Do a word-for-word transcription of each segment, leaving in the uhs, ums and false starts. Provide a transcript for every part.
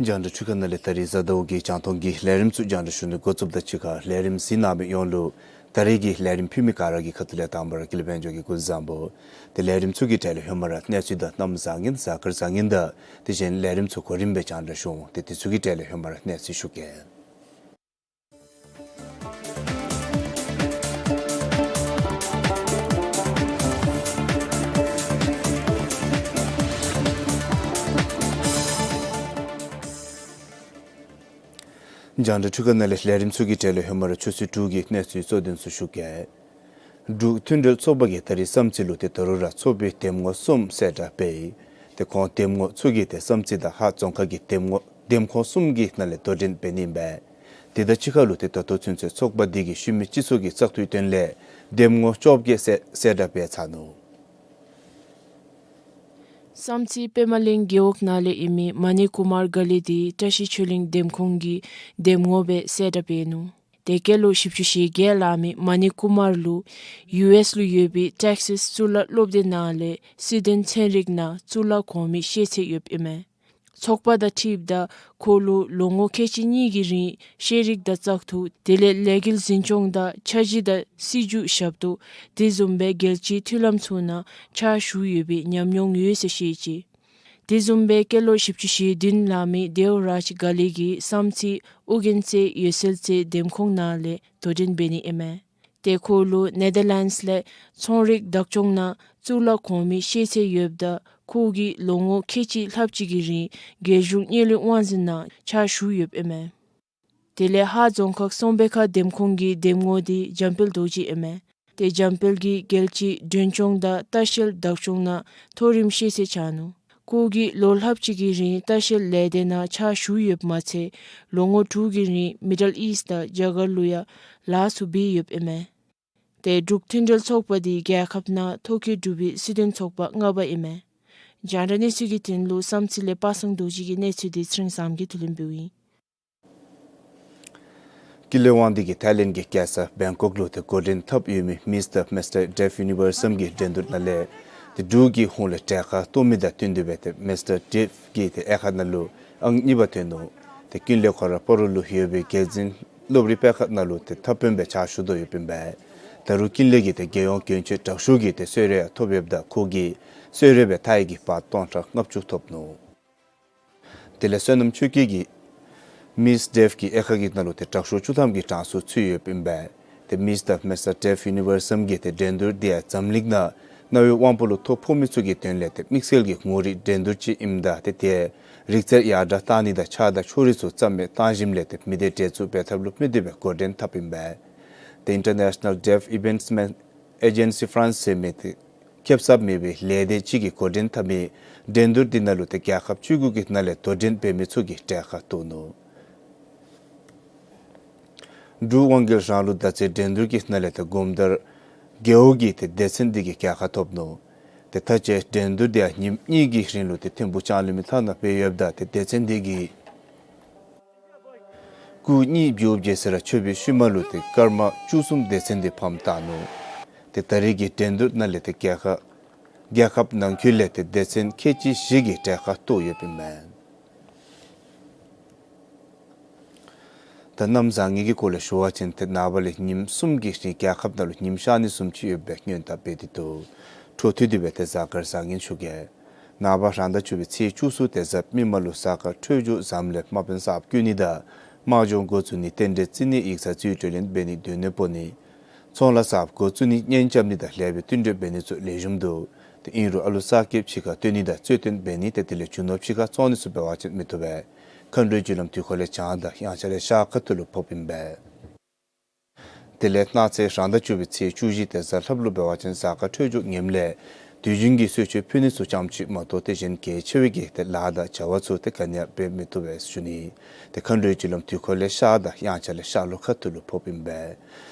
རྒྱང་བསྒྲགས་འཕྲུལ་ཁང་ནང་ལས་ད་རིས་གཟའ་ཟླཝ་གི་རྒྱང་མཐོང་གི་ལས་རིམ་ཚུ་རྒྱང་བསྒྲགས་ཞུ་ནི་འགོ་བཙུགསཔ་དང་གཅིག་ཁར་ལས་རིམ་གཟིགས་གནང་མི་ཡོངས་ལུ་ད་རིས་ཀྱི་ལས་རིམ་ཕུལ་མི་ག་ར་གི་ཁ་ཐུག་ལས་དང་པ་ར་དགེ་ལེགས་དཔལ་འབྱོར་གྱིས་སྐུ་གཟུགས་བཟང་པོ། ཏེ་ལས་རིམ་ཚུ་གི་གྲས་ལས་ཧེ་མ་ར་གནས་ཚུལ་དང་གནམ་བཟང་ངན་གཟའ་སྐར་བཟང་ངན་དང་དེ་བཞིན་ལས་རིམ་ཚུ་གོ་རིམ་སྦེ་རྒྱང་བསྒྲགས་ཞུ་འོང་། ཏེ་དེ་ཚུ་གི་གྲས་ལས་ཧེ་མ་ར་གནས་ཚུལ་ཞུ་གེ། རྒྱང་བསྒྲགས་འཕྲུལ་ཁང་ནང་ལས་ལས་རིམ་ཚུ་གི་གྲས་ལས་ཧེ་མ་ར་ཆུ་ཚོད་དྲུག་གི་གནས་ཚུལ་གཙོ་དོན་ཚུ་ཞུ་གེ། འབྲུག་མཐུན་འབྲེལ་ཚོགས་པ་གིས་ད་རིས་བསམ་རྩེ་ལུ་ཏེ་ད་རུང་ར་ཚོགས་པའི་འདེམས་ངོ་གསུམ་གསལ་བསྒྲགས་འབད་ཡི། ཏེ་ཁོང་འདེམས་ངོ་ཚུ་གིས་ཏེ་བསམ་རྩེ་དང་ཧཱ་རྫོང་ཁག་གི་འདེམས་ངོ་འདེམས་ཁོངས་གསུམ་གྱི་ནང་ལས་དོ་འགྲན་འབད་ནི་ཨིན་པས། དེ་དང་གཅིག་ཁར་ལུ་ཏེ་ད་ལྟོ་ཚུན་ཚོད་ཚོགས་པ་འདི་གིས་ཤུལ་མའི་སྤྱི་ཚོགས་ཀྱི་བཙག་འཐུའི་དོན་ལས་འདེམས་ངོ་བཅོ་བརྒྱད་གསལ་གསལ་བསྒྲགས་འབད་ཚར་ནུག། བསམ་རྩེ་པདྨ་གླིང་རྒེད་འོག་ནང་ལས་ཨིན་མི་མ་ནི་ཀུ་མར་ག་ལི་འདི་བཀྲ་ཤིས་ཆོས་གླིང་འདེམས་ཁོངས་ཀྱི་འདེམས་ངོ་སྦེ་གསལ་བསྒྲགས་འབད་ནུག། ཏེ་སྐྱེས་ལོ་བཞི་བཅུ་ཞེ་བརྒྱད་ལང་མི་མ་ནི་ཀུ་མར་ལུ་ཡུ་ཨེསི་ལུ་ཡོད་པའི་ཊེག་སཱས་གཙུག་ལག་སློབ་སྡེ་ནང་ལས་སུའི་ཌེན་ཚན་རིག་ནང་གཙུག་ལག་གོང་མའི་ཤེས་ཚད་ཡོདཔ་ཨིན་མས། ཚོགས་པ་དང་འཁྲིལཝ་ད་ཁོ་ལུ་ལོ་ངོ་ཁལ་གཅིག་གཉིས་ཀྱི་རིང་ཤེས་རིག་དང་བཙག་འཐུ་དེ་ལས་ལས་འགུལ་འཛིན་སྐྱོང་དང་འཆར་གཞི་དང་སྲིད་བྱུས་ཞབས་ཏོག་དེ་བཟུམ་སྦེ་རྒྱལ་སྤྱིའི་མཐུན་ལམ་ཚུ་ནང་ཕྱག་ཞུ་ཡོད་པའི་ཉམས་མྱོང་ཡོད་ཟེར་བཤད་ཅི། དེ་བཟུམ་སྦེ་སྐྱེས་ལོ་བཞི་བཅུ་ཞེ་བདུན་ལང་མི་དེའུ་རཱཇ་ག་ལི་གིས་བསམ་རྩེ་ཨོ་རྒྱན་རྩེ་འོད་གསལ་རྩེ་འདེམས་ཁོངས་ནང་ལས་དོ་འགྲན་འབད་ནི་ཨིན་མས། ཏེ་ཁོ་ལུ་ནེ་དར་ལེནཌསི་ལས་ཚོང་རིག་བདག་སྐྱོང་ནང་གཙུག་ལག་གོང་མའི་ཤེས་ཚད་ཡོདཔ་ད་ཁོ་གིས་ལོ་ངོ་ཁལ་གཅིག་ལྷགཔ་ཅིག་གི་རིང་རྒྱལ་གཞུང་དངུལ་ལས་དབང་འཛིན་ནང་ཕྱག་ཞུ་ཡོདཔ་ཨིན་མས། དེ་ལས་ཧཱ་རྫོང་ཁག་སོང་པེ་ཁ་འདེམས་ཁོངས་ཀྱི་འདེམས་ངོ་འདི་འཇམ་དཔལ་རྡོ་རྗེ་ཨིན་མས། ཏེ་འཇམ་དཔལ་གྱིས་རྒྱལ་སྤྱིའི་མགྲོན་སྐྱོང་དང་ལྟ་བཤལ་བདག་སྐྱོང་ནང་མཐོ་རིམ་ཤེས་ཚད་བྱུང་ནུག། ཁོ་གིས་ལོ་ལྷགཔ་ཅིག་གི་རིང་ལྟ་བཤལ་ལས་སྡེ་ནང་ཕྱག་ཞུ་ཡོདཔ་མ་ཚད་ལོ་ངོ་དྲུག་གི་རིང་མི་ཌལ་ཨིསཊ་དང་རྒྱ་གར་ལུ་ཡང་ལཱ་ཚུ་འབད་ཡོདཔ་ཨིན་མས། ཏེ་འབྲུག་མཐུན་འབྲེལ་ཚོགས་པ་འདི་རྒྱལ་ཁབ་ནང་ཐོ་བཀོད་གྲུབ་པའི་སུའི་ཌེན་ཚོགས་པ་ལྔ་པ་ཨིན་མས། རྒྱང་བསྒྲགས་གནས་ཚུལ་གྱི་དོན་ལུ་བསམ་རྩེ་ལས་པ་སངས་རྡོ་རྗེ་གི་གནས་ཚུལ་འདི་ཚེ་རིང་བཟངམོ་གིས་ཕུལ་ལེན་འབདཝ་ཨིན། ཀུན་ལེགས་དབང་འདུས་ཀྱིས་ཐའི་ལེནཌ་གི་རྒྱལ་ས་བེང་ཀོག་ལུ་ཏེ་འགོ་འདྲེན་འཐབ་ཡོད་མི་མིས་དང་མིས་ཊར་ཌེཕ་ཡུ་ནི་བརསི་གི་འགྲན་བསྡུར་ནང་ལས་ཏེ་འབྲུག་གི་ཧོངས་ལས་གྲལ་ཁར་གཏོགས་མི་དང་བསྟུན་ཏེ་སྦེ་ཏེ་མིས་ཊར་ཌེཕ་གིས་ཏེ་དབྱེ་ཁག་ནང་ལུ་ཨང་གཉིས་པ་ཐོན་ནུག། ཏེ་ཀུན་ལེགས་ཁོ་ར་སྤ་རོ་ལུ་ཡོད་པའི་རྒྱལ་འཛིན་སློབ་རིམ་སྤེལ་ཁང་ནང་ལུ་ཏེ་མཐར་སོན་སྦེ་ཕྱག་ཞུ་དོ་ཡོདཔ་ཨིན་པས། ད་རུང་ཀུན་ལེགས་ཀྱིས་ཏེ་རྒྱལ་ཡོངས་གྱོན་ཆས་དྲག་ཤོས་ཀྱི་ཏེ་གསོལ་རས་ཡང་ཐོབ་ཡོདཔ་ད་ཁོ་གིས་གསོལ་རས་སྦེ་ཐའི་གི་བར་སྟོང་ཕྲག་ལྔ་བཅུ་ཐོབ་ནུག། དེ་ལས་བསོད་ནམས་ཆོས་སྐྱིད་ཀྱིས་མིས་ཌེཕ་གི་དབྱེ་ཁག་གི་ནང་ལུ་ཏེ་དྲག་ཤོས་བཅུ་ཐམ་གྱི་གྲངས་སུ་ཚུད་ཡོདཔ་ཨིན་པས། ཏེ་མིས་དང་མིས་ཊར་ཌེཕ་ཡུ་ནི་བརསི་གི་ཏེ་འགྲན་བསྡུར་འདི་ཡང་འཛམ་གླིང་ནང་རྣ་བའི་དབང་པོ་ལུ་ཐོ་ཕོག་མི་ཚུ་གི་དོན་ལས་ཏེ་དམིགས་བསལ་གྱི་ངོ་རིས་འགྲན་བསྡུར་ཅིག་ཨིནམ་ད་ཏེ་དེ་རིག་རྩལ་ཡར་དྲག་གཏང་ནི་དང་ཕྱག་དང་ཕྱོགས་རིས་ཚུ་རྩ་མེད་བཏང་ཞིནམ་ལས་ཏེ་མི་སྡེ་འདྲེས་འཛུགས་འབད་ཐབས་ལུ་དམིགས་ཏེ་སྦེ་འགོ་འདྲེན་འཐབ་ཨིན་པས། ཏེ་International Deaf Events Agency France ཟེར་མི་ཏེ་ཁེབ་ཟབ་མེད་པའི་ལས་སྡེ་ཅིག་གིས་འགོ་འདྲེན་འཐབ་མི་འགྲན་བསྡུར་འདི་ནང་ལུ་ཏེ་རྒྱལ་ཁབ་བཅུ་དགུ་གི་ནང་ལས་དོ་འགྲན་འབད་མི་ཚུ་གིས་གྲལ་ཁར་གཏོགས་ནུག། འབྲུག་དབང་རྒྱལ་རང་ལུགས་མདའ་རྩེད་འགྲན་བསྡུར་གྱི་ནང་ལས་ཏེ་སྒོམ་དར་རྒེད་འོག་གི་ཏེ་སྡེ་ཚན་འདི་གིས་རྒྱལ་ཁ་ཐོབ་ནུག། ཏེ་ད་ཅི་འགྲན་བསྡུར་དེ་ཡང་ཉིནམ་གཉིས་ཀྱི་རིང་ལུ་ཏེ་ཐིམ་ཕུག་ལྕང་གླིང་མི་ཐང་ནང་སྤེལ་ཡོདཔ་ད་ཏེ་སྡེ་ཚན་དེ་གིས་སྐུ་གཉིས་བྱོན་བྱོན་ཟེར་ར་མཆོད་པའི་ཤུལ་མ་ལུ་ཏེ་སྐར་མ་བཅུ་གསུམ་སྡེ་ཚན་དེ་ཕམ་བཏང་ནུག། ཏེ་ད་རེས་ཀྱི་འགྲན་བསྡུར་ནང་ལས་ཏེ་རྒྱལ་ཁབ་རྒྱལ་ཁབ་ནང་འཁོད་ལས་ཏེ་སྡེ་ཚན་ཁལ་གཅིག་བཞི་གིས་གྲལ་ཁར་གཏོགས་ཡོདཔ་ཨིན་མས། ད་གནམ་བཟང་ངན་གྱི་སྐོར་ལས་ཞུ་བ་ཅིན་ཏེ་ནངས་པ་ལས་ཉིནམ་གསུམ་གྱི་རིང་རྒྱལ་ཁབ་ནང་ལུ་ཉིམ་ཤར་ནི་བཟུམ་ཅིག་ཡོད་པའི་སྔོན་བརྡ་འབད་དེ་འདུག། འཕྲོ་མཐུད་དེ་སྦེ་ཏེ་གཟའ་སྐར་བཟང་ངན་ཞུ་གེ། ནངས་པ་རང་ཟླ་བཅུ་པའི་ཚེས་བཅུ་གསུམ་དེ་གཟའ་མིག་དམར་ལུ་གཟའ་སྐར་འཕྲོད་སྦྱོར་བཟངམ་ལས་དམག་དཔོན་གསརཔ་བསྐོ་ནི་དང་དམག་སྦྱོང་འགོ་བཙུགས་ནི་རྟེན་འབྲེལ་བརྩི་ནི་ཡིག་ཚང་རྩིས་སྤྲོད་ལེན་འབད་ནི་སྡོད་གནས་སྤོ་ནི་ཚོང་ལཱ་གསརཔ་འགོ་བཙུགས་ནི་གཉེན་རྐྱབ་ནི་དང་ལེགས་པའི་བསྟུན་གྲོས་འབད་ནི་ཚུ་ལེགས་ཤོམ་འདུག། ཏེ་ཨིན་རུང་ཨ་ལུ་གསར་སྐྱེས་ཕྱི་ཁར་བཏོན་ནི་དང་རྩོད་བཏོན་འབད་ནི་ཏེ་དེ་ལས་རྒྱུ་ནོར་ཕྱི་ཁར་བཙོང་ནི་ཚུ་འབད་བ་ཅིན་མི་བཏུབ་པས། མཁའ་འགྲོའི་རྒྱུ་ལམ་དུས་འཁོར་ལས་བྱང་དང་དབྱངས་འཆར་ལས་ཤར་ཁ་ཐུག་ལུ་ཕོགཔ་ཨིན་པས། དེ་ལས་གནངས་ཚེ་རང་ཟླ་བཅུ་པའི་ཚེས་བཅུ་བཞི་དེ་གཟའ་ལྷགཔ་ལུ་འབད་བ་ཅིན་གཟའ་སྐར་འཕྲོད་སྦྱོར་ངནམ་ལས་དུས་རྒྱུན་གྱི་གསོལ་མཆོད་ཕུལ་ནི་ཚུ་ཙམ་ཅིག་མ་གཏོགས་ཏེ་གཞན་གལ་ཆེ་བའི་གི་ཏེ་ལཱ་དང་བྱ་བ་ཚུ་ཏེ་ག་ནི་ཡང་འབད་མི་བཏུབ་པས་ཞུ་ནི། ཏེ་མཁའ་འགྲོའི་རྒྱུ་ལམ་དུས་འཁོར་ལས་ཤར་དང་དབྱངས་འཆར་ལས་ཤར་ལུ་ཁ་ཐུག་ལུ་ཕོགཔ་ཨིན་པས།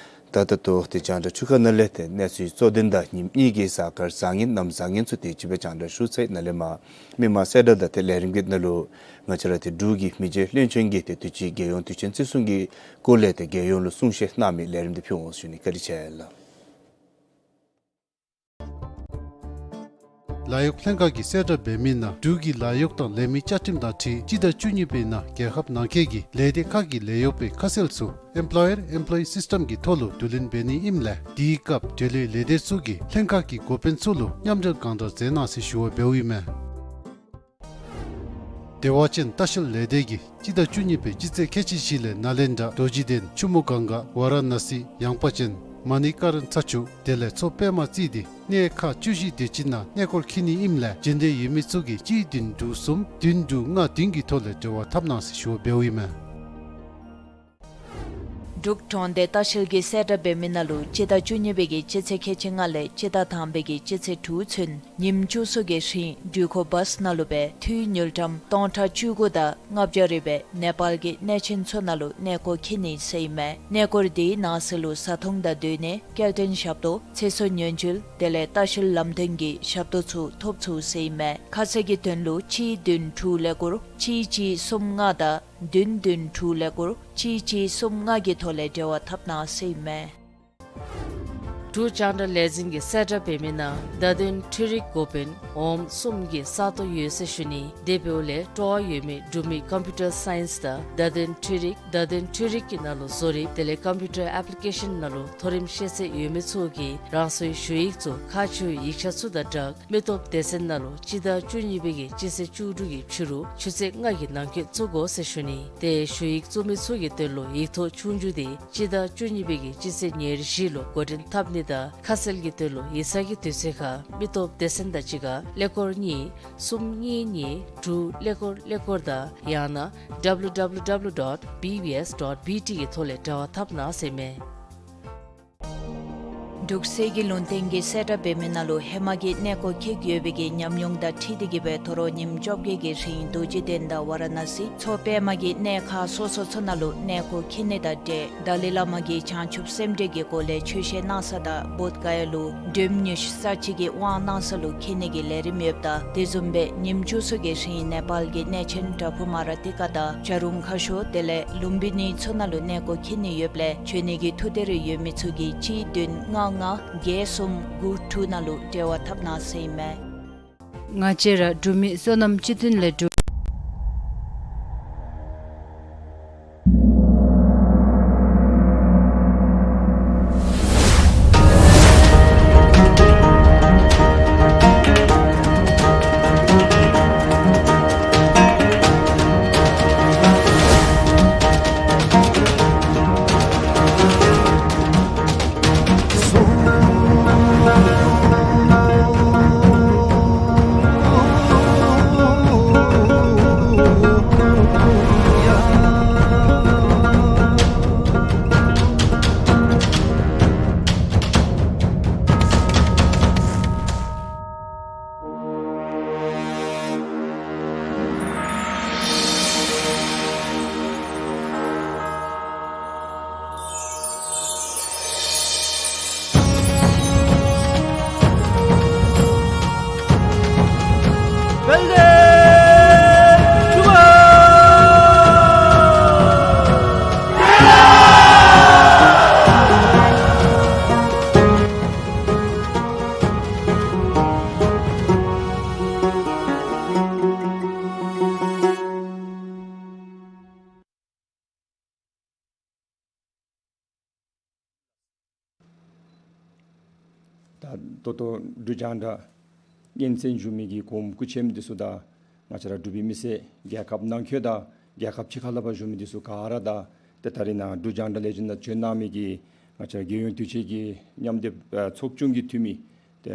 ད་ད་ལྟོ་ཏེ་རྒྱང་བསྒྲགས་འཕྲུལ་ཁང་ནང་ལས་ཏེ་གནས་ཚུལ་གཙོ་དོན་དང་ཉིནམ་གཉིས་ཀྱི་གཟའ་སྐར་བཟང་ངན་གནམ་བཟང་ངན་ཚུ་དེ་ཅིག་སྦེ་རྒྱང་བསྒྲགས་ཞུ་ཚར་ཡི། ནཱ་ལས་མར་མི་མང་གསལ་བསྒྲགས་དང་ཏེ་ལས་རིམ་གྱི་ནང་ལུ་ང་བཅས་ར་ཏེ་འབྲུག་གི་མི་རྗེ་བློན་ཆེན་གྱིས་ཏེ་དུས་ཅི་རྒྱལ་ཡོངས་དུས་ཆེན་བརྩི་སྲུང་གི་སྐོར་ལས་ཏེ་རྒྱལ་ཡོངས་ལུ་གསུང་བཤད་གནང་མི་ལས་རིམ་དེ་ཕུལ་འོང་ཞུ་ནི། བཀའ་དྲིན་ཆེ་ལགས། ལཱ་གཡོག་ལྷན་ཁག་གིས་གསལ་བསྒྲགས་འབད་མི་ནང་འབྲུག་གི་ལཱ་གཡོག་དང་ལས་མི་བཅའ་ཁྲིམས་དང་འཁྲིལ་སྤྱི་ཟླ་བཅུ་གཉིས་པའི་ནང་རྒྱལ་ཁབ་ནང་འཁོད་ཀྱི་ལས་སྡེ་ཁག་གི་ལས་གཡོག་པའི་ཁ་གསལ་ཚུ་Employer Employee System གྱི་ཐོག་ལུ་བསྡུ་ལེན་འབད་ནི་ཨིནམ་ལས་དེའི་སྐབས་འབྲེལ་ཡོད་ལས་སྡེ་ཚུ་གིས་ལྷན་ཁག་གི་འགོ་དཔོན་ཚུ་ལུ་མཉམ་འབྲེལ་གང་དྲག་མཛད་གནང་ཟེར་ཞུ་བ་འབདཝ་ཨིན་མས། བདེ་བ་ཅན་ལྟ་བཤལ་ལས་སྡེ་གིས་སྤྱི་ཟླ་བཅུ་གཉིས་པའི་སྤྱི་ཚེས་ཁལ་གཅིག་བཞི་ལས་ནཱ་ལེནྡྲ་རྡོ་རྗེ་གདན་ཆུ་མོ་གངྒཱ་ཝ་ར་ཎ་སི་ཡངས་པ་ཅན་མ་ཎི་ཀ་རན་ཚ་ཆུ་དེ་ལས་མཚོ་པདྨ་རྩེ་འདི་གནས་ཁག་བཅུ་བཞི་དེ་ཅིག་ནང་གནས་སྐོར་འཁྱིད་ནི་ཨིནམ་ལས་འབྱོན་འདོད་ཡོད་མི་ཚུ་གིས་གཅིག་བདུན་དྲུག་གསུམ་བདུན་དྲུག་ལྔ་བདུན་གྱི་ཐོག་ལས་འབྲེལ་བ་འཐབ་གནང་ཟེར་ཞུ་བ་འབདཝ་ཨིན་མས། འབྲུག་གྲོང་སྡེ་ལྟ་བཤལ་གྱིས་གསལ་བསྒྲགས་འབད་མི་ནང་ལུ་སྤྱི་ཟླ་བཅུ་གཉིས་པའི་གི་སྤྱི་ཚེས་ཁལ་གཅིག་ལྔ་ལས་སྤྱི་ཟླ་དང་པའི་གི་སྤྱི་ཚེས་དྲུག་ཚུན་ཉིནམ་བཅུ་གསུམ་གྱི་རིང་འགྲུལ་འཁོར་བཱསི་ནང་ལུ་སྦེ་འཐུས་དངུལ་ཀྲམ་སྟོང་ཕྲག་བཅུ་དགུ་དང་ལྔ་བརྒྱ་རེ་སྦེ་ནེ་པཱལ་གྱི་གནས་ཆེན་ཚུ་ནང་ལུ་གནས་སྐོར་འཁྱིད་ནི་ཟེར་ཨིན་མས། གནས་སྐོར་དེའི་ནང་གསེས་ལུ་བཟའ་འཐུང་དང་སྡོད་གནས་སྐྱེལ་འདྲེན་ཞབས་ཏོག་ཚེ་སྲོག་ཉེན་བཅོལ་དེ་ལས་ལྟ་བཤལ་ལམ་སྟོན་གྱི་ཞབས་ཏོག་ཚུ་ཐོབ་ཚུགས་ཟེར་ཨིན་མས། ཁ་གསལ་གྱི་དོན་ལུ་གཅིག་བདུན་དྲུག་ཀླད་ཀོར་གཅིག་གཅིག་གསུམ་ལྔ་དང་བདུན་བདུན་དྲུག་ཀླད་ཀོར་གཅིག་གཅིག་གསུམ་ལྔ་གི་ཐོག་ལས་འབྲེལ་བ་འཐབ་གནང་ཟེར་ཨིན་མས། འབྲུག་རྒྱང་བསྒྲགས་ལས་འཛིན་གྱིས་གསལ་བསྒྲགས་འབད་མི་ནང་བརྡ་དོན་འཕྲུལ་རིག་འགོ་དཔོན་འོགམ་གསུམ་གྱི་ས་སྟོང་ཡོད་ཟེར་ཞུ་ནི། དེ་འབདཝ་ལས་སྤྲོ་བ་ཡོད་མི་འབྲུག་མི་ཀམ་པིའུ་ཊར་སའིནསི་དང་བརྡ་དོན་འཕྲུལ་རིག་བརྡ་དོན་འཕྲུལ་རིག་གི་ནང་ལུ་བཟོ་རིག་དེ་ལས་ཀམ་པིའུ་ཊར་ཨེཔ་ལི་ཀེ་ཤཱན་ནང་ལུ་མཐོ་རིམ་ཤེས་ཚད་ཡོད་མི་ཚུ་གིས་རང་སོའི་ཞུ་ཡིག་ཚུ་ཁག་ཆེ་བའི་ཡིག་ཆ་ཚུ་དང་སྦྲགས་མི་སྟོབས་སྡེ་ཚན་ནང་ལུ་སྤྱི་ཟླ་བཅུ་གཉིས་པའི་གི་སྤྱི་ཚེས་བཅུ་དྲུག་གི་ཕྱི་རུ་ཆུ་ཚོད་ལྔ་གི་ནང་འཁོད་བཙུགས་དགོ་ཟེར་ཞུ་ནི། ཏེ་ཞུ་ཡིག་བཙུགས་མི་ཚུ་གི་དོན་ལུ་ཡིག་ཐོག་ཆོས་རྒྱུགས་དེ་སྤྱི་ཟླ་བཅུ་གཉིས་པའི་གི་སྤྱི་ཚེས་ཉེར་བཞི་ལུ་འགོ་འདྲེན་འཐབ་ནི་དང་ཁ་གསལ་གྱི་དོན་ལུ་ཡིག་ཚང་གི་དུས་ཚོད་ཁར་མི་སྟོབས་སྡེ་ཚན་དང་གཅིག་ཁར་ཀླད་ཀོར་གཉིས་གསུམ་གཉིས་གཉིས་དྲུག་ཀླད་ཀོར་ཀླད་ཀོར་དང་ཡང་ན་W W W dot B B S dot B T གི་ཐོག་ལས་འབྲེལ་བ་འཐབ་གནང་ཟེར་མས། འབྲུག་གསེར་གྱི་ལུང་བསྟན་གྱིས་གསལ་བསྒྲགས་འབད་མི་ནང་ལུ་ཧེ་མ་གི་གནས་སྐོར་འཁྱིད་ཡོད་པའི་གི་ཉམས་མྱོང་དང་འཁྲིལ་ཏེ་གིས་སྦེ་དོ་རུང་ཉིནམ་བཅོ་བརྒྱད་ཀྱི་རིང་རྡོ་རྗེ་གདན་དང་ཝ་ར་ཎ་སི་མཚོ་པདྨ་གི་གནས་ཁག་སོ་སོ་ཚུ་ནང་ལུ་གནས་སྐོར་འཁྱིད་ནི་དང་འབྲེལ་ཏཱ་ལའི་བླ་མ་གིས་བྱང་ཆུབ་སེམས་འགྲེལ་གྱི་སྒོ་ལས་ཆོས་བཤད་གནང་ས་དང་བོདྷ་ག་ཡ་ལུ་སྒྲོལ་མ་དངོས་སུ་ས་བཅད་ཀྱི་དབང་གནང་ས་ལུ་འཁྱིད་ནི་གི་ལས་རིམ་ཡོདཔ་ད་དེ་བཟུམ་སྦེ་ཉིནམ་བཅུ་གསུམ་གྱི་རིང་ནེ་པཱལ་གྱི་གནས་ཆེན་པྲ་བྷུ་མ་ར་ཏི་ཀ་དང་བྱ་རུང་ཁ་ཤོར་དེ་ལས་ལུམ་བི་ནི་ཚུ་ནང་ལུ་གནས་སྐོར་འཁྱིད་ནི་ཡོདཔ་ལས་འབྱོན་ནི་གི་ཐུགས་འདོད་རེ་ཡོད་མི་ཚུ་གིས་གཅིག་བདུན་ལྔ་ལྔ་བརྒྱད་གསུམ་དགུ་དྲུག་ནང་ལུ་འབྲེལ་བ་འཐབ་གནང་ཟེར་ཨིན་མས། ང་བཅས་ར་འབྲུག་མི་བསོད་ནམས་སྤྱི་མཐུན་ལས་འབྲུག་ད་ད་ལྟོ་འབྲུག་རྒྱང་བསྒྲགས་སྙན་གསན་ཞུ་མི་གི་གོངམ་སྐུ་མཆེད་འདི་ཚུ་དང་ང་བཅས་ར་འབྲུག་པའི་མི་སེར་རྒྱལ་ཁབ་ནང་འཁོད་དང་རྒྱལ་ཁབ་ཕྱི་ཁ་ལས་ཕར་བཞུགས་མི་འདི་ཚུ་ག་ར་དང་ཏེ་ད་རིས་ནཱ་འབྲུག་རྒྱང་བསྒྲགས་ལས་འཛིན་ནང་བྱོན་གནང་མི་གི་ང་བཅས་ར་རྒྱལ་ཡོངས་དུས་ཆེན་གྱི་མཉམ་སྡེབ་ཚོགས་ཆུང་གི་འཐུས་མི་ཏེ་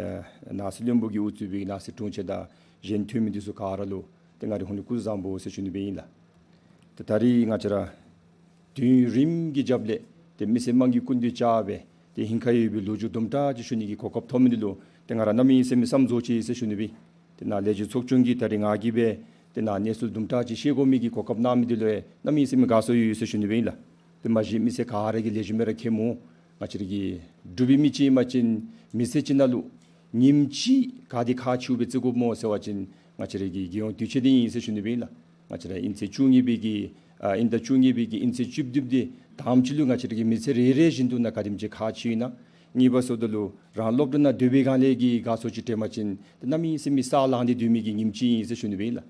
ནང་སྲིད་བློན་པོ་གིས་དབུ་གཙོས་པའི་ནང་སྲིད་དྲུང་ཆེ་དང་གཞན་འཐུས་མི་འདི་ཚུ་ག་ར་ལུ་ཏེ་ང་རའི་ཧོངས་ལས་སྐུ་གཟུགས་བཟང་པོ་ཟེར་ཞུ་ནི་སྦེ་ཨིན་ལགས། ཏེ་ད་རིས་ང་བཅས་ར་དུས་རིམ་གྱི་རྒྱབ་ལས་ཏེ་མི་སེར་དམངས་ཀྱི་སྐུ་མདུན་བཅར་སྦེ་ཏེ་ཧིང་ཁར་ཡོད་པའི་ལོ་རྒྱུས་དུམ་གྲ་ཅིག་ཞུ་ནི་གི་གོ་སྐབས་ཐོབ་མི་འདི་ལུ་ཏེ་ང་ར་གནམ་མེད་ས་མེད་བསམ་རྫོགས་ཅི་ཟེར་ཞུ་ནི་སྦེ། ཏེ་ནཱ་ལས་འཛིན་ཚོགས་ཆུང་གིས་ད་རིས་ང་གིས་སྦེ་ཏེ་ནཱ་གནས་ཚུལ་དུམ་གྲ་ཅིག་ཤེས་དགོ་མི་གི་གོ་སྐབས་གནང་མི་འདི་ལུ་ཡང་གནམ་མེད་ས་མེད་དགའ་ཚོར་ཡོད་ཟེར་ཞུ་ནི་སྦེ་ཨིན་ལགས། ཏེ་མ་གཞི་མི་སེར་ག་ར་གིས་ལེགས་ཤོམ་སྦེ་ར་མཁྱེནམ་འོང་། ང་བཅས་ར་གི་འབྲུག་པའི་མི་ཅིག་ཨིན་པ་ཅིན་མི་ཚེ་ཅིག་ནང་ལུ་ཉིནམ་གཅིག་ག་དེ་ཁག་ཆེཝ་སྦེ་བརྩི་དགོཔ་སྨོ་ཟེར་བ་ཅིན་ང་བཅས་ར་གི་རྒྱལ་ཡོངས་དུས་ཆེན་འདི་ཨིན་ཟེར་ཞུ་ནི་སྦེ་ཨིན་ལགས། ང་བཅས་ར་ཨིན་ཚེས་བཅུ་གཉིས་པའི་གི་ཨ་ཨིན་ཟླ་བཅུ་གཉིས་པའི་གི་ཨིན་ཚེས་བཅུ་བདུན་འདི་དང་པ་ཅིག་ལུ་ང་བཅས་ར་གི་མི་ཚེ་རེ་རེ་བཞིན་དུ་ནང་ག་དེམ་ཅིག་ཁག་ཆེ་ཨིན་ན། གཉིས་པ་ཟེརཝ་ད་ལུ་རང་སློབ་གྲྭ་ནང་སྡོད་པའི་སྒང་ལས་ཀྱི་དགའ་ཚོར་ཅིག་དྲན་པ་ཅིན་ཏེ་གནམ་མེད་ས་མེད་ས་ལངས་ཏེ་སྡོད་མི་གི་ཉིནམ་ཅིག་ཨིན་ཟེར་ཞུ་ནི་སྦེ་ཨིན་ལགས།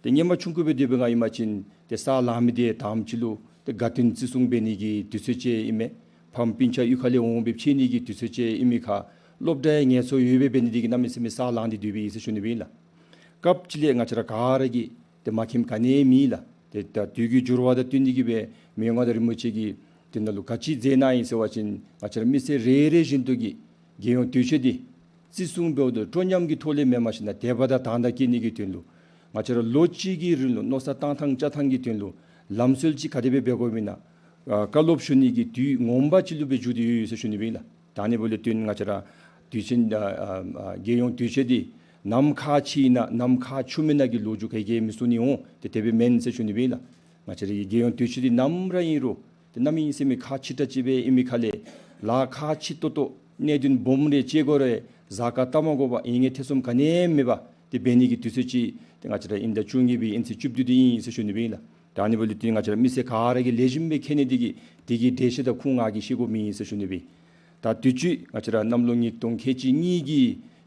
ཏེ་སྔོན་མ་ཆུང་ཀུ་སྦེ་སྡོད་པའི་སྒང་ཨིན་པ་ཅིན་ཏེ་ས་ལངས་མི་འདི་དང་པ་ཅིག་ལུ་ཏེ་དགའ་སྟོན་བརྩི་སྲུང་འབད་ནི་གི་དུས་ཚོད་ཅིག་ཨིན་མས། ཕམ་སྤུན་ཆ་གཡུས་ཁ་ལས་འོང་སྦེ་ཕྱད་ནི་གི་དུས་ཚོད་ཅིག་ཨིན་མི་ཁར་སློབ་གྲྭ་ཡང་ངལ་འཚོ་ཡོདཔ་སྦེ་འབད་ནི་འདི་གིས་གནམ་མེད་ས་མེད་ས་ལངས་ཏེ་སྡོདཔ་ཨིན་ཟེར་ཞུ་ནི་སྦེ་ཨིན་ལགས། སྐབས་ཅིག་ལས་ང་བཅས་ར་ག་ར་གིས་ཏེ་མ་མཁྱེནམ་ག་ནི་མེད་ལགས། ཏེ་ད་དུས་ཀྱི་འགྱུར་བ་དང་བསྟུན་ཏེ་གིས་སྦེ་མི་དབང་མངའ་བདག་རིན་པོ་ཆེ་གིས་དེ་ནང་ལུ་ག་ཅི་མཛད་གནང་ཡི་ཟེར་བ་ཅིན་ང་བཅས་ར་མི་སེར་རེ་རེ་བཞིན་དུ་གིས་རྒྱལ་ཡོངས་དུས་ཆེན་འདི་བརྩི་སྲུང་འབདཝ་ད་སྤྲོ་ཉམས་ཀྱི་ཐོག་ལས་མེན་པར་ཞིན་ན་དད་པ་དང་དང་དག་བསྐྱེད་ནི་གི་དོན་ལུ་ང་བཅས་ར་ལོ་གཅིག་གི་རིང་ལུ་མནོ་བསམ་གཏང་ཐངས་བཅའ་ཐངས་ཀྱི་དོན་ལུ་ལམ་སྲོལ་ཅིག་ག་དེ་སྦེ་འབད་དགོཔ་ཨིན་ན་ཨ་བཀའ་སློབ་ཞུ་ནི་གི་དུས་ངོ་མ་ཅིག་ལུ་སྦེ་འགྱུར་ཏེ་ཡོད་ཡོད་ཟེར་ཞུ་ནི་སྦེ་ཨིན་ལགས། ད་ཨ་ནི་འབདཝ་ལས་བརྟེན་ང་བཅས་ར་དུས་ཆེན་ཨ་ཨ་ཨ་རྒྱལ་ཡོངས་དུས་ཆེན་འདི་ནམ་ཁག་ཆེ་ཨིན་ན་ནམ་ཁག་ཆུང་མི་ནང་གི་ལོ་རྒྱུས་ག་གིས་མི་གསུང་ནི་འོང་། ཏེ་དེ་སྦེ་མེན་ཟེར་ཞུ་ནི་སྦེ་ཨིན་ལགས། ང་བཅས་ར་གི་རྒྱལ་ཡོངས་དུས་ཆེན་འདི་ནམ་ར་ཨིན་རུང་ཏེ་གནམ་མེད་ས་མེད་ཁག་ཆེ་དྲགས་ཅིག་སྦེ་ཨིན་མི་ཁ་ལས་ལཱ་ཁག་ཆེ་ཏོག་ཏོ་གནད་དོན་སྦོམ་རེ་ཅིག་གོ་རེ་གཟའ་སྐར་ལྟ་མ་དགོ་པར་ཡིན་ངེས་ཐེ་ཚོམ་ག་ནི་ཡང་མེད་པར་ཏེ་འབད་ནི་གི་དུས་ཚོད་ཅིག་ཏེ་ང་བཅས་ར་ཨིན་ཟླ་བཅུ་གཉིས་པའི་ཨིན་ཚེས་བཅུ་བདུན་འདི་ཨིན་ཟེར་ཞུ་ནི་སྦེ་ཨིན་ལགས། ད་ཨ་ནི་འབདཝ་ལས་བརྟེན་ང་བཅས་ར་མི་སེར་ག་ར་གིས་ལེགས་ཤོམ་སྦེ་མཁྱེན་ནི་འདི་གིས་དེ་གི་འགྲེལ་བཤད་དང་ཁུངས་ང་གིས་ཤེས་དགོ་མི་ཨིན་ཟེར་ཞུ་ནི་སྦེ། ད་དུས་ཅི་ང་བཅས་ར་གནམ་ལོ་ཉིས་སྟོང་ཁལ་གཅིག་གཉིས་ཀྱི་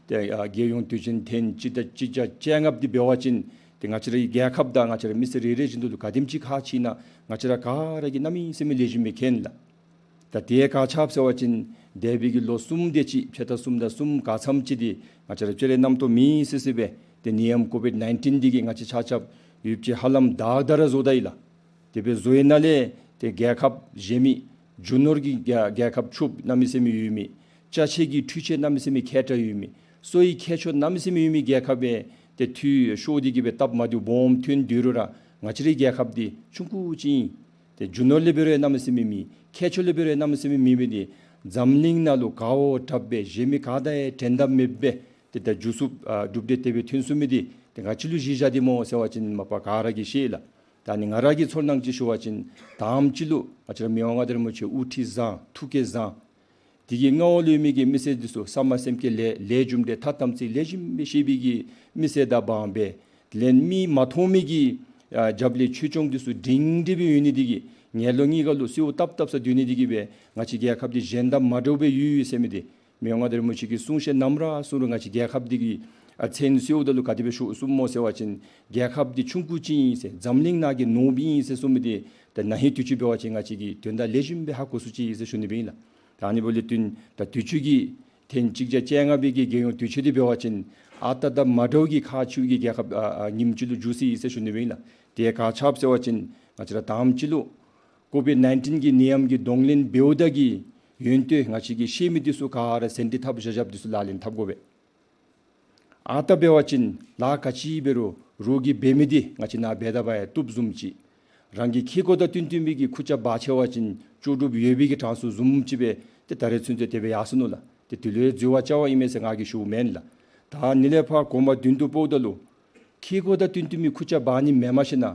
ཏེ་ཨ་རྒྱལ་ཡོངས་དུས་ཆེན་ཐེངས་གཅིག་དང་གཅིག་བརྒྱ་བཅོ་ལྔ་འདི་འབད་བ་ཅིན་ཏེ་ང་བཅས་རའི་རྒྱལ་ཁབ་དང་ང་བཅས་ར་མི་སེར་རེ་རེ་བཞིན་དུ་ལུ་ག་དེམ་ཅིག་ཁག་ཆེ་ཨིན་ན་ང་བཅས་ར་ག་ར་གིས་གནམ་མེད་ས་མེད་ལེགས་ཤོམ་སྦེ་མཁྱེན་ལགས། ད་དེ་ག་ཅི་འབད་ཟེར་བ་ཅིན་འདས་པའི་གི་ལོ་གསུམ་དེ་ཅིག་ཕྱེད་དང་གསུམ་དང་གསུམ་ག་ཙམ་ཅིག་འདི་ང་བཅས་ར་སྤྱིར་རྣམ་རྟོག་མེད་སི་སི་སྦེ་ཏེ་ནད་ཡམས་ཀོ་བིཌ་ནའིན་ཊིན་འདི་གིས་ང་བཅས་ཆ་ཁྱབ་ཡུདཔ་ཅིག་ཧ་ལམ་དག་དག་ར་བཟོ་ད་ཡི་ལགས། དེ་སྦེ་བཟོ་ཡི་ནང་ལས་ཏེ་རྒྱལ་ཁབ་གཞན་མི་རྒྱུ་ནོར་གྱི་རྒྱལ་རྒྱལ་ཁབ་ཕྱུགཔོ་གནམ་མེད་ས་མེད་ཡོད་མི་ཅ་ཆས་ཀྱི་འཕྲུལ་ཆས་གནམ་མེད་ས་མེད་མཁས་དྲགས་ཡོད་མི་གསོ་བའི་མཁས་མཆོག་གནམ་མེད་ས་མེད་ཡོད་མི་རྒྱལ་ཁབ་སྦེ་ཏེ་འཐུས་ཤོར་ཏེ་གིས་སྦེ་སྟབས་མ་བདེཝ་སྦོམ་ཐོན་དོ་རུང་ར་ང་བཅས་རའི་རྒྱལ་ཁབ་འདི་ཆུང་ཀུ་ཅིག་ཨིན། ཏེ་རྒྱུ་ནོར་ལས་འབད་རུང་གནམ་མེད་ས་མེད་མེད། མཁས་མཆོག་ལས་འབད་རུང་གནམ་མེད་ས་མེད་མེད་མི་འདི་འཛམ་གླིང་ནང་ལུ་དགའཝ་དྲགཔ་སྦེ་གཞན་མི་ག་དང་ཡང་འགྲན་ཟླ་མེདཔ་སྦེ་ཏེ་ད་འགྱོ་ཚུགསཔ་ཨ་གྲུབ་འབྲས་དེ་སྦེ་ཐོན་ཚུགས་མི་འདི་ཏེ་ག་ཅི་ལུ་གཞི་བཞག་སྟེ་སྨོ་ཟེར་བ་ཅིན་མ་པ་ག་ར་གིས་ཤེས་ལགས། ད་ནི་ང་ར་གི་ཚོར་སྣང་ཅིག་ཞུ་བ་ཅིན་དང་པ་ཅིག་ལུ་ང་བཅས་ར་མི་དབང་མངའ་བདག་རིན་པོ་ཆེ་དབུ་ཁྲིད་བཟང་ཐུགས་བསྐྱེད་བཟང་དེ་གི་མངའ་འོག་ལུ་ཡོད་མི་གི་མི་སེར་འདི་ཚུ་ས་མ་སེམས་ཀྱི་ལས་ལས་རྒྱུ་འབྲས་ཐ་དམ་ཚིག་ལེགས་ཤོམ་སྦེ་ཤེས་པའི་གི་མི་སེར་དང་འབངས་སྦེ་ལན་མིག་མ་མཐོང་མི་གི་ཨ་རྒྱབ་ལས་ཆོས་སྐྱོང་འདི་ཚུ་སྒྲིང་སྒྲི་སྦེ་ཡོད་ནི་འདི་གིས་ངན་ལོག་གཉིས་ཀ་ལུ་གསོལཝ་བཏབ་བཏབ་ས་སྡོད་ནི་འདི་གིས་སྦེ་ང་བཅས་རྒྱལ་ཁབ་འདི་གཞན་དང་མ་འདྲཝ་སྦེ་ཡོད་ཡོད་ཟེར་མི་འདི་མི་དབང་མངའ་བདག་རིན་པོ་ཆེ་གིས་གསུང་བཤད་ནམ་ར་གསུང་རུང་ང་བཅས་རྒྱལ་ཁབ་འདི་གི་ཨ་མཚན་གསོལཝ་ད་ལུ་ག་དེ་སྦེ་ཤོར་སོངམ་སྨོ་ཟེར་བ་ཅིན་རྒྱལ་ཁབ་འདི་ཆུང་ཀུ་ཅིག་ཨིན་ཟེར་འཛམ་གླིང་ནང་གི་ནོར་བུ་ཨིན་ཟེར་གསུངས་མི་འདི་ད་ན་ཧིང་དུས་ཅི་འབད་བ་ཅིན་ང་བཅས་ཀྱིས་དོན་དག་ལེགས་ཤོམ་སྦེ་ཧ་གོ་ཚུགས་ཅི་ཟེར་ཞུ་ནི་སྦེ་ཨིན་ལགས། ད་ཨ་ནི་འབདཝ་ལས་བརྟེན་ད་དུས་ཅི་གི་ཐེངས་གཅིག་བརྒྱ་བཅོ་ལྔ་པའི་གི་རྒྱལ་ཡོངས་དུས་ཆེན་འདི་འབད་བ་ཅིན་ཨ་རྟག་དང་མ་འདྲཝ་གི་ཁག་ཆེ་བའི་གི་རྒྱལ་ཁབ་ཨ་ཨ་ཉིནམ་ཅིག་ལུ་འགྱུར་སོ་ཡི་ཟེར་ཞུ་ནི་སྦེ་ཨིན་ལགས། དེ་ག་ཅི་འབད་ཟེར་བ་ཅིན་ང་བཅས་ར་དང་པ་ཅིག་ལུ་ཀོ་བིཌ་ནའིན་ཊིན་གྱི་ནད་ཡམས་ཀྱིས་གདོང་ལེན་འབདཝ་ད་གི་ཡོན་ཏན་ང་བཅས་ཀྱིས་ཤེས་མི་འདི་ཚུ་ག་ར་ཟན་ཏིག་ཐབས་བཞག་བཞགཔ་འདི་ཚུ་ལག་ལེན་འཐབ་དགོ་པས། ཨ་རྟག་འབད་བ་ཅིན་ལཱ་ག་ཅི་འབད་རུང་རོགས་ཀྱིས་འབད་མི་འདི་ང་བཅས་ནཱ་འབད་ད་པ་ཡང་བཏུབ་བཟུམ་ཅིག། རང་གི་ཁེ་ཀོ་དང་བསྟུན་བསྟུན་པའི་གི་ཁུར་ཆ་འབག་འཁྱིད་བ་ཅིན་ལྕོགས་གྲུབ་ཡོད་པའི་གི་གྲངས་སུ་བཟུམ་ཅིག་སྦེ་ཏེ་ད་རེས་ཚུན་ཚོད་དེ་སྦེ་ཡར་སོ་ནུག་ལགས། ཏེ་དེ་ལུ་ཡང་འཛོལ་བ་རྐྱབ་པ་ཨིན་མས་ཟེར་ང་གིས་ཞུཝ་མེན་ལགས། ད་ཨ་ནི་ལས་ཕར་གོང་མ་མདུན་དུ་སྤོཝ་ད་ལུ་ཁེ་ཀོ་དང་བསྟུན་བསྟུན་པའི་ཁུར་ཆ་འབག་ནི་མེན་པར་ཞིན་ན་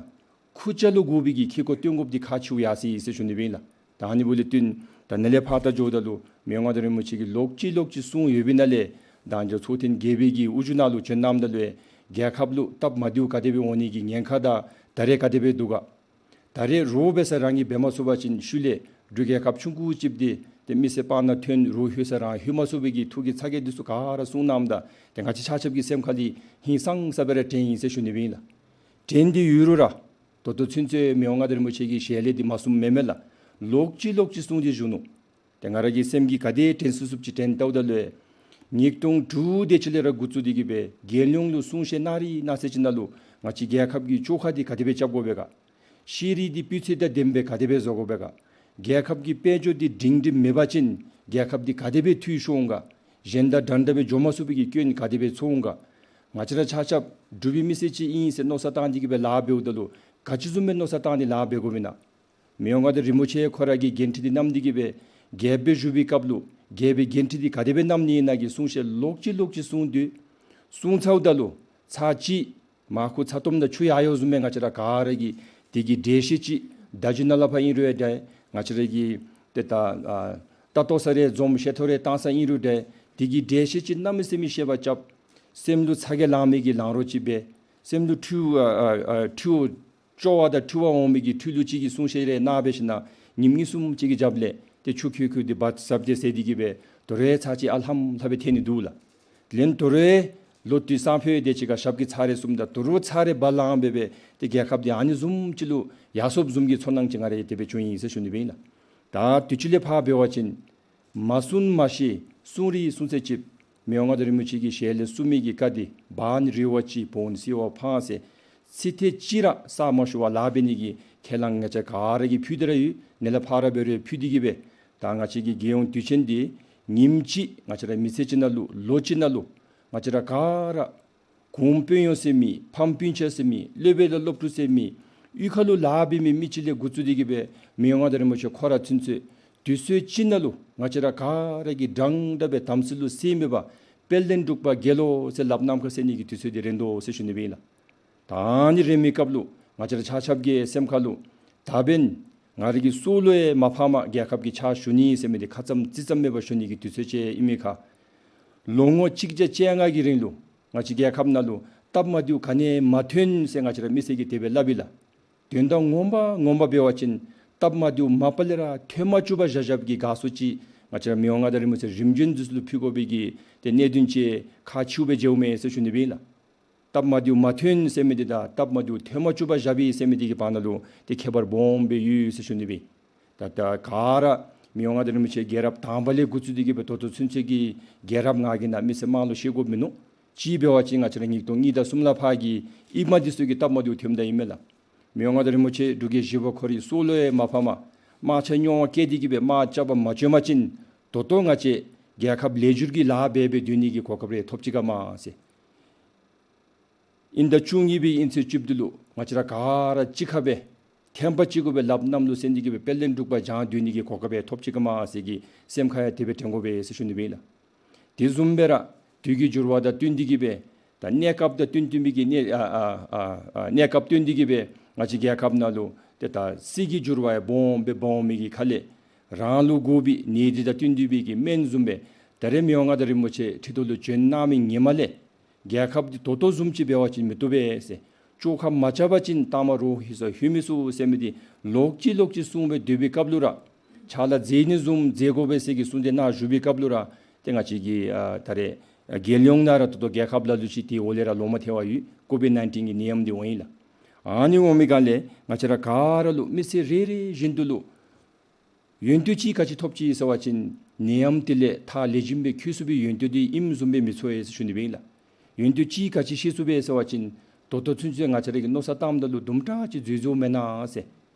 ཁུར་ཆ་ལུ་དགོ་པའི་གི་ཁེ་ཀོ་བཏོན་དགོཔ་འདི་ཁག་ཆེཝ་ཡར་སོ་ཡི་ཟེར་ཞུ་ནི་སྦེ་ཨིན་ལགས། ད་ཨ་ནི་འབདཝ་ལས་བརྟེན་ད་ཨ་ནི་ལས་ཕར་ད་འགྱོཝ་ད་ལུ་མི་དབང་མངའ་བདག་རིན་པོ་ཆེ་གིས་ལོག་ཅི་ལོག་ཅི་གསུངས་ཡོད་པའི་ནང་ལས་ད་ཨ་ནི་ཚོགས་ཐེངས་བརྒྱད་པའི་གི་དབུ་བཞུགས་ནང་ལུ་བྱོན་གནངམ་ད་ལུ་ཡང་ རྒྱལ་ཁབ་ལུ་སྟབས་མ་བདེཝ་ག་དེ་སྦེ་འོང་ནི་གི་ཉེན་ཁ་དང་ད་རེས་ག་དེ་སྦེ་འདུག་ག། ད་རེས་རོགས་འབད་ས་རང་གིས་འབད་མ་ཚུགས་པ་ཅིན་ཤུལ་ལས་འབྲུག་རྒྱལ་ཁབ་ཆུང་ཀུ་ཅིག་འདི་ཏེ་མི་སེར་སྤང་ནང་ཐོན་རོགས་ལྷོད་ས་རང་ལྷོད་མ་ཚུགས་པའི་གི་ཐུགས་ཀྱི་ཚ་གྱང་འདི་ཚུ་ག་ར་གསུང་གནངམ་ད་ཏེ་ང་བཅས་ཆ་ཁྱབ་ཀྱི་སེམས་ཁ་ལས་ཧིང་སངས་ས་སྦེ་ར་དྲན་ཡི་ཟེར་ཞུ་ནི་སྦེ་ཨིན་ལགས། དྲན་ཏེ་ཡོད་རུང་ར་ད་ལྟོ་ཚུན་ཚོད་མི་དབང་མངའ་བདག་རིན་པོ་ཆེ་གི་ཞལ་ལས་འདི་མ་གསུངམ་མེན་མས་ལགས། ལོག་ཅི་ལོག་ཅི་གསུངས་ཏེ་བཞུགས་ནུག། ཏེ་ང་ར་གི་སེམས་ཀྱིས་ག་དེ་དྲན་ཚུགས་ཚུགསཔ་ཅིག་དྲན་བལྟཝ་ད་ལུ་ཉིས་སྟོང་དྲུག་དེ་ཅིག་ལས་ར་འགོ་བཙུགས་ཏེ་གི་སྦེ་རྒྱལ་ཡོངས་ལུ་གསུང་བཤད་གནང་རིགས་གནང་ས་ཅིག་ནང་ལུ་ང་བཅས་རྒྱལ་ཁབ་ཀྱི་བཅོ་ཁ་འདི་ག་དེ་སྦེ་རྐྱབ་དགོ་པས་ག། ཤེས་རིག་འདི་སྤུས་ཚད་དང་ལྡནམ་སྦེ་ག་དེ་སྦེ་བཟོ་དགོ་པས་ག། རྒྱལ་ཁབ་ཀྱི་དཔལ་འབྱོར་འདི་སྒྲིང་སྒྲིང་མེད་པ་ཅིན་རྒྱལ་ཁབ་འདི་ག་དེ་སྦེ་འཐུས་ཤོར་འོང་ག། གཞན་དང་འདྲན་འདྲ་སྦེ་འགྱོ་མ་ཚུགས་པའི་གི་སྐྱོན་ག་དེ་སྦེ་ཚོར་འོང་ག། ང་བཅས་ར་ཆ་ཁྱབ་འབྲུག་པའི་མི་སེར་ཅིག་ཨིན་ཟེར་མནོ་བསམ་བཏང་སྟེ་གི་སྦེ་ལཱ་འབདཝ་ད་ལུ་ག་ཅི་བཟུམ་སྦེ་མནོ་བསམ་བཏང་སྟེ་ལཱ་འབད་དགོཔ་ཨིན་ན། མི་དབང་མངའ་བདག་རིན་པོ་ཆེ་ཁོ་ར་གིས་འགན་འཁྲི་འདི་བསྣམས་ཏེ་གི་སྦེ་རྒྱལཔོ་སྦེ་བཞུགས་པའི་སྐབས་ལུ་རྒྱལ་པོའི་འགན་འཁྲི་འདི་ག་དེ་སྦེ་བསྣམས་ནི་ཨིན་ན་གི་གསུང་བཤད་ལོག་ཅི་ལོག་ཅི་གསུངས་དོ། གསུང་ཚརཝ་ད་ལུ་ཚར་གཅིག་མར་ཁུ་ཚ་ཏོམ་དང་ཆུ་ཡར་ཡོད་བཟུམ་སྦེ་ང་བཅས་ར་ག་ར་གིས་དེ་གི་འགྲེལ་བཤད་ཅིག་ད་རྒྱུན་ནང་ལས་ཕར་ཨིན་རུང་ཡང་ཏེ་ང་བཅས་ར་གིས་ཏེ་ད་ཨ་ལྟ་རྟོག་ས་རེ་འཛོམས་བཤད་ཐོ་རེ་བཏང་ས་ཨིན་རུང་ཏེ་དེ་གི་འགྲེལ་བཤད་ཅིག་གནམ་མེད་ས་མེད་བཤད་པ་རྐྱབ། སེམས་ལུ་ཚ་གྱང་ལང་མི་གི་ལང་རོ་ཅིག་འབད། སེམས་ལུ་འཁྲུལ་ཨ་ཨ་ཨ་འཁྲུལ་སྐྱོ་བ་དང་འཁྲུལ་བ་འོང་མི་གི་འཁྲུལ་བློ་ཅིག་གི་གསུང་བཤད་རེ་གནང་སྦེ་ཞིནམ་ཉིནམ་གཉིས་གསུམ་ཅིག་གི་རྒྱབ་ལས་ཏེ་ཆུ་ཁོལ་ཁོལ་འདི་བ་ཟབ་སྟེ་ཟེར་ཏེ་གི་སྦེ་དོ་རུང་ཚར་གཅིག་ཨ་ལྷམ་ལྷམ་སྦེ་ཐལ་ནི་འདུག་ལགས། ལན་དོ་རུང་ལོ་དུས་སང་ཕོད་དེ་ཅིག་ཁར་ཞབས་ཀྱིས་ཚར་རེ་གསུངམ་ད་དོ་རུང་ཚར་རེ་བ་ལང་སྦེ་སྦེ་ཏེ་རྒྱལ་ཁབ་འདི་ཨ་ནི་བཟུམ་ཅིག་ལུ་ཡར་སོངམ་བཟུམ་གྱི་ཚོར་སྣང་ཅིག་ང་ར་ཡང་དེ་སྦེ་བྱུང་ཡི་ཟེར་ཞུ་ནི་སྦེ་ཨིན་ལགས། ད་དུས་ཅི་ལས་ཕར་འབད་བ་ཅིན་མ་གསུང་མ་ཤེས་གསུང་རིགས་གསུང་ཚད་ཅིག་མི་དབང་མངའ་བདག་རིན་པོ་ཆེ་གི་ཞལ་ལས་གསུང་མི་གི་བཀའ་འདི་བ་ནི་རི་བ་ཅིག་བོ་ནི་སེར་བ་ཕངས་ཟེར་ཚིག་ཐེངས་གཅིག་ར་གསརཔ་མ་ཞུ་བར་ལཱ་འབད་ནི་གི་ཁས་བླངས་ང་བཅས་ག་ར་གིས་ཕུལ་ཏེ་ར་ཡོད། ནཱ་ལས་ཕར་ར་འབད་རུང་ཕུལ་ཏེ་གི་སྦེ་ད་ང་བཅས་ཀྱི་རྒྱལ་ཡོངས་དུས་ཆེན་འདི་ཉིནམ་གཅིག་ང་བཅས་ར་མི་ཚེ་ཅིག་ནང་ལུ་ལོ་གཅིག་ནང་ལུ་ང་བཅས་ར་ག་ར་གོང་དཔོན་གཡོག་ཟེར་མི་ཕམ་སྤུན་ཆ་ཟེར་མི་སློབ་དཔོན་དང་སློབ་ཕྲུག་ཟེར་མི་གཡུས་ཁ་ལུ་ལཱ་འབད་མི་མི་ཅིག་ལས་འགོ་བཙུགས་ཏེ་གི་སྦེ་མི་དབང་མངའ་བདག་རིན་པོ་ཆེ་ཁོ་ར་ཚུན་ཚོད་དུས་ཚོད་གཅིག་ནང་ལུ་ང་བཅས་ར་ག་ར་གིས་འདྲན་འདྲ་སྦེ་དམ་ཚིག་ལུ་སེམས་མེད་པར་དཔལ་ལྡན་འབྲུག་པ་རྒྱལ་ལོ་ཟེར་ལགཔ་ནམ་མཁར་བསྣམས་ནི་གི་དུས་ཚོད་འདི་རན་དོ་ཟེར་ཞུ་ནི་སྦེ་ཨིན་ལགས། ད་ཨ་ནི་རན་མི་སྐབས་ལུ་ང་བཅས་ར་ཆ་ཁྱབ་ཀྱི་སེམས་ཁ་ལུ་ད་འབདན་ང་ར་གི་སྲོག་ལུ་ཡང་མ་ཕངས་པར་རྒྱལ་ཁབ་ཀྱི་ཕྱག་ཞུ་ནི་ཟེར་མི་འདི་ཁ་ཙམ་ཙི་ཙམ་མེད་པར་ཞུ་ནི་གི་དུས་ཚོད་ཅིག་ཨིན་མི་ཁར་ལོ་ངོ་གཅིག་བརྒྱ་བཅོ་ལྔ་གི་རིང་ལུ་ང་བཅས་རྒྱལ་ཁབ་ནང་ལུ་སྟབས་མ་བདེཝ་ག་ནི་ཡང་མ་ཐོན་ཟེར་ང་བཅས་ར་མི་སེར་གྱིས་དེ་སྦེ་སླབ་ཨིན་ལགས། དོན་དག་ངོ་མ་ངོ་མ་འབད་བ་ཅིན་སྟབས་མ་བདེཝ་མ་པ་ལས་ར་ཐོན་མ་བཅུག་པར་བཞག་བཞགཔ་གི་དགའ་བསུ་ཅིག་ང་བཅས་ར་མི་དབང་མངའ་བདག་རིན་པོ་ཆེ་རིམ་བྱོན་འདི་ཚུ་ལུ་ཕུལ་དགོ་པའི་གི་ཏེ་གནད་དོན་ཅིག་ཁག་ཆེཝ་སྦེ་མཇལཝ་མས་ཟེར་ཞུ་ནི་སྦེ་ཨིན་ལགས། སྟབས་མ་བདེཝ་མ་ཐོན་ཟེར་མི་འདི་དང་སྟབས་མ་བདེཝ་ཐོན་མ་བཅུག་པར་བཞག་པས་ཟེར་མི་འདི་གི་བར་ན་ལུ་ཏེ་ཁྱད་པར་སྦོམ་སྦེ་ཡོད་ཟེར་ཞུ་ནི་སྦེ། ད་ད་ག་ར་མི་དབང་མངའ་བདག་རིན་པོ་ཆེ་རྒྱལ་རབས་དང་པ་ལས་འགོ་བཙུགས་ཏེ་གི་སྦེ་ད་ལྟོ་ཚུན་ཚོད་ཀྱི་རྒྱལ་རབས་ང་གིས་ནཱ་མི་སེར་དམངས་ལུ་བཤད་དགོཔ་མིན་ནུག། གཅིག་འབད་བ་ཅིན་ང་བཅས་ར་ཉིས་སྟོང་གཉིས་དང་གསུམ་ལས་ཕར་གྱི་ཨིནམ་འདི་ཚུ་གི་སྟབས་མ་བདེཝ་ཐོནམ་ད་ཨིན་མས་ལགས། མི་དབང་མངའ་བདག་རིན་པོ་ཆེ་འབྲུག་རྒྱལ་བཞི་པ་ཁོ་རའི་སྲོག་ལུ་ཡང་མ་ཕངས་པར་དམག་ཆ་རྙོག་དྲ་བཀལ་ཏེ་གི་སྦེ་དམག་རྐྱབ་པར་མ་བྱོན་པ་ཅིན་ད་ལྟོ་ང་བཅས་རྒྱལ་ཁབ་ལེགས་བསྒྱུར་གྱི་ལཱ་འབད་སྦེ་སྡོད་ནི་གི་གོ་སྐབས་རེ་ཐོབ་ཅི་ག་མས་ཟེར། དབྱིན་ཟླ་བཅུ་གཉིས་པའི་དབྱིན་ཚེས་བཅུ་བདུན་ལུ་ང་བཅས་ར་ག་ར་གཅིག་ཁར་སྦེ་ཐེངས་པ་གཅིག་གུ་སྦེ་ལགཔ་གནམ་ལུ་བསྣམས་ཏེ་གི་སྦེ་དཔལ་ལྡན་འབྲུག་པ་བཞེངས་སྡོད་ནི་གི་གོ་སྐབས་སྦེ་ཐོབ་ཅི་ག་མས་ཟེར་གྱི་སེམས་ཁར་ཡང་དེ་སྦེ་དྲན་དགོ་པས་ཟེར་ཞུ་ནི་སྦེ་ཨིན་ལགས། དེ་བཟུམ་སྦེ་ར་དུས་ཀྱི་འགྱུར་བ་དང་བསྟུན་ཏེ་གི་སྦེ་ད་གནས་སྐབས་དང་བསྟུན་ཏེ་སྦེ་གི་གནས་ཨ་ཨ་ཨ་ཨ་གནས་སྐབས་བསྟུན་ཏེ་གི་སྦེ་ང་བཅས་རྒྱལ་ཁབ་ནང་ལུ་ཏེ་ད་ཟས་ཀྱི་འགྱུར་བ་ཡང་སྦོམ་སྦེ་འབག་འོང་མི་གི་ཁ་ལས་རང་ལུ་དགོ་པའི་ནད་འདི་དང་བསྟུན་ཏེ་སྦེ་གི་སྨན་བཟུམ་སྦེ་ད་རེས་མི་དབང་མངའ་བདག་རིན་པོ་ཆེ་ཁྲི་ཐོག་ལུ་བྱོན་གནང་མི་ཉིནམ་ལས་རྒྱལ་ཁབ་འདི་ད་ལྟོ་བཟུམ་ཅིག་འབད་བ་ཅིན་མི་བཏུབ་པས་ཟེར། བཅོ་ཁ་མ་རྐྱབ་པ་ཅིན་མཐའ་མ་རོགས་ལྷོད་ས་ལྷོད་མི་ཚུགས་ཟེར་མི་འདི་ལོག་ཅི་ལོག་ཅི་གསུངས་སྦེ་སྡོད་པའི་སྐབས་ལུ་ར་ཕྱག་ལཱ་མཛད་ནི་བཟུམ་མཛད་དགོ་པས་ཟེར་གྱི་གསུང་དེ་ནཱ་ཞུ་བའི་སྐབས་ལུ་ར་ཏེ་ང་བཅས་ཀྱི་ཨ་ད་རེས་རྒྱལ་ཡོངས་ནང་ར་ད་ལྟོ་རྒྱལ་ཁབ་ལ་ལུ་ཅིག་དེ་འོག་ལས་ར་ལོང་མ་ཐལ་བར་ཡོད། ཀོ་བིཌ་ནའིན་ཊིན་གྱི་ནད་ཡམས་འདི་འོང་ཡི་ལགས། ཨ་ནི་འོང་མི་སྒང་ལས་ང་བཅས་ར་ག་ར་ལུ་མི་སེར་རེ་རེ་བཞིན་དུ་ལུ་ཡོན་ཏན་ཅིག་ག་ཅི་ཐོབ་ཅི་ཟེར་བ་ཅིན་ནད་ཡམས་དེ་ལས་ཐག་ལེགས་ཤོམ་སྦེ་འཁྱོལ་ཚུགས་པའི་ཡོན་ཏན་འདི་ཨིནམ་བཟུམ་སྦེ་མི་ཚོར་ཡི་ཟེར་ཞུ་ནི་སྦེ་ཨིན་ལགས། ཡོན་ཏན་ཅིག་ག་ཅི་ཤེས་ཚུགས་པས་ཟེར་བ་ཅིན་ད་ལྟོ་ཚུན་ཚོད་ང་བཅས་ར་གིས་མནོ་བསམ་བཏངམ་ད་ལུ་དུམ་གྲ་ཅིག་འཛོལ་འཛོལཝ་མེན་ན་ཟེར།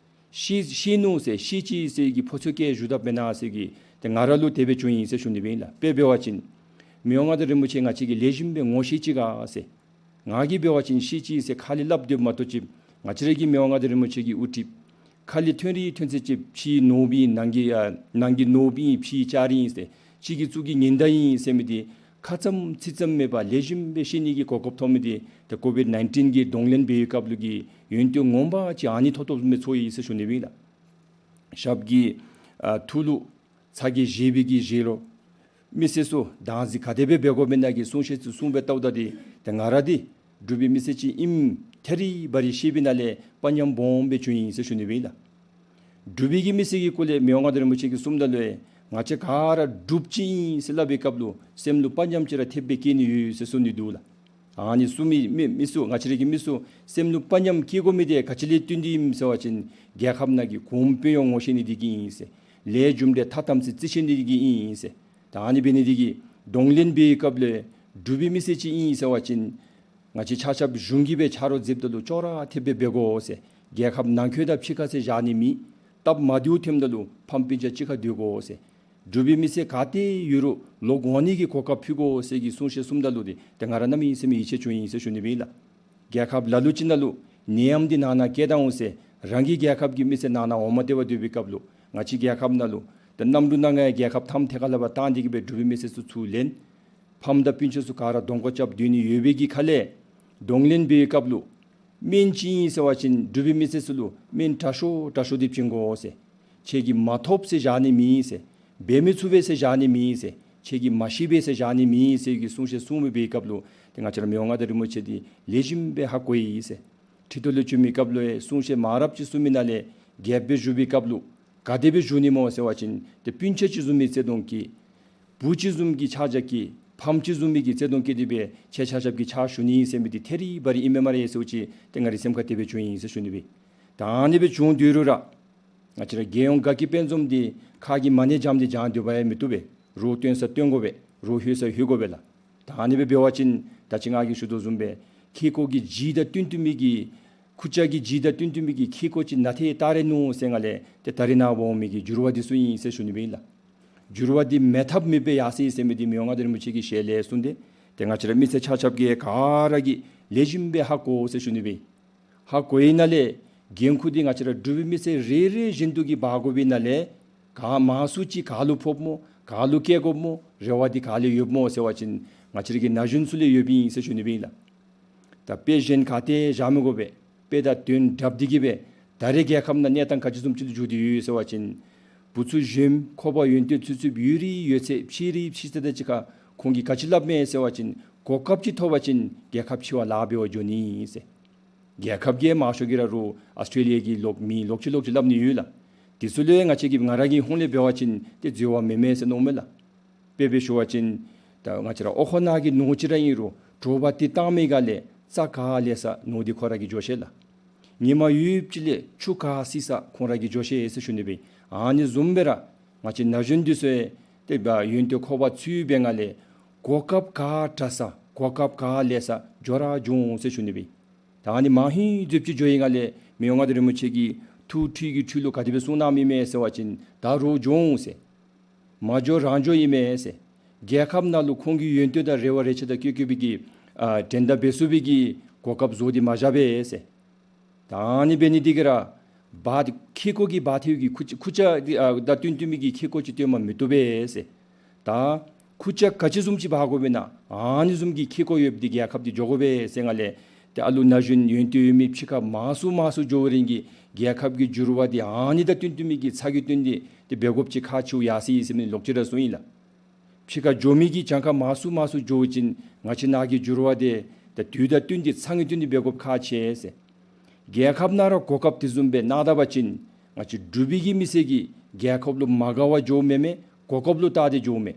ཤེས་ཤེས་ནུག་ཟེར་ཤེས་ཅི་ཟེར་གྱི་ཕོ་ཚོད་བཀལ་བཞུགས་དཔ་མེན་ན་ཟེར་གྱི་ཏེ་ང་ར་ལུ་དེ་སྦེ་བྱུང་ཡི་ཟེར་ཞུ་ནི་སྦེ་ཨིན་ལགས། དཔེ་འབད་བ་ཅིན་མི་དབང་མངའ་བདག་རིན་པོ་ཆེ་ང་བཅས་ཀྱིས་ལེགས་ཤོམ་སྦེ་ངོ་ཤེས་ཅི་ག་ཟེར། ང་གིས་འབད་བ་ཅིན་ཤེས་ཅི་ཟེར་ཁ་ལས་སླབ་སྡོདཔ་མ་གཏོགས་ཅིག་ང་བཅས་ར་གི་མི་དབང་མངའ་བདག་རིན་པོ་ཆེ་གི་དབུ་ཁྲིད་ཁ་ལས་ཐོན་རིགས་ཐོན་ཚད་ཅིག་ཕྱི་ནོར་བུ་ཨིན་ནང་གི་ཨ་ནང་གི་ནོར་བུ་ཨིན་ཕྱི་ལྕགས་རི་ཨིན་ཟེར་ཕྱི་གི་གཙུག་གི་ཉི་ཟླ་ཨིན་ཟེར་མི་འདི་ཁ་ཙམ་ཚིག་ཙམ་མེད་པར་ལེགས་ཤོམ་སྦེ་ཤེས་ནི་གི་གོ་སྐབས་ཐོབ་མི་འདི་ཏེ་ཀོ་བིཌ་ནའིན་ཊིན་གྱི་གདོང་ལེན་འབད་བའི་སྐབས་ལུ་གི་ཡོན་ཏན་ངོ་མ་ཅིག་ཨ་ནི་ཐོབ་ཐོབ་བཟུམ་སྦེ་ཚོར་ཡི་ཟེར་ཞུ་ནི་སྦེ་ཨིན་ལགས། ཞབས་ཀྱི་ཨ་ཐུགས་ལུ་ཚ་གྱང་བཞེས་པའི་གི་བཞེས་ལོ། མི་སེར་ཚུ་བདག་འཛིན་ག་དེ་སྦེ་འབད་དགོ་མེན་ན་གི་གསུང་བཤད་ཚུ་གསུངས་སྦེ་བལྟཝ་ད་འདི་ཏེ་ང་ར་འདི་ འབྲུག་པའི་མི་སེར་ཅིག་ཨིནམ་ཐད་རི་བ་རི་ཤེས་པའི་ནང་ལས་དཔའ་ཉམས་སྦོམ་སྦེ་བྱུང་ཡི་ཟེར་ཞུ་ནི་སྦེ་ཨིན་ལགས། འབྲུག་པའི་གི་མི་སེར་གྱི་སྐོར་ལས་མི་དབང་མངའ་བདག་རིན་པོ་ཆེ་གིས་གསུངམ་ད་ལུ་ཡང་ང་བཅས་ག་ར་འབྲུགཔ་ཅིག་ཨིན་ཟེར་སླབ་པའི་སྐབས་ལུ་སེམས་ལུ་དཔའ་ཉམས་ཅིག་ར་ཐེབས་སྦེ་སྐྱེ་ནི་ཡོད་ཟེར་གསུང་ནི་འདུག་ལགས། ཨ་ནི་གསུང་མི་མི་མི་ཚུ་ང་བཅས་ར་གི་མི་ཚུ་སེམས་ལུ་དཔའ་ཉམས་སྐྱེ་དགོ་མི་འདི་ག་ཅི་ལས་བརྟེན་ཏེ་ཨིནམ་ཟེར་བ་ཅིན་རྒྱལ་ཁབ་ནང་གི་གོང་འཕེལ་ཡོད་ངོ་ཤེས་ནི་འདི་གིས་ཨིན་ཟེར། ལས་རྒྱུ་འབྲས་མཐའ་དམ་ཚིག་རྩི་ཤེས་ནི་འདི་གིས་ཨིན་ཟེར། ད་ཨ་ནི་འབད་ནི་འདི་གིས་གདོང་ལེན་འབད་བའི་སྐབས་ལུ་འབྲུག་པའི་མི་སེར་ཅིག་ཨིན་ཟེར་བ་ཅིན་ང་བཅས་ཆ་ཁྱབ་གཞུང་གིས་སྦེ་ཆ་རོགས་མཛདཔ་ད་ལུ་ཅོག་ར་འཐདཔ་སྦེ་འབད་དགོ་ཟེར། རྒྱལ་ཁབ་ནང་འཁོད་དང་ཕྱི་ཁ་ཟེར་བཞག་ནི་མེད། སྟབས་མ་བདེཝ་ཐོནམ་ད་ལུ་ཕམ་སྤུན་ཆ་གཅིག་ཁར་སྡོད་དགོ་ཟེར། འབྲུག་པའི་མི་སེར་ག་ཏེ་ཡོད་རུང་ལོག་འོང་ནི་གི་གོ་སྐབས་ཕུལ་དགོ་ཟེར་གྱི་གསུང་བཤད་གསུངམ་ད་ལུ་འདི་ཏེ་ང་ར་གནམ་མེད་ས་མེད་ཡིད་ཆེས་བྱུང་ཡི་ཟེར་ཞུ་ནི་སྦེ་ཨིན་ལགས། རྒྱལ་ཁབ་ལ་ལུ་ཅིག་ནང་ལུ་ནད་ཡམས་འདི་ནང་ན་བཀལ་ད་འོང་ཟེར་རང་གི་རྒྱལ་ཁབ་ཀྱི་མི་སེར་ནང་ན་འོང་མ་སྟེར་བར་སྡོད་པའི་སྐབས་ལུ་ང་བཅས་རྒྱལ་ཁབ་ནང་ལུ་ད་གནམ་གྲུ་ནང་ང་རྒྱལ་ཁབ་མཐའམ་ཐད་ཁ་ལས་ཕར་བཏང་སྟེ་གི་སྦེ་འབྲུག་པའི་མི་སེར་ཚུ་ཚུར་ལེན། ཕམ་དང་སྤུན་ཆ་ཚུ་ག་ར་གདོང་ཁར་རྐྱབ་སྡོད་ནི་ཡོད་པའི་གི་ཁ་ལས་གདོང་ལེན་འབད་བའི་སྐབས་ལུ་སྨན་བྱིན་ཟེར་བ་ཅིན་འབྲུག་པའི་མི་སེར་ཚུ་ལུ་སྨན་དྲག་ཤོས་དྲག་ཤོས་འདི་བྱིན་དགོ་ཟེར། ཁྱེད་ཀྱིས་མ་ཐོབ་ཟེར་བཞག་ནི་མེད་ཟེར། འབད་མི་ཚུགས་པས་ཟེར་བཞག་ནི་མེད་ཟེར། ཁྱེད་ཀྱིས་མ་ཤེས་པས་ཟེར་བཞག་ནི་མེད་ཟེར་གྱི་གསུང་བཤད་གསུངས་པའི་སྐབས་ལུ་ཏེ་ང་བཅས་ར་མི་དབང་མངའ་བདག་རིན་པོ་ཆེ་འདི་ལེགས་ཤོམ་སྦེ་ཧ་གོ་ཡི་ཟེར། ཁྲི་ཐོག་ལུ་བྱོན་མི་སྐབས་ལུ་ཡང་གསུང་བཤད་མང་རབས་ཅིག་གསུང་མི་ནང་ལས་རྒྱལཔོ་སྦེ་བཞུགས་པའི་སྐབས་ལུ་ག་དེ་སྦེ་བཞུགས་ནི་སྨོ་ཟེར་བ་ཅིན་ཏེ་སྤུན་ཆ་ཅིག་བཟུམ་མའི་བརྩེ་གདུང་གིས་བུ་ཅིག་བཟུམ་གྱི་ཕྱག་རྒྱ་གིས་ཕམ་ཅིག་བཟུམ་མའི་གི་བརྩེ་གདུང་གིས་དེ་སྦེ་ཁྱེད་ཆ་ཁྱབ་ཀྱི་ཕྱག་ཞུ་ནི་ཨིན་ཟེར་མི་འདི་ཐད་རི་བ་རི་ཨིན་མས་སྨ་རེ་ཟེར་ཅིག་ཏེ་ང་རའི་སེམས་ཁར་དེ་སྦེ་བྱུང་ཡི་ཟེར་ཞུ་ནི་སྦེ། ད་ཨ་ནི་སྦེ་བྱུང་སྡོད་རུང་ར་ང་བཅས་ར་རྒྱལ་ཡོངས་དགའ་སྐྱིད་དཔལ་འཛོམས་འདི་ཁ་གིས་མ་ཎི་བགྱངམ་དེ་བགྱང་སྡོད་པ་ཡང་མི་བཏུབ་པས། རོགས་བཏོན་ས་བཏོན་དགོ་པས། རོགས་ལྷོད་ས་ལྷོད་དགོ་པས་ལགས། ད་ཨ་ནི་སྦེ་འབད་བ་ཅིན་ད་ཅི་ང་གིས་ཞུ་དོ་བཟུམ་སྦེ་ཁེ་ཀོ་གི་ལྗིད་དང་བསྟུན་བསྟུན་མི་གི་ཁུར་ཆ་གི་ལྗིད་དང་བསྟུན་བསྟུན་མི་གི་ཁེ་ཀོ་ཅིག་ནཱ་ཐད་བཏགས་རན་ནུག་ཟེར་ང་ལས་ཏེ་ད་རེས་ནངས་པ་འོང་མི་གི་འགྱུར་བ་འདི་ཚུ་ཨིན་ཟེར་ཞུ་ནི་སྦེ་ཨིན་ལགས། འགྱུར་བ་འདི་མེད་ཐབས་མེདཔ་སྦེ་ཡར་སོ་ཡི་ཟེར་མི་འདི་མི་དབང་མངའ་བདག་རིན་པོ་ཆེ་གི་ཞལ་ལས་གསུངས་ཏེ་ཏེ་ང་བཅས་ར་མི་སེར་ཆ་ཁྱབ་ཀྱིས་ག་ར་གིས་ལེགས་ཤོམ་སྦེ་ཧ་གོ་ཟེར་ཞུ་ནི་སྦེ། ཧ་གོ་ཡི་ནང་ལས་འགན་ཁུར་འདི་ང་བཅས་ར་འབྲུག་པའི་མི་སེར་རེ་རེ་བཞིན་དུ་གིས་འབག་དགོ་པའི་ནང་ལས་ག་མང་སུ་ཅིག་ག་ལུ་ཕོགཔ་སྨོ། ག་ལུ་བཀལ་དགོཔ་སྨོ། རེ་བ་འདི་ག་ལས་ཡོདཔ་སྨོ་ཟེར་བ་ཅིན་ང་བཅས་ར་གི་ན་གཞོན་ཚུ་ལས་ཡོདཔ་ཨིན་ཟེར་ཞུ་ནི་སྦེ་ཨིན་ལགས། ད་དཔེ་གཞན་ག་ཏེ་བཞག་མི་དགོ་པས། དཔེ་དང་དོན་སྒྲུབ་སྟེ་གི་སྦེ་ད་རེས་རྒྱལ་ཁབ་ནང་གནས་སྟངས་ག་ཅི་བཟུམ་ཅིག་ལུ་འགྱུར་ཏེ་ཡོད་ཟེར་བ་ཅིན་བུ་ཚུ་གཞོནམ་ཁོག་པར་ཡོན་ཏན་ཚུད་ཚུདཔ་ཡོད་རིགས་ཡོད་ཚད་ཕྱི་རིགས་ཕྱི་ཚད་དང་གཅིག་ཁར་ཁོང་གིས་ག་ཅི་སླབ་མས་ཟེར་བ་ཅིན་གོ་སྐབས་ཅིག་ཐོབ་པ་ཅིན་རྒྱལ་ཁབ་ཕྱི་བ་ལཱ་འབད་བར་འགྱོ་ནི་ཨིན་ཟེར། རྒྱལ་ཁབ་ཀྱི་མང་ཤོས་ཀྱིས་ར་རོགས་ཨཱོས་ཊྲེ་ལི་ཡ་གི་ལོག་མི་ལོག་ཅི་ལོག་ཅི་སླབ་ནི་ཡོད་ལགས། དེ་ཚུ་ལས་ང་བཅས་ཀྱིས་ང་ར་གི་ཧོངས་ལས་འབད་བ་ཅིན་ཏེ་འཛོལ་བ་མེན་མས་ཟེར་མནོཝ་མས་ལགས། དཔེ་སྦེ་ཞུ་བ་ཅིན་ད་ང་བཅས་ར་འོག་ཁང་ནང་གི་ནོར་ཅིག་ར་ཨིན་རུང་དྲོ་པ་འདི་བཏང་མི་ག་ལས་རྩྭ་ག་ལས་ས་ནོར་འདི་ཁོ་ར་གིས་འགྱོ་ཤེས་ལགས། ཉི་མ་ཡོདཔ་ཅིག་ལས་ཆུ་ག་བསིལ་ས་ཁོང་ར་གིས་འགྱོ་ཤེས་ཟེར་ཞུ་ནི་སྦེ། ཨ་ནི་བཟུམ་སྦེ་ར་ང་བཅས་ན་གཞོན་འདི་ཚུ་ཡང་ཏེ་ཡོན་ཏན་ཁོག་པར་ཚུད་པའི་ནང་ལས་གོ་སྐབས་ག་དྲག་ས་གོ་སྐབས་ག་ལས་ས་འགྱོ་ར་འགྱོ་འོང་ཟེར་ཞུ་ནི་སྦེ། ད་ཨ་ནི་མང་ཧིང་རྫོབ་ཅིག་འགྱོ་བའི་ནང་ལས་མི་དབང་མངའ་བདག་རིན་པོ་ཆེ་གིས་ཐུགས་ཁྲོས་ཀྱི་ཁྲོས་ལུ་ག་དེ་སྦེ་གསུངས་གནངམ་ཨིན་མས་ཟེར་བ་ཅིན་ད་རོགས་འགྱོ་འོང་ཟེར། མ་འགྱོ་རང་འགྱོ་ཨིན་མས་ཟེར། རྒྱལ་ཁབ་ནང་ལུ་ཁོང་གི་ཡོན་ཏན་དང་རེ་བ་རེ་ཆེ་དང་བསྐྱེད་བསྐྱེད་པའི་གི་ཨ་འགྲན་ཟླ་འབད་ཚུགས་པའི་གི་གོ་སྐབས་བཟོ་སྟེ་མ་བཞག་པས་ཟེར། ད་ཨ་ནི་འབད་ནི་འདི་གིས་ར་འབག་ཁེ་ཀོ་གི་འབག་ཐེབས་ཀྱི་ཁུར་ཆ་ཁུར་ཆ་འདི་ཨ་དང་བསྟུན་བསྟུན་མི་གི་ཁེ་ཀོ་ཅིག་བཏོན་མ་མི་བཏུབ་པས་ཟེར། ད་ཁུར་ཆ་ག་ཅི་བཟུམ་ཅིག་འབག་དགོ་པས་ན་ཨ་ནི་བཟུམ་གྱི་ཁེ་ཀོ་ཡོདཔ་འདི་རྒྱལ་ཁབ་འདི་འགྱོ་དགོ་པས་ཟེར་ནང་ལས་ཏེ་ཨ་ལུ་ན་གཞོན་ཡོན་ཏན་ཡོད་མི་ཕྱི་ཁར་མང་སུ་མང་སུ་འགྱོ་བའི་རིང་གི་རྒྱལ་ཁབ་ཀྱི་འགྱུར་བ་འདི་ཨ་ནི་དང་བསྟུན་བསྟུན་མི་གི་ཚ་གྱང་བསྟུན་ཏེ་ཏེ་འབད་དགོཔ་ཅིག་ཁག་ཆེཝ་ཡར་སོ་ཡི་ཟེར་མི་ལོག་ཅི་ར་གསུངས་ཡི་ལགས། ཕྱི་ཁར་འགྱོ་མི་གི་གྱངས་ཁ་མང་སུ་མང་སུ་འགྱོ་བ་ཅིན་ང་བཅས་ནང་གི་འགྱུར་བ་འདི་ད་དུས་དང་བསྟུན་ཏེ་ཚ་གྱང་བསྟུན་ཏེ་འབད་དགོཔ་ཁག་ཆེ་ཟེར། རྒྱལ་ཁབ་ནང་ར་གོ་སྐབས་དེ་བཟུམ་སྦེ་གནང་ད་པ་ཅིན་ང་བཅས་འབྲུག་པའི་གི་མི་སེར་གྱིས་རྒྱལ་ཁབ་ལུ་མ་དགའ་བར་འགྱོཝ་མེན་མས། གོ་སྐབས་ལུ་བལྟ་སྟེ་འགྱོཝ་མས།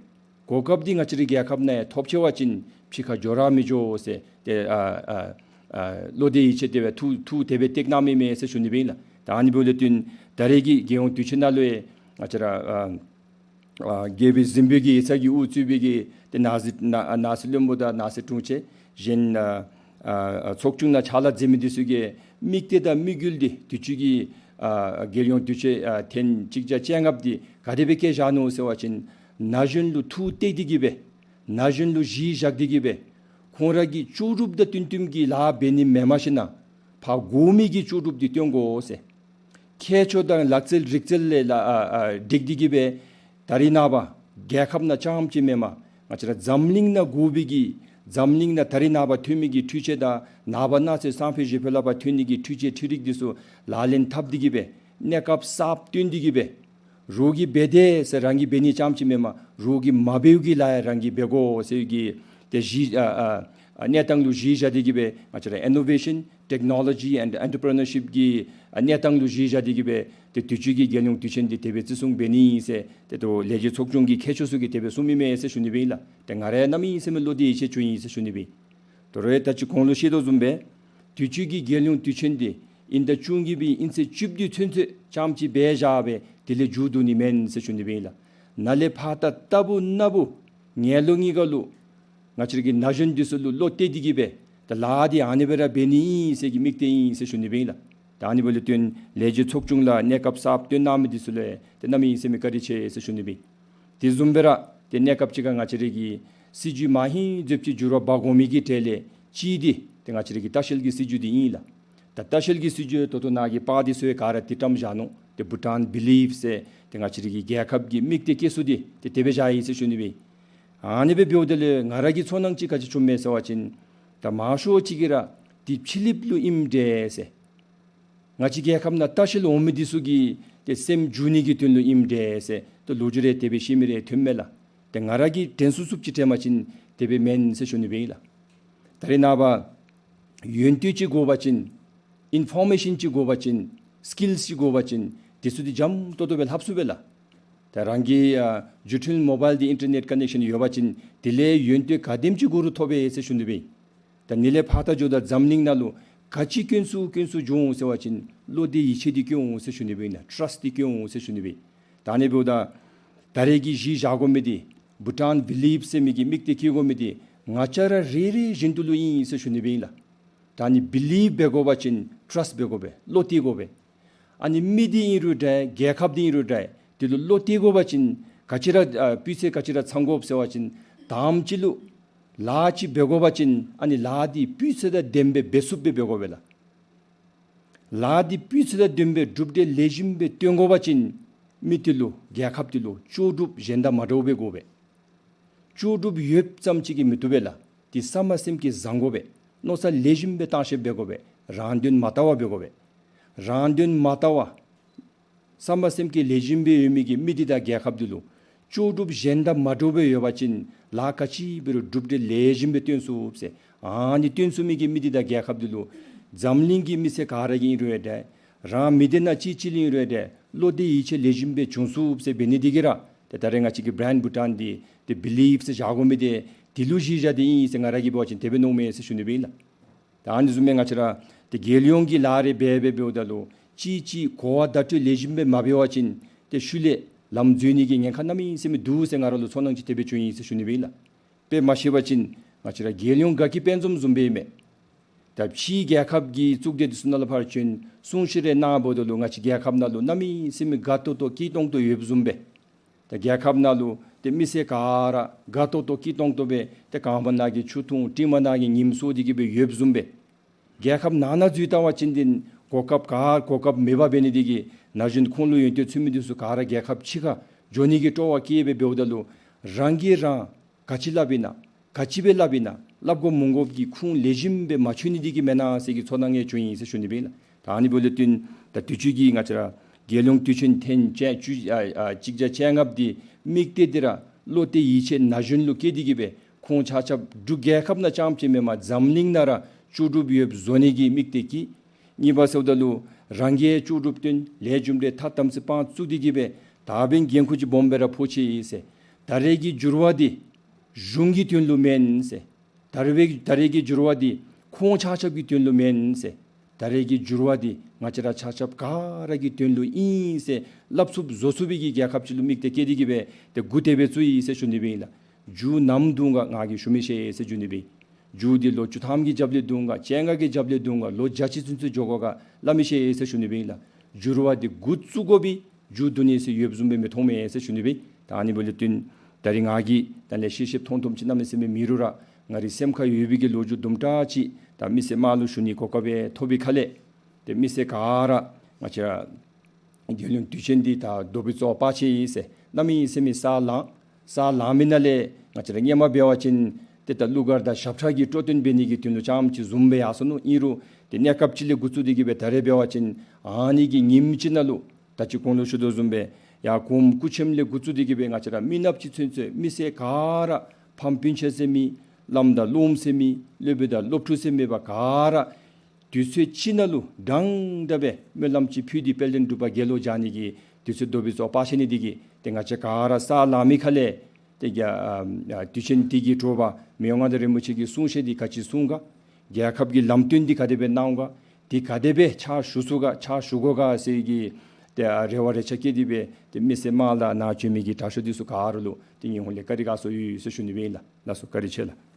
གོ་སྐབས་འདི་ང་བཅས་རའི་རྒྱལ་ཁབ་ནང་ཡང་ཐོབ་ཆེ་བ་ཅིན་ཕྱི་ཁར་འགྱོ་ར་མི་འགྱོ་ཟེར་ཏེ་ཨ་ཨ་ཨ་བློ་གཏད་ཡིད་ཆེས་དེ་སྦེ་ཐུགས་ཐུགས་དེ་སྦེ་གཏད་གནངམ་ཨིན་མས་ཟེར་ཞུ་ནི་སྦེ་ཨིན་ལགས། ད་ཨ་ནི་འབདཝ་ལས་བརྟེན་ད་རེས་ཀྱི་རྒྱལ་ཡོངས་དུས་ཆེན་ནང་ལུ་ཡང་ང་བཅས་ར་ཨ་ཨ་རྒྱལ་པོའི་གཟིམ་དཔོན་གྱི་ཡིག་ཚང་གི་དབུ་གཙོས་པའི་གི་ཏེ་ནང་སྲིད་ནང་ནང་སྲིད་བློན་པོ་དང་ནང་སྲིད་དྲུང་ཆེན་གཞན་ཨ་ཨ་ཨ་ཚོགས་ཆུང་ནང་ཕྱག་ལཱ་མཛད་མི་འདི་ཚུ་གི་དམིགས་གཏད་དང་དམིགས་ཡུལ་འདི་དུས་ཅི་གི་ཨ་རྒྱལ་ཡོངས་དུས་ཆེན་ཨ་ཐེངས་གཅིག་བརྒྱ་བཅོ་ལྔ་པ་འདི་ག་དེ་སྦེ་བསྐྱལ་བཞག་ནུག་ཟེར་བ་ཅིན་ན་གཞོན་ལུ་ཐུགས་གཏད་དེ་གི་སྦེ་ན་གཞོན་ལུ་གཞི་བཞག་སྟེ་གི་སྦེ་ཁོང་ར་གི་ལྕོགས་གྲུབ་དང་བསྟུན་བསྟུན་གྱི་ལཱ་འབད་ནི་མེན་མ་ཤེས་ན་ཕར་དགོ་མི་གི་ལྕོགས་གྲུབ་འདི་བཏོན་དགོ་ཟེར། ཁྱད་ཆོས་དང་ལག་རྩལ་རིག་རྩལ་ལས་ལ་ཨ་ཨ་འགྲིག་སྟེ་གི་སྦེ་ད་རེས་ནངས་པ་རྒྱལ་ཁབ་ནང་རྐྱངམ་ཅིག་མེན་མས། ང་བཅས་ར་འཛམ་གླིང་ནང་དགོ་པའི་གི་འཛམ་གླིང་ནང་ད་རེས་ནངས་པ་ཐོན་མི་གི་འཕྲུལ་ཆས་དང་ནངས་པ་གནངས་ཚེ་སང་ཕོད་གཞེས་ཕོད་ལས་ཕར་ཐོན་ནི་གི་འཕྲུལ་ཆས་འཕྲུལ་རིག་འདི་ཚུ་ལག་ལེན་འཐབ་སྟེ་གི་སྦེ་གནས་སྐབས་གསརཔ་བཏོན་ཏེ་གི་སྦེ་རོགས་ཀྱིས་འབད་དེས་ཟེར་རང་གིས་འབད་ནི་རྐྱངམ་ཅིག་མེན་མས། རོགས་ཀྱིས་མ་འབདཝ་གི་ལཱ་ཡང་རང་གིས་འབད་དགོ་ཟེར་གྱི་ཏེ་གཞི་ཨ་ཨ་ ཨ་གནས་སྟངས་ལུ་གཞི་བཞག་སྟེ་གི་སྦེ་ང་བཅས་ར་ཨི་ནོ་ཝེ་ཤཱན་ཊེཀ་ནོ་ལོ་ཇི་ཨེནཌ་ཨེན་ཊར་པི་རི་ནར་ཤིཔ་གི་ཨ་གནས་སྟངས་ལུ་གཞི་བཞག་སྟེ་གི་སྦེ་ཏེ་དུས་ཅི་གི་རྒྱལ་ཡོངས་དུས་ཆེན་འདི་དེ་སྦེ་བརྩི་སྲུང་འབད་ནི་ཨིན་ཟེར་ཏེ་ད་ལས་བྱེད་ཚོགས་ཆུང་གི་མཁས་མཆོག་ཚུ་གིས་དེ་སྦེ་གསུངམ་ཨིན་མས་ཟེར་ཞུ་ནི་སྦེ་ཨིན་ལགས། ཏེ་ང་ར་ཡང་གནམ་མེད་ས་མེད་བློ་གཏད་ཡིད་ཆེས་བྱུང་ཡི་ཟེར་ཞུ་ནི་སྦེ་ཨིན། དོ་རུང་ད་ཅི་གོང་ལུ་བཤད་དོ་བཟུམ་སྦེ་དུས་ཅི་གི་རྒྱལ་ཡོངས་དུས་ཆེན་འདི་ཨིན་ད་ཆུང་ཀུ་སྦེ་ཨིན་ཚེ་བཅུ་བདུན་ཚུན་ཚོད་རྐྱངམ་ཅིག་འབད་བཞག་སྦེ་དེ་ལས་མཇུག་བསྡུ་ནི་མེན་ཟེར་ཞུ་ནི་སྦེ་ཨིན་ལགས། ནཱ་ལས་ཕར་ད་ལྟ་བུ་ན་བུ་ངན་ལུགས་གཉིས་ཀ་ལུ་ང་བཅས་ར་གི་ན་གཞོན་འདི་ཚུ་ལུ་བློ་གཏད་དེ་གི་སྦེ་ད་ལཱ་འདི་ཨ་ནི་སྦེ་ར་འབད་ནི་ཨིན་ཟེར་གྱི་དམིགས་གཏད་ཨིན་ཟེར་ཞུ་ནི་སྦེ་ཨིན་ལགས། ད་ཨ་ནི་འབདཝ་ལས་བརྟེན་ལས་བྱེད་ཚོགས་ཆུང་ལ་གནས་སྐབས་གསརཔ་བཏོན་གནང་མི་འདི་ཚུ་ལུ་ཏེ་གནམ་མེད་ས་མེད་བཀའ་དྲིན་ཆེ་ཟེར་ཞུ་ནི་སྦེ་ཨིན། དེ་བཟུམ་སྦེ་ར་ཏེ་གནས་སྐབས་ཅིག་ཁར་ང་བཅས་ར་གི་སྲིད་བྱུས་མ་ཧིང་འཛོལཝ་ཅིག་འགྱུར་བ་འབག་དགོ་མི་གི་གྲས་ལས་གཅིག་འདི་ཏེ་ང་བཅས་ར་གི་ལྟ་བཤལ་གྱི་སྲིད་བྱུས་འདི་ཨིན་ལགས། ད་ལྟ་བཤལ་གྱི་སྲིད་བྱུས་ད་ལྟོ་ནཱ་གི་པར་འདི་ཚུ་ག་ར་ཏེ་བཀྲམ་བཞག་ནུག། ཏེ་བྷུ་ཊཱན་བི་ལིབ་ཟེར་ཏེ་ང་བཅས་ར་གི་རྒྱལ་ཁབ་ཀྱི་དམིགས་གཏད་བསྐྱེད་ཚུགས་འདི་ཏེ་དེ་སྦེ་བཞག་ཡི་ཟེར་ཞུ་ནི་སྦེ་ཨིན། ཨ་ནི་སྦེ་འབདཝ་ད་ལུ་ང་ར་གི་ཚོར་སྣང་ཅིག་ག་ཅི་བྱུངམ་མས་ཟེར་བ་ཅིན་ད་མང་ཤོས་ཅིག་གིས་ར་ཏེ་ཕྱི་གླིངཔ་ལུ་ཨིནམ་འདྲས་ཟེར། ང་བཅས་རྒྱལ་ཁབ་ནང་ལྟ་བཤལ་འོང་མི་འདི་ཚུ་གི་ཏེ་སེམས་འགྱུར་ནི་གི་དོན་ལུ་ཨིནམ་འདྲས་ཟེར་ཏེ་ལོ་རྒྱུས་རེ་དེ་སྦེ་བཤད་མི་རེ་ཐོནམ་མས་ལགས། ཏེ་ང་ར་གིས་དྲན་ཚུགས་ཚུགསཔ་ཅིག་དྲན་པ་ཅིན་དེ་སྦེ་མེན་ཟེར་ཞུ་ནི་སྦེ་ཨིན་ལགས། ད་རེས་ནངས་པ་ཡོན་ཏན་ཅིག་དགོ་པ་ཅིན་ཨིན་ཕོར་མེ་ཤཱན་ཅིག་དགོ་པ་ཅིན་སི་ཀིལསི་ཅིག་དགོ་པ་ཅིན་དེ་ཚུ་འདི་འཇམ་ཏོང་ཏོ་སྦེ་ལྷབ་ཚུགས་པས་ལགས། ད་རང་གི་ཨ་འགྲུལ་འཕྲིན་མོ་བཱའིལ་འདི་ཨིན་ཊར་ནེཊ་ཀ་ནེག་ཤཱན་ཡོད་པ་ཅིན་དེ་ལས་ཡོན་ཏན་ག་དེམ་ཅིག་གུ་རུ་ཐོབ་པས་ཟེར་ཞུ་ནི་སྦེ་ཨིན། ད་ཨ་ནི་ལས་ཕར་ད་འགྱོཝ་ད་འཛམ་གླིང་ནང་ལུ་ག་ཅི་སྐྱོན་ཚུགས་སྐྱོན་ཚུགས་འགྱོ་འོང་ཟེར་བ་ཅིན་བློ་གཏད་ཡིད་ཆེས་འདི་སྐྱོན་འོང་ཟེར་ཞུ་ནི་སྦེ་ཨིན་ལགས། ཊརསཊ་འདི་སྐྱོན་འོང་ཟེར་ཞུ་ནི་སྦེ་ཨིན། ད་ཨ་ནི་འབདཝ་ད་ད་རེས་ཀྱི་གཞི་བཞག་དགོ་མི་འདི་བྷུ་ཊཱན་བི་ལིབ་ཟེར་མི་གི་དམིགས་གཏད་བསྐྱེད་དགོ་མི་འདི་ང་བཅས་ར་རེ་རེ་བཞིན་དུ་ལུ་ཨིན་ཟེར་ཞུ་ནི་སྦེ་ཨིན་ལགས། ད་ཨ་ནི་བི་ལིབ་འབད་དགོ་པ་ཅིན་ཊརསཊ་འབད་དགོ་པས། བློ་གཏད་དགོ་པས། ཨ་ནི་མི་འདི་ཨིན་རུང་འདྲ་རྒྱལ་ཁབ་འདི་ཨིན་རུང་འདྲ་དེ་ལུ་བློ་གཏད་དགོ་པ་ཅིན་ག་ཅི་ར་ཨ་སྤུས་ཚད་ག་ཅི་ར་ཚང་དགོཔ་ཟེར་བ་ཅིན་དང་པ་ཅིག་ལུ་ལཱ་ཅིག་འབད་དགོ་པ་ཅིན་ཨ་ནི་ལཱ་འདི་སྤུས་ཚད་དང་ལྡནམ་སྦེ་འབད་ཚུགསཔ་སྦེ་འབད་དགོ་པས་ལགས། ལཱ་འདི་སྤུས་ཚད་དང་ལྡནམ་སྦེ་གྲུབ་འབྲས་ལེགས་ཤོམ་སྦེ་སྟོན་དགོ་པ་ཅིན་མི་འདི་ལུ་རྒྱལ་ཁབ་འདི་ལུ་ལྕོགས་གྲུབ་གཞན་དང་མ་འདྲཝ་སྦེ་དགོ་པས། ལྕོགས་གྲུབ་ཡོདཔ་ཙམ་ཅིག་གིས་མི་བཏུབ་པས་ལགས། འདི་བསམ་པ་སེམས་བསྐྱེད་བཟང་དགོ་པས། མནོ་བསམ་ལེགས་ཤོམ་སྦེ་བཏང་ཤེསཔ་འབད་དགོ་པས། རང་དོན་མ་བལྟ་བར་འབད་དགོ་པས། རང་དོན་མ་བལྟ་བར་བསམ་པ་སེམས་བསྐྱེད་ལེགས་ཤོམ་སྦེ་ཡོད་མི་གི་མི་འདི་དང་རྒྱལ་ཁབ་འདི་ལུ་ལྕོགས་གྲུབ་གཞན་དང་མ་འདྲཝ་སྦེ་ཡོད་པ་ཅིན་ལཱ་ག་ཅི་འབད་རུང་གྲུབ་འབྲས་ལེགས་ཤོམ་སྦེ་སྟོན་ཚུགས་ཟེར། ཨ་ནི་སྟོན་ཚུགས་མི་གི་མི་འདི་དང་རྒྱལ་ཁབ་འདི་ལུ་འཛམ་གླིང་གི་མི་སེར་ག་ར་གིས་ཨིན་རུང་འདྲ་རང་མི་སྡེ་ནང་ཅིག་ཅིག་ལུ་ཨིན་རུང་འདྲ་བློ་གཏད་ཡིད་ཆེས་ལེགས་ཤོམ་སྦེ་བྱུང་ཚུགས་ཟེར་འབད་ནི་འདི་གིས་ར་ཏེ་ད་རེས་ང་བཅས་ཀྱི་བི་རེནཌ་བྷུ་ཊཱན་འདི་ཏེ་བི་ལིབ་ཟེར་བཞག་དགོ་མི་འདི་དེ་ལུ་གཞི་བཞག་སྟེ་ཨིན་ཟེར་ང་ར་གིས་འབད་བ་ཅིན་དེ་སྦེ་མནོཝ་མས་ཟེར་ཞུ་ནི་སྦེ་ཨིན་ལགས། ད་ཨ་ནི་བཟུམ་སྦེ་ང་བཅས་ར་ཏེ་རྒྱལ་ཡོངས་ཀྱི་ལཱ་རེ་འབད་འབད་འབདཝ་ད་ལུ་ཅིག་ཅིག་གོ་བ་བརྡ་སྤྲོད་ལེགས་ཤོམ་སྦེ་མ་འབད་བ་ཅིན་ཏེ་ཤུལ་ལས་ལམ་འཛོལ་ནི་གི་ཉེན་ཁ་གནམ་མེད་ས་མེད་འདུག་ཟེར་ང་ར་ལུ་ཚོར་སྣང་ཅིག་དེ་སྦེ་བྱུང་ཡི་ཟེར་ཞུ་ནི་སྦེ་ཨིན་ལགས། དཔེ་མ་བཤད་པ་ཅིན་ང་བཅས་ར་རྒྱལ་ཡོངས་དགའ་སྐྱིད་དཔལ་འཛོམས་བཟུམ་སྦེ་ཨིན་མས། ད་ཕྱིའི་རྒྱལ་ཁབ་ཀྱི་གཙུག་སྡེ་འདི་ཚུ་ནང་ལུ་ཕར་བྱོན་གསུང་བཤད་རེ་གནང་འབདཝ་ད་ལུ་ང་བཅས་རྒྱལ་ཁབ་ནང་ལུ་གནམ་མེད་ས་མེད་དགའ་ཏོག་ཏོ་སྐྱིད་ཏོང་ཏོ་ཡོདཔ་བཟུམ་སྦེ། ད་རྒྱལ་ཁབ་ནང་ལུ་ཏེ་མི་སེར་ག་ར་དགའ་ཏོག་ཏོ་སྐྱིད་ཏོང་ཏོ་སྦེ་ཏེ་རྐངམ་ནང་གི་ཆུ་འཐུང་དྲིམ་ནང་གི་ཉིམ་གསོ་སྟེ་གི་སྦེ་ཡོདཔ་བཟུམ་སྦེ། རྒྱལ་ཁབ་ནང་ན་འཛུལ་བལྟ་བ་ཅིན་འདི་གོ་སྐབས་ག་གོ་སྐབས་མེདཔ་འབད་ནི་འདི་གིས་ན་གཞོན་ཁུངས་ལུ་ཡོན་ཏན་ཚུད་མི་འདི་ཚུ་ག་ར་རྒྱལ་ཁབ་ཕྱི་ཁར་འགྱོ་ནི་གི་སྤྲོ་བ་བསྐྱེད་སྦེ་འབདཝ་ད་ལུ་རང་གིས་རང་ག་ཅི་སླབ་ཨིན་ན་ག་ཅི་སྦེ་སླབ་ཨིན་ན་སླབ་དགོཔ་མི་དགོཔ་གི་ཁུངས་ལེགས་ཤོམ་སྦེ་མ་ཆོད་ནི་འདི་གིས་མེན་ན་ཟེར་གྱི་ཚོར་སྣང་ཡང་བྱུང་ཡི་ཟེར་ཞུ་ནི་སྦེ་ཨིན་ལགས། ད་ཨ་ནི་འབདཝ་ལས་བརྟེན་ད་དུས་ཅི་གི་ང་བཅས་ར་རྒྱལ་ཡོངས་དུས་ཆེན་ཐེངས་བཅུ་བཅུ་ཨ་ཨ་གཅིག་བརྒྱ་བཅོ་ལྔ་པ་འདི་དམིགས་གཏད་འདི་ར་བློ་གཏད་ཡིད་ཆེས་ན་གཞོན་ལུ་བསྐྱེད་དེ་གི་སྦེ་ཁོང་ཆ་ཁྱབ་འབྲུག་རྒྱལ་ཁབ་ནང་རྐྱངམ་ཅིག་མེན་པར་འཛམ་གླིང་ནང་ར་ལྕོགས་གྲུབ་ཡོདཔ་བཟོ་ནི་གི་དམིགས་གཏད་ཀྱིས། གཉིས་པ་ཟེརཝ་ད་ལུ་རང་གིས་ལྕོགས་གྲུབ་སྟོན་ལས་རྒྱུ་འབྲས་ཐ་དམ་ཚིག་སྤང་བཙུགས་ཏེ་གི་སྦེ་ད་འབདན་འགན་ཁུར་ཅིག་སྦོམ་སྦེ་ར་ཕོག་ཅི་ཟེར། ད་རེས་ཀྱི་འགྱུར་བ་འདི་གཞུང་གི་དོན་ལུ་མེན་ཟེར། ད་རེས་ད་རེས་ཀྱི་འགྱུར་བ་འདི་ཁོང་ཆ་ཁྱབ་ཀྱི་དོན་ལུ་མེན་ཟེར། ད་རེས་ཀྱི་འགྱུར་བ་འདི་ང་བཅས་ར་ཆ་ཁྱབ་ག་ར་གི་དོན་ལུ་ཨིན་ཟེར་སླབ་ཚུགསཔ་བཟོ་ཚུགས་པའི་གི་རྒྱལ་ཁབ་ཅིག་ལུ་དམིགས་གཏད་བསྐྱེད་དེ་གི་སྦེ་ཏེ་འགོ་དེ་སྦེ་བཙུགས་ཡི་ཟེར་ཞུ་ནི་སྦེ་ཨིན་ལགས། མཇུག་ནམ་འདུག་ག་ང་གིས་ཞུ་མི་ཤེས་ཟེར་ཞུ་ནི་སྦེ། མཇུག་འདི་ལོ་བཅུ་ཐམ་གྱི་རྒྱབ་ལས་འདུག་ག་བཅོ་ལྔ་གི་རྒྱབ་ལས་འདུག་ག་ལོ་བརྒྱ་ཅིག་ཚུན་ཚོད་འགྱོ་དགོ་ག་སླབ་མི་ཤེས་ཟེར་ཞུ་ནི་སྦེ་ཨིན་ལགས། འགྱུར་བ་འདི་འགོ་བཙུགས་དགོ་པའི་མཇུག་བསྡུ་ནི་ཟེར་ཡོདཔ་བཟུམ་སྦེ་མི་མཐོང་མས་ཟེར་ཞུ་ནི་སྦེ། ད་ཨ་ནི་འབདཝ་ལས་བརྟེན་ད་རེས་ང་གིས་ད་ལས་ཤེས་ཤེསཔ་མཐོང་མཐོངམ་ཅིག་གནམ་མེད་ས་མེད་མེད་རུང་ར་ང་རའི་སེམས་ཁར་ཡོད་པའི་གི་ལོ་རྒྱུས་དུམ་གྲ་ཅིག་ད་མི་སེར་དམངས་ལུ་ཞུ་ནི་གོ་སྐབས་ཐོབ་པའི་ཁ་ལས་ཏེ་མི་སེར་ག་ར་ང་བཅས་ར་རྒྱལ་ཡོངས་དུས་ཆེན་འདི་ད་རྡོ་སྦིས་གཙོ་བོར་བྱས་ཡི་ཟེར་གནམ་མེད་ས་མེད་ས་ལངས། ས་ལངས་མི་ནང་ལས་ང་བཅས་ར་སྔོན་མ་འབད་བ་ཅིན་ཏེ་ད་གླུ་གར་དང་ཞབས་ཁྲ་གི་སྤྲོ་སྟོན་འབད་ནི་གི་དོན་ལུ་རྐྱངམ་ཅིག་བཟུམ་སྦེ་ཡར་སོ་ནུག། ཨིན་རུང་ཏེ་གནས་སྐབས་ཅིག་ལས་འགོ་བཙུགས་ཏེ་གི་སྦེ་ད་རེས་འབད་བ་ཅིན་ཨ་ནི་གི་ཉིནམ་ཅིག་ནང་ལུ་ད་ཅི་གོང་ལུ་ཞུ་དོ་བཟུམ་སྦེ་ཡར་གོངམ་སྐུ་ཆེནམ་ལས་འགོ་བཙུགས་ཏེ་གི་སྦེ་ང་བཅས་ར་མི་ནགཔ་ཅིག་ཚུན་ཚོད་མི་སེར་ག་ར་ཕམ་སྤུན་ཆ་ཟེར་མི་ བླམ་དང་སློབམ་ཟེར་མེད། སློབ་དཔོན་དང་སློབ་ཕྲུག་ཟེར་མེད་པར་ག་ར་དུས་ཚོད་ཅིག་ནང་ལུ་དྲང་དག་སྦེ་སྨོན་ལམ་ཅིག་ཕུལ་ཏེ་དཔལ་ལྡན་འབྲུག་པ་དགེ་སློང་བཞག་ནི་གི་དུས་ཚོད་དོ་བི་ཚོ་པ་ཤེ་ནི་འདི་གིས་ཏེ་ང་བཅས་ག་ར་ས་ལམ་མི་ཁ་ལས་ཏེ་རྒྱ་ཨ་ཨ་དུས་ཆེན་འདི་གི་དྲོ་པ་མི་དབང་མངའ་བདག་རིན་པོ་ཆེ་གི་གསུང་བཤད་འདི་ག་ཅི་གསུང་ག། རྒྱལ་ཁབ་ཀྱི་ལམ་སྟོན་འདི་ག་དེ་སྦེ་གནང་ག། འདི་ག་དེ་སྦེ་ཕྱག་ཞུ་ཚུགས་ག་ཕྱག་ཞུ་དགོ་ག་ཟེར་གྱི་ཏེ་ཨ་རེ་བ་རེ་ཆ་བསྐྱེད་དེ་སྦེ་ཏེ་མི་སེར་དམངས་དང་ནཱ་བྱོན་མི་གི་དྲག་ཤོས་འདི་ཚུ་ག་ར་ལུ་ཏེ་ངེའི་ཧོངས་ལས་བཀའ་དྲིན་དགའ་ཚོར་ཡོད་ཟེར་ཞུ་ནི་སྦེ་ཨིན་ལགས། ལགས་སོ། བཀའ་དྲིན་ཆེ་ལགས།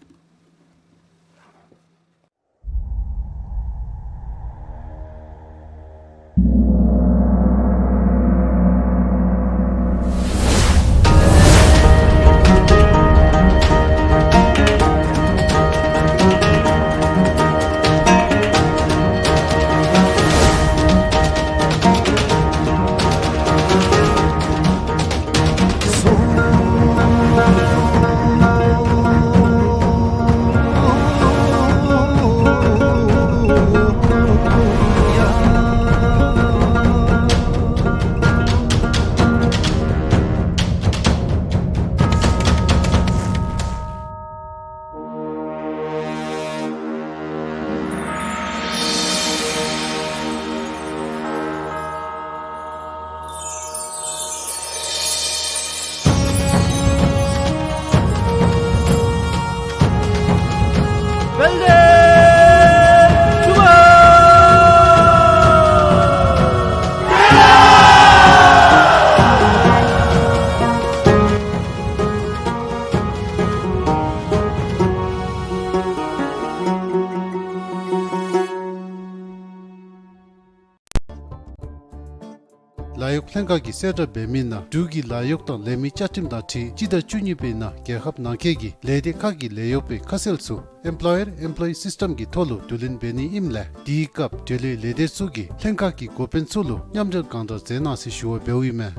ལཱ་གཡོག་ལྷན་ཁག་གིས་གསལ་བསྒྲགས་འབད་མི་ནང་འབྲུག་གི་ལཱ་གཡོག་དང་ལས་མི་བཅའ་ཁྲིམས་དང་འཁྲིལ་སྤྱི་ཟླ་བཅུ་གཉིས་པའི་ནང་རྒྱལ་ཁབ་ནང་འཁོད་ཀྱི་ལས་སྡེ་ཁག་གི་ལཱ་གཡོག་པའི་ཁ་གསལ་ཚུ་Employer Employee System གྱི་ཐོག་ལུ་བསྡུ་ལེན་འབད་ནི་ཨིནམ་ལས་དེའི་སྐབས་འབྲེལ་ཡོད་ལས་སྡེ་ཚུ་གིས་ལྷན་ཁག་གི་འགོ་དཔོན་ཚུ་ལུ་མཉམ་འབྲེལ་གང་དྲག་མཛད་གནང་ཟེར་ཞུ་བ་འབདཝ་ཨིན་མས།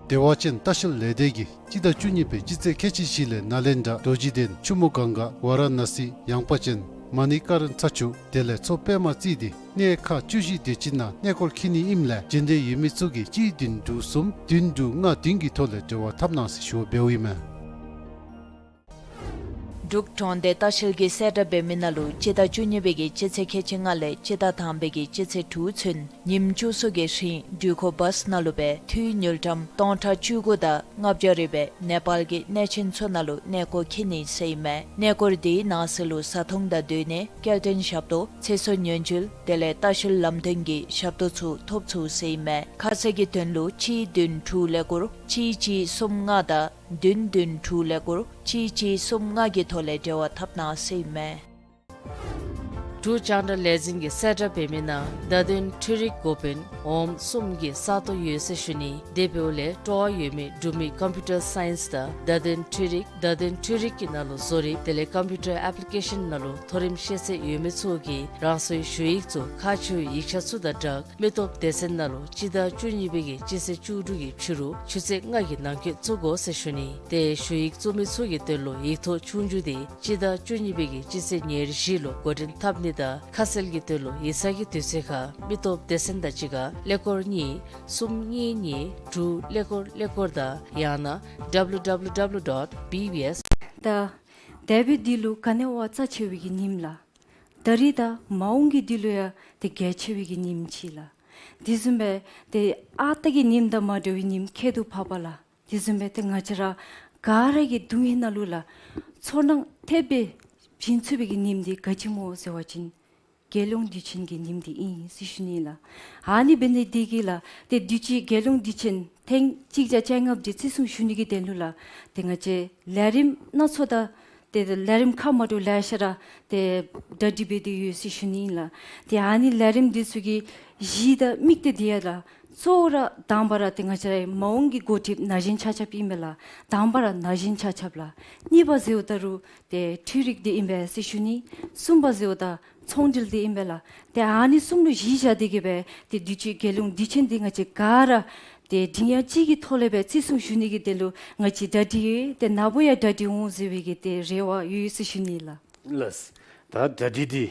བདེ་བ་ཅན་ལྟ་བཤལ་ལས་སྡེ་གིས་སྤྱི་ཟླ་བཅུ་གཉིས་པའི་སྤྱི་ཚེས་ཁལ་གཅིག་བཞི་ལས་ནཱ་ལེནྡྲ་རྡོ་རྗེ་གདན་ཆུ་མོ་གངྒཱ་ཝཱ་ར་ཎ་སི་ཡངས་པ་ཅན་མ་ཎི་ཀ་རན་ཚ་ཆུ་དེ་ལས་མཚོ་པདྨ་རྩེ་འདི་གནས་ཁག་བཅུ་བཞི་དེ་ཅིག་ནང་གནས་སྐོར་འཁྱིད་ནི་ཨིནམ་ལས་འབྱོན་འདོད་ཡོད་མི་ཚུ་གིས་གཅིག་བདུན་དྲུག་གསུམ་བདུན་དྲུག་ལྔ་བདུན་གྱི་ཐོག་ལས་འབྲེལ་བ་འཐབ་གནང་ཟེར་ཞུ་བ་འབདཝ་ཨིན་མས། འབྲུག་གྲོང་སྡེ་ལྟ་བཤལ་གྱིས་གསལ་བསྒྲགས་འབད་མི་ནང་ལུ་སྤྱི་ཟླ་བཅུ་གཉིས་པའི་གི་སྤྱི་ཚེས་ཁལ་གཅིག་ལྔ་ལས་སྤྱི་ཟླ་དང་པའི་གི་སྤྱི་ཚེས་དྲུག་ཚུན་ཉིནམ་བཅུ་གསུམ་གྱི་རིང་འགྲུལ་འཁོར་བཱསི་ནང་ལུ་སྦེ་འཐུས་དངུལ་ཀྲམ་སྟོང་ཕྲག་བཅུ་དགུ་དང་ལྔ་བརྒྱ་རེ་སྦེ་ནེ་པཱལ་གྱི་གནས་ཆེན་ཚུ་ནང་ལུ་གནས་སྐོར་འཁྱིད་ནི་ཟེར་ཨིན་མས། གནས་སྐོར་དེའི་ནང་གསེས་ལུ་བཟའ་འཐུང་དང་སྡོད་གནས་སྐྱེལ་འདྲེན་ཞབས་ཏོག་ཚེ་སྲོག་ཉེན་བཅོལ་དེ་ལས་ལྟ་བཤལ་ལམ་སྟོན་གྱི་ཞབས་ཏོག་ཚུ་ཐོབ་ཚུགས་ཟེར་ཨིན་མས། ཁ་གསལ་གྱི་དོན་ལུ་གཅིག་བདུན་དྲུག་ཀླད་ཀོར་གཅིག་གཅིག་གསུམ་ལྔ་དང་བདུན་བདུན་དྲུག་ཀླད་ཀོར་གཅིག་གཅིག་གསུམ་ལྔ་གི་ཐོག་ལས་འབྲེལ་བ་འཐབ་གནང་ཟེར་ཨིན་མས། འབྲུག་རྒྱང་བསྒྲགས་ལས་འཛིན་གྱིས་གསལ་བསྒྲགས་འབད་མི་ནང་བརྡ་དོན་འཕྲུལ་རིག་འགོ་དཔོན་འོགམ་གསུམ་གྱི་ས་སྟོང་ཡོད་ཟེར་ཞུ་ནི། དེ་འབདཝ་ལས་སྤྲོ་བ་ཡོད་མི་འབྲུག་མི་ཀམ་པིའུ་ཊར་སའིནསི་དང་བརྡ་དོན་འཕྲུལ་རིག་བརྡ་དོན་འཕྲུལ་རིག་གི་ནང་ལུ་བཟོ་རིག་དེ་ལས་ཀམ་པིའུ་ཊར་ཨེཔ་ལི་ཀེ་ཤཱན་ནང་ལུ་མཐོ་རིམ་ཤེས་ཚད་ཡོད་མི་ཚུ་གིས་རང་སོའི་ཞུ་ཡིག་ཚུ་ཁག་ཆེ་བའི་ཡིག་ཆ་ཚུ་དང་སྦྲགས་མི་སྟོབས་སྡེ་ཚན་ནང་ལུ་སྤྱི་ཟླ་བཅུ་གཉིས་པའི་གི་སྤྱི་ཚེས་བཅུ་དྲུག་གི་ཕྱི་རུ་ཆུ་ཚོད་ལྔ་གི་ནང་འཁོད་བཙུགས་དགོ་ཟེར་ཞུ་ནི། ཏེ་ཞུ་ཡིག་བཙུགས་མི་ཚུ་གི་དོན་ལུ་ཡིག་ཐོག་ཆོས་རྒྱུགས་དེ་སྤྱི་ཟླ་བཅུ་གཉིས་པའི་གི་སྤྱི་ཚེས་ཉེར་བཞི་ལུ་འགོ་འདྲེན་འཐབ་ནི་དང་ཁ་གསལ་གྱི་དོན་ལུ་ཡིག་ཚང་གི་དུས་ཚོད་ཁར་མི་སྟོབས་སྡེ་ཚན་དང་གཅིག་ཁར་ཀླད་ཀོར་གཉིས་གསུམ་གཉིས་གཉིས་དྲུག་ཀླད་ཀོར་ཀླད་ཀོར་དང་ཡང་ན་W W W dot B B S ད་དེ་འབདཝ་ད་འདི་ལུ་ག་ནི་བ་རྩ་ཆེ་བའི་གི་ཉིནམ་ལགས། ད་རིས་དང་མ་འོངས་ཀྱི་འདི་ལུ་ཡང་ཏེ་གལ་ཆེ་བའི་གི་ཉིནམ་ཅིག་ལགས། དེ་བཟུམ་སྦེ་ཏེ་ཨ་རྟག་གི་ཉིནམ་དང་མ་འདྲ་བའི་ཉིནམ་ཁྱད་དུ་འཕགས་པ་ལགས། དེ་བཟུམ་སྦེ་ཏེ་ང་བཅས་ར་ག་ར་གི་དོན་ཧིང་ནང་ལུ་ལགས་ཚོར་སྣང་ཐེབས་སྦེ་བྱིན་ཚུགས་པའི་གི་ཉིནམ་འདི་ག་ཅི་སྨོ་ཟེར་བ་ཅིན་རྒྱལ་ཡོངས་དུས་ཆེན་གྱི་ཉིནམ་འདི་ཨིན་ཟེར་ཞུ་ནི་ལགས། ཨ་ནི་འབད་ནི་འདི་གིས་ལགས་ཏེ་དུས་ཅི་རྒྱལ་ཡོངས་དུས་ཆེན་ཐེངས་གཅིག་བརྒྱ་བཅོ་ལྔ་པ་འདི་བརྩི་སྲུང་ཞུ་ནི་གི་དོན་ལུ་ལགས་ཏེ་ང་བཅས་ལས་རིམ་སྣ་ཚོགས་དང་ཏེ་ལས་རིམ་ཁག་མ་འདྲཝ་ལེ་ཤ་ར་ཏེ་གྲ་སྒྲིག་འབད་དེ་ཡོད་ཟེར་ཞུ་ནི་ཨིན་ལགས། ཏེ་ཨ་ནི་ལས་རིམ་འདི་ཚུ་གི་གཞི་དང་དམིགས་གཏད་འདི་ཡང་ལགས་གཙོ་བོ་ར་དང་པ་ར་ཏེ་ང་བཅས་རའི་མ་འོངས་ཀྱི་འགོ་ཁྲིདཔ་ན་གཞོན་ཆ་ཁྱབ་ཨིན་པས་ལགས། དང་པ་ར་ན་གཞོན་ཆ་ཁྱབ་ལགས། གཉིས་པ་ཟེརཝ་ད་རུང་ཏེ་འཕྲུལ་རིག་འདི་ཨིན་པས་ཟེར་ཞུ་ནི། གསུམ་པ་ཟེརཝ་ད་ཚོང་འབྲེལ་འདི་ཨིན་པས་ལགས། ཏེ་ཨ་ནི་གསུམ་ལུ་གཞི་བཞག་སྟེ་གི་སྦེ་ཏེ་དུས་ཅི་རྒྱལ་ཡོངས་དུས་ཆེན་འདི་ང་བཅས་ག་ར་ཏེ་མགྲིན་དབྱངས་གཅིག་གི་ཐོག་ལས་སྦེ་བརྩི་སྲུང་ཞུ་ནི་གི་དོན་ལུ་ང་བཅས་གྲ་སྒྲིག་ཡོད། ཏེ་ནཱ་བུ་ཡང་གྲ་སྒྲིག་འོང་ཟེར་བའི་གི་ཏེ་རེ་བ་ཡོད་ཟེར་ཞུ་ནི་ལགས། ལགས། ད་གྲ་སྒྲིག་འདི་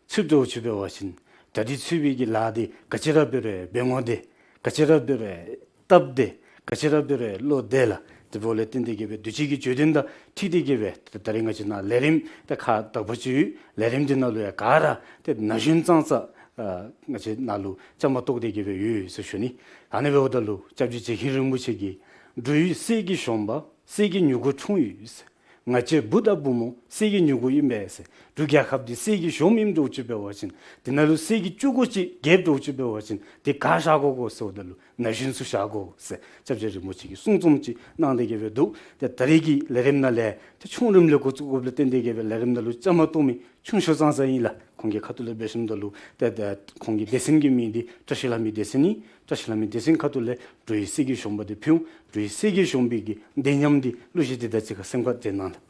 ཚུ་འདྲཝ་ཅིག་འབད་བ་ཅིན་གྲ་སྒྲིག་ཚུ་འབད་གི་ལཱ་འདི་ག་ཅི་ར་འབད་རུང་འབད་ངོ་དེ་ག་ཅི་ར་འབད་རུང་སྟབས་དེ་ག་ཅི་ར་འབད་རུང་བློ་བདེ་ལགས། དེ་འབདཝ་ལས་བརྟེན་ཏེ་གི་སྦེ་དུས་ཅི་གི་བརྗོད་དོན་དང་འཁྲིལ་ཏེ་གི་སྦེ་ད་ད་རེས་ང་བཅས་ནཱ་ལས་རིམ་ད་ཁག་དག་པ་ཅིག་ཡོད། ལས་རིམ་འདི་ནང་ལུ་ཡང་ག་ར་ཏེ་ན་གཞོན་ཙང་ཙ་ཨ་ང་བཅས་ནཱ་ལུ་བཅའ་མར་གཏོགས་ཏེ་གི་སྦེ་ཡོད་ཟེར་ཞུ་ནི། ཨ་ནི་འབདཝ་ད་ལུ་སྐྱབས་རྗེ་རྗེ་མཁན་རིན་པོ་ཆེ་གིས་འབྲུག་ཡུལ་གསེར་གྱི་གཞོང་པ་གསེར་གྱི་མྱུ་གུ་འཁྲུངས་ཡོད་ཟེར། ང་བཅས་བུ་དང་བུ་མོ་གསེར་གྱི་མྱུ་གུ་ཨིན་པས་ཟེར། འབྲུག་རྒྱལ་ཁབ་འདི་གསེར་གྱི་གཞོང་ཨིནམ་འདྲཝ་ཅིག་འབད་བ་ཅིན་དེ་ནང་ལུ་གསེར་གྱི་ལྕུག་གུ་ཅིག་རྒྱསཔ་འདྲཝ་ཅིག་འབད་བ་ཅིན་དེ་ག་བཞག་དགོ་གོ་ཟེརཝ་ད་ལུ་ན་གཞོན་ཚུ་བཞག་དགོ་ཟེར་སྐྱབས་རྗེ་རིན་པོ་ཆེ་གིས་གསུང་རྩོམ་ཅིག་གནང་སྟེ་གི་སྦེ་འདུག། ཏེ་ད་རེས་ཀྱི་ལས་རིམ་ནང་ལས་ཏེ་ཆུང་རིམ་ལས་འགོ་བཙུགས་དགོཔ་ལས་བརྟེན་ཏེ་གི་སྦེ་ལས་རིམ་ནང་ལུ་བཅའ་མར་གཏོགས་མི་ཆུང་ཤོས་ཙང་ཙ་ཨིན་ལགས། ཁོང་གི་ཁ་ཐུག་ལས་འབད་ཞིནམ་ད་ལུ་ཏེ་ཏེ་ཁོང་གི་སྡེ་ཚན་གྱི་མིང་འདི་བཀྲ་ཤིས་ལྷ་མོའི་སྡེ་ཚན་ཨིན། བཀྲ་ཤིས་ལྷ་མོའི་སྡེ་ཚན་ཁ་ཐུག་ལས་འབྲུག་ཡུལ་གསེར་གྱི་གཞོང་པ་འདི་ཕུལ་འོང་། འབྲུག་ཡུལ་གསེར་གྱི་གཞོང་པའི་གི་བདེ་ཉམས་འདི་གླུ་གཞས་འདི་དང་གཅིག་ཁར་སེམས་ཁར་བཞེས་གནང་ལགས།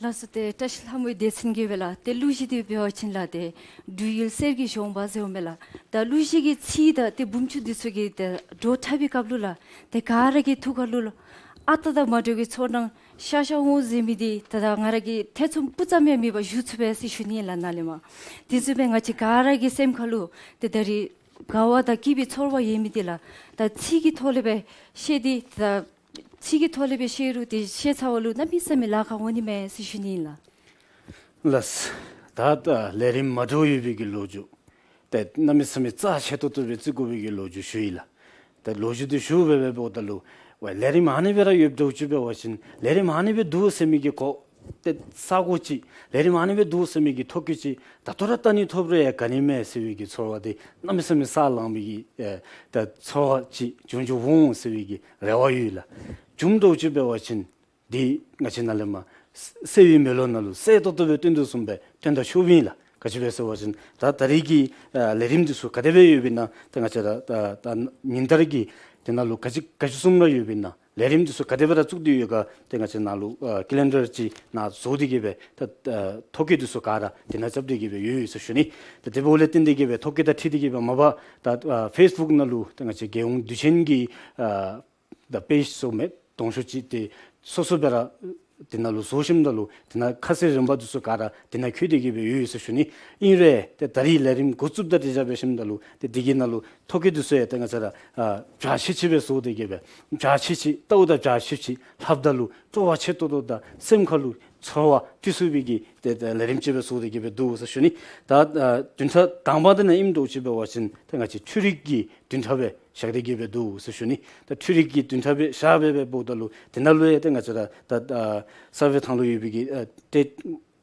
ལགས་སོ། ཏེ་བཀྲ་ཤིས་ལྷ་མོའི་སྡེ་ཚན་གྱིས་སྦེ་ལགས་ཏེ་གླུ་གཞས་འདི་འབད་བ་ཅིན་ལགས་ཏེ་འབྲུག་ཡུལ་གསེར་གྱི་གཞོང་པ་ཟེརཝ་མས་ལགས། ད་གླུ་གཞས་ཀྱི་ཚིག་དང་ཏེ་འབུམ་ཆུ་འདི་ཚུ་གི་ཏེ་བྲོ་འཁྲབ་པའི་སྐབས་ལུ་ལགས་ཏེ་ག་ར་གི་ཐུགས་ཁ་ལུ་ལགས་ཨ་རྟག་དང་མ་འདྲ་བའི་ཚོར་སྣང་ཤར་ཤར་འོང་ཟེར་མི་འདི་ད་ད་ང་ར་གིས་ཐེ་ཚོམ་སྤུ་ཙམ་ཡང་མེད་པར་ཞུ་ཚུགས་པས་ཟེར་ཞུ་ནི་ལགས་ནཱ་ལས་མར། དེ་བཟུམ་སྦེ་ང་བཅས་ག་ར་གི་སེམས་ཁ་ལུ་ཏེ་ད་རིས་དགའ་བ་དང་སྐྱིད་པའི་ཚོར་བ་ཡོད་མི་འདི་ལགས་ད་ཚིག་གི་ཐོག་ལས་སྦེ་བཤད་དེ་ད་ཚིག་གི་ཐོག་ལས་སྦེ་བཤད་རུང་ཏེ་བཤད་ཚར་བ་ལུ་གནམ་མེད་ས་མེད་ལཱ་ཁག་འོང་ནི་མས་ཟེར་ཞུ་ནི་ཨིན་ལགས། ལགས། ད་ད་ལས་རིམ་མ་འདྲཝ་ཡོད་པའི་གི་ལོ་རྒྱུས་ཏེ་གནམ་མེད་ས་མེད་རྩ་ཆེ་ཏོག་ཏོ་སྦེ་བརྩི་དགོ་པའི་གི་ལོ་རྒྱུས་ཞུ་ཡི་ལགས། ཏེ་ལོ་རྒྱུས་འདི་ཞུ་སྦེ་འབདཝ་ད་ལུ་ཝའི་ལས་རིམ་ཨ་ནི་སྦེ་ར་ཡོདཔ་འདྲཝ་ཅིག་འབད་བ་ཅིན་ལས་རིམ་ཨ་ནི་སྦེ་འདུག་ཟེར་མི་གི་གོ་ཏེ་ས་གོ་ཅིག་ལས་རིམ་ཨ་ནི་སྦེ་འདུག་ཟེར་མི་གི་ཐོ་བཀོད་ཅིག་ད་ལྟོ་ར་བལྟ་ནི་ཐོབ་རུང་ཡང་ག་ནི་མས་ཟེར་བའི་གི་ཚོར་བ་འདི་གནམ་མེད་ས་མེད་ས་ལངས་མི་གི་ཨེ་ད་ཚོར་བ་ཅིག་བྱུང་བྱུངམ་འོང་ཟེར་བའི་གི་རེ་བ་ཡོད་ལགས། བྱུངམ་འདྲཝ་ཅིག་འབད་བ་ཅིན་འདི་ང་བཅས་ནཱ་ལས་མར་གསལ་བའི་མེ་ལོང་ནང་ལུ་གསལ་ཏོག་ཏོ་སྦེ་སྟོན་དོ་བཟུམ་སྦེ་སྟོན་ད་ཆོགཔ་ཨིན་ལགས། ག་ཅི་སྦེ་ཟེར་བ་ཅིན་ད་ད་རིས་ཀྱི་ཨ་ལས་རིམ་འདི་ཚུ་ག་དེ་སྦེ་ཡོདཔ་ཨིན་ན་ཏེ་ང་བཅས་ར་ད་ད་ཉིན་ལྟར་གྱི་དེ་ནང་ལུ་ག་ཅི་ག་ཅི་བཟུམ་ར་ཡོདཔ་ཨིན་ན་ལས་རིམ་འདི་ཚུ་ག་དེ་སྦེ་ར་བཙུགས་ཏེ་ཡོད་ག་ཏེ་ང་བཅས་ནཱ་ལུ་ཨ་ཀེ་ལེན་ཌར་ཅིག་ནང་བཟོ་སྟེ་གི་སྦེ་ད་ཨ་ཐོ་བཀོད་འདི་ཚུ་ག་ར་དེ་ནང་རྐྱབ་སྟེ་གི་སྦེ་ཡོད་ཡོད་ཟེར་ཞུ་ནི། ད་དེ་འབདཝ་ལས་བརྟེན་ཏེ་གི་སྦེ་ཐོ་བཀོད་དང་འཁྲིལ་ཏེ་གི་སྦེ་མ་པ་ད་ཨ་ཕེསི་བུཀ་ནང་ལུ་ཏེ་ང་བཅས་རྒྱལ་ཡོངས་དུས་ཆེན་གྱི་ཨ་ད་པེཇ་བཟོ་མི་དོན་ཤོས་ཅིག་ཏེ་སོ་སོ་སྦེ་ར་དེ་ནང་ལུ་བཟོ་ཞིནམ་ད་ལུ་དེ་ནང་ཁ་གསལ་རིམ་པ་འདི་ཚུ་ག་ར་དེ་ནང་བཀོད་དེ་གི་སྦེ་ཡོད་ཡོད་ཟེར་ཞུ་ནི། ཨིན་རུང་ཏེ་ད་རིས་ལས་རིམ་འགོ་བཙུགསཔ་དང་འཁྲིལ་འབད་ཞིནམ་ད་ལུ་ཏེ་དེ་གི་ནང་ལུ་ཐོ་བཀོད་འདི་ཚུ་ཡང་ཏེ་ང་བཅས་ར་ཨ་རྒྱ་ཆེ་ཆེ་སྦེ་བཟོ་སྟེ་གི་སྦེ་རྒྱ་ཆེ་ཆེ་ལྟཝ་ད་རྒྱ་ཆེ་ཆེ་ལྷབ་ད་ལུ་སྤྲོ་བ་ཆེ་ཏོག་ཏོ་དང་སེམས་ཁ་ལུ་ཚོར་བ་སྤྲོད་ཚུགས་པའི་གི་ཏེ་ཏེ་ལས་རིམ་ཅིག་སྦེ་བཟོ་སྟེ་གི་སྦེ་འདུག་ཟེར་ཞུ་ནི། ད་ཨ་བདུན་ཕྲག་དང་པ་འདི་ནང་ཨིནམ་འདྲཝ་ཅིག་འབད་བ་ཅིན་ཏེ་ང་བཅས་འཕྲུལ་རིག་གི་བདུན་ཕྲག་སྦེ་བཞག་སྟེ་གི་སྦེ་འདུག་ཟེར་ཞུ་ནི། ད་འཕྲུལ་རིག་གི་བདུན་ཕྲག་སྦེ་བཞག་སྦེ་འབདཝ་ད་ལུ་དེ་ནང་ལུ་ཡང་ཏེ་ང་བཅས་ར་ད་ཨ་གསར་སྦེ་ཐང་ལུ་ཡོད་པའི་གི་ཨ་ཏེ་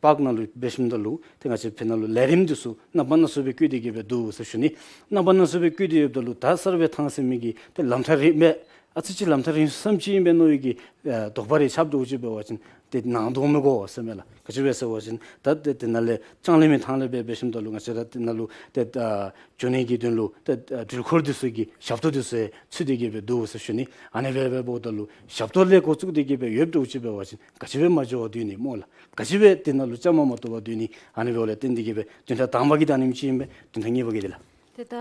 པཱརཀ་ནང་ལུ་འབད་ཞིནམ་ད་ལུ་ཏེ་ང་བཅས་ཕར་ནང་ལུ་ལས་རིམ་འདི་ཚུ་རྣམ་པ་སྣ་ཚོགས་སྦེ་བཀོད་དེ་གི་སྦེ་འདུག་ཟེར་ཞུ་ནི། རྣམ་པ་སྣ་ཚོགས་སྦེ་བཀོད་དེ་ཡོདཔ་ད་ལུ་ད་གསར་སྦེ་ཐང་ཟེར་མི་གི་ཏེ་ལམ་ཐག་རིང་མས། ཨ་ཙི་ཅིག་ལམ་ཐག་རིང་སུ་ཙམ་ཅིག་ཨིན་པས་མནོ་བའི་གི་ཨ་དོགས་པ་རེ་ཆགསཔ་འདྲཝ་ཅིག་འབད་བ་ཅིན་ཏེ་ནང་དོག་མི་དགོ་ཟེར་མས་ལགས། ག་ཅི་སྦེ་ཟེར་བ་ཅིན་ད་ཏེ་དེ་ནང་ལས་ལྕང་གླིང་མའི་ཐང་ལས་སྦེ་འབད་ཞིནམ་ད་ལུ་ང་བཅས་ར་དེ་ནང་ལུ་ཏེ་ཨ་འགྱོ་ནི་གི་དོན་ལུ་ཏེ་ཨ་འགྲུལ་འཁོར་འདི་ཚུ་གི་ཞབས་ཏོག་འདི་ཚུ་ཡང་ཚུད་དེ་གི་སྦེ་འདུག་ཟེར་ཞུ་ནི། ཨ་ནི་སྦེ་འབདཝ་ད་ལུ་ཞབས་ཏོག་ལས་འགོ་བཙུགས་ཏེ་གི་སྦེ་ཡོདཔ་འདྲཝ་ཅིག་འབད་བ་ཅིན་ག་ཅི་སྦེ་མ་འགྱོ་བར་སྡོད་ནི་སྨོ་ལགས། ག་ཅི་སྦེ་དེ་ནང་ལུ་བཅའ་མར་མ་གཏོགས་པར་སྡོད་ནི། ཨ་ནི་འབདཝ་ལས་བརྟེན་ཏེ་གི་སྦེ་བདུན་ཕྲག་དང་པ་གི་བརྡ་རིམ་ཅིག་ཨིན་པས། བདུན་ཕྲག་གཉིས་པ་གི་དེ་ལགས། ཏེ་ད་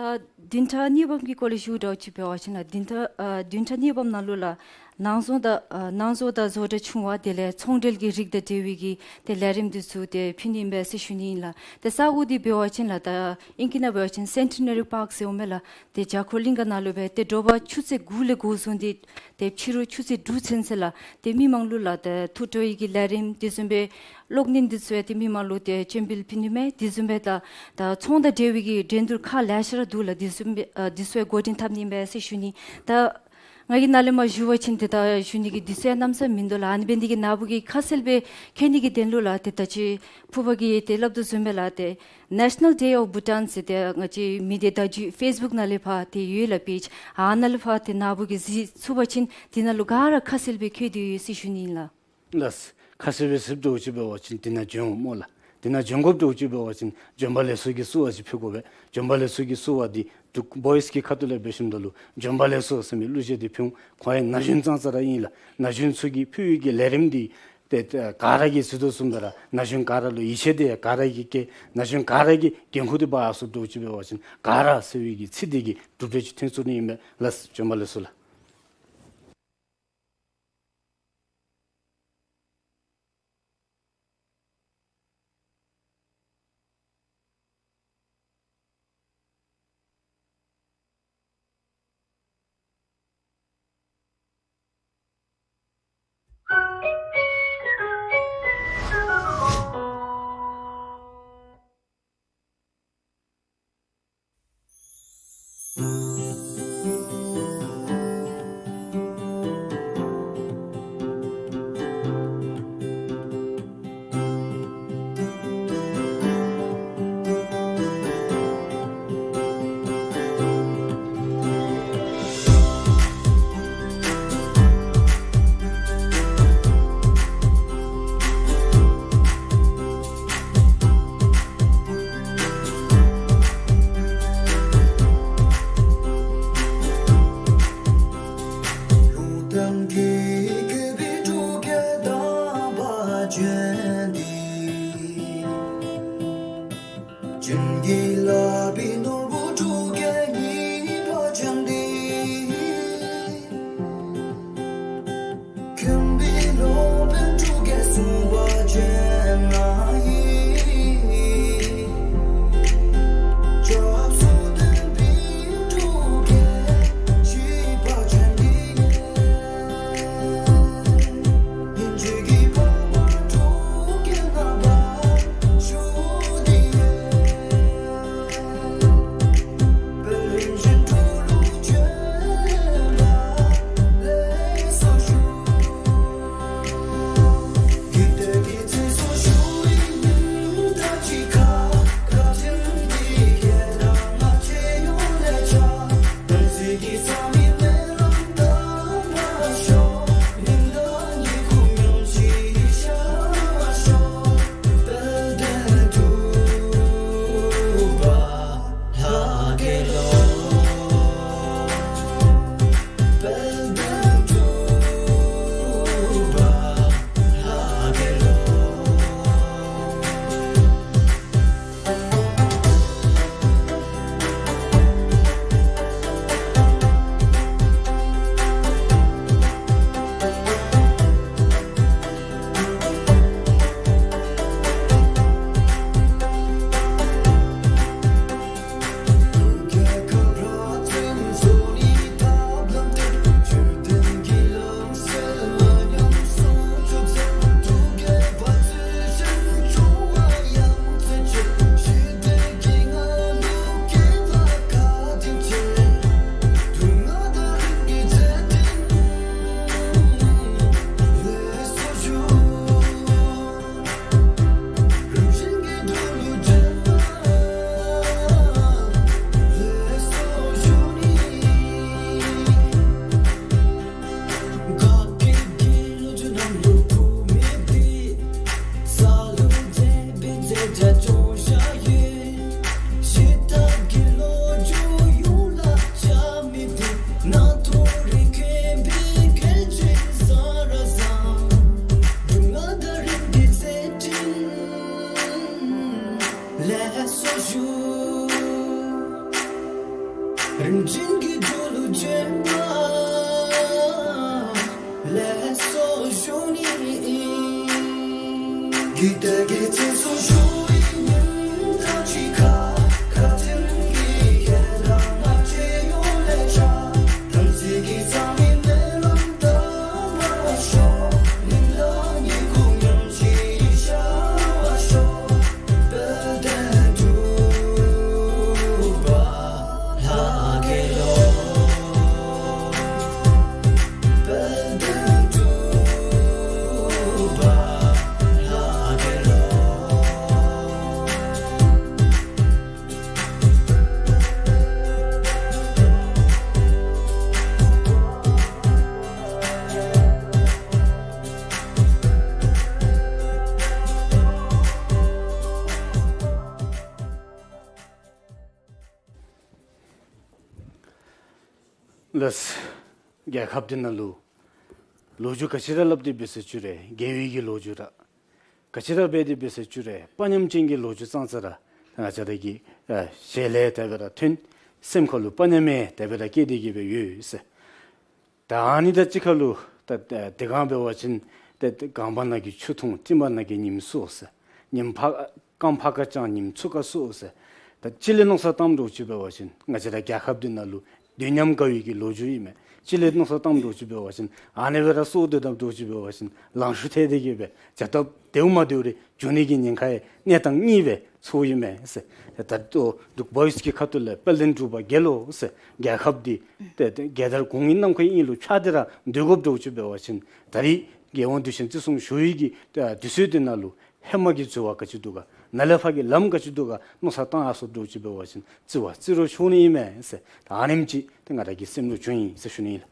བདུན་ཕྲག་གཉིས་པམ་གི་སྐོར་ལས་ཞུ་འདྲཝ་ཅིག་འབད་བ་ཅིན་ལགས་བདུན་ཕྲག་ཨ་བདུན་ཕྲག་གཉིས་པམ་ནང་ལུ་ལགས་ནང་བཟོ་དང་ཨ་ནང་བཟོ་དང་བཟོ་གྲྭ་ཆུང་བ་དེ་ལས་ཚོང་འབྲེལ་གྱི་རིགས་དང་འབྲེལ་བའི་གི་ཏེ་ལས་རིམ་འདི་ཚུ་ཏེ་ཕུལ་ནི་ཨིན་པས་ཟེར་ཞུ་ནི་ཨིན་ལགས། ཏེ་ས་གོ་འདི་འབད་བ་ཅིན་ལགས་ད་ཨིང་སྐད་ནང་འབད་བ་ཅིན་སེན་ཊི་ནེ་རི་པཱརཀ་ཟེརཝ་མས་ལགས། ཏེ་བརྒྱ་འཁོར་གླིང་ག་ནང་ལུ་སྦེ་ཏེ་དྲོ་པ་ཆུ་ཚོད་དགུ་ལས་འགོ་བཟུང་སྟེ་ཏེ་ཕྱི་རུ་ཆུ་ཚོད་དྲུག་ཚུན་ཚོད་ལགས་ཏེ་མི་མང་ལུ་ལགས་ཏེ་ཐུགས་སྤྲོ་བའི་གི་ལས་རིམ་དེ་བཟུམ་སྦེ་གློག་བརྙན་འདི་ཚུ་ཡང་ཏེ་མི་མང་ལུ་ཏེ་སྤྱན་འབུལ་ཕུལ་ནི་མས། དེ་བཟུམ་སྦེ་ད་ད་ཚོང་དང་འབྲེལ་བའི་གི་འགྲན་བསྡུར་ཁག་ལེ་ཤ་ར་འདུག་ལགས། དེ་བཟུམ་སྦེ་ཨ་འདི་ཚུ་ཡང་འགོ་འདྲེན་འཐབ་ནི་ཨིན་པས་ཟེར་ཞུ་ནི། ད་ང་གིས་ནཱ་ལས་མར་ཞུ་བ་ཅིན་ཏེ་ད་ཞུ་ནི་གི་དུས་ཚོད་གནམ་མེད་ས་མེད་མིན་འདུག་ལགས། ཨ་ནི་འབད་ནི་དེ་གིས་ནཱ་བུ་གིས་ཁ་གསལ་སྦེ་མཁྱེན་ནི་གི་དོན་ལུ་ལགས་ཏེ་ད་ཅི་ཕུརཔ་གིས་ཏེ་སླབ་དོ་བཟུམ་སྦེ་ལགས་ཏེ་National Day of Bhutan ཟེར་ཏེ་ང་བཅས་མི་སྡེ་བརྡ་བརྒྱུད་ཕེསི་བུཀ་ནང་ལས་ཕར་ཏེ་ཡོད་ལགས་པེཇ། ཨ་ནཱ་ལས་ཕར་ཏེ་ནཱ་བུ་གིས་གཟིགས་ཚུགས་པ་ཅིན་དེ་ནང་ལུ་ག་ར་ཁ་གསལ་སྦེ་བཀོད་དེ་ཡོད་ཟེར་ཞུ་ནི་ཨིན་ལགས། ལགས། ཁ་གསལ་སྦེ་ཟེརཝ་འདྲཝ་ཅིག་འབད་བ་ཅིན་དེ་ནང་བྱོན་འོང་སྨོ་ལགས། དེ་ནང་བྱོན་དགོཔ་འདྲཝ་ཅིག་འབད་བ་ཅིན་འབྱོན་པ་ལེགས་སོ་གི་བསུ་བ་ཅིག་ཕུལ་དགོ་པས། འབྱོན་པ་ལེགས་སོ་གི་བསུ་བ་འདི་འབྲུག་བོ་ཡིསི་གི་ཁ་ཐུག་ལས་འབད་ཞིནམ་ད་ལུ་འབྱོན་པ་ལེགས་སོ་ཟེར་མི་གླུ་གཞས་འདི་ཕུལ་འོང་། ཁོང་ཡང་ན་གཞོན་ཙང་ཙ་ར་ཨིན་ལགས། ན་གཞོན་ཚུ་གིས་ཕུལ་བའི་གི་ལས་རིམ་འདི་ཏེ་ཏེ་ག་ར་གིས་གཟིགས་དོ་བཟུམ་སྦེ་ར་ན་གཞོན་ག་ར་ལུ་ཡིད་ཆེས་འདི་ག་ར་གིས་བསྐྱེད། ན་གཞོན་ག་ར་གིས་འགན་ཁུར་འདི་འབག་ཚུགསཔ་འདྲཝ་ཅིག་འབད་བ་ཅིན་ག་ར་ཟེར་བའི་གི་ཚིག་འདི་གི་གྲུབ་འབྲས་ཅིག་ཐོན་ཚུགས་ནི་ཨིན་པས་ལགས། འབྱོན་པ་ལེགས་སོ་ལགས། བྱིན་གྱིས་བརླབས་པའི་ནོར་བུ་དྲུག་བརྒྱ་ཉེར་པ་ཅན་འདི། མཁྱེན་པའི་སློབ་དཔོན་དྲུག་བརྒྱ་གསུམ་པ་ཅན་ང་ཡི། སྐྱབས་སུ་བསྟེན་པའི་དྲུག་བརྒྱ་བཞི་པ་ཅན་འདི། ལེགས་སོ་ཞུ། རིན་ཆེན་གྱི་འགྲོ་ལུགས་ཅན་པ་ལེགས་སོ་ཞུ་ནི། ལགས། རྒྱལ་ཁབ་འདི་ནང་ལུ་ལོ་རྒྱུས་ག་ཅི་ར་སླབ་སྟེ་འབད་ཟེར་ཞུ་རུང་རྒྱལ་བའི་གི་ལོ་རྒྱུས་ར་ག་ཅི་ར་འབད་དེ་འབད་ཟེར་ཞུ་རུང་དཔའ་ཉམས་ཅན་གྱི་ལོ་རྒྱུས་ཙང་ཙ་ར་ང་བཅས་ར་གི་ཨ་ཞལ་ལས་དེ་སྦེ་ར་ཐོན། སེམས་ཁ་ལུ་དཔའ་ཉམས་ཡང་དེ་སྦེ་ར་སྐྱེས་ཏེ་གི་སྦེ་ཡོད་ཟེར། ད་ཨ་ནི་དང་གཅིག་ཁར་ལུ་ད་ད་དེ་སྒང་འབད་བ་ཅིན་ཏེ་ཏེ་སྒང་པ་ནང་གི་ཆུ་འཐུང་། སྤྲིན་པ་ནང་གི་ཉིམ་སྲོ་ཟེར། ཉིམ་ཕར་རྐངམ་ཕར་ཁ་དཔྱང་ཉིམ་ཚུར་ཁ་སྲོ་ཟེར། ད་ཅིག་ལས་མནོ་བསམ་བཏངམ་འདྲཝ་ཅིག་འབད་བ་ཅིན་ང་བཅས་ར་རྒྱལ་ཁབ་འདི་ནང་ལུ་དུས་ཉམས་དགའ་བའི་གི་ལོ་རྒྱུས་ཨིན་མས། ཅིག་ལས་མནོ་བསམ་བཏངམ་འདྲཝ་ཅིག་འབད་བ་ཅིན་ཨ་ནི་སྦེ་ར་སྲོ་སྡོད་དཔ་འདྲཝ་ཅིག་འབད་བ་ཅིན་ལང་ཤུར་ཐལ་ཏེ་གི་སྦེ་བྱ་སྟབས་བདེཝ་མ་བདེཝ་རེ་འབྱུང་ནི་གི་ཉེན་ཁ་ཡང་གནས་སྟངས་གཉིས་སྦེ་ཚོརཝ་ཨིན་མས་ཟེར། ད་ལྟོ་འབྲུག་པ་ཡོས་ཀྱི་ཁ་ཐུག་ལས་དཔལ་ལྡན་འབྲུག་པ་རྒྱལ་ལོ་ཟེར་རྒྱལ་ཁབ་འདི་ཏེ་ཏེ་རྒྱལ་དར་གོང་གི་གནམ་ཁའི་དབྱིངས་ལུ་འཕྱར་ཏེ་ར་སྡོད་དགོཔ་འདྲཝ་ཅིག་འབད་བ་ཅིན་ད་རིས་རྒྱལ་ཡོངས་དུས་ཆེན་བརྩི་སྲུང་ཞུ་བའི་གི་ཨ་དུས་ཚོད་འདི་ནང་ལུ་ཧེ་མ་གི་འགྱུར་བ་ག་ཅི་འདུག་ག་ནཱ་ལས་ཕར་གྱི་ལམ་ག་ཅི་འདུག་ག་མནོ་བསམ་བཏང་ཡར་སོཔ་འདྲཝ་ཅིག་འབད་བ་ཅིན་བརྩི་བ་བརྩི་རུང་ཆོག་ནི་ཨིན་མས་ཟེར། ད་ཨ་ནེམ་ཅིག་ཏེ་ང་ར་གི་སེམས་ལུ་བྱུང་ཡི་ཟེར་ཞུ་ནི་ཨིན་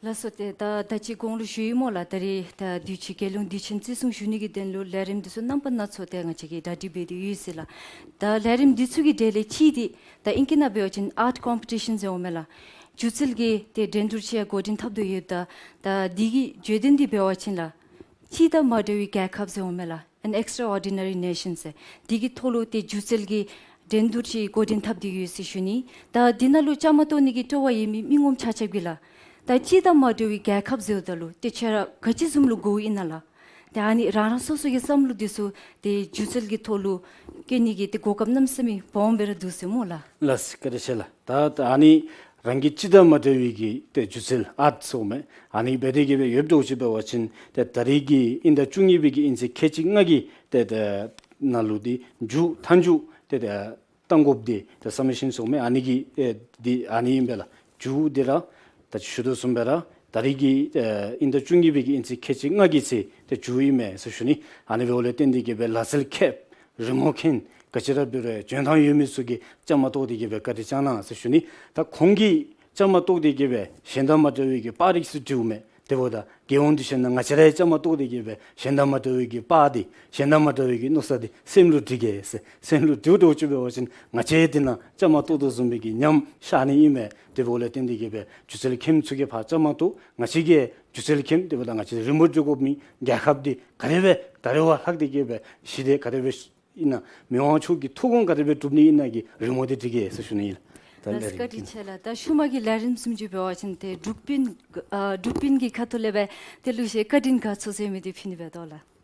ལགས། ལགས་སོ། ཏེ་ད་ད་ཅི་གོང་ལུ་ཞུ་ཡི་སྨོ་ལགས། ད་རིས་ད་དུས་ཆེན་རྒྱལ་ཡོངས་དུས་ཆེན་བརྩི་སྲུང་ཞུ་ནི་གི་དོན་ལུ་ལས་རིམ་འདི་ཚུ་རྣམ་པ་སྣ་ཚོགས་ཏེ་ང་བཅས་ཀྱིས་གྲ་སྒྲིག་འབད་དེ་ཡོད་ཟེར་ལགས། ད་ལས་རིམ་འདི་ཚུ་གི་གྲས་ལས་གཅིག་འདི་ད་ཨིང་སྐད་ནང་འབད་བ་ཅིན་ཨརཊ་ཀོམ་པི་ཊི་ཤཱན་ཟེར་འོང་མས་ལགས། སྒྱུ་རྩལ་གྱི་ཏེ་འགྲན་བསྡུར་ཅིག་ཡང་འགོ་འདྲེན་འཐབ་དོ་ཡོདཔ་ད་ད་འདི་གི་བརྗོད་དོན་འདི་འབད་བ་ཅིན་ལགས་གཅིག་དང་མ་འདྲ་བའི་རྒྱལ་ཁབ་ཟེར་འོང་མས་ལགས། An extraordinary nation ཟེར། དེ་གི་ཐོག་ལུ་ཏེ་སྒྱུ་རྩལ་གྱི་འགྲན་བསྡུར་ཅིག་འགོ་འདྲེན་འཐབ་སྟེ་ཡོད་ཟེར་ཞུ་ནི། ད་དེ་ནང་ལུ་བཅའ་མར་གཏོགས་ནི་གི་སྤྲོ་བ་ཡོད་མི་མི་ངོམ་ཆ་ཁྱབ་ཀྱིས་ལགས། ད་སྤྱི་དང་མ་འབྲེལ་བའི་རྒྱལ་ཁབ་ཟེརཝ་ད་ལུ་ཏེ་ཁྱེད་ར་ག་ཅི་བཟུམ་ལུ་དགོཔ་ཨིན་ན་ལགས། ཏེ་ཨ་ནི་རང་རང་སོ་སོ་གི་བསམ་བློ་འདི་ཚུ་ཏེ་སྒྱུ་རྩལ་གྱི་ཐོག་ལུ་བཀོད་ནི་གི་ཏེ་གོ་སྐབས་གནམ་མེད་ས་མེད་སྦོམ་སྦེ་ར་འདུག་ཟེར་སྨོ་ལགས། ལགས་སོ། བཀའ་དྲིན་ཆེ་ལགས། ད་ད་ཨ་ནི་རང་གི་སྤྱི་དང་མ་འབྲེལ་བའི་གི་ཏེ་སྒྱུ་རྩལ་ཨརཊ་ཟེར་མི་ཨ་ནི་འབད་དེ་གི་སྦེ་ཡོདཔ་འདྲཝ་ཅིག་འབད་བ་ཅིན་ཏེ་ད་རིས་ཀྱི་དབྱིན་ཟླ་བཅུ་གཉིས་པའི་གི་དབྱིན་ཚེས་ཁལ་གཅིག་ལྔ་གི་ཏེ་ད་ནང་ལུ་འདི་མཇུག་མཐའ་མཇུག་ཏེ་ད་བཏང་དགོཔ་འདི་ད་སབ་མི་ཤཱན་ཟེར་མི་ཨ་ནི་གི་ཨེ་འདི་ཨ་ནི་ཨིན་པས་ལགས། མཇུག་འདི་ར་ད་ཅི་ཞུ་དོ་བཟུམ་སྦེ་ར་ད་རིས་ཀྱི་ཨེ་དབྱིན་ཟླ་བཅུ་གཉིས་པའི་གི་དབྱིན་ཚེས་ཁལ་གཅིག་ལྔ་གི་ཚེ་ཏེ་མཇུག་ཨིན་མས་ཟེར་ཞུ་ནི། ཨ་ནི་འབདཝ་ལས་བརྟེན་ཏེ་གི་སྦེ་ལག་རྩལ་མཁས་རི་མོ་མཁན་ག་ཅི་ར་འབད་རུང་འཇོན་ཐང་ཡོད་མི་ཚུ་གིས་བཅའ་མར་གཏོགས་ཏེ་གི་སྦེ་བཀའ་དྲིན་བསྐྱང་གནང་ཟེར་ཞུ་ནི། ད་ཁོང་གིས་བཅའ་མར་གཏོགས་ཏེ་གི་སྦེ་གཞན་དང་མ་འདྲ་བའི་གི་པར་རིགས་ཚུ་བྲིཝ་མས། དེ་འབདཝ་ད་དགེ་སློང་འདི་བཤད་ན་ང་བཅས་ར་ཡང་བཅའ་མར་གཏོགས་ཏེ་གི་སྦེ་གཞན་དང་མ་འདྲ་བའི་གི་པར་འདི་གཞན་དང་མ་འདྲ་བའི་གི་མནོ་བསམ་འདི་སེམས་ལུ་འདྲི་གེ་ཟེར། སེམས་ལུ་འདྲིཝ་འདྲཝ་ཅིག་འབད་བ་ཅིན་ང་བཅས་དེ་ནང་བཅའ་མར་གཏོགས་དོ་བཟུམ་སྦེ་གི་ཉམས་ཤར་ནི་ཨིན་མས། དེ་འབདཝ་ལས་བརྟེན་ཏེ་གི་སྦེ་སྒྱུ་རྩལ་མཁནམ་ཚུ་གིས་ཕར་བཅའ་མར་གཏོགས། ང་བཅས་ཀྱིས་སྒྱུ་རྩལ་མཁནམ་དེ་འབདཝ་ད་ང་བཅས་རི་མོ་འབྲི་དགོ་མི་རྒྱལ་ཁབ་འདི་ག་དེ་སྦེ་ད་རེས་བ་ལྷག་སྟེ་གི་སྦེ་ཞི་བདེ་ག་དེ་སྦེ་ཨིན་ན་མི་དབང་མཆོག་གི་ཐུགས་དགོངས་ག་དེ་སྦེ་འགྲུབ་ནི་ཨིན་ན་གི་རི་མོ་འདི་འབྲི་གེ་ཟེར་ཞུ་ནི་ཨིན་ལགས། ད་ལགས་ལས་རིམ་བཀའ་དྲིན་ཆེ་ལགས། ད་ཤུལ་མ་གི་ལས་རིམ་བཟུམ་ཅིག་འབད་བ་ཅིན་ཏེ་འབྲུག་པིན་ཨ་འབྲུག་པིན་གྱི་ཁ་ཐུག་ལས་སྦེ་ཏེ་གླུ་གཞས་བཀའ་དྲིན་དགའ་ཚོར་ཟེར་མི་འདི་ཕུལ་ནི་འབད་དོ་ལགས།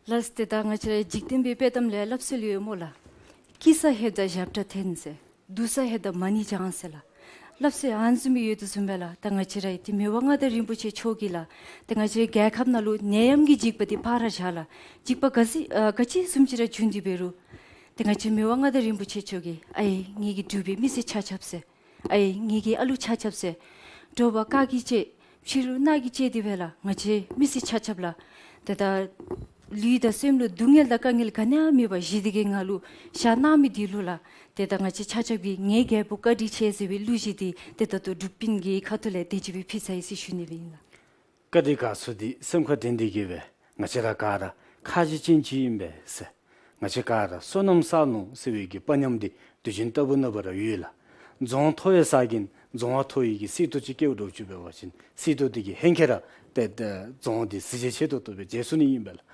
ལགས། ཏེ་ད་ང་བཅས་ར་འཇིག་རྟེན་པའི་དཔྱེ་གཏམ་ལས་སླབ་སྲོལ་ཡོད་སྨོ་ལགས། སྐྱིད་ས་ལྷོདཔ་ད་ཞབས་ཁྲ་འཐེན་ཟེར། སྡུག་ས་ལྷོདཔ་ད་མ་ཎི་བགྱང་ཟེར་ལགས། སླབ་སྲོལ་ཨ་ནི་བཟུམ་སྦེ་ཡོད་དོ་བཟུམ་སྦེ་ལགས། ད་ང་བཅས་ར་ཏེ་མི་དབང་མངའ་བདག་རིན་པོ་ཆེ་མཆོག་གིས་ལགས། ཏེ་ང་བཅས་རྒྱལ་ཁབ་ནང་ལུ་ནད་ཡམས་ཀྱི་འཇིགས་པ་འདི་ཕར་བཞག་ལགས། འཇིགས་པ་ག་ཅི་ཨ་ག་ཅི་བཟུམ་ཅིག་ར་བྱུང་སྟེ་འབད་རུང་། ཏེ་ང་བཅས་མི་དབང་མངའ་བདག་རིན་པོ་ཆེ་མཆོག་གིས་ཨའི་ངེ་གི་འབྲུག་པའི་མི་སེར་ཆ་ཁྱབ་ཟེར། ཨའི་ངེ་གི་ཨ་ལུ་ཆ་ཁྱབ་ཟེར། དྲོ་པ་དཀར་གྱིས་བཅད། ཕྱི་རུ་ནག་གིས་བཅད་དེ་སྦེ་ལགས། ང་བཅས་མི་སེར་ཆ་ཁྱབ་ལགས། ཏེ་ད་ལུས་དང་སེམས་ལུ་སྡུག་བསྔལ་དང་དཀའ་ངལ་ག་ནི་ཡང་མེད་པར་ཞི་བདེ་གི་ངང་ལུ་བཞག་གནང་མི་འདི་ལུ་ལགས། ཏེ་ད་ང་བཅས་ཆ་ཁྱབ་ཀྱིས་ངེའི་རྒྱལ་པོ་བཀའ་དྲིན་ཆེ་ཟེར་བའི་གླུ་གཞས་འདི་ཏེ་ད་ལྟོ་འབྲུག་པའི་གི་ཁ་ཐུག་ལས་དེ་ཅིག་སྦེ་ཕུལ་ཚར་ཡི་ཟེར་ཞུ་ནི་སྦེ་ཨིན་ལགས། བཀའ་དྲིན་དགའ་ཚོར་འདི་སེམས་ཁར་དྲན་ཏེ་གི་སྦེ་ང་བཅས་ར་ག་ར་ཁ་རྗེ་ཅན་ཅིག་ཨིན་པས་ཟེར། ང་བཅས་ག་ར་བསོད་ནམས་བསགས་ནུག་ཟེར་བའི་གི་དཔའ་ཉམས་འདི་དུས་རྒྱུན་ལྟ་བུ་ནང་འབད་ར་ཡོད་ལགས། རྫོང་མཐོ་བའི་ས་གིན་རྫོང་བ་མཐོ་བའི་གི་སྲིད་དོ་ཅིག་བཀལཝ་འདྲཝ་ཅིག་འབད་བ་ཅིན་སྲིད་དོ་འདི་གིས་ཧེང་སྐལ་ར་ཏེ་ཏེ་རྫོང་འདི་གཟི་བརྗིད་ཆེ་ཏོག་ཏོ་སྦེ་མཇལ་ཚུགས་ནི་ཨིན་པས་ལགས།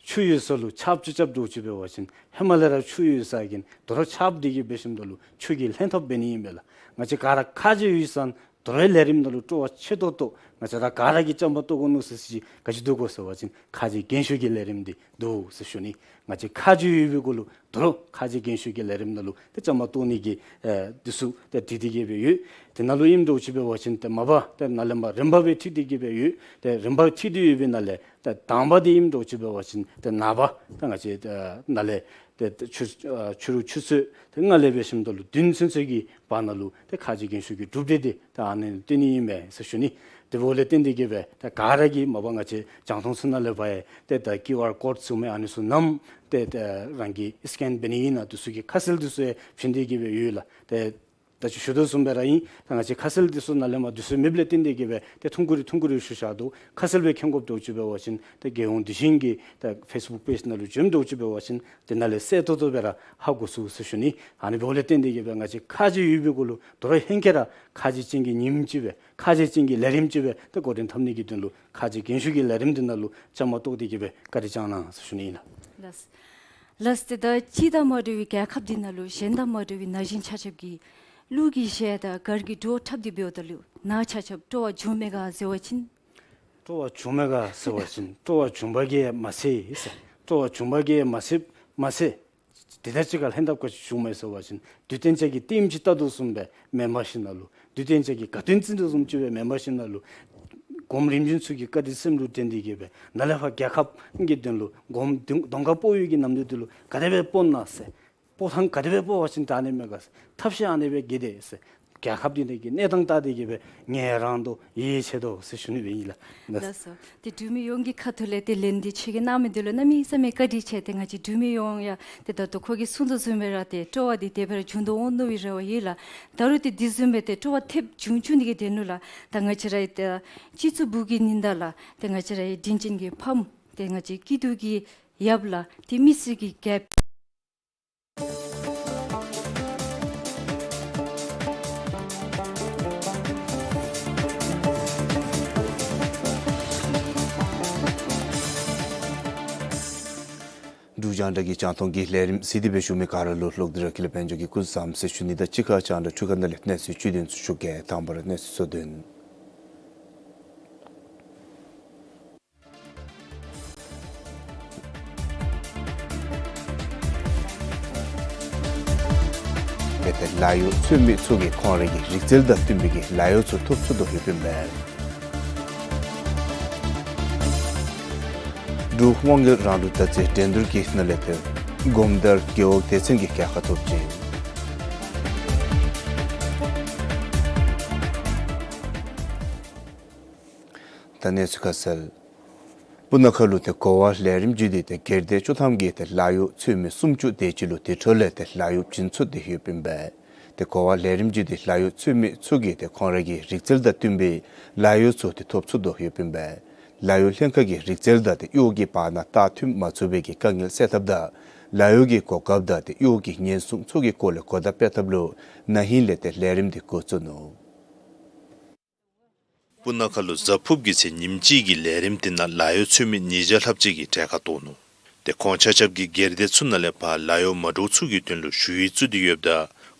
ཆུ་ཡོད་ས་ལུ་ཆརཔ་ཅིག་རྐྱབ་འདྲཝ་ཅིག་འབད་བ་ཅིན་ཧེ་མ་ལས་ར་ཆུ་ཡོད་ས་གིན་དོ་རུང་ཆརཔ་འདི་གིས་འབད་ཞིནམ་ད་ལུ་ཆུ་གིས་ལྷན་ཐབས་འབད་ནི་ཨིན་པས་ལགས། ང་བཅས་ག་ར་ཁ་རྗེ་ཡོད་ས་ན་དོ་རུང་ལས་རིམ་ནང་ལུ་སྤྲོ་བ་ཆེ་ཏོག་ཏོ་ང་བཅས་ར་ག་ར་གིས་བཅའ་མར་གཏོགས་དགོ་ནུག་ཟེར་ཅིག་ག་ཅི་འདུག་གོ་ཟེར་བ་ཅིན་ཁ་རྗེ་རྒན་ཤོས་ཀྱི་ལས་རིམ་འདི་འདུག་ཟེར་ཞུ་ནི། ང་བཅས་ཁ་རྗེ་ཡོད་པའི་གུ་ལུ་དོ་རུང་ཁ་རྗེ་རྒན་ཤོས་ཀྱི་ལས་རིམ་ནང་ལུ་ཏེ་བཅའ་མར་གཏོགས་ནི་གི་ཨེ་འདི་ཚུ་ཏེ་འཁྲིལ་ཏེ་གི་སྦེ་ཡོད། ཏེ་ནཱ་ལུ་ཨིནམ་འདྲཝ་ཅིག་འབད་བ་ཅིན་ཏེ་མ་པ་ཏེ་ནཱ་ལས་མར་རིམ་པ་སྦེ་འཁྲིལ་ཏེ་གི་སྦེ་ཡོད། ཏེ་རིམ་པ་འཁྲིལ་ཏེ་ཡོད་པའི་ནང་ལས་ཏེ་དང་པ་འདི་ཨིནམ་འདྲཝ་ཅིག་འབད་བ་ཅིན་ཏེ་ནངས་པ་ཏེ་ང་བཅས་ཏེ་ནཱ་ལས་ཏེ་ཏེ་ཆུ་ཨ་ཕྱི་རུ་ཆུ་ཚོད་ཏེ་ལྔ་ལས་འབད་ཞིནམ་ད་ལུ་བདུན་ཚུན་ཚོད་ཀྱི་བར་ན་ལུ་ཏེ་ཁ་རྗེ་རྒན་ཤོས་ཀྱི་གྲུབ་འབྲས་འདི་ཏེ་ཨ་ནི་སྟོན་ནི་ཨིན་མས་ཟེར་ཞུ་ནི། དེ་འབདཝ་ལས་བརྟེན་ཏེ་གི་སྦེ་ཏེ་ག་ར་གིས་མ་པ་ང་བཅས་རྒྱང་མཐོང་ཚུ་ནང་ལས་འབད་ཡང་ཏེ་ད་ཀིའུ་ཨར་ཀོཌ་ཚུ་མས། ཨ་ནི་ཚུ་བསྣམས་ཏེ་ཏེ་རང་གིས་སི་ཀེན་འབད་ནི་ཨིན་ན་འདི་ཚུ་གི་ཁ་གསལ་འདི་ཚུ་ཡང་བྱིན་ཏེ་གི་སྦེ་ཡོད་ལགས། ཏེ་ད་ཅི་ཞུ་དོ་བཟུམ་སྦེ་ར་ཨིན། ད་ང་བཅས་ཁ་གསལ་འདི་ཚུ་ནཱ་ལས་མར་འདི་ཚུ་མེདཔ་ལས་བརྟེན་ཏེ་གི་སྦེ་ཏེ་ཐུང་ཀུ་རེ་ཐུང་ཀུ་རེ་ཞུ་བཞག་དོ། ཁ་གསལ་སྦེ་མཁྱེན་དགོཔ་འདྲཝ་ཅིག་འབད་བ་ཅིན་ཏེ་རྒྱལ་ཡོངས་དུས་ཆེན་གྱི་ད་ཕེསི་བུཀ་པེཇ་ནང་ལུ་བྱོནམ་འདྲཝ་ཅིག་འབད་བ་ཅིན་ཏེ་ནཱ་ལས་གསལ་ཏོག་ཏོ་སྦེ་ར་ཧ་གོ་ཚུགས་ཟེར་ཞུ་ནི། ཨ་ནི་འབདཝ་ལས་བརྟེན་ཏེ་གི་སྦེ་ང་བཅས་ཁ་རྗེ་ཡོད་པའི་གུ་ལུ་དོ་རུང་ཧེང་སྐལ་ར་ཁ་རྗེ་ཅན་གྱི་ཉིནམ་ཅིག་སྦེ་ཁ་རྗེ་ཅན་གྱི་ལས་རིམ་ཅིག་སྦེ་ཏེ་འགོ་འདྲེན་འཐབ་ནི་གི་དོན་ལུ་ཁ་རྗེ་རྒན་ཤོས་ཀྱི་ལས་རིམ་འདི་ནང་ལུ་བཅའ་མར་གཏོགས་ཏེ་གི་སྦེ་བཀའ་དྲིན་བསྐྱང་གནང་ཟེར་ཞུ་ནི་ཨིན་ལགས། ལགས། ལགས། ཏེ་ད་གཅིག་དང་མ་འདྲ་བའི་རྒྱལ་ཁབ་འདི་ནང་ལུ་གཞན་དང་མ་འདྲ་བའི་ན་གཞོན་ཆ་ཁྱབ་ཀྱིས་གླུ་གི་གཞས་དང་གར་གྱི་བྲོ་འཁྲབ་སྟེ་འབདཝ་ད་ལུ་ནཱ་ཆ་ཁྱབ་སྤྲོ་བ་བྱུངམ་མས་ག་ཟེར་བ་ཅིན། སྤྲོ་བ་བྱུངམ་མས་ག་ཟེར་བ་ཅིན་སྤྲོ་བ་བྱུང་པ་གིས་མ་ཚད་ཟེར། སྤྲོ་བ་བྱུང་པ་གིས་མ་ཚད་མ་ཚད། དེ་དང་གཅིག་ཁར་ལྷན་ཐབས་ག་ཅི་བྱུངམ་མས་ཟེར་བ་ཅིན་དུས་སྟོན་ཅིག་གི་ལྟདམོ་ཅིག་བལྟ་དོ་བཟུམ་སྦེ་མེན་པར་ཞིན་ན་ལུ་དུས་སྟོན་ཅིག་གི་དགའ་སྟོན་བརྩི་དོ་བཟུམ་ཅིག་སྦེ་མེན་པར་ཞིན་ན་ལུ་སྒོམ་རིམ་བྱོན་ཚུ་གི་བཀའ་དྲིན་སེམས་ལུ་དྲན་ཏེ་གི་སྦེ་ནཱ་ལས་ཕར་རྒྱལ་ཁབ་ཀྱི་དོན་ལུ་སྒོམ་གདོང་ཁར་སྤོ་བའི་གི་ནམ་དུས་འདི་ལུ་ག་དེ་སྦེ་སྤོ་ན་ཟེར། སྤོ་ཐངས་ག་དེ་སྦེ་སྤོ་བ་ཅིན་དྲག་ནི་མས་ག་ཟེར། ཐབས་ཤེས་ཨ་ནི་སྦེ་གི་དེ་ཟེར། རྒྱལ་ཁབ་འདི་ནང་གི་གནས་སྟངས་བལྟ་སྟེ་གི་སྦེ་ངལ་རངས་དོ་ཡིད་ཆེས་དོ་ཟེར་ཞུ་ནི་སྦེ་ཨིན་ལགས། ལགས་སོ། ཏེ་འབྲུག་མི་ཡོངས་ཀྱི་ཁ་ཐུག་ལས་ཏེ་ལན་འདི་ཁྱོད་ཀྱིས་གནང་མི་འདི་ལུ་གནམ་མེད་ས་མེད་བཀའ་དྲིན་ཆེ། ཏེ་ང་བཅས་འབྲུག་མི་ཡོངས་ཡང་ཏེ་ད་ལྟོ་ཁོ་གིས་གསུང་དོ་བཟུམ་སྦེ་ར་ཏེ་སྤྲོ་བ་འདི་དེ་སྦེ་ར་བྱུང་དོ་འོང་མནོ་བའི་རེ་བ་ཡོད་ལགས། ད་རུང་ཏེ་འདི་བཟུམ་སྦེ་ཏེ་སྤྲོ་བ་ཐེབས་བྱུང་བྱུང་ནི་གི་དོན་ལུ་ལགས། ད་ང་བཅས་རའི་ཏེ་སྤྱི་གཙུག་སྦུག་གི་ཉི་ཟླ་ལགས། ཏེ་ང་བཅས་རའི་དྲིན་ཅན་གྱི་ཕམ། ཏེ་ང་བཅས་སྐྱིད་སྡུག་གི་ཡབ་ལགས། ཏེ་མི་སེར་གྱི་རྒྱལཔོ། འབྲུག་རྒྱང་བསྒྲགས་ཀྱི་རྒྱང་མཐོང་གི་ལས་རིམ་གཟིགས་ཏེ་སྦེ་བཞུགས་མི་ག་ར་ལུ་ལོག་སྟེ་ར་ཀུན་ལེགས་དཔལ་འབྱོར་གྱིས་སྐུ་གཟུགས་བཟང་ཟེར་ཞུ་ནི་དང་གཅིག་ཁར་རྒྱང་བསྒྲགས་འཕྲུལ་ཁང་ནང་ལས་གནས་ཚུལ་བཅུད་དོན་ཚུ་ཞུ་གེ། དང་པ་ར་གནས་ཚུལ་གཙོ་དོན། ཏེ་ལཱ་གཡོག་ཚུད་མི་ཚུ་གིས་ཁོང་རའི་གི་རིག་རྩལ་དང་བསྟུན་པའི་གི་ལཱ་གཡོག་ཚུ་ཐོབ་ཚུགས་དོ་ཡོདཔ་ཨིན་པས། འབྲུག་དབང་རྒྱལ་རང་ལུགས་དར་རྩེ་འགྲན་བསྡུར་གྱི་ནང་ལས་ཏེ་སྒོམ་དར་རྒེད་འོག་སྡེ་ཚན་གྱིས་རྒྱལ་ཁ་ཐོབ་ཅི། ད་གནས་ཚུལ་ཁ་གསལ། སྤུ་ན་ཁ་ལུ་ཏེ་གོ་བ་ལས་རིམ་བརྒྱུད་དེ་ཏེ་སྒེར་སྡེ་བཅུ་ཐམ་གྱིས་ཏེ་ལཱ་གཡོག་ཚུད་མི་སུམ་ཅུ་དེ་ཅིག་ལུ་དེ་འཕྲོ་ལས་ཏེ་ལཱ་གཡོག་བྱིན་ཚུགས་ཏེ་ཡོདཔ་ཨིན་པས། ཏེ་གོ་བ་ལས་རིམ་བརྒྱུད་དེ་ལཱ་གཡོག་ཚུད་མི་ཚུ་གིས་ཏེ་ཁོང་རའི་གི་རིག་རྩལ་དང་བསྟུན་པའི་ལཱ་གཡོག་ཚུ་ཏེ་ཐོབ་ཚུགས་དོ་ཡོདཔ་ཨིན་པས། ལཱ་གཡོག་ལྷན་ཁག་གིས་རིག་རྩལ་དང་ཏེ་གཡོག་གི་བར་ན་བལྟ་མཐུན་མ་ཚུགས་པའི་གི་དཀའ་ངལ་སེལ་ཐབས་དང་ལཱ་གཡོག་གི་གོ་སྐབས་དང་ཏེ་གཡོག་གི་ཉེན་སྲུང་ཚུ་གི་སྐོར་ལས་གོ་བརྡ་སྤེལ་ཐབས་ལུ་ན་ཧིང་ལས་ཏེ་ལས་རིམ་འདི་འགོ་བཙུགས་ནུག། སྤུ་ན་ཁ་ལུ་གཟའ་ཕུརཔ་གི་ཚེ་ཉིནམ་གཅིག་གི་ལས་རིམ་འདི་ནང་ལཱ་གཡོག་ཚུད་མི་ཉིས་བརྒྱ་ལྷགཔ་ཅིག་གིས་གྲལ་ཁར་གཏོགས་ནུག། ཏེ་ཁོང་ཆ་ཁྱབ་ཀྱིས་སྒེར་སྡེ་ཚུ་ནང་ལས་ཕར་ལཱ་གཡོག་མ་འདྲཝ་ཚུ་གི་དོན་ལུ་ཞུ་ཡིག་བཙུགས་ཏེ་ཡོདཔ་ད་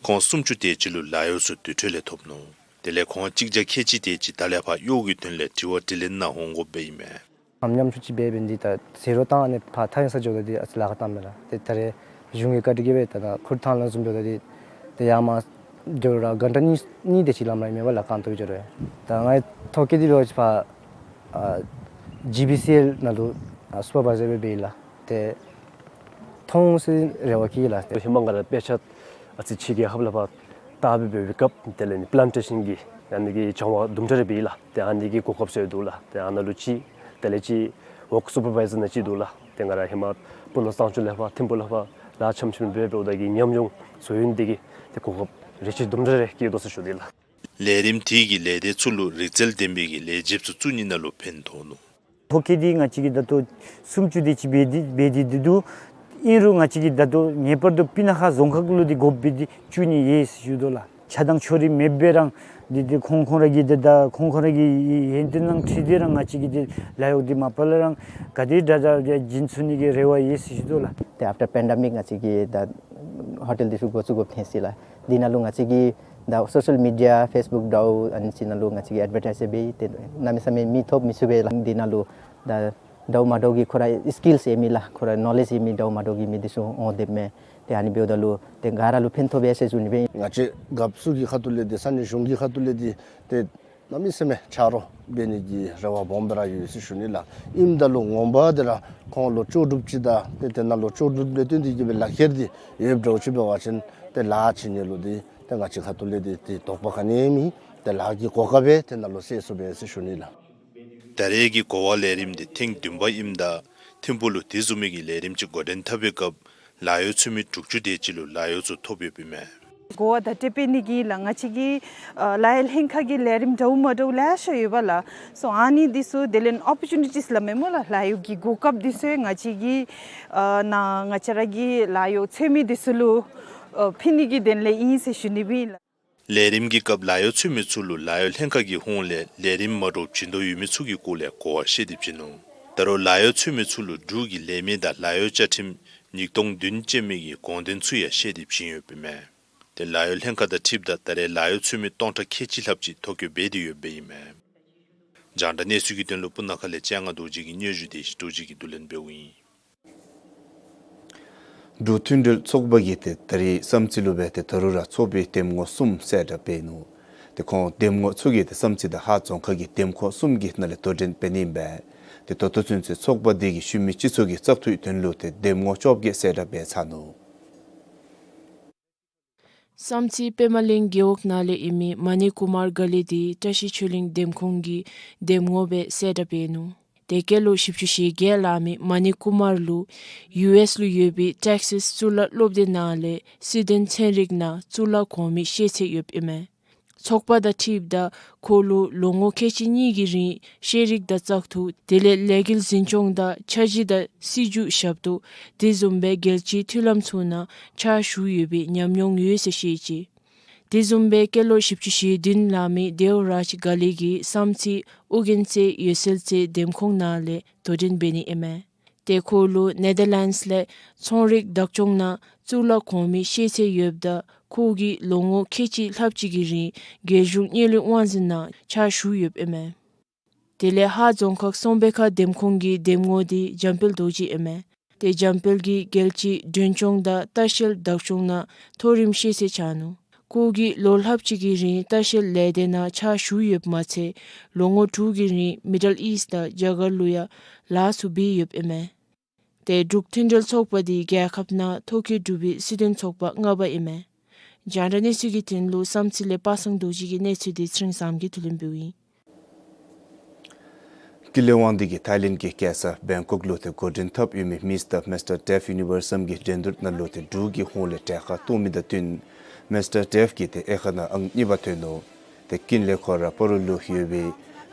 ཁོང་སུམ་ཅུ་དེ་ཅིག་ལུ་ལཱ་གཡོག་ཚུ་དེ་འཕྲོ་ལས་ཐོབ་ནུག། དེ་ལས་ཁོང་གཅིག་བརྒྱ་ཁལ་གཅིག་དེ་ཅིག་ད་ལས་ཕར་གཡོག་གི་དོན་ལས་དྲི་བ་དྲིས་ལན་གནང་འོང་དགོཔ་སྦེ་ཨིན་མས། ཨམ་ཉམ་ཆུང་ཅིག་འབད་འབད་ནི་འདི་ད་ཟེར་རོགས་བཏང་ཨ་ནི་ཕར་ཐང་ས་འགྱོཝ་ད་འདི་ཨ་ཙི་ལཱ་ཁག་བཏངམ་མས་ལགས། ཏེ་ད་རེས་གཞུང་གི་བཀའ་དྲིན་གྱིས་སྦེ་ད་ད་ཁུར་ཐང་ལ་བཟུམ་འགྱོཝ་ད་འདི་ཏེ་ཡར་མར་འགྱོ་ར་གྷན་ཊ་གཉིས་གཉིས་དེ་ཅིག་ལམ་ར་ཨིན་མས་པ་ལགས། རྐང་ཐོག་གིས་འགྱོ་རུང་། ད་ང་ཐོ་བཀོད་འདི་འབད་བ་ཅིན་ཕར་ཨ་ཇི་བི་སི་ཨེལ་ནང་ལུ་ཨ་སུ་པར་བའི་ཛར་སྦེ་འབད་ཡི་ལགས། ཏེ་ཐོན་འོང་ཟེར་རེ་བ་བསྐྱེད་ཡི་ལགས། ཧེ་མ་ང་ར་དཔེ་ཆ་ཨ་ཙི་ཕྱི་རྒྱལ་ཁབ་ལུ་ཕར་བལྟ་སྦེ་འབད་བའི་སྐབས་དེ་ལས་ནི་པི་ལཱན་ཊེ་ཤཱན་གྱི་ཨ་ནི་གི་བྱང་བ་དུམ་གྲ་རེ་འབད་ཡི་ལགས། ཏེ་ཨ་ནི་གི་གོ་སྐབས་ཟེར་འདུག་ལགས། ཏེ་ཨ་ནཱ་ལུ་ཅིག་དེ་ལས་ཅིག་ཝརཀ་སུ་པར་བའི་ཛར་ནང་ཅིག་འདུག་ལགས། ཏེ་ང་ར་ཧེ་མ་སྤུ་ན་གཙང་ཆུ་ལས་ཕར་ཐིམ་ཕུ་ལུ་ཕར་ལཱ་འཆམ་འཆམ་འབད་འབདཝ་ད་གི་ཉམས་མྱོང་ཚུ་ཡོད་ནི་དེ་གིས་ཏེ་གོ་སྐབས་རེ་ཅིག་དུམ་གྲ་རེ་བསྐྱེད་དོ་ཟེར་ཞུ་ནི་ལགས། ལས་རིམ་དེ་གིས་ལས་སྡེ་ཚུ་ལུ་རིག་རྩལ་ལྡན་པའི་གི་ལས་བྱེདཔ་ཚུ་བཙུགས་ནི་ནང་ལུ་ཕན་ཐོགས་ནུག། ཐོ་བཀོད་འདི་ང་བཅས་ཀྱིས་ད་ལྟོ་སུམ་ཅུ་དེ་ཅིག་འབད་དེ་འབད་དེ་འདི་འདུག། ཨིན་རུང་ང་བཅས་ཀྱིས་ད་ལྟོ་ངེས་པར་དུ་སྤུ་ན་ཁ་རྫོང་ཁག་ལུ་འདི་དགོཔ་སྦེ་འདི་བཙུགས་ནི་ཡོད་ཟེར་ཞུ་དོ་ལགས། ཆ་དང་ཕྱོགས་རིས་མེད་པར་ར་འདི་འདི་ཁོང་ཁོང་ར་གི་འདི་ད་ཁོང་ཁོང་ར་གི་ཡོན་ཏན་ནང་འཁྲིལ་ཏེ་ར་ང་བཅས་ཀྱིས་འདི་ལཱ་གཡོག་འདི་མ་པ་ལས་ར་ག་དེ་དྲག་དྲག་འབད་བྱིན་ཚུགས་ནི་གི་རེ་བ་ཡོད་ཟེར་ཞུ་དོ་ལགས། ཏེ་ཨཕ་ཊར་པེན་ཌེ་མིག་ང་བཅས་ཀྱིས་ད་ཧོ་ཊེལ་འདི་ཚུ་འགོ་བཙུགས་དགོཔ་ཐོན་ཅི་ལགས། འདི་ནང་ལུ་ང་བཅས་ཀྱིས་ད་སོ་ཤལ་མི་ཌི་ཡ་ཕེསི་བུཀ་འདྲཝ་ཨ་ནི་ཅིག་ནང་ལུ་ང་བཅས་ཀྱིས་ཨེཌ་བར་ཊའིཛ་འབད་ཡི། ཏེ་གནམ་མེད་ས་མེད་མི་ཐོབ་མི་ཚུགས་པས་ལགས། འདི་ནང་ལུ་ད་འདྲཝ་མ་འདྲཝ་གི་ཁོ་ར་སི་ཀིལསི་ཡོད་མི་ལགས་ཁོ་ར་ནོ་ལེཇ་ཡོད་མི་འདྲཝ་མ་འདྲཝ་གི་མི་འདི་ཚུ་འོང་སྡོདཔ་མས། ཏེ་ཨ་ནི་འབདཝ་ད་ལུ་ཏེ་ག་ར་ལུ་ཕན་ཐོགས་པས་ཟེར་ཞུ་ནི་སྦེ། ང་བཅས་རྒཔོ་ཚུ་གི་ཁ་ཐུག་ལས་འདི་ས་གནས་གཞུང་གི་ཁ་ཐུག་ལས་འདི་ཏེ་གནམ་མེད་ས་མེད་ཆ་རོགས་འབད་ནི་གི་རེ་བ་སྦོམ་སྦེ་ར་ཡོད་ཟེར་ཞུ་ནི་ལགས། ཨིནམ་ད་ལུ་ངོ་མ་འདི་ར་ཁོང་ལུ་ལྕོགས་གྲུབ་ཅིག་དང་ཏེ་དེ་ནང་ལུ་ལྕོགས་གྲུབ་ལས་བརྟེན་ཏེ་གི་སྦེ་ལག་ཁྱེར་འདི་ཡོདཔ་འདྲཝ་ཅིག་འབད་བ་ཅིན་ཏེ་ལཱ་བྱིན་ནི་ལུ་འདི་ཏེ་ང་བཅས་ཁ་ཐུག་ལས་འདི་ཏེ་དོགས་པ་ག་ནི་ཡང་མེད། ཏེ་ལཱ་གི་གོ་སྐབས་སྦེ་དེ་ནང་ལུ་སེལ་ཚུགས་པས་ཟེར་ཞུ་ནི་ལགས། ད་རེས་ཀྱི་གོ་བ་ལས་རིམ་འདི་ཐེངས་བདུན་པ་ཨིནམ་ད་ཐིམ་ཕུ་ལུ་དེ་བཟུམ་མའི་གི་ལས་རིམ་ཅིག་འགོ་འདྲེན་འཐབ་པའི་སྐབས་ལཱ་གཡོག་འཚོལ་མི་དྲུག་ཅུ་དེ་ཅིག་ལུ་ལཱ་གཡོག་ཚུ་ཐོབ་ཡོདཔ་ཨིན་མས། གོ་བ་དང་འབྲེལ་བའི་ནི་གི་ལགས་ང་བཅས་ཀྱི་ཨ་ལཱ་གཡོག་ལྷན་ཁག་གི་ལས་རིམ་འདྲཝ་མ་འདྲཝ་ལེ་ཤ་ཡོད་པ་ལགས། སོ་ཨ་ནི་འདི་ཚུ་དེ་ལས་ཨོ་པོར་ཅུ་ནི་ཊིས་སླབ་མས་སྨོ་ལགས། ལཱ་གཡོག་གི་གོ་སྐབས་འདི་ཚུ་ང་བཅས་ཀྱི་ཨ་ནཱ་ང་བཅས་ར་གི་ལཱ་གཡོག་འཚོལ་མི་འདི་ཚུ་ལུ་ཨ་ཕུལ་ནི་གི་དོན་ལས་ཨིན་ཟེར་ཞུ་ནི་སྦེ་ཨིན་ལགས། ལས་རིམ་གྱི་སྐབས་ལཱ་གཡོག་འཚོལ་མི་ཚུ་ལུ་ལཱ་གཡོག་ལྷན་ཁག་གི་ཧོངས་ལས་ལས་རིམ་མ་འདྲཝ་བྱིན་དོ་ཡོད་མི་ཚུ་གི་སྐོར་ལས་གོ་བ་བཤད་དེ་བྱིན་ནུག། ད་རུང་ལཱ་གཡོག་འཚོལ་མི་ཚུ་ལུ་འབྲུག་གི་ལས་མི་དང་ལཱ་གཡོག་བཅའ་ཁྲིམས་ཉིས་སྟོང་བདུན་ཅན་མའི་གི་དགོངས་དོན་ཚུ་ཡང་བཤད་དེ་བྱིན་ཡོདཔ་ཨིན་མས། ཏེ་ལཱ་གཡོག་ལྷན་ཁག་དང་འཁྲིལཝ་ད་ད་རེས་ལཱ་གཡོག་འཚོལ་མི་སྟོང་ཕྲག་ཁལ་གཅིག་ལྷགཔ་ཅིག་ཐོ་བཀོད་འབད་དེ་ཡོདཔ་ཨིན་མས། རྒྱང་བསྒྲགས་གནས་ཚུལ་གྱི་དོན་ལུ་སྤུ་ན་ཁ་ལས་ལྕང་ང་རྡོ་རྗེ་གི་སྙན་ཞུ་དེ་རྡོ་རྗེ་གིས་བསྡུ་ལེན་འབདཝ་ཨིན། འབྲུག་མཐུན་སྒྲིལ་ཚོགས་པ་གིས་ཏེ་ད་རིས་བསམ་རྩེ་ལུ་སྦེ་ཏེ་ད་རུང་ར་ཚོགས་པའི་འདེམས་ངོ་གསུམ་གསལ་བསྒྲགས་འབད་ནུག། ཏེ་ཁོང་འདེམས་ངོ་ཚུ་གིས་ཏེ་བསམ་རྩེ་དང་ཧཱ་རྫོང་ཁག་གི་འདེམས་ཁོངས་གསུམ་གྱི་ནང་ལས་དོ་འགྲན་འབད་ནི་ཨིན་པས། ཏེ་ད་ལྟོ་ཚུན་ཚོད་ཚོགས་པ་འདི་གི་ཤུལ་མའི་སྤྱི་ཚོགས་ཀྱི་བཙག་འཐུའི་དོན་ལུ་ཏེ་འདེམས་ངོ་བཅོ་བརྒྱད་གསལ་བསྒྲགས་འབད་ཚར་ནུག། བསམ་རྩེ་པདྨ་གླིང་རྒེད་འོག་ནང་ལས་ཨིན་མི་མ་ཎི་ཀུ་མར་དགའ་ལེགས་འདི་བཀྲ་ཤིས་ཆོས་གླིང་འདེམས་ཁོངས་ཀྱི་འདེམས་ངོ་སྦེ་གསལ་བསྒྲགས་འབད་ནུག། ཏེ་སྐྱེས་ལོ་བཞི་བཅུ་ཞེ་བརྒྱད་ལང་མི་མ་ཎི་ཀུ་མར་ལུ་ཡུ་ཨེསི་ལུ་ཡོད་པའི་ཊེག་སཱས་གཙུག་ལག་སློབ་སྡེ་ནང་ལས་སྲིད་དོན་ཚན་རིག་ནང་གཙུག་ལག་གོང་མའི་ཤེས་ཚད་ཡོདཔ་ཨིན་མས། ཚོགས་པ་དང་འཁྲིལཝ་ད་ཁོ་ལུ་ལོ་ངོ་ཁལ་གཅིག་གཉིས་ཀྱི་རིང་ཤེས་རིག་དང་བཙག་འཐུ་དེ་ལས་ལས་འགུལ་འཛིན་སྐྱོང་དང་འཆར་གཞི་དང་སྲིད་བྱུས་ཞབས་ཏོག་དེ་བཟུམ་སྦེ་རྒྱལ་སྤྱིའི་མཐུན་ལམ་ཚུ་ནང་ཕྱག་ཞུ་ཡོད་པའི་ཉམས་མྱོང་ཡོད་ཟེར་བཤད་ཅི། དེ་བཟུམ་སྦེ་སྐྱེས་ལོ་བཞི་བཅུ་ཞེ་བདུན་ལང་མི་དེའོ་རཱཇ་དགའ་ལེགས་ཀྱིས་བསམ་རྩེ་ཨོ་རྒྱན་རྩེ་འོད་གསལ་རྩེ་འདེམས་ཁོངས་ནང་ལས་དོ་འགྲན་འབད་ནི་ཨིན་མས། ཏེ་ཁོ་ལུ་ནེ་དར་ལེནཌསི་ལས་ཚོང་རིག་བདག་སྐྱོང་ནང་གཙུག་ལག་གོང་མའི་ཤེས་ཚད་ཡོདཔ་ད་ཁོ་གིས་ལོ་ངོ་ཁལ་གཅིག་ལྷགཔ་ཅིག་གི་རིང་རྒྱལ་གཞུང་དངུལ་ལས་དབང་འཛིན་ནང་ཕྱག་ཞུ་ཡོདཔ་ཨིན་མས། དེ་ལས་ཧཱ་རྫོང་ཁག་སྲོང་བལ་ཁ་འདེམས་ཁོངས་ཀྱི་འདེམས་ངོ་འདི་འཇམ་དཔལ་རྡོ་རྗེ་ཨིན་མས། ཏེ་འཇམ་དཔལ་གྱིས་རྒྱལ་སྤྱིའི་མགྲོན་སྐྱོང་དང་ལྟ་བཤལ་བདག་སྐྱོང་ནང་མཐོ་རིམ་ཤེས་ཚད་བྱུང་ནུག། ཁོ་གིས་ལོ་ལྷགཔ་ཅིག་གི་རིང་ལྟ་བཤལ་ལས་སྡེ་ནང་ཕྱག་ཞུ་ཡོདཔ་མ་ཚད་ལོ་ངོ་དྲུག་གི་རིང་མི་ཌལ་ཨིསཊ་དང་རྒྱ་གར་ལུ་ཡང་ལཱ་ཚུ་འབད་ཡོདཔ་ཨིན་མས། ཏེ་འབྲུག་མཐུན་སྒྲིལ་ཚོགས་པ་འདི་རྒྱལ་ཁབ་ནང་ཐོ་བཀོད་གྲུབ་པའི་སྲིད་དོན་ཚོགས་པ་ལྔ་པ་ཨིན་མས། རྒྱང་བསྒྲགས་གནས་ཚུལ་གྱི་དོན་ལུ་བསམ་རྩེ་ལས་པ་སངས་རྡོ་རྗེ་གི་གནས་ཚུལ་འདི་ཚེ་རིང་བཟངམོ་གིས་བསྡུ་ལེན་འབདཝ་ཨིན། ཀུན་ལེགས་དབང་འདུས་ཀྱིས་ཐའི་ལེནཌ་གི་རྒྱལ་ས་བེང་ཀོག་ལུ་ཏེ་འགོ་འདྲེན་འཐབ་ཡོད་མི་མིསི་དང་མིསི་ཊར་ཌེཕ་ཡུ་ནི་བརསི་གི་འགྲན་བསྡུར་ནང་ལུ་ཏེ་འབྲུག་གི་ཧོངས་ལས་གྲལ་ཁར་གཏོགས་མི་དང་བསྟུན་མིསི་ཊར་ཌེཕ་གིས་ཏེ་དབྱེ་ཁག་ནང་ཨང་གཉིས་པ་ཐོན་ནུག། ཏེ་ཀུན་ལེགས་ཁོ་ར་སྤ་རོ་ལུ་ཡོད་པའི་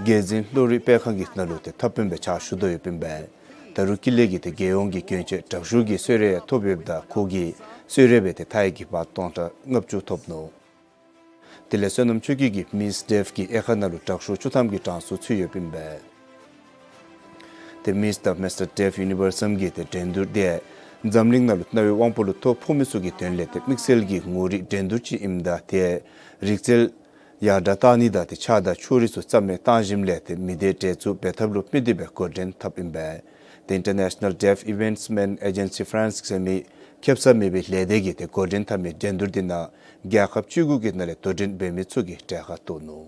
རྒྱལ་འཛིན་བློ་རིག་དཔེ་ཁང་གི་ནང་ལུ་ཏེ་འཐབ་དཔོན་སྦེ་ཕྱག་ཞུ་དོ་ཡོདཔ་ཨིན་པས། ད་རུང་ཀུན་ལེགས་ཀྱིས་ཏེ་རྒྱལ་ཡོངས་ཀྱི་གྱོན་ཆས་དྲག་ཤོས་ཀྱི་གསོལ་རས་ཡང་ཐོབ་ཡོདཔ་ད་ཁོ་གིས་གསོལ་རས་སྦེ་ཏེ་ཐའི་གི་བར་སྟོང་ཕྲག་ལྔ་བཅུ་ཐོབ་ནུག། དེ་ལས་བསོད་ནམས་ཆོས་སྐྱིད་ཀྱིས་མིསི་ཌེཕ་གི་དབྱེ་ཁག་ནང་ལུ་དྲག་ཤོས་བཅུ་ཐམ་གྱི་གྲངས་སུ་ཚུད་ཡོདཔ་ཨིན་པས། ཏེ་མིསི་དང་མིསི་ཊར་ཌེཕ་ཡུ་ནི་བརསི་གི་ཏེ་འགྲན་བསྡུར་འདི་འཛམ་གླིང་ནང་ལུ་གནའ་བོའི་དབང་པོ་ལུ་ཐོ་ཕོག་མི་ཚུ་གི་དོན་ལས་ཏེ་དམིགས་བསལ་གྱི་ངོ་རིས་འགྲན་བསྡུར་ཅིག་ཨིནམ་ད་ཏེ་རིག་རྩལ་ ཡར་དྲག་བཏང་ནི་དང་ཏེ་ཕྱགས་དང་ཕྱོགས་རིས་ཚུ་རྩ་མེད་བཏང་ཞིནམ་ལས་ཏེ་མི་སྡེ་འདྲེས་འཛུགས་འབད་ཐབས་ལུ་དམིགས་ཏེ་སྦེ་འགོ་འདྲེན་འཐབ་ཨིན་པས། ཏེ་International Deaf Events Management Agency France ཟེར་མི་ཁེ་སང་མེད་པའི་ལས་སྡེ་གིས་ཏེ་འགོ་འདྲེན་འཐབ་མི་འགྲན་བསྡུར་འདི་ནང་རྒྱལ་ཁབ་བཅུ་དགུ་གི་ནང་ལས་དོ་འགྲན་འབད་མི་ཚུ་གིས་གྲལ་ཁར་གཏོགས་ནུག།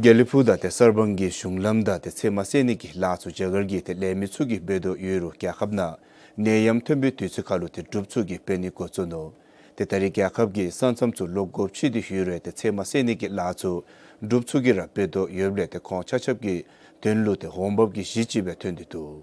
དགེ་ལེགས་ཕུག་དང་ཏེ་གསར་སྤང་གི་གཞུང་ལམ་དང་ཏེ་ཚེར་མ་བསལ་ནི་གི་ལཱ་ཚུ་རྒྱ་གར་གྱི་ཏེ་ལས་མི་ཚུ་གིས་འབད་དོ་ཡོད་རུང་རྒྱལ་ཁབ་ནང་ནད་ཡམས་ཐོན་པའི་དུས་ཚོད་ཁར་ལུ་ཏེ་འབྲུགཔ་ཚུ་གིས་འབད་ནི་འགོ་བཙུགས་ནུག། ཏེ་ད་རེས་རྒྱལ་ཁབ་ཀྱི་ས་མཚམས་ཚུ་ལོག་དགོཔ་ཆེ་སྟེ་ཡོད་རུང་ཏེ་ཚེར་མ་བསལ་ནི་གི་ལཱ་ཚུ་འབྲུགཔ་ཚུ་གིས་ར་འབད་དོ་ཡོདཔ་ལས་ཏེ་ཁོང་ཆ་ཁྱབ་ཀྱི་དོན་ལུ་ཏེ་འོང་འབབ་ཀྱི་གཞི་ཅིག་སྦེ་ཐོན་ཏེ་འདུག།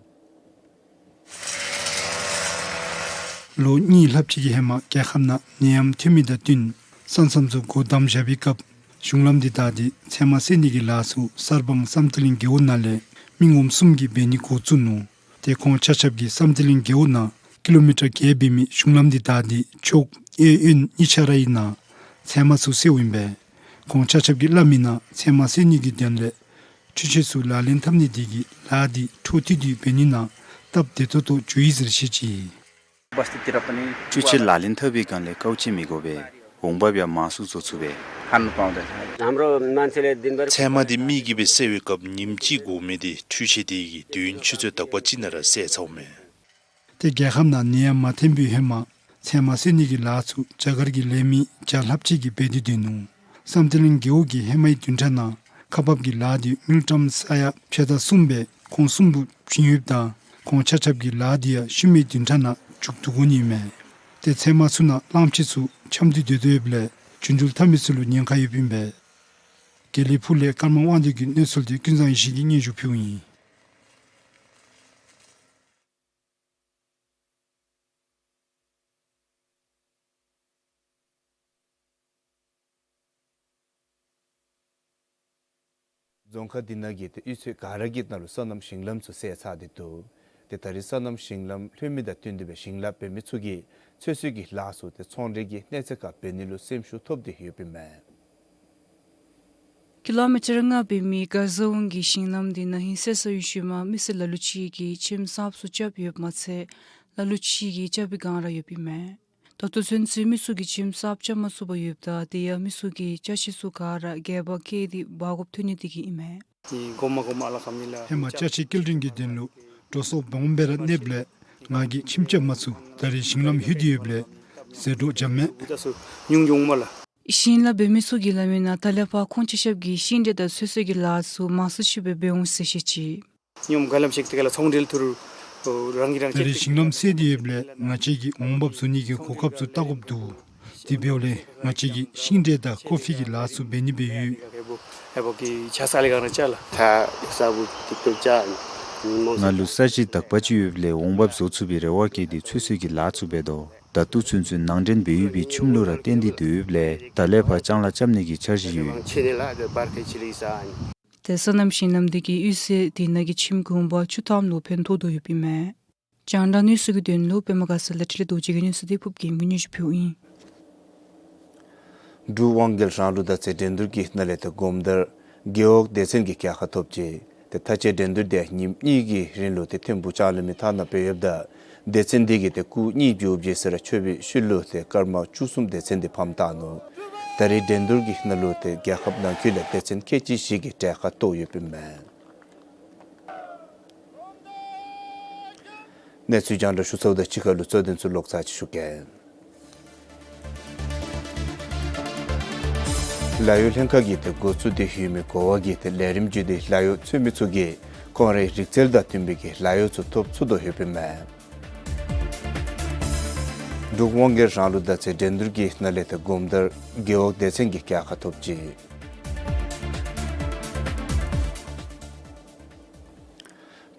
ལོ་གཉིས་ལྷགཔ་ཅིག་གི་ཧེ་མ་རྒྱལ་ཁབ་ནང་ནད་ཡམས་ཐོན་མི་དང་བསྟུན་ས་མཚམས་ཚུ་སྒོ་བསྡམས་བཞག་པའི་སྐབས་གཞུང་ལམ་འདི་བདའ་སྟེ་ཚེར་མ་བསལ་ནི་གི་ལཱ་ཚུ་གསར་སྤང་བསམ་གཏན་གླིང་རྒེད་འོག་ནང་ལས་མི་ངོམ་གསུམ་གྱིས་འབད་ནི་འགོ་བཙུགས་ནུག། ཏེ་ཁོང་ཆ་ཁྱབ་ཀྱིས་བསམ་གཏན་གླིང་རྒེད་འོག་ནང་ཀི་ལོ་མི་ཊར་བརྒྱད་འབད་མི་གཞུང་ལམ་འདི་བདའ་སྟེ་ཕྱོགས་གཡས་གཡོན་གཉིས་ཆ་ར་ཨིན་ནང་ཚེར་མ་ཚུ་བསལཝ་ཨིན་པས། ཁོང་ཆ་ཁྱབ་ཀྱིས་སླབ་མིའི་ནང་ཚེར་མ་བསལ་ནི་གི་དོན་ལས་འཕྲུལ་ཆས་ཚུ་ལག་ལེན་འཐབ་ནི་དེ་གིས་ལཱ་འདི་འཕྲོ་མཐུད་དེ་འབད་ནི་ནང་སྟབས་བདེ་ཏོག་ཏོ་འགྱོ་ཡི་ཟེར་བཤད་ཅི། འཕྲུལ་ཆས་ལག་ལེན་འཐབ་པའི་སྒང་ལས་དཀའཝ་སྤྱད་མི་དགོ་པས། འོང་འབབ་ཡང་མང་སུ་བཟོ་ཚུགས་པས། ཚེར་མ་འདི་མི་གིས་འབད་བསལ་བའི་སྐབས་ཉིནམ་གཅིག་འགོརཝ་མས། ཏེ་འཕྲུལ་ཆས་དེ་གིས་དུས་ཡུན་ཆུ་ཚོད་དག་པ་ཅིག་ནང་ར་བསལ་ཚརཝ་མས། ཏེ་རྒྱལ་ཁབ་ནང་ནད་ཡམས་མ་ཐོན་པའི་ཧེ་མ་ཚེར་མ་བསལ་ནི་གི་ལཱ་ཚུ་རྒྱ་གར་གྱི་ལས་མི་བརྒྱ་ལྷགཔ་ཅིག་གིས་འབད་དེ་སྡོད་ནུག། བསམ་གཏན་གླིང་རྒེད་འོག་གིས་ཧེ་མའི་བདུན་ཕྲག་ནང་ཁག་འབག་གི་ལཱ་འདི་དངུལ་ཀྲམ་ས་ཡ་ཕྱེད་དང་གསུམ་སྦེ་ཁོང་གསུམ་པོ་བྱིན་ཡོདཔ་ད་ཁོང་ཆ་ཁྱབ་ཀྱིས་ལཱ་འདི་ཡང་ཤུལ་མའི་བདུན་ཕྲག་ནང་མཇུག་བསྡུ་དགོ་ནི་ཨིན་མས། ཏེ་ཚེར་མ་ཚུ་ནང་གླངམོ་ཆེ་ཚུ་འཁྱམས་ཏེ་སྡོད་དོ་ཡོདཔ་ལས་རྒྱུ་འགྲུལ་འཐབ་མི་ཚུ་ལུ་ཉེན་ཁ་ཡོདཔ་ཨིན་པས། དགེ་ལེགས་ཕུག་ལས་ཀརྨ་དབང་འདུས་ཀྱི་གནས་ཚུལ་འདི་ཀུན་བཟང་ཡེ་ཤེས་ཀྱིས་སྙན་ཞུ་ཕུལཝ་ཨིན། རྫོང་ཁག་འདི་ནང་གི་ཏེ་གཡུས་ཚན་ག་ར་གི་ནང་ལུ་སོ་ནམ་ཞིང་ལམ་ཚུ་བསལ་ཚར་ཏེ་འདུག། ཏེ་ད་རེས་སོ་ནམ་ཞིང་ལམ་ལྷོད་མི་དང་བསྟུན་ཏེ་སྦེ་ཞིང་ལཱ་འབད་མི་ཚུ་གིས་ཚོད་བསྲེ་གི་ལཱ་ཚུ་ཏེ་ཚོང་འབྲེལ་གྱི་གནས་ཚད་ཁར་འབད་ནི་ལུ་སེམས་ཤུགས་ཐོབ་སྟེ་ཡོདཔ་ཨིན་མས། ཀི་ལོ་མི་ཊར་ལྔ་འབད་མི་དགའ་བཟང་གི་ཞིང་ལམ་འདི་ན་ཧིང་བསལ་ས་ཡོད་ཞིནམ་མི་སེར་ལ་ལུ་ཅིག་གིས་ཁྱིམ་གསརཔ་ཚུ་རྐྱབ་ཡོདཔ་མ་ཚད་ལ་ལུ་ཅིག་གིས་རྐྱབ་པའི་བསྒང་ར་ཡོདཔ་ཨིན་མས། ད་ལྟོ་ཚུན་ཚོད་མི་ཚུ་གིས་ཁྱིམ་གསརཔ་རྐྱབ་མ་ཚུགས་པར་ཡོདཔ་ད་དེ་ཡང་མི་ཚུ་གིས་ཅ་ཆས་ཚུ་ག་ར་སྒལ་པར་བཀལ་ཏེ་འབག་དགོཔ་ཐོན་ནི་དེ་གིས་ཨིན་མས། ཧེ་མ་ཅ་ཆས་སྐྱེལ་འདྲེན་གྱི་དོན་ལུ་འགྲོ་སོང་སྦོམ་སྦེ་ར་གནསཔ་ལས་ང་གིས་ཁྱིམ་རྐྱབ་མ་ཚུགས། ད་རེས་ཞིང་ལམ་ལྷོད་དེ་ཡོདཔ་ལས་ཟད་འགྲོ་འཇམ་མས། ཞིང་ལཱ་འབད་མི་ཚུ་གིས་སླབ་མིའི་ནང་ད་ལས་ཕར་ཁོང་ཆ་ཁྱབ་ཀྱིས་ཤིང་འབྲས་དང་ཚོད་བསྲེ་གི་ལཱ་ཚུ་མང་སུ་ཅིག་སྦེ་འབད་འོང་ཟེར་བཤད་ཅི། ད་རེས་ཞིང་ལམ་བསལ་ཏེ་ཡོདཔ་ལས་ང་བཅས་ཀྱིས་འོང་འབབ་བཟོ་ནི་གི་གོ་སྐབས་ཚུ་བལྟ་དགོཔ་འདུག། དེ་འབདཝ་ལས་ང་བཅས་ཀྱིས་ཤིང་འབྲས་དང་ཀོ་ཕི་གི་ལཱ་ཚུ་འབད་ནི་སྦེ་ཡོད། ང་ལུ་ས་གཞི་དག་པ་ཅིག་ཡོདཔ་ལས་འོང་འབབ་བཟོ་ཚུགས་པའི་རེ་བ་བསྐྱེད་དེ་ཚོད་བསྲེ་གི་ལཱ་ཚུ་འབད་དོ། ད་ལྟོ་ཚུན་ཚོད་ནང་འདྲེན་འབད་ཡོད་པའི་ཆུམ་ལུ་ར་བརྟེན་ཏེ་སྡོད་ཡོདཔ་ལས་ད་ལས་ཕར་ལྕང་ལཱ་རྐྱབ་ནི་གི་འཆར་གཞི་ཡོད། ཏེ་སོ་ནམ་ཞིང་ལམ་འདི་གིས་གཡུས་ཚན་དེ་ནང་གི་ཁྱིམ་གུང་པ་བཅུ་ཐམ་ལུ་ཕན་ཐོགས་དོ་ཡོདཔ་ཨིན་མས། རྒྱང་བསྒྲགས་གནས་ཚུལ་གྱི་དོན་ལུ་པདྨ་དགའ་ཚལ་ལས་འཕྲིན་ལས་རྡོ་རྗེ་གི་གནས་ཚུལ་འདི་ཕུརཔ་རྒྱལམོ་གིས་སྙན་ཞུ་ཕུལཝ་ཨིན། འབྲུག་དབང་རྒྱལ་རང་ལུགས་མདའ་རྩེད་འགྲན་བསྡུར་གྱི་ནང་ལས་ཏེ་སྒོམ་དར་རྒེད་འོག་སྡེ་ཚན་གྱིས་རྒྱལ་ཁ་ཐོབ་ཅི། ཏེ་མཐའ་དཔྱད་འགྲན་བསྡུར་དེ་ཉིནམ་གཉིས་ཀྱི་རིང་ལུ་ཏེ་ཐིམ་ཕུག་ལྕང་གླིང་མི་ཐང་ནང་འབད་ཡོདཔ་ད་སྡེ་ཚན་དེ་གིས་ཏེ་སྐུགས་གཉིས་རྒྱུ་བྱས་ཟེར་ར་ཆོད་པའི་ཤུལ་ལུ་ཏེ་སྐར་མ་བཅུ་གསུམ་སྡེ་ཚན་དེ་ཕམ་བཏང་ནུག། ད་རེས་འགྲན་བསྡུར་གྱི་ནང་ལུ་ཏེ་རྒྱལ་ཁབ་ནང་འཁོད་ལས་སྡེ་ཚན་ཁལ་གཅིག་བཞི་གིས་གྲལ་ཁར་གཏོགས་ཡོདཔ་ཨིན་མས། གནས་ཚུལ་རྒྱང་བསྒྲགས་ཞུ་ཚརཝ་དང་གཅིག་ཁར་ལུ་གཙོ་དོན་ཚུ་ལོག་ཚར་ཅིག་ཞུ་གེ། ལཱ་གཡོག་ལྷན་ཁག་གིས་ཏེ་འགོ་བཙུགས་ཏེ་ཡོད་མི་གོ་བ་གི་ཏེ་ལས་རིམ་བརྒྱུད་དེ་ལཱ་གཡོག་འཚོལ་མི་ཚུ་གིས་ཁོང་རའི་རིག་རྩལ་དང་བསྟུན་པའི་གི་ལཱ་གཡོག་ཚུ་ཐོབ་ཚུགས་དོ་ཡོདཔ་ཨིན་མས། འབྲུག་དབང་རྒྱལ་རང་ལུགས་མདའ་རྩེད་འགྲན་བསྡུར་གྱི་ནང་ལས་ཏེ་སྒོམ་དར་རྒེད་འོག་སྡེ་ཚན་གྱིས་རྒྱལ་ཁ་ཐོབ་ཅི།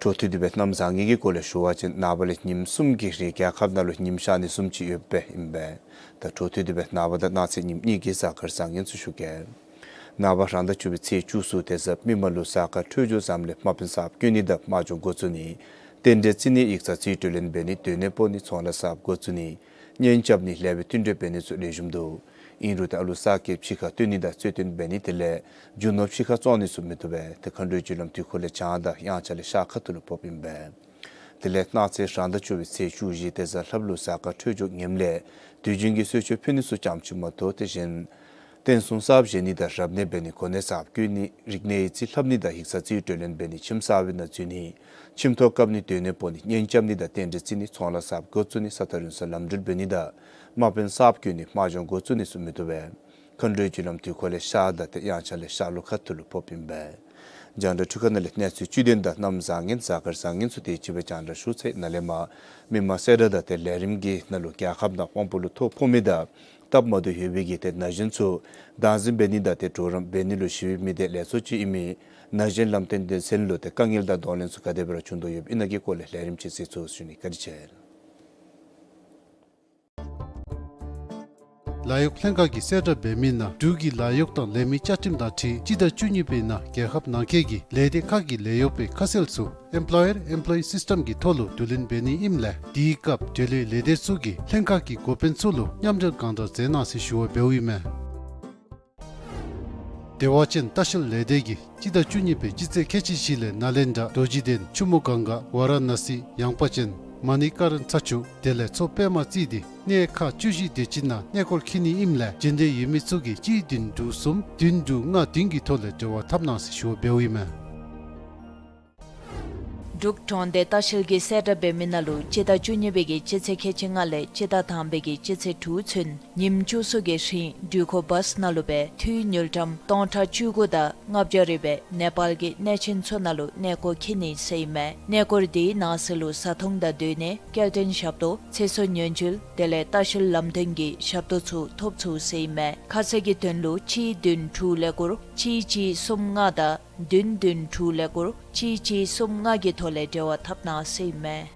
འཕྲོ་མཐུད་དེ་སྦེ་གནམ་བཟང་ངན་གྱི་སྐོར་ལས་ཞུ་བ་ཅིན་ནངས་པ་ལས་ཉིནམ་གསུམ་གྱི་རིང་རྒྱལ་ཁབ་ནང་ལུ་ཉིམ་ཤར་ནི་བཟུམ་ཅིག་ཡོདཔ་ཨིན་པས། ད་འཕྲོ་མཐུད་དེ་སྦེ་ནངས་པ་དང་གནངས་ཚེ་ཉིནམ་གཉིས་ཀྱི་གཟའ་སྐར་བཟང་ངན་ཚུ་ཞུ་གེ། ནངས་པ་རང་ཟླ་བཅུ་པའི་ཚེས་བཅུ་གསུམ་ཏེ་གཟའ་མིག་དམར་ལུ་གཟའ་སྐར་འཕྲོད་སྦྱོར་བཟངམ་ལས་དམག་དཔོན་གསརཔ་བསྐོ་ནི་དང་དམག་སྦྱོང་འགོ་བཙུགས་ནི། རྟེན་འབྲེལ་བརྩི་ནི། ཡིག་ཚང་རྩིས་སྤྲོད་ལེན་འབད་ནི། སྡོད་གནས་སྤོ་ནི། ཚོང་ལཱ་གསརཔ་འགོ་བཙུགས་ནི། གཉེན་རྐྱབ་ནི། ལེགས་པའི་བསྟུན་གྲོས་འབད་ནི་ཚུ་ལེགས་ཤོམ་འདུག། ཨིན་རུང་ཏེ་ཨ་ལུ་གསར་སྐྱེས་ཕྱི་ཁར་བཏོན་ནི་དང་རྩོད་བཏོན་འབད་ནི་དེ་ལས་རྒྱུ་ནོར་ཕྱི་ཁར་བཙོང་ནི་ཚུ་མི་བཏུབ་པས། ཏེ་མཁའ་འགྲོའི་རྒྱུ་ལམ་དུས་འཁོར་ལས་བྱང་དང་དབྱངས་འཆར་ལས་ཤར་ཁ་ཐུག་ལུ་ཕོགཔ་ཨིན་པས། ད་ དེ་ལས་གནངས་ཚེ་རང་ཟླ་བཅུ་པའི་ཚེས་བཅུ་བཞི་དེ་གཟའ་ལྷགཔ་ལུ་གཟའ་སྐར་འཕྲོད་སྦྱོར་ངནམ་ལས་དུས་རྒྱུན་གྱི་གསོལ་མཆོད་ཕུལ་ནི་ཚུ་ཙམ་ཅིག་མ་གཏོགས་དེ་བཞིན་རྟེན་གསུམ་གསརཔ་བཞེངས་ནི་དང་རབ་གནས་འབད་ནི་གོ་གནས་གསརཔ་བསྐོ་ནི་རིག་གནས་ཡིག་རྩིས་ལྷབ་ནི་དང་ཡིག་ཚང་རྩིས་སྤྲོད་ལེན་འབད་ནི་ཁྱིམ་གསར་པའི་ནང་འཛུལ་ནི་ཁྱིམ་ཐོག་བཀབ་ནི་སྡོད་གནས་སྤོ་ནི་གཉེན་རྐྱབ་ནི་དང་རྟེན་འབྲེལ་བརྩི་ནི་ཚོང་ལཱ་གསརཔ་འགོ་བཙུགས་ནི་ས་ཐག་རིང་སར་ལམ་འགྲུལ་འབད་ནི་དང་དམག་དཔོན་གསརཔ་བསྐོ་ནི་དམག་སྦྱོང་འགོ་བཙུགས་ནི་ཚུ་མི་བཏུབ་པས། མཁའ་འགྲོའི་རྒྱུ་ལམ་དུས་འཁོར་ལས་ཤར་དང་དེ་ཡང་བྱང་ལས་ཤར་ལྷོ་ཁ་ཐུག་ལུ་ཕོགཔ་ཨིན་པས། རྒྱང་བསྒྲགས་འཕྲུལ་ཁང་ནང་ལས་གནས་ཚུལ་བཅུད་དོན་དང་གནམ་བཟང་ངན་གཟའ་སྐར་བཟང་ངན་ཚུ་དེ་ཅིག་སྦེ་རྒྱང་བསྒྲགས་ཞུ་ཚར་ནཱ་ལས་མར་མི་མང་གསལ་བསྒྲགས་དང་དེ་ལས་རིམ་གྱི་ནང་ལུ་རྒྱལ་ཁབ་ནང་དབང་པོ་ལུ་ཐོ་ཕོག་མི་དང་སྟབས་མ་བདེཝ་ཡོད་པའི་གི་དེ་ན་གཞོན་ཚུ་བདག་འཛིན་འབད་ནི་དང་དེ་གྲོགས་རམ་འབད་ནི་ལུ་ཞི་བའི་མི་སྡེ་ལས་ཚོགས་ཅིག་ཨིན་མི་ན་གཞོན་ལམ་སྟོན་སྡེ་ཚན་ལུ་དེ་དཀའ་ངལ་དང་གདོང་ལེན་ཚུ་ག་དེ་སྦེ་ར་བྱུང་དོ་ཡོདཔ་ཨིན་ན་གི་སྐོར་ལས་ལས་རིམ་ཅིག་གཟིགས་ཚུགས་ཞུ་ནི། བཀའ་དྲིན་ཆེ། ལཱ་གཡོག་ལྷན་ཁག་གིས་གསལ་བསྒྲགས་འབད་མི་ནང་འབྲུག་གི་ལཱ་གཡོག་དང་ལས་མི་བཅའ་ཁྲིམས་དང་འཁྲིལ་སྤྱི་ཟླ་བཅུ་གཉིས་པའི་ནང་རྒྱལ་ཁབ་ནང་འཁོད་ཀྱི་ལས་སྡེ་ཁག་གི་ལས་གཡོག་པའི་ཁ་གསལ་ཚུ་Employer Employee System གྱི་ཐོག་ལུ་བསྡུ་ལེན་འབད་ནི་ཨིནམ་ལས་དེའི་སྐབས་འབྲེལ་ཡོད་ལས་སྡེ་ཚུ་གིས་ལྷན་ཁག་གི་འགོ་དཔོན་ཚུ་ལུ་མཉམ་འབྲེལ་གང་དྲག་མཛད་གནང་ཟེར་ཞུ་བ་འབདཝ་ཨིན་མས། བདེ་བ་ཅན་ལྟ་བཤལ་ལས་སྡེ་གིས་སྤྱི་ཟླ་བཅུ་གཉིས་པའི་སྤྱི་ཚེས་ཁལ་གཅིག་བཞི་ལས་ནཱ་ལེནྡྲ་རྡོ་རྗེ་གདན་ཆུ་མོ་གངྒཱ་ཝ་ར་ཎ་སི་ཡངས་པ་ཅན་མ་ཎི་ཀ་རན་ཚ་ཆུ་དེ་ལས་མཚོ་པདྨ་རྩེ་འདི་གནས་ཁག་བཅུ་བཞི་དེ་ཅིག་ནང་གནས་སྐོར་འཁྱིད་ནི་ཨིནམ་ལས་འབྱོན་འདོད་ཡོད་མི་ཚུ་གིས་གཅིག་བདུན་དྲུག་གསུམ་བདུན་དྲུག་ལྔ་བདུན་གྱི་ཐོག་ལས་འབྲེལ་བ་འཐབ་གནང་ཟེར་ཞུ་བ་འབདཝ་ཨིན་མས། འབྲུག་གྲོང་སྡེ་ལྟ་བཤལ་གྱིས་གསལ་བསྒྲགས་འབད་མི་ནང་ལུ་སྤྱི་ཟླ་བཅུ་གཉིས་པའི་གི་སྤྱི་ཚེས་ཁལ་གཅིག་ལྔ་ལས་སྤྱི་ཟླ་དང་པའི་གི་སྤྱི་ཚེས་དྲུག་ཚུན་ཉིནམ་བཅུ་གསུམ་གྱི་རིང་འགྲུལ་འཁོར་བཱསི་ནང་ལུ་སྦེ་འཐུས་དངུལ་ཀྲམ་སྟོང་ཕྲག་བཅུ་དགུ་དང་ལྔ་བརྒྱ་རེ་སྦེ་ནེ་པཱལ་གྱི་གནས་ཆེན་ཚུ་ནང་ལུ་གནས་སྐོར་འཁྱིད་ནི་ཟེར་ཨིན་མས། གནས་སྐོར་དེའི་ནང་གསེས་ལུ་བཟའ་འཐུང་དང་སྡོད་གནས་སྐྱེལ་འདྲེན་ཞབས་ཏོག་ཚེ་སྲོག་ཉེན་བཅོལ་དེ་ལས་ལྟ་བཤལ་ལམ་སྟོན་གྱི་ཞབས་ཏོག་ཚུ་ཐོབ་ཚུགས་ཟེར་ཨིན་མས། ཁ་གསལ་གྱི་དོན་ལུ་གཅིག་བདུན་དྲུག་ཀླད་ཀོར་གཅིག་གཅིག་གསུམ་ལྔ་དང་བདུན་བདུན་དྲུག་ཀླད་ཀོར་གཅིག་གཅིག་གསུམ་ལྔ་གི་ཐོག་ལས་འབྲེལ་བ་འཐབ་གནང་ཟེར་ཨིན་མས།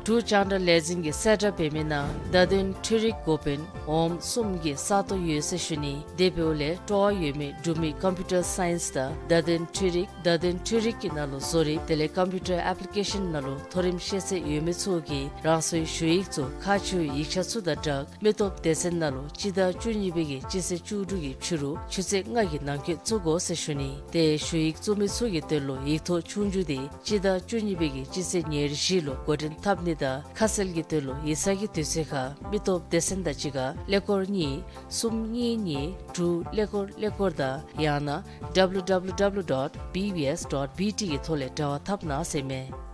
འབྲུག་རྒྱང་བསྒྲགས་ལས་འཛིན་གྱིས་གསལ་བསྒྲགས་འབད་མི་ནང་བརྡ་དོན་འཕྲུལ་རིག་འགོ་དཔོན་འོགམ་གསུམ་གྱི་ས་སྟོང་ཡོད་ཟེར་ཞུ་ནི། དེ་འབདཝ་ལས་སྤྲོ་བ་ཡོད་མི་འབྲུག་མི་ཀམ་པིའུ་ཊར་སའིནསི་དང་བརྡ་དོན་འཕྲུལ་རིག་བརྡ་དོན་འཕྲུལ་རིག་གི་ནང་ལུ་བཟོ་རིག་དེ་ལས་ཀམ་པིའུ་ཊར་ཨེཔ་ལི་ཀེ་ཤཱན་ནང་ལུ་མཐོ་རིམ་ཤེས་ཚད་ཡོད་མི་ཚུ་གིས་རང་སོའི་ཞུ་ཡིག་ཚུ་ཁག་ཆེ་བའི་ཡིག་ཆ་ཚུ་དང་སྦྲགས་མི་སྟོབས་སྡེ་ཚན་ནང་ལུ་སྤྱི་ཟླ་བཅུ་གཉིས་པའི་གི་སྤྱི་ཚེས་བཅུ་དྲུག་གི་ཕྱི་རུ་ཆུ་ཚོད་ལྔ་གི་ནང་འཁོད་བཙུགས་དགོ་ཟེར་ཞུ་ནི། ཏེ་ཞུ་ཡིག་བཙུགས་མི་ཚུ་གི་དོན་ལུ་ཡིག་ཐོག་ཆོས་རྒྱུགས་དེ་སྤྱི་ཟླ་བཅུ་གཉིས་པའི་གི་སྤྱི་ཚེས་ཉེར་བཞི་ལུ་འགོ་འདྲེན་འཐབ་ནི་དང་ཁ་གསལ་གྱི་དོན་ལུ་ཡིག་ཚང་གི་དུས་ཚོད་ཁར་མི་སྟོབས་སྡེ་ཚན་དང་གཅིག་ཁར་ཀླད་ཀོར་གཉིས་གསུམ་གཉིས་གཉིས་དྲུག་ཀླད་ཀོར་ཀླད་ཀོར་དང་ཡང་ན་W W W dot B B S dot B T གི་ཐོག་ལས་འབྲེལ་བ་འཐབ་གནང་ཟེར་མས།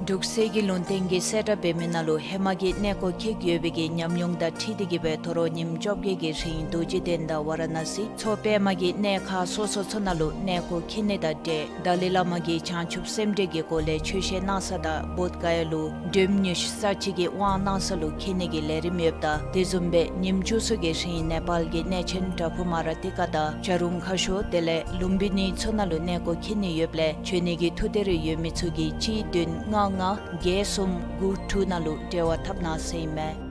འབྲུག་གསེར་གྱི་ལུང་བསྟན་གྱིས་གསལ་བསྒྲགས་འབད་མི་ནང་ལུ་ཧེ་མ་གི་གནས་སྐོར་འཁྱིད་ཡོད་པའི་གི་ཉམས་མྱོང་དང་འཁྲིལ་ཏེ་གིས་སྦེ་དོ་རུང་ཉིནམ་བཅོ་བརྒྱད་ཀྱི་རིང་རྡོ་རྗེ་གདན་དང་ཝ་ར་ཎ་སི་མཚོ་པདྨ་གི་གནས་ཁག་སོ་སོ་ཚུ་ནང་ལུ་གནས་སྐོར་འཁྱིད་ནི་དང་འབྲེལ་ཏཱ་ལའི་བླ་མ་གིས་བྱང་ཆུབ་སེམས་འགྲེལ་གྱི་སྒོ་ལས་ཆོས་བཤད་གནང་ས་དང་བོདྷ་ག་ཡ་ལུ་སྒྲོལམ་དངོས་གཞི་ས་གཅིག་གི་དབང་གནང་ས་ལུ་འཁྱིད་ནི་གི་ལས་རིམ་ཡོདཔ་ད་དེ་བཟུམ་སྦེ་ཉིནམ་བཅུ་གསུམ་གྱི་རིང་ནེ་པཱལ་གྱི་གནས་ཆེན་བྲག་ཕུག་མ་ར་ཏི་ཀ་དང་བྱ་རུང་ཁ་ཤོར་དེ་ལས་ལུམ་བི་ནི་ཚུ་ནང་ལུ་གནས་སྐོར་འཁྱིད་ནི་ཡོདཔ་ལས་འབྱོན་ནི་གི་ཐུགས་འདོད་རེ་ཡོད་མི་ཚུ་གིས་གཅིག་བདུན་ལྔ་ལྔ་བརྒྱད་གསུམ་དགུ་དྲུག་ནང་ལུ་འབྲེལ་བ་འཐབ་གནང་ཟེར་ཨིན་མས།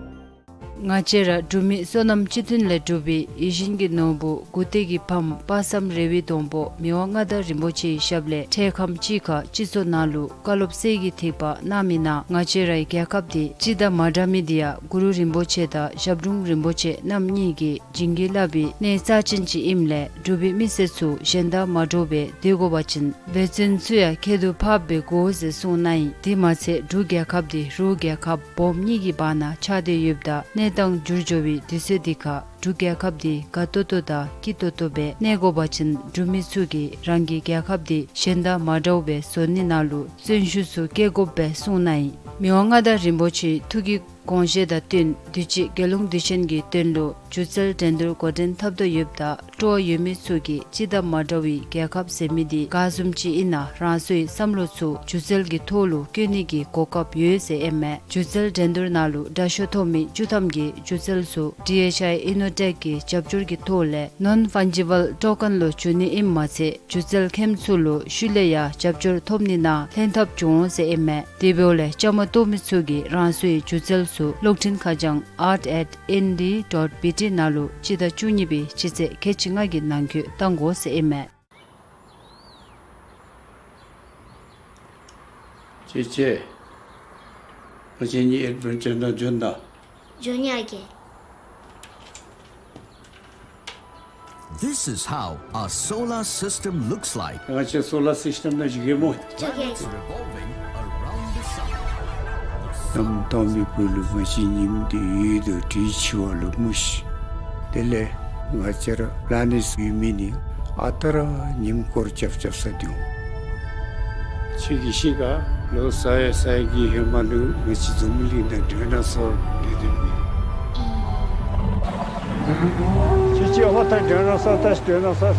ང་བཅས་ར་འབྲུག་མི་བསོད་ནམས་སྤྱི་མཐུན་ལས་གྲུབ་པའི་ཡིད་བཞིན་གྱི་ནོར་བུ་མགུ་ཏོག་གི་ཕམ་དཔག་བསམ་རེ་བའི་སྡོང་པོ་མི་དབང་མངའ་བདག་རིན་པོ་ཆེའི་ཞབས་ལས་འཕྲལ་ཁམས་ཅིག་ཁར་སྤྱི་ཚོགས་ནང་ལུ་བཀའ་སློབ་གསེར་གྱི་ཐིགས་པ་གནང་མི་ནང་ང་བཅས་རའི་རྒྱལ་ཁབ་འདི་སྤྱི་དང་མ་འདྲ་མི་འདི་ཡང་གུ་རུ་རིན་པོ་ཆེ་དང་ཞབས་དྲུང་རིན་པོ་ཆེ་རྣམ་གཉིས་ཀྱིས་བྱིན་གྱིས་བརླབས་པའི་གནས་རྩ་ཅན་ཅིག་ཨིནམ་ལས་འབྲུག་པའི་མི་སེར་ཚུ་གཞན་དང་མ་འདྲཝ་སྦེ་སྡོད་དགོ་པ་ཅིན་འབད་བརྩོན་ཚུ་ཡང་ཁྱད་དུ་འཕགསཔ་སྦེ་དགོ་ཟེར་གསུངས་གནང་ཡི། དེ་མ་ཚད་འབྲུག་རྒྱལ་ཁབ་འདི་རུ་རྒྱལ་ཁབ་སྦོམ་གཉིས་ཀྱི་བར་ན་ཆགས་ཏེ་ཡོདཔ་ད་གནས་སྟངས་འགྱུར་འགྱོ་བའི་དུས་ཚོད་འདི་ཁར་འབྲུག་རྒྱལ་ཁབ་འདི་དགའ་ཏོག་ཏོ་དང་སྐྱིད་ཏོག་ཏོ་སྦེ་གནས་དགོ་པ་ཅིན་འབྲུག་མི་ཚུ་གིས་རང་གི་རྒྱལ་ཁབ་འདི་གཞན་དང་མ་འདྲཝ་སྦེ་བཟོ་ནི་ནང་ལུ་བརྩོན་ཤུགས་ཚུ་བསྐྱེད་དགོཔ་སྦེ་གསུངས་གནང་ཡི། མི་དབང་མངའ་བདག་རིན་པོ་ཆེའི་ཐུགས་ཀྱི་དགོངས་བཞེད་དང་བསྟུན་དུས་ཅི་རྒྱལ་ཡོངས་དུས་ཆེན་གྱི་དོན་ལུ་སྒྱུ་རྩལ་འགྲན་བསྡུར་འགོ་འདྲེན་འཐབ་དོ་ཡོདཔ་ད་སྤྲོ་བ་ཡོད་མི་ཚུ་གིས་སྤྱི་དང་མ་འདྲ་བའི་རྒྱལ་ཁབ་ཟེར་མི་འདི་ག་བཟུམ་ཅིག་ཨིན་ན་རང་སོའི་བསམ་བློ་ཚུ་སྒྱུ་རྩལ་གྱི་ཐོག་ལུ་བཀོད་ནི་གི་གོ་སྐབས་ཡོད་ཟེར་ཨིན་མས། སྒྱུ་རྩལ་འགྲན་བསྡུར་ནང་ལུ་དྲག་ཤོས་ཐོབ་མི་བཅུ་ཐམ་གྱི་སྒྱུ་རྩལ་ཚུ་ཌི་ཨེཆ་ཨའི་ཨི་ནོ་ཊེཀ་གི་རྒྱབ་སྐྱོར་གྱི་ཐོག་ལས་ནོན་ཕཱན་ཇི་བཱལ་ཊོ་ཀེན་ལུ་བསྒྱུར་ནི་ཨིནམ་མ་ཚད་སྒྱུ་རྩལ་མཁནམ་ཚུ་ལུ་ཤུལ་ལས་ཡང་རྒྱབ་སྐྱོར་ཐོབ་ནི་ནང་ལྷན་ཐབས་འབྱུང་འོང་ཟེར་ཨིན་མས། དེ་འབདཝ་ལས་བཅའ་མར་གཏོགས་མི་ཚུ་གིས་རང་སོའི་སྒྱུ་རྩལ་ཚུ་གློག་འཕྲིན་ཁ་བྱང་art at N D dot B T ནང་ལུ་སྤྱི་ཟླ་བཅུ་གཉིས་པའི་སྤྱི་ཚེས་ཁལ་གཅིག་ལྔ་གི་ནང་འཁོད་བཏང་དགོ་ཟེར་ཨིན་མས། ཅེ་ཅེ། ང་བཅས་གཉིས་ཨེཌ་བེན་ཅར་ནང་འབྱོན་ད། འབྱོན་ཡ་གི། This is how our solar system looks like. ང་བཅས་སོ་ལར་སིསི་ཊེམ་ནང་བཞུགས་ཡོད་མོ། Planets revolving around the sun. གནམ་སྟོང་པའི་སྦུག་ལུ་ང་བཅས་ཉིམ་འདི་ཡོད་དོ་དྲིས་ཆུ་བ་ལུ་མུ་ཤི། དེ་ལས་ང་བཅས་ར་པི་ལེ་ནེཊ་ཡོད་མི་ནི་ཨ་རྟག་ར་ཉིམ་སྐོར་རྐྱབ་རྐྱབ་ས་འདུག། ཁྱེད་ཀྱིས་ཤེས་ག། ལོ་ས་ཡ་ས་ཡ་གི་ཧེ་མ་ལུ་ང་བཅས་འཛམ་བུ་གླིང་ནང་ཌའི་ནོ་སོར་ཡོད་དེ་མེན། ཁྱེད་ཀྱིས་ཨ་ཕ་ད་ཌའི་ནོ་སོར་ད་ཌའི་ནོ་སོར།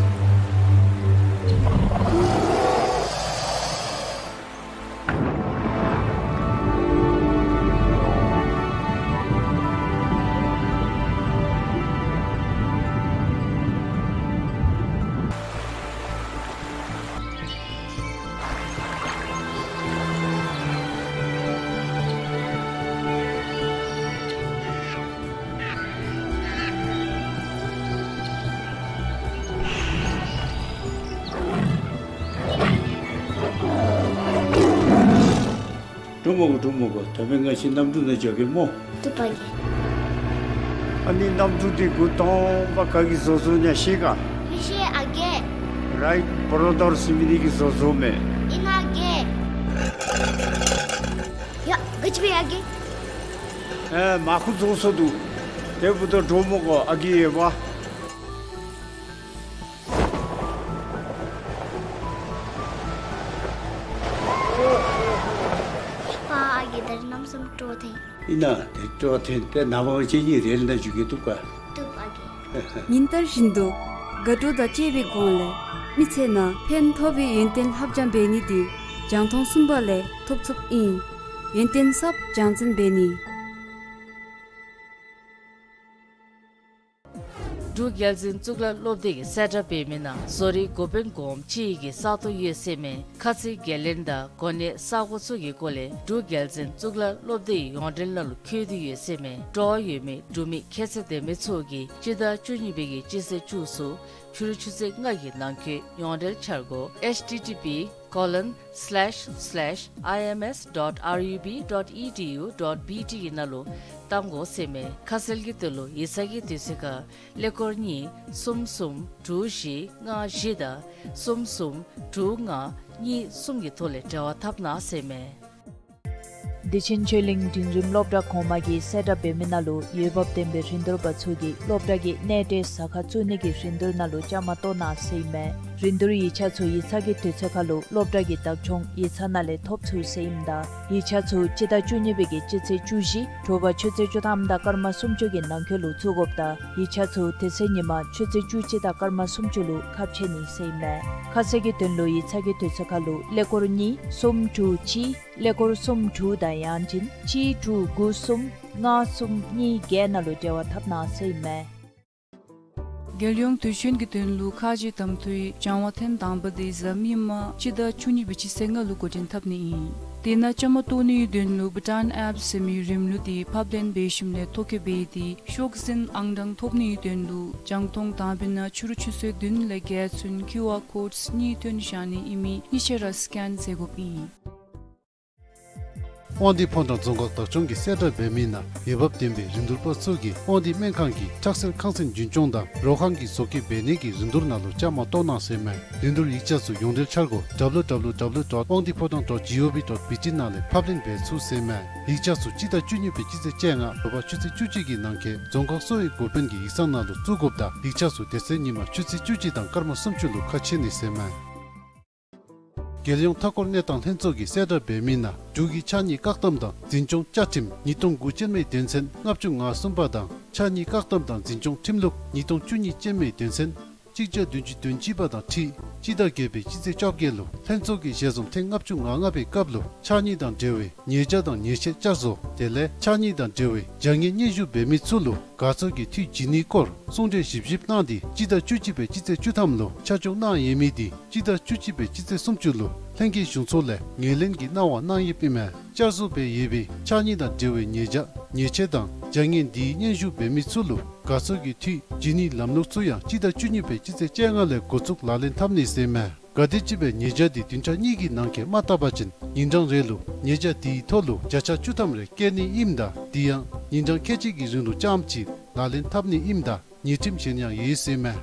འགྲོ་མོ་གོ། འགྲོ་མོ་གོ། ད་འབདན་ང་བཅས་གནམ་གྲུ་ནང་འགྱོ་གེ་མོ། བཏུབ་པ་གེ། ཨ་ནི་གནམ་གྲུ་འདི་འགོ་དང་པ་ག་གིས་བཟོ་བཟོཝ་ཨིན་ན་ཤེས་ག། མི་ཤེས་ཨ་རྒས། རའིཊ་བརོ་དར་ཟེར་མི་འདི་གིས་བཟོ་བཟོཝ་མས། ཨིན་ན་ཨ་རྒས། ཡ་ག་ཅི་འབད་ཡ་ཨ་རྒས། ཨེ་མར་ཁུ་རྫོགས་སོ་འདུག། དེ་འབདཝ་ད་འགྲོ་མོ་གོ། ཨ་རྒས་ཡོད་པ། ཕ་ཨ་རྒས་ད་རིས་གནམ་མེད་ས་མེད་སྤྲོ་ཐོན། ཨིན་ན་དེ་སྤྲོ་ཐོན་ཏེ་ནངས་པ་ང་བཅས་གཉིས་རེལ་ནང་འགྱོ་གེ། བཏུབ་ག། བཏུབ་ཨ་རྒས། ཉིན་ལྟར་བཞིན་དུ་དགའ་སྤྲོ་དང་བཅས་པའི་སྒོ་ལས་མི་ཚེ་ནང་ཕན་ཐོགས་པའི་ཡོན་ཏན་ལྷབ་སྦྱང་འབད་ནི་འདི་རྒྱང་མཐོང་གསུམ་པ་ལས་ཐོབ་ཚུགསཔ་ཨིན། ཡོན་ཏན་ཟབ་སྦྱང་འཛིན་འབད་ནི། འབྲུག་རྒྱལ་འཛིན་གཙུག་ལག་སློབ་སྡེ་གིས་གསལ་བསྒྲགས་འབད་མི་ནང་བཟོ་རིག་འགོ་དཔོན་གོངམ་ཅིག་གི་ས་སྟོང་ཡོད་ཟེར་མས། ཁ་ཚིག་འགན་ལེན་དང་གོ་གནས་ས་གོ་ཚུ་གི་སྐོར་ལས་འབྲུག་རྒྱལ་འཛིན་གཙུག་ལག་སློབ་སྡེའི་ཡོངས་འབྲེལ་ནང་ལུ་འཁོད་དེ་ཡོད་ཟེར་མས། སྤྲོ་བ་ཡོད་མི་འབྲུག་མི་ཁྱད་ཚད་ལྡན་མི་ཚུ་གིས་སྤྱི་ཟླ་བཅུ་གཉིས་པའི་གི་སྤྱི་ཚེས་བཅུ་གསུམ་ཕྱི་རུ་ཆུ་ཚོད་ལྔ་གི་ནང་འཁོད་ཡོངས་འབྲེལ་འཆར་སྒོ་H T T P colon slash slash I M S dot R U B dot E D U dot B T གི་ནང་ལུ་གཏང་དགོ་ཟེར་མས། ཁ་གསལ་གྱི་དོན་ལུ་ཡིག་ཚང་གི་དུས་ཚོད་ཁར་ཀླད་ཀོར་གཉིས་གསུམ་གསུམ་དྲུག་བཞི་ལྔ་བཞི་དང་གསུམ་གསུམ་དྲུག་ལྔ་གཉིས་གསུམ་གྱི་ཐོག་ལས་འབྲེལ་བ་འཐབ་གནང་ཟེར་མས། བདེ་ཆེན་ཆོས་གླིང་འབྲིང་རིམ་སློབ་གྲྭ་གོང་མ་གིས་གསལ་བསྒྲགས་འབད་མི་ནང་ལུ་འོས་འབབ་ལྡན་པའི་རིན་བསྡུར་པ་ཚུ་གིས་སློབ་གྲྭ་གི་གནས་འབྲེལ་ཟ་ཁང་བཙུགས་ནི་གི་རིན་བསྡུར་ནང་ལུ་བཅའ་མར་གཏོགས་གནང་ཟེར་ཨིན་མས། རིན་བསྡུར་ཡིག་ཆ་ཚུ་ཡིག་ཚང་གི་དུས་ཚོད་ཁར་ལུ་སློབ་གྲྭ་གི་བདག་སྐྱོང་ཡིག་ཚང་ནང་ལས་ཐོབ་ཚུགས་ཟེར་ཨིནམ་ད་ཡིག་ཆ་ཚུ་སྤྱི་ཟླ་བཅུ་གཉིས་པའི་གི་སྤྱི་ཚེས་བཅུ་བཞི་དྲོ་པ་ཆུ་ཚོད་བཅུ་ཐམ་དང་སྐར་མ་སུམ་ཅུ་གི་ནང་འཁོད་ལུ་བཙུགས་དགོཔ་ད་ཡིག་ཆ་ཚུ་དེ་ཚེ་ཉིན་མ་ཆུ་ཚོད་བཅུ་གཅིག་དང་སྐར་མ་སུམ་ཅུ་ལུ་ཁ་ཕྱེ་ནི་ཟེར་ཨིན་མས། ཁ་གསལ་གྱི་དོན་ལུ་ཡིག་ཚང་གི་དུས་ཚོད་ཁར་ལུ་ཀླད་ཀོར་གཉིས་གསུམ་དྲུག་གཅིག་ཀླད་ཀོར་གསུམ་དྲུག་དང་ཡང་ཅིན་གཅིག་དྲུག་དགུ་གསུམ་ལྔ་གསུམ་གཉིས་བརྒྱད་ནང་ལུ་འབྲེལ་བ་འཐབ་གནང་ཟེར་ཨིན་མས། རྒྱལ་ཡོངས་དུས་ཆེན་གྱི་དོན་ལུ་ཁ་རྗེ་གདམས་ཐོན་སྦྱང་བ་ཐེངས་དང་པ་དེ་གཟའ་མིག་དམར་སྤྱི་ཟླ་བཅུ་གཉིས་པའི་སྤྱི་ཚེས་ལྔ་ལུ་འགོ་འདྲེན་འཐབ་ནི་ཨིན། དེ་ནང་བཅའ་མར་གཏོགས་ནིའི་དོན་ལུ་བྷུ་ཊཱན་ཨེཔ་ཟེར་མི་རིམ་ལུགས་དེ་ཕབ་ལེན་འབད་ཞིནམ་ལས་ཐོ་བཀོད་འབད་དེ་ཤོག་འཛིན་ཨང་གྲངས་ཐོབ་ནིའི་དོན་ལུ་རྒྱང་མཐོང་དང་པའི་ནང་ཕྱི་རུ་ཆུ་ཚོད་བདུན་ལས་བརྒྱད་ཚུན་ཀིའུ་ཨར་ཀོཌ་གཉིས་ཐོན་བཞག་ནི་ཨིན་མི་གཉིས་ཆ་ར་སི་ཀེན་མཛད་དགོཔ་ཨིན། དབང་འདུས་ཕོ་བྲང་རྫོང་ཁག་བདག་སྐྱོང་གིས་གསལ་བསྒྲགས་འབད་མི་ནང་འོས་འབབ་ལྡན་པའི་རིན་བསྡུར་པ་ཚུ་གིས་དབང་འདུས་སྨན་ཁང་གི་ཁྲག་སེལ་ཁང་ཚན་རྒྱུན་སྐྱོང་དང་རོ་ཁང་གི་བཟོ་བཀོད་འབད་ནི་གི་རིན་བསྡུར་ནང་ལུ་བཅའ་མར་གཏོགས་གནང་ཟེར་ཨིན་མས། རིན་བསྡུར་ཡིག་ཆ་ཚུ་ཡོངས་འབྲེལ་འཆར་སྒོ་W W W dot དབང་འདུས་ཕོ་བྲང་dot G O V dot B T ནང་ལས་ཕབ་ལེན་འབད་ཚུགས་ཟེར་ཨིན་མས། ཡིག་ཆ་ཚུ་སྤྱི་ཟླ་བཅུ་གཉིས་པའི་སྤྱི་ཚེས་བཅོ་ལྔ་དྲོ་པ་ཆུ་ཚོད་བཅུ་གཅིག་གི་ནང་འཁོད་རྫོང་ཁག་སོ་ཡི་འགོ་དཔོན་གྱི་ཡིག་ཚང་ནང་ལུ་བཙུགས་དགོཔ་ད་ཡིག་ཆ་ཚུ་དེ་ཚེ་ཉིན་མ་ཆུ་ཚོད་བཅུ་གཅིག་དང་སྐར་མ་སུམ་ཅུ་ལུ་ཁ་ཕྱེ་ནི་ཟེར་ཨིན་མས། རྒྱལ་ཡོངས་མཐའ་འཁོར་གནས་སྟངས་ལྷན་ཚོགས་ཀྱིས་གསལ་བསྒྲགས་འབད་མི་ནང་འབྲུག་གི་ཕྱགས་སྙིགས་བཀག་སྡོམ་དང་འཛིན་སྐྱོང་བཅའ་ཁྲིམས་ཉིས་སྟོང་དགུ་ཅན་མའི་དོན་ཚན་ལྔ་བཅུ་ང་གསུམ་པ་དང་ཕྱགས་སྙིགས་བཀག་སྡོམ་དང་འཛིན་སྐྱོང་ཁྲིམས་ལུགས་ཉིས་སྟོང་བཅུ་གཉིས་ཅན་མའི་དོན་ཚན་གཅིག་བརྒྱ་བདུན་ཅུ་དོན་གཅིག་པ་དང་འཁྲིལ་སྤྱི་ཟླ་བརྒྱད་པའི་སྤྱི་ཚེས་བཅོ་བརྒྱད་ལུ་ལྷན་ཚོགས་ཀྱི་ཞལ་འཛོམས་ཐེངས་ལྔ་བཅུ་ང་ལྔ་པའི་སྐབས་ལུ་ཕྱགས་སྙིགས་དང་འབྲེལ་བའི་ཉེས་བྱ་དང་ཉེས་ཆད་བསྐྱར་བཟོ་དེ་ལས་ཕྱགས་སྙིགས་དང་འབྲེལ་བའི་བྱ་ངན་སྙན་ཞུ་འབད་མི་ཚུ་ལུ་དགའ་ཚོར་གྱི་འཐུས་བྱིན་ནིའི་སྐོར་གསུང་གྲོས་ཞིབ་ཞིབ་གནང་སྟེ་སྤྱི་ཟླ་བཅུ་གཅིག་པའི་སྤྱི་ཚེས་བཅུ་ཐམ་ལུ་ཆ་འཇོག་གནང་ཡོད་མི་དེ་སྤྱི་ཟླ་བཅུ་གཅིག་པའི་སྤྱི་ཚེས་སུམ་ཅུ་ལུ་ལྷན་རྒྱས་གཞུང་ཚོགས་ལས་ངོས་ལེན་གྱི་གནང་བ་གནང་ཡོདཔ་ཨིན་མས། བསྐྱར་བཟོ་འབད་ཡོད་པའི་ཕྱགས་སྙིགས་དང་འབྲེལ་བའི་ཉེས་བྱ་ཉེས་ཆད་དང་བྱ་ངན་དེའི་སྙན་ཞུ་འབད་མི་ཚུ་ལུ་དགའ་ཚོར་གྱི་འཐུས་བྱིན་ནིའི་ལམ་ལུགས་ཚུ་ཡང་སྤྱི་ཟླ་བཅུ་གཉིས་པའི་སྤྱི་ཚེས་བཅོ་ལྔ་ལས་འགོ་བཙུགས་ལག་ལེན་འཐབ་ནི་ཟེར་ཨིན་མས། ག་དེམ་ཅིག་སྦེ་ཉེས་བྱ་དེ་བདུན་ཕྲག་གཉིས་ཀྱི་ནང་འཁོད་མ་བཏབ་པ་ཅིན་ཉིན་གྲངས་རེ་ལུ་ཉེས་བྱ་དེའི་ཐོག་ལུ་བརྒྱ་ཆ་བཅུ་ཐམ་རེ་བཀལ་ནི་ཨིནམ་ད་དེ་ཡང་ཉིན་གྲངས་ཁལ་གཅིག་གི་རིང་ལུ་རྐྱངམ་ཅིག་ལག་ལེན་འཐབ་ནི་ཨིནམ་ད་ཉེས་ཁྲིམས་གཞན་ཡང་ཡོད་ཟེར་ཨིན་མས།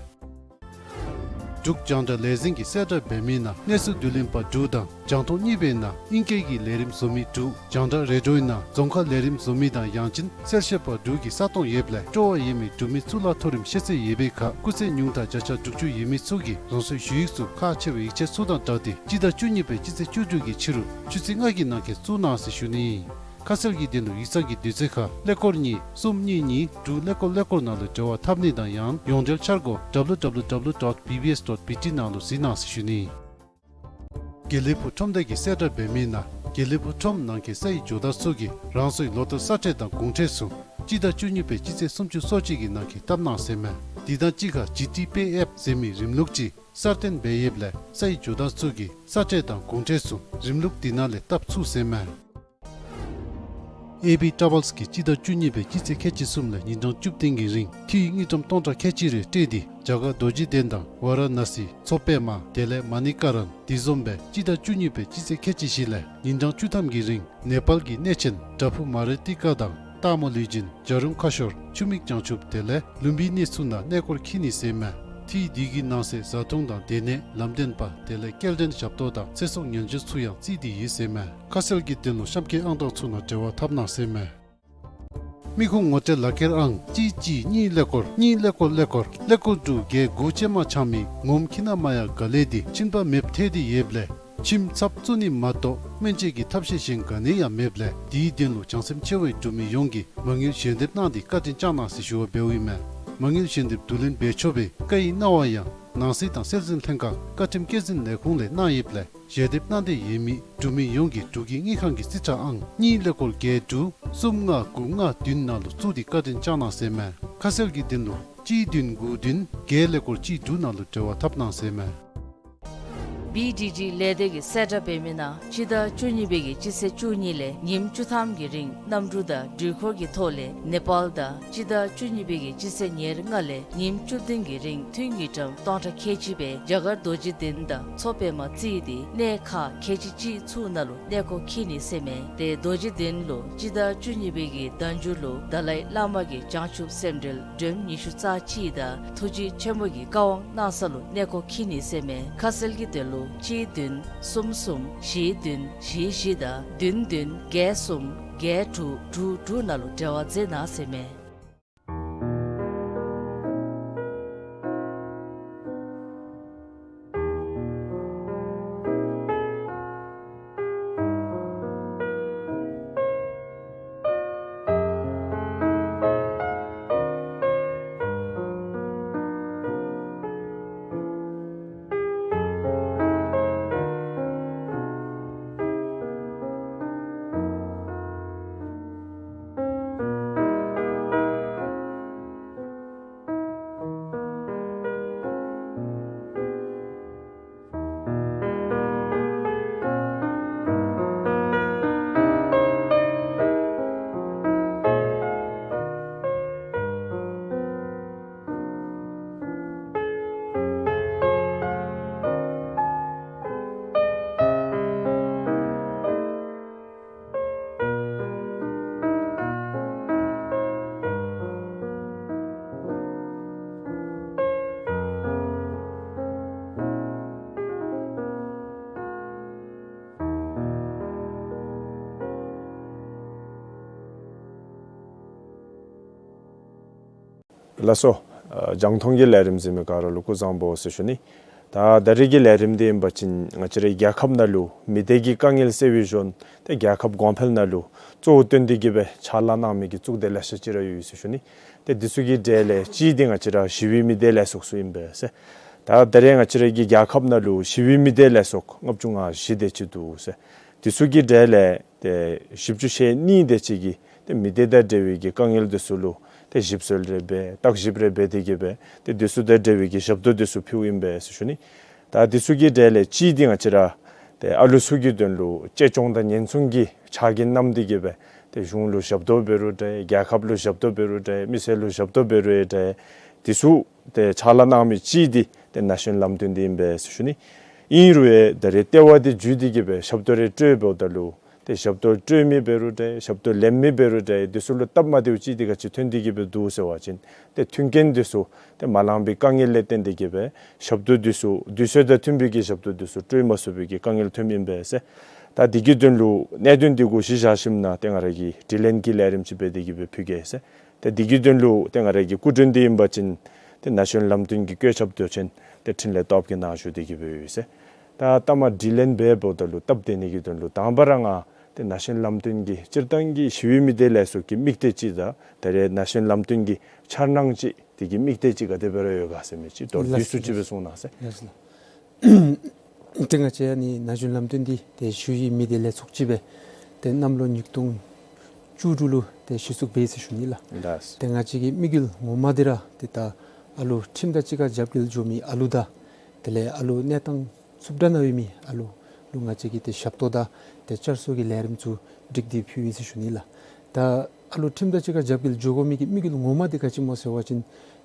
འབྲུག་རྒྱང་བསྒྲགས་ལས་འཛིན་གྱིས་གསལ་བསྒྲགས་འབད་མི་ནང་གནས་ཚུལ་བསྡུ་ལེན་པ་དྲུག་དང་རྒྱང་མཐོང་གཉིས་པའི་ནང་ཨིང་སྐད་ཀྱི་ལས་རིམ་བཟོ་མི་དྲུག་རྒྱང་བསྒྲགས་རེ་ཌིའོའི་ནང་རྫོང་ཁ་ལས་རིམ་བཟོ་མི་དང་ཡང་ཅིན་གསལ་བཤད་པ་དྲུག་གི་ས་སྟོང་ཡོདཔ་ལས་སྤྲོ་བ་ཡོད་མི་འབྲུག་མི་གཙུག་ལག་མཐོ་རིམ་ཤེས་ཚད་ཡོད་པའི་ཁར་སྐུགས་ཚད་ཉུང་མཐའ་བརྒྱ་ཆ་དྲུག་ཅུ་ཡོད་མི་ཚུ་གིས་རང་སོའི་ཞུ་ཡིག་ཚུ་ཁག་ཆེ་བའི་ཡིག་ཆ་ཚུ་དང་སྦྲགས་ཏེ་སྤྱི་ཟླ་བཅུ་གཉིས་པའི་སྤྱི་ཚེས་བཅུ་དྲུག་གི་ཕྱི་རུ་ཆུ་ཚོད་ལྔ་གི་ནང་འཁོད་བཙུགས་གནང་ཟེར་ཞུ་ནི། ཁ་གསལ་གྱི་དོན་ལུ་ཡིག་ཚང་གི་དུས་ཚོད་ཁར་ཀླད་ཀོར་གཉིས་གསུམ་གཉིས་གཉིས་དྲུག་ཀླད་ཀོར་ཀླད་ཀོར་ནང་ལུ་འབྲེལ་བ་འཐབ་ནི་དང་ཡང་ཡོངས་འབྲེལ་འཆར་སྒོ་W W W dot B B S dot B T ནང་ལུ་གཟིགས་གནང་ཟེར་ཞུ་ནི། དགེ་ལེགས་ཕུག་ཁྲོམ་སྡེ་གིས་གསལ་བསྒྲགས་འབད་མི་ནང་དགེ་ལེགས་ཕུག་ཁྲོམ་ནང་འཁོད་སའི་ཇོ་བདག་ཚུ་གིས་རང་སོའི་ལོ་ལྟར་ས་ཁྲལ་དང་གོང་ཁྲལ་ཚུ་སྤྱི་ཟླ་བཅུ་གཉིས་པའི་སྤྱི་ཚེས་སུམ་ཅུ་སོ་གཅིག་གི་ནང་འཁོད་བཏབ་གནང་ཟེར་མས། དེ་དང་གཅིག་ཁར་ཇི་ཊི་པེ་ཨེཕ་ཟེར་མི་རིམ་ལུགས་ཅིག་གསར་བཏོན་འབད་ཡོདཔ་ལས་སའི་ཇོ་བདག་ཚུ་གིས་ས་ཁྲལ་དང་གོང་ཁྲལ་ཚུ་རིམ་ལུགས་དེ་ནང་ལས་བཏབ་ཚུགས་ཟེར་མས། ཨེ་བི་ཊ་རེ་ཝེལསི་གིས་སྤྱི་ཟླ་བཅུ་གཉིས་པའི་སྤྱི་ཚེས་ཁལ་གཅིག་གསུམ་ལས་ཉིན་གྲངས་བཅུ་བདུན་གྱི་རིང་འཐུས་དངུལ་ཀྲམ་སྟོང་ཕྲག་ཁལ་གཅིག་རེ་སྤྲོད་དེ་རྒྱ་གར་རྡོ་རྗེ་གདན་དང་ཝཱ་ར་ཎ་སི་མཚོ་པདྨ་དེ་ལས་མ་ཎི་ཀ་རན་དེ་བཟུམ་སྦེ་སྤྱི་ཟླ་བཅུ་གཉིས་པའི་སྤྱི་ཚེས་ཁལ་གཅིག་བཞི་ལས་ཉིན་གྲངས་བཅུ་ཐམ་གྱི་རིང་ནེ་པཱལ་གྱི་གནས་ཆེན་བྲག་ཕུག་མ་རི་ཏི་ཀ་དང་སྟག་མོ་ལུས་སྦྱིན་བྱ་རུང་ཁ་ཤོར་ཆུ་མིག་བྱང་ཆུབ་དེ་ལས་ལུམ་བི་ནི་ཚུ་ནང་གནས་སྐོར་འཁྱིད་ནི་ཟེར་མས། འཐུས་དེ་གི་ནང་གསེས་བཟའ་འཐུང་དང་སྡོད་གནས་ལམ་སྟོན་པ་དེ་ལས་སྐྱེལ་འདྲེན་ཞབས་ཏོག་དང་ཚེ་སྲོག་ཉེན་བཅོལ་ཚུ་ཡང་བརྩིས་ཏེ་ཡོད་ཟེར་མས། ཁ་གསལ་གྱི་དོན་ལུ་གཤམ་འཁོད་ཨང་གྲངས་ཚུ་ནང་འབྲེལ་བ་འཐབ་གནང་ཟེར་མས། མི་ཁུངས་ངོ་སྤྲོད་ལག་ཁྱེར་ཨང་གཅིག་གཅིག་གཉིས་ཀླད་ཀོར་གཉིས་ཀླད་ཀོར་ཀླད་ཀོར་ཀླད་ཀོར་དྲུག་བརྒྱད་དགུ་ཅན་མ་ཆགས་མི་ངོམ་ཁྱི་ནག་མ་ཡ་ག་ལེ་དེ་གཤིན་པ་མེདཔ་ཐལ་ཏེ་ཡོདཔ་ལས་ཁྱིམ་ཚབ་བཙུགས་ནི་མ་གཏོགས་སྨན་བཅོས་ཀྱི་ཐབས་ཤེས་གཞན་ག་ནི་ཡང་མེདཔ་ལས་དེའི་དོན་ལུ་བྱང་སེམས་ཆེ་བའི་འབྲུག་མི་ཡོངས་ཀྱིས་མ་དངུལ་ཞལ་འདེབས་གནང་སྟེ་བཀའ་དྲིན་བསྐྱང་གནང་ཟེར་ཞུ་བ་འབདཝ་ཨིན་མས། མ་དངུལ་ཞལ་འདེབས་བསྡུ་ལེན་འབད་ཆོག་པའི་བཀའ་ཡི་གནང་བ་ཡང་ནང་སྲིད་དང་སྲོལ་འཛིན་ལྷན་ཁག་བཀའ་ཁྲིམས་སྐྱེད་འཛིན་ལས་ཁུངས་ལས་གནང་ཡོདཔ་ལས་ཞལ་འདེབས་གནང་འདོད་ཡོད་མི་འབྲུག་མི་ཡོངས་ཀྱིས་འབྲུག་གི་དངུལ་ཁང་གི་རྩིས་ཁྲ་ཨང་གཉིས་ཀླད་ཀོར་བརྒྱད་དྲུག་གསུམ་ལྔ་དགུ་ལྔ་བདུན་ནང་ལུ་བཙུགས་ཏེ་བཀའ་དྲིན་བསྐྱང་གནང་ཟེར་མས། ཁ་གསལ་གྱི་དོན་ལུ་གཅིག་བདུན་དགུ་བདུན་བརྒྱད་ཀླད་ཀོར་གཅིག་དྲུག་ནང་ལུ་འབྲེལ་བ་འཐབ་གནང་ཟེར་མས། བི་ཌི་ཌི་ལས་སྡེ་གིས་གསལ་བསྒྲགས་འབད་མི་ནང་སྤྱི་ཟླ་བཅུ་གཉིས་པའི་གི་སྤྱི་ཚེས་བཅུ་གཉིས་ལས་ཉིནམ་བཅུ་ཐམ་གྱི་རིང་གནམ་གྲུ་དང་འགྲུལ་འཁོར་གྱི་ཐོག་ལས་ནེ་པཱལ་དང་སྤྱི་ཟླ་བཅུ་གཉིས་པའི་གི་སྤྱི་ཚེས་ཉེར་ལྔ་ལས་ཉིནམ་བཅུ་བདུན་གྱི་རིང་འཐུས་དངུལ་ཀྲམ་སྟོང་ཕྲག་ཁལ་གཅིག་སྦེ་རྒྱ་གར་རྡོ་རྗེ་གདན་དང་མཚོ་པདྨ་བརྩིས་ཏེ་གནས་ཁག་ཁལ་གཅིག་གཅིག་ཚུ་ནང་ལུ་གནས་སྐོར་འཁྱིད་ནི་ཟེར་མས། ཏེ་རྡོ་རྗེ་གདན་ལུ་སྤྱི་ཟླ་བཅུ་གཉིས་པའི་གི་ཟླ་མཇུག་ལུ་དཱ་ལའི་བླ་མ་གི་བྱང་ཆུབ་སེམས་འགྲེལ་སྒྲོམ་ཉི་ཤུ་རྩ་གཅིག་དང་ཐུགས་རྗེ་ཆེན་པོ་གི་བཀའ་དབང་གནང་ས་ལུ་གནས་སྐོར་འཁྱིད་ནི་ཟེར་མས། ཁ་གསལ་གྱི་དོན་ལུ་གཅིག་བདུན་གསུམ་གསུམ་བཞི་བདུན་བཞི་བཞི་དང་བདུན་བདུན་བརྒྱད་གསུམ་བརྒྱད་དྲུག་དྲུག་དྲུག་ནང་ལུ་འབྲེལ་བ་མཛད་གནང་ཟེར་མས། ལགས་སོ། ཨ་རྒྱང་མཐོང་གི་ལས་རིམ་གཟིགས་མི་ག་ར་ལུ་སྐུ་གཟུགས་བཟང་པོ་ཟེར་ཞུ་ནི། ད་ད་རེས་ཀྱི་ལས་རིམ་འདི་ཨིན་པ་ཅིན་ང་བཅས་རའི་རྒྱལ་ཁབ་ནང་ལུ་མི་སྡེ་གི་དཀའ་ངལ་སེལ་བའི་གཞུང་ཏེ་རྒྱལ་ཁབ་གོང་འཕེལ་ནང་ལུ་གཙོ་བོ་བཏོན་ཏེ་གི་སྦེ་ཕྱག་ལཱ་གནང་མི་གི་གཙུག་སྡེ་ལེ་ཤ་ཅིག་ར་ཡོད་ཟེར་ཞུ་ནི། ཏེ་འདི་ཚུ་གི་གྲས་ལས་གཅིག་འདི་ང་བཅས་ར་ཞི་བའི་མི་སྡེ་ལས་ཚོགས་ཚུ་ཨིན་པས་ཟེར། ད་ད་རེས་ང་བཅས་རའི་གི་རྒྱལ་ཁབ་ནང་ལུ་ཞི་བའི་མི་སྡེ་ལས་ཚོགས་ལྔ་བཅུ་ང་བཞི་དེ་ཅིག་འདུག་ཟེར། འདི་ཚུ་གི་གྲས་ལས་ཏེ་བཞི་བཅུ་ཞེ་གཉིས་དེ་ཅིག་གིས་ཏེ་མི་སྡེ་དང་འབྲེལ་བའི་གི་དཀའ་ངལ་འདི་ཚུ་ལུ་ཏེ་ཞིབ་འཚོལ་རེ་འབད་བརྟག་ཞིབ་རེ་འབད་དེ་གི་སྦེ་ཏེ་འདི་ཚུ་དང་འབྲེལ་བའི་གི་ཞབས་ཏོག་འདི་ཚུ་ཕུལཝ་ཨིན་པས་ཟེར་ཞུ་ནི། ད་འདི་ཚུ་གི་གྲས་ལས་གཅིག་འདི་ང་བཅས་ར་ཏེ་ཨ་ལུ་ཚུ་གི་དོན་ལུ་གཅེས་སྐྱོང་དང་ཉེན་སྲུང་གི་ཕྱག་འགན་བསྣམས་ཏེ་གི་སྦེ་ཏེ་གཞུང་ལུ་ཞབས་ཏོག་འབད་རུང་འདྲ་རྒྱལ་ཁབ་ལུ་ཞབས་ཏོག་འབད་རུང་འདྲ་མི་སེར་ལུ་ཞབས་ཏོག་འབད་རུང་འདྲ་འདི་ཚུ་ཏེ་ཕྱག་ལཱ་གནང་མི་གཅིག་འདི་ཏེ་ན་གཞོན་ལམ་སྟོན་འདི་ཨིན་པས་ཟེར་ཞུ་ནི། ཨིན་རུང་ཡང་ད་རེས་ལྟེ་བ་འདི་བརྒྱུད་དེ་གི་སྦེ་ཞབས་ཏོག་རེ་སྤྲོདཔ་ད་ལུ་ ཏེ་ཞབས་ཏོག་སྤྲོད་མི་འབད་རུང་འདྲ་ཞབས་ཏོག་ལེན་མི་འབད་རུང་འདྲ་འདི་ཚུ་ལུ་སྟབས་མ་བདེཝ་ཅིག་འདི་ག་ཅི་ཐོན་ཏེ་གི་སྦེ་འདུག་ཟེར་བ་ཅིན་ཏེ་མཐུན་རྐྱེན་འདི་ཚུ་ཏེ་མ་ལང་པའི་དཀའ་ངལ་ལས་བརྟེན་ཏེ་གི་སྦེ་ཞབས་ཏོག་འདི་ཚུ་དུས་ཚོད་དང་མཐུན་པའི་གི་ཞབས་ཏོག་འདི་ཚུ་སྤྲོད་མ་ཚུགས་པའི་གི་དཀའ་ངལ་ཐོནམ་ཨིན་པས་ཟེར། ད་འདི་གི་དོན་ལུ་གནད་དོན་འདི་གུ་གཞི་བཞག་ཞིནམ་ན་ཏེ་ང་ར་གིས་དྲི་ལན་གྱི་ལས་རིམ་ཅིག་འབད་དེ་གི་སྦེ་ཕུལ་གེ་ཟེར། ཏེ་འདི་གི་དོན་ལུ་ཏེ་ང་ར་གི་སྐུ་མགྲོན་འདི་ཨིན་པ་ཅིན་ཏེ་ན་གཞོན་ལམ་སྟོན་གྱི་བཀོད་ཁྱབ་མདོ་ཆེན་ཏེ་འཕྲིན་ལས་སྟོབས་རྒྱས་ནཱ་བཞུགས་ཏེ་གི་སྦེ་ཡོད་ཟེར། ད་ལྟ་མ་དྲི་ལན་འབད་འབདཝ་ད་ལུ་སྟབས་བདེ་ནི་གི་དོན་ལུ་དང་པ་ར་ང་ཏེ་ན་གཞོན་ལམ་སྟོན་གྱི་སྤྱིར་བཏང་གི་ཞི་བའི་མི་སྡེ་ལས་ཚོགས་ཀྱི་དམིགས་གཏད་ཅིག་དང་ད་རེས་ན་གཞོན་ལམ་སྟོན་གྱི་འཆར་སྣང་ཅིག་དེ་གི་དམིགས་གཏད་ཅིག་ག་དེ་སྦེ་ར་ཡོད་ག་ཟེར་མི་ཅིག་མདོར་བསྡུས་སུ་ཅིག་སྦེ་གསུང་གནང་ཟེར། ལགས་སོ། ཏེ་ང་བཅས་ཨ་ནི་ན་གཞོན་ལམ་སྟོན་འདི་ཏེ་ཞི་བའི་མི་སྡེ་ལས་ཚོགས་ཅིག་སྦེ་ཏེ་གནམ་ལོ་ཉིས་སྟོང་བཅུ་དྲུག་ལུ་ཏེ་གཞི་བཙུགས་འབད་ཡི་ཟེར་ཞུ་ནི་ལགས། ལགས། ཏེ་ང་བཅས་ཀྱི་དམིགས་ཡུལ་ངོ་མ་འདི་ར་ཏེ་ད་ཨ་ལུ་ཁྲིམས་དང་གཅིག་ཁར་རྒྱབ་འགལ་འགྱོ་མི་ཨ་ལུ་དང་དེ་ལས་ཨ་ལུ་གནས་སྟངས་འཚུབ་དྲགས་ནང་ཡོད་མི་ཨ་ལུ་ལུ་ང་བཅས་ཀྱིས་ཏེ་ཞབས་ཏོག་དང་ཏེ་བསྐྱར་གསོ་གི་ལས་རིམ་ཚུ་སྒྲིག་སྟེ་ཕུལ་ཡི་ཟེར་ཞུ་ནི་ལགས། ད་ཨ་ལུ་ཁྲིམས་དང་གཅིག་ཁར་རྒྱབ་འགལ་འགྱོ་དགོ་མི་གི་དམིགས་ཡུལ་ངོ་མ་འདི་ག་ཅི་སྨོ་ཟེར་བ་ཅིན་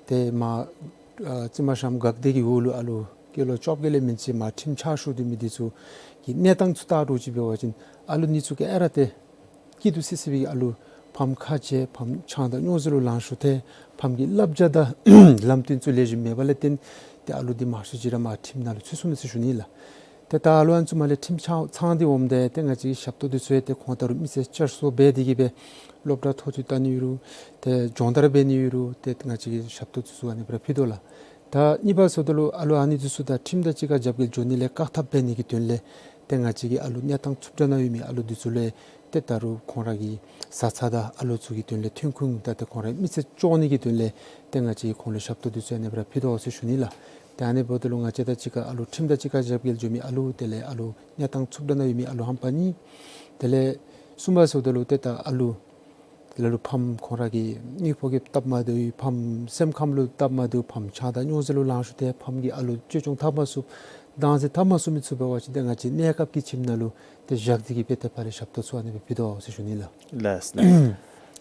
ཏེ་མ་ཨ་རྩིག་མ་ཤམ་འགག་སྡེ་གི་འོག་ལུ་ཨ་ལུ་སྐྱེས་ལོ་བཅོ་བརྒྱད་ལས་མན་ཆད་མ་ཁྲིམས་ཆགས་ཞུ་སྡོད་མི་འདི་ཚུ་གི་གནས་སྟངས་ཚུ་བལྟ་འགྱོ་ཅིག་འབད་བ་ཅིན་ཨ་ལུ་འདི་ཚུ་ག་ར་ཏེ་སྐྱིད་སྡུག་སི་སི་སྦེ་ཨ་ལུ་ཕམ་ཁ་བྱལ་ཕམ་ཆང་དང་སྨྱོ་རྫས་ལུ་ལང་ཞུ་སྟེ་ཕམ་གྱི་བསླབ་བྱ་དང་ལམ་སྟོན་ཚུ་ལེགས་ཤོམ་མེད་པ་ལས་བརྟེན་ཏེ་ཨ་ལུ་འདི་མང་ཤོས་ཅིག་ར་མ་ཁྲིམས་ནང་ལུ་ཚུད་སོང་ནུག་ཟེར་ཞུ་ནི་ལགས། ཏེ་ད་ཨ་ལུ་ཨ་ནི་ཚུ་མར་ལས་ཁྲིམས་ཚང་ཚང་སྟེ་འོངམ་ད་ཏེ་ང་བཅས་ཀྱི་ཞབས་ཏོག་འདི་ཚུ་ཡང་ཏེ་ཁོང་ད་རུང་མི་ཚེ་བསྐྱར་གསོ་འབད་དེ་གི་སྦེ་སློབ་གྲྭ་མཐོ་ཚད་བལྟ་ནི་ཡོད་རུང་ཏེ་སྦྱོང་བརྡར་འབད་ནི་ཡོད་རུང་ཏེ་ང་བཅས་ཀྱི་ཞབས་ཏོག་འདི་ཚུ་ཨ་ནི་སྦེ་ར་ཕུལ་དོ་ལགས། ད་གཉིས་པ་ཟེརཝ་ད་ལུ་ཨ་ལུ་ཨ་ནི་འདི་ཚུ་དང་ཁྲིམས་དང་གཅིག་ཁར་རྒྱབ་འགལ་འགྱོ་ནི་ལས་བཀག་ཐབས་འབད་ནི་གི་དོན་ལས་ཏེ་ང་བཅས་ཀྱིས་ཨ་ལུ་གནས་སྟངས་འཚུབ་དྲགས་ནང་ཡོད་མི་ཨ་ལུ་འདི་ཚུ་ལུ་ཏེ་ད་རུང་ཁོང་ར་གི་བཟའ་ཚང་དང་ཨ་ལུ་ཚུ་གི་དོན་ལས་ཐོན་ཁུངས་དང་ཏེ་ཁོང་རའི་མི་ཚེ་སྐྱོང་ནི་གི་དོན་ལས་ཏེ་ང་བཅས་ཁོང་ལུ་ཞབས་ཏོག་འདི་ཚུ་ཨ་ནི་སྦེ་ར་ཕུལ་དོ་ཟེར་ཞུ་ནི་ལགས། ཏེ་ཨ་ནི་འབདཝ་ད་ལུ་ང་བཅས་དང་གཅིག་ཁར་ཨ་ལུ་ཁྲིམས་དང་གཅིག་ཁར་རྒྱབ་འགལ་འགྱོ་མི་ཨ་ལུ་དེ་ལས་ཨ་ལུ་གནས་སྟངས་འཚུབ་དྲགས་ནང་ཡོད་མི་ཨ་ལུ་ཧམ་པ་གཉིས། དེ་ལས་གསུམ་པ་ཟེརཝ་ད་ལུ་ཏེ་ད་ཨ་ལུ་དེ་ལས་ཨ་ལུ་ཕམ་ཁོང་ར་གི་དངུལ་ཕོགས་ཀྱི་སྟབས་མ་བདེཝ་ཕམ་སེམས་ཁམས་ལུ་སྟབས་མ་བདེཝ་ཕམ་ཆང་དང་སྨྱོ་རྫས་ལུ་ལང་ཞུ་སྟེ་ཕམ་གྱིས་ཨ་ལུ་བཅོས་སྐྱོང་འཐབ་མ་ཚུགས་བདག་འཛིན་འཐབ་མ་ཚུགས་མི་ཚུ་འབད་བ་ཅིན་ཏེ་ང་བཅས་གནས་སྐབས་ཀྱི་ཁྱིམ་ནང་ལུ་ཏེ་བཞག་སྟེ་གི་སྦེ་ཏེ་ཕར་ལས་ཞབས་ཏོག་ཚུ་ཨ་ནི་སྦེ་ཕུལ་དོ་ཟེར་ཞུ་ནི་ལགས། ལགས་ལགས།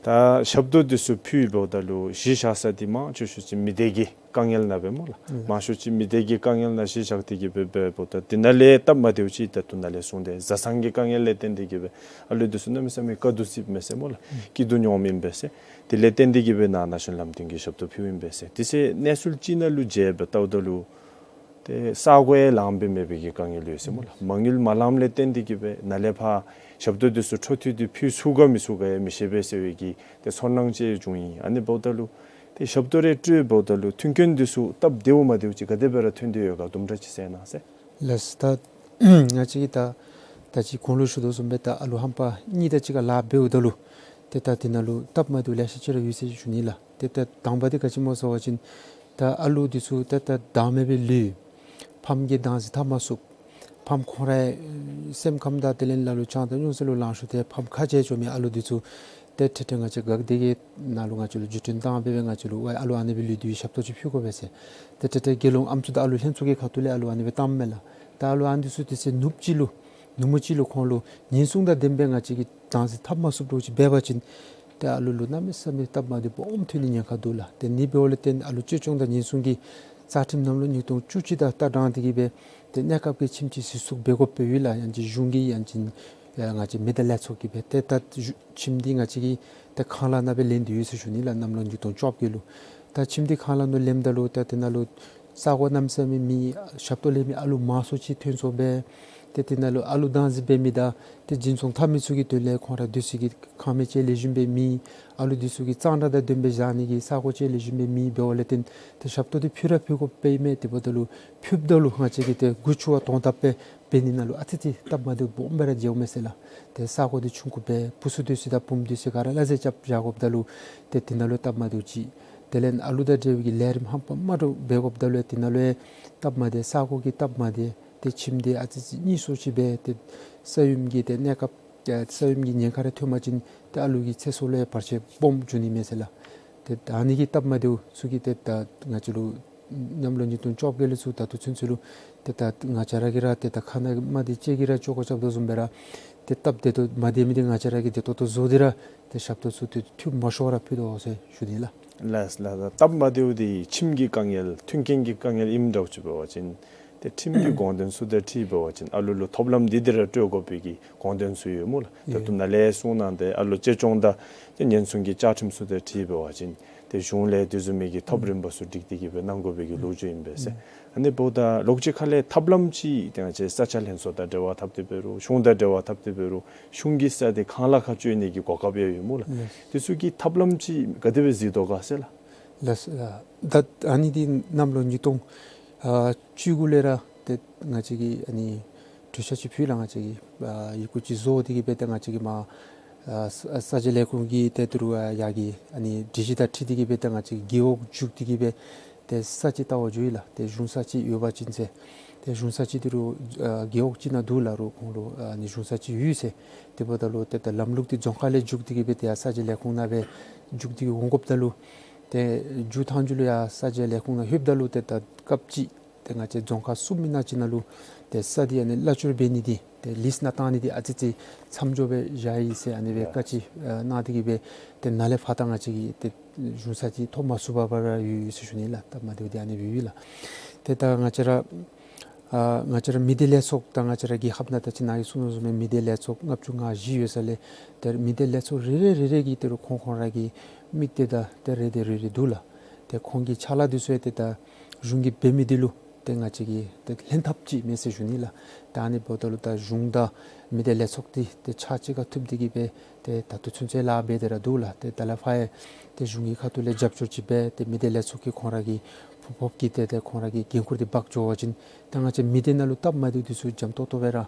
ད་ཞབས་ཏོག་འདི་ཚུ་ཕུལ་འབདཝ་ད་ལུ་གཞི་བཞག་ས་འདི་མང་ཆེ་ཤོས་ཅིག་མི་སྡེ་གི་དཀའ་ངལ་ནང་སྦེ་སྨོ་ལགས། ལགས། མང་ཤོས་ཅིག་མི་སྡེ་གི་དཀའ་ངལ་ནང་གཞི་བཞག་སྟེ་གི་སྦེ་འབདཝ་ད་འདི་ནང་ལས་སྟབས་མ་བདེཝ་ཅིག་ད་ལྟོ་ནཱ་ལས་གསུངས་ཏེ་བཟའ་ཚང་གི་དཀའ་ངལ་ལས་བརྟེན་ཏེ་གི་སྦེ་ཨ་ལུ་འདི་ཚུ་གནམ་མེད་ས་མེད་དཀའ་སྡུག་ཅིག་མས་ཟེར་སྨོ་ལགས། ཨུམ། སྐྱིད་སྡུག་མྱོངམ་ཨིན་པས་ཟེར། དེ་ལས་བརྟེན་ཏེ་གི་སྦེ་ནཱ་ན་གཞོན་ལམ་སྟོན་གྱི་ཞབས་ཏོག་ཕུལཝ་ཨིན་པས་ཟེར། དེ་ཚེ་གནས་ཚུལ་ཅིག་ནང་ལུ་མཇལ་བར་བལྟཝ་ད་ལུ་ཏེ་ས་གོ་ཡང་ལངམ་སྦེ་མེད་པའི་གི་དཀའ་ངལ་ཡོད་ཟེར་སྨོ་ལགས། མ་དངུལ་མ་ལངམ་ལས་བརྟེན་ཏེ་གི་སྦེ་ནཱ་ལས་ཕར་ཞབས་ཏོག་འདི་ཚུ་འཕྲོ་མཐུད་དེ་ཕུལ་ཚུགས་ག་མི་ཚུགས་ག་ཡང་མི་ཤེས་པས་ཟེར་བའི་གི་ཏེ་ཚོར་སྣང་ཅིག་བྱུང་ཡི། ཨ་ནི་འབདཝ་ད་ལུ་ཏེ་ཞབས་ཏོག་རེ་སྤྲོད་འབདཝ་ད་ལུ་མཐུན་རྐྱེན་འདི་ཚུ་སྟབས་བདེཝ་མ་བདེཝ་ཅིག་ག་དེ་སྦེ་ར་ཐོན་ཏེ་ཡོད་ག་དུམ་གྲ་ཅིག་གསལ་གནང་ཟེར། ལགས། ད་ང་བཅས་ཀྱིས་ད་ད་ཅི་གོང་ལུ་ཞུ་དོ་བཟུམ་སྦེ་ད་ཨ་ལུ་ཧམ་པ་གཉིས་དང་གཅིག་ཁར་ལཱ་འབདཝ་ད་ལུ་ཏེ་ད་འདི་ནང་ལུ་སྟབས་མ་བདེཝ་ལེ་ཤ་ཅིག་ར་ཡོད་ཟེར་ཞུ་ནི་ལགས། ཏེ་ད་དང་པ་འདི་ག་ཅི་སྨོ་ཟེར་བ་ཅིན་ད་ཨ་ལུ་འདི་ཚུ་ད་ད་བདག་མེད་པའི་ལུས་ཕམ་གྱིས་བདག་འཛིན་འཐབ་མ་ཚུགས། ཕམ་ཁོང་རའི་སེམས་ཁམས་དང་དེ་ལས་ལ་ལུ་ཆང་དང་སྨྱོ་རྫས་ལུ་ལང་ཞུ་སྟེ་ཕམ་ཁ་བྱལ་འགྱོ་མི་ཨ་ལུ་འདི་ཚུ་ཏེ་ཏེ་ཏེ་ང་བཅས་འགག་སྡེ་གི་ནང་ལུ་ང་བཅས་ལུ་བརྒྱུད་འཕྲིན་བཏང་སྦེ་སྦེ་ང་བཅས་ལུ་ཝའི་ཨ་ལུ་ཨ་ནི་སྦེ་ལུས་ཏེ་ཞབས་ཏོག་ཅིག་ཕུལ་དགོ་པས་ཟེར། ཏེ་ཏེ་ཏེ་དགེ་སློང་ཨམ་སྲུ་དང་ཨ་ལུ་ལྷན་ཚོགས་ཀྱི་ཁ་ཐུག་ལས་ཨ་ལུ་ཨ་ནི་སྦེ་བཏངམ་མས་ལགས། ད་ཨ་ལུ་ཨ་ནི་འདི་ཚུ་ཏེ་ཚེ་ནུབ་ཅིག་ལུ་ནུབ་མོ་ཅིག་ལུ་ཁོང་ལུ་ཉེན་སྲུང་དང་ལྡནམ་སྦེ་ང་བཅས་ཀྱིས་བདག་འཛིན་འཐབ་མ་ཚུགསཔ་འདྲཝ་ཅིག་འབད་བ་ཅིན་ཏེ་ཨ་ལུ་ལུ་གནམ་མེད་ས་མེད་སྟབས་མ་བདེཝ་སྦོམ་ཐོན་ནི་ཉེན་ཁ་འདུག་ལགས། ཏེ་ཨ་ནི་འབདཝ་ལས་བརྟེན་ཨ་ལུ་བཅོས་སྐྱོང་དང་ཉེན་སྲུང་གི་རྩ་ཁྲིམས་གནམ་ལོ་ཉིས་སྟོང་བཅུ་གཅིག་དང་ལྟ་དྲངས་ཏེ་གི་སྦེ་ཏེ་གནས་སྐབས་ཀྱི་ཁྱིམ་ཅིག་གཞི་བཙུགས་འབད་དགོཔ་སྦེ་ཡོད་ལགས། ཡང་ཅིན་གཞུང་གི་ཡང་ཅིན་ང་བཅས་མི་སྡེ་ལས་ཚོགས་ཀྱིས་སྦེ་ཏེ་ད་ཁྱིམ་འདི་ང་བཅས་ཀྱི་ཏེ་ཁང་གླ་ནང་སྦེ་ལེན་ཏེ་ཡོད་ཟེར་ཞུ་ནི་ལགས། གནམ་ལོ་ཉིས་སྟོང་བཅོ་བརྒྱད་ལུ། ད་ཁྱིམ་འདི་ཁང་གླ་ནང་ལེནམ་ད་ལུ་ད་དེ་ནང་ལུ་ས་གོ་གནམ་མེད་ས་མེད་མེད། ཞབས་ཏོག་ལེན་མི་ཨ་ལུ་མང་སུ་ཅིག་ཐོན་སོང་སྦེ། ཏེ་དེ་ནང་ལུ་ཨ་ལུ་བདག་འཛིན་འབད་མི་དང་ཏེ་འཛིན་སྐྱོང་འཐབ་མི་ཚུ་གི་དོན་ལས་ཁོང་ར་སྡོད་སའི་གི་ཁང་མིག་ཅིག་ལེགས་ཤོམ་སྦེ་མེད། ཨ་ལུ་འདི་ཚུ་གི་གཙང་སྦྲ་དང་ལྡནམ་སྦེ་བཞག་ནི་གི་ས་གོ་ཅིག་ལེགས་ཤོམ་སྦེ་མེད། འབདཝ་ལས་བརྟེན་ཏེ་ཞབས་ཏོག་འདི་ཕུལ་ར་ཕུལ་དགོཔ་སྦེ་ཨིན་མས། དེ་འབདཝ་ད་ལུ་ཕུལཝ་ད་ལུ་ང་བཅས་ཀྱིས་ཏེ་མགུ་ཆུ་བ་དོན་དག་སྦེ་འབད་ནི་ནང་ལུ་ཨ་ཙི་ཅིག་སྟབས་མ་བདེཝ་སྦོམ་སྦེ་ར་མཇལཝ་མས་ཟེར་ལགས། ཏེ་ས་གོ་འདི་ཆུང་ཀུ་སྦེ་བུ་ཚུ་སྡོད་ས་དང་བུམོ་སྡོད་ས་ག་ར་སླ་བསྲེ་རྐྱབ་བཞག་དགོཔ་ད་ལུ་ཏེ་དེ་ནང་ལུ་སྟབས་མ་བདེཝ་ཅིག། དེ་ལས་ཨ་ལུ་དང་འབྲེལ་བའི་གི་ལས་རིམ་ཧམ་པ་མ་འདྲཝ་འབད་དགོཔ་ད་ལུ་ཏེ་ནང་ལུ་སྟབས་མ་བདེ། ས་གོ་གི་སྟབས་མ་བདེ། ཏེ་ཁྱིམ་འདི་ཨ་ཙི་ཅིག་རྙིང་སུ་ཅིག་སྦེ་ཏེ་ས་ཡོམ་གྱི་ཏེ་གནས་སྐབས་ས་ཡོམ་གྱི་ཉེན་ཁ་རེ་ཐོན་པ་ཅིན་ཏེ་ཨ་ལུ་གི་ཚེ་སྲོག་ལུ་ཡང་བར་ཆད་སྦོམ་འབྱུང་ནི་མས་ཟེར་ལགས། ཏེ་ད་ཨ་ནི་གི་སྟབས་མ་བདེཝ་ཚུ་གིས་ཏེ་ད་ང་བཅས་ལུ་གནམ་ལོ་ཉིས་སྟོང་བཅོ་བརྒྱད་ལས་ཚུར་ད་ལྟོ་ཚུན་ཚོད་ལུ་ཏེ་ད་ང་བཅས་ར་གིས་ར་ཏེ་ད་ཁ་ནང་མ་བདེ་ལྕེ་གིས་ར་བཅོས་ཀ་རྐྱབ་དོ་བཟུམ་སྦེ་ར་ཏེ་སྟབས་བདེ་ཏོག་མ་བདེ་མི་འདི་ང་བཅས་ར་གིས་བདེ་ཏོག་ཏོ་བཟོ་སྟེ་ར་ཏེ་ཞབས་ཏོག་ཚུ་ཏེ་འཐུས་མ་ཤོར་བར་ཕུལ་དོ་ཟེར་ཞུ་ནི་ལགས། ལགས་ལགས། སྟབས་མ་བདེཝ་འདི་ཁྱིམ་གྱི་དཀའ་ངལ་མཐུན་རྐྱེན་གྱི་དཀའ་ངལ་ཨིནམ་འདྲཝ་ཅིག་འབད་བ་ཅིན་ ཏེ་ཁྲིམས་ཀྱི་དགོངས་དོན་ཚུ་དང་འཁྲིལ་འབད་བ་ཅིན་ཨ་ལུ་ལུ་ཐོབ་ལམ་འདི་འདི་ར་སྤྲོད་དགོ་པའི་གི་དགོངས་དོན་ཚུ་ཡོད་སྨོ་ལགས། ད་ཡོད། ལྟོ་ནཱ་ལས་གསུངས་གནང་སྟེ་ཨ་ལུ་གཅེས་སྐྱོང་དང་ཏེ་ཉེན་སྲུང་གི་བཅའ་ཁྲིམས་ཚུ་དང་འཁྲིལ་འབད་བ་ཅིན་ཏེ་གཞུང་ལས་དེ་བཟུམ་མའི་གི་ཐབས་རིམ་པ་ཚུ་སྒྲིག་སྟེ་གི་སྦེ་གནང་དགོ་པའི་གི་ལོ་རྒྱུས་ཨིན་པས་ཟེར། ཨ་ནི་འབདཝ་ད་ལོགས་ཅིག་ཁ་ལས་ཐབས་ལམ་ཅིག་ཏེ་ང་བཅས་ས་ཆ་ལྷན་ཚོགས་དང་འབྲེལ་བ་འཐབ་སྟེ་འབད་རུང་གཞུང་དང་འབྲེལ་བ་འཐབ་སྟེ་འབད་རུང་གཞུང་གི་ས་འདི་གང་ལ་ཁ་སྤྱོད་ནི་གི་གོ་སྐབས་ཡང་ཡོད་སྨོ་ལགས། ལགས། དེ་ཚུ་གི་ཐབས་ལམ་ཅིག་ག་དེ་སྦེ་གཟིགས་དོ་ག་ཟེར་ལགས། ལགས། ཨ་ད་ཨ་ནི་འདི་གནམ་ལོ་ཉིས་སྟོང་ཨ་བཅུ་དགུ་ལས་ར་ཏེ་ང་བཅས་ཀྱིས་ཨ་ནི་གྲོས་འཆར་ཅིག་ཕུལ་ལགས། ང་བཅས་ཀྱིས་ཨ་ཡི་གུ་ཅིག་བཟོ་སྟེ་གི་སྦེ་ཏེ་ང་བཅས་ཀྱིས་མར་ཨ་ས་ས་ཆ་ལས་ཁུངས་ཀྱི་ཏེ་ཏི་རུ་ཨ་ཡར་གྱི་ཨ་ནི་སྒྲིག་གཞི་དང་འཁྲིལ་ཏེ་གི་སྦེ་ཏེ་ང་བཅས་ཀྱིས་རྒེད་འོག་བརྒྱུད་དེ་གི་སྦེ་ཏེ་ས་ཅིག་བལྟ་བར་འགྱོ་ཡི་ལགས། ཏེ་གཞུང་ས་ཅིག་ཡོད་པ་ཅིན་ཟེར། ཏེ་གཞུང་ས་ཅིག་ཏི་རུ་ཨ་རྒེད་འོག་ཅིག་ནང་འདུག་ལགས། རུང་ཁོང་ལུ་ཨ་ནི་གཞུང་ས་ཅིག་ཡོད་ཟེར། དེ་འབདཝ་ད་ལུ་ཏེ་ད་ལམ་ལུགས་འདི་རྫོང་ཁག་ལས་བརྒྱུད་དེ་གི་སྦེ་ཏེ་ཡར་ས་ཆ་ལས་ཁུངས་ནང་སྦེ་བརྒྱུད་དེ་གི་འོང་དགོཔ་ད་ལུ་ཏེ་མཇུག་མཐའ་མཇུག་ལུ་ཡར་ས་ཆ་ལས་ཁུངས་ནང་ལྷོདཔ་ད་ལུ་ཏེ་ད་སྐབས་ཅིག་ཏེ་ང་བཅས་རྫོང་ཁག་གསུམ་ཨིན་ན་ཅིག་ནང་ལུ་ཏེ་ས་འདི་ཨ་ནི་གླ་བཅོལ་འབད་ནི་འདི་ཏེ་ལིསི་ནང་བཏང་ནི་འདི་ཨ་ཙི་ཙི་མཚམས་འཇོག་སྦེ་བཞག་ཡི་ཟེར་ཨ་ནི་སྦེ་ཡ་བཀའ་ཅིག་ཨ་གནང་སྟེ་གི་སྦེ་ཏེ་ནཱ་ལས་ཕར་ད་ང་བཅས་ཀྱིས་ཏེ་གཞུང་ས་ཅིག་ཐོབ་མ་ཚུགས་པར་ཡོད་ཡོད་ཟེར་ཞུ་ནི་ལགས། སྟབས་མ་བདེཝ་འདི་ཨ་ནི་སྦེ་ཡོད་ལགས། ཏེ་ད་ང་བཅས་ར་ཨ་ང་བཅས་ར་མི་སྡེ་ལས་ཚོགས་དང་ང་བཅས་ར་རྒྱལ་ཁབ་ནང་ད་ཅི་ནཱ་གིས་གསུངས་དོ་བཟུམ་སྦེ་མི་སྡེ་ལས་ཚོགས་ལྔ་བཅུ་ང་བཞི་ཡོད་ས་ལས་ཏེ་མི་སྡེ་ལས་ཚོགས་རེ་རེ་རེ་རེ་གི་ཏི་རུ་ཁོང་ཁོང་ར་གི་དམིགས་གཏད་དང་ཏེ་རེ་འདོད་རེ་རེ་འདུག་ལགས། ཏེ་ཁོང་གི་ཕྱག་ལཱ་འདི་ཚུ་ཡང་ཏེ་ད་གཞུང་གིས་འབད་མི་འདི་ལུ་ཏེ་ང་བཅས་ཀྱིས་ཏེ་ལྷན་ཐབས་ཅིག་མེད་ཟེར་ཞུ་ནི་ལགས། ད་ཨ་ནི་འབདཝ་ད་ལུ་ད་གཞུང་དང་མི་སྡེ་ལས་ཚོགས་འདི་ཏེ་ཕྱག་གཅིག་ཁར་ཐུག་སྟེ་གི་སྦེ་ཏེ་ད་ལྟོ་ཚུན་ཚོད་ལཱ་འབད་དེ་ར་འདུག་ལགས། ཏེ་ད་ལས་ཕར་ཡང་ཏེ་གཞུང་གི་ཁ་ཐུག་ལས་རྒྱབ་སྐྱོར་ཅིག་འབད་དེ་མི་སྡེ་ལས་ཚོགས་ཀྱིས་ཁོང་ར་གི་ཕོག་ཕོགཔ་ཀྱི་ཏེ་ཏེ་ཁོང་ར་གི་འགན་ཁུར་འདི་འབག་འགྱོ་བ་ཅིན་ཏེ་ང་བཅས་མི་སྡེ་ནང་ལུ་སྟབས་མ་བདེཝ་འདི་ཚུ་འཇམ་ཏོག་ཏོ་སྦེ་ར་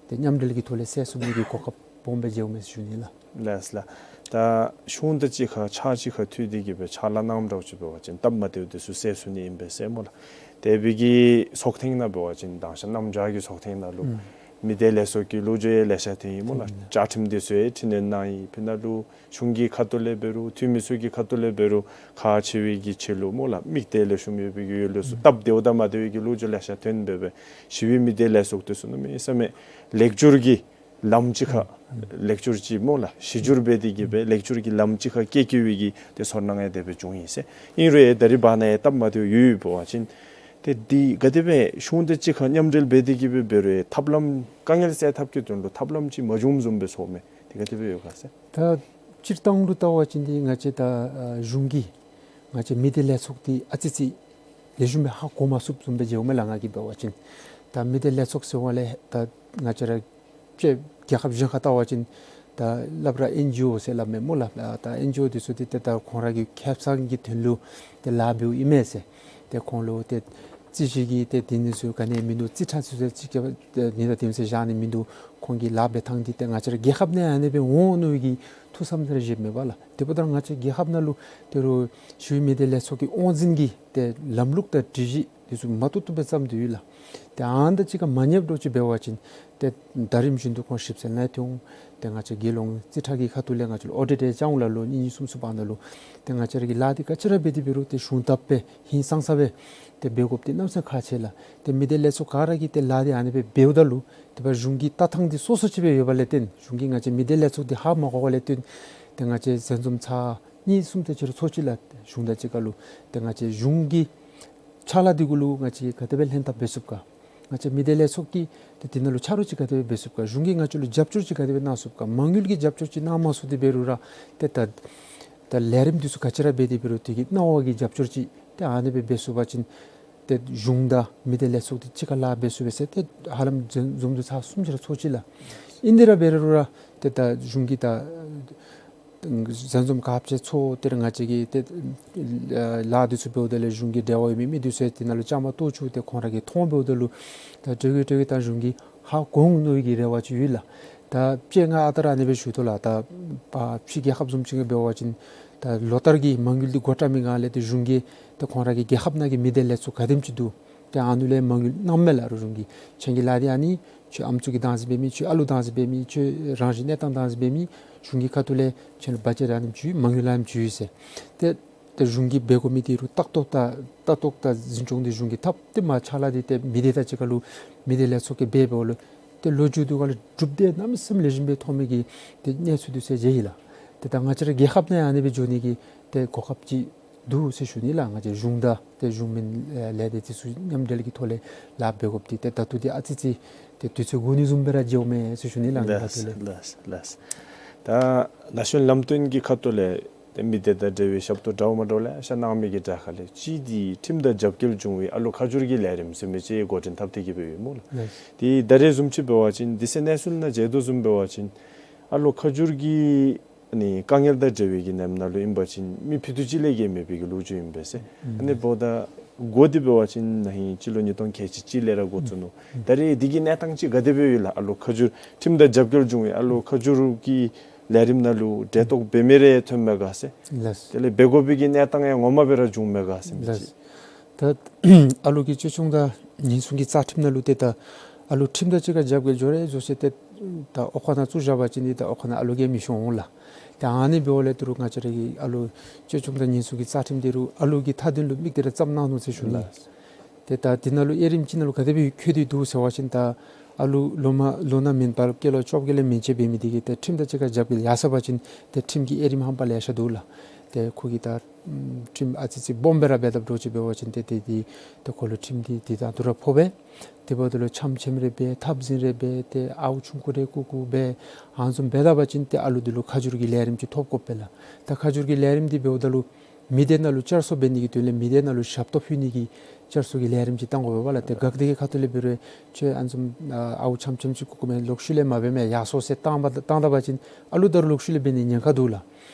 ཏེ་མཉམ་འབྲེལ་གྱི་ཐོག་ལས་སེལ་ཚུགས་ནི་གི་གོ་སྐབས་སྦོམ་སྦེ་མཇལཝ་མས་ཟེར་ཞུ་ནི་ལགས། ལགས་ལགས། ད་གཞུང་དང་གཅིག་ཁར་ཕྱག་གཅིག་ཁར་མཐུད་དེ་གི་སྦེ་ཕྱག་ལཱ་གནངམ་འདྲཝ་ཅིག་འབད་བ་ཅིན་སྟབས་མ་བདེཝ་འདི་ཚུ་སེལ་ཚུགས་ནི་ཨིན་པས་ཟེར་སྨོ་ལགས། དེ་སྦེ་གི་ཚོགས་ཐེངས་ནང་འབད་བ་ཅིན་དང་ཤ་གནམ་བྱཱར་གྱི་ཚོགས་ཐེངས་ནང་ལུ་ཨུམ་མི་སྡེ་ལས་ཚོགས་ཀྱི་ལོ་རྒྱུས་ཡང་ལེ་ཤ་ཐོན་ཡི་སྨོ་ལགས། ཐོན་ཡི་ལགས། བཅའ་ཁྲིམས་འདི་ཚུ་ཡང་འཕྲི་སྣོན་གནང་ཡི། ཕི་ནང་ལུ་གཞུང་གི་ཁ་ཐུག་ལས་འབད་རུང་འཐུས་མི་ཚུ་གི་ཁ་ཐུག་ལས་འབད་རུང་ཁག་ཆེ་བའི་གི་ཆེད་ལུ་སྨོ་ལགས། དམིགས་གཏད་ལེགས་ཤོམ་ཡོད་པའི་གི་ཡོད་ལུགས་ཚུ་ཨུམ་སྟབས་བདེཝ་དང་མ་བདེ་བའི་གི་ལོ་རྒྱུས་ལེ་ཤ་ཐོན་འབད་བས། ཞི་བའི་མི་སྡེ་ལས་ཚོགས་འདི་ཚུ་གནམ་མེད་ས་མེད་ལེགས་བསྒྱུར་གྱི་ལམ་ཅིག་ཁར་ལེགས་བསྒྱུར་ཅིག་སྨོ་ལགས། གཞི་བསྒྱུར་འབད་དེ་གི་སྦེ་ལེགས་བསྒྱུར་གྱི་ལམ་ཅིག་ཁར་སྐྱེལ་སྐྱེལ་བའི་གི་ཏེ་ཚོར་སྣང་ཡང་དེ་སྦེ་བྱུང་ཡི་ཟེར། ཨིན་རུང་ཡང་ད་རིས་བར་ན་ཡང་སྟབས་མ་བདེཝ་ཡོད་ཡོདཔ་འབད་བ་ཅིན་ཏེ་འདི་ག་དེ་སྦེ་གཞུང་དང་གཅིག་ཁར་མཉམ་འབྲེལ་འབད་དེ་གི་སྦེ་འབད་རུང་ཡང་ཐབས་ལམ་དཀའ་ངལ་སེལ་ཐབས་ཀྱི་དོན་ལུ་ཐབས་ལམ་ཅིག་མ་བྱུངམ་བཟུམ་སྦེ་ཚོརཝ་མས། དེ་ག་དེ་སྦེ་ཡོད་ག་ཟེར། ད་སྤྱིར་བཏང་ལུ་བལྟ་བ་ཅིན་འདི་ང་བཅས་ད་ཨ་གཞུང་གིས་ང་བཅས་མི་སྡེ་ལས་ཚོགས་འདི་ཨ་ཙི་ཙི་ལེགས་ཤོམ་སྦེ་ཧ་གོ་མ་ཚུགསཔ་བཟུམ་སྦེ་མཇལཝ་མས་ལགས། ང་གིས་འབད་བ་ཅིན་ད་མི་སྡེ་ལས་ཚོགས་ཟེར་བ་ལས་ད་ང་བཅས་ར་ཅིག་རྒྱལ་ཁབ་གཞན་ཁར་བལྟ་བ་ཅིན་ད་སླབ་ར་ཨེན་ཇི་ཨོ་ཟེར་སླབ་མས་སྨོ་ལགས། ད་ཨེན་ཇི་ཨོ་འདི་ཚུ་འདི་ཏེ་ད་ཁོང་ར་གི་ཁེ་སང་གི་དོན་ལུ་ཏེ་ལཱ་འབདཝ་ཨིན་མས་ཟེར། ཏེ་ཁོང་ལུ་ཏེ་རྩོད་གཞི་གི་ཏེ་དེ་ནི་ཚུ་ག་ནི་མིན་འདུག། རྩིས་ཁྲ་ཚུ་ཏེ་ཅིག་ཏེ་ནི་ད་དེམ་ཅིག་བཞག་ནི་མིན་འདུག། ཁོང་གི་ལཱ་འབད་ཐངས་འདི་ཏེ་ང་བཅས་ར་རྒྱལ་ཁབ་ནང་ཨ་ནི་སྦེ་འོང་ནི་གི་ཐུགས་བསམ་ཏེ་ར་བཞེསཔ་མས་པ་ལགས། དེ་འབདཝ་ད་ང་བཅས་རྒྱལ་ཁབ་ནང་ལུ་ཏེ་རུང་ཞི་བའི་མི་སྡེ་ལས་ཚོགས་ཀྱི་དབང་འཛིན་གྱི་ཏེ་ལམ་ལུགས་དང་སྒྲིག་གཞི་འདི་ཚུ་མ་བཏུབ་བཏུབ་སྦེ་བརྩམས་ཏེ་ཡོད་ལགས། ཏེ་ཨ་ནི་དང་གཅིག་ཁར་མ་ཉམས་འགྲོ་ཅིག་འབད་བ་ཅིན་ཏེ་ཟླ་རིམ་བཞིན་དུ་ཁོང་ཞིབ་འཚོལ་གནང་སྟེ་འོང་། ཏེ་ང་བཅས་རྒྱལ་ཡོངས་རྩིས་ཁྲ་གི་ཁ་ཐུག་ལས་ང་བཅས་ལུ་ཨོ་ཌིཊ་ཡང་བྱུང་ལགས། ལོ་གཉིས་གཉིས་གསུམ་གསུམ་བར་ན་ལུ་ཏེ་ང་བཅས་ར་གི་ལཱ་འདི་ག་ཅི་ར་འབད་དེ་འབད་རུང་ཏེ་གཞུང་དག་པའི་ཧིང་སངས་ས་སྦེ་ཏེ་འབད་དགོཔ་འདི་གནམ་མེད་ས་མེད་ཁག་ཆེ་ལགས། ཏེ་མི་སྡེ་ལས་ཚོགས་ག་ར་གིས་ཏེ་ལཱ་འདི་ཨ་ནི་སྦེ་འབདཝ་ད་ལུ་ཏེ་ཕར་གཞུང་གི་ལྟ་སྟངས་འདི་སོ་སོ་ཅིག་སྦེ་ཡོདཔ་ལས་བརྟེན་གཞུང་གིས་ང་བཅས་མི་སྡེ་ལས་ཚོགས་འདི་ཧ་མ་གོ་བ་ལས་བརྟེན་ཏེ་ང་བཅས་ཟན་འཛོམས་ཚར་གཉིས་གསུམ་དེ་ཅིག་ར་ཚོགས་ཅི་ལགས། གཞུང་དང་གཅིག་ཁར་ལུ་ཏེ་ང་བཅས་གཞུང་གི་ཕྱག་ལཱ་འདི་གུ་ལུ་ང་བཅས་ག་དེ་སྦེ་ལྷན་ཐབས་འབད་ཚུགས་ག། ང་བཅས་མི་སྡེ་ལས་ཚོགས་ཀྱིས་ཏེ་དེ་ནང་ལུ་ཆ་རོགས་ཅིག་ག་དེ་སྦེ་འབད་ཚུགས་ག། གཞུང་གིས་ང་བཅས་ལུ་རྒྱབ་སྐྱོར་ཅིག་ག་དེ་སྦེ་གནང་ཚུགས་ག། མ་དངུལ་གྱི་རྒྱབ་སྐྱོར་ཅིག་གནང་མ་ཚུགས་ཏེ་འབད་རུང་ར་ཏེ་ད་ད་ལས་རིམ་འདི་ཚུ་ག་ཅི་ར་འབད་དེ་འབད་རུང་དེ་གི་སྣང་བ་གི་རྒྱབ་སྐྱོར་ཅིག་ཏེ་ཨ་ནི་སྦེ་འབད་ཚུགས་པ་ཅིན་ཏེ་གཞུང་དང་མི་སྡེ་ལས་ཚོགས་འདི་གཅིག་ཁར་ལཱ་འབད་ཚུགས་པས་ཟེར། ཏེ་ཧ་ལམ་ཟན་འཛོམས་འདི་ཚར་གསུམ་ཅིག་ར་ཚོགས་ཅི་ལགས། ཨིན་དེ་ར་འབད་རུང་ར་ཏེ་ད་གཞུང་གིས་ད་ཟན་འཛོམས་ག་ཅི་ཚོགས་ཏེ་ར་ང་བཅས་ཀྱིས་ཏེ་ལཱ་འདི་ཚུ་འབདཝ་ད་ལས་གཞུང་གི་འབྲེལ་བ་ཡོད་མི་མི་འདི་ཚུ་ཡང་དེ་ནང་ལུ་བཅའ་མར་གཏོགས་བཅུག་སྟེ་ཁོང་ར་གིས་མཐོང་འབདཝ་ད་ལུ་ད་ཏེ་གི་ཏེ་གི་ད་གཞུང་གིས་ཧ་གོ་འོང་མནོ་བའི་གི་རེ་བ་ཅིག་ཡོད་ལགས། ད་དཔྱེ་ང་ཨ་རྟག་ར་ཨ་ནི་སྦེ་ཞུ་དོ་ལགས། ད་ཕར་ཕྱི་རྒྱལ་ཁབ་བཟུམ་ཅིག་གི་འབད་བ་ཅིན་ད་ལོ་ལྟར་གྱི་མ་དངུལ་འདི་མགོ་བཀྲམ་མི་སྒང་ལས་ཏེ་གཞུང་གིས་ཏེ་ཁོང་ར་གི་རྒྱལ་ཁབ་ནང་གི་མི་སྡེ་ལས་ཚོགས་ག་དེམ་ཅིག་འདུག། ཏེ་ཨ་ནི་ལས་མ་དངུལ་གནངམ་མས་ལགས། རུང་གཞུང་གིས་ཁྱེད་ཀྱི་ལཱ་འདི་ཨ་ནི་ཁྱོད་ཨམ་སྲུ་གི་བདག་འཛིན་འབད་མི་ཁྱོད་ཨ་ལུ་བདག་འཛིན་འབད་མི་ཁྱོད་རང་བཞིན་གནས་སྟངས་བདག་འཛིན་འབད་མི་གཞུང་གི་ཁ་ཐུག་ལས་ཁྱེད་ལུ་བ་ཇེཊ་ཨ་ནེམ་ཅིག་ཡོད། མ་དངུལ་ཨ་ནེམ་ཅིག་ཡོད་ཟེར། ཏེ་ཏེ་གཞུང་གིས་འབད་དགོ་མི་འདི་རུང་ལྟ་རྟོག་དང་ལྟ་རྟོག་དང་འཛིན་སྐྱོང་འདི་གཞུང་གིས་འཐབ་སྟེ་མར་ཕྱག་ལཱ་འདི་ཏེ་མི་སྡེ་དང་གཅིག་ཁར་ལུ་མི་སྡེ་ལས་ཚོགས་ཀྱིས་འབད་འབདཝ་ལུ་ཏེ་ལོ་མཇུག་དུས་སྒང་ལུ་གྲུབ་འབྲས་གནམ་མེད་ས་མེད་ལེགས་ཤོམ་སྦེ་ཐོབ་མི་གི་ཏེ་གནས་ཚུལ་འདི་ཚུ་མཇལ་ཡི་ལགས། ཏེ་ད་ང་བཅས་ར་རྒྱལ་ཁབ་ནང་ཡང་ཨ་ནི་སྦེ་འགྱོ་ནི་གི་ཏེ་གོ་སྐབས་ཅིག་ འདུག་ཟེར་ཞུ་ནི་ལགས། ང་བཅས་གཞུང་དང་ཏེ་གཞུང་མིན་ལས་སྡེ་དེ་ཚུ་མཉམ་འབྲེལ་གྱི་ཐོག་ལས་ལཱ་འབད་དགོཔ་འདི་ཏེ་ད་ལྟོ་འདི་ཨ་ཙི་ཙི་ཏེ་དུས་ཚོད་འགོར་ནི་བཟུམ་སྦེ་ར་མཇལཝ་མས་ཟེར་ཞུ་ནི་ལགས། ང་ལགས་ད་ལྟོ་ལས། ལགས་ལགས། ད་ན་གཞོན་ལམ་སྟོན་གྱི་ཁ་ཐུག་ལས་ཏེ་མི་སྡེ་དང་འབྲེལ་བའི་ཞབས་ཏོག་འདྲཝ་མ་འདྲཝ་ལེ་ཤ་གནང་མི་གི་གྲས་ཁ་ལས་གཅིག་འདི་ཁྲིམས་དང་རྒྱབ་འགལ་བྱུང་བའི་ཨ་ལོ་ཁ་བསྒྱུར་གྱི་ལས་རིམ་ཟེར་མི་ཅིག་འགོ་འདྲེན་འཐབ་སྟེ་གི་སྦེ་ཡོད་སྨོ་ལགས། ལགས། ཏེ་ད་རེས་བཟུམ་ཅིག་འབད་བ་ཅིན་དུས་ཚོད་གནས་ཚུལ་ནང་མཇལ་དོ་བཟུམ་འབད་བ་ཅིན་ཨ་ལོ་ཁ་བསྒྱུར་གྱི་ནི་དཀའ་ངལ་དང་འབྲེལ་བའི་གི་ནེམ་ནང་ལུ་ཨིན་པ་ཅིན་མི་ཕུད་རྡོག་གཅིག་ལས་བརྒལ་མེད་པའི་གི་ལོ་རྒྱུས་ཨིན་པས་ཟེར། ཨ་ནི་འབདཝ་ད་འགོ་འདི་འབད་བ་ཅིན་ན་ཧིང་སྤྱི་ལོ་ཉིས་སྟོང་ཁལ་གཅིག་གཅིག་ལས་ར་འགོ་བཙུགས་ནུག། ད་རེས་འདི་གི་གནས་སྟངས་ཅིག་ག་དེ་སྦེ་ཡོད་ལགས། ཨ་ལོ་ཁ་བསྒྱུར་ཁྲིམས་དང་རྒྱབ་འགལ་བྱུང་བའི་ཨ་ལོ་ཁ་བསྒྱུར་གྱི་ལས་རིམ་ནང་ལུ་འབྲེལ་གཏོགས་འབད་མི་རེ་ཐོན་མས་ག་ཟེར། ལགས། དེ་ལས་འབད་དགོ་པའི་གི་གནས་སྟངས་ཡང་ངོ་མ་སྦེ་ར་བྱུང་མས་ག་ཟེར་མི་ཅིག། ལགས། ད་ཨ་ལོ་གི་བཅོལ་སྐྱོང་དང་ཉེན་སྲུང་གི་རྩ་ཁྲིམས་ནང་ལུ་ཏེ་ད་ཨ་ལོ་ཁྲིམས་དང་གཅིག་ཁར་རྒྱབ་འགལ་འགྱོ་རེ་འགྱོ་ཟེར་ཏེ་ད་འོག་ཁང་ནང་བཙུགས་བཞག་པ་ཅིན་ཏེ་ད་འོག་ཁང་ནང་ཨ་ལོ་གིས་མི་ཤོང་འོང་ལགས། ཏེ་ཨ་ནི་འབདཝ་ལས་ད་རུང་ང་བཅས་ར་གི་ཨ་ལོ་བཅོལ་སྐྱོང་དང་ཉེན་སྲུང་གི་རྩ་ཁྲིམས་འདི་རུང་ཨ་ལོ་གི་མཐའ་དོན་ལུ་དམིགས་ཏེ་ར་བརྩམས་གནང་ནུག་ཟེར་ཞུ་ནི། ལགས། ཏེ་ད་འདི་ནང་ལུ་དབྱེ་རིམ་ཅིག་ནང་ལུ་ག་དེ་སྦེ་འཁོད་དེ་འདུག་ཟེར་བ་ཅིན་ད་ཨ་ལོ་ལོ་མ་ལོ་ན་མེན་པར་སྐྱེས་ལོ་བཅོ་བརྒྱད་ལས་མན་ཆད་འབད་མི་འདི་གིས་ཏེ་ཁྲིམས་དང་གཅིག་ཁར་རྒྱབ་འགལ་ཡར་སོང་པ་ཅིན་ཏེ་ཁྲིམས་ཀྱི་དབྱེ་རིམ་ཧམ་པ་ལེ་ཤ་འདུག་ལགས། ཏེ་ཁོ་གིས་ད་ཁྲིམས་ཨ་ཙི་ཅིག་སྦོམ་སྦེ་ར་འབད་དཔ་འདྲཝ་ཅིག་འབད་བ་ཅིན་ཏེ་ཏེ་འདི་ཏེ་ཁོ་ལུ་ཁྲིམས་འདི་འདི་དང་དུ་ར་ཕོག་པས། དེ་འབདཝ་ད་ལུ་འཆམ་འཆམ་རེ་འབད་འཐབ་འཛིང་རེ་འབད་ཏེ་ཨརཝ་ཆུང་ཀུ་རེ་བརྐུ་བརྐུ་འབད་ཨ་ནི་བཟུམ་འབད་ད་པ་ཅིན་ཏེ་ཨ་ལོ་འདི་ལུ་ཁ་བསྒྱུར་གྱི་ལས་རིམ་ཅིག་ཐོབ་དགོ་པས་ལགས། ད་ཁ་བསྒྱུར་གྱི་ལས་རིམ་འདི་འབདཝ་ད་ལུ་མི་སྡེ་ནང་ལུ་བསྐྱར་གསོ་འབད་ནི་གི་དོན་ལས་མི་སྡེ་ནང་ལུ་ཞབས་ཏོག་ཕུལ་ནི་གི་བསྐྱར་གསོ་གི་ལས་རིམ་ཅིག་བཏང་དགོ་པས་ལགས། ཏེ་འགག་སྡེ་གི་ཁ་ཐུག་ལས་འབད་རུང་ཁྱོད་ཨ་ནི་བཟུམ་ཨརཝ་འཆམ་འཆམ་ཅིག་བརྐུ་བརྐུ་མས་ལོག་ཤུལ་ལས་མ་འབད་མས་ཡར་སོང་ཟེར་བཏང་པ་བཏང་ད་པ་ཅིན་ཨ་ལོ་ད་རུང་ལོག་ཤུལ་ལས་འབད་ནི་ཉེན་ཁ་འདུག་ལགས།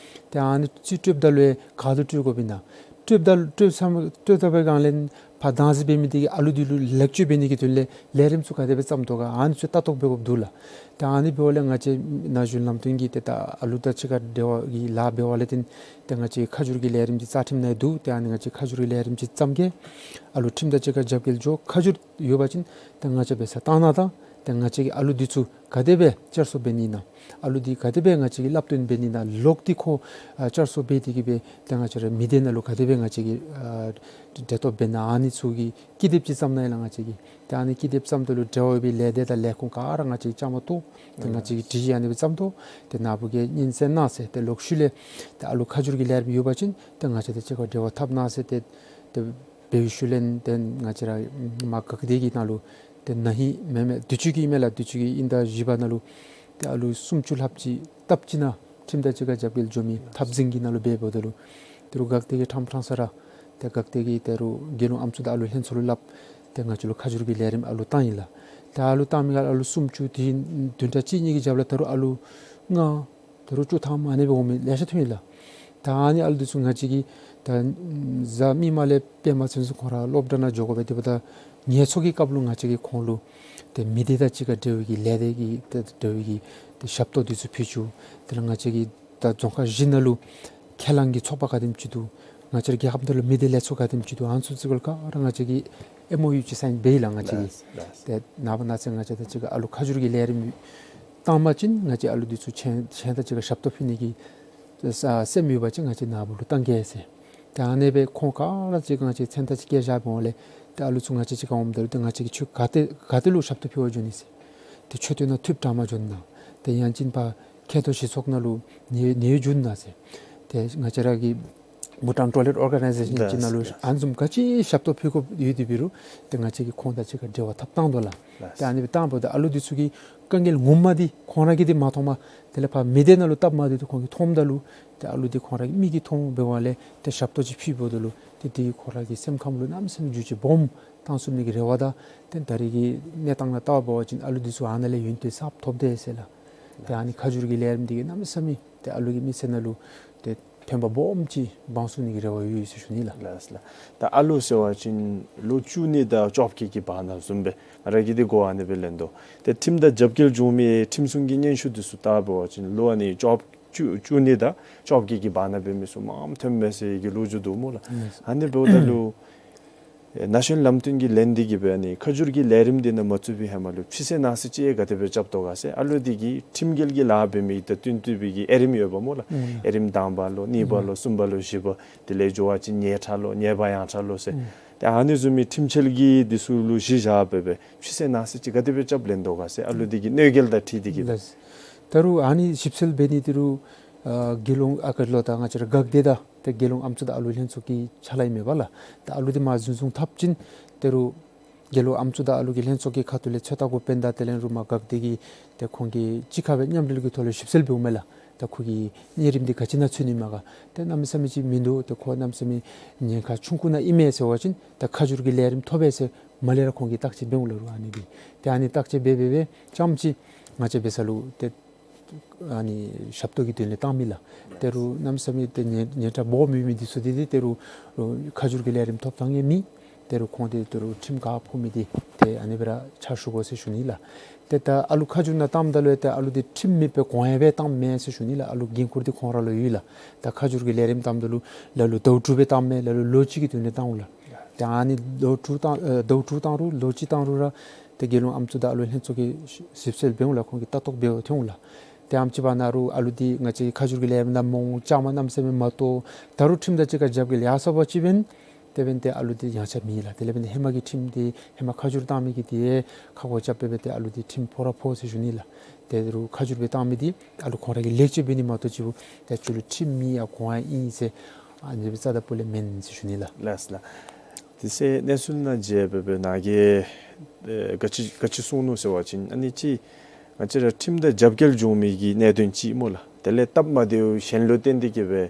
ཏེ་ཨ་ནི་ཅིག་སྤྲོདཔ་ད་ལུ་ག་ཏེ་སྤྲོད་དགོཔ་ཨིན་ན། སྤྲོདཔ་ད་སྤྲོད་ཚར་སྤྲོད་ཚར་བའི་སྒང་ལས་ཕར་བདག་འཛིན་འབད་མི་འདི་གིས་ཨ་ལོ་འདི་ལུ་ལེགས་བཅོས་འབད་ནི་གི་དོན་ལས་ལས་རིམ་ཚུ་ག་དེ་སྦེ་བརྩམ་དོ་ག་ཨ་ནི་ཚུ་ལྟ་རྟོག་འབད་དགོཔ་འདུག་ལགས། ཏེ་ཨ་ནི་འབདཝ་ལས་ང་བཅས་ན་གཞོན་ལམ་སྟོན་གྱིས་ཏེ་ད་ཨ་ལོ་དང་གཅིག་ཁར་འབྲེལ་བ་གི་ལཱ་འབད་བ་ལས་བརྟེན་ཏེ་ང་བཅས་ཁ་བསྒྱུར་གྱི་ལས་རིམ་འདི་རྩ་ཁྲིམས་ནང་འདུག། ཏེ་ཨ་ནི་ང་བཅས་ཁ་བསྒྱུར་གྱི་ལས་རིམ་ཅིག་བརྩམ་གེ། ཨ་ལོ་ཁྲིམས་དང་གཅིག་ཁར་རྒྱབ་འགལ་འགྱོ་ཁ་བསྒྱུར་ཡོད་པ་ཅིན་ཏེ་ང་བཅས་འབད་སར་བཏང་གནང་དང་ཏེ་ང་བཅས་ཀྱིས་ཨ་ལོ་འདི་ཚུ་ག་དེ་སྦེ་བསྐྱར་གསོ་འབད་ནི་ཨིན་ན། ཨ་ལོ་འདི་ག་དེ་སྦེ་ང་བཅས་ཀྱིས་བསླབ་སྟོན་འབད་ནི་ཨིན་ན། ལོག་སྟེ་ཁོ་ཨ་བསྐྱར་གསོ་འབད་དེ་གི་སྦེ་ཏེ་ང་བཅས་ར་མི་སྡེ་ནང་ལུ་ག་དེ་སྦེ་ང་བཅས་ཀྱིས་ཨ་འབྲེལ་གཏོགས་འབད་ན་ཨ་ནི་ཚུ་གི་ཀི་དེབ་ཅིག་བརྩམས་གནང་ཡི་ལགས་ང་བཅས་ཀྱིས། ཏེ་ཨ་ནི་ཀི་དེབ་བརྩམ་ད་ལུ་འབྲེལ་བ་ཡོད་པའི་ལས་སྡེ་དང་ལས་ཁུངས་ག་ར་ང་བཅས་ཀྱིས་བཅའ་མར་གཏོགས། ཏེ་ང་བཅས་ཀྱིས་བྲིས་ཨ་ནི་སྦེ་བརྩམ་དོ། ཏེ་ནཱ་བུ་གིས་སྙན་གསན་གནང་ཟེར། ཏེ་ལོག་ཤུལ་ལས་ཏེ་ཨ་ལོ་ཁ་བསྒྱུར་གྱི་ལས་རིམ་ཡོད་པ་ཅིན་ཏེ་ང་བཅས་དང་གཅིག་ཁར་འབྲེལ་བ་འཐབ་གནང་ཟེར་ཏེ་ཏེ་འབད་བའི་ཤུལ་ལས་ཏེ་ང་བཅས་ར་མར་འགག་སྡེ་གི་ནང་ལུ་ཏེ་ན་ཧིང་མེན་མེན་དུས་ཅི་གི་ཨིན་མས་ལགས། དུས་ཅི་གི་དབྱིན་ཟླ་བཞི་པ་ནང་ལུ་ཏེ་ཨ་ལོ་སུམ་ཅུ་ལྷགཔ་ཅིག་སྟབས་ཅིག་ནང་ཁྲིམས་དང་གཅིག་ཁར་རྒྱབ་འགལ་འགྱོ་མི་འཐབ་འཛིང་གི་ནང་ལུ་འབད་འབདཝ་ད་ལུ་ཏེ་རུང་འགག་སྡེ་གིས་ཕྲང་ཕྲང་ས་ར་ཏེ་འགག་སྡེ་གིས་ཏེ་རུང་དགེ་སློང་ཨམ་སྲུ་དང་ཨ་ལོ་ལྷན་ཚོགས་ལུ་སླབ། ཏེ་ང་བཅས་ལུ་ཁ་བསྒྱུར་གྱི་ལས་རིམ་ཨ་ལོ་བཏང་ཡི་ལགས། ཏེ་ཨ་ལོ་བཏང་མི་ཁར་ཨ་ལོ་སུམ་ཅུ་དེ་བདུན་ཕྲག་གཅིག་གཉིས་ཀྱི་རྒྱབ་ལས་ད་རུང་ཨ་ལོ་ལྔ་ད་རུང་བཅུ་ཐམ་ཨ་ནི་སྦེ་འོང་མི་ལེ་ཤ་ཐོན་ཡི་ལགས། ད་ཨ་ནི་ཨ་ལོ་འདི་ཚུ་ང་བཅས་ཀྱིས་ད་གཟའ་མིག་དམར་ལས་པདྨ་ཚུན་ཚོད་ཁོང་ར་སློབ་གྲྭ་ནང་འགྱོ་དགོ་པས། དེ་འབདཝ་ད་ངལ་འཚོ་གི་སྐབས་ལུ་ང་བཅས་ཀྱིས་ཁོང་ལུ་ཏེ་མི་སྡེ་དང་གཅིག་ཁར་འབྲེལ་བའི་གི་ལས་སྡེ་གི་ཏེ་འབྲེལ་བའི་གི་ཏེ་ཞབས་ཏོག་འདི་ཚུ་ཕུལ་བཅུག། དེ་ལས་ང་བཅས་ཀྱིས་ད་རྫོང་ཁག་བཞི་ནང་ལུ་ཁས་བླངས་ཀྱི་ཚོགས་པ་ག་དེམ་ཅིག་འདུག། ང་བཅས་ར་རྒྱལ་ཁབ་ནང་ལུ་མི་སྡེ་ལས་ཚོགས་ག་དེམ་ཅིག་འདུག། ཨ་ནི་ཚུ་ཚུ་ག་ར་ང་བཅས་ཀྱིས་ཨེམ་ཨོ་ཡུ་ཅིག་སའིན་འབད་ཡི་ལགས་ང་བཅས་ཀྱིས། ལགས་ལགས། ཏེ་ནངས་པ་གནངས་ཚེ་ང་བཅས་དང་གཅིག་ཁར་ཨ་ལོ་ཁ་བསྒྱུར་གྱི་ལས་རིམ་བཏང་པ་ཅིན་ང་བཅས་ཨ་ལོ་འདི་ཚུ་ཁྱེད་ཁྱེད་དང་གཅིག་ཁར་ཞབས་ཏོག་ཕུལ་ནི་གི་ས་སེམས་ཡོད་པ་ཅིན་ང་བཅས་ནཱ་བུ་ལུ་བཏང་གེ་ཟེར། ཏེ་ཨ་ནི་སྦེ་ཁོང་ག་ར་གཅིག་ང་བཅས་མཚན་རྟགས་ཅིག་བཀལ་བཞག་འབདཝ་ལས་ཏེ་ཨ་ལོ་ཚུ་ང་བཅས་གཅིག་ཁར་འོངམ་ད་ལུ་ཏེ་ང་བཅས་ཀྱིས་ཁྱོད་ག་ཏེ་ག་ཏེ་ལུ་ཞབས་ཏོག་ཕུལ་བར་འགྱོ་ནི་ཟེར། ཏེ་ཁྱོད་འདི་ནང་ཐུགཔ་དྲག་མ་འགྱོ་ནི་ན། ཏེ་ཡང་ཅིན་ཕར་མཁལ་རྡོག་གཞི་ཚོགས་ནང་ལུ་ནད་ནད་འགྱོ་ནི་ན་ཟེར། ཏེ་ང་བཅས་ར་གི་བྷུ་ཊཱན་ཊོ་ཡེ་ལེཊ་ཨོར་ག་ནའི་ཛེ་ཤཱན་ཅིག་ནང་ལུ་ལགས་ལགས། ཨ་ནི་བཟུམ་ག་ཅི་ཞབས་ཏོག་ཕུལ་དགོཔ་ཡོད་དེ་འབད་རུང་ཏེ་ང་བཅས་ཀྱིས་ཁོང་དང་གཅིག་ཁར་འབྲེལ་བ་འཐབ་བཏང་དོ་ལགས། ལགས། ཏེ་ཨ་ནི་སྦེ་བཏངམ་ད་ཨ་ལོ་འདི་ཚུ་གི་དཀའ་ངལ་ངོ་མ་འདི་ཁོང་ར་གིས་འདི་མ་མཐོངམ་དེ་ལས་ཕར་མི་སྡེ་ནང་ལུ་སྟབས་མ་བདེཝ་འདི་ཁོང་གིས་མཐོངམ་ད་ལུ་ཏེ་ཨ་ལོ་འདི་ཁོང་ར་གི་མིག་གིས་མཐོང་འབདཝ་ལས་ཏེ་ཞབས་ཏོག་ཅིག་ཕུལཝ་ད་ལུ་ཏེ་དེ་གིས་ཁོང་ར་གི་སེམས་ཁམས་ལུ་གནམ་མེད་ས་མེད་འགྱུར་བཅོས་སྦོམ་བཏང་ཚུགས་ནི་གི་རེ་བ་དང་ཏེ་ད་རེས་ཀྱི་གནས་སྟངས་ནང་བལྟ་བ་འབད་བ་ཅིན་ཨ་ལོ་འདི་ཚུ་ཨ་ནཱ་ལས་ཡུན་ཏེ་གསརཔ་ཐོབ་སྟེ་ཟེར་ལགས། ཏེ་ཨ་ནི་ཁ་བསྒྱུར་གྱི་ལས་རིམ་འདི་གིས་གནམ་མེད་ས་མེད་ཏེ་ཨ་ལོ་གི་མི་ཚེ་ནང་ལུ་ཏེ་ཕན་པ་སྦོམ་ཅིག་འབྱུང་ཚུགས་ནི་གི་རེ་བ་ཡོད་ཟེར་ཞུ་ནི་ལགས། ལགས་ལགས། ད་ཨ་ལོ་ཟེར་བ་ཅིན་ལོ་བཅུ་གཉིས་དང་བཅོ་བརྒྱད་ཀྱི་བར་ན་བཟུམ་སྦེ་ང་ར་གིས་འདི་གོཝ་ཨ་ནི་སྦེ་ལེན་དོ། ཏེ་ཁྲིམས་དང་རྒྱབ་འགལ་བྱུང་མི་ཁྲིམས་སྲུང་གི་སྙན་ཞུ་འདི་ཚུ་བལྟ་བ་ཅིན་ལོ་ཨ་ནི་བཅོ་བཅུ་བཅུ་གཉིས་དང་བཅོ་བརྒྱད་ཀྱི་བར་ན་འབད་མི་ཚུ་མངམ་ཐོནམ་མས་ཟེར་གྱི་ལོ་རྒྱུས་འདུག་སྨོ་ལགས། ཨ་ནི་འབདཝ་ད་ལུ་ན་གཞོན་ལམ་སྟོན་གྱིས་ལན་འདི་གི་སྦེ་ཨ་ནི་ཁ་བསྒྱུར་གྱི་ལས་རིམ་འདི་ནང་མ་བཙུགས་པའི་ཧེ་མ་ལུ་ཕྱི་སེལ་ནང་སེལ་ཅིག་ག་དེ་སྦེ་རྐྱབ་དོ་ག་ཟེར། ཨ་ལོ་འདི་གིས་ཁྲིམས་འགལ་གྱི་ལཱ་འབད་མི་དང་བསྟུན་བསྟུན་པའི་གི་དབྱེ་རིམ་ཡོདཔ་སྨོ་ལགས། ཨུམ། དབྱེ་རིམ་དང་པ་ལོ་གཉིས་པ་ལོ་གསུམ་པ་ལོ་བཞི་པ་དེ་ལས་འགྱོ་བ་ཅིན་ཉེས་ཁྲ་ལོ་ཉེས་པ་ཡང་ཁྲ་ལོ་ཟེར། ཨུམ། ཏེ་ཨ་ནི་བཟུམ་མའི་ཁྲིམས་འཆལ་གྱི་འདི་ཚུ་ལུ་གཞི་བཞག་སྦེ་སྦེ་ཕྱི་སེལ་ནང་སེལ་ཅིག་ག་དེ་སྦེ་རྐྱབ་ལེན་དོ་ག་ཟེར། ཨ་ལོ་འདི་གི་གནོད་འགེལ་དང་འཁྲིལ་ཏེ་གི་སྦེ། ལགས། ད་རུང་ཨ་ནི་ཞིབ་འཚོལ་འབད་ནི་འདི་རུང་ཨ་དགེ་སློང་ཨ་ག་ལོ་དང་ང་བཅས་ར་འགག་སྡེ་དང་ དགེ་སློང་ཨམ་སྲུ་དང་ཨ་ལུ་ལྷན་ཚོགས་ཀྱི་ཕྱག་ལཱ་ཨིན་མས་པ་ལགས། ད་ཨ་ལུ་འདི་མར་འཛིན་བཟུང་འཐབ་ཅིན་དེ་རུ་དགེ་སློང་ཨམ་སྲུ་དང་ཨ་ལུ་གི་ལྷན་ཚོགས་ཀྱི་ཁ་ཐུག་ལས་ཚོད་ལྟ་འགོ་དཔོན་དང་དེ་ལས་རུ་མར་འགག་སྡེ་གི་ཏེ་ཁོང་གི་གཅིག་ཁར་སྦེ་མཉམ་འབྲེལ་གྱི་ཐོག་ལས་ཞིབ་འཚོལ་འབདཝ་མས་ལགས། ད་ཁོ་གི་གནས་རིམ་འདི་ག་ཅི་ནང་ཚུད་ནི་མས་ག། ཏེ་གནམ་མེད་ས་མེད་ཅིག་མིན་འདུག། ཏེ་ཁོ་གནམ་མེད་ས་མེད་ཉེན་ཁ་ཆུང་ཀུ་ནང་ཨིན་མས་ཟེར་བ་ཅིན་ད་ཁ་བསྒྱུར་གྱི་ལས་རིམ་ཐོབ་པས་ཟེར་མར་ལས་ར་ཁོང་གིས་བརྟག་དཔྱད་འབདཝ་ལས་རུ་ཨ་ནི་འདི་ཏེ་ཨ་ནི་བརྟག་དཔྱད་འབད་འབད་འབད་ཙམ་ཅིག་ང་བཅས་འབད་ས་ལུ་ཏེ་ཨ་ནི་ཞབས་ཏོག་གི་དོན་ལས་བཏང་མི་ལགས། དེ་རུ་གནམ་མེད་ས་མེད་ཏེ་ཉེན་ཉེན་ཁ་སྦོམ་ཡོད་མི་འདི་ཚུ་འདི་འདི་དེ་རུ་ཁ་བསྒྱུར་གྱི་ལས་རིམ་ཐོབ་ཐངས་ཡང་མེད། དེ་རུ་ཁོང་འདི་དེ་རུ་ཁྲིམས་ག་ཕོག་མི་འདི་ཏེ་ཨ་ནི་སྦེ་ར་ཕྱག་ཞུ་དགོ་ཟེར་ཞུ་ནི་ལགས། ཏེ་ད་ཨ་ལུ་ཁ་བསྒྱུར་ནང་བཏངམ་ད་ལུ་ཏེ་ཨ་ལུ་འདི་ཁྲིམས་མེད་པའི་གོང་ཡང་སྦེ་བཏངམ་མེན་ཟེར་ཞུ་ནི་ལགས། ཨ་ལུ་འགན་ཁུར་འདི་ཁོང་ར་ལུ་ཡོད་ལགས། ད་ཁ་བསྒྱུར་གྱི་ལས་རིམ་བཏངམ་ད་ལུ་ལ་ལུ་ཟླཝ་དྲུག་སྦེ་བཏངམ་མས། ལ་ལུ་ལོ་གཅིག་གི་དོན་ལས་བཏངམ་ལགས། ཏེ་ཨ་ནི་ཟླཝ་དྲུག་བཏང་ཨ་ཟླཝ་དྲུག་བཏང་རུང་ལོ་གཅིག་བཏང་རུང་ར་ཏེ་དགེ་སློང་ཨམ་སྲུ་དང་ཨ་ལུ་ལྷན་ཚོགས་ཀྱིས་ཞིབ་འཚོལ་འབདཝ་ལས་ཁོང་གིས་ལྟ་རྟོག་འབད་འོང་ཐོན་འོང་ལགས། ཏེ་ཨམ་ཅིག་བར་ན་རུ་ཨ་ལུ་འདི་ང་བཅས་ཁ་བསྒྱུར་གྱི་ལས་རིམ་ནང་མ་འོང་བཅའ་མར་གནམ་མེད་ས་མེད་མ་གཏོགས་ད་རུ་ཁྲིམས་དང་གཅིག་ཁར་རྒྱབ་འགལ་ཡར་སོང་པ་ཅིན་འབདན་དེ་འབདན་ཏེ་ཨ་ལུ་འདི་ཡང་ཆ་མེད་ལགས། དེ་ལས་འབདན་ཏེ་ཧེ་མ་གི་ཁྲིམས་འདི་ཧེ་མ་ཁ་བསྒྱུར་བཏང་མི་གི་འདི་ཁ་སྒོ་རྐྱབ་སྦེ་འབདན་ཏེ་ཨ་ལུ་འདི་ཁྲིམས་ཕོག་ར་ཕོག་ཟེར་ཞུ་ནི་ལགས། དེ་རུ་ཁ་བསྒྱུར་སྦེ་བཏང་མི་འདི་ཨ་ལུ་ཁོང་ར་གིས་ལེགས་བཅོས་འབད་ནི་མ་གཏོགས་ཅིག་པོ་ཏེ་ཁྱོད་ལུ་ཁྲིམས་མེད་ཡ་གོང་ཡང་ཨིན་ཟེར་ཨ་ནི་སྦེ་རྩ་དང་སྤུ་ལས་མེན་ཟེར་ཞུ་ནི་ལགས། ལགས་ལགས། དེ་ཚེ་གནས་ཚུལ་ནང་མཇལ་སྦེ་འབདན་ནཱ་གིས་ཨེ་ག་ཅི་ག་ཅི་གསུངས་ནུག་ཟེར་བ་ཅིན་ཨ་ནི་ཅིག་ང་བཅས་ར་ཁྲིམས་དང་རྒྱབ་འགལ་འབྱུང་མི་གི་གནད་དོན་ཅིག་སྨོ་ལགས། དེ་ལས་སྟབས་མ་བདེཝ་གཞན་ལུ་བརྟེན་ཏེ་གི་སྦེ་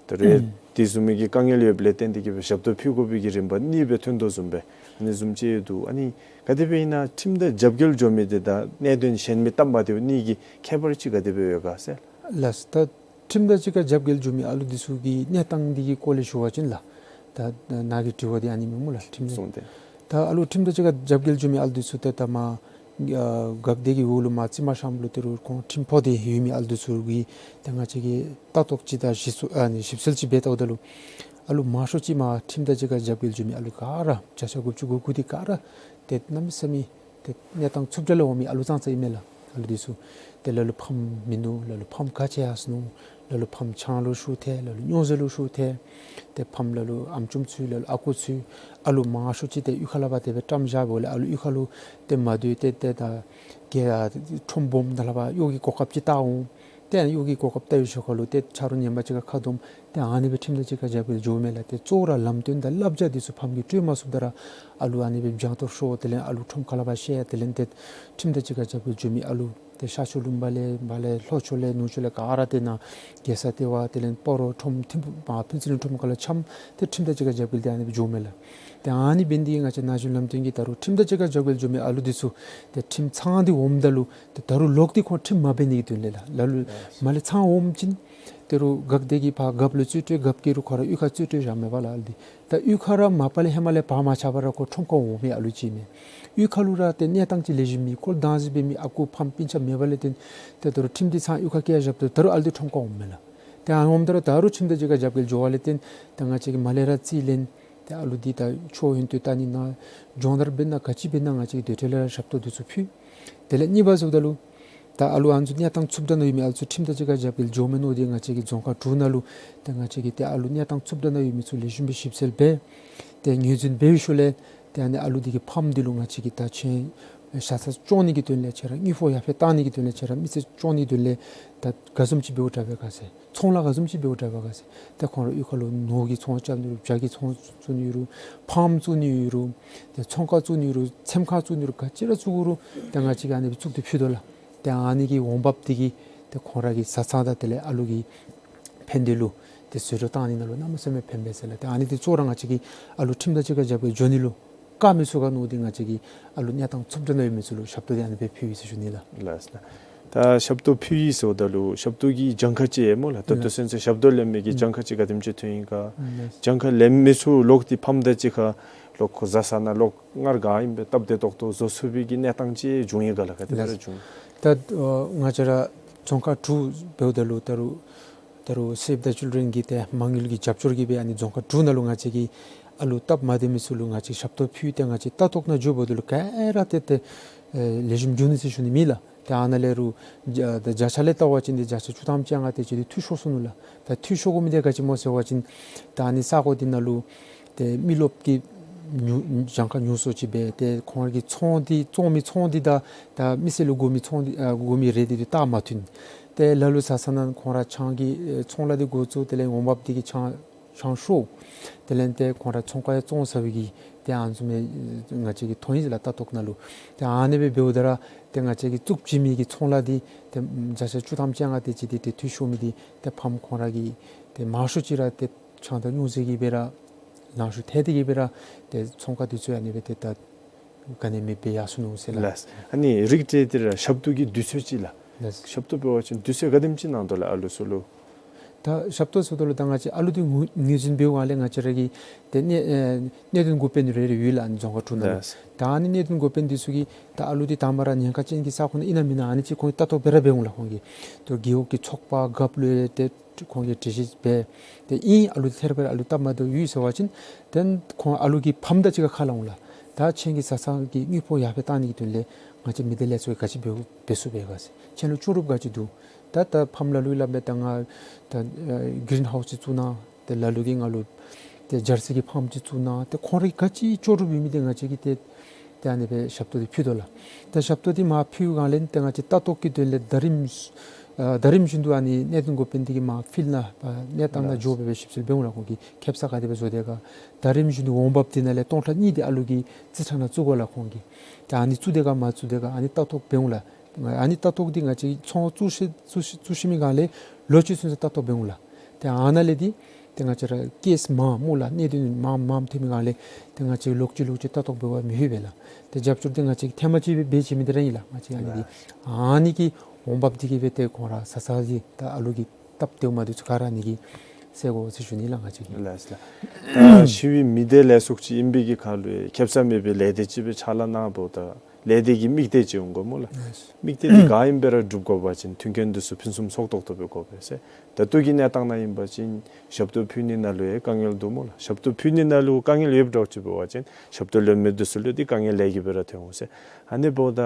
ད་རུང་ཨུམ་དེ་བཟུམ་མའི་གི་དཀའ་ངལ་ཡོདཔ་ལས་བརྟེན་ཏེ་གི་སྦེ་ཞབས་ཏོག་ཕུལ་དགོ་པའི་གི་རིམ་པ་གཉིས་སྦེ་ཐོན་དོ་བཟུམ་སྦེ་ཨ་ནི་བཟུམ་ཅིག་འདུག། ཨ་ནི་ག་དེ་སྦེ་ཨིན་ན་ཁྲིམས་དང་རྒྱབ་འགལ་འབྱུང་མི་འདི་དང་གནད་དོན་གཞན་མི་སྟབས་མ་བདེཝ་གཉིས་ཀྱི་ཁྱད་པར་ཅིག་ག་དེ་སྦེ་ཡོད་ག་ཟེར། ལགས། ད་ཁྲིམས་དང་གཅིག་ཁར་རྒྱབ་འགལ་འབྱུང་མི་ཨ་ལུ་འདི་ཚུ་གི་གནས་སྟངས་འདི་གི་སྐོར་ལས་ཞུ་བ་ཅིན་ལགས། ད་ནཱ་གི་དྲི་བ་འདི་ཨ་ནི་ཨིན་སྨོ་ལགས། ཁྲིམས་གསུངས་ཏེ། ད་ཨ་ལུ་ཁྲིམས་དང་གཅིག་ཁར་རྒྱབ་འགལ་འབྱུང་མི་ཨ་ལུ་འདི་ཚུ་ཏེ་ད་མར་ཨ་འགག་སྡེ་གི་འོག་ལུ་མར་རྩིས་མ་ཤམ་ལུ་དེ་རུ་ཁོང་ཁྲིམས་ཕོག་སྟེ་ཡོད་མི་ཨ་ལུ་འདི་ཚུ་གི་ཏེ་ང་བཅས་ཀྱིས་ལྟ་རྟོག་ཅིག་དང་ཞིབ་འཚོལ་ཨ་ནི་ཞིབ་འཚོལ་ཅིག་འབད་བལྟཝ་ད་ལུ་ཨ་ལུ་མང་ཤོས་ཅིག་མར་ཁྲིམས་དང་གཅིག་ཁར་རྒྱབ་འགལ་འབྱུང་མི་ཨ་ལུ་ག་ར་བརྒྱ་ཆ་དགུ་བཅུ་གོ་དགུ་འདི་ག་ར་ཏེ་གནམ་མེད་ས་མེད་ཏེ་གནས་སྟངས་རྩུབ་དྲགས་ལས་འོང་མི་ཨ་ལུ་ཙང་ཙ་ཨིན་མས་ལགས། ཨ་ལུ་འདི་ཚུ་ཏེ་ལ་ལུ་ཕམ་མིན་འདུག། ལ་ལུ་ཕམ་ག་ཅི་ཡར་སོ་ནུག། ལ་ལུ་ཕམ་ཆང་ལུ་ཤོར་ཐལ། ལ་ལུ་སྨྱོ་རྫས་ལུ་ཤོར་ཐལ། ཏེ་ཕམ་ལ་ལུ་ཨམ་ཅུམ་ཚུ་ལ་ལུ་ཨ་ཁུ་ཚུ་ཨ་ལུ་མང་ཤོས་ཅིག་ཏེ་གཡུས་ཁ་ལས་ཕར་དེ་སྦེ་བཀྲམ་བཞག་འབདཝ་ལས་ཨ་ལུ་གཡུས་ཁ་ལུ་ཏེ་མ་སྡོད། ཏེ་ཏེ་ད་གི་ཨ་ཁྲོམ་སྦོམ་ནང་ལས་ཕར་གཡོག་གི་གོ་སྐབས་ཅིག་བལྟ་འོང་། ཏེ་ཨ་ནི་གཡོག་གི་གོ་སྐབས་བལྟ་བའི་ཤུལ་ཁ་ལུ་ཏེ་ཆ་རོགས་ངན་པ་ཅིག་ག་ཁ་བསྡོམས། ཏེ་ཨ་ནི་སྦེ་ཁྲིམས་དང་གཅིག་ཁར་རྒྱབ་འགལ་འགྱོཝ་མས་ལགས། ཏེ་གཙོ་བོ་ར་ལམ་སྟོན་དང་བསླབ་བྱ་འདི་ཚུ་ཕམ་གྱིས་སྤྲོད་མ་ཚུགསཔ་ད་ར་ཨ་ལུ་ཨ་ནི་སྦེ་བྱང་ཐོར་ཤོར། དེ་ལས་ཨ་ལུ་ཁྲོམ་ཁ་ལས་ཕར་བཤལ། དེ་ལས་ཏེ་ཁྲིམས་དང་གཅིག་ཁར་རྒྱབ་འགལ་འགྱོ་མི་ཨ་ལུ་ཏེ་ཤར་ཕྱོགས་ལུང་པ་ལས་བ་ལས་ལྷོ་ཕྱོགས་ལས་ནུབ་ཕྱོགས་ལས་ག་ར་ཏེ་ནཱ་རྒྱལ་ས་ལྟེ་བ་དེ་ལས་སྤ་རོ་ཁྲོམ་ཐིམ་ཕུ་ཨ་ཕུན་ཚོགས་གླིང་ཁྲོམ་ཁ་ལུ་འཁྱམས། ཏེ་ཁྲིམས་དང་གཅིག་ཁར་རྒྱབ་འགལ་འདི་ཨ་ནི་སྦེ་འགྱོཝ་མས་ལགས། ཏེ་ཨ་ནི་འབདན་འདི་ང་བཅས་ན་གཞོན་ལམ་སྟོན་གྱིས་ད་རུང་ཁྲིམས་དང་གཅིག་ཁར་རྒྱབ་འགལ་འགྱོ་མི་ཨ་ལུ་འདི་ཚུ་ཏེ་ཁྲིམས་ཚང་སྟེ་འོངམ་ད་ལུ་ཏེ་ད་རུང་ལོག་སྟེ་ཁོང་ཁྲིམས་མ་འབད་ནི་གི་དོན་ལས་ལགས། ལ་ལུ་མར་ལས་ཚང་འོངམ་ཅིན་དེ་རུ་འགག་སྡེ་གིས་ཕར་རྒཔོ་ལུ་རྩིས་སྤྲོད། རྒཔོ་གིས་རུང་ཁོ་ར་གཡུས་ཁར་རྩིས་སྤྲོད་བཞག་མས་པ་ལགས། ཨ་ལུ་འདི་ད་གཡུས་ཁར་ར་མ་པ་ལས་ཧེ་མ་ལས་བག་མ་ཆགས་པར་ར་ཁོ་ཁྲོམ་ཁར་འོང་མི་ཨ་ལུ་ཅིག་མས། གཡུས་ཁ་ལུ་ར་ཏེ་གནས་སྟངས་ཅིག་ལེགས་ཤོམ་མེད། ཁོ་ལུ་བདག་འཛིན་འབད་མི་ཨ་ཁུ་ཕམ་སྤུན་ཆ་མེད་པ་ལས་ཏེ་ཏེ་ད་རུང་ཁྲིམས་འདི་ཚང་གཡུས་ཁར་བཀལ་བཞགཔ་ད་ད་རུང་ཨ་ལུ་འདི་ཁྲོམ་ཁར་འོངམ་མས་ལགས། ཏེ་ཨ་ནི་འོངམ་ད་ར་ད་རུང་ཁྲིམས་དང་གཅིག་ཁར་རྒྱབ་འགལ་འགྱོ་བ་ལས་ཏེ་ད་ང་བཅས་ཀྱིས་མར་ལས་ར་རྩིས་ལེན། ཏེ་ཨ་ལུ་འདི་ད་ཆོས་ཡོན་ཏན་ལྟ་ནི་ནང་སྦྱོང་བརྡར་འབད་ན་ག་ཅི་འབད་ན་ང་བཅས་ཀྱིས་དེ་འཕྲོ་ལས་ར་ཞབས་ཏོག་འདི་ཚུ་ཕུལ། དེ་ལས་གཉིས་པ་ཟེརཝ་ད་ལུ་ད་ཨ་ལུ་ཨ་ནི་ཚུ་གནས་སྟངས་རྩུབ་དྲགས་ནང་ཡོད་མི་ཨ་ལུ་ཚུ་ཁྲིམས་དང་གཅིག་ཁར་རྒྱབ་འགལ་འགྱོ་མི་མནོ་སྟེ་ང་བཅས་ཀྱིས་རྫོང་ཁག་དྲུག་ནང་ལུ་ཏེ་ང་བཅས་ཀྱིས་ཏེ་ཨ་ལུ་གནས་སྟངས་རྩུབ་དྲགས་ནང་ཡོད་མི་ཚུ་ལེགས་ཤོམ་སྦེ་ཞིབ་འཚོལ་འབད། ཏེ་ངོས་འཛིན་འབད་བའི་ཤུལ་ལས་ཏེ་ཨ་ནི་ཨ་ལུ་འདི་གི་ཕམ་འདི་ལུ་ང་བཅས་ཀྱིས་ད་ཁྱོད་ཤ་ཚ་སྐྱོང་ནི་གི་དོན་ལས་ཁྱོད་ར་དངུལ་ཕོགས་ཡར་འཕེལ་བཏང་ནི་གི་དོན་ལས་ཁྱོད་ར་མི་ཚེ་སྐྱོང་ནི་གི་དོན་ལས་ད་ག་བཟུམ་ཅིག་འབདཝ་དྲག་པས་ག་ཟེར། ཚོང་ལཱ་ག་བཟུམ་ཅིག་འབདཝ་དྲག་པས་ག་ཟེར། ཏེ་ཁོང་ར་གཡུས་ཁ་ལུ་ནོར་གྱི་ཚོང་རྐྱབ་ནི་རུང་བྱ་གི་ཚོང་བཙུགས་ནི་རུང་ཕརམ་བཙུགས་ནི་རུང་ཏེ་ཚོང་ཁང་བཙུགས་ནི་རུང་ཚེམ་ཁང་བཙུགས་ནི་རུང་ག་ཅི་ར་བཙུགས་དགོ་རུང་ཏེ་ང་བཅས་ཀྱིས་ཨ་ནི་སྦེ་བཙུགས་ཏེ་ཕུལ་དོ་ལགས། ཏེ་ཨ་ནི་གི་འོང་འབབ་འདི་གིས་ཏེ་ཁོང་ར་གི་བཟའ་ཚང་དང་དེ་ལས་ཨ་ལུ་གི་ཕན་བདེ་ལུ་ཏེ་བཟོ་བཅོས་བཏང་ནི་ནང་ལུ་གནམ་མེད་ས་མེད་ཕན་པས་ཟེར་ལགས། ཏེ་ཨ་ནི་འདི་གཙོ་བོ་ར་ང་བཅས་ཀྱིས་ཨ་ལུ་ཁྲིམས་དང་གཅིག་ཁར་རྒྱབ་འགལ་འགྱོ་ནི་ལུ་དཀའ་མི་ཚུགས་ག་མནོ་སྟེ་ང་བཅས་ཀྱིས་ཨ་ལུ་གནས་སྟངས་རྩུབ་དྲགས་ནང་ཡོད་མི་ཚུ་ལུ་ཞབས་ཏོག་འདི་ཨ་ནི་སྦེ་ཕུལ་ཡི་ཟེར་ཞུ་ནི་ལགས། ལགས་སོ། ད་ཞབས་ཏོག་ཕུལ་ཡི་ཟེརཝ་ད་ལུ་ཞབས་ཏོག་གི་གྱངས་ཁ་ཅིག་ཡོད་སྨོ་ལགས། ད་ལྟོ་ཚུན་ཚོད་ཞབས་ཏོག་ལེན་མི་གི་གྱངས་ཁ་ཅིག་ག་དེམ་ཅིག་ཐོན་ཡི་ག། ལགས་སོ། གྱངས་ཁ་ལེན་མི་ཚུ་ལོག་སྟེ་ཕམ་དང་གཅིག་ཁར་ལོག་ཁོ་བཟའ་ཚང་ནང་ལོག་སྔར་ག་ཨིནམ་སྦེ་སྟབས་བདེ་ཏོག་ཏོ་བཟོ་ཚུགས་པའི་གི་གནས་སྟངས་ཅིག་བྱུང་ཡི་ག་ལགས། ག་དེ་སྦེ་ར་བྱུང་། ད་ང་བཅས་ར་རྫོང་ཁག་དྲུག་འབདཝ་ད་ལུ་ད་རུང་ད་རུང་Save the Children གི་ཏེ་མ་དངུལ་གྱི་རྒྱབ་སྐྱོར་གྱིས་སྦེ་ཨ་ནི་རྫོང་ཁག་དྲུག་ནང་ལུ་ང་བཅས་ཀྱིས་ཨ་ལུ་སྟབས་མ་བདེ་མི་ཚུ་ལུ་ང་བཅས་ཞབས་ཏོག་ཕུལ། ཏེ་ང་བཅས་ལྟ་རྟོག་ནང་འགྱོ་འབདཝ་ད་ལུ་ག་ར་ཏེ་ཏེ་ལེགས་ཤོམ་འགྱོ་ནུག་ཟེར་ཞུ་ནི་མས་ལགས། ཏེ་ཨ་ནཱ་ལས་རུང་བརྒྱ་ད་བརྒྱ་ཆ་ལས་བལྟ་བ་ཅིན་ཏེ་བརྒྱ་ཆ་བཅུ་ཐམ་ཅིག་ཨ་ནཱ་ཏེ་ཅིག་འཐུས་ཤོར་སོ་ནུག་ལགས། ད་འཐུས་ཤོར་དགོ་མི་འདི་ག་ཅི་སྨོ་ཟེར་བ་ཅིན་ད་ཨ་ནི་ས་གོ་འདི་ནང་ལུ་ཏེ་མི་རློབས་ཀྱི་ཉུང་གྱངས་ཁ་ཉུང་སུ་ཅིག་འབད། ཏེ་ཁོང་གི་ཚོང་འདི་བཙོང་མི་ཚོང་འདི་དང་ད་མི་སེར་ལུ་དགོ་མི་ཚོང་འདི་ཨ་དགོ་མི་རེ་འདི་ཏེ་ད་མ་མཐུན། ཏེ་ལ་ལུ་བཟའ་ཚང་ནང་ཁོང་ར་ཆང་གི་ཨེ་ཚོང་ལཱ་འདི་འགོ་བཙུགས། དེ་ལས་འོང་འབབ་འདི་གིས་ཆང་ ཆང་ཤོ། དེ་ལས་ཏེ་ཁོང་ར་ཚོང་ཁང་ཡང་བཙོང་ས་བའི་གི་ཏེ་ཨ་ནི་བཟུམ་མའི་ང་བཅས་ཀྱིས་མཐོང་ཡི་ཟེར་ལགས་ལྟ་རྟོག་ནང་ལུ། ཏེ་ཨ་ནི་སྦེ་འབདཝ་ད་ར་ཏེ་ང་བཅས་ཀྱིས་བཙུགས་བྱིན་མི་གི་ཚོང་ལཱ་འདི་ཏེ་བརྒྱ་ཆ་བཅུ་ཐམ་ཅན་ལྔ་དེ་ཅིག་འདི་ཏེ་འཐུས་ཤོར་མི་འདི་ཏེ་ཕམ་ཁོང་ར་གིས་ཏེ་མང་ཤོས་ཅིག་ར་ཏེ་ཆང་ད་སྨྱོ་ཟེར་གྱི་སྦེ་ར་ལང་ཤོར་ཐལ་ཏེ་གི་སྦེ་ར་ཏེ་ཚོང་ཁང་འདི་ཚུ་ཨ་ནི་སྦེ་ཏེ་ད་ག་ནི་མེདཔ་སྦེ་ཡར་སོ་ནུག་ཟེར་ལགས། ལགས། ཨ་ནི་རིགས་བསྒྲེས་ཏེ་ར་ཞབས་ཏོག་གི་དུས་ཚོད་ཅིག་ལགས། ལགས། ཞབས་ཏོག་འབད་བ་ཅིན་དུས་ཚོད་ག་དེམ་ཅིག་ནང་དོག་ལས་ཨ་ལུ་ཚུ་ལུ། ད་ཞབས་ཏོག་ཟེརཝ་ད་ལུ་ད་ང་བཅས་ཨ་ལུ་འདི་ངོས་ངོས་འཛིན་འབདཝ་ལས་ང་བཅས་ར་གི་ཏེ་གནད་ཨེ་གནད་དོན་འགོ་དཔོན་རེ་རེ་ཡོད་ལགས། ཨ་ནི་རྫོང་ཁག་དྲུག་ནང་ལུ། ལགས། ད་ཨ་ནི་གནད་དོན་འགོ་དཔོན་འདི་ཚུ་གིས་ད་ཨ་ལུ་འདི་དང་པ་ར་ཉེན་ཁ་ཅན་གྱི་ས་ཁོངས་ནང་ཨིན་ན་མེན་ན་ཨ་ནི་ཅིག་ཁོང་གིས་ལྟ་རྟོག་འབད་ར་འབད་འོང་ལགས་ཁོང་གིས། ད་རྒེད་འོག་གི་ཚོགས་པ་རྒཔོ་ལུ་ཏེ་ཁོང་གིས་དྲི་བཤེར་འབད། ཏེ་ཨིན་ཨ་ལུ་ཐད་རི་བ་རི་ཨ་ལུ་སྟབས་མ་བདེཝ་ཡོད་ཟེར་བ་ཅིན་ཏེ་ཁོང་ཨ་ལུ་གི་ཕམ་དང་གཅིག་ཁར་ཁ་ལང་འོང་ལགས། ད་ཁྱེད་ཀྱིས་བཟའ་ཚང་གི་དངུལ་ཕོགས་ཡར་འཕེལ་བཏང་ནི་གི་དོན་ལས་ང་བཅས་མི་སྡེ་ལས་ཚོགས་ཀྱིས་ག་ཅི་འབད་འབད་ཚུགས་པས་ག་ཟེར། ཁྱེད་ལུ་ལྕོགས་གྲུབ་ག་ཅི་འདུག། ད་ད་ཕམ་ལ་ལུ་སླབ་མས། ད་ང་ད་ཨེ་གི་རིན་ཧའུསི་ཅིག་བཙུགས་གནང་། ཏེ་ལ་ལུ་གིས་ང་ལུ་ཏེ་ཇར་སི་གི་ཕམ་ཅིག་བཙུགས་གནང་། ཏེ་ཁོང་རའི་ག་ཅི་ལྕོགས་གྲུབ་ཡོད་མི་འདི་ང་བཅས་ཀྱིས་ཏེ་ཏེ་ཨ་ནི་སྦེ་ཞབས་ཏོག་འདི་ཕུལ་དོ་ལགས། ཏེ་ཞབས་ཏོག་འདི་མར་ཕུལ་སྒང་ལས་ཏེ་ང་བཅས་ལྟ་རྟོག་གི་དོན་ལས་ཟླ་རིམ་ཨ་ཟླ་རིམ་བཞིན་དུ་ཨ་ནི་གནད་དོན་འགོ་དཔོན་འདི་གིས་མར་ཕིལཌ་ནང་ཨ་གནས་སྟངས་ནང་འགྱོ་སྦེ་སྦེ་ཞིབ་འཚོལ་འབད་འོང་ལགས། ཁོང་གིས་ཁེ་སང་ག་དེ་སྦེ་བཟོ་དེས་ག། ཟླ་རིམ་བཞིན་དུ་འོང་འབབ་འདི་ནང་ལས་སྟོང་ཕྲག་གཉིས་འདི་ཨ་ལུ་གི་རྩིས་ཁྲ་ནང་བཙུགས་དགོ་ལགས་ཁོང་གིས། ཏེ་ཨ་ནི་བཙུགས་དེས་ག་མ་བཙུགས་དེས་ག་ཨ་ནི་ལྟ་རྟོག་འབད་འོང་ལགས། ཨ་ནི་ལྟ་རྟོག་འདི་ང་བཅས་ཚོང་བཙུགས་ཤི་བཙུགས་ཤི་བཙུགས་ཤི་མི་སྒང་ལས་ལོ་གཅིག་ཚུན་ཚོད་ལྟ་རྟོག་འབད་འོང་ལགས། ཏེ་ཨ་ནཱ་ལས་འདི་ཏེ་ང་བཅས་ར་ཀེསི་མངམ་སྨོ་ལགས། གནད་དོན་མངམ་མངམ་ཐོན་མི་སྒང་ལས་ཏེ་ང་བཅས་ལོག་ཅི་ལོག་ཅི་ལྟ་རྟོག་འབད་བར་མི་ལྷོད་པས་ལགས། ཏེ་རྒྱབ་སྐྱོར་འདི་ང་བཅས་ཐེངས་མ་གཅིག་སྦེ་འབད་བྱིན་མི་འདི་ར་ཨིན་ལགས། ང་བཅས་ཨ་ནི་འདི་ཨ་ནི་གི་འོང་འབབ་འདི་གིས་སྦེ་ཏེ་ཁོང་ར་བཟའ་ཚང་འདི་ད་ཨ་ལུ་གི་སྟབས་བདེཝ་མ་བདེཝ་ཚུ་ག་ར་ཨ་ནི་གིས་སེལ་དགོ་ཟེར་ཞུ་ནི་ལགས་ང་བཅས་ཀྱིས། ལགས་ལགས། ད་ཞི་བའི་མི་སྡེ་ལས་ཚོགས་ཅིག་ཨིན་པའི་གི་ཁར་ལུ་ཁེ་སང་མེད་པའི་ལས་སྡེ་ཅིག་སྦེ་ཕྱག་ལཱ་གནངམ་ད་ལས་སྡེ་གི་དམིགས་གཏད་ཅིག་འོང་དགོ་སྨོ་ལགས། ལགས། དམིགས་གཏད་འདི་ག་ཨིནམ་སྦེ་ར་སྒྲུབ་དགོ་པ་ཅིན་མཐུན་རྐྱེན་འདི་ཚུ་ཕུན་སུམ་ཚོགས་ཏོག་ཏོ་སྦེ་དགོ་པས་ཟེར། ད་ལྟོ་གི་གནས་སྟངས་ནང་ཨིན་པ་ཅིན་ཞབས་ཏོག་ཕུལ་ནི་ནང་ལུ་ཡང་དཀའ་ངལ་འདུག་སྨོ་ལགས། ཞབས་ཏོག་ཕུལ་ནི་ནང་ལུ་དཀའ་ངལ་ཡོདཔ་འདྲཝ་ཅིག་འབད་བ་ཅིན་ཞབས་ཏོག་ལེན་མི་འདི་ཚུ་ལུ་འདི་དཀའ་ངལ་ལེགས་ཤོམ་སྦེ་ར་ཐོན་འོང་ཟེར། ཨ་ནི་འབདཝ་ད་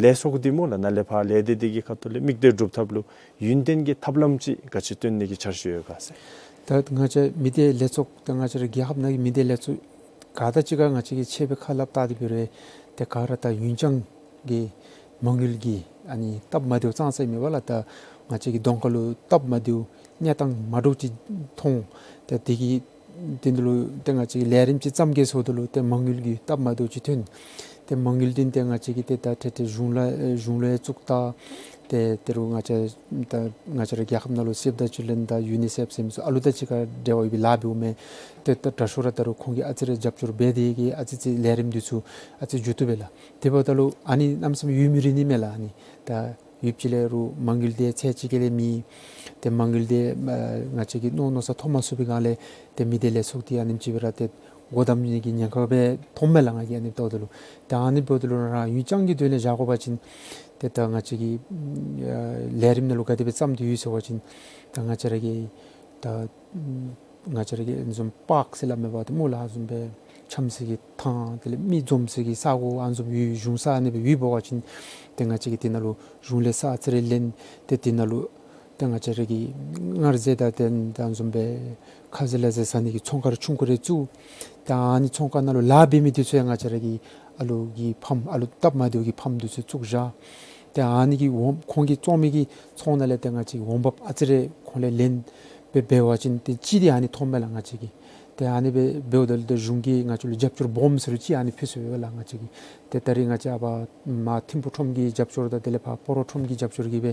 ལས་ཚོགས་འདི་སྨོ་ལགས་ནཱ་ལས་ཕར་ལས་སྡེ་འདི་གི་ཁ་ཐུག་ལས་དམིགས་གཏད་སྒྲུབ་ཐབས་ལུ་ཡུན་བརྟན་གྱི་ཐབས་ལམ་ཅིག་ག་ཅི་སྟོན་ནི་གི་འཆར་གཞི་ཡོད་ག་ཟེར། ད་ང་བཅས་མི་སྡེ་ལས་ཚོགས་ད་ང་བཅས་ར་རྒྱལ་ཁབ་ནང་གི་མི་སྡེ་ལས་ཚོགས་ག་དང་གཅིག་ཁར་ང་བཅས་ཀྱིས་ཕྱད་སྦེ་ཁ་སླབ་བལྟ་སྟེ་འབད་རུང་ཏེ་ག་ར་ད་ཡུན་ཅང་གི་མ་དངུལ་གྱི་ཨ་ནི་སྟབས་མ་བདེཝ་ཙང་ཙང་མེད་པ་ལགས། ད་ང་བཅས་ཀྱི་གདོང་ཁ་ལུ་སྟབས་མ་བདེཝ་གནས་སྟངས་མ་འདྲཝ་ཅིག་མཐོང་། ཏེ་དེ་གི་དེ་འདི་ལུ་ཏེ་ང་བཅས་ཀྱིས་ལས་རིམ་ཅིག་བརྩམ་གེ་ཟེརཝ་ད་ལུ་ཏེ་མ་དངུལ་གྱི་སྟབས་མ་བདེཝ་ཅིག་ཐོན། ཏེ་མ་དངུལ་འདི་ཏེ་ང་བཅས་ཀྱིས་ཏེ་ད་ཏེ་ཏེ་གཞུང་ལ་གཞུང་ལས་བཙུགས་ད་ཏེ་དེ་རུང་ང་བཅས་ད་ང་བཅས་ར་རྒྱལ་ཁབ་ནང་ལུ་སེབ་ད་ཅིལ་ཌེན་དང་ཡུ་ནི་སེཕ་ཟེར་མི་ཚུ་ཨ་ལུ་དང་གཅིག་ཁར་འབྲེལ་བ་ཡོད་པའི་ལཱ་འབདཝ་མས། ཏེ་ད་དྲག་ཤོས་ར་ད་རུང་ཁོང་གིས་ཨ་ཙི་རེ་རྒྱབ་སྐྱོར་འབད་དེ་གིས་ཨ་ཙི་ཅིག་ལས་རིམ་འདི་ཚུ་ཨ་ཙི་ཅིག་འགྱོ་བཏུབ་པས་ལགས། དེ་འབདཝ་ད་ལུ་ཨ་ནི་གནམ་མེད་ས་མེད་ཡུན་མི་རིང་ནི་མས་ལགས། ཨ་ནི་ད་ཡུདཔ་ཅིག་ལས་རུང་མ་དངུལ་འདི་ཚད་ཅིག་གི་ལས་མེད། ཏེ་མ་དངུལ་འདི་ཨ་ང་བཅས་ཀྱིས་མནོ་མནོ་ས་ཐོབ་མ་ཚུགས་པའི་སྒང་ལས་ཏེ་མི་སྡེ་ལས་ཚོགས་འདི་ཨ་ནེམ་ཅིག་སྦེ་ར་ཏེ་སྒོ་བསྡམ་ནི་གི་ཉེན་ཁ་སྦེ་མཐོངམ་མས་ལགས་ང་གིས་ཨ་ནི་བལྟཝ་ད་ལུ། ཏེ་ཨ་ནི་འབདཝ་ད་ལུ་རང་ཡུན་ཅང་གི་དོན་ལས་བཞག་དགོ་པ་ཅིན་ཏེ་ད་ང་བཅས་ཀྱི་ཨ་ལས་རིམ་ནང་ལུ་ག་དེ་སྦེ་བརྩམས་ཏེ་ཡོད་ཟེར་བ་ཅིན་ད་ང་བཅས་ར་གི་ད་ང་བཅས་ར་གི་ཨ་ནི་བཟུམ་པཱརཀ་ཟེར་སླབ་མས་པ་ཏེ་སྨོ་ལགས། ཨ་ནི་བཟུམ་སྦེ་འཁྱམ་ས་གི་ཐང་དེ་ལས་མི་འཛོམས་ས་གི་ས་གོ་ཨ་ནི་བཟུམ་ཡོད་གཞུང་ས་ཨ་ནི་སྦེ་ཡོད་འབད་བ་ཅིན་ཏེ་ང་བཅས་ཀྱིས་དེ་ནང་ལུ་གཞུང་ལས་ས་ཨ་ཙི་རེ་ལེན། ཏེ་དེ་ནང་ལུ་ཏེ་ང་བཅས་ར་གི་མངར་ཟས་དང་ཏེ་ད་ཨ་ནི་བཟུམ་སྦེ་ཁ་ཟས་ལ་ཟས་ཟ་ནི་གི་ཚོང་ཁང་ར་ཆུང་ཀུ་རེ་བཙུགས། ཏེ་ཨ་ནི་ཚོང་ཁང་ནང་ལུ་ལཱ་འབད་མི་འདི་ཚུ་ཡང་ང་བཅས་ར་གི་ཨ་ལུ་གི་ཕམ་ཨ་ལུ་སྟབས་མ་བདེཝ་གི་ཕམ་འདི་ཚུ་བཙུགས་བཞག། ཏེ་ཨ་ནི་གི་འོང་ཁོང་གིས་བཙོང་མི་གི་ཚོང་ནང་ལས་ཏེ་ང་བཅས་ཀྱིས་འོང་འབབ་ཨ་ཙི་རེ་ཁོང་ལས་ལེན་སྦེ་འབད་བ་ཅིན་ཏེ་ཅིག་འདི་ཨ་ནི་མཐོངམ་མས་ལགས་ང་བཅས་ཀྱིས། ཏེ་ཨ་ནི་སྦེ་འབདཝ་ད་ལུ་ཏེ་གཞུང་གིས་ང་བཅས་ལུ་རྒྱབ་སྐྱོར་སྦོམ་ཟེར་རུང་ཅིག་ཨ་ནི་ཕུལ་ཚུགས་པས་ལགས་ང་བཅས་ཀྱིས། ཏེ་ད་རིས་ང་བཅས་ཨ་ཕར་མར་ཐིམ་ཕུ་ཁྲོམ་གྱི་རྒྱབ་སྐྱོར་དང་དེ་ལས་ཕར་སྤ་རོ་ཁྲོམ་གྱི་རྒྱབ་སྐྱོར་གྱིས་སྦེ་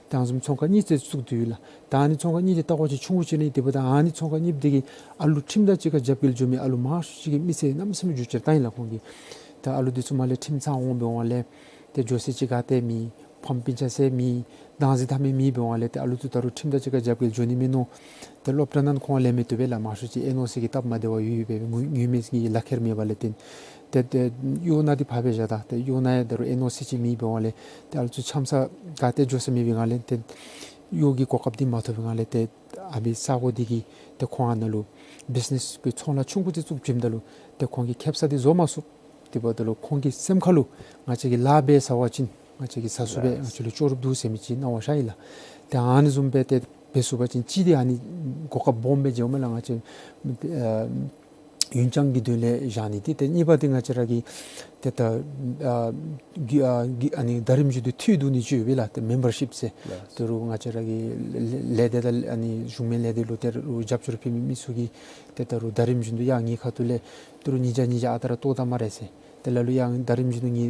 ད་ཨ་ནི་བཟུམ་ཚོང་ཁང་གཉིས་ཅིག་བཙུགས་ཏེ་ཡོད་ལགས། ད་ཨ་ནི་ཚོང་ཁང་གཉིས་འདི་ལྟ་བ་ཅིན་ཆུང་ཀུ་ཅིག་ཨིན། དེ་འབདཝ་ད་ཨ་ནི་ཚོང་ཁང་གཉིས་འདི་གིས་ཨ་ལུ་ཁྲིམས་དང་གཅིག་ཁར་རྒྱབ་འགལ་འགྱོ་མི་ཨ་ལུ་མང་ཤོས་ཅིག་གི་མི་ཚེ་གནམ་མེད་ས་མེད་འགྱུར་བཅོས་བཏང་ཡི་ལགས་ཁོང་གིས། ད་ཨ་ལུ་འདི་ཚུ་མར་ལས་ཁྲིམས་ཚང་འོང་འབད་འོང་ལས་ཏེ་འགྱོ་ས་ཅིག་ག་ཏེ་མེད། ཕམ་སྤུན་ཆ་ཟེར་མེད། བདག་འཛིན་འཐབ་མི་མེད་འབད་འོང་ལས་ཏེ་ཨ་ལུ་ཚུ་ད་རུང་ཁྲིམས་དང་གཅིག་ཁར་རྒྱབ་འགལ་འགྱོ་ནི་མིན་ནུག། ཏེ་སློབ་གྲྭ་ནང་ཁོང་ལེན་མི་བཏུབ་པས་ལགས། མང་ཤོས་ཅིག་ཨེན་ཨོ་སི་གི་སྟབས་མ་བདེ་བ་ཡོད་ཡོད་པས་ངོ་ངོ་མི་གི་ལག་ཁྱེར་མེད་པ་ལས་བརྟེན། ཏེ་ཏེ་གཡོག་ནང་འདི་ཕར་སྦེ་བཞག་ད་ཏེ་གཡོག་ནང་ཡང་ད་རུང་ཨེན་ཨོ་སི་ཅིག་མེད་འབད་འོང་ལས་ཏེ་ཨ་ལུ་ཚུ་འཁྱམ་ས་ག་ཏེ་འགྱོ་ས་མེད་པའི་སྒང་ལས་ཏེ་གཡོག་གི་གོ་སྐབས་འདི་མ་ཐོབ་པའི་སྒང་ལས་ཏེ་ཨ་ཕི་ས་གོ་འདི་གིས་ཏེ་ཁོང་ཨ་ནཱ་ལུ་བིཛ་ནེས་གི་ཚོང་ལཱ་ཆུང་ཀུ་ཅིག་བཙུགས་བྱིནམ་ད་ལུ་ཏེ་ཁོང་གིས་ཁེ་སང་འདི་བཟོ་མ་ཚུགས། དེ་འབདཝ་ད་ལུ་ཁོང་གི་སེམས་ཁ་ལུ་ང་བཅས་ཀྱིས་ལཱ་འབད་ཚར་བ་ཅིན་ང་བཅས་ཀྱི་བཟའ་ཚང་སྦེ་ང་བཅས་ལུ་ལྕོགས་གྲུབ་འདུག་ཟེར་མི་ཅིག་སྣང་བ་ཤར་ཡི་ལགས། ཏེ་ཨ་ནི་བཟུམ་སྦེ་ཏེ་འབད་ཚུགས་པ་ཅིན་ཅིག་འདི་ཨ་ནི་གོ་སྐབས་སྦོམ་སྦེ་མཇལཝ་མས་ལགས། ང་བཅས་ཨ་ ཡུན་ཅང་གི་དོན་ལས་བཞག་ནི་འདི་ཏེ་གཉིས་པ་འདི་ང་བཅས་ར་གི་ཏེ་ད་ཨ་གི་ཨ་གི་ཨ་ནི་ཟླ་རིམ་བཞིན་དུ་འཐུས་བསྡུ་ནི་ཅིག་ཡོད་པས་ལགས། ཏེ་མེམ་བར་ཤིབ་ཟེར། ལགས། ད་རུང་ང་བཅས་ར་གི་ལས་ལས་སྡེ་དང་ཨ་ནི་གཞུང་མིན་ལས་སྡེ་ལུ་ད་རུང་རྒྱབ་སྐྱོར་ཕུལ་མི་མི་ཚུ་གིས་ཏེ་ད་རུང་ཟླ་རིམ་བཞིན་དུ་ཡང་ངེའི་ཁ་ཐུག་ལས་ད་རུང་ཉིས་བརྒྱ་ཉིས་བརྒྱ་ཨ་རྟག་ར་བཏོག་ད་སྨ་རེ་ཟེར། དེ་ལས་ལུ་ཡང་ཟླ་རིམ་བཞིན་དུ་ངེའི་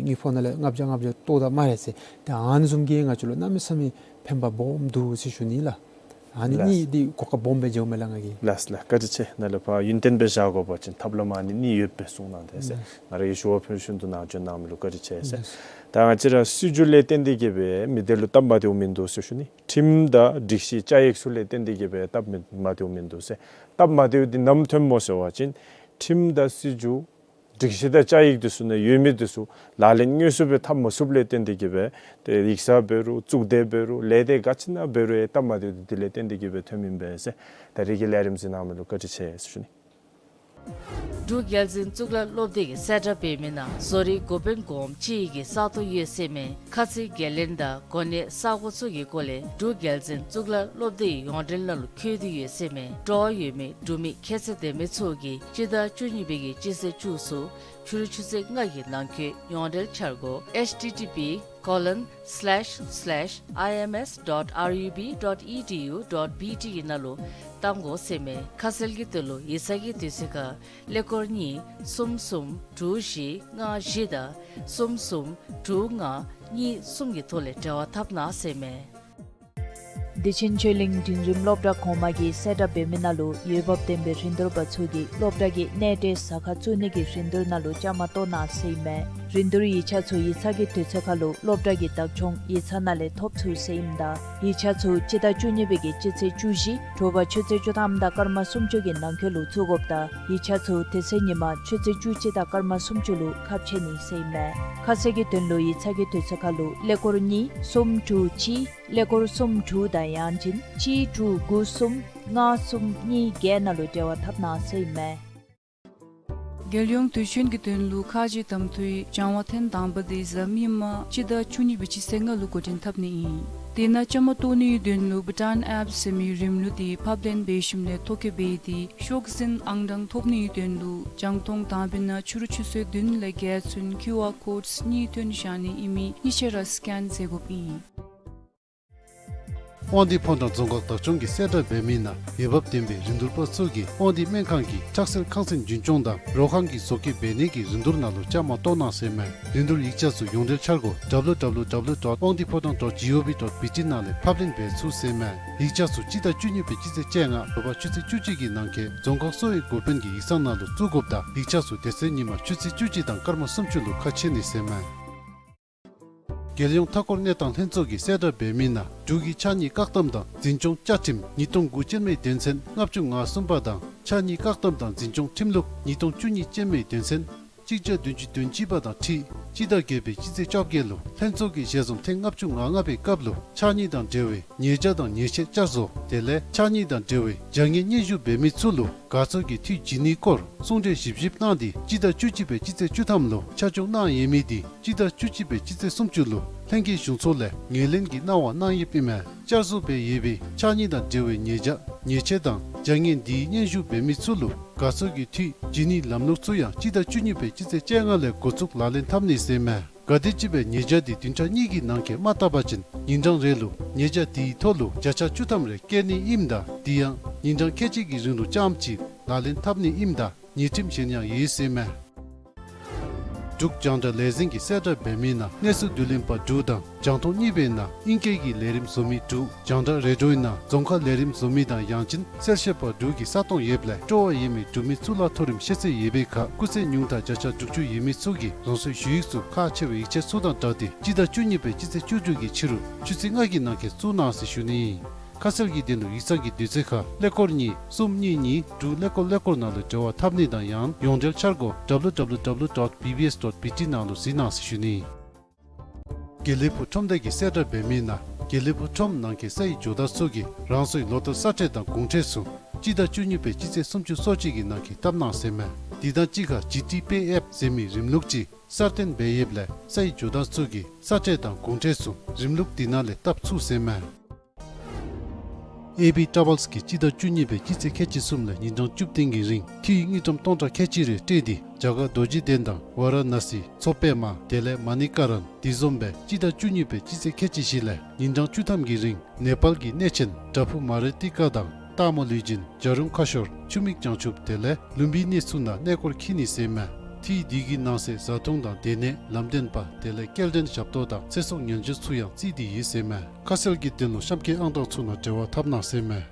ངེའི་ཕོན་ནང་ལས་ལྔ་བརྒྱ་ལྔ་བརྒྱ་བཏོག་ད་སྨ་རེ་ཟེར། ཏེ་ཨ་ནི་བཟུམ་གྱིས་ང་བཅས་ལུ་གནམ་མེད་ས་མེད་ཕན་པ་སྦོམ་འདུག་ཟེར་ཞུ་ནི་ལགས། ཨ་ནི་ལགས། གཉིས་འདི་གོ་སྐབས་སྦོམ་སྦེ་མཇལཝ་མས་ལགས་ང་གིས། ལགས་ལགས། བཀའ་དྲིན་ཆེ། ནཱ་ལུ་ཕར་ཡུན་བརྟན་སྦེ་བཞག་དགོ་པ་ཅིན་ཐབས་ལམ་ཨ་ནི་གཉིས་ཡོད་པའི་གསུངས་གནང་དེས་ཟེར། ལགས། ང་ར་གིས་ཞུ་བ་ཕུལ་བཞིན་དུ་ནཱ་བྱོན་གནང་མི་ལུ་བཀའ་དྲིན་ཆེ་ཟེར། ལགས། ད་ང་བཅས་ར་སྲིད་བྱུས་ལས་བརྟེན་ཏེ་གི་སྦེ་མི་སྡེ་ལུ་སྟབས་མ་བདེཝ་མིན་འདུག་ཟེར་ཞུ་ནི། ཁྲིམས་དང་སྒྲིག་གཞི་བཅའ་ཡིག་ཚུ་ལས་བརྟེན་ཏེ་གི་སྦེ་སྟབས་མི་མ་བདེཝ་མིན་འདུག་ཟེར། སྟབས་མ་བདེཝ་འདི་ནམ་ཐོནམ་སྨོ་ཟེར་བ་ཅིན་ཁྲིམས་དང་སྲིད་བྱུས་སྒྲིག་གཞི་དང་བཅའ་ཡིག་འདི་ཚུ་ནང་ཡོད་མི་འདི་ཚུ་ལག་ལེན་དངོས་སུ་སྦེ་འཐབ་མ་ཚུགསཔ་ལས་བརྟེན་ཏེ་གི་སྦེ་ཏེ་ཡིག་ཚང་འབད་རུང་གཙུག་སྡེ་འབད་རུང་ལས་སྡེ་ག་ཅི་ནང་འབད་རུང་ཡང་སྟབས་མ་བདེཝ་འདི་དེ་ལས་བརྟེན་ཏེ་གི་སྦེ་ཐོནམ་ཨིན་པས་ཟེར། ད་རེས་ཀྱི་ལས་རིམ་གཟིགས་གནང་མི་ལུ་བཀའ་དྲིན་ཆེ་ཟེར་ཞུ་ནི། འབྲུག་རྒྱལ་འཛིན་གཙུག་ལག་སློབ་སྡེ་གིས་གསལ་བསྒྲགས་འབད་མི་ནང་བཟོ་རིག་འགོ་དཔོན་གོངམ་ཅིག་གི་ས་སྟོང་ཡོད་ཟེར་མས། ཁ་ཚིག་འགན་ལེན་དང་གོ་གནས་ས་གོ་ཚུ་གི་སྐོར་ལས་འབྲུག་རྒྱལ་འཛིན་གཙུག་ལག་སློབ་སྡེའི་ཡོངས་འབྲེལ་ནང་ལུ་འཁོད་དེ་ཡོད་ཟེར་མས། སྤྲོ་བ་ཡོད་མི་འབྲུག་མི་ཁྱད་ཚད་ལྡན་མི་ཚུ་གིས་སྤྱི་ཟླ་བཅུ་གཉིས་པའི་གི་སྤྱི་ཚེས་བཅུ་ཚུ་ཕྱི་རུ་ཆུ་ཚོད་ལྔ་གི་ནང་འཁོད་ཡོངས་འབྲེལ་འཆར་སྒོ་H T T P colon slash slash I M S dot R U B dot E D U dot B T གི་ནང་ལུ་བཏང་དགོ་ཟེར་མས། ཁ་གསལ་གྱི་དོན་ལུ་ཡིག་ཚང་གི་དུས་ཚོད་ཁར་ཀླད་ཀོར་གཉིས་གསུམ་གསུམ་དྲུག་བཞི་ལྔ་བཞི་དང་གསུམ་གསུམ་དྲུག་ལྔ་གཉིས་གསུམ་གྱི་ཐོག་ལས་འབྲེལ་བ་འཐབ་གནང་ཟེར་མས། བདེ་ཆེན་ཆོས་གླིང་འབྲིང་རིམ་སློབ་གྲྭ་གོང་མ་གིས་གསལ་བསྒྲགས་འབད་མི་ནང་ལུ་འོས་འབབ་ལྡན་པའི་རིན་བསྡུར་པ་ཚུ་གིས་སློབ་གྲྭ་གི་གནས་བརྟན་ཟ་ཁང་བཙུགས་ནི་གི་རིན་བསྡུར་ནང་ལུ་བཅའ་མར་གཏོགས་གནང་ཟེར་ཨིན་མས། རིན་བསྡུར་ཡིག་ཆ་ཚུ་ཡིག་ཚང་གི་དུས་ཚོད་ཁར་ལུ་སློབ་གྲྭ་གི་བདག་སྐྱོང་ཡིག་ཚང་ནང་ལས་ཐོབ་ཚུགས་ཟེར་ཨིནམ་ད་ཡིག་ཆ་ཚུ་སྤྱི་ཟླ་བཅུ་གཉིས་པའི་གི་སྤྱི་ཚེས་བཅུ་བཞི་དྲོ་པ་ཆུ་ཚོད་བཅུ་ཐམ་དང་སྐར་མ་སུམ་ཅུ་གི་ནང་འཁོད་ལུ་བཙུགས་དགོཔ་ད་ཡིག་ཆ་ཚུ་དེ་ཚེ་ཉིན་མ་ཆུ་ཚོད་བཅུ་གཅིག་དང་སྐར་མ་སུམ་ཅུ་ལུ་ཁ་ཕྱེ་ནི་ཟེར་ཨིན་མས། ཁ་གསལ་གྱི་དོན་ལུ་ཡིག་ཚང་གི་དུས་ཚོད་ཁར་ལུ་ཀླད་ཀོར་གཉིས་གསུམ་དྲུག་གཅིག་ཀླད་ཀོར་གསུམ་དྲུག་དང་ཡང་ཅིན་གཅིག་དྲུག་དགུ་གསུམ་ལྔ་གསུམ་གཉིས་བརྒྱད་ནང་ལུ་འབྲེལ་བ་འཐབ་གནང་ཟེར་ཨིན་མས། རྒྱལ་ཡོངས་དུས་ཆེན་གྱི་དོན་ལུ་ཁ་རྗེ་དམ་འཐུས་སྦྱང་བ་ཐེངས་དང་པ་འདི་གཟའ་མིག་དམར་སྤྱི་ཟླ་བཅུ་གཉིས་པའི་སྤྱི་ཚེས་ལྔ་ལུ་འགོ་འདྲེན་འཐབ་ནི་ཨིན། དེ་ནང་བཅའ་མར་གཏོགས་ནིའི་དོན་ལུ་བྷུ་ཊཱན་ཨེཔ་ཟེར་མི་རིམ་ལུགས་འདི་ཕབ་ལེན་འབད་ཞིནམ་ལས་ཐོ་བཀོད་འབད་དེ་ཤོག་འཛིན་ཨང་གྲངས་ཐོབ་ནིའི་དོན་ལུ་རྒྱང་མཐོང་དང་པའི་ནང་ཕྱི་རུ་ཆུ་ཚོད་བདུན་ལས་བརྒྱད་ཚུན་ཀིའུ་ཨར་ཀོཌ་གཉིས་སྟོན་བཞག་ནི་ཨིན་མི་གཉིས་ཆ་ར་སི་ཀེན་མཛད་དགོཔ་ཨིན། དབང་འདུས་ཕོ་བྲང་རྫོང་ཁག་བདག་སྐྱོང་གིས་གསལ་བསྒྲགས་འབད་མི་ནང་འོས་འབབ་ལྡན་པའི་རིན་བསྡུར་པ་ཚུ་གིས་དབང་འདུས་སྨན་ཁང་གི་ཁྲག་སེལ་ཁང་ཚན་རྒྱུན་སྐྱོང་དང་རོ་ཁང་གི་བཟོ་བཀོད་འབད་ནི་གི་རིན་བསྡུར་ནང་ལུ་བཅའ་མར་གཏོགས་གནང་ཟེར་མས། རིན་བསྡུར་ཡིག་ཆ་ཚུ་ཡོངས་འབྲེལ་འཆར་སྒོ་W W W dot དབང་འདུས་ཕོ་བྲང་dot G O V dot B T ནང་ལས་ཕབ་ལེན་འབད་ཚུགས་ཟེར་མས། ཡིག་ཆ་ཚུ་སྤྱི་ཟླ་བཅུ་གཉིས་པའི་སྤྱི་ཚེས་བཅོ་ལྔ་དྲོ་པ་ཆུ་ཚོད་བཅུ་གཅིག་གི་ནང་འཁོད་རྫོང་ཁག་སོ་སོའི་འགོ་དཔོན་གྱི་ཡིག་ཚང་ནང་ལུ་བཙུགས་དགོཔ་ད་ཡིག་ཆ་ཚུ་དེ་ཚེ་ཉིན་མ་ཆུ་ཚོད་བཅུ་གཅིག་དང་སྐར་མ་སུམ་ཅུ་ལུ་ཁ་ཕྱེ་ནི་ཟེར་མས། རྒྱལ་ཡོངས་མཐའ་འཁོར་གནས་སྟངས་ལྷན་ཚོགས་ཀྱིས་གསལ་བསྒྲགས་འབད་མི་ནང་འབྲུག་གི་ཕྱགས་སྙིགས་བཀག་སྡོམ་དང་འཛིན་སྐྱོང་བཅའ་ཁྲིམས་ཉིས་སྟོང་དགུ་ཅན་མའི་དོན་ཚན་ལྔ་བཅུ་ང་གསུམ་པ་དང་ཕྱགས་སྙིགས་བཀག་སྡོམ་དང་འཛིན་སྐྱོང་ཁྲིམས་ལུགས་ཉིས་སྟོང་བཅུ་གཉིས་ཅན་མའི་དོན་ཚན་གཅིག་བརྒྱ་བདུན་ཅུ་དོན་གཅིག་པ་དང་འཁྲིལ་སྤྱི་ཟླ་བརྒྱད་པའི་སྤྱི་ཚེས་བཅོ་བརྒྱད་ལུ་ལྷན་ཚོགས་ཀྱི་ཞལ་འཛོམས་ཐེངས་ལྔ་བཅུ་ང་ལྔ་པའི་སྐབས་ལུ་ཕྱགས་སྙིགས་དང་འབྲེལ་བའི་ཉེས་བྱ་དང་ཉེས་ཆད་བསྐྱར་བཟོ་དེ་ལས་ཕྱགས་སྙིགས་དང་འབྲེལ་བའི་བྱ་ངན་སྙན་ཞུ་འབད་མི་ཚུ་ལུ་དགའ་ཚོར་གྱི་འཐུས་བྱིན་ནིའི་སྐོར་གསུང་གྲོས་ཞིབ་ཞིབ་གནང་སྟེ་སྤྱི་ཟླ་བཅུ་གཅིག་པའི་སྤྱི་ཚེས་བཅུ་ཐམ་ལུ་ཆ་འཇོག་གནང་ཡོད་མི་དེ་སྤྱི་ཟླ་བཅུ་གཅིག་པའི་སྤྱི་ཚེས་སུམ་ཅུ་ལུ་ལྷན་རྒྱས་གཞུང་ཚོགས་ལས་ངོས་ལེན་གྱི་གནང་བ་གནང་ཡོདཔ་ཨིན་མས། བསྐྱར་བཟོ་འབད་ཡོད་པའི་ཕྱགས་སྙིགས་དང་འབྲེལ་བའི་ཉེས་བྱ་ཉེས་ཆད་དང་བྱ་ངན་དེའི་སྙན་ཞུ་འབད་མི་ཚུ་ལུ་དགའ་ཚོར་གྱི་འཐུས་བྱིན་ནིའི་ལམ་ལུགས་ཚུ་ཡང་སྤྱི་ཟླ་བཅུ་གཉིས་པའི་སྤྱི་ཚེས་བཅོ་ལྔ་ལས་འགོ་བཙུགས་ལག་ལེན་འཐབ་ནི་ཟེར་མས། གལ་ཏེ་ཅིག་སྦེ་ཉེས་བྱ་དེ་བདུན་ཕྲག་གཉིས་ཀྱི་ནང་འཁོད་མ་བཏབ་པ་ཅིན་ཉིན་གྲངས་རེ་ལུ་ཉེས་བྱ་དེའི་ཐོག་ལུ་བརྒྱ་ཆ་བཅུ་ཐམ་རེ་བཀལ་ནི་ཨིནམ་ད་དེ་ཡང་ཉིན་གྲངས་ཁལ་གཅིག་གི་རིང་ལུ་རྐྱངམ་ཅིག་ལག་ལེན་འཐབ་ནི་ཨིནམ་ད་ཉེས་ཁྲིམས་གཞན་ཡང་ཡོད་ཟེར་མས། འབྲུག་རྒྱང་བསྒྲགས་ལས་འཛིན་གྱིས་གསལ་བསྒྲགས་འབད་མི་ནང་གནས་ཚུལ་བསྡུ་ལེན་པ་དྲུག་དང་རྒྱང་མཐོང་གཉིས་པའི་ནང་ཨིང་སྐད་ཀྱི་ལས་རིམ་བཟོ་མི་དྲུག་རྒྱང་བསྒྲགས་རེ་ཌིའོའི་ནང་རྫོང་ཁ་ལས་རིམ་བཟོ་མི་དང་ཡང་ཅིན་གསལ་བཤད་པ་དྲུག་གི་ས་སྟོང་ཡོདཔ་ལས་སྤྲོ་བ་ཡོད་མི་འབྲུག་མི་གཙུག་ལག་མཐོ་རིམ་ཤེས་ཚད་ཡོད་པའི་ཁར་སྐུགས་ཚད་ཉུང་མཐའ་བརྒྱ་ཆ་དྲུག་ཅུ་ཡོད་མི་ཚུ་གིས་རང་སོའི་ཞུ་ཡིག་ཚུ་ཁག་ཆེ་བའི་ཡིག་ཆ་ཚུ་དང་སྦྲགས་ཏེ་སྤྱི་ཟླ་བཅུ་གཉིས་པའི་སྤྱི་ཚེས་བཅུ་དྲུག་གི་ཕྱི་རུ་ཆུ་ཚོད་ལྔ་གི་ནང་འཁོད་བཙུགས་གནང་ཟེར་ཞུ་ནི་ཨིན། ཁ་གསལ་གྱི་དོན་ལུ་ཡིག་ཚང་གི་དུས་ཚོད་ཁར་ཀླད་ཀོར་གཉིས་གསུམ་གཉིས་གཉིས་དྲུག་ཀླད་ཀོར་ཀླད་ཀོར་ནང་ལུ་འབྲེལ་བ་འཐབ་ནི་དང་ཡང་ཡོངས་འབྲེལ་འཆར་སྒོ་W W W dot B B S dot B T ནང་ལུ་གཟིགས་གནང་ཟེར་ཞུ་ནི་ཨིན། དགེ་ལེགས་ཕུག་ཁྲོམ་སྡེ་གིས་གསལ་བསྒྲགས་འབད་མི་ནང་དགེ་ལེགས་ཕུག་ཁྲོམ་ནང་འཁོད་སའི་ཇོ་བདག་ཚུ་གིས་རང་སོའི་ལོ་ལྟར་ས་ཁྲལ་དང་གོང་ཁྲལ་ཚུ་སྤྱི་ཟླ་བཅུ་གཉིས་པའི་སྤྱི་ཚེས་སུམ་ཅུ་སོ་གཅིག་གི་ནང་འཁོད་བཏབ་གནང་ཟེར་མས། དེ་དང་གཅིག་ཁར་ཇི་ཊི་པེ་ཨེཔ་ཟེར་མི་རིམ་ལུགས་ཅིག་གསར་བཏོན་འབད་ཡོདཔ་ལས་སའི་ཇོ་བདག་ཚུ་གིས་ས་ཁྲལ་དང་གོང་ཁྲལ་ཚུ་རིམ་ལུགས་དེ་ནང་ལས་བཏབ་ཚུགས་ཟེར་མས། ཨེ་བི་ཊ་རེ་བཱལསི་གིས་སྤྱི་ཟླ་བཅུ་གཉིས་པའི་སྤྱི་ཚེས་ཁལ་གཅིག་གསུམ་ལས་ཉིན་གྲངས་བཅུ་བདུན་གྱི་རིང་འཐུས་དངུལ་ཀྲམ་སྟོང་ཕྲག་ཁལ་གཅིག་རེ་སྤྲོད་དེ་རྒྱ་གར་རྡོ་རྗེ་གདན་དང་ཝཱ་ར་ཎ་སི་མཚོ་པདྨ་དེ་ལས་མ་ཎི་ཀ་རན་དེ་བཟུམ་སྦེ་སྤྱི་ཟླ་བཅུ་གཉིས་པའི་སྤྱི་ཚེས་ཁལ་གཅིག་བཞི་ལས་ཉིན་གྲངས་བཅུ་ཐམ་གྱི་རིང་ནེ་པཱལ་གྱི་གནས་ཆེན་བྲག་ཕུག་མ་རི་ཏི་ཀ་དང་སྟག་མོ་ལུས་སྦྱིན་བྱ་རུང་ཁ་ཤོར་ཆུ་མིག་བྱང་ཆུབ་དེ་ལས་ལུམ་བི་ནི་ཚུ་ནང་གནས་སྐོར་འཁྱིད་ནི་ཟེར་མས། འཐུས་དེ་གི་ནང་གསེས་བཟའ་འཐུང་དང་སྡོད་གནས་ལམ་སྟོན་པ་དེ་ལས་སྐྱེལ་འདྲེན་ཞབས་ཏོག་དང་ཚེ་སྲོག་ཉེན་བཅོལ་ཚུ་ཡང་བརྩིས་ཏེ་ཡོད་ཟེར་མས། ཁ་གསལ་གྱི་དོན་ལུ་གཤམ་འཁོད་ཨང་གྲངས་ཚུ་ནང་འབྲེལ་བ་འཐབ་གནང་ཟེར་མས།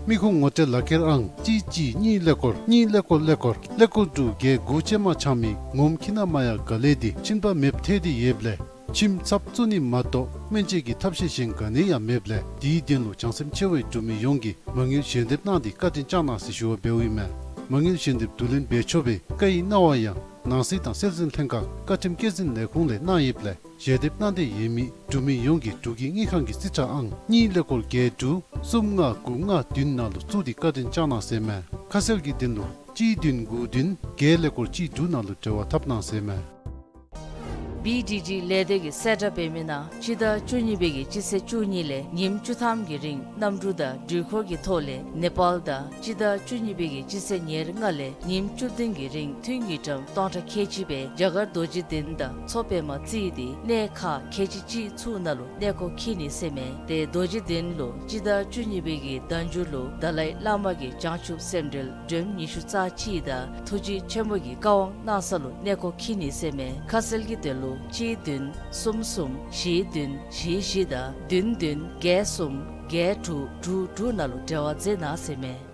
མི་ཁུངས་ངོ་སྤྲོད་ལག་ཁྱེར་ཨང་གཅིག་གཅིག་གཉིས་ཀླད་ཀོར་གཉིས་ཀླད་ཀོར་ཀླད་ཀོར་ཀླད་ཀོར་དྲུག་བརྒྱད་དགུ་ཅན་མ་ཆ་མེད་ངོམ་འཁྱིད་ན་མ་ཡ་ག་ལས་དེ་ཕྱིན་པ་མེདཔ་ཐལ་ཏེ་ཡོདཔ་ལས་ཁྱིམ་ཚབ་བཙུགས་ནི་མ་གཏོགས་སྨན་བཅོས་ཀྱི་ཐབས་ཤེས་གཞན་ག་ནི་ཡང་མེདཔ་ལས་དེའི་དོན་ལུ་བྱང་སེམས་ཆེ་བའི་འབྲུག་མི་ཡོངས་ཀྱིས་མ་དངུལ་ཞལ་འདེབས་གནང་སྟེ་བཀའ་དྲིན་བསྐྱང་གནང་ཟེར་ཞུ་བ་འབདཝ་ཨིན་མས། མ་དངུལ་ཞལ་འདེབས་བསྡུ་ལེན་འབད་ཆོག་པའི་བཀའ་ཡིག་གནང་བ་ཡང་ནང་སྲིད་དང་སྲོལ་འཛིན་ལྷན་ཁག་བཀའ་ཁྲིམས་བཀོད་འཛིན་ལས་ཁུངས་ལས་གནང་ཡོདཔ་ལས་ཞལ་འདེབས་གནང་འདོད་ཡོད་མི་འབྲུག་མི་ཡོངས་ཀྱིས་འབྲུག་གི་དངུལ་ཁང་གི་རྩིས་ཁྲ་ཨང་གཉིས་ཀླད་ཀོར་བརྒྱད་དྲུག་གསུམ་ལྔ་དགུ་ལྔ་བདུན་ནང་ལུ་བཙུགས་ཏེ་བཀའ་དྲིན་བསྐྱང་གནང་ཟེར་མས། ཁ་གསལ་གྱི་དོན་ལུ་གཅིག་བདུན་དགུ་བདུན་བརྒྱད་ཀླད་ཀོར་གཅིག་དྲུག་ནང་ལུ་འབྲེལ་བ་འཐབ་གནང་ཟེར་མས། བི་ཌི་ཌི་ལས་སྡེ་གིས་གསལ་བསྒྲགས་འབད་མི་ནང་སྤྱི་ཟླ་བཅུ་གཉིས་པའི་གི་སྤྱི་ཚེས་བཅུ་གཉིས་ལས་ཉིནམ་བཅུ་ཐམ་གྱི་རིང་གནམ་གྲུ་དང་འགྲུལ་འཁོར་གྱི་ཐོག་ལས་ནེ་པཱལ་དང་སྤྱི་ཟླ་བཅུ་གཉིས་པའི་གི་སྤྱི་ཚེས་ཉེར་ལྔ་ལས་ཉིནམ་བཅུ་བདུན་གྱི་རིང་འཐུས་དངུལ་ཀྲམ་སྟོང་ཕྲག་ཁལ་གཅིག་སྦེ་རྒྱ་གར་རྡོ་རྗེ་གདན་དང་མཚོ་པདྨ་བརྩིས་ཏེ་གནས་ཁག་ཁལ་གཅིག་གཅིག་ཚུ་ནང་ལུ་གནས་སྐོར་འཁྱིད་ནི་ཟེར་མས། ཏེ་རྡོ་རྗེ་གདན་ལུ་སྤྱི་ཟླ་བཅུ་གཉིས་པའི་གི་ཟླ་མཇུག་ལུ་དཱ་ལའི་བླ་མ་གི་བྱང་ཆུབ་སེམས་འགྲེལ་སྒྲོམ་ཉི་ཤུ་རྩ་གཅིག་དང་ཐུགས་རྗེ་ཆེན་པོ་གི་བཀའ་དབང་གནང་ས་ལུ་གནས་སྐོར་འཁྱིད་ནི་ཟེར་མས། ཁ་གསལ་གྱི་དོན་ལུ་གཅིག་བདུན་གསུམ་གསུམ་བཞི་བདུན་བཞི་བཞི་དང་བདུན་བདུན་བརྒྱད་གསུམ་བརྒྱད་དྲུག་དྲུག་དྲུག་ནང་ལུ་འབྲེལ་བ་མཛད་གནང་ཟེར་མས།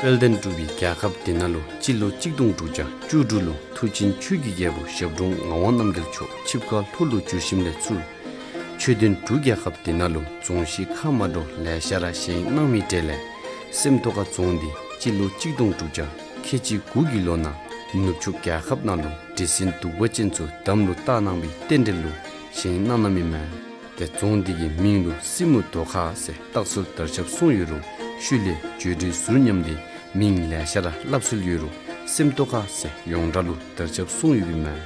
དཔལ་ལྡན་འབྲུག་པའི་རྒྱལ་ཁབ་འདི་ནང་ལུ་སྤྱི་ལོ་གཅིག་སྟོང་དྲུག་བརྒྱ་བཅུ་དྲུག་ལུ་མཐུ་ཆེན་ཆོས་ཀྱི་རྒྱལ་པོ་ཞབས་དྲུང་ངག་དབང་རྣམ་རྒྱལ་མཆོག་ཆིབས་ཁ་ལྷོ་ལུ་བསྒྱུར་ཞིནམ་ལས་ཚུར་ཆོས་ལྡན་འབྲུག་རྒྱལ་ཁབ་འདི་ནང་ལུ་རྫོང་གཞི་ཁག་མ་འདྲཝ་ལེ་ཤ་ར་བཞེངས་གནང་མི་གྲས་ལས་སེམས་རྟོགས་ཁ་རྫོང་འདི་སྤྱི་ལོ་གཅིག་སྟོང་དྲུག་བརྒྱ་ཁལ་གཅིག་དགུ་གི་ལོ་ནང་ནུབ་ཕྱོགས་རྒྱལ་ཁབ་ནང་ལུ་འདྲེ་སྲིན་གདུག་པ་ཅན་ཚུ་དམ་ལུ་བཏགས་གནང་བའི་རྟེན་འབྲེལ་ལུ་བཞེངས་གནང་གནངམ་ཨིན་མས། ཏེ་རྫོང་འདི་གི་མིང་ལུ་སྲིན་མོ་རྡོ་ཁ་ཟེར་བཏགས་སྲོལ་དར་ཁྱབ་སོང་ཡོད་རུང་ཤུལ་ལས་བརྗོད་བྲིས་ཟུར་ཉམས་ཏེ་མིང་ལེ་ཤ་ར་སླབ་སྲོལ་ཡོད་རུང་སེམས་རྟོགས་ཁ་ཟེར་ཡོངས་གྲགས་ལུ་དར་ཁྱབ་སོང་ཡོདཔ་ཨིན་མས།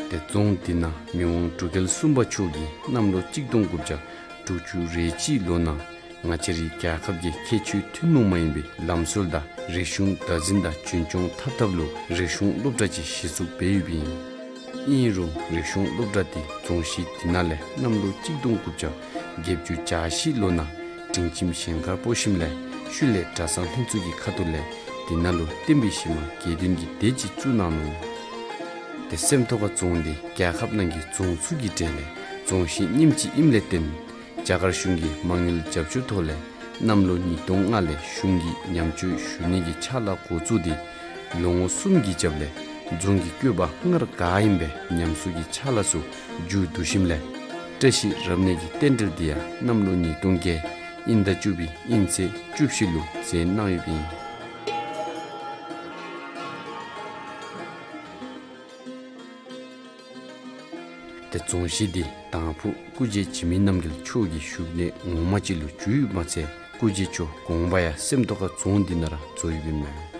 ཏེ་རྫོང་འདི་ནང་མི་དབང་འབྲུག་རྒྱལ་གསུམ་པ་མཆོག་གིས་གནམ་ལོ་གཅིག་སྟོང་དགུ་བརྒྱ་དྲུག་ཅུ་རེ་གཅིག་ལོ་ནང་ང་བཅས་རའི་རྒྱལ་ཁབ་ཀྱི་ཁྱད་ཆོས་ཐུན་མོང་མ་ཡིན་པའི་ལམ་སྲོལ་དང་རིག་གཞུང་བདག་འཛིན་དང་རྒྱུན་སྐྱོང་འཐབ་ཐབས་ལུ་རིག་གཞུང་སློབ་གྲྭ་ཅིག་གཞི་བཙུགས་འབད་ཡོདཔ་ཨིན། ཨིན་རུང་རིག་གཞུང་སློབ་གྲྭ་འདི་རྫོང་གཞི་འདི་ནང་ལས་གནམ་ལོ་གཅིག་སྟོང་དགུ་བརྒྱ་བརྒྱད་ཅུ་གྱ་བཞི་ལོ་ནང་སྒྲིང་ཁྱིམ་གཞན་ཁར་སྤོ་ཞིནམ་ལས་ཤུལ་ལས་གྲྭ་ཚང་ལྷན་ཚོགས་ཀྱི་ཁ་ཐུག་ལས་འདི་ནང་ལུ་བསྟན་པའི་གཞི་མ་དགེ་འདུན་གྱི་སྡེ་ཅིག་བཙུགས་གནང་ནུག། ཏེ་སེམས་རྟོགས་ཁ་རྫོང་འདི་རྒྱལ་ཁབ་ནང་གི་རྫོང་ཚུ་གི་གྲས་ལས་རྫོང་གཞི་རྙིངམ་ཅིག་ཨིནམ་ལས་བརྟེན་རྒྱ་གར་གཞུང་གི་མ་དངུལ་རྒྱབ་སྐྱོར་ཐོག་ལས་གནམ་ལོ་ཉིས་སྟོང་ལྔ་ལས་གཞུང་གིས་ཉམས་བཅོས་ཞུ་ནི་གི་ཕྱག་ལཱ་འགོ་བཙུགས་ཏེ་ལོ་ངོ་གསུམ་གྱི་རྒྱབ་ལས་རྫོང་གི་བཀོད་པ་སྔར་ག་ཨིནམ་སྦེ་ཉམས་གསོ་གི་ཕྱག་ལཱ་ཚུ་མཇུག་བསྡུ་ཞིནམ་ལས་བཀྲ་ཤིས་རབ་གནས་ཀྱི་རྟེན་འབྲེལ་འདི་ཡང་གནམ་ལོ་ཉིས་སྟོང་བརྒྱད་དབྱིན་ཟླ་བཅུ་པའི་དབྱིན་ཚེས་བཅུ་བཞི་ལུ་མཛད་གནང་ཡོདཔ་ཨིན། ཏེ་རྫོང་གཞི་འདི་དང་ཕུ་སྐུ་རྗེ་འཇིགས་མེད་རྣམ་རྒྱལ་མཆོག་གི་བཞུགས་གནས་ངོ་མ་ཅིག་ལུ་གྱུར་ཡོདཔ་མ་ཚད་སྐུ་རྗེ་མཆོག་དགོངས་པ་ཡང་སེམས་རྟོགས་ཁ་རྫོང་འདི་ནང་ར་རྫོགས་ཡོདཔ་ཨིན་མས།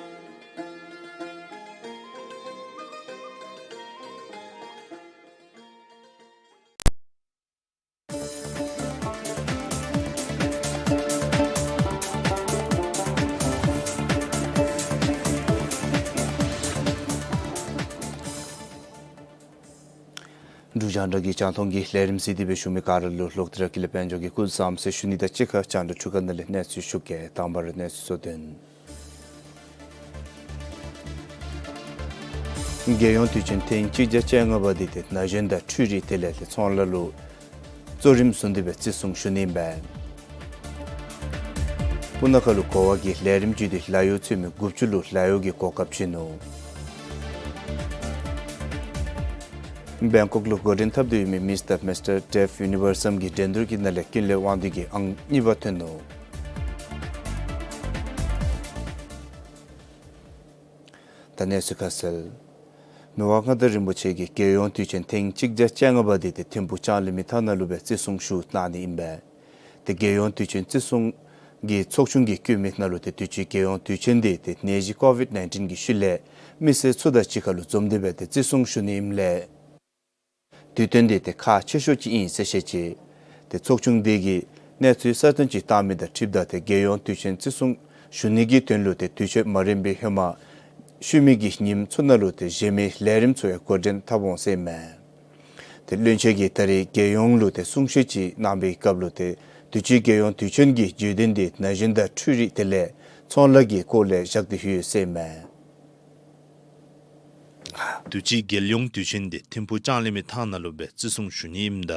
འབྲུག་རྒྱང་བསྒྲགས་ཀྱི་རྒྱང་མཐོང་གི་ལས་རིམ་གཟིགས་ཏེ་སྦེ་བཞུགས་མི་ག་ར་ལུ་ལོག་སྟེ་ར་ཀུན་ལེགས་དཔལ་འབྱོར་གྱིས་སྐུ་གཟུགས་བཟང་ཟེར་ཞུ་ནི་དང་གཅིག་ཁར་རྒྱང་བསྒྲགས་འཕྲུལ་ཁང་ནང་ལས་གནས་ཚུལ་ཞུ་གེ། དང་པ་ར་གནས་ཚུལ་གཙོ་དོན། རྒྱལ་ཡོངས་དུས་ཆེན་ཐེངས་གཅིག་བརྒྱ་བཅོ་ལྔ་པ་འདི་ཏེ་ན་གཞོན་དང་འཕྲུལ་རིག་དེ་ལས་ཏེ་ཚོང་ལཱ་ལུ་གཙོ་རིམ་བཟུང་སྟེ་སྦེ་བརྩི་སྲུང་ཞུ་ནི་ཨིན་པས། སྤུ་ན་ཁ་ལུ་གོ་བ་གི་ལས་རིམ་བརྒྱུད་དེ་ལཱ་གཡོག་འཚོལ་མི་དགུ་བཅུ་ལུ་ལཱ་གཡོག་གི་གོ་སྐབས་བྱིན་ནུག། བེང་ཀོག་ལུ་འགོ་འདྲེན་འཐབ་སྟེ་ཡོད་མི་མིས་ཊར་མིས་ཊར་ཌེབ་ཡུ་ནི་བརསམ་གྱི་འགྲན་བསྡུར་གྱི་ནང་ལས་ཀུན་ལེགས་དབང་འདུས་ཀྱིས་ཨང་གཉིས་པ་ཐོན་ནུག། ད་གནས་ཚུལ་ཁ་གསལ། མི་དབང་མངའ་བདག་རིན་པོ་ཆེ་གིས་རྒྱལ་ཡོངས་དུས་ཆེན་ཐེངས་གཅིག་བརྒྱ་བཅོ་ལྔ་པ་འདི་ཏེ་ཐིམ་ཕུག་ལྕང་གླིང་མི་ཐང་ནང་ལུ་སྦེ་བརྩི་སྲུང་ཞུ་གནང་ནི་ཨིན་པས། ཏེ་རྒྱལ་ཡོངས་དུས་ཆེན་བརྩི་སྲུང་གི་ཚོགས་ཆུང་གིས་བཀོད་མི་ནང་ལུ་ཏེ་དུས་ཅི་རྒྱལ་ཡོངས་དུས་ཆེན་འདི་ཏེ་ནད་གཞི་ཀོ་ཝིཌ་ནའིན་ཊིན་གྱི་ཤུལ་ལས་མི་སེར་ཚུ་དང་གཅིག་ཁར་ལུ་འཛོམས་ཏེ་སྦེ་ཏེ་བརྩི་སྲུང་ཞུ་ནི་ཨིནམ་ལས་དུས་སྟོན་འདི་ཏེ་ཁག་ཆེ་ཤོས་ཅིག་ཨིན་ཟེར་བཤད་ཅི། ཏེ་ཚོགས་ཆུང་འདི་གིས་གནས་ཚུལ་གསར་བཏོན་ཅིག་བཏང་མི་དང་འཁྲིལཝ་ད་ཏེ་རྒྱལ་ཡོངས་དུས་ཆེན་བརྩི་སྲུང་ཞུ་ནི་གི་དོན་ལུ་ཏེ་དུས་ཚོད་མ་རན་པའི་ཧེ་མ་ཤུལ་མའི་གི་ཉིནམ་ཚུ་ནང་ལུ་ཏེ་གཞན་མི་ལས་རིམ་ཚུ་ཡང་འགོ་འདྲེན་འཐབ་འོང་ཟེར་མས། ཏེ་བློན་ཆེན་གྱིས་ད་རེས་རྒྱལ་ཡོངས་ལུ་ཏེ་གསུང་བཤད་ཅིག་གནང་བའི་སྐབས་ལུ་ཏེ་དུས་ཅི་རྒྱལ་ཡོངས་དུས་ཆེན་གྱི་བརྗོད་དོན་འདི་ན་གཞོན་དང་འཕྲུལ་རིག་དེ་ལས་ཚོང་ལཱ་གི་སྐོར་ལས་བཞག་སྟེ་ཡོད་ཟེར་མས། དུས་ཅི་རྒྱལ་ཡོངས་དུས་ཆེན་འདི་ཐིམ་ཕུག་ལྕང་གླིང་མི་ཐང་ནང་ལུ་སྦེ་བརྩི་སྲུང་ཞུ་ནི་ཨིནམ་ད་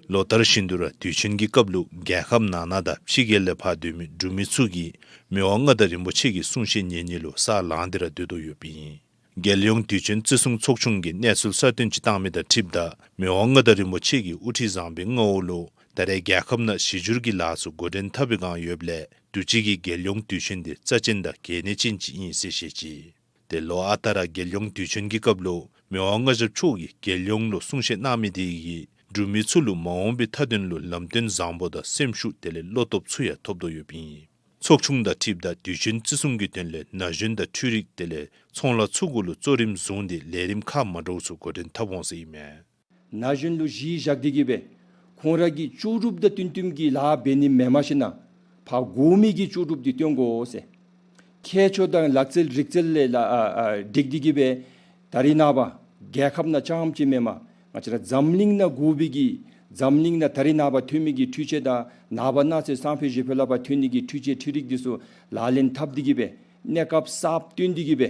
ལོ་ལྟར་བཞིན་དུ་ར་དུས་ཆེན་གྱི་སྐབས་ལུ་རྒྱལ་ཁབ་ནང་ན་དང་ཕྱི་རྒྱལ་ལས་ཕར་སྡོད་མི་འབྲུག་མི་ཚུ་གིས་མི་དབང་མངའ་བདག་རིན་པོ་ཆེ་གི་གསུང་བཤད་ཉན་ནི་ལུ་ས་ལངས་ཏེ་ར་སྡོད་དོ་ཡོདཔ་ཨིན། རྒྱལ་ཡོངས་དུས་ཆེན་བརྩི་སྲུང་ཚོགས་ཆུང་གིས་གནས་ཚུལ་གསར་བཏོན་ཅིག་བཏང་མི་དང་འཁྲིལཝ་ད་མི་དབང་མངའ་བདག་རིན་པོ་ཆེ་གི་དབུ་ཁྲིད་བཟང་པོའི་མངའ་འོག་ལུ་ད་རེས་རྒྱལ་ཁབ་ནང་གཞི་བསྒྱུར་གྱི་ལཱ་ཚུ་འགོ་འདྲེན་འཐབ་པའི་སྒང་ཡོདཔ་ལས་དུས་ཅི་གི་རྒྱལ་ཡོངས་དུས་ཆེན་འདི་རྩ་ཅན་དང་གལ་གནད་ཅན་ཅིག་ཨིན་ཟེར་བཤད་ཅི། ཏེ་ལོ་ཨ་རྟག་ར་རྒྱལ་ཡོངས་དུས་ཆེན་གྱི་སྐབས་ལུ་མི་དབང་མངའ་ཞབས་མཆོག་གིས་རྒྱལ་ཡོངས་ལུ་གསུང་བཤད་གནང་མི་དེ་གིས་འབྲུག་མི་ཚུ་ལུ་མ་འོངས་པའི་མཐའ་དོན་ལུ་ལམ་སྟོན་བཟང་པོ་དང་སེམས་ཤུགས་དེ་ལས་བློ་སྟོབས་ཚུ་ཡང་ཐོབ་དོ་ཡོདཔ་ཨིན། ཚོགས་ཆུང་དང་འཁྲིལཝ་ད་དུས་ཆེན་བརྩི་སྲུང་གི་དོན་ལས་ན་གཞོན་དང་འཕྲུལ་རིག་དེ་ལས་ཚོང་ལཱ་ཚུ་གུ་ལུ་གཙོ་རིམ་བཟུང་སྟེ་ལས་རིམ་ཁག་མ་འདྲཝ་ཚུ་འགོ་འདྲེན་འཐབ་འོང་ཟེར་ཨིན་མས། ན་གཞོན་ལུ་གཞི་བཞག་སྟེ་གི་སྦེ་ཁོང་ར་གི་ལྕོགས་གྲུབ་དང་བསྟུན་བསྟུན་གྱི་ལཱ་འབད་ནི་མེན་པར་ཞིན་ན་ཕར་དགོ་མི་གི་ལྕོགས་གྲུབ་འདི་བསྟུན་དགོ་ཟེར། མཁས་མཆོག་དང་ལག་རྩལ་རིག་རྩལ་ལས་ལ་ཨ་ཨ་འགྲིག་སྟེ་གི་སྦེ་ད་རེས་ནངས་པ་རྒྱལ་ཁབ་ནང་རྐྱངམ་ཅིག་མེན་པར་ང་བཅས་ར་འཛམ་གླིང་ནང་དགོ་པའི་གི་འཛམ་གླིང་ནང་ད་རེས་ནངས་པ་ཐོན་མི་གི་འཕྲུལ་ཆས་དང་ནངས་པ་གནངས་ཚེ་སང་ཕོད་གཞེས་ཕོད་ལས་ཕར་ཐོན་ནི་གི་འཕྲུལ་ཆས་འཕྲུལ་རིག་འདི་ཚུ་ལག་ལེན་འཐབ་སྟེ་གི་སྦེ་གནས་སྐབས་གསརཔ་བཏོན་ཏེ་གི་སྦེ་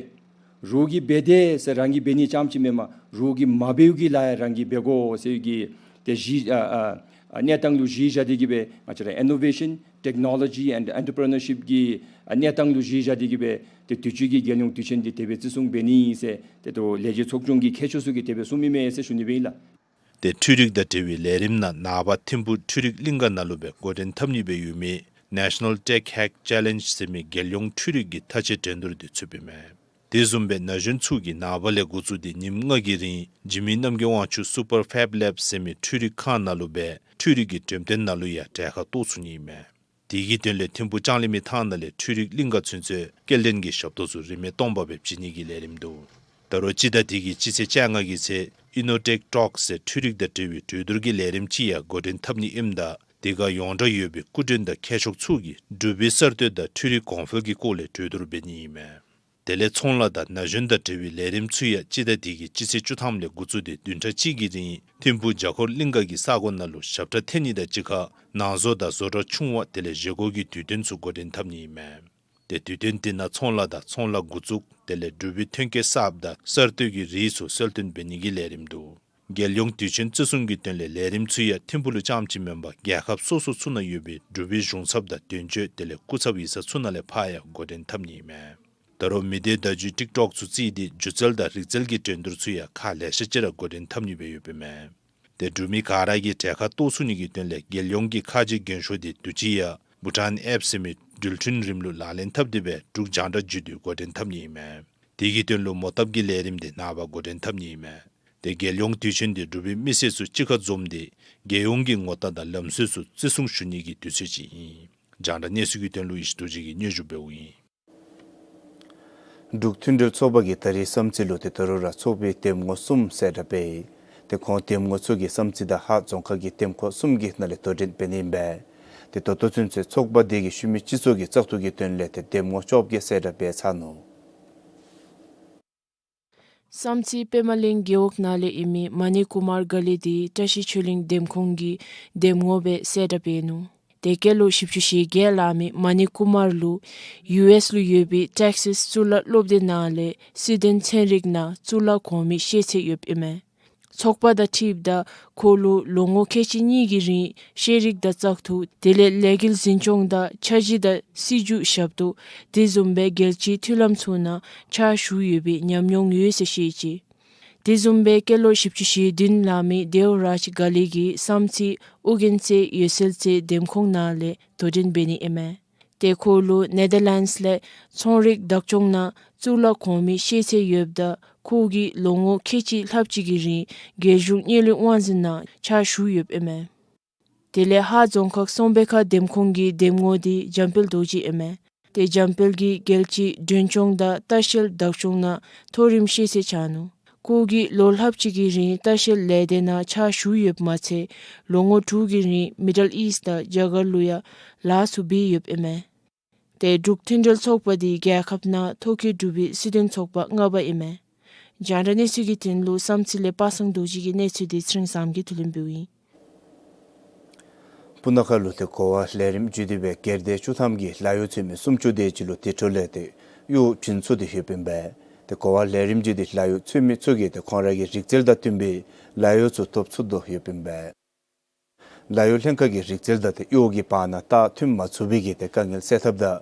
རོགས་ཀྱིས་འབད་དེས་ཟེར་རང་གིས་འབད་ནི་རྐྱངམ་ཅིག་མེན་པར་རོགས་ཀྱིས་མ་འབདཝ་གི་ལཱ་ཡང་རང་གིས་འབད་དགོ་ཟེར་གྱི་ཏེ་གཞི་ཨ་ཨ་ཨ་གནས་སྟངས་ལུ་གཞི་བཞག་སྟེ་གི་སྦེ་ང་བཅས་ར་ཨི་ནོ་ཝེ་ཤཱན་ཊེག་ནོ་ལོ་ཇི་ཨེནཌ་ཨེན་ཊར་པི་རི་ནར་ཤིཔ་གི་ཨ་གནས་སྟངས་ལུ་གཞི་བཞག་སྟེ་གི་སྦེ་ཏེ་དུས་ཅི་གི་རྒྱལ་ཡོངས་དུས་ཆེན་འདི་དེ་སྦེ་བརྩི་སྲུང་འབད་ནི་ཨིན་ཟེར་ཏེ་ལས་བྱེད་ཚོགས་ཆུང་གི་མཁས་མཆོག་ཚུ་གིས་དེ་སྦེ་གསུངམ་ཨིན་མས་ཟེར་ཞུ་ནི་སྦེ་ཨིན་ལགས། ཏེ་འཕྲུལ་རིག་དང་འབྲེལ་བའི་ལས་རིམ་ནང་ནངས་པ་ཐིམ་ཕུག་འཕྲུལ་རིག་གླིང་ག་ནང་ལུ་སྦེ་འགོ་འདྲེན་འཐབ་ནི་སྦེ་ཡོད་མི་ནེ་ཤ་ནཱལ་ཊེག་ཧེག་ཅེ་ལེནཇ་ཟེར་མི་རྒྱལ་ཡོངས་འཕྲུལ་རིག་གི་མཐའ་དཔྱད་འགྲན་བསྡུར་འདི་ཚུདཔ་ཨིན་མས། དེ་བཟུམ་སྦེ་ན་གཞོན་ཚུ་གིས་ནངས་པ་ལས་འགོ་བཙུགས་ཏེ་ཉིནམ་ལྔ་གི་རིང་འཇིགས་མེད་རྣམ་རྒྱལ་དབང་ཕྱུག་སུ་པར་ཕེབ་ལེབ་ཟེར་མི་འཕྲུལ་རིག་ཁང་ནང་ལུ་སྦེ་འཕྲུལ་རིག་གི་འགྲེམས་སྟོན་ནང་ལུ་ཡང་གྲལ་ཁར་གཏོགས་ཚུགས་ནི་ཨིན་མས། དེ་གི་དོན་ལས་ཐིམ་ཕུག་ལྕང་གླིང་མི་ཐང་ནང་ལས་འཕྲུལ་རིག་གླིང་ག་ཚུན་ཚོད་སྐྱེལ་འདྲེན་གྱི་ཞབས་ཏོག་ཚུ་རིན་མེད་སྟོང་པ་སྦེ་བྱིན་ནི་གི་ལས་རིམ་འདུག། ད་རུང་སྤྱི་ཟླ་འདི་གི་སྤྱི་ཚེས་བཅོ་ལྔ་གི་ཚེ་ཨི་ནོ་ཊེག་ཊོག་ཟེར་འཕྲུལ་རིག་དང་འབྲེལ་བའི་གྲོས་བསྡུར་གྱི་ལས་རིམ་ཅིག་ཡང་འགོ་འདྲེན་འཐབ་ནི་ཨིནམ་ད་དེ་ཁར་ཡོངས་གྲགས་ཡོད་པའི་སྐུ་མགྲོན་དང་མཁས་མཆོག་ཚུ་གིས་འབྲུག་པའི་གསར་གཏོད་དང་འཕྲུལ་རིག་གོང་འཕེལ་གྱི་སྐོར་ལས་གྲོས་བསྡུར་འབད་ནི་ཨིན་མས། དེ་ལས་ཚོང་ལཱ་དང་ན་གཞོན་དང་འབྲེལ་བའི་ལས་རིམ་ཚུ་ཡང་སྤྱི་ཟླ་འདི་གི་སྤྱི་ཚེས་བཅུ་ཐམ་ལས་འགོ་བཙུགས་ཏེ་བདུན་ཕྲག་གཅིག་གི་རིང་ཐིམ་ཕུག་བརྒྱ་འཁོར་གླིང་ག་གི་ས་གོ་ནང་ལུ་ཞབས་ཁྲ་འཐེན་ནི་དང་གཅིག་ཁར་ནང་བཟོ་དང་བཟོ་གྲྭ་ཆུང་བ་དེ་ལས་བཞེས་སྒོ་གི་དུས་སྟོན་ཚུ་འགོ་འདྲེན་འཐབ་ནི་ཨིན་མས། ཏེ་དུས་སྟོན་དེ་ནང་ཚོང་ལཱ་དང་ཚོང་ལཱ་འགོ་བཙུགས་དེ་ལས་འབྲུག་པའི་ཐོན་སྐྱེད་གསརཔ་དང་གསར་གཏོད་ཀྱི་རིགས་ཚུ་གསལ་སྟོན་འབད་ནི་གི་ལས་རིམ་འདུག། རྒྱལ་ཡོངས་དུས་ཆེན་བརྩི་སྲུང་གི་དོན་ལས་ལས་རིམ་ཚུ་ཡང་ཐིམ་ཕུག་ལུ་རྐྱངམ་ཅིག་མེན་པར་རྒྱལ་ཁབ་སོ་སོ་ཚུ་ནང་ཡོད་པའི་འབྲུག་པའི་གཞུང་ཚབ་དང་དོན་གཅོད་དེ་ལས་སྐུ་ཚབ་ཡིག་ཚང་ཚུ་ནང་ལས་ཕར་ཡང་འགོ་འདྲེན་འཐབ་ནི་ཨིན་མས། ད་རུང་མི་སྡེ་བརྡ་བརྒྱུད་ཊིཀ་ཊོཀ་ཚུ་བརྩིས་ཏེ་སྒྱུ་རྩལ་དང་རིག་རྩལ་གྱི་འགྲན་བསྡུར་ཚུ་ཡང་ཁག་ལེ་ཤ་ཅིག་ར་འགོ་འདྲེན་འཐབ་ནི་སྦེ་ཡོདཔ་ཨིན་མས། ཏེ་འབྲུག་མི་ག་ར་གིས་གྲལ་ཁར་གཏོགས་ཚུགས་ནི་གི་དོན་ལས་རྒྱལ་ཡོངས་ཀྱི་ཁ་རྗེ་རྒྱན་ཤོག་འདི་དུས་ཅི་ཡང་བྷུ་ཊཱན་ཨེཔ་ཟེར་མི་འགྲུལ་འཕྲིན་རིམ་ལུགས་ལག་ལེན་འཐབ་སྟེ་སྦེ་འབྲུག་རྒྱང་བསྒྲགས་བརྒྱུད་དེ་འགོ་འདྲེན་འཐབ་ནི་ཨིན་མས། དེ་གི་དོན་ལུ་མོ་བཏབ་ཀྱི་ལས་རིམ་འདི་ནངས་པ་འགོ་འདྲེན་འཐབ་ནི་ཨིན་མས། ཏེ་རྒྱལ་ཡོངས་དུས་ཆེན་འདི་འབྲུག་པའི་མི་སེར་ཚུ་གཅིག་ཁར་འཛོམས་ཏེ་རྒྱལ་ཡོངས་ཀྱི་ངོ་རྟགས་དང་ལམ་སྲོལ་ཚུ་བརྩི་སྲུང་ཞུ་ནི་གི་དུས་ཚོད་ཅིག་ཨིན། རྒྱང་བསྒྲགས་གནས་ཚུལ་གྱི་དོན་ལུ་ཡེ་ཤེས་རྡོ་རྗེ་གིས་སྙན་ཞུ་འབདཝ་ཨིན། འབྲུག་མཐུན་སྒྲིལ་ཚོགས་པ་གིས་ད་རིས་བསམ་རྩེ་ལུ་ཏེ་ད་རུང་ར་ཚོགས་པའི་འདེམས་ངོ་གསུམ་གསལ་བསྒྲགས་འབད་ཡི། ཏེ་ཁོང་འདེམས་ངོ་ཚུ་གིས་བསམ་རྩེ་དང་ཧཱ་རྫོང་ཁག་གི་འདེམས་ཁོངས་གསུམ་གྱི་ནང་ལས་དོ་འགྲན་འབད་ནི་ཨིན་པས། ཏེ་ད་ལྟོ་ཚུན་ཚོད་ཚོགས་པ་འདི་གིས་ཤུལ་མའི་སྤྱི་ཚོགས་ཀྱི་བཙག་འཐུ་གི་དོན་ལས་ཏེ་འདེམས་ངོ་བཅོ་བརྒྱད་གསལ་བསྒྲགས་འབད་ཚར་ནུག། བསམ་རྩེ་པདྨ་གླིང་རྒེད་འོག་ནང་ལས་ཨིན་མི་མ་ཎི་ཀུ་མར་དགའ་ལེགས་འདི་བཀྲ་ཤིས་ཆོས་གླིང་འདེམས་ཁོངས་ཀྱི་འདེམས་ངོ་སྦེ་གསལ་བསྒྲགས་འབད་ནུག། དེ་སྐབས་ལུ་བཞི་བཅུ་ཞེ་བརྒྱད་ལང་མི་མ་ཎི་ཀུ་མར་ལུ་ཡུ་ཨེསི་ལུ་ཡོད་པའི་ཊེག་སཱསི་གཙུག་ལག་སློབ་སྡེ་ནང་ལས་སྲིད་དོན་ཚན་རིག་ནང་གཙུག་ལག་གོང་མའི་ཤེས་ཚད་ཡོདཔ་ཨིན་མས། ཚོགས་པ་དང་འཁྲིལཝ་ད་ཁོ་ལུ་ལོ་ངོ་ཁལ་གཅིག་གཉིས་ཀྱི་རིང་ཤེས་རིག་དང་བཙག་འཐུ་དེ་ལས་ལས་འགུལ་འཛིན་སྐྱོང་དང་འཆར་གཞི་དང་སྲིད་བྱུས་ཞབས་ཏོག་དེ་བཟུམ་སྦེ་རྒྱལ་སྤྱིའི་མཐུན་ལམ་ཚུ་ནང་ཕྱག་ཞུ་ཡོད་པའི་ཉམས་མྱོང་ཡོད་ཟེར་བཤད་ཅི། དེ་བཟུམ་སྦེ་སྐྱེས་ལོ་བཞི་བཅུ་ཞེ་བདུན་ལང་མི་དེའུ་རཱཇ་ག་ལི་གིས་བསམ་རྩེ་ཨོ་རྒྱན་རྩེ་ཡོད་སེལ་རྩེ་འདེམས་ཁོངས་ནང་ལས་དོ་འགྲན་འབད་ནི་ཨིན་མས། ཏེ་ཁོ་ལུ་ནེ་དར་ལེནཌསི་ལས་ཚོང་རིག་བདག་སྐྱོང་ནང་གཙུག་ལག་གོང་མའི་ཤེས་ཚད་ཡོདཔ་ད་ཁོ་གིས་ལོ་ངོ་ཁལ་གཅིག་ལྷགཔ་ཅིག་གི་རིང་རྒྱལ་གཞུང་དངུལ་ལས་དབང་འཛིན་ནང་ཕྱག་ཞུ་ཡོདཔ་ཨིན་མས། དེ་ལས་ཧཱ་རྫོང་ཁག་སོང་པེ་ཁ་འདེམས་ཁོངས་ཀྱི་འདེམས་ངོ་འདི་འཇམ་དཔལ་རྡོ་རྗེ་ཨིན་མས། ཏེ་འཇམ་དཔལ་གྱིས་རྒྱལ་སྤྱིའི་མགྲོན་སྐྱོང་དང་ལྟ་བཤལ་བདག་སྐྱོང་ནང་མཐོ་རིམ་ཤེས་ཚད་འཆང་ནུག། ཁོ་གིས་ལོ་ལྷགཔ་ཅིག་གི་རིང་ལྟ་བཤལ་ལས་སྡེ་ནང་ཕྱག་ཞུ་ཡོདཔ་མ་ཚད་ལོ་ངོ་དྲུག་གི་རིང་མི་ཌལ་ཨིསཊ་དང་རྒྱ་གར་ལུ་ཡང་ལཱ་ཚུ་འབད་ཡོདཔ་ཨིན་མས། ཏེ་འབྲུག་མཐུན་འབྲེལ་ཚོགས་པ་འདི་རྒྱལ་ཁབ་ནང་ཐོ་བཀོད་གྲུབ་པའི་སྲིད་དོན་ཚོགས་པ་ལྔ་པ་ཨིན་མས། རྒྱང་བསྒྲགས་གནས་ཚུལ་གྱི་དོན་ལུ་བསམ་རྩེ་ལས་པ་སངས་རྡོ་རྗེ་གི་གནས་ཚུལ་འདི་ཚེ་རིང་བཟངམོ་གིས་བསྡུ་ལེན་འབདཝ་ཨིན། སྤུ་ན་ཁ་ལུ་ཏེ་གོ་བ་ལས་རིམ་བརྒྱུད་དེ་སྦེ་སྒེར་སྡེ་བཅུ་ཐམ་གྱིས་ལཱ་གཡོག་འཚོལ་མི་སུམ་ཅུ་དེ་ཅིག་ལུ་དེ་འཕྲོ་ལས་ཏེ་གཡོག་བྱིན་ཚུགས་ཏེ་ཡོདཔ་ཨིན་པས། ཏེ་གོ་བ་ལས་རིམ་བརྒྱུད་དེ་ལཱ་གཡོག་འཚོལ་མི་ཚུ་གིས་ཏེ་ཁོང་ར་གི་རིག་རྩལ་དང་བསྟུན་པའི་ལཱ་གཡོག་ཚུ་ཐོབ་ཚུགས་དོ་ཡོདཔ་ཨིན་པས། ལཱ་གཡོག་ལྷན་ཁག་གིས་རིག་རྩལ་དང་ཏེ་གཡོག་གི་བར་ན་ལྟ་མཐུན་མ་ཚུགས་པའི་གི་ཏེ་དཀའ་ངལ་སེལ་ཐབས་དང་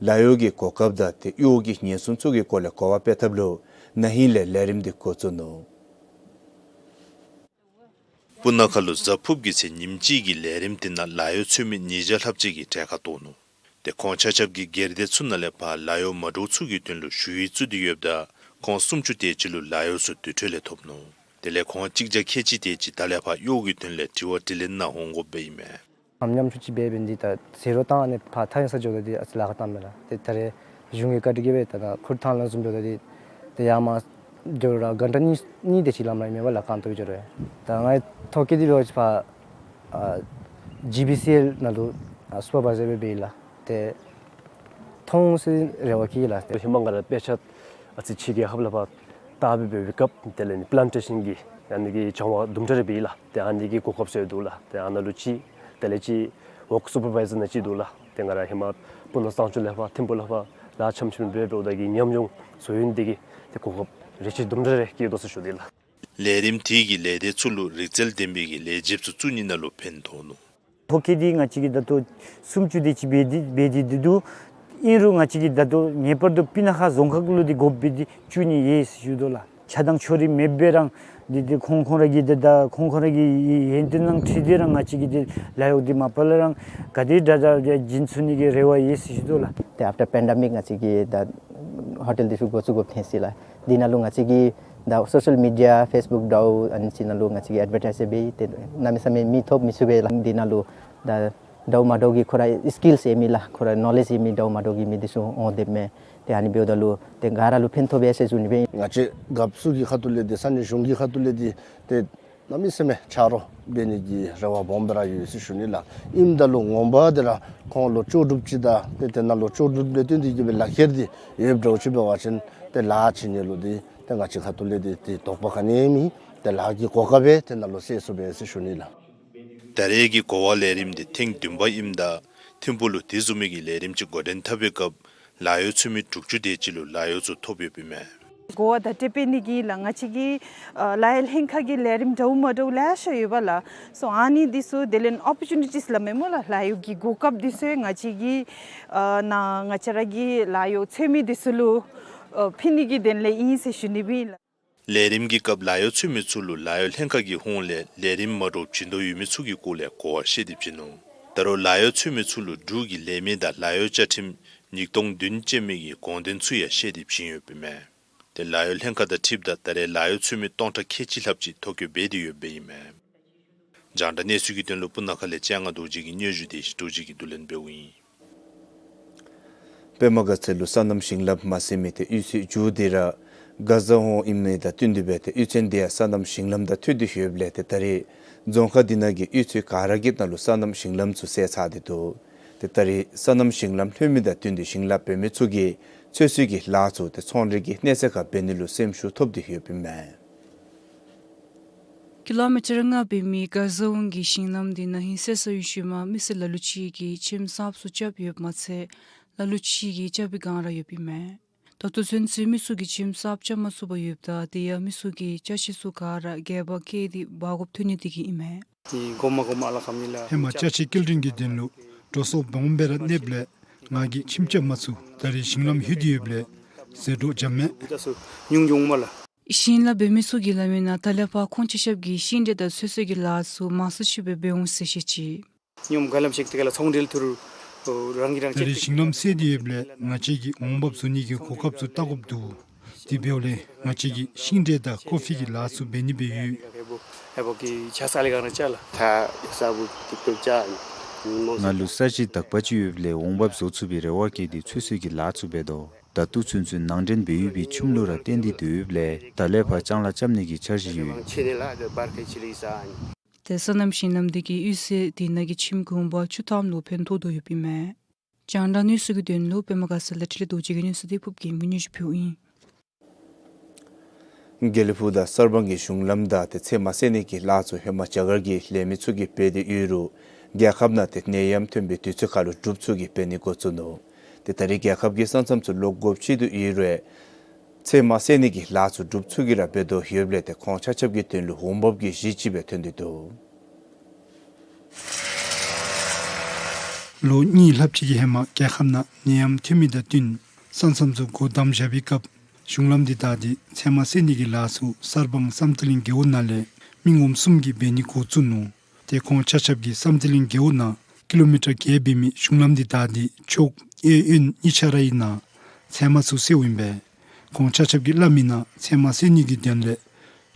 ལཱ་གཡོག་གི་གོ་སྐབས་དང་ཏེ་གཡོག་གི་ཉེན་སྲུང་ཚུ་གི་སྐོར་ལས་གོ་བ་སྤེལ་ཐབས་ལུ་ན་ཧིང་ལས་ལས་རིམ་འདི་འགོ་བཙུགས་ནུག། སྤུ་ན་ཁ་ལུ་གཟའ་ཕུརཔ་གི་ཚེ་ཉིནམ་གཅིག་གི་ལས་རིམ་འདི་ནང་ལཱ་གཡོག་འཚོལ་མི་ཉིས་བརྒྱ་ལྷགཔ་ཅིག་གིས་གྲལ་ཁར་གཏོགས་ནུག། ཏེ་ཁོང་ཆ་ཁྱབ་ཀྱིས་སྒེར་སྡེ་ཚུ་ནང་ལས་ཕར་ལཱ་གཡོག་མ་འདྲཝ་ཚུ་གི་དོན་ལུ་ཞུ་ཡིག་བཙུགས་ཏེ་ཡོདཔ་ད་ཁོང་སུམ་ཅུ་དེ་ཅིག་ལུ་ལཱ་གཡོག་ཚུ་དེ་འཕྲོ་ལས་ཐོབ་ནུག། དེ་ལས་ཁོང་གཅིག་བརྒྱ་ཁལ་གཅིག་དེ་ཅིག་ད་ལས་ཕར་གཡོག་གི་དོན་ལས་དྲི་བ་དྲིས་ལན་ནང་འོང་དགོཔ་སྦེ་ཨིན་མས། ཉམས་མྱོང་ཅིག་འབད་འབདཝ་ད་ཏེ་ཟེར་རོགས་བཏང་ནི་ཕར་ཐག་ཉེ་ས་འགྱོཝ་ད་ཏེ་ཨ་ཙི་ལཱ་ཁག་བཏངམ་མས་ལགས། ཏེ་ད་རེས་གཞུང་གི་བཀའ་དྲིན་གྱིས་སྦེ་ད་ད་ཁུར་ཐང་ལ་བཟུམ་འགྱོཝ་ད་ཏེ་ཏེ་ཡར་མར་འགྱོ་རུང་ར་གྷན་ཊ་གཉིས་གཉིས་དེ་ཅིག་ལམ་ར་ཨིན་མས་པ་ལགས། རྐང་སྟོང་སྦེ་འགྱོ་རུང་ཡང་། ད་ང་ཐོ་བཀོད་འདི་འབད་བ་ཅིན་ཕར་ཨ་ཇི་བི་སི་ཨེལ་ནང་ལུ་ཨ་སུ་པར་བའི་ཛར་སྦེ་འབད་ཡི་ལགས། ཏེ་མཐོང་སའི་རེ་བ་བསྐྱེད་ཡི་ལགས། ཧེ་མ་ང་ར་དཔེ་ཆ་ཨ་ཙི་ཕྱི་རྒྱལ་ཁབ་ལས་ཕར་ལྟ་སྦེ་འབད་བའི་སྐབས་དེ་ལས་ནི་པི་ལན་ཊེ་ཤཱན་གྱི་ཨ་ནི་གི་སྦྱང་བ་དུམ་གྲ་རེ་འབད་ཡི་ལགས། ཏེ་ཨ་ནི་གི་གོ་སྐབས་ཟེར་འདུག་ལགས། ཏེ་ཨ་ནཱ་ལུ་ཅིག་དེ་ལས་ཅིག་ཝརཀ་སུ་པར་བའི་ཛར་ནང་ཅིག་འདུག་ལགས། ཏེ་ང་ར་ཧེ་མ་སྤུ་ན་གཙང་ཆུ་ལས་ཕར་ཐིམ་ཕུ་ལས་ཕར་ལཱ་འཆམ་འཆམ་འབད་འབདཝ་ད་གི་ཉམས་མྱོང་ཚུ་ཡོད་ནི་དེ་གིས་ཏེ་གོ་སྐབས་རེ་ཅིག་དུམ་གྲ་རེ་བསྐྱེད་དོ་ཟེར་ཞུ་ནི་ལགས། ལས་རིམ་དེ་གིས་ལས་སྡེ་ཚུ་ལུ་རིག་རྩལ་ལྡན་པའི་གི་ལས་བྱེདཔ་ཚུ་བཙུགས་ནི་ནང་ལུ་ཕན་ཐོགས་ནུག། ཐོ་བཀོད་འདི་ང་བཅས་ཀྱིས་ད་ལྟོ་སུམ་ཅུ་དེ་ཅིག་འབད་དེ་འབད་དེ་འདུག། ཨིན་རུང་ང་བཅས་ཀྱིས་ད་ལྟོ་ངེས་པར་དུ་སྤུ་ན་ཁ་རྫོང་ཁག་ལུ་འདི་དགོཔ་འབད་དེ་བཙུགས་ནི་ཡོད་ཟེར་ཞུ་དོ་ལགས། ཆ་དང་ཕྱོགས་རིས་མེད་པར་ར་འདི་འདི་ཁོང་ཁོང་ར་གི་འདི་ད་ཁོང་ཁོང་ར་གི་ཡོན་ཏན་དང་འཁྲིལ་ཏེ་ར་ང་བཅས་ཀྱིས་འདི་ལཱ་གཡོག་འདི་མ་པ་ལས་ར་ག་དེ་དྲག་དྲག་འདི་བྱིན་ཚུགས་ནི་གི་རེ་བ་ཡོད་ཟེར་ཞུ་དོ་ལགས། ཏེ་ཨཕ་ཊར་པེན་ཌེ་མིག་ང་བཅས་ཀྱིས་ད་ཧོ་ཊེལ་འདི་ཚུ་འགོ་བཙུགས་དགོཔ་ཐོན་ཅི་ལགས། འདི་ནང་ལུ་ང་བཅས་ཀྱིས་ད་སོ་ཤལ་མི་ཌི་ཡ་ཕེསི་བུཀ་འདྲཝ་ཨ་ནི་ཚུ་ནང་ལུ་ང་བཅས་ཀྱིས་ཨེཌ་བར་ཊའིཛ་འབད་ཡི། ཏེ་གནམ་མེད་ས་མེད་མི་ཐོབ་མི་ཚུགས་པས་ལགས། འདི་ནང་ལུ་ད་འདྲཝ་མ་འདྲཝ་གི་ཁོ་ར་སི་ཀིལསི་ཡོད་མི་ལགས། ཁོ་ར་ནོ་ལེཇ་ཡོད་མི་འདྲཝ་མ་འདྲཝ་གི་མི་འདི་ཚུ་འོང་སྡོདཔ་མས། ཏེ་ཨ་ནི་འབདཝ་ད་ལུ་ཏེ་ག་ར་ལུ་ཕན་ཐོགས་པས་ཟེར་ཞུ་ནི་སྦེ། ང་བཅས་རྒཔོ་ཚུ་གི་ཁ་ཐུག་ལས་འདི་ས་གནས་གཞུང་གི་ཁ་ཐུག་ལས་འདི་ཏེ་གནམ་མེད་ས་མེད་ཆ་རོགས་འབད་ནི་གི་རེ་བ་སྦོམ་སྦེ་ར་ཡོད་ཟེར་ཞུ་ནི་ལགས། ཨིནམ་ད་ལུ་ངོ་མ་འདི་ར་ཁོང་ལུ་ལྕོགས་གྲུབ་ཅིག་དང་ཏེ་དེ་ནང་ལུ་ལྕོགས་གྲུབ་ལས་བརྟེན་ཏེ་གིས་སྦེ་ལག་ཁྱེར་འདི་ཡོདཔ་འདྲཝ་ཅིག་འབད་བ་ཅིན་ཏེ་ལཱ་བྱིན་ནི་ལུ་འདི་ཏེ་ང་བཅས་ཁ་ཐུག་ལས་འདི་ཏེ་དོགས་པ་ག་ནི་ཡང་མེད། ཏེ་ལཱ་གི་གོ་སྐབས་སྦེ་དེ་ནང་ལུ་སེལ་ཚུགས་པས་ཟེར་ཞུ་ནི་ལགས། ད་རེས་ཀྱི་གོ་བ་ལས་རིམ་འདི་ཐེངས་བདུན་པ་ཨིནམ་ད་ཐིམ་ཕུ་ལུ་དེ་བཟུམ་མའི་གི་ལས་རིམ་ཅིག་འགོ་འདྲེན་འཐབ་པའི་སྐབས་ལཱ་གཡོག་འཚོལ་མི་དྲུག་ཅུ་དེ་ཅིག་ལུ་ལཱ་གཡོག་ཚུ་ཐོབ་ཡོདཔ་ཨིན་མས། གོ་བ་བརྡ་སྤྲོད་འབད་ནི་གི་ལཱ་ང་བཅས་ཀྱི་ཨ་ལཱ་གཡོག་ལྷན་ཁག་གི་ལས་རིམ་འདྲཝ་མ་འདྲཝ་ལེ་ཤ་ཡོད་པས་ལགས། སོ་ཨ་ནི་འདི་ཚུ་དེ་ལས་ཨོ་པོར་ཅུ་ནི་ཊིས་སླབ་མས་སྨོ་ལགས། ལཱ་གཡོག་གི་གོ་སྐབས་འདི་ཚུ་ང་བཅས་ཀྱི་ཨ་ནཱ་ང་བཅས་ར་གི་ལཱ་གཡོག་འཚོལ་མི་འདི་ཚུ་ལུ་ཨ་ཕན་ནི་གི་དོན་ལས་ཨིན་ཟེར་ཞུ་ནི་སྦེ་ཨིན་ལགས། ལས་རིམ་གྱི་སྐབས་ལཱ་གཡོག་འཚོལ་མི་ཚུ་ལུ་ལཱ་གཡོག་ལྷན་ཁག་གི་ཧོངས་ལས་ལས་རིམ་མ་འདྲཝ་བྱིན་དོ་ཡོད་མི་ཚུ་གི་སྐོར་ལས་གོ་བ་བཤད་དེ་བྱིན་ནུག། ད་རུང་ལཱ་གཡོག་འཚོལ་མི་ཚུ་ལུ་འབྲུག་གི་ལས་མི་དང་ལཱ་གཡོག་བཅའ་ཁྲིམས་ཉིས་སྟོང་བདུན་ཅན་མི་གི་དགོངས་དོན་ཚུ་ཡང་བཤད་དེ་བྱིན་ཡོདཔ་ཨིན་མས། ཏེ་ལཱ་གཡོག་ལྷན་ཁག་དང་འཁྲིལཝ་ད་ད་རེས་ལཱ་གཡོག་འཚོལ་མི་སྟོང་ཕྲག་ཁལ་གཅིག་ལྷགཔ་ཅིག་ཐོ་བཀོད་འབད་དེ་ཡོདཔ་ཨིན་མས། རྒྱང་བསྒྲགས་གནས་ཚུལ་གྱི་དོན་ལུ་སྤུ་ན་ཁ་ལས་སྤྱན་སྔ་རྡོ་རྗེ་གི་སྙན་ཞུ་དེ་ཞི་རྡོ་རྗེ་གིས་བསྡུ་ལེན་འབདཝ་ཨིན། པདྨ་དགའ་ཚལ་ལུ་སོ་ནམ་ཞིང་ལམ་མ་ཟིན་མི་ཏེ་གཡུས་ཚན་མཇུག་འདི་ར་དགའ་ཚལ་ཧོང་ཨིན་མི་དང་བསྟུན་ཏེ་སྦེ་ཏེ་གཡུས་ཚན་འདི་ཡང་སོ་ནམ་ཞིང་ལམ་དང་མཐུད་དེ་ཡོདཔ་ལས་ཏེ་ད་རེས་རྫོང་ཁག་འདི་ནང་གི་གཡུས་ཚན་ག་ར་གི་ནང་ལུ་སོ་ནམ་ཞིང་ལམ་ཚུ་བསལ་ཚར་ཏེ་འདུག། ཏེ་ད་རེས་སོ་ནམ་ཞིང་ལམ་ལྷོད་མི་དང་བསྟུན་ཏེ་ཞིང་ལཱ་འབད་མི་ཚུ་གིས་ཚོད་བསྲེ་གི་ལཱ་ཚུ་ཏེ་ཚོང་རའི་གི་གནས་ཚད་ཁར་འབད་ནི་ལུ་སེམས་ཤུགས་ཐོབ་སྟེ་ཡོདཔ་ཨིན་མས། ཀི་ལོ་མི་ཊར་ལྔ་འབད་མི་དགའ་ཚལ་ཧོང་གི་ཞིང་ལམ་འདི་ན་ཧིང་གསེར་ས་གཡུ་ཞུན་མ་མི་སེར་ལ་ལུ་ཅིག་གིས་ཁྱིམ་གསརཔ་ཚུ་རྐྱབ་ཡོདཔ་མ་ཚད་ལ་ལུ་ཅིག་གིས་རྐྱབ་པའི་བསྒང་ར་ཡོདཔ་ཨིན་མས། ད་ལྟོ་ཚུན་ཚོད་མི་ཚུ་གིས་ཁྱིམ་གསརཔ་རྐྱབ་མ་ཚུགས་པར་ཡོདཔ་ད་དེ་ཡང་མི་ཚུ་གིས་ཅ་ཆས་ཚུ་ག་ར་སྒལ་པར་བཀལ་ཏེ་འབག་དགོཔ་ཐོན་ནི་དེ་གིས་ཨིན་མས། ཏེ་གོ་མ་གོ་མ་ལ་ཁམས་ཉིད་ལ་ཧེ་མ་ཅ་ཆས་སྐྱེལ་འདྲེན་གྱི་དོན་ལུ་འགྲོ་སོང་སྦོམ་སྦེ་ར་གནསཔ་ལས་ང་གིས་ཁྱིམ་རྐྱབ་མ་ཚུགས། ད་རེས་ཞིང་ལམ་ལྷོད་དེ་ཡོདཔ་ལས་ཟད་འགྲོ་འཇམ་མས། ཉུང་ཉུང་མ་ལ། ཤིང་ལཱ་འབད་མི་ཚུ་གིས་སླབ་མིའི་ནང་ད་ལས་ཕར་ཁོང་ཆ་ཁྱབ་ཀྱིས་ཤིང་འབྲས་དང་ཚོད་བསྲེ་གི་ལཱ་ཚུ་མང་སུ་ཅིག་སྦེ་འབད་འོང་ཟེར་བཤད་ཅི། སྙོམས་ག་ལམ་ཞིག་དེ་ག་ལ་ཚོང་འབྲེལ་ཐུར་རང་གིས་རང་ད་རེས་ཤིང་ལམ་བསལ་ཏེ་ཡོདཔ་ལས་ང་བཅས་ཀྱིས་འོང་འབབ་བཟོ་ནི་གི་གོ་སྐབས་ཚུ་བལྟ་དགོཔ་འདུག། དེ་འབདཝ་ལས་ང་བཅས་ཀྱིས་ཤིང་འབྲས་དང་ཀོ་ཕི་གི་ལཱ་ཚུ་འབད་ནི་སྦེ་ཡོད། ང་ལུ་ས་གཞི་དག་པ་ཅིག་ཡོདཔ་ལས་འོང་འབབ་བཟོ་ཚུགས་པའི་རེ་བ་བསྐྱེད་དེ་ཚོད་བསྲེ་གི་ལཱ་ཚུ་འབད་དོ། ད་ལྟོ་ཚུན་ཚོད་ནང་འདྲེན་འབད་ཡོད་པའི་ཁྱིམ་ལུ་ར་བརྟེན་ཏེ་སྡོད་ཡོདཔ་ལས་ད་ལས་ཕར་ལྕང་ལཱ་རྐྱབ་ནི་གི་འཆར་གཞི་ཡོད། ཏེ་སོ་ནམ་ཤིང་ལམ་དེ་གིས་གཡུས་ཚན་དེ་ནང་གི་ཁྱིམ་གུང་པ་བཅུ་ཐམ་ལུ་ཕན་ཐོགས་དོ་ཡོདཔ་ཨིན་མས། རྒྱང་བསྒྲགས་གནས་ཚུལ་གྱི་དོན་ལུ་པདྨ་དགའ་ཚལ་ལས་འཕྲིན་ལས་རྡོ་རྗེ་གི་གནས་ཚུལ་དེ་ཕུབ་རྒྱལམོ་གིས་སྙན་ཞུ་ཕུལཝ་ཨིན། དགེ་ལེགས་ཕུག་དང་གསར་སྤང་གི་གཞུང་ལམ་བདའ་སྟེ་ཚལ་མ་བསལ་ནི་གི་ལཱ་ཚུ་ཧེ་མ་རྒྱ་གར་གྱི་ལས་མི་ཚུ་གིས་འབད་དེ་ཡོད་རུང་རྒྱལ་ཁབ་ནང་ཏེ་ནད་ཡམས་ཐོན་པའི་དུས་ཚོད་ཁར་ལུ་འབྲུགཔ་ཚུ་གིས་འབད་ནི་འགོ་བཙུགས་ནུག། ཏེ་ད་རེས་རྒྱལ་ཁབ་ཀྱི་ས་མཚམས་ཚུ་ལོག་དགོཔ་ཆེ་དོ་ཡོད་རུང་ཚལ་མ་བསལ་ནི་གི་ལཱ་ཚུ་འབྲུགཔ་ཚུ་གིས་ར་འབད་དོ་ཡོདཔ་ལས་ཏེ་ཁོང་ཆ་ཁྱབ་ཀྱི་དོན་ལུ་འོང་འབབ་ཀྱི་གཞི་ཅིག་སྦེ་ཐོན་ཏེ་འདུག། ལོ་གཉིས་ལྷགཔ་ཅིག་གི་ཧེ་མ་རྒྱལ་ཁབ་ནང་ནད་ཡམས་ཐོན་མི་དང་བསྟུན་ས་མཚམས་ཚུ་སྒོ་བསྡམ་བཞག་པའི་སྐབས་གཞུང་ལམ་དེ་བདའ་སྟེ་ཚལ་མ་བསལ་ནི་གི་ལཱ་ཚུ་གསར་སྤང་བསམ་གཏན་གླིང་རྒེད་འོག་ནང་ལས་མི་ངོམ་གསུམ་གྱིས་འབད་ནི་འགོ་བཙུགས་ནུག། ཏེ་ཁོང་ཆ་ཁྱབ་ཀྱིས་བསམ་གཏན་གླིང་རྒེད་འོག་ནང་ཀི་ལོ་མི་ཊར་བརྒྱད་འབད་མི་གཞུང་ལམ་དེ་བདའ་སྟེ་ཕྱོགས་གཡས་གཡོན་གཉིས་ཆ་ར་ཨིན་ན་ཚལ་མ་ཚུ་བསལཝ་ཨིན་པས། ཁོང་ཆ་ཁྱབ་ཀྱིས་སླབ་མིའི་ནང་ཚལ་མ་བསལ་ནི་གི་དོན་ལས་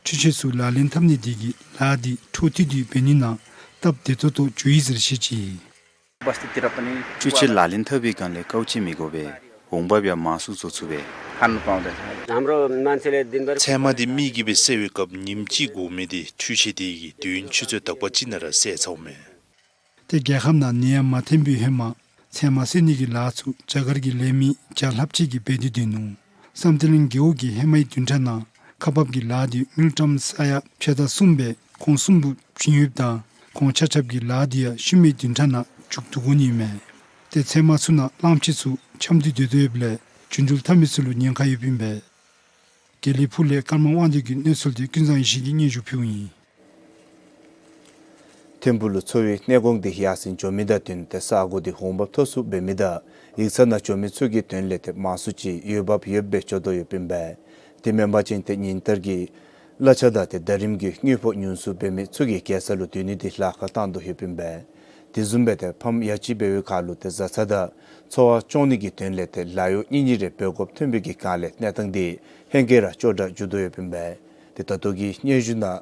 འཕྲུལ་ཆས་ཚུ་ལག་ལེན་འཐབ་ནི་དེ་གིས་ལཱ་དེ་འཕྲོ་མཐུད་དེ་འབད་ནི་ནང་སྟབས་བདེ་ཏོག་ཏོ་འགྱོ་ཡི་ཟེར་བཤད་ཅི། འཕྲུལ་ཆས་ལག་ལེན་འཐབ་པའི་སྒང་ལས་དཀའཝ་སྤྱད་མི་དགོ་པས། འོང་འབབ་ཡང་མང་སུ་བཟོ་ཚུགས་པས། ཚལ་མ་དེ་མི་གིས་འབད་བསལ་བའི་སྐབས་ཉིནམ་གཅིག་འགོར་མི་དེ་འཕྲུལ་ཆས་དེ་གིས་དུས་ཡུན་ཆུ་ཚོད་དག་པ་ཅིག་ནང་ར་བསལ་ཚརཝ་མས། ཏེ་རྒྱལ་ཁབ་ནང་ནད་ཡམས་མ་ཐོན་པའི་ཧེ་མ་ཚལ་མ་བསལ་ནི་གི་ལཱ་ཚུ་རྒྱ་གར་གྱི་ལས་མི་བརྒྱ་ལྷགཔ་ཅིག་གིས་འབད་དེ་སྡོད་ནུག། བསམ་གཏན་གླིང་རྒེད་འོག་གི་ཧེ་མའི་བདུན་ཕྲག་ནང་ཁག་འབག་གི་ལཱ་དེ་དངུལ་ཀྲམ་ས་ཡ་ཕྱེད་དང་གསུམ་སྦེ་ཁོང་གསུམ་པོ་བྱིན་ཡོདཔ་ད་ཁོང་ཆ་ཁྱབ་ཀྱིས་ལཱ་དེ་ཡང་ཤུལ་མའི་བདུན་ཕྲག་ནང་མཇུག་བསྡུ་དགོ་ནི་ཨིན་མས། ཏེ་ཚལ་མ་ཚུ་ནང་གླང་ཆེན་ཚུ་འཁྱམས་ཏེ་སྡོད་དོ་ཡོདཔ་ལས་རྒྱུ་འགྲུལ་འཐབ་མི་ཚུ་ལུ་ཉེན་ཁ་ཡོདཔ་ཨིན་པས། དགེ་ལེགས་ཕུག་ལས་ཀརྨ་དབང་འདུས་ཀྱི་གནས་ཚུལ་དེ་ཀུན་བཟང་ཡེ་ཤེས་ཀྱིས་སྙན་ཞུ་ཕུལཝ་ཨིན། ཐིམ་ཕུག་ལུ་འཚོ་བའི་གནས་གོང་དེ་ཡར་སེང་འགྱོ་མི་དང་བསྟུན་ཏེ་ས་སྒོ་དེ་འོང་འབབ་ཐོབ་ཚུགསཔ་འབད་མི་དང་ཡིག་ཚང་ནང་འགྱོ་མི་ཚུ་གི་དོན་ལས་ཏེ་མང་སུ་ཅིག་འོས་འབབ་ཡོདཔ་སྦེ་འགྱོ་དོ་ཡོདཔ་ཨིན་པས། དེ་མེན་པ་ཅིན་ཏེ་ཉིན་ལྟར་གྱི་གླ་ཆ་དང་ཏེ་ཟླ་རིམ་གྱི་དངུལ་ཕོགས་ཉུང་སུ་འབད་མི་ཚུ་གིས་རྒྱལ་ས་ལུ་སྡོད་ནི་དེ་ལཱ་ཁག་བཏང་དོ་ཡོདཔ་ཨིན་པས། དེ་བཟུམ་སྦེ་ཏེ་ཕམ་ཡ་གཅིག་འབད་བའི་ཁར་ལུ་ཏེ་བཟའ་ཚང་དང་འཚོ་བ་སྐྱོང་ནི་གི་དོན་ལས་ཏེ་ལཱ་གཡོག་གཉིས་གཉིས་རེ་འབད་དགོཔ་ཐོན་པའི་གི་སྒང་ལས་གནས་སྟངས་དེ་ཧེང་སྐལ་ར་སྐྱོ་དྲགས་འགྱོ་དོ་ཡོདཔ་ཨིན་པས། ཏེ་ད་ལྟོ་གི་སྙན་ཞུ་ནང་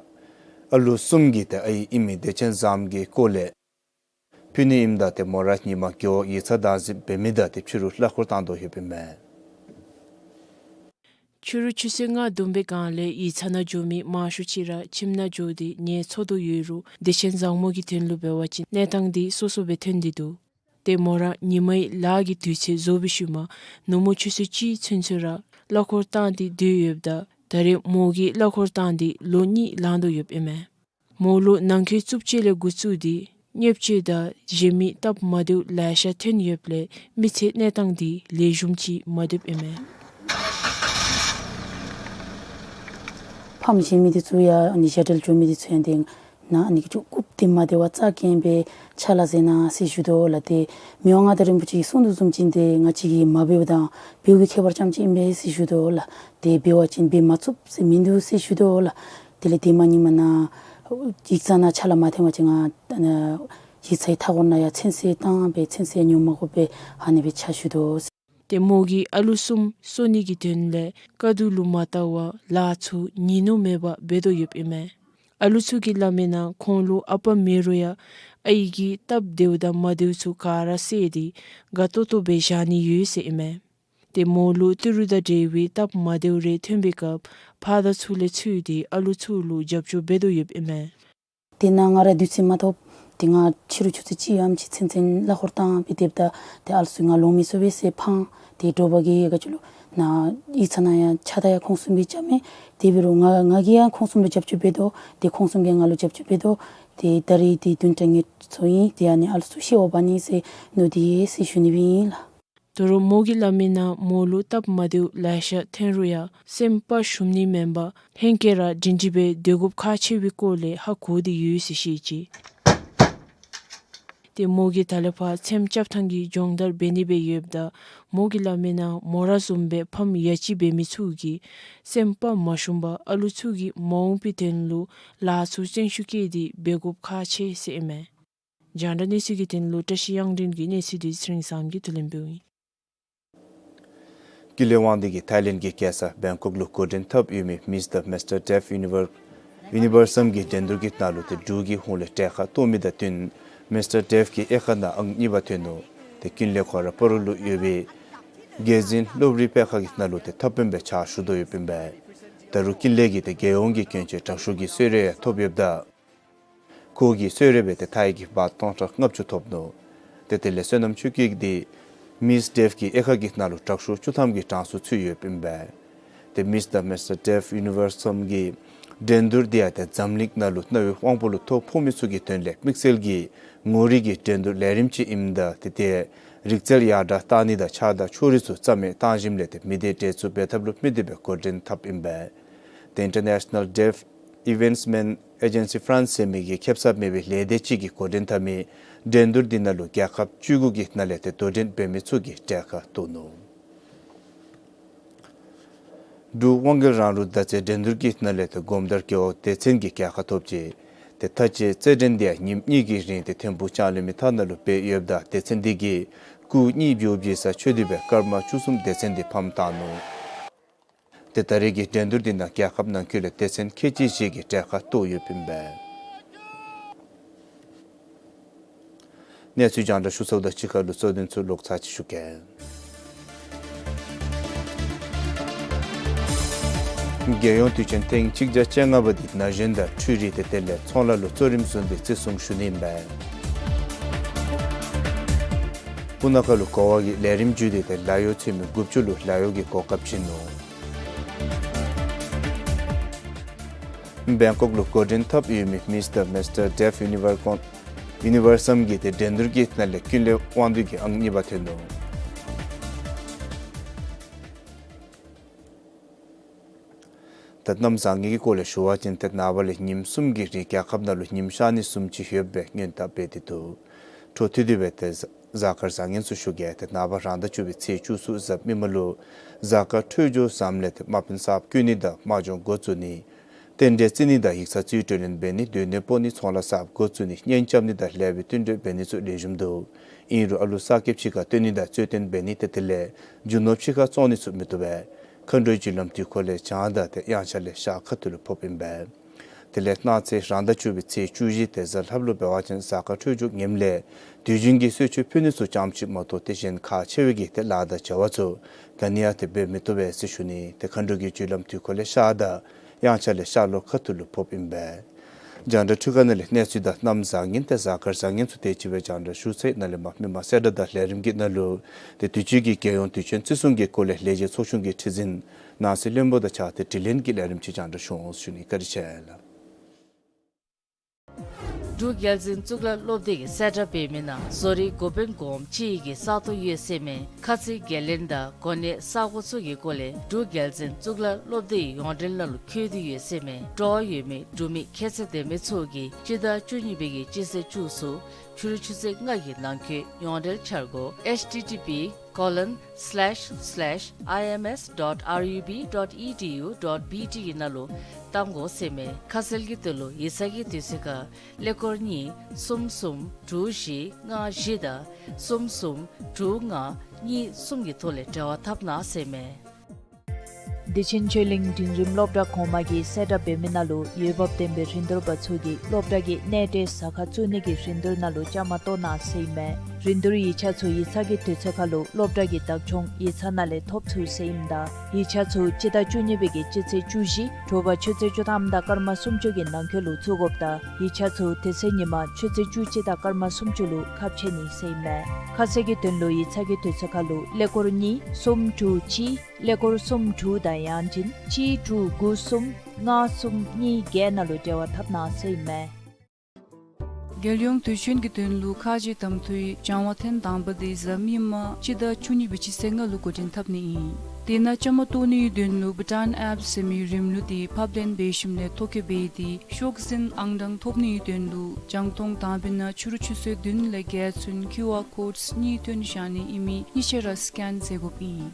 ཨ་ལུ་གསུམ་གྱི་ཏེ་ཨའི་ཨིན་མི་བདེ་ཆེན་བཟངམོ་གི་སྐོར་ལས་ཕུལ་ནི་ཨིནམ་ད་ཏེ་མོ་ར་ཉིན་མ་རྒེད་འོག་ཡིག་ཚང་བདག་འཛིན་འབད་མི་དང་ཏེ་ཕྱི་རུ་གླ་འཁོར་བཏང་དོ་ཡོདཔ་ཨིན་མས། ཕྱི་རུ་ཆུ་ཚོད་ལྔ་བརྡུངས་པའི་སྒང་ལས་ཡིག་ཚང་ནང་འགྱོ་མི་མང་ཤོས་ཅིག་ར་ཁྱིམ་ནང་འགྱོ་སྟེ་ཉལ་ཚར་དོ་ཡོད་རུང་བདེ་ཆེན་བཟང་མོ་གི་དོན་ལུ་འབད་བ་ཅིན་གནས་སྟངས་དེ་སོ་སོ་སྦེ་ཐོན་ཏེ་འདུག། ཏེ་མོ་ར་ཉིན་མའི་ལཱ་གི་དུས་ཚོད་རྫོགས་པའི་ཤུལ་མ་ནུབ་མོ་ཆུ་ཚོད་གཅིག་ཚུན་ཚོད་ར་གླ་འཁོར་བཏང་སྟེ་སྡོད་ཡོདཔ་ད་ད་རེས་མོ་གིས་གླ་འཁོར་བཏང་སྟེ་ལོ་གཉིས་ལང་དོ་ཡོདཔ་ཨིན་མས། མོ་ལུ་ནང་འཁོད་རྩུབ་སྤྱོད་ལས་འགོ་བཙུགས་ཏེ་བརྙས་བཅོས་དང་གཞན་མི་སྟབས་མ་བདེཝ་ལེ་ཤ་ཐོན་ཡོདཔ་ལས་མི་ཚེ་གནས་སྟངས་དེ་ལེགས་ཤོམ་ཅིག་མ་སྡོདཔ་ཨིན་མས། ཕམ་གཞན་མི་དེ་ཚུ་ཡང་ཨ་ནི་ཞ་གྲལ་འགྱོ་མི་དེ་ཚུ་ཡང་ཏེ་ནཱ་ཨ་ནི་གི་ཅུང་རྐུབ་དེ་མ་བདེ་བ་རྩ་འགེངས་སྦེ་ཕྱག་ལཱ་མཛད་གནང་ཟེར་ཞུ་དོ་ལགས། ཏེ་མི་དབང་མངའ་བདག་རིན་པོ་ཆེ་གིས་གསུང་དོ་བཟུམ་ཅིག་ཏེ་ང་བཅས་ཀྱིས་མ་འབདཝ་དང་འབདཝ་གི་ཁྱད་པར་ཙམ་ཅིག་ཨིན་པས་ཟེར་ཞུ་དོ་ལགས། ཏེ་འབད་བ་ཅིན་འབད་མ་ཚུགས་ཟེར་མིན་འདུག་ཟེར་ཞུ་དོ་ལགས། དེ་ལས་ཏེ་མ་ཉིནམ་ནཱ་ཡིག་ཚང་ནང་ཕྱག་ལཱ་མ་འཐོན་པ་ཅིན་ང་ཡིག་ཚང་གི་མཐའ་འཁོར་ནང་ཡང་ཚོན་སེལ་བཏང་སྦེ་ཚོན་སེལ་ཉོ་མ་དགོ་པར་ཨ་ནི་སྦེ་ཕྱག་ཞུ་དོ། ཏེ་མོ་གིས་ཨ་ལུ་གསུམ་གསོ་ནི་གི་དོན་ལས་དཀའ་སྡུག་ལུ་མ་བལྟ་བར་ལཱ་ཚུ་ཉིན་ནུབ་མེད་པར་འབད་དོ་ཡོདཔ་ཨིན་མས། ཨ་ལུ་ཚུ་གིས་སླབ་མིའི་ནང་ཁོང་ལུ་ཨ་པ་མེད་རུང་ཡང་ཨའི་གིས་སྟབས་བདེཝ་དང་མ་བདེཝ་ཚུ་ག་ར་བསལ་ཏེ་དགའ་ཏོག་ཏོ་སྦེ་བཞག་ནི་ཡོད་ཟེར་ཨིན་མས། ཏེ་མོ་ལུ་ཏི་རུ་དང་འབྲེལ་བའི་སྟབས་མ་བདེཝ་རེ་ཐོན་པའི་སྐབས་ཕར་དང་ཚུར་ལས་འཚོལ་ཏེ་ཨ་ལུ་ཚུ་ལུ་རྒྱབ་སྐྱོར་འབད་དོ་ཡོདཔ་ཨིན་མས། དེ་ནང་ང་ར་དུས་ཚོད་མ་ཐོབ། ཏེ་ང་ཕྱི་རུ་ཆུ་ཚོད་གཅིག་ཡམ་ཅིག་ཚུན་ཚོད་གླ་འཁོར་བཏང་སྦེ་སྡོདཔ་ད་ཏེ་ཨ་ལུ་ཚུ་ང་ལོང་མི་ཚུགས་པས་ཟེར་འཕངས། ཏེ་དྲོ་པ་གི་ག་ཅི་ལོ་ནཱ་ཡིག་ཚང་ནང་ཡང་ཕྱགས་བདར་ཡང་ཁོང་གསུམ་གྱིས་རྐྱབ་མས། དེ་འབད་རུང་ང་ང་གིས་ཡང་ཁོང་གསུམ་ལུ་རྒྱབ་སྐྱོར་འབད་དོ། ཏེ་ཁོང་གསུམ་གྱིས་ང་ལུ་རྒྱབ་སྐྱོར་འབད་དོ། ཏེ་ད་རེས་ཏེ་བདུན་ཕྲག་ལྔའི་ཚོད་ཨིན། ཏེ་ཨ་ནི་ཨ་ལུ་ཚུ་ཤི་འོང་པ་ནི་ཟེར་མནོ་སྟེ་ཟེར་ཞུ་ནི་སྦེ་ཨིན་ལགས། ད་རུང་མོ་གིས་སླབ་མིའི་ནང་མོ་ལུ་སྟབས་མ་བདེཝ་ལེ་ཤ་ཐོན་རུང་ཡང་སེམས་དཔའ་ཞུམ་ནི་མེན་པར་ཧེང་སྐལ་ར་སྒྲིང་སྒྲི་སྦེ་སྡོད་དགོཔ་ཁག་ཆེ་བའི་སྐོར་ལས་ཧ་གོ་སྟེ་ཡོད་ཟེར་བཤད་ཅི། ཏེ་མོ་གིས་ད་ལས་ཕར་ཚེམ་རྐྱབ་ཐངས་ཀྱི་སྦྱོང་བརྡར་འབད་ནི་སྦེ་ཡོདཔ་ད་མོ་གིས་སླབ་མི་ནང་མོ་ར་བཟུམ་སྦེ་ཕམ་ཡ་ཅིག་འབད་མི་ཚུ་གིས་སེམས་དཔའ་མ་ཤོང་པར་ཨ་ལུ་ཚུ་གིས་མ་འོངས་པའི་དོན་ལུ་ལཱ་ཚུ་བརྩོན་ཤུགས་བསྐྱེད་དེ་འབད་དགོཔ་ཁག་ཆེ་ཟེར་ཨིན་མས། རྒྱང་བསྒྲགས་གནས་ཚུལ་གྱི་དོན་ལུ་བཀྲ་ཤིས་དབྱངས་སྒྲོན་གྱི་གནས་ཚུལ་འདི་ཚེ་རིང་བཟངམོ་གིས་བསྡུ་ལེན་འབདཝ་ཨིན། ཀུན་ལེགས་དབང་འདུས་ཀྱིས་ཐའི་ལེནཌ་གྱི་རྒྱལ་ས་བེང་ཀོག་ལུ་འགོ་འདྲེན་འཐབ་ཡོད་མི་མིས་དང་མིས་ཊར་ཌེཕ་ཡུ་ནི་ཝར་ཡུ་ནི་ཝརསམ་གྱི་འགྲན་བསྡུར་གྱི་ནང་ལུ་ཏེ་འབྲུག་གི་ཧོངས་ལས་གྲལ་ཁར་གཏོགས་མི་དང་བསྟུན་མིས་ཊར་ཌེཕ་གི་དབྱེ་ཁག་ནང་ཨང་གཉིས་པ་ཐོན་ནུག། ཏེ་ཀུན་ལེགས་ཁོ་ར་སྤ་རོ་ལུ་ཡོད་པའི་རྒྱལ་འཛིན་སློབ་རིམ་སྤེལ་ཁང་གི་ནང་ལུ་ཏེ་ཐབ་དཔོན་སྦེ་ཕྱག་ཞུ་དོ་ཡོདཔ་ཨིན་པས། ད་རུང་ཀུན་ལེགས་ཀྱིས་ཏེ་རྒྱལ་ཡོངས་ཀྱི་གྱོན་ཆས་དྲག་ཤོས་ཀྱི་གསོལ་རས་ཡང་ཐོབ་ཡོདཔ་ད་ཁོ་གིས་གསོལ་རས་སྦེ་ཏེ་ཐའི་གི་བཱཊ་སྟོང་ཕྲག་ལྔ་བཅུ་ཐོབ་ནུག། ཏེ་དེ་ལས་བསོད་ནམས་ཆོས་སྐྱིད་འདི་མིས་ཌེཕ་གི་དབྱེ་ཁག་གི་ནང་ལུ་དྲག་ཤོས་བཅུ་ཐམ་གྱི་གྲངས་སུ་ཚུད་ཡོདཔ་ཨིན་པས། ཏེ་མིས་དང་མིས་ཊར་ཌེཕ་ཡུ་ནི་ཝརསམ་གྱི་འགྲན་བསྡུར་འདི་ཡང་ཏེ་འཛམ་གླིང་ནང་ལུ་གནའ་བོའི་དབང་པོ་ལུ་ཐོ་ཕོག་མི་ཚུ་གི་དོན་ལས་དམིགས་བསལ་གྱི་ངོ་རིས་ཀྱི་འགྲན་བསྡུར་ལས་རིམ་ཅིག་ཨིནམ་ད་ཏེ་དེ་རིག་རྩལ་ཡར་དྲག་གཏང་ནི་དང་ཕྱག་དང་ཕྱོགས་རིས་ཚུ་རྩ་མེད་བཏང་ཞིནམ་ལས་ཏེ་མི་སྡེ་འདྲེས་འཚུབ་འབད་ཐབས་ལུ་དམིགས་ཏེ་སྦེ་འགོ་འདྲེན་འཐབ་ཨིན་པས། ཏེ་International Deaf Eventsman Agency France ཟེར་མི་གི་ཁེ་གསབ་མེད་པའི་ལས་སྡེ་ཅིག་གིས་འགོ་འདྲེན་འཐབ་མི་འགྲན་བསྡུར་འདི་ནང་ལུ་རྒྱལ་ཁབ་བཅུ་དགུ་གི་ནང་ལས་ཏེ་དོ་འགྲན་འབད་མི་ཚུ་གིས་གྲལ་ཁར་གཏོགས་ནུག། འབྲུག་དབང་སྒེར་རང་དབང་ཟླ་རྩེ་འགྲན་བསྡུར་གྱི་ནང་ལས་ཏེ་སྒོམ་དར་རྒེད་འོག་སྡེ་ཚན་གྱིས་གྲལ་ཁར་ཐོབ་ཅི། ཏེ་ད་ཅི་རྩེད་འགྲན་འདི་ཡང་ཉིནམ་གཉིས་ཀྱི་རིང་ཏེ་ཐིམ་ཕུག་ལྕང་གླིང་མི་ཐང་ནང་ལུ་འབད་ཡོདཔ་ད་སྡེ་ཚན་འདི་གིས་སྐུགས་གཉིས་བྱོག་བྱི་ས་ཆོད་དེ་སྦེ་སྐར་མ་བཅུ་གསུམ་སྡེ་ཚན་འདི་ཕམ་བཏང་ནུག། ཏེ་ད་རེས་ཀྱི་འགྲན་བསྡུར་འདི་ནང་རྒྱལ་ཁབ་ནང་འཁོད་ལས་སྡེ་ཚན་ཁལ་གཅིག་ཅིག་གིས་གྲལ་ཁར་གཏོགས་ཡོདཔ་ཨིན་པས། གནས་ཚུལ་རྒྱང་བསྒྲགས་ཞུ་ཚརཝ་དང་གཅིག་ཁར་ལུ་གཙོ་དོན་ཚུ་ལོག་ཚར་ཅིག་ཞུ་གེ། རྒྱལ་ཡོངས་དུས་ཆེན་ཐེངས་གཅིག་བརྒྱ་བཅོ་ལྔ་པ་འདི་ན་གཞོན་དང་འཕྲུལ་རིག་དེ་དེ་ལས་ཚོང་ལཱ་ལུ་གཙོ་རིམ་བཟུང་སྟེ་བརྩི་སྲུང་ཞུ་ནི་ཨིན་པས། སྤུ་ན་ཁ་ལུ་གོ་བ་གི་ལས་རིམ་མཇུག་སྟེ་ཏེ་ལཱ་གཡོག་ཚུད་མི་དགུ་བཅུ་ལུ་ལཱ་གཡོག་གི་གོ་སྐབས་བྱིན་ནུག། བེང་ཀོག་ལུ་འགོ་འདྲེན་འཐབ་ཡོད་མི་མིས་དང་མིས་ཊར་ཌེཕ་ཡུ་ནི་ཝར་ཀོན་ཡུ་ནི་ཝརསམ་གྱི་ཏེ་འགྲན་བསྡུར་གྱི་ནང་ལས་ཀུན་ལེགས་དབང་འདུས་ཀྱིས་ཨང་གཉིས་པ་ཐོན་ནུག། ད་གནམ་བཟང་ངན་གྱི་སྐོར་ལས་ཞུ་བ་ཅིན་ཏེ་ནངས་པ་ལས་ཉིནམ་གསུམ་གྱི་རིང་རྒྱལ་ཁབ་ནང་ལུ་ཉིམ་ཤར་ནི་བཟུམ་ཅིག་ཡོདཔ་སྦེ་སྔོན་བརྡ་འབད་དེ་འདུག། འཕྲོ་མཐུད་དེ་སྦེ་ཏེ་གཟའ་སྐར་བཟང་ངན་ཚུ་ཞུ་གེ། ཏེ་ནངས་པ་རང་ཟླ་བཅུ་པའི་ཚེས་བཅུ་གསུམ་གཟའ་མིག་དམར་ལུ་གཟའ་སྐར་འཕྲོད་སྦྱོར་བཟངམ་ལས་ཏེ་དམག་དཔོན་གསརཔ་བསྐོ་ནི་དང་དམག་སྦྱོང་འགོ་བཙུགས་ནི། རྟེན་འབྲེལ་བརྩི་ནི་དང་ཡིག་ཚང་རྩིས་སྤྲོད་ལེན་འབད་ནི། སྡོད་གནས་སྤོ་ནི། ཚོང་ལཱ་གསརཔ་འགོ་བཙུགས་ནི། གཉེན་རྐྱབ་ནི་དང་ལེགས་པའི་བསྟུན་གྲོས་འབད་ནི་ཚུ་ལེགས་ཤོམ་འདུག། ཨིན་རུང་ཨ་ལུ་གསར་སྐྱེས་ཕྱི་ཁར་བཏོན་ནི་དང་རྩོད་བཏོན་འབད་ནི་དེ་དེ་ལས་རྒྱུ་ནོར་ཕྱི་ཁར་བཙོང་ནི་ཚུ་མི་བཏུབ་པས། མཁའ་འགྲོའི་རྒྱུ་ལམ་དུས་འཁོར་ལས་བྱང་དང་ཏེ་དབྱངས་འཆར་ལས་ཤར་ཁ་ཐུག་ལུ་ཕོགཔ་ཨིན་པས། དེ་ལས་གནངས་ཚེ་རང་ཟླ་བཅུ་པའི་ཚེས་བཅུ་བཞི་ཏེ་གཟའ་ལྷགཔ་ལུ་འབད་བ་ཅིན་གཟའ་སྐར་འཕྲོད་སྦྱོར་ངནམ་ལས་དུས་རྒྱུན་གྱི་གསོལ་མཆོད་ཕུལ་ནི་ཚུ་ཙམ་ཅིག་མ་གཏོགས་ཏེ་གཞན་ཁག་ཆེ་བའི་གི་ཏེ་ལཱ་དང་བྱ་བ་ཚུ་ག་ནི་ཡང་ཏེ་འབད་མི་བཏུབ་པས་ཟེར་ཞུ་ནི། ཏེ་མཁའ་འགྲོ་གི་རྒྱུ་ལམ་དུས་འཁོར་ལས་ཤར་དང་དབྱངས་འཆར་ལས་ཤར་ལྷོ་ཁ་ཐུག་ལུ་ཕོགཔ་ཨིན་པས། རྒྱང་བསྒྲགས་འཕྲུལ་ཁང་ནང་ལས་གནས་ཚུལ་དང་གནམ་བཟང་ངན་ཏེ་གཟའ་སྐར་བཟང་ངན་ཚུ་དེ་ཅིག་སྦེ་རྒྱང་བསྒྲགས་ཞུ་ཚར་ཡི། ནཱ་ལས་མར་མི་མང་གསལ་བསྒྲགས་དང་ལས་རིམ་གྱི་ནང་ལུ་ཏེ་དུས་ཅི་གི་རྒྱལ་ཡོངས་དུས་ཆེན་བརྩི་སྲུང་གི་སྐོར་ལས་ལས་བྱེད་ཚོགས་ཆུང་གི་ཁྲི་འཛིན་ནང་སྲིད་བློན་པོ་དང་བཅས་ཏེ་དྲི་ལན་གྱི་ལས་རིམ་ཅིག་རྒྱང་བསྒྲགས་ཞུ་འོང་ཞུ་ནི། བཀའ་དྲིན་ཆེ་ལགས། འབྲུག་རྒྱལ་འཛིན་གཙུག་ལག་སློབ་སྡེ་གིས་གསལ་བསྒྲགས་འབད་མི་ནང་བཟོ་རིག་འགོ་དཔོན་གོངམ་ཅིག་གི་ས་སྟོང་ཡོད་ཟེར་མས། ཁ་ཚིག་འགན་ལེན་དང་གོ་གནས་ས་གོ་ཚུ་གི་སྐོར་ལས་འབྲུག་རྒྱལ་འཛིན་གཙུག་ལག་སློབ་སྡེའི་ཡོངས་འབྲེལ་ནང་ལུ་འཁོད་དེ་ཡོད་ཟེར་མས། སྤྲོ་བ་ཡོད་མི་འབྲུག་མི་ཁྱད་ཚད་ལྡན་མི་ཚུ་གིས་སྤྱི་ཟླ་བཅུ་གཉིས་པའི་གི་སྤྱི་ཚེས་བཅུ་གསུམ་ཕྱི་རུ་ཆུ་ཚོད་ལྔ་གི་ནང་འཁོད་ཡོངས་འབྲེལ་འཆར་སྒོ་H T T P colon slash slash I M S dot R U B dot E D U dot B T ནང་ལུ་བཏང་དགོ་ཟེར་མས། ཁ་གསལ་གྱི་དོན་ལུ་ཡིག་ཚང་གི་དུས་ཚོད་ཁར་ཀླད་ཀོར་གཉིས་གསུམ་གསུམ་དྲུག་བཞི་ལྔ་བཞི་དང་གསུམ་གསུམ་དྲུག་ལྔ་གཉིས་གསུམ་གྱི་ཐོག་ལས་འབྲེལ་བ་འཐབ་གནང་ཟེར་མས། བདེ་ཆེན་ཆོས་གླིང་འབྲིང་རིམ་སློབ་གྲྭ་གོང་མ་གིས་གསལ་བསྒྲགས་འབད་མི་ནང་ལུ་འོས་འབབ་ལྡན་པའི་རིན་བསྡུར་པ་ཚུ་གིས་སློབ་གྲྭ་གི་གནས་འབྲེལ་ཟ་ཁང་བཙུགས་ནི་གི་རིན་བསྡུར་ནང་ལུ་བཅའ་མར་གཏོགས་གནང་ཟེར་ཨིན་མས། རིན་བསྡུར་ཡིག་ཆ་ཚུ་ཡིག་ཚང་གི་དུས་ཚོད་ཁར་ལུ་སློབ་གྲྭ་གི་བདག་སྐྱོང་ཡིག་ཚང་ནང་ལས་ཐོབ་ཚུགས་ཟེར་ཨིནམ་ད་ཡིག་ཆ་ཚུ་སྤྱི་ཟླ་བཅུ་གཉིས་པའི་གི་སྤྱི་ཚེས་བཅུ་བཞི་དྲོ་པ་ཆུ་ཚོད་བཅུ་ཐམ་དང་སྐར་མ་སུམ་ཅུ་གི་ནང་འཁོད་ལུ་བཙུགས་དགོཔ་དང་ཡིག་ཆ་ཚུ་དེ་ཚེ་ཉིན་མ་ཆུ་ཚོད་བཅུ་གཅིག་དང་སྐར་མ་སུམ་ཅུ་ལུ་ཁ་ཕྱེ་ནི་ཟེར་ཨིན་མས། ཁ་གསལ་གྱི་དོན་ལུ་ཡིག་ཚང་གི་དུས་ཚོད་ཁར་ལུ་ཀླད་ཀོར་གཉིས་གསུམ་དྲུག་གཅིག་ཀླད་ཀོར་གསུམ་དྲུག་དང་ཡང་ཅིན་གཅིག་དྲུག་དགུ་གསུམ་ལྔ་གསུམ་གཉིས་བརྒྱད་ནང་ལུ་འབྲེལ་བ་འཐབ་གནང་ཟེར་ཨིན་མས། རྒྱལ་ཡོངས་དུས་ཆེན་གྱི་དོན་ལུ་ཁ་རྗེ་གདམ་འཐུའི་སྦྱང་བ་ཐེངས་དང་པ་དེ་གཟའ་མིག་དམར་སྤྱི་ཟླ་བཅུ་གཉིས་པའི་སྤྱི་ཚེས་ལྔ་ལུ་འགོ་འདྲེན་འཐབ་ནི་ཨིན། དེ་ནང་བཅའ་མར་གཏོགས་ནིའི་དོན་ལུ་བྷུ་ཊཱན་ཨེབ་ཟེར་མི་རིམ་ལུགས་དེ་ཕབ་ལེན་འབད་ཞིནམ་ལས་ཐོ་བཀོད་འབད་དེ་ཤོག་འཛིན་ཨང་གྲངས་ཐོབ་ནིའི་དོན་ལུ་རྒྱང་མཐོང་དང་པའི་ནང་ཕྱི་རུ་ཆུ་ཚོད་བདུན་ལས་བརྒྱད་ཚུན་ཀིའུ་ཨར་ཀོཌ་གཉིས་བཏོན་བཞག་ནི་ཨིན་མི་གཉིས་ཆ་ར་སི་ཀེན་མཛད་དགོཔ་ཨིན།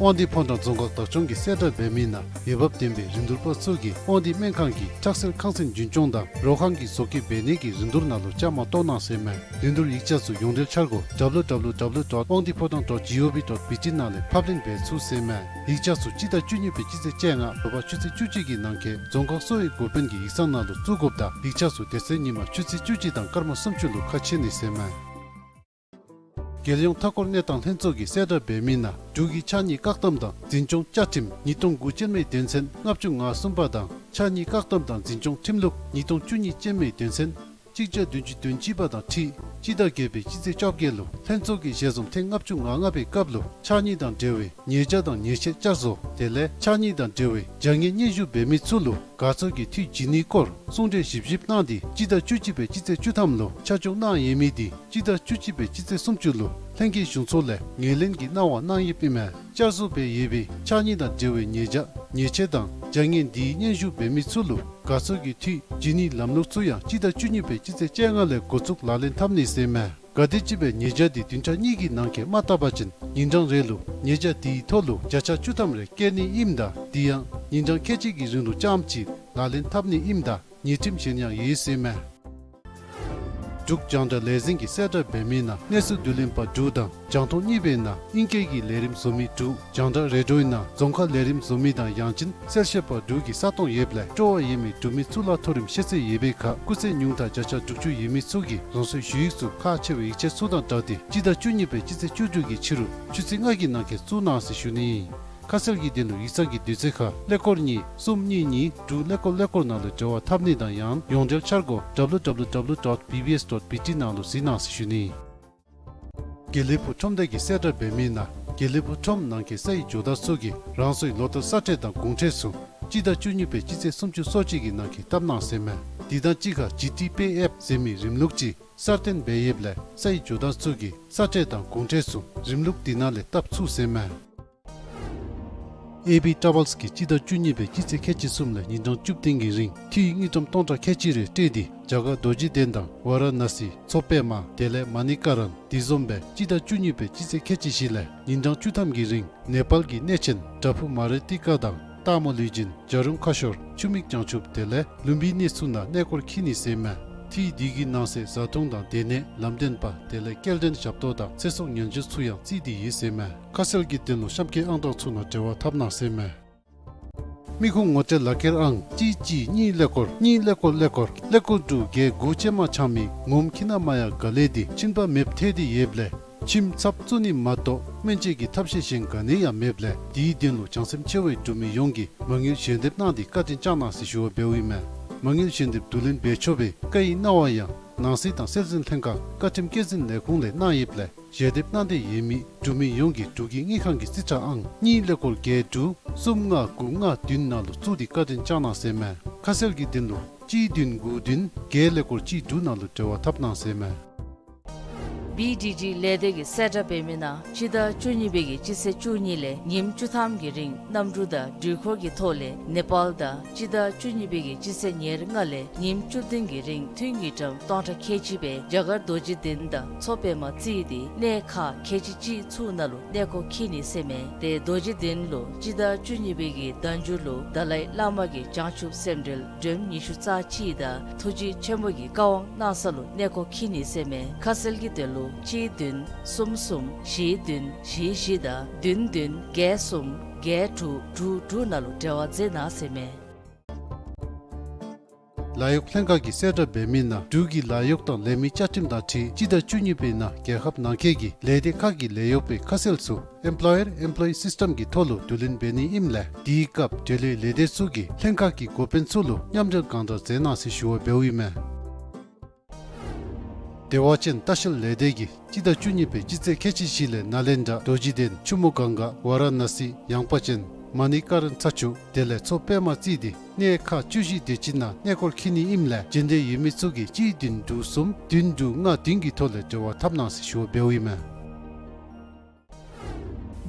དབང་འདུས་ཕོ་བྲང་རྫོང་ཁག་བདག་སྐྱོང་གིས་གསལ་བསྒྲགས་འབད་མི་ནང་འོས་འབབ་ལྡན་པའི་རིན་བསྡུར་པ་ཚུ་གིས་དབང་འདུས་སྨན་ཁང་གི་ཁྲག་སེལ་ཁང་ཚན་རྒྱུན་སྐྱོང་དང་རོ་ཁང་གི་བཟོ་བཀོད་འབད་ནི་གི་རིན་བསྡུར་ནང་ལུ་བཅའ་མར་གཏོགས་གནང་ཟེར་མས། རིན་བསྡུར་ཡིག་ཆ་ཚུ་ཡོངས་འབྲེལ་འཆར་སྒོ་W W W dot wangdiphodang dot gov dot B T ནང་ལས་ཕབ་ལེན་འབད་ཚུགས་ཟེར་མས། ཡིག་ཆ་ཚུ་སྤྱི་ཟླ་བཅུ་གཉིས་པའི་སྤྱི་ཚེས་བཅོ་ལྔ་ལོ་ཕར་ཆུ་ཚོད་བཅུ་གཅིག་གི་ནང་འཁོད་རྫོང་ཁག་གསོ་བའི་འགོ་དཔོན་གྱི་ཡིག་ཚང་ནང་ལུ་བཙུགས་དགོཔ་དང་ཡིག་ཆ་ཚུ་དེ་ཚེ་ཉིན་མ་ཆུ་ཚོད་བཅུ་གཅིག་དང་སྐར་མ་སུམ་ཅུ་ལུ་ཁ་ཕྱེ་ནི་ཟེར་མས། རྒྱལ་ཡོངས་མཐའ་འཁོར་གནས་སྟངས་ལྷན་ཚོགས་ཀྱིས་གསལ་བསྒྲགས་འབད་མི་ནང་འབྲུག་གི་ཕྱགས་སྙིགས་བཀག་སྡོམ་དང་འཛིན་སྐྱོང་བཅའ་ཁྲིམས་ཉིས་སྟོང་དགུ་ཅན་མའི་དོན་ཚན་ལྔ་བཅུ་ང་གསུམ་པ་དང་ཕྱགས་སྙིགས་བཀག་སྡོམ་དང་འཛིན་སྐྱོང་ཁྲིམས་ལུགས་ཉིས་སྟོང་བཅུ་གཉིས་ཅན་མའི་དོན་ཚན་གཅིག་བརྒྱ་བདུན་ཅུ་དོན་གཅིག་པ་དང་འཁྲིལ་སྤྱི་ཟླ་བརྒྱད་པའི་སྤྱི་ཚེས་བཅོ་བརྒྱད་ལུ་ལྷན་ཚོགས་ཀྱི་ཞལ་འཛོམས་ཐེངས་ལྔ་བཅུ་ང་ལྔ་པའི་སྐབས་ལུ་ཕྱགས་སྙིགས་དང་འབྲེལ་བའི་ཉེས་བྱ་དང་ཉེས་ཆད་བསྐྱར་བཟོ་དེ་ལས་ཕྱགས་སྙིགས་དང་འབྲེལ་བའི་བྱ་ངན་སྙན་ཞུ་འབད་མི་ཚུ་ལུ་དགའ་ཚོར་གྱི་འཐུས་བྱིན་ནིའི་སྐོར་གསུང་གྲོས་ཞིབ་ཞིབ་གནང་སྟེ་སྤྱི་ཟླ་བཅུ་གཅིག་པའི་སྤྱི་ཚེས་བཅུ་ཐམ་ལུ་ཆ་འཇོག་གནང་ཡོད་མི་དེ་སྤྱི་ཟླ་བཅུ་གཅིག་པའི་སྤྱི་ཚེས་སུམ་ཅུ་ལུ་ལྷན་རྒྱས་གཞུང་ཚོགས་ལས་ངོས་ལེན་གྱི་གནང་བ་གནང་ཡོདཔ་ཨིན་མས། བསྐྱར་བཟོ་འབད་ཡོད་པའི་ཕྱགས་སྙིགས་དང་འབྲེལ་བའི་ཉེས་བྱ་ཉེས་ཆད་དང་བྱ་ངན་དེའི་སྙན་ཞུ་འབད་མི་ཚུ་ལུ་དགའ་ཚོར་གྱི་འཐུས་བྱིན་ནིའི་ལམ་ལུགས་ཚུ་ཡང་སྤྱི་ཟླ་བཅུ་གཉིས་པའི་སྤྱི་ཚེས་བཅོ་ལྔ་ལས་འགོ་བཙུགས་ལག་ལེན་འཐབ་ནི་ཟེར་མས། ག་དེམ་ཅིག་སྦེ་ཉེས་བྱ་དེ་བདུན་ཕྲག་གཉིས་ཀྱི་ནང་འཁོད་མ་བཏབ་པ་ཅིན་ཉིན་གྲངས་རེ་ལུ་ཉེས་བྱ་དེའི་ཐོག་ལུ་བརྒྱ་ཆ་བཅུ་ཐམ་རེ་བཀལ་ནི་ཨིནམ་ད་དེ་ཡང་ཉིན་གྲངས་ཁལ་གཅིག་གི་རིང་ལུ་རྐྱངམ་ཅིག་ལག་ལེན་འཐབ་ནི་ཨིནམ་ད་ཉེས་ཁྲིམས་གཞན་ཡང་ཡོད་ཟེར་མས། འབྲུག་རྒྱང་བསྒྲགས་ལས་འཛིན་གྱིས་གསལ་བསྒྲགས་འབད་མི་ནང་གནས་ཚུལ་བསྡུ་ལེན་པ་དྲུག་དང་རྒྱང་མཐོང་གཉིས་པའི་ནང་ཨིང་སྐད་ཀྱི་ལས་རིམ་བཟོ་མི་དྲུག་རྒྱང་བསྒྲགས་རེ་ཌིའོའི་ནང་རྫོང་ཁ་ལས་རིམ་བཟོ་མི་དང་ཡང་ཅིན་གསལ་བཤད་པ་དྲུག་གི་ས་སྟོང་ཡོདཔ་ལས་སྤྲོ་བ་ཡོད་མི་འབྲུག་མི་གཙུག་ལག་མཐོ་རིམ་ཤེས་ཚད་ཡོད་པའི་ཁར་སྐུགས་ཚད་ཉུང་མཐའ་བརྒྱ་ཆ་དྲུག་ཅུ་ཡོད་མི་ཚུ་གིས་རང་སོའི་ཞུ་ཡིག་ཚུ་ཁག་ཆེ་བའི་ཡིག་ཆ་ཚུ་དང་སྦྲགས་ཏེ་སྤྱི་ཟླ་བཅུ་གཉིས་པའི་སྤྱི་ཚེས་བཅུ་དྲུག་གི་ཕྱི་རུ་ཆུ་ཚོད་ལྔ་གི་ནང་འཁོད་བཙུགས་གནང་ཟེར་ཞུ་ནི་ཨིན། ཁ་གསལ་གྱི་དོན་ལུ་ཡིག་ཚང་གི་དུས་ཚོད་ཁར་ཀླད་ཀོར་གཉིས་གསུམ་གཉིས་གཉིས་དྲུག་ཀླད་ཀོར་ཀླད་ཀོར་ནང་ལུ་འབྲེལ་བ་འཐབ་ནི་དང་ཡང་ཡོངས་འབྲེལ་འཆར་སྒོ་W W W dot B B S dot B T ནང་ལུ་གཟིགས་གནང་ཟེར་ཞུ་ནི་ཨིན། དགེ་ལེགས་ཕུག་ཁྲོམ་སྡེ་གིས་གསལ་བསྒྲགས་འབད་མི་ནང་དགེ་ལེགས་ཕུག་ཁྲོམ་ནང་འཁོད་སའི་ཇོ་བདག་ཚུ་གིས་རང་སོའི་ལོ་ལྟར་ས་ཁྲལ་དང་གོང་ཁྲལ་ཚུ་སྤྱི་ཟླ་བཅུ་གཉིས་པའི་སྤྱི་ཚེས་སུམ་ཅུ་སོ་གཅིག་གི་ནང་འཁོད་བཏབ་གནང་ཟེར་མས། དེ་དང་གཅིག་ཁར་ཇི་ཊི་པེ་ཨེཔ་ཟེར་མི་རིམ་ལུགས་ཅིག་གསར་བཏོན་འབད་ཡོདཔ་ལས་སའི་ཇོ་བདག་ཚུ་གིས་ས་ཁྲལ་དང་གོང་ཁྲལ་ཚུ་རིམ་ལུགས་དེ་ནང་ལས་བཏབ་ཚུགས་ཟེར་མས། ཨེ་བི་ཊ་རེ་ཝེལསི་གིས་སྤྱི་ཟླ་བཅུ་གཉིས་པའི་སྤྱི་ཚེས་ཁལ་གཅིག་གསུམ་ལས་ཉིན་གྲངས་བཅུ་བདུན་གྱི་རིང་འཐུས་དངུལ་ཀྲམ་སྟོང་ཕྲག་ཁལ་གཅིག་རེ་སྤྲོད་དེ་རྒྱ་གར་རྡོ་རྗེ་གདན་དང་ཝ་ར་ཎ་སི་མཚོ་པདྨ་དེ་ལས་མ་ཎི་ཀ་རན་དེ་བཟུམ་སྦེ་སྤྱི་ཟླ་བཅུ་གཉིས་པའི་སྤྱི་ཚེས་ཁལ་གཅིག་བཞི་ལས་ཉིན་གྲངས་བཅུ་ཐམ་གྱི་རིང་ནེ་པཱལ་གྱི་གནས་ཆེན་བྲག་ཕུག་མ་རི་ཏི་ཀ་དང་སྟག་མོ་ལུས་སྦྱིན་བྱ་རུང་ཁ་ཤོར་ཆུ་མིག་བྱང་ཆུབ་དེ་ལས་ལུམ་བི་ནི་ཚུ་ནང་གནས་སྐོར་འཁྱིད་ནི་ཟེར་མས། འཐུས་དེ་གི་ནང་གསེས་བཟའ་འཐུང་དང་སྡོད་གནས་ལམ་སྟོན་པ་དེ་ལས་སྐྱེལ་འདྲེན་ཞབས་ཏོག་དང་ཚེ་སྲོག་ཉེན་བཅོལ་ཚུ་ཡང་བརྩིས་ཏེ་ཡོད་ཟེར་མས། ཁ་གསལ་གྱི་དོན་ལུ་གཤམ་འཁོད་ཨང་གྲངས་ཚུ་ནང་འབྲེལ་བ་འཐབ་གནང་ཟེར་མས། མི་ཁུངས་ངོ་སྤྲོད་ལག་ཁྱེར་ཨང་གཅིག་གཅིག་གཉིས་ཀླད་ཀོར་གཉིས་ཀླད་ཀོར་ཀླད་ཀོར་ཀླད་ཀོར་དྲུག་བརྒྱད་དགུ་ཅན་མ་ཚང་མི་ངོམ་ཁྱིམ་ནང་མ་ཡ་ག་ལས་ཏེ་གཅིན་པ་མེདཔ་ཐལ་ཏེ་ཡོདཔ་ལས་ཁྱིམ་ཚབ་བཙུགས་ནི་མ་གཏོགས་སྨན་བཅོས་ཀྱི་ཐབས་ཤེས་གཞན་ག་ནི་ཡང་མེདཔ་ལས་དེའི་དོན་ལུ་བྱང་སེམས་ཆེ་བའི་འབྲུག་མི་ཡོངས་ཀྱིས་མ་དངུལ་ཞལ་འདེབས་གནང་སྟེ་བཀའ་དྲིན་བསྐྱང་གནང་ཟེར་ཞུ་བ་འབདཝ་ཨིན་མས། མ་དངུལ་ཞལ་འདེབས་བསྡུ་ལེན་འབད་ཆོག་པའི་བཀའ་ཡིག་གནང་བ་ཡང་ནང་སྲིད་དང་སྲོལ་འཛིན་ལྷན་ཁག་བཀའ་ཁྲིམས་བཀོད་འཛིན་ལས་ཁུངས་ལས་གནང་ཡོདཔ་ལས་ཞལ་འདེབས་གནང་འདོད་ཡོད་མི་འབྲུག་མི་ཡོངས་ཀྱིས་འབྲུག་གི་དངུལ་ཁང་གི་རྩིས་ཁྲ་ཨང་གཉིས་ཀླད་ཀོར་བརྒྱད་དྲུག་གསུམ་ལྔ་དགུ་ལྔ་བདུན་ནང་ལུ་བཙུགས་ཏེ་བཀའ་དྲིན་བསྐྱང་གནང་ཟེར་མས། ཁ་གསལ་གྱི་དོན་ལུ་གཅིག་བདུན་དགུ་བདུན་བརྒྱད་ཀླད་ཀོར་གཅིག་དྲུག་ནང་ལུ་འབྲེལ་བ་འཐབ་གནང་ཟེར་མས། བི་ཌི་ཌི་ལས་སྡེ་གིས་གསལ་བསྒྲགས་འབད་མི་ནང་སྤྱི་ཟླ་བཅུ་གཉིས་པའི་གི་སྤྱི་ཚེས་བཅུ་གཉིས་ལས་ཉིནམ་བཅུ་ཐམ་གྱི་རིང་གནམ་གྲུ་དང་འགྲུལ་འཁོར་གྱི་ཐོག་ལས་ནེ་པཱལ་དང་སྤྱི་ཟླ་བཅུ་གཉིས་པའི་གི་སྤྱི་ཚེས་ཉེར་ལྔ་ལས་ཉིནམ་བཅུ་བདུན་གྱི་རིང་འཐུས་དངུལ་ཀྲམ་སྟོང་ཕྲག་ཁལ་གཅིག་སྦེ་རྒྱ་གར་རྡོ་རྗེ་གདན་དང་མཚོ་པདྨ་བརྩིས་ཏེ་གནས་ཁག་ཁལ་གཅིག་གཅིག་ཚུ་ནང་ལུ་གནས་སྐོར་འཁྱིད་ནི་ཟེར་མས། ཏེ་རྡོ་རྗེ་གདན་ལུ་སྤྱི་ཟླ་བཅུ་གཉིས་པའི་གི་ཟླ་མཇུག་ལུ་ཏཱ་ལའི་བླ་མ་གི་བྱང་ཆུབ་སེམས་འགྲེལ་སྒྲོམ་ཉི་ཤུ་རྩ་གཅིག་དང་ཐུགས་རྗེ་ཆེན་པོ་གི་བཀའ་དབང་གནང་ས་ལུ་གནས་སྐོར་འཁྱིད་ནི་ཟེར་མས། ཁ་གསལ་གྱི་དོན་ལུ་གཅིག་བདུན་གསུམ་གསུམ་བཞི་བདུན་བཞི་བཞི་དང་བདུན་བདུན་བརྒྱད་གསུམ་བརྒྱད་དྲུག་དྲུག་དྲུག་ནང་ལུ་འབྲེལ་བ་མཛད་གནང་ཟེར་མས། ལཱ་གཡོག་ལྷན་ཁག་གིས་གསལ་བསྒྲགས་འབད་མི་ནང་འབྲུག་གི་ལཱ་གཡོག་དང་ལས་མི་བཅའ་ཁྲིམས་དང་འཁྲིལ་སྤྱི་ཟླ་བཅུ་གཉིས་པའི་ནང་རྒྱལ་ཁབ་ནང་འཁོད་ཀྱི་ལས་སྡེ་ཁག་གི་ལས་གཡོག་པའི་ཁ་གསལ་ཚུ་Employer Employee System གི་ཐོག་ལུ་བསྡུ་ལེན་འབད་ནི་ཨིནམ་ལས་དེའི་སྐབས་འབྲེལ་ཡོད་ལས་སྡེ་ཚུ་གིས་ལྷན་ཁག་གི་འགོ་དཔོན་ཚུ་ལུ་མཉམ་འབྲེལ་གང་དྲག་མཛད་གནང་ཟེར་ཞུ་བ་འབདཝ་ཨིན་མས། བདེ་བ་ཅན་ལྟ་བཤལ་ལས་སྡེ་གིས་སྤྱི་ཟླ་བཅུ་གཉིས་པའི་སྤྱི་ཚེས་ཁལ་གཅིག་བཞི་ལས་ནཱ་ལེནྡྲ་རྡོ་རྗེ་གདན་ཆུ་མོ་གངྒཱ་ཝཱ་ར་ཎ་སི་ཡངས་པ་ཅན་ མ་ཎི་བཀའ་དྲིན་ཚར་བཅུ་དེ་ལས་ཚོགས་པདྨ་རྩིས་ཏེ་གནས་ཁག་བཅུ་བཞི་དེ་ཅིག་ནང་གནས་སྐོར་འཁྱིད་ནི་ཨིནམ་ལས་བྱོན་འདོད་ཡོད་མི་ཚུ་གིས་གཅིག་བདུན་དྲུག་གསུམ་བདུན་དྲུག་ལྔ་བདུན་གྱི་ཐོག་ལས་འབྲེལ་བ་འཐབ་གནང་ཟེར་ཞུ་བ་འབདཝ་ཨིན་མས།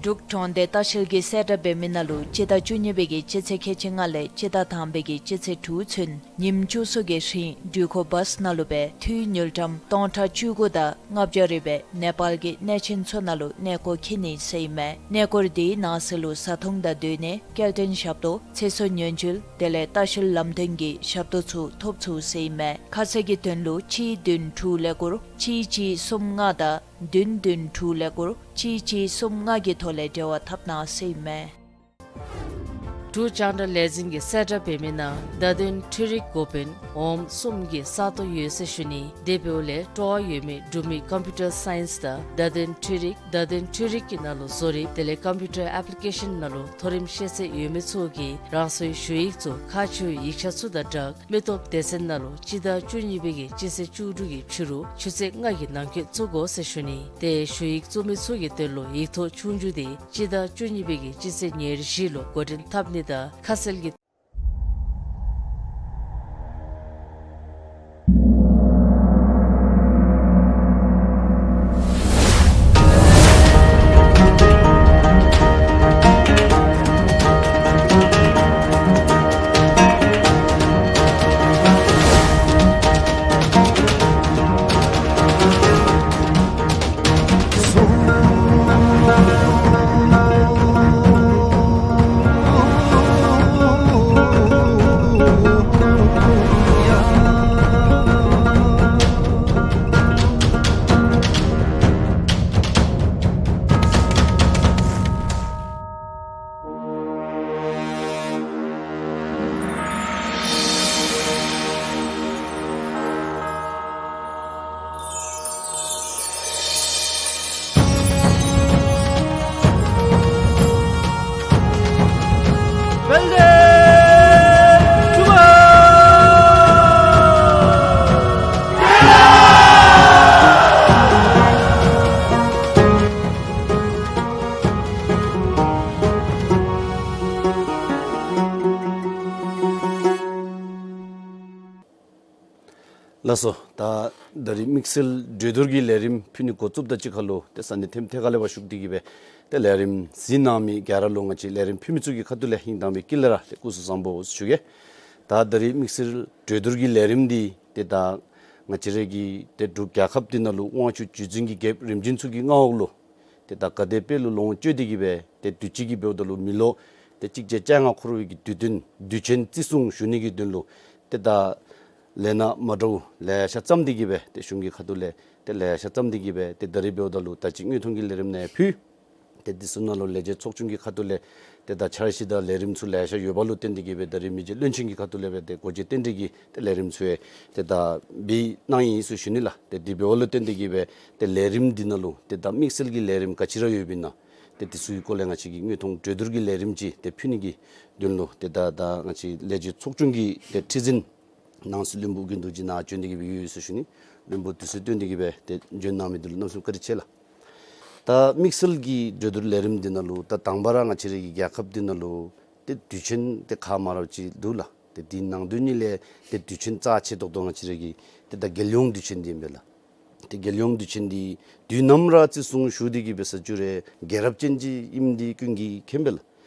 འབྲུག་གྲོང་སྡེ་ལྟ་བཤལ་གྱིས་གསལ་བསྒྲགས་འབད་མི་ནང་ལུ་སྤྱི་ཟླ་བཅུ་གཉིས་པའི་གི་སྤྱི་ཚེས་ཁལ་གཅིག་ལྔ་ལས་སྤྱི་ཟླ་དང་པའི་གི་སྤྱི་ཚེས་དྲུག་ཚུན་ཉིནམ་བཅུ་གསུམ་གྱི་རིང་འགྲུལ་འཁོར་བཱསི་ནང་ལུ་སྦེ་འཐུས་དངུལ་ཀྲམ་སྟོང་ཕྲག་བཅུ་དགུ་དང་ལྔ་བརྒྱ་རེ་སྦེ་ནེ་པཱལ་གྱི་གནས་ཆེན་ཚུ་ནང་ལུ་གནས་སྐོར་འཁྱིད་ནི་ཟེར་ཨིན་མས། གནས་སྐོར་དེའི་ནང་གསེས་ལུ་བཟའ་འཐུང་དང་སྡོད་གནས་སྐྱེལ་འདྲེན་ཞབས་ཏོག་ཚེ་སྲོག་ཉེན་བཅོལ་དེ་ལས་ལྟ་བཤལ་ལམ་སྟོན་གྱི་ཞབས་ཏོག་ཚུ་ཐོབ་ཚུགས་ཟེར་ཨིན་མས། ཁ་གསལ་གྱི་དོན་ལུ་གཅིག་བདུན་དྲུག་ཀླད་ཀོར་གཅིག་གཅིག་གསུམ་ལྔ་དང་བདུན་བདུན་དྲུག་ཀླད་ཀོར་གཅིག་གཅིག་གསུམ་ལྔ་གི་ཐོག་ལས་འབྲེལ་བ་འཐབ་གནང་ཟེར་ཨིན་མས། འབྲུག་རྒྱང་བསྒྲགས་ལས་འཛིན་གྱིས་གསལ་བསྒྲགས་འབད་མི་ནང་བརྡ་དོན་འཕྲུལ་རིག་འགོ་དཔོན་འོགམ་གསུམ་གྱི་ས་སྟོང་ཡོད་ཟེར་ཞུ་ནི། དེ་འབདཝ་ལས་སྤྲོ་བ་ཡོད་མི་འབྲུག་མི་ཀམ་པིའུ་ཊར་སའིནསི་དང་བརྡ་དོན་འཕྲུལ་རིག་བརྡ་དོན་འཕྲུལ་རིག་གི་ནང་ལུ་བཟོ་རིག་དེ་ལས་ཀམ་པིའུ་ཊར་ཨེཔ་ལི་ཀེ་ཤཱན་ནང་ལུ་མཐོ་རིམ་ཤེས་ཚད་ཡོད་མི་ཚུ་གིས་རང་སོའི་ཞུ་ཡིག་ཚུ་ཁག་ཆེ་བའི་ཡིག་ཆ་ཚུ་དང་སྦྲགས་མི་སྟོབས་སྡེ་ཚན་ནང་ལུ་སྤྱི་ཟླ་བཅུ་གཉིས་པའི་གི་སྤྱི་ཚེས་བཅུ་དྲུག་གི་ཕྱི་རུ་ཆུ་ཚོད་ལྔ་གི་ནང་འཁོད་བཙུགས་དགོ་ཟེར་ཞུ་ནི། དེ་ཞུ་ཡིག་བཙུགས་མི་ཚུ་གི་དོན་ལུ་ཡིག་ཐོག་ཆོས་རྒྱུགས་དེ་སྤྱི་ཟླ་བཅུ་གཉིས་པའི་གི་སྤྱི་ཚེས་ཉེར་བཞི་ལུ་འགོ་འདྲེན་འཐབ་ནི་དང་ཁ་གསལ་གྱི། ལགས་སོ། ད་ད་རིས་དམིགས་བསལ་གྲོས་བསྡུར་གྱི་ལས་རིམ་ཕུལ་ནི་འགོ་བཙུགསཔ་ད་ཅིག་ཁར་ལུ་ཏེ་ས་གནས་ཐེམ་ཐེ་ཁ་ལས་ཕར་ཞུགས་ཏེ་གི་སྦེ་ཏེ་ལས་རིམ་གཟིགས་གནང་མི་ག་ར་ལུ་ང་བཅས་ལས་རིམ་ཕུལ་མི་ཚུ་གི་ཁ་ཐུག་ལས་ཧིང་དྭངས་པའི་དཀྱིལ་ལས་ར་ཏེ་སྐུ་གཟུགས་བཟང་པོ་ཞུ་གེ། ད་ད་རིས་དམིགས་བསལ་གྲོས་བསྡུར་གྱི་ལས་རིམ་འདི་ཏེ་ད་ང་བཅས་ར་གི་ཏེ་འབྲུག་རྒྱལ་ཁབ་འདི་ནང་ལུ་དབང་ཕྱུག་རྗེ་བཙུན་གྱི་རྒྱལཔོ་རིམ་བྱོན་ཚུ་གི་མངའ་འོག་ལུ་ཏེ་ད་ག་དེ་སྦེ་ལོ་ལོངས་སྤྱོད་དེ་གི་སྦེ་ཏེ་དུས་ཅི་གི་འབདཝ་ད་ལུ་མི་ལོ་ཏེ་གཅིག་བརྒྱ་བཅོ་ལྔ་འཁོར་བའི་གི་དུས་སྟོན་དུས་ཆེན་བརྩི་སྲུང་ཞུ་ནི་གི་དོན་ལུ་ཏེ་ད་ལས་སྣ་མ་འདྲཝ་ལེ་ཤ་བརྩམས་ཏེ་གི་སྦེ་ཏེ་གཞུང་གི་ཁ་ཐུག་ལས་ཏེ་ལེ་ཤ་བརྩམས་ཏེ་གི་སྦེ་ཏེ་ད་རིས་འབདཝ་ད་ལུ་ད་ཅི་དངོས་མཐོང་གི་ལས་རིམ་ནང་ཕུལ། ཏེ་འདི་ཚུ་ནང་ལུ་ལས་བྱེད་ཚོགས་ཆུང་གི་ཁ་ཐུག་ལས་ཏེ་ད་འཆར་གཞི་དང་ལས་རིམ་ཚུ་ལེ་ཤ་ཡོདཔ་ལུ་བརྟེན་ཏེ་གི་སྦེ་ད་རིས་མི་རྗེ་བློན་ཆེན་གྱི་ཁ་ཐུག་ལས་སྦེ་ཏེ་སྒོ་འབྱེད་རྟེན་འབྲེལ་གྱི་ཏེ་ལས་རིམ་ཚུ་ཡང་ཏེ་ད་འབད་གནང་ཡི་ཟེར་ཞུ་ནི་ལགས། ཏེ་འདི་འབདཝ་ལུ་བརྟེན་ཏེ་གི་སྦེ་ཏེ་ལས་རིམ་འདི་ནང་ལུ་ཏེ་ད་དམིགས་བསལ་གྱི་ལས་རིམ་ག་ཅི་ར་ཡོདཔ་ཨིན་ན་ཏེ་འདི་ཚུ་གི་སྐོར་ལས་ང་བཅས་ཀྱིས་དངོས་མཐོང་གྲོས་བསྡུར་གྱི་ལས་རིམ་ཅིག་ཏེ་ཕུལ་ནི་གི་དོན་ལུ་ཏེ་ད་ད་ང་བཅས་ལས་བྱེད་ཚོགས་ཆུང་གི་ཏེ་ཁྲི་འཛིན་ནང་སྲིད་བློན་པོ་དགེ་འདུན་གྱི་ནཱ་བྱོན་ཏེ་གི་སྦེ་ཡོད་ཡོད་ཟེར་ཞུ་ནི། བློན་པོ་དུས་ཚོད་བཏོན་ཏེ་གི་སྦེ་ཏེ་བྱོན་གནང་མི་འདི་ལུ་གནམ་མེད་ས་མེད་བཀའ་དྲིན་ཆེ་ལགས། ད་དམིགས་བསལ་གྱི་གྲོས་བསྡུར་ལས་རིམ་འདི་ནང་ལུ་ད་དང་པ་ར་ང་བཅས་ར་གི་རྒྱལ་ཁབ་འདི་ནང་ལུ་ཏེ་དུས་ཆེན་ཏེ་ཁག་མང་རབས་ཅིག་འདུག་ལགས། ཏེ་འདི་ནང་དོན་གཉིས་ལས་ཏེ་དུས་ཆེན་རྩ་ཆེ་ཏོག་ཏོ་ང་བཅས་ར་གི་ཏེ་ད་རྒྱལ་ཡོངས་དུས་ཆེན་འདི་ཨིན་པས་ལགས། ཏེ་རྒྱལ་ཡོངས་དུས་ཆེན་འདི་དུས་ནམ་ར་བརྩི་སྲུང་ཞུ་སྟེ་གི་སྦེ་ས་བཅུ་རེ་རྒྱལ་རབས་ཅན་ཅིག་ཨིནམ་འདི་ཀུན་གྱིས་མཁྱེན་པས་ལགས།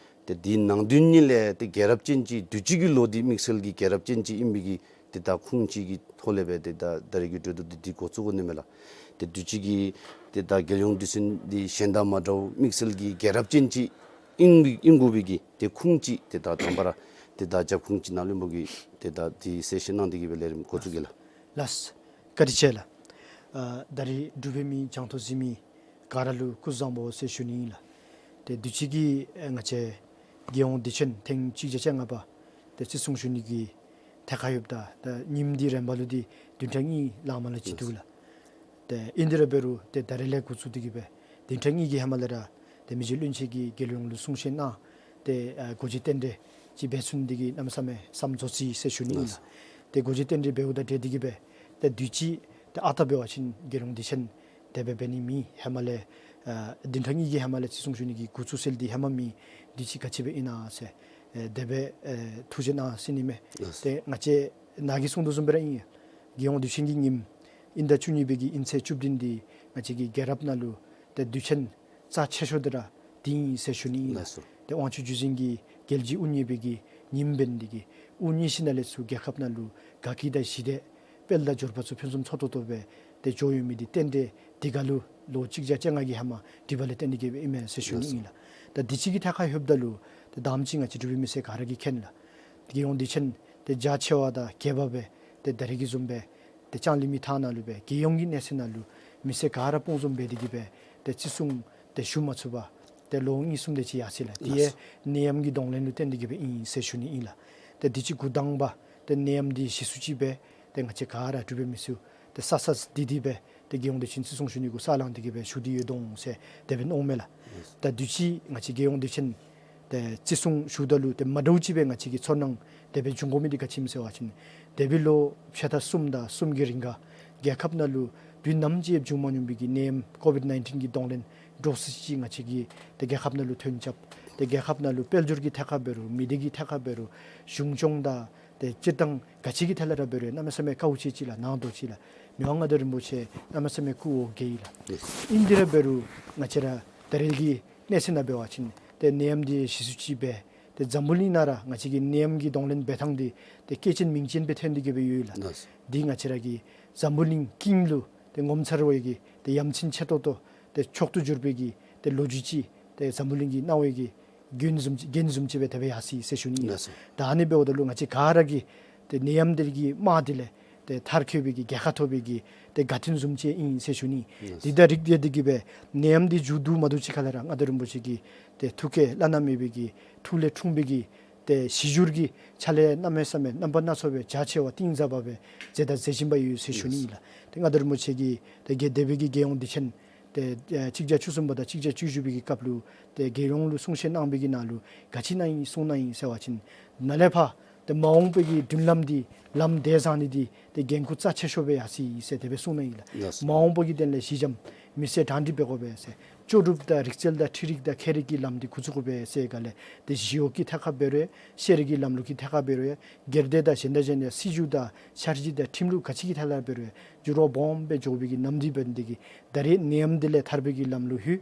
ཏེ་འདི་ནང་དོན་གཉིས་ལས་ཏེ་རྒྱལ་རབས་ཅན་ཅིག་དུས་ཅི་གི་ལོ་འདི་དམིགས་བསལ་གྱི་རྒྱལ་རབས་ཅན་ཅིག་ཨིན་པའི་གི་ཏེ་ད་ཁུངས་ཅིག་གི་ཐོག་ལས་སྦེ་ཏེ་ད་ད་རིས་ཀྱི་གྲོས་བསྡུར་འདི་འདི་འགོ་བཙུགས་དགོ་ནི་མས་ལགས། ཏེ་དུས་ཅི་གི་ཏེ་ད་རྒྱལ་ཡོངས་དུས་ཆེན་འདི་གཞན་དང་མ་འདྲཝ་དམིགས་བསལ་གྱི་རྒྱལ་རབས་ཅན་ཅིག་ཨིན་པའི་ཨིན་དགོ་པའི་གི་ཏེ་ཁུངས་ཅིག་ཏེ་ད་དང་པ་ར་ཏེ་ད་རྒྱབ་ཁུངས་ཅིག་ནཱ་བློན་པོ་གིས་ཏེ་ད་འདི་གསལ་བཤད་གནང་སྟེ་གི་སྦེ་ལས་རིམ་འགོ་བཙུགས་གེ་ལགས། ལགས། བཀའ་དྲིན་ཆེ་ལགས། ཨ་ད་རིས་འབྲུག་པའི་མི་གྱང་ཐོག་གཟིགས་མི་ག་ར་ལུ་སྐུ་གཟུགས་བཟང་པོ་ཟེར་ཞུ་ནི་ཨིན་ལགས། ཏེ་དུས་ཅི་གི་ཨེ་ང་བཅས་རྒྱལ་ཡོངས་དུས་ཆེན་ཐེངས་གཅིག་བརྒྱ་བཅོ་ལྔ་པ་ཏེ་བརྩི་སྲུང་ཞུ་ནི་གི་ཐད་ཁར་ཡོདཔ་ད་ད་ཉིནམ་འདི་རན་པ་ལུ་འདི་བདུན་ཕྲག་གཉིས་ལང་མ་ལང་ཅིག་འདུག་ལགས། ཏེ་ཨིན་དེ་ར་འབད་རུང་ཏེ་ད་རིས་ལས་འགོ་བཙུགས་ཏེ་གི་སྦེ་བདུན་ཕྲག་གཉིས་ཀྱི་ཧེ་མ་ལས་ར་ཏེ་མི་རྗེ་བློན་ཆེན་གྱིས་རྒྱལ་ཡོངས་ལུ་གསུང་བཤད་གནང་སྟེ་ཨ་སྒོ་འབྱེད་རྟེན་འབྲེལ་ཅིག་འབད་ཚུགས་ནི་འདི་གིས་གནམ་མེད་ས་མེད་བསམ་རྫོགས་ཅི་ཟེར་ཞུ་ནི་ཨིན་ལགས། ཏེ་སྒོ་འབྱེད་རྟེན་འབྲེལ་འབདཝ་དང་འབྲེལ་ཏེ་གི་སྦེ་ཏེ་དུས་ཅི་ཏེ་ཨ་རྟག་འབད་བ་ཅིན་རྒྱལ་ཡོངས་དུས་ཆེན་ དེ་སྦེ་འབད་ནི་མེད། ཧེ་མ་ལས་ཨ་བདུན་ཕྲག་གཉིས་ཀྱི་ཧེ་མ་ལས་བརྩི་སྲུང་ཞུ་ནི་གི་འགོ་བཙུགས་ཟེར་འདི་ཧེ་མ་མེད། དུས་ཅི་ག་ཅི་སྦེ་ཨིན་ན་ཟེར་ཨེ་དེ་སྦེ་ཨེ་ཐུགས་རྗེ་གནང་ཟེར་ནི་མས། ལགས་སོ། ཏེ་ང་བཅས་ནཱ་གིས་གསུང་དོ་བཟུམ་སྦེ་ར་ཨིན། རྒྱལ་ཡོངས་དུས་ཆེན་གྱི་ཉིནམ་དབྱིན་ཟླ་བཅུ་གཉིས་པའི་གི་དབྱིན་ཚེས་བཅུ་བདུན་འདི་ང་བཅས་ཀྱི་རྒྱལ་རབས་ནང་ལུ་ཏེ་དུས་ཆེན་རྩ་ཆེ་ཤོས་འདི་ར་འདི་ཨིན་ཟེར་ཞུ་ནི་ཨིན། ལགས་སོ། ཏེ་དབང་ཕྱུག་བརྒྱུད་འཛིན་གྱི་རྒྱལ་སྤྱི་དབུ་བརྙེས་པའི་གི་ཉིནམ་འབད་ནི་འདི་གིས་དབུ་བརྙེས་ཞིནམ་ལས་ཚུར་རྒྱལ་ཁབ་ནང་ལུ་དགའ་སྐྱིད་དང་ཞི་བདེ་དཔལ་དང་འབྱོར་པ་ཚུ་ཕུན་སུམ་ཚོགས་ཏོག་ཏོ་སྦེ་ཏེ་འགྱོ་ཡོད་མི་འདི་རྟེན་འབྲེལ་འདི་ག་ལུ་ལོ་གཅིག་བརྒྱ་བཅོ་ལྔ་གི་ཧེ་མ་སྒྲིབ་པ་ལས་བརྟེན་ཏེ་གི་སྦེ་ཨིན་མས་ཟེར་ཞུ་ནི་ཨིན་ལགས། ད་དུས་ཅི་གི་ཐད་ཁར་ལྷོདཔ་ད་ལུ་ཏེ་དང་པ་ཅིག་ང་བཅས་འབྲུག་པའི་མི་སེར་ག་ར་གིས་མཁྱེན་ལགས། རྒྱལ་ཡོངས་དུས་ཆེན་ཏེ་རྒྱ་ཆེ་བ་དང་རྒྱས་པ་སྦེ་ཏེ་ད་རེས་ཀྱི་བཟུམ་སྦེ་ཏེ་ལྕང་གླིང་མི་ཐང་ནང་ལུ་སྦེ་རྒྱལ་ཡོངས་ཀྱི་གནས་ཚད་ནང་ལུ་མི་སེར་ག་ར་སྤུངས་འཛོམས་འབད་དེ་གི་སྦེ་ཏེ་བརྩི་སྲུང་ཏེ་ཞུ་མ་ཚུགས་པར་ཏེ་ལོ་གཉིས་གསུམ་དེ་ཅིག་ཡར་སོ་ཡི་ལགས། དེ་ཡང་ནད་ཡམས་ཀྱི་གདོང་ལེན་ལུ་བརྟེན་ཏེ་གི་སྦེ་ཨིན་ཟེར་ཞུ་ནི་ཨིན་ལགས། ཏེ་དུས་ཅི་འགོ་དང་པ་ཏེ་ནད་ཡམས་འདི་ཞི་སུ་ཅིག་སྦེ་ཏེ་ང་བཅས་ག་ར་འབྲུག་པའི་མི་སེར་ཏེ་ས་ས་འདི་འདི་སྦེ་ཏེ་རྒྱལ་ཡོངས་དུས་ཆེན་བརྩི་སྲུང་ཞུ་ནི་གུ་ས་ལང་སྟེ་གི་སྦེ་བཞུགས་ཏེ་ཡོད་དོ་ཟེར་དེ་སྦེ་འོང་མས་ལགས། ད་དུས་ཅི་ང་བཅས་རྒྱལ་ཡོངས་དུས་ཆེན་ཏེ་བརྩི་སྲུང་ཞུཝ་ད་ལུ་ཏེ་མ་འདྲཝ་ཅིག་སྦེ་ང་བཅས་ཀྱི་ཚོར་སྣང་དེ་སྦེ་འབྱུང་དགོ་མི་འདི་ག་ཅི་སྨོ་ཟེར་བ་ཅིན་འདས་པའི་ལོ་ཕྱེད་དང་གསུམ་དང་གསུམ་གྱི་རིང་ག་རྒྱལ་ཁབ་ནང་ལུ་དུས་ནམ་ཅིག་འབྱུང་མ་མྱོང་བའི་གི་ནད་ཡམས་ཀོ་བིཌ་ནའིན་ཊིན་གྱི་གདོང་ལེན་འདྲོག་སི་ཅིག་ང་བཅས་ཀྱི་ཏེ་རྒྱལ་ཁབ་ནང་ལུ་ཐོན་རྐྱབ། ཏེ་རྒྱལ་ཁབ་ནང་ལུ་དཔལ་འབྱོར་གྱི་ཐད་ཁར་འབད་རུང་མི་སྡེ་གི་ཐད་ཁར་འབད་རུང་གཞུང་སྐྱོང་དང་ཏེ་སྤྱིར་བཏང་ག་ཅི་གི་ཐད་ལས་ར་འབད་རུང་གནམ་མེད་ས་མེད་དཀའཝ་སྤྱད་ཅི་ལགས། ནང་དོག་ཅི་ལགས། མི་དབང་མངའ་བདག་རིན་པོ་ཆེ་གནམ་མེད་ས་མེད་སྐུ་འོ་བརྒྱལ་ཡི་ལགས། ཨིན་ཏེ་ར་འབད་རུང་ང་བཅས་ར་ད་རེས་ཀྱི་གནས་ཚད་ནང་འབད་བ་ཅིན་ཏེ་ནད་ཡམས་འདི་ཞི་སུ་ཅིག་སྦེ་ཏེ་འཛམ་བུ་གླིང་ནང་ར་ང་བཅས་ཀྱི་ནད་ཡམས་ཀྱི་གདོང་ལེན་འབད་ཐངས་འདི་ཏེ་སྐྱེས་ཆེན་མིང་ཅན་སྦེ་ཐོན་ཏེ་གི་སྦེ་ཡོད་ལགས། ལགས། འདི་ང་བཅས་ར་གི་འཛམ་བུ་གླིང་ཀུན་ལུ་ཏེ་ངོ་མཚར་བའི་གི་ཏེ་ཡ་མཚན་ཆེ་ཏོག་ཏོ་ཏེ་མཆོག་ཏུ་གྱུར་པའི་གི་ཏེ་ལོ་རྒྱུས་ཅིག་ཏེ་འཛམ་བུ་གླིང་གིས་གནང་བའི་གི་རྒྱན་བཟུམ་ཅིག་རྒྱན་བཟུམ་ཅིག་སྦེ་དེ་སྦེ་ཡར་སོ་ཡི་ཟེར་ཞུ་ནི་ཨིན། ལགས་སོ། ད་ཨ་ནི་འབདཝ་ད་ལུ་ང་བཅས་ག་ར་གིས་ཏེ་ནད་ཡམས་འདི་གི་རྨ་འདི་ལས་ཏེ་ཐར་ཁེ་བའི་གི་རྒྱལ་ཁ་ཐོབ་པའི་གི་ཏེ་དགའ་སྟོན་བཟུམ་ཅིག་ཨིན་ཟེར་ཞུ་ནི། ལགས་སོ། དེ་དང་རིགས་བསྡད་དེ་གི་སྦེ་ནད་ཡམས་འདི་མཇུག་བསྡུ་མ་བསྡུ་ཅིག་ཁ་ལས་ར་མངའ་བདག་རིན་པོ་ཆེ་གི་ཏེ་ཐུགས་བསྐྱེད་བླ་ན་མེད་པའི་གི་ཐུགས་ལས་འཁྲུངས་པའི་གི་ཏེ་གཞི་འགྱུར་གྱི་ཕྱག་ལཱ་གནམ་མེད་ས་མེད་རྣམ་པ་སྣ་ཚོགས་སྦེ་རྒྱ་ཆེ་བ་གཏིང་ཟབ་པ་སྦེ་མཛད་དང་མཛད་བཞིན་པ་ཡོད་ཟེར་ཞུ་ནི་ཨིན་ལགས། ཏེ་མངའ་བདག་རིན་པོ་ཆེ་གིས་ཏེ་རྒྱལ་འདས་པའི་གི་རྒྱལ་ཡོངས་དུས་ཆེན་ཏེ་ཨ་གཅིག་བརྒྱ་བཅུ་གསུམ་པ་དང་གཅིག་བརྒྱ་བཅུ་བཞི་པའི་གི་སྐབས་ལུ་ཏེ་རྒྱལ་ཡོངས་ལུ་གསུང་བཤད་གནང་བའི་གི་ནང་ལུ་ག་ཅི་གནང་ཡི་གསུངས་གནང་ཡི་ཟེར་བ་ཅིན་ནཱ་ལས་ཕར་ཏེ་མ་འོངས་པའི་གི་མདུན་ལམ་འདི་ལམ་འདི་བཟང་ནི་འདི་ཏེ་འགན་ཁུར་རྩ་ཆེ་ཤོས་སྦེ་ཡར་སོ་ཡི་ཟེར་དེ་སྦེ་གསུངས་གནང་ཡི་ལགས། ལགས་སོ། མ་འོངས་པ་གི་དོན་ལས་གཞི་འགྱམ་མི་སེར་གྲ་སྒྲིག་འབད་དགོ་པས་ཟེར། ལྕོགས་གྲུབ་དང་རིག་རྩལ་དང་འཕྲུལ་རིག་དང་ཁྱད་རིག་གི་ལམ་འདི་འགོ་བཙུགས་དགོ་པས་ཟེར་ག་ལས་ཏེ་ཞི་གཡོག་གི་ཐད་ཁར་འབད་རུང་ཤེས་རིག་གི་ལམ་ལུགས་ཀྱི་ཐད་ཁར་འབད་རུང་སྒེར་སྡེ་དང་གཞན་དང་གཞན་ཡང་སྲིད་བྱུས་དང་འཆར་གཞི་དང་ཁྲིམས་ལུགས་ག་ཅི་གི་ཐད་ལས་འབད་རུང་འགྱུར་བ་སྦོམ་སྦེ་འགྱོ་བའི་གི་ནམ་དུས་འབད་ནི་འདི་གིས་ད་རེས་ནད་ཡམས་འདི་ལས་ཐར་པའི་གི་ལམ་ལུ་ལྷོད།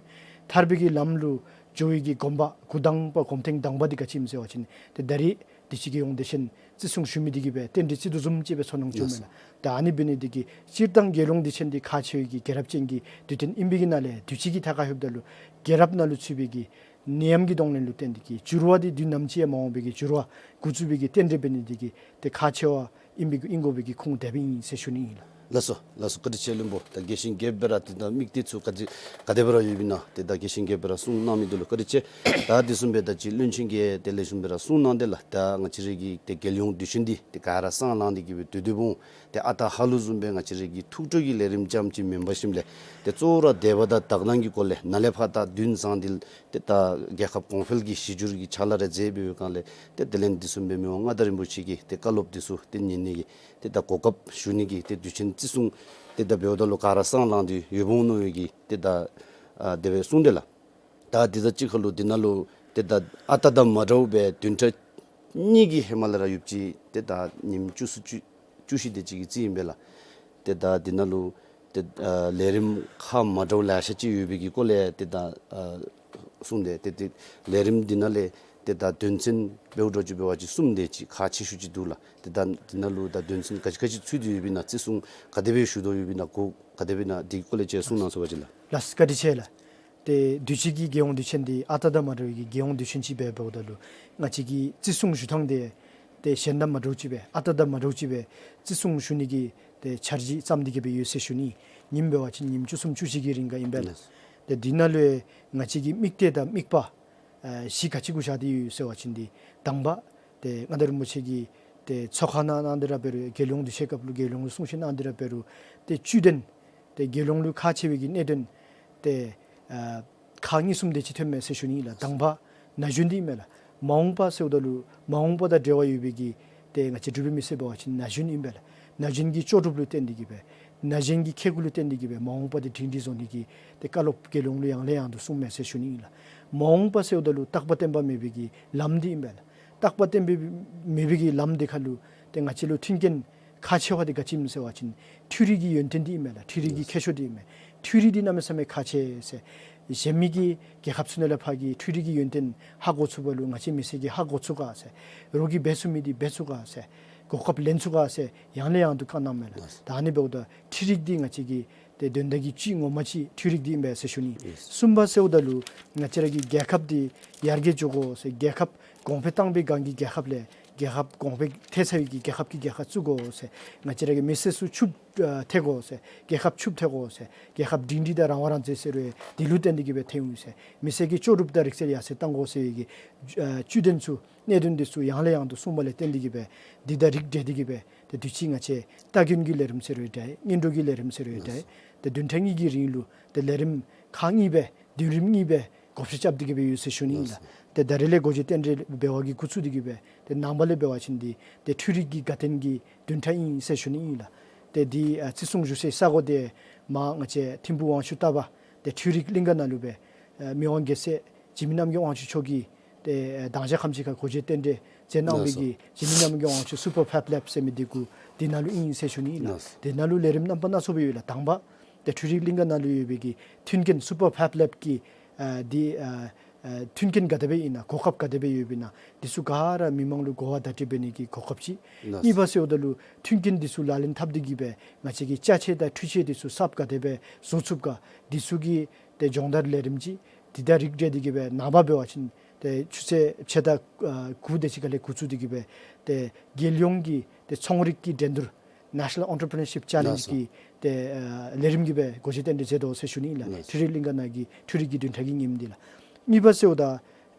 ཐར་པའི་གི་ལམ་ལུ་འགྱོ་བའི་གི་གོམ་པ་འགོ་དང་པ་གོམ་ཐེངས་དང་པ་འདི་ག་ཅི་ཨིནམ་ཟེར་བ་ཅིན་ཏེ་ད་རེས་དུས་ཅི་རྒྱལ་ཡོངས་དུས་ཆེན་བརྩི་སྲུང་ཞུ་མི་འདི་གིས་སྦེ་རྟེན་འབྲེལ་བརྩི་དོ་བཟུམ་ཅིག་སྦེ་ཚོར་སྣང་བྱུངམ་མས་ལགས། ད་ཨ་ནི་འབད་ནི་འདི་གིས་སྤྱིར་བཏང་རྒྱལ་ཡོངས་དུས་ཆེན་འདི་ཁག་ཆེ་བའི་གི་རྒྱལ་རབས་ཅན་གྱི་དུས་སྟོན་ཨིན་པའི་གི་ནང་ལས་དུས་ཅི་གི་ཐད་ཁར་ལྷོདཔ་ད་ལུ་རྒྱལ་རབས་ནང་ལུ་ཚུད་པའི་གི་ནད་ཡམས་ཀྱི་གདོང་ལེན་ལུ་བརྟེན་ཏེ་གི་འགྱུར་བ་འདི་དུས་ནམ་ཅིག་ཡང་མ་འོང་པའི་གི་འགྱུར་བ་འགོ་བཙུགས་པའི་གི་རྟེན་འབྲེལ་འབད་ནི་འདི་གིས་ཏེ་ཁག་ཆེ་བ་ཨིན་པའི་གི་ཨིན་དགོ་པའི་གི་ཁུངས་དེ་སྦེ་ཨིན་ཟེར་ཞུ་ནི་ཨིན་ལགས། ལགས་སོ། ལགས་སོ། བཀའ་དྲིན་ཆེ་བློན་པོ། ད་རྒྱས་ཤིང་རྒྱསཔ་སྦེ་ར་ཏེ་ད་དམིགས་གཏད་ཚུ་ག་དེ་ག་དེ་སྦེ་ར་ཡོདཔ་ཨིན་ན་ཏེ་ད་རྒྱས་ཤིང་རྒྱསཔ་སྦེ་ར་གསུངས་གནང་མི་འདི་ལུ་བཀའ་དྲིན་ཆེ། ད་དེ་བཟུམ་སྦེ་ད་ཅི་བློན་ཆེན་གྱིས་ཏེ་ལེགས་ཤོམ་སྦེ་ར་གསུངས་གནང་དེ་ལགས། ད་ང་བཅས་རའི་གི་ཏེ་རྒྱལ་ཡོངས་དུས་ཆེན་འདི་ཏེ་ག་ར་སྲང་ལང་སྟེ་གི་སྦེ་སྡོད་སྡོདཔ་འོང་། ཏེ་ཨ་རྟག་ཧ་ལུགས་བཟུམ་སྦེ་ང་བཅས་རའི་གི་ཐུགས་སྤྲོ་གི་ལས་རིམ་ཙམ་ཅིག་མེན་པར་ཞིནམ་ལས་ཏེ་གཙོ་བོ་ར་དད་པ་དང་དག་སྣང་གི་སྒོ་ལས་ནཱ་ལས་ཕར་ད་དུས་བཟང་འདི་ཏེ་ད་རྒྱལ་ཁབ་གོང་འཕེལ་གྱི་གཞི་འགྱུར་གྱི་ཕྱག་ལཱ་རེ་མཛད་འབད་བའི་སྒང་ལས་ཏེ་དེ་ལས་དེ་བཟུམ་སྦེ་མི་དབང་མངའ་བདག་རིན་པོ་ཆེ་གི་ཏེ་བཀའ་སློབ་འདི་ཚུ་ཏེ་ཉན་ནི་གི་ཏེ་ད་གོ་སྐབས་ཞུ་ནི་གི་ཏེ་དུས་ཆེན་བརྩི་སྲུང་ཏེ་ད་འབདཝ་ད་ལུ་ག་ར་སྲང་ལང་སྟེ་ཡོདཔ་འོང་མནོ་བའི་གི་ཏེ་ད་ཨ་དེ་སྦེ་གསུངས་དེ་ལགས། ད་དེ་དང་གཅིག་ཁར་ལུ་འདི་ནང་ལུ་ཏེ་ད་ཨ་རྟག་དང་མ་འདྲཝ་སྦེ་བདུན་ཕྲག་གཉིས་ཀྱི་ཧེ་མ་ལས་ར་ཡོདཔ་ཅིག་ཏེ་ད་ཉིནམ་བཅུ་གསུམ་བཅུ་བཅུ་བཞི་དེ་ཅིག་གི་རྩིས་ཨིན་པས་ལགས། ཏེ་ད་འདི་ནང་ལུ་ཏེ་ཨ་ལས་རིམ་ཁག་མ་འདྲཝ་ལེ་ཤ་ཅིག་ཡོད་པའི་གི་སྐོར་ལས་ཏེ་ད་ཨ་གསུངས་ཏེ་ཏེ་ཏེ་ལས་རིམ་འདི་ནང་ལས་ཏེ་ད་དོན་ཚན་འབདཝ་འདྲཝ་ཅིག་འབད་བ་ཅིན་གསུམ་དེ་ཅིག་ཁག་ཆེ་ཤོས་ཅིག་འདུག་ལགས། ཏེ་ད་འདི་ནང་ལུ་ད་དོན་ཚན་ག་ཅི་ག་ཅི་ཚུད་དེ་ཡོདཔ་ཨིན་ན་བརྩི་སྲུང་ག་དེ་སྦེ་ཞུ་དོ་ཡོདཔ་ཨིན་ན་གོ་ག་དེ་སྦེ་ཨིན་ན་འདི་སྐོར་ལས་ཅིག་གསུང་གནང་ཚུགས་པ་ཅིན་ལགས། ལགས་བཀའ་དྲིན་ཆེ་ལགས། ཏེ་དུས་ཅི་གི་རྒྱལ་ཡོངས་དུས་ཆེན་འདི་ཨ་རྟག་དང་མ་འདྲཝ་གི་རྒྱལ་ཡོངས་དུས་ཆེན་ཅིག་སྦེ་འབདཝ་ད་ལུ་ང་བཅས་ཀྱི་བརྩི་སྲུང་ཞུ་ཐངས་འདི་ཏེ་གཞན་དང་མ་འདྲཝ་ཅིག་སྦེ་ཨ་རྟག་དང་མ་འདྲཝ་ཅིག་སྦེ་བརྩི་སྲུང་ཞུ་ནི་གི་ཏེ་འཆར་གཞི་བརྩམས་ཏེ་གི་སྦེ་ཡོད་ཟེར་ཞུ་ནི། ཉིནམ་འབད་བ་ཅིན་ཉིནམ་བཅུ་གསུམ་བཅུ་བཞི་གི་རིང་ག་ཨིན་པས་ལགས། ལགས། ཏེ་འདི་ནང་ལུ་ཡང་ང་བཅས་ཀྱི་དམིགས་གཏད་དང་དམིགས་པ་ཨ་བཞི་ག་ཅི་གུ་བཞག་སྟེ་ཡོད་ཟེར་བ་ཅིན་འདི་དང་པ་ཏེ་མངའ་བདག་རིན་པོ་ཆེ་གིས་ཏེ་ཚོགས་ཁང་ནང་གནང་སྟེ་ར་འབད་རུང་རྒྱལ་ཡོངས་དུས་ཆེན་སྐབས་ལུ་རྒྱལ་ཡོངས་ལུ་གསུང་བཤད་གནང་སྟེ་ར་འབད་རུང་ཏེ་བཅུད་དོན་ཏེ་རྒྱལ་ཡོངས་ལུ་ཁག་ཆེ་བའི་གི་གནད་དོན་ཏེ་ཨ་ཁག་གཉིས་གསུམ་དེ་ཅིག་ཐོནམ་མས་ཟེར་ཞུ་ནི་ལགས། དང་པ་ན་གཞོན་འདི་ཨིན་མས་ལགས། མ་འོངས་པ་ཟེརཝ་ད་ལུ་མ་འོངས་པ་དང་འབྲེལ་བ་ཡོད་པའི་གི་ཏེ་ང་བཅས་འབྲུག་པའི་མི་སེར་འབད་བ་ཅིན་ན་གཞོན་ཨིན་པས་ལགས། ན་གཞོན་གྱི་ལྕོགས་གྲུབ་ལུ་བརྟེན་ཏེ་གི་སྦེ་ ན་གཞོན་གྱི་ཁེ་གུ་ལུ་བརྟེན་ཏེ་གི་སྦེ་མ་འོངས་པ་འདི་སྒྲིང་སྒྲི་བཟོ་ནི་གི་ཏེ་བཀའ་སློབ་རྒྱལ་ཡོངས་ལུ་ཡང་ལས་ཡང་དུ་གསུངམ་མས་ཟེར་ཞུ་ནི་ཨིན་ལགས། མ་འོངས་པ་ཟེརཝ་ད་ལུ་རྟག་པ་བརྟན་པ་མེད་པའི་གི་ལམ་འདི་ཨིན་པས་ལགས། རྟག་པ་བརྟན་པ་མེད་པའི་གི་ལམ་འདི་ཁར་ལུ་ཏེ་ང་བཅས་ལུ་མཐུན་རྐྱེན་ཁག་ཆེ་བ་འདི་ག་ཅི་ཨིནམ་ཟེར་བ་ཅིན་འཕྲུལ་རིག་གི་ཡོན་ཏན་འདི་ཨིན་མས་ལགས། འཕྲུལ་རིག་གི་ཁྱད་ཆོས་འདི་ཨིན་མས། འཕྲུལ་རིག་འདི་གནམ་མེད་ས་མེད་ཁག་ཆེ་ཟེར། གཞན་མི་གི་རྒྱལ་ཁབ་ཚུ་ནང་ལས་ཕར་གྱི་འཕྲུལ་རིག་གི་ཡོན་ཏན་ཧ་གོ་ཚུགས་པ་ལུ་ང་བཅས་མི་སེར་གྱིས་ཧ་གོ་ཚུགས་ག་ཟེར། རོགས་ཀྱིས་འབད་ཚུགས་མི་འདི་འབད་ཚུགས་ག་ཟེར། གོ་སྐབས་ལེན་ཚུགས་ག་ཟེར་ཡང་ལས་ཡང་དུ་བཀའ་གནངམ་མས་ལགས། ད་ཨ་ནི་འབདཝ་ད་འཕྲུལ་རིག་འདི་ང་བཅས་ཀྱི་ཏེ་དོན་དག་གི་གཅིག་ངོ་མ་གཅིག་འཕྲུལ་རིག་འདི་ཨིན་པས་ཟེར་ཞུ་ནི། གསུམ་པ་ཟེརཝ་ད་ལུ་ང་བཅས་ར་གི་རྒྱལ་ཁབ་འདི་ཡར་རྒྱས་འགྱོ་དགོ་ཟེར། རྒྱལ་ཁབ་གོང་འཕེལ་བཏང་པའི་སྒང་གི་རྒྱལ་ཁབ་ལས་རྒྱལ་ཁབ་གོང་འཕེལ་ཐལ་ཚར་བའི་གི་རྒྱལ་ཁབ་ཀྱི་རྒྱལ་ཁབ་བཙུགས་དགོ་ཟེར། ང་བཅས་ར་གི་མི་སེར་ཚུ་ཕྱུགཔོ་ཨ་ཐལ་དགོ་ཟེར། རྒྱལ་ཁབ་ཕྱུགཔོ་ཐལ་དགོ་ཟེར། རྒྱལ་ཁབ་སྒྲིང་སྒྲི་དང་རང་དབང་རང་བཙན་ཟེར་རུང་འདི་ལུ་བརྟེན་ཏེ་གི་སྦེ་ཐལ་འོང་ཟེར། མི་སེར་གྱི་ལྕོགས་གྲུབ་དང་རིག་རྩལ་ཡར་སེང་གཏང་དགོ་ཟེར་བའི་གི་ཨ་བཅུད་དོན་ཚུ་གནད་དོན་འདི་ཚུ་ཡང་ལས་ཡང་དུ་གསུངམ་ལས་བརྟེན་ཏེ་གི་སྦེ་འདི་དང་རིགས་འགྲེ་སྟེ་གི་སྦེ་ཏེ་དུས་ཅི་ང་བཅས་ལྟ་སྐྱོང་གི་ལས་རིམ་ཟེར་རུང་འདྲ། སྔོན་འགྲོ་གི་ལས་རིམ་ཟེར་རུང་འདྲ། ཏེ་བདུན་ཕྲག་གཉིས་ཀྱི་རིང་ལུ་ཏེ་ལས་རིམ་ཁག་གཉིས་སྦེ་བདུན་རིམ་གཉིས་སྦེ་བགོ་བཤའ་རྐྱབ་སྟེ་གི་སྦེ་ཡོད་ཟེར་ཞུ་ནི་ཨིན་ལགས། ཏེ་ད་རེས་ལས་སྒོ་འབྱེད་རྟེན་འབྲེལ་འབད་བ་གི་འགོ་བཙུགས་ཏེ་གི་སྦེ་ཏེ་ནངས་པ་ལས་འབད་བ་ཅིན་འདི་ཏེ་འཕྲུལ་རིག་གི་དགའ་སྟོན་གྱི་བདུན་ཕྲག་ཨིན་ཟེར་ཞུ་ནི་ཨིན་ལགས། ཏེ་འདི་ཨ་བརྩི་སྲུང་ཞུ་སའི་ས་སྒོ་འདི་མར་ང་བཅས་ཐིམ་ཕུག་དབང་ཕྱུག་རྟ་པ་ཏེ་འཕྲུལ་རིག་གླིང་ག་ནང་ལུ་སྦེ་ཨ་མི་དབང་རྒྱལ་སྲས་འཇིགས་མེད་རྣམ་རྒྱལ་དབང་ཕྱུག་མཆོག་གིས་ཏེ་ཨ་དང་ཞག་ཁམས་ཅིག་ཁར་སྒོ་འབྱེད་རྟེན་འབྲེལ་མཛད་གནང་བའི་ལགས་སོ། གི་འཇིགས་མེད་རྣམ་རྒྱལ་དབང་ཕྱུག་སུ་པར་ཕེབ་ལེབ་ཟེར་མི་འདི་གུ་འདི་ནང་ལུ་ཨིན་ཟེར་ཞུ་ནི་ཨིན་ལགས། ལགས་སོ། འདི་ནང་ལུ་ལས་རིམ་རྣམ་པ་སྣ་ཚོགས་སྦེ་ཡོད་ལགས། དང་པ་ཏེ་འཕྲུལ་རིག་གླིང་ག་ནང་ལུ་ཡོད་པའི་གི་མཐུན་རྐྱེན་སུ་པར་ཕེབ་ལེབ་ཀྱི་ཨ་འདི་ཨ་ཨ་མཐུན་རྐྱེན་ག་དེ་སྦེ་ཨིན་ན་གོ་སྐབས་ག་དེ་སྦེ་ཡོདཔ་ཨིན་ན་འདི་ཚུ་ག་ར་མི་མང་ལུ་གོ་བ་བརྡ་སྤྲོད་འབད་ནི་གི་གོ་སྐབས་ཅིག། ལགས་སོ། གཉིས་པ་ཟེརཝ་ད་ལུ་མཐུན་རྐྱེན་འདི་ཚུ་ལག་ལེན་འཐབ་སྟེ་གི་སྦེ་ང་བཅས་ཀྱི་ཅ་ཆས་དང་འཕྲུལ་ཆས་འདི་ཚུ་གསརཔ་ག་དེ་སྦེ་བཟོ་ཚུགས་ག་འདི་ཚུ་གི་ཏེ་སྦྱོང་བརྡར་ལས་རིམ་ཅིག། འདི་དང་རིགས་འགྲེ་སྟེ་གི་སྦེ་ནངས་པ་འབད་བ་ཅིན་ཏེ་ཆུ་ཚོད་ཕྱེད་དང་ཨ་དགུ་དེ་ཅིག་ཁ་ལས་འགོ་བཙུགས་ཏེ་གི་སྦེ་ཏེ་རྒྱལ་ཡོངས་ཀྱི་ཏེ་ཚོང་རིག་གི་འགྲན་བསྡུར་National Entrepreneurship Challenge ལགས་སོ། གི་ཏེ་ཨ་ལས་རིམ་གྱི་སྦེ་སྒོ་འབྱེད་རྟེན་འབྲེལ་མཛད་དོ་ཟེར་ཞུ་ནི་ཨིན་ལགས། ལགས་སོ། འཕྲུལ་རིག་གླིང་ག་ནང་གི་འཕྲུལ་རིག་གི་བདུན་ཕྲག་གི་ཉིནམ་འདི་ལགས། གཉིས་པ་ཟེརཝ་ད་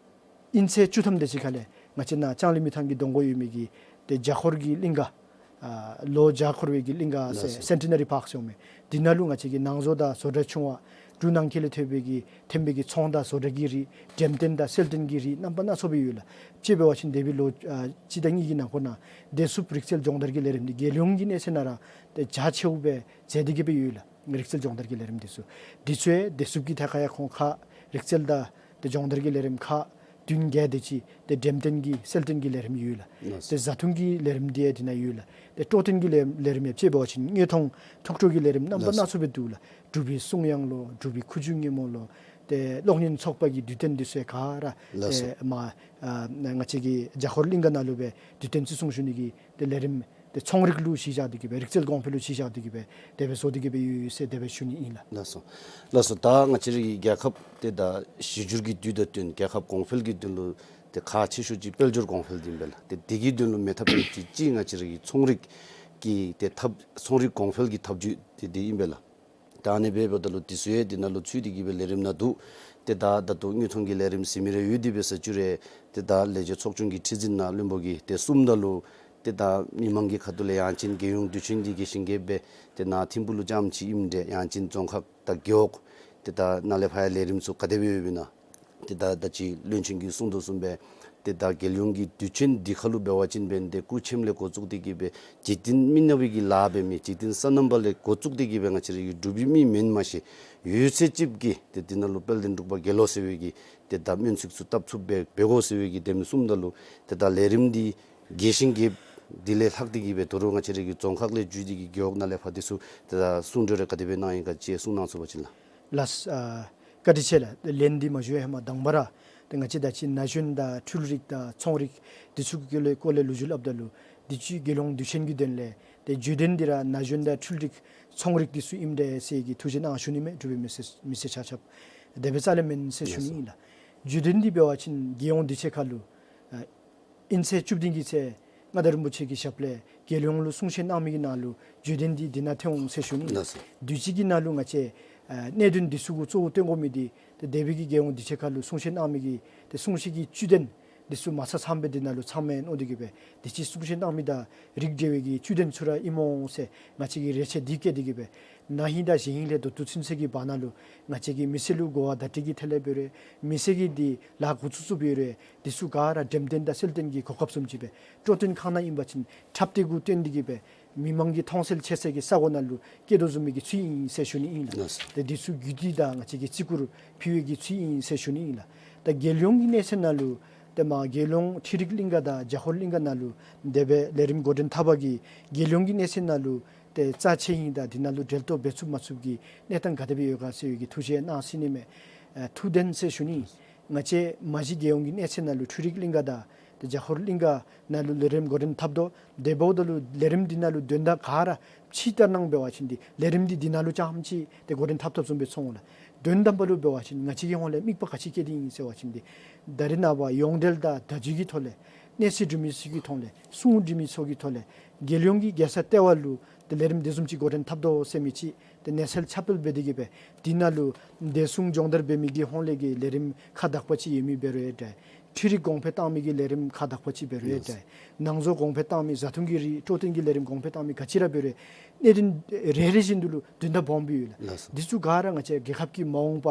ཨིན་ཚེས་བཅུ་ཐམ་དེ་ཅིག་ཁ་ལས་ང་བཅས་ནཱ་ལྕང་གླིང་མི་ཐང་གི་གདོང་ཁར་ཡོད་མི་གི་ཏེ་བརྒྱ་འཁོར་གྱི་གླིང་ག་ཨ་ལོ་བརྒྱ་འཁོར་བའི་གི་གླིང་ག་ཟེར་ལགས་སོ། Centenary Park ཟེར་མི་འདི་ནང་ལུ་ང་བཅས་ཀྱི་ནང་བཟོ་དང་བཟོ་གྲྭ་ཆུང་བ་འབྲུག་ནང་འཁོད་ལས་ཐོན་པའི་གི་ཐོན་པའི་གི་ཚོང་དང་བཟོ་གྲྭ་གི་རིགས་འགྲེམས་སྟོན་དང་སེལ་སྟོན་གྱི་རིགས་རྣམ་པ་སྣ་ཚོགས་སྦེ་ཡོད་ལགས། དཔྱེ་འབད་བ་ཅིན་འདས་པའི་ལོ་ཨ་གཅིག་དང་གཉིས་ཀྱི་ནང་འཁོད་ནང་བདེ་སྲུངཔ་རིག་རྩལ་སྦྱོང་བརྡར་གྱི་ལས་རིམ་འདི་རྒྱལ་ཡོངས་ཀྱི་གནས་ཚད་ནང་ར་ཏེ་རྒྱ་ཆེཝ་སྦེ་མཛད་དེ་གི་སྦེ་ཡོད་ལགས། རིག་རྩལ་སྦྱོང་བརྡར་གྱི་ལས་རིམ་འདི་ཚུ་འདི་ཚུ་ཡང་བདེ་སྲུངཔ་གི་ཐད་ཁར་ཡང་ཁོང་ཁག་རིག་རྩལ་དང་ཏེ་སྦྱོང་བརྡར་གྱི་ལས་རིམ་ཁག་བདུན་བརྒྱད་དེ་ཅིག་ཏེ་འགྲེམས་སྟོན་གྱི་སེལ་སྟོན་གྱི་ལས་རིམ་ཡོད་ལགས། ལགས་སོ། ཏེ་བཟའ་འཐུང་གི་ལས་རིམ་འདི་ཡང་འདི་ནང་ཡོད་ལགས། ཏེ་སྤྲོ་སྟོན་གྱི་ལས་ལས་རིམ་ཡང་དཔྱེ་འབད་བ་ཅིན་དངོས་མཐོང་ཐུགས་སྤྲོ་གི་ལས་རིམ་རྣམ་པ་ལགས་སོ། སྣ་ཚོགས་སྦེ་འདུག་ལགས། འབྲུག་པའི་གསུང་དབྱངས་ལོ། འབྲུག་པའི་ཁུ་བྱུག་སྙན་མོ་ལོ། ཏེ་གློག་བརྙན་ཚོགས་པ་གི་དུས་སྟོན་འདི་ཚུ་ཡང་ག་ར་ལགས་སོ། ཏེ་མར་ཨ་ང་བཅས་ཀྱི་བརྒྱ་འཁོར་གླིང་ག་ནང་ལུ་སྦེ་དུས་སྟོན་བརྩི་སྲུང་ཞུ་ནི་གི་ཏེ་ལས་རིམ་ཏེ་ཚོང་རིག་ལུ་གཞི་བཞག་སྟེ་གི་སྦེ་རིག་རྩལ་གོང་འཕེལ་ལུ་གཞི་བཞག་སྟེ་གི་སྦེ་དེ་སྦེ་བཟོ་སྟེ་གི་སྦེ་ཡོད་ཟེར་དེ་སྦེ་ཞུ་ནི་ཨིན་ལགས། ལགས་སོ། ལགས་སོ། ད་ང་བཅས་རའི་རྒྱལ་ཁབ་ཏེ་ད་གཞི་འགྱུར་གྱི་དུས་དང་བསྟུན་རྒྱལ་ཁབ་གོང་འཕེལ་གྱི་དོན་ལུ་ཏེ་ཁག་ཆེ་ཤོས་ཅིག་དཔལ་འབྱོར་གོང་འཕེལ་འདི་ཨིན་པས་ལགས། ཏེ་དེ་གི་དོན་ལུ་མེད་ཐབས་མེདཔ་ཅིག་ཅིག་ང་བཅས་རའི་ཚོང་རིག་གི་ཏེ་ཐབས་ཚོང་རིག་གོང་འཕེལ་གྱི་ཐབས་བྱུས་ཏེ་འདི་ཨིན་པས་ལགས། ད་ཨ་ནི་སྦེ་འབདཝ་ད་ལུ་འདི་ཚུ་ཡང་འདི་ནང་ལུ་ཚུད་དེ་གི་སྦེ་ལས་རིམ་ནང་འདུག། ཏེ་ད་ད་ལྟོ་དངོས་མཐོང་གི་ལས་རིམ་ཟེར་མི་རེ་ཡོད་དེ་འབད་ས་ཅིག་རེ་ཏེ་ད་ལས་བྱེད་ཚོགས་ཆུང་གི་ཁྲི་འཛིན་ནཱ་བློན་པོ་གིས་ཏེ་གསུངམ་ད་ལུ་ཏེ་ད་མི་མང་གི་ཁ་ཐུག་ལས་ཡང་ཅིན་རྒྱལ་ཡོངས་དུས་ཆེན་འདི་རྒྱས་ཤིང་རྒྱསཔ་སྦེ་ཏེ་ནཱ་ཐིམ་ཕུག་ལུ་རྐྱངམ་ཅིག་ཨིནམ་འདྲས་ཡང་ཅིན་རྫོང་ཁག་དང་རྒེད་འོག་ཏེ་ད་ནཱ་ལས་ཕར་ཡང་ལས་རིམ་ཚུ་ག་དེ་སྦེ་ཡོདཔ་ཨིན་ན། ཏེ་ད་ད་ཅི་བློན་ཆེན་གྱིས་གསུང་དོ་བཟུམ་སྦེ་ཏེ་ད་རྒྱལ་ཡོངས་ཀྱི་དུས་ཆེན་འདི་ཁ་ལུ་འབད་བ་ཅིན་འབད་ཏེ་སྐུ་ཁྱིམ་ལས་འགོ་བཙུགས་ཏེ་གི་སྦེ་འཇིག་རྟེན་མི་ནག་པའི་གི་ལཱ་འབད་མི་འཇིག་རྟེན་སོ་ནམ་པ་ལས་འགོ་བཙུགས་ཏེ་གི་སྦེ་ང་བཅས་རའི་འབྲུག་པའི་མི་མེན་མ་ཤེས་ཡོད་ཚད་ཅིག་གིས་ཏེ་འདི་ནང་ལུ་དཔལ་ལྡན་འབྲུག་པ་དགེ་ལོ་ཟེར་བའི་གི་ཏེ་ད་སྨོན་ཚིག་ཚུ་བཏབ་ཚུགསཔ་སྦེ་འབད་དགོ་ཟེར་བའི་གི་དེམ་གསུངམ་ད་ལུ་ཏེ་ད་ལས་རིམ་འདི་རྒྱས་ཤིང་རྒྱསཔ་འདི་ལས་ལྷག་སྟེ་གི་སྦེ་དོ་རུང་ང་བཅས་རའི་གི་རྫོང་ཁག་ལས་བརྒྱུད་དེ་གི་རྒེད་འོག་ནང་ལས་ཕར་འདི་ཚུ་ཏེ་ད་གསུང་གྲོས་རེ་ག་དེ་སྦེ་གནང་ཡི་ག་ཅིག་གསུང་གནང་ཚུགས་པ་ཅིན་ལགས། ལགས། ཨ་བཀའ་དྲིན་ཆེ་ལགས། ལན་འདི་མ་ཞུ་བའི་ཧེ་མ་དང་པ་ར་ཏེ་ང་བཅས་ད་ཅི་ན་གཞོན་དང་འཕྲུལ་རིག་དང་ཚོང་རིག་འདི་ཚུ་གི་སྐོར་ལས་ལོ་རྒྱུས་སླབ་ད་ལུ་འདི་ཅི་རྒྱལ་ཡོངས་དུས་ཆེན་གྱི་དོན་ལས་ཏེ་བརྗོད་དོན་འདི་ར་ན་གཞོན་དང་འཕྲུལ་རིག་ཚོང་རིག་འདི་ཚུ་ཨིནམ་འདྲས་ཟེར་གྱི་ཐུགས་རྗེ་གནང་ཞུ་ནི་མས། འབྲུག་པའི་མི་སེར་མི་སེར་ཆ་ཁྱབ་དེ་སྦེ་རྩ་ལས་མེན་ཟེར་ཞུ་ནི་ཨིན་ལགས། བརྗོད་དོན་འདི་འབད་བ་ཅིན་རྒྱལ་ཡོངས་དུས་ཆེན་ཁ་ལུ་ཨ་ཨིན་ཚེས་བཅུ་བདུན་གྱི་ཚེ་མངའ་བདག་རིན་པོ་ཆེ་གི་ཞབས་ལས་རྒྱལ་ཡོངས་ལུ་གསུང་བཤད་གནང་མི་གི་ནང་ལུ་བརྗོད་དོན་འདི་འདི་ནང་ཐོན་འོང་ཟེར་ཞུ་ནི་ཨིན་ལགས། ལགས་སོ། དུས་ཅི་གི་ནང་ལུ་ང་བཅས་ཨ་གནད་དོན་འདི་ཚུ་གུ་གཙོ་བོ་བཏོན་དགོ་མི་འདི་ཏེ་འདས་པའི་གི་རྒྱལ་ཡོངས་དུས་ཆེན་ཁ་ལུ་གསུང་བཤད་གནང་མི་གི་ཏེ་གསུང་བཤད་ཀྱི་བཅུད་དོན་འདི་ཚུ་མ་ཚང་ཚངམ་སྦེ་འདི་ནང་ལུ་ཚང་མས་མནོ་སྟེ་གི་སྦེ་དུས་ཅི་གསུང་བཤད་གནང་མི་དང་རིགས་འབྲེལ་བའི་གི་བཅུད་དོན་ཚུ་ར་ཨིན་མོ་ཟེར་ང་བཅས་ཀྱིས་རེ་ཆེ་འདི་བསྐྱེད་དེ་གི་སྦེ་ན་ཧིང་དང་གཞེས་ཧིང་ལས་ད་ལྟོ་ཚུན་ཚོད་ཀྱི་བར་ན་ལུ་ང་བཅས་ཀྱིས་མི་སེར་ལུ་གོ་བ་བརྡ་སྤྲོད་ཀྱི་ཐད་ལས་འབད་རུང་མི་སེར་གྱིས་འདི་ལཱ་འགོ་བཙུགས་བཙུགསཔ་འབད་རུང་འདི་ཚུ་ག་ར་འགྲེམས་སྟོན་དང་སེལ་སྟོན་གྱི་གོ་སྐབས་བཟུམ་ཅིག་སྦེ་སྤྲོ་སྟོན་ཁང་ནང་ཨིན་པ་ཅིན་འཁྲབ་སྟོན་གུ་བཏོན་ཏེ་གི་སྦེ་ མི་མང་གི་མཐོང་གསལ་ཆེ་ས་གི་ས་གོ་ནང་ལུ་སྐྱེལ་དོ་བཟུམ་མའི་གི་ཚུལ་ཨིན་ཟེར་ཞུ་ནི་ཨིན་ལགས། ལགས་སོ། ཏེ་འདི་ཚུ་རྒྱུད་སྡེ་དང་ང་བཅས་ཀྱི་བརྩི་བཀུར་ཕུལ་བའི་གི་ཚུལ་ཨིན་ཟེར་ཞུ་ནི་ཨིན་ལགས། ད་རྒྱལ་ཡོངས་ཀྱི་གནས་ཚད་ནང་ལུ་ཏེ་མ་རྒྱལ་ཡོངས་འཕྲུལ་རིག་གླིང་ག་དང་འཇམ་ཧོར་གླིང་ག་ནང་ལུ་དེ་སྦེ་ལས་རིམ་འགོ་འདྲེན་འཐབ་པ་གིས་རྒྱལ་ཡོངས་ཀྱི་གནས་ཚད་ནང་ལུ་ཏེ་རྩ་ཆེ་ཨིན་ད་འདི་ནང་ལུ་འབྲེལ་གཏོགས་འབད་ཚུགས་མ་ཚུགས་ཀྱི་གནས་སྟངས་ག་དེ་སྦེ་ཡོད་ག་ཟེར་བའི་གི་ཐུགས་བཞེད་གནང་ཟེར་ནི་མས། ཨ་ཐུགས་བདེན་ཟེར་ཞུ་ནི། ང་བཅས་མ་གཞི་རྒྱལ་ཡོངས་ཀྱི་གནས་ཚད་ནང་ལུ་འཕྲུལ་རིག་གླིང་ག་དང་ཏེ་འཇམ་ཧོར་གླིང་ག་ནང་ལུ་ལས་རིམ་འགོ་འདྲེན་འཐབ་དོ། དེ་འབདཝ་ད་ལུ་ལས་རིམ་འདི་ནང་ལུ་དོན་དག་ག་ར་ཕྱི་ལྟར་སྣང་འབད་བ་ཅིན་ཏེ་ལས་རིམ་འདི་འདི་ནང་ལུ་རྐྱངམ་ཅིག་ཏེ་འགོ་འདྲེན་འཐབ་འཐབ་བཟུམ་སྦེ་མཐོང་འོང་ལགས། དོན་དམ་པ་ལུ་འབད་བ་ཅིན་ང་བཅས་ཀྱི་ཧོང་ལས་དམིགས་པ་ག་ཅི་བསྐྱེད་དེ་ཨིན་ཟེར་བ་ཅིན་ཏེ་ད་རེས་ནངས་པ་ཡོངས་འབྲེལ་དང་བརྡ་བརྒྱུད་ཀྱི་ཐོག་ལས་གནས་ཚུལ་འབྲི་མི་ཚུ་གི་ཐོག་ལས་གསུང་འབྲི་མི་ཚུ་གི་ཐོག་ལས་རྒྱལ་ཡོངས་ཀྱི་རྒྱལ་ས་ལྟེ་བ་ལུ་ཏེ་ལས་རིམ་འདི་བཟུམ་ཅིག་འགོ་འདྲེན་འཐབ་དོ་ཟེར་མི་ཅིག་ཏེ་གནས་ཚུལ་ཁྱབ་སྤེལ་འབད་དེ་གིས་སྦེ་འདི་ནང་ལུ་བདེ་སྲུང་སྦྱོང་བརྡར་འབད་མི་གི་ཧོང་ལས་ཀྱི་ལས་རིམ་ཁག་དག་པ་ཅིག་ཡོད་མི་འབད་རུང་འདྲ། འཕྲུལ་རིག་གོང་འཕེལ་བཏང་མི་གི་ལས་རིམ་ཁག་དག་པ་ཅིག་འབད་རུང་འདྲ། ནང་བཟོ་གོང་འཕེལ་བཏང་མི་བཟའ་འཐུང་གི་རིགས་སྤྲོ་སྟོན་གྱི་ལས་རིམ་གོང་འཕེལ་བཏང་མི་ག་ཅི་ར་འབད་རུང་གནད་དོན་རེ་རེ་བཞིན་དུ་ལུ་དོན་དག་སྦོམ་སྦེ་ཡོད་ལགས། ལགས་སོ། འདི་ཚུ་ག་ར་ང་བཅས་རྒྱལ་ཁབ་ཀྱི་མ་འོངས་པ་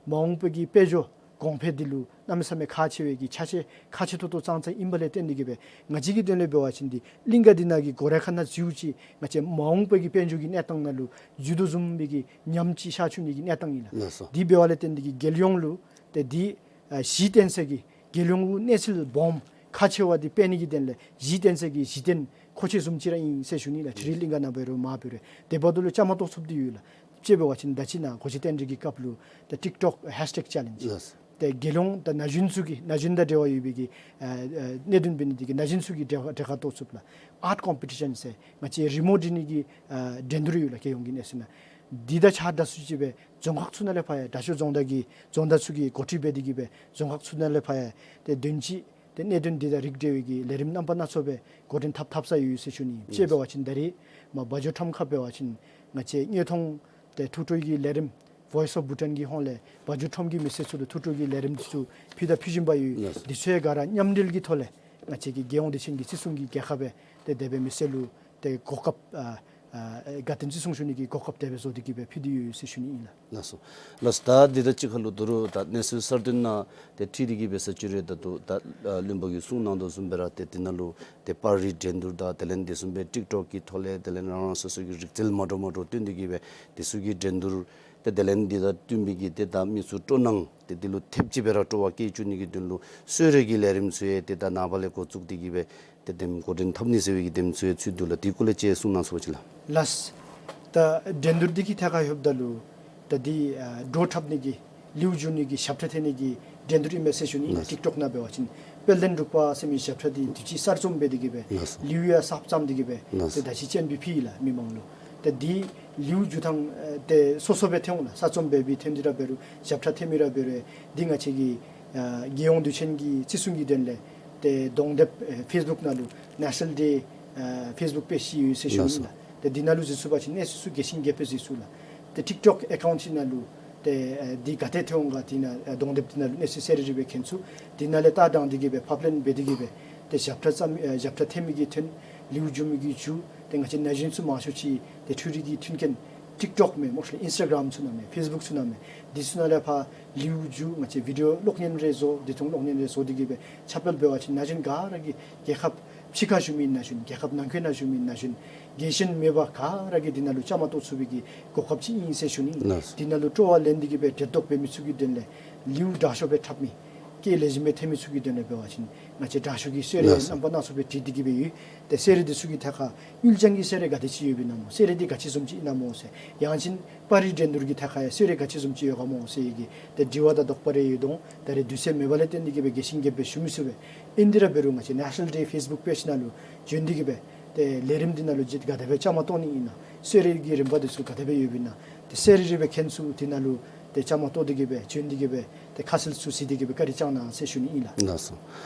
མ་འོངས་པའི་གི་དཔལ་འབྱོར་གོང་འཕེལ་འདི་ལུ་གནམ་མེད་ས་མེད་ཁག་ཆེ་བའི་གི་ཆ་ཤས་ཁག་ཆེ་ཏོག་ཏོ་ཙང་ཙང་ཨིན་པ་ལས་བརྟེན་ཏེ་གིས་སྦེ་ང་བཅས་ཀྱི་དོན་ལས་འབད་བ་ཅིན་འདི་གླིང་ག་འདི་ནང་གི་སྒོ་ར་ཁ་ནང་འཛུལཝ་ཅིག་ང་བཅས་མ་འོངས་པའི་གི་དཔལ་འབྱོར་གྱི་གནས་སྟངས་ནང་ལུ་འཛུལ་དོ་བཟུམ་མའི་གི་ཉམས་ཅིག་ཤར་བཅུག་ནི་གི་གནས་སྟངས་ཨིན་ལགས། ལགས་སོ། འདི་འབད་བ་ལས་བརྟེན་ཏེ་གིས་རྒྱལ་ཡོངས་ལུ་ཏེ་འདི་ཨ་གཞི་རྟེན་ས་གི་རྒྱལ་ཡོངས་ལུ་གནས་ཚུལ་སྦོམ་ཁག་ཆེ་བ་འདི་སྤེལ་ནི་གི་དོན་ལས་གཞི་རྟེན་ས་གི་གཞི་རྟེན་མཁོ་ཆེ་བཟུམ་ཅིག་ར་ཨིན་ཟེར་ཞུ་ནི་ལགས། འཕྲུལ་རིག་གླིང་ག་ནང་འབད་རུང་མ་འབད་རུང་དེ་འབདཝ་ད་ལུ་བཅའ་མར་གཏོགས་ཚུགསཔ་འདི་ཡོད་ལགས། དཔྱེ་འབད་བ་ཅིན་ད་ཅི་ནཱ་གོ་ཅི་རྟེན་འབྲེལ་གྱི་སྐབས་ལུ་ད་ཊིཀ་ཊོཀ་ཧེཤ་ཊེག་ཅེ་ལེནཇ། ལགས། ཏེ་རྒྱལ་ཡོངས་ད་ན་གཞོན་ཚུ་གི་ན་གཞོན་དང་འབྲེལ་བ་ཡོད་པའི་གི་ཨ་ཨ་གནད་དོན་འབད་ནི་འདི་གིས་ན་གཞོན་ཚུ་གི་གྲལ་ཁར་གྲལ་ཁར་གཏོགས་ཚུགསཔ་ལགས། ཨརཊ་ཀོམ་པི་ཊི་ཤཱན་ཟེར་ང་བཅས་རི་མོ་འབྲི་ནི་གི་ཨ་འགྲན་བསྡུར་ཡོད་ལགས། རྒྱལ་ཡོངས་ཀྱི་གནས་ཚུལ་ནང་འདི་དང་ཆ་བཞག་སུ་ཅིག་སྦེ་རྫོང་ཁག་ཚུ་ནང་ལས་ཕར་ཡང་དྲག་ཤོས་རྫོང་བདག་གི་རྫོང་བདག་ཚུ་གིས་འགོ་ཁྲིད་འབད་དེ་གིས་སྦེ་རྫོང་ཁག་ཚུ་ནང་ལས་ཕར་ཡང་ཏེ་དོན་ཅིག་ཏེ་གནད་དོན་འདི་དང་རིགས་འབྲེལ་བའི་གི་ལས་རིམ་རྣམ་པ་སྣ་ཚོགས་སྦེ་འགོ་འདྲེན་འཐབ་འཐབ་ས་ཡོད་ཟེར་ཞུ་ནི། དཔྱེ་འབད་བ་ཅིན་ད་རེས་མར་བ་འཇོ་ཁྲོམ་ཁར་འབད་བ་ཅིན་ང་བཅས་དངོས་མཐོང་ཏེ་ཐུགས་སྤྲོ་གི་ལས་རིམ་Voice of Bhutan གི་ཧོང་ལས་བ་འཇོ་ཁྲོམ་གྱི་མི་སེར་ཚུ་ལུ་ཐུགས་སྤྲོ་གི་ལས་རིམ་འདི་ཚུ་ཕུལ་དང་ཕུལ་བཞིན་པ་ཡོད། ལགས་སོ། འདི་ཚུ་ག་ར་མཉམ་འབྲེལ་གྱི་ཐོག་ལས་ང་བཅས་ཀྱི་རྒྱལ་ཡོངས་དུས་ཆེན་གྱི་བརྩི་སྲུང་གི་རྒྱལ་ཁབ་སྦེ་ཏེ་དེ་སྦེ་མི་སེར་ལུ་ཏེ་གོ་སྐབས་ཨ་ཨ་དགའ་སྟོན་བརྩི་སྲུང་ཞུ་ནི་གི་གོ་སྐབས་དེ་སྦེ་བཟོ་སྟེ་གིས་སྦེ་ཕུལ་ཏེ་ཡོད་ཟེར་ཞུ་ནི་ཨིན་ལགས། ལགས་སོ། ལགས་སོ། ད་འདི་དང་གཅིག་ཁར་ལུ་ད་རུང་ད་གནས་ཚུལ་གསར་བཏོན་ནང་ཏེ་འཕྲུལ་རིག་གི་འབད་ས་ཅིག་རུང་ད་ལྟོ་ད་ཨ་བློན་པོ་གིས་གསུངས་གནང་དོ་བཟུམ་སྦེ་ར་ཏེ་འདི་ནང་ལུ་ཏེ་པར་རིས་འགྲན་བསྡུར་དང་དེ་ལས་འདི་བཟུམ་སྦེ་ཊིཀ་ཊོཀ་གི་ཐོག་ལས་དེ་ལས་རང་རང་སོ་སོ་གི་རིག་རྩལ་མ་འདྲཝ་མ་འདྲཝ་སྟོན་ཏེ་གིས་སྦེ་འདི་ཚུ་གི་འགྲན་བསྡུར་ཏེ་དེ་ལས་འདི་དང་བསྟུན་པའི་གི་ཏེ་ད་མི་ཚུ་སྤྲོ་སྣང་ཏེ་འདི་ལུ་ཐེབས་ཅིག་སྦེ་ར་སྤྲོ་བ་སྐྱེ་བཅུག་ནི་གི་དོན་ལུ་གསོལ་རས་ཀྱི་ལས་རིམ་ཚུ་ཡང་ཏེ་ད་ནངས་པ་ལས་འགོ་བཙུགས་ཏེ་གིས་སྦེ་ཏེ་དེམ་འགོ་འདྲེན་འཐབ་ནི་ཟེར་བའི་གི་དེམ་ཚུ་ཡང་ཚུད་འདུག་ལགས། དེ་སྐོར་ལས་ཅིག་གསུང་གནང་ཚུགས་པ་ཅིག་ལགས། ལགས། ད་འགྲན་བསྡུར་འདི་གི་ཐད་ཁར་ལྷོདཔ་ད་ལུ་ད་འདི་ཨ་བྲོ་འཁྲབ་ནི་གི་ལེའུ་བསྒྱུར་ནི་གི་ཞབས་ཁྲ་འཐེན་ནི་གི་འགྲན་བསྡུར་ཨིན་མས་ཟེར་ཞུ་ནི། ལགས། ཊིཀ་ཊོཀ་ནང་འབད་བ་ཅིན་དཔལ་ལྡན་འབྲུག་པ་ཟེར་མི་ཞབས་ཁྲ་འདི་དུས་ཅི་གསར་རྩོམ་འབད་དེ་གིས་སྦེ་ལགས། ལེའུ་ཡང་གསརཔ་བརྩམས་ཏེ་གིས་སྦེ་ལགས། ཏེ་ད་ཅི་སྤྱན་འབུལ་ཕུལ་ཡི་ལགས་མི་མང་ལུ། ཏེ་འདི་ལེའུ་བསྒྱུར་ཐངས་ཨ་ཏེ་སོ་སོ་སྦེ་འཐོན་འོང་ལགས། གསར་རྩོམ་འབད་མི་འཐོན་ཏེ་ར་འབད་རུང་ཞབས་ཁྲ་འཐེན་མི་ར་འབད་རུང་འདི་ང་བཅས་ཀྱི་ཨ་རྒྱལ་ཡོངས་དུས་ཆེན་གྱི་བརྩི་སྲུང་གི་དོན་ལས་ཏེ་གདོང་དེབ་ཨེ་ཕེསི་བུཀ་ནང་ལུ་National Day ཨ་ཕེསི་བུཀ་པེཇ་ཅིག་ཡོད་ཟེར་ཞུ་ནི་ལགས། ལགས་སོ། ཏེ་འདི་ནང་ལུ་གཟིགས་ཚུགས་པ་ཅིན་གནས་ཚུལ་ཚུ་རྒྱས་ཤིང་རྒྱས་པ་གཟིགས་ཚུགས་ལགས། ཏེ་ཊིཀ་ཊོཀ་ཨེ་ཀའུནཊ་ཅིག་ནང་ལུ་ཏེ་ཨ་འདི་ག་ཏེ་འཐོན་འོང་ག་འདི་ནང་ཨ་གདོང་དེབ་འདི་ནང་ལུ་གནས་ཚུལ་གསལ་རི་རི་སྦེ་མཁྱེན་ཚུགས། འདི་ནང་ལས་ལྟ་དྲངས་ཏེ་གིས་སྦེ་ཕབ་ལེན་འབད་དེ་གིས་སྦེ་ཏེ་ཞབས་ཁྲ་བརྩམ་ཨ་ཞབས་ཁྲ་འཐེན་མི་གི་དོན་ལེའུ་བསྒྱུར་མི་གི་མཇུག་ཏེ་ང་བཅས་ན་གཞོན་ཚུ་མང་ཤོས་ཅིག་ཏེ་འཕྲུལ་རིག་གི་མཐུན་རྐྱེན་ཊིཀ་ཊོཀ་མེན་མ་གཞི་ཨིནསི་ཊ་གརམ་ཚུ་ནང་མེན་ཕེསི་བུཀ་ཚུ་ནང་མེན་འདི་ཚུ་ནང་ལས་ཕར་ལེའུ་བསྒྱུར་ང་བཅས་བི་ཌི་ཡོ་གློག་བརྙན་རེ་བཟོ་འདི་ཐུང་གློག་བརྙན་རེ་བཟོ་སྟེ་གིས་སྦེ་ཁྱབ་སྤེལ་འབད་བ་ཅིན་ན་གཞོན་ག་ར་གིས་རྒྱལ་ཁབ་ཕྱི་ཁར་བཞུགས་མི་ན་གཞོན་རྒྱལ་ཁབ་ནང་འཁོད་ནང་བཞུགས་མི་ན་གཞོན་རྒྱལ་ཞེན་མེད་པར་ག་ར་གིས་འདི་ནང་ལུ་བཅའ་མར་གཏོགས་ཚུགས་པའི་གི་གོ་སྐབས་ཅིག་ཨིན་ཟེར་ཞུ་ནི། ལགས། འདི་ནང་ལུ་སྤྲོ་བ་ལེན་ཏེ་གིས་སྦེ་འབྲེལ་གཏོགས་འབད་མི་ཚུ་གི་དོན་ལས་ལེའུ་དྲག་ཤོས་སྦེ་འཁྲབ་མི་སྐད་ལེགས་ཤོམ་སྦེ་འཐེན་མི་ཚུ་གི་དོན་ལས་འབད་བ་ཅིན་ང་བཅས་དྲག་ཤོས་ཀྱི་གསོལ་རས་ལགས་སོ། རྣམ་པ་སྣ་ཚོགས་སྦེ་བྲིས་ཏེ་གིས་སྦེ་ཡོད། ཏེ་གསོལ་རས་འདི་ཚུ་གི་ཐད་ཁར་དབུལ་རྐྱང་གི་གསོལ་རས་ག་དེ་ཅིག་ཡོདཔ་ཨིན་ན་སྨོ། གསོལ་རས་འདི་ག་ཅི་བཟུམ་ཅིག་ཨིན་ན་སྨོ་ཟེར། ཡང་ཅིན་པར་རིས་འགྲན་བསྡུར་གྱི་ཐད་ཁར་ཡང་གསོལ་རས་ག་ཅི་བཟུམ་ཅིག་ཡོད་ག་སྨོ་ཟེར་བའི་གི་ཏེ་དྲི་བ་དང་དོགས་པ་རེ་ཡོད་དོ། ད་རེས་དུས་ཚོད་མེད་པ་ལས་བརྟེན་ཏེ་གིས་སྦེ་རྒྱས་ཤིང་རྒྱསཔ་སྦེ་ཞུ་མི་ཚུགས་པས། ཨིན་ཏེ་ར་འབད་རུང་ང་བཅས་ནེ་ཤ་ནཱལ་ཌེ་ཕེསི་བུཀ་པེཇ་ནང་ལུ་བྱོན་ཏེ་གིས་སྦེ་ཏེ་ལས་རིམ་འདི་ནང་ལུ་ཅིག་ག་དེ་སྦེ་བཅའ་མར་གཏོགས་ནི་ཨིན་ན་གསོལ་རས་ཀྱི་རིམ་པ་འདི་ཚུ་ག་དེ་སྦེ་ཡོདཔ་ཨིན་ན་ཏེ་གསོལ་རས་རེ་རེ་སྦེ་མཁྱེན་ཚུགས། འདི་ནང་ལུ་ཏེ་བཅའ་མར་གཏོགས་ཏེ་གིས་སྦེ་བྱོན་ཏེ་གིས་སྦེ་ཏེ་ཁ་གསལ་ཚུ་གཟིགས་ཏེ་གིས་སྦེ་བཀའ་དྲིན་བསྐྱང་གནང་ཟེར་ཞུ་ནི་ཨིན་ལགས། ལགས་སོ།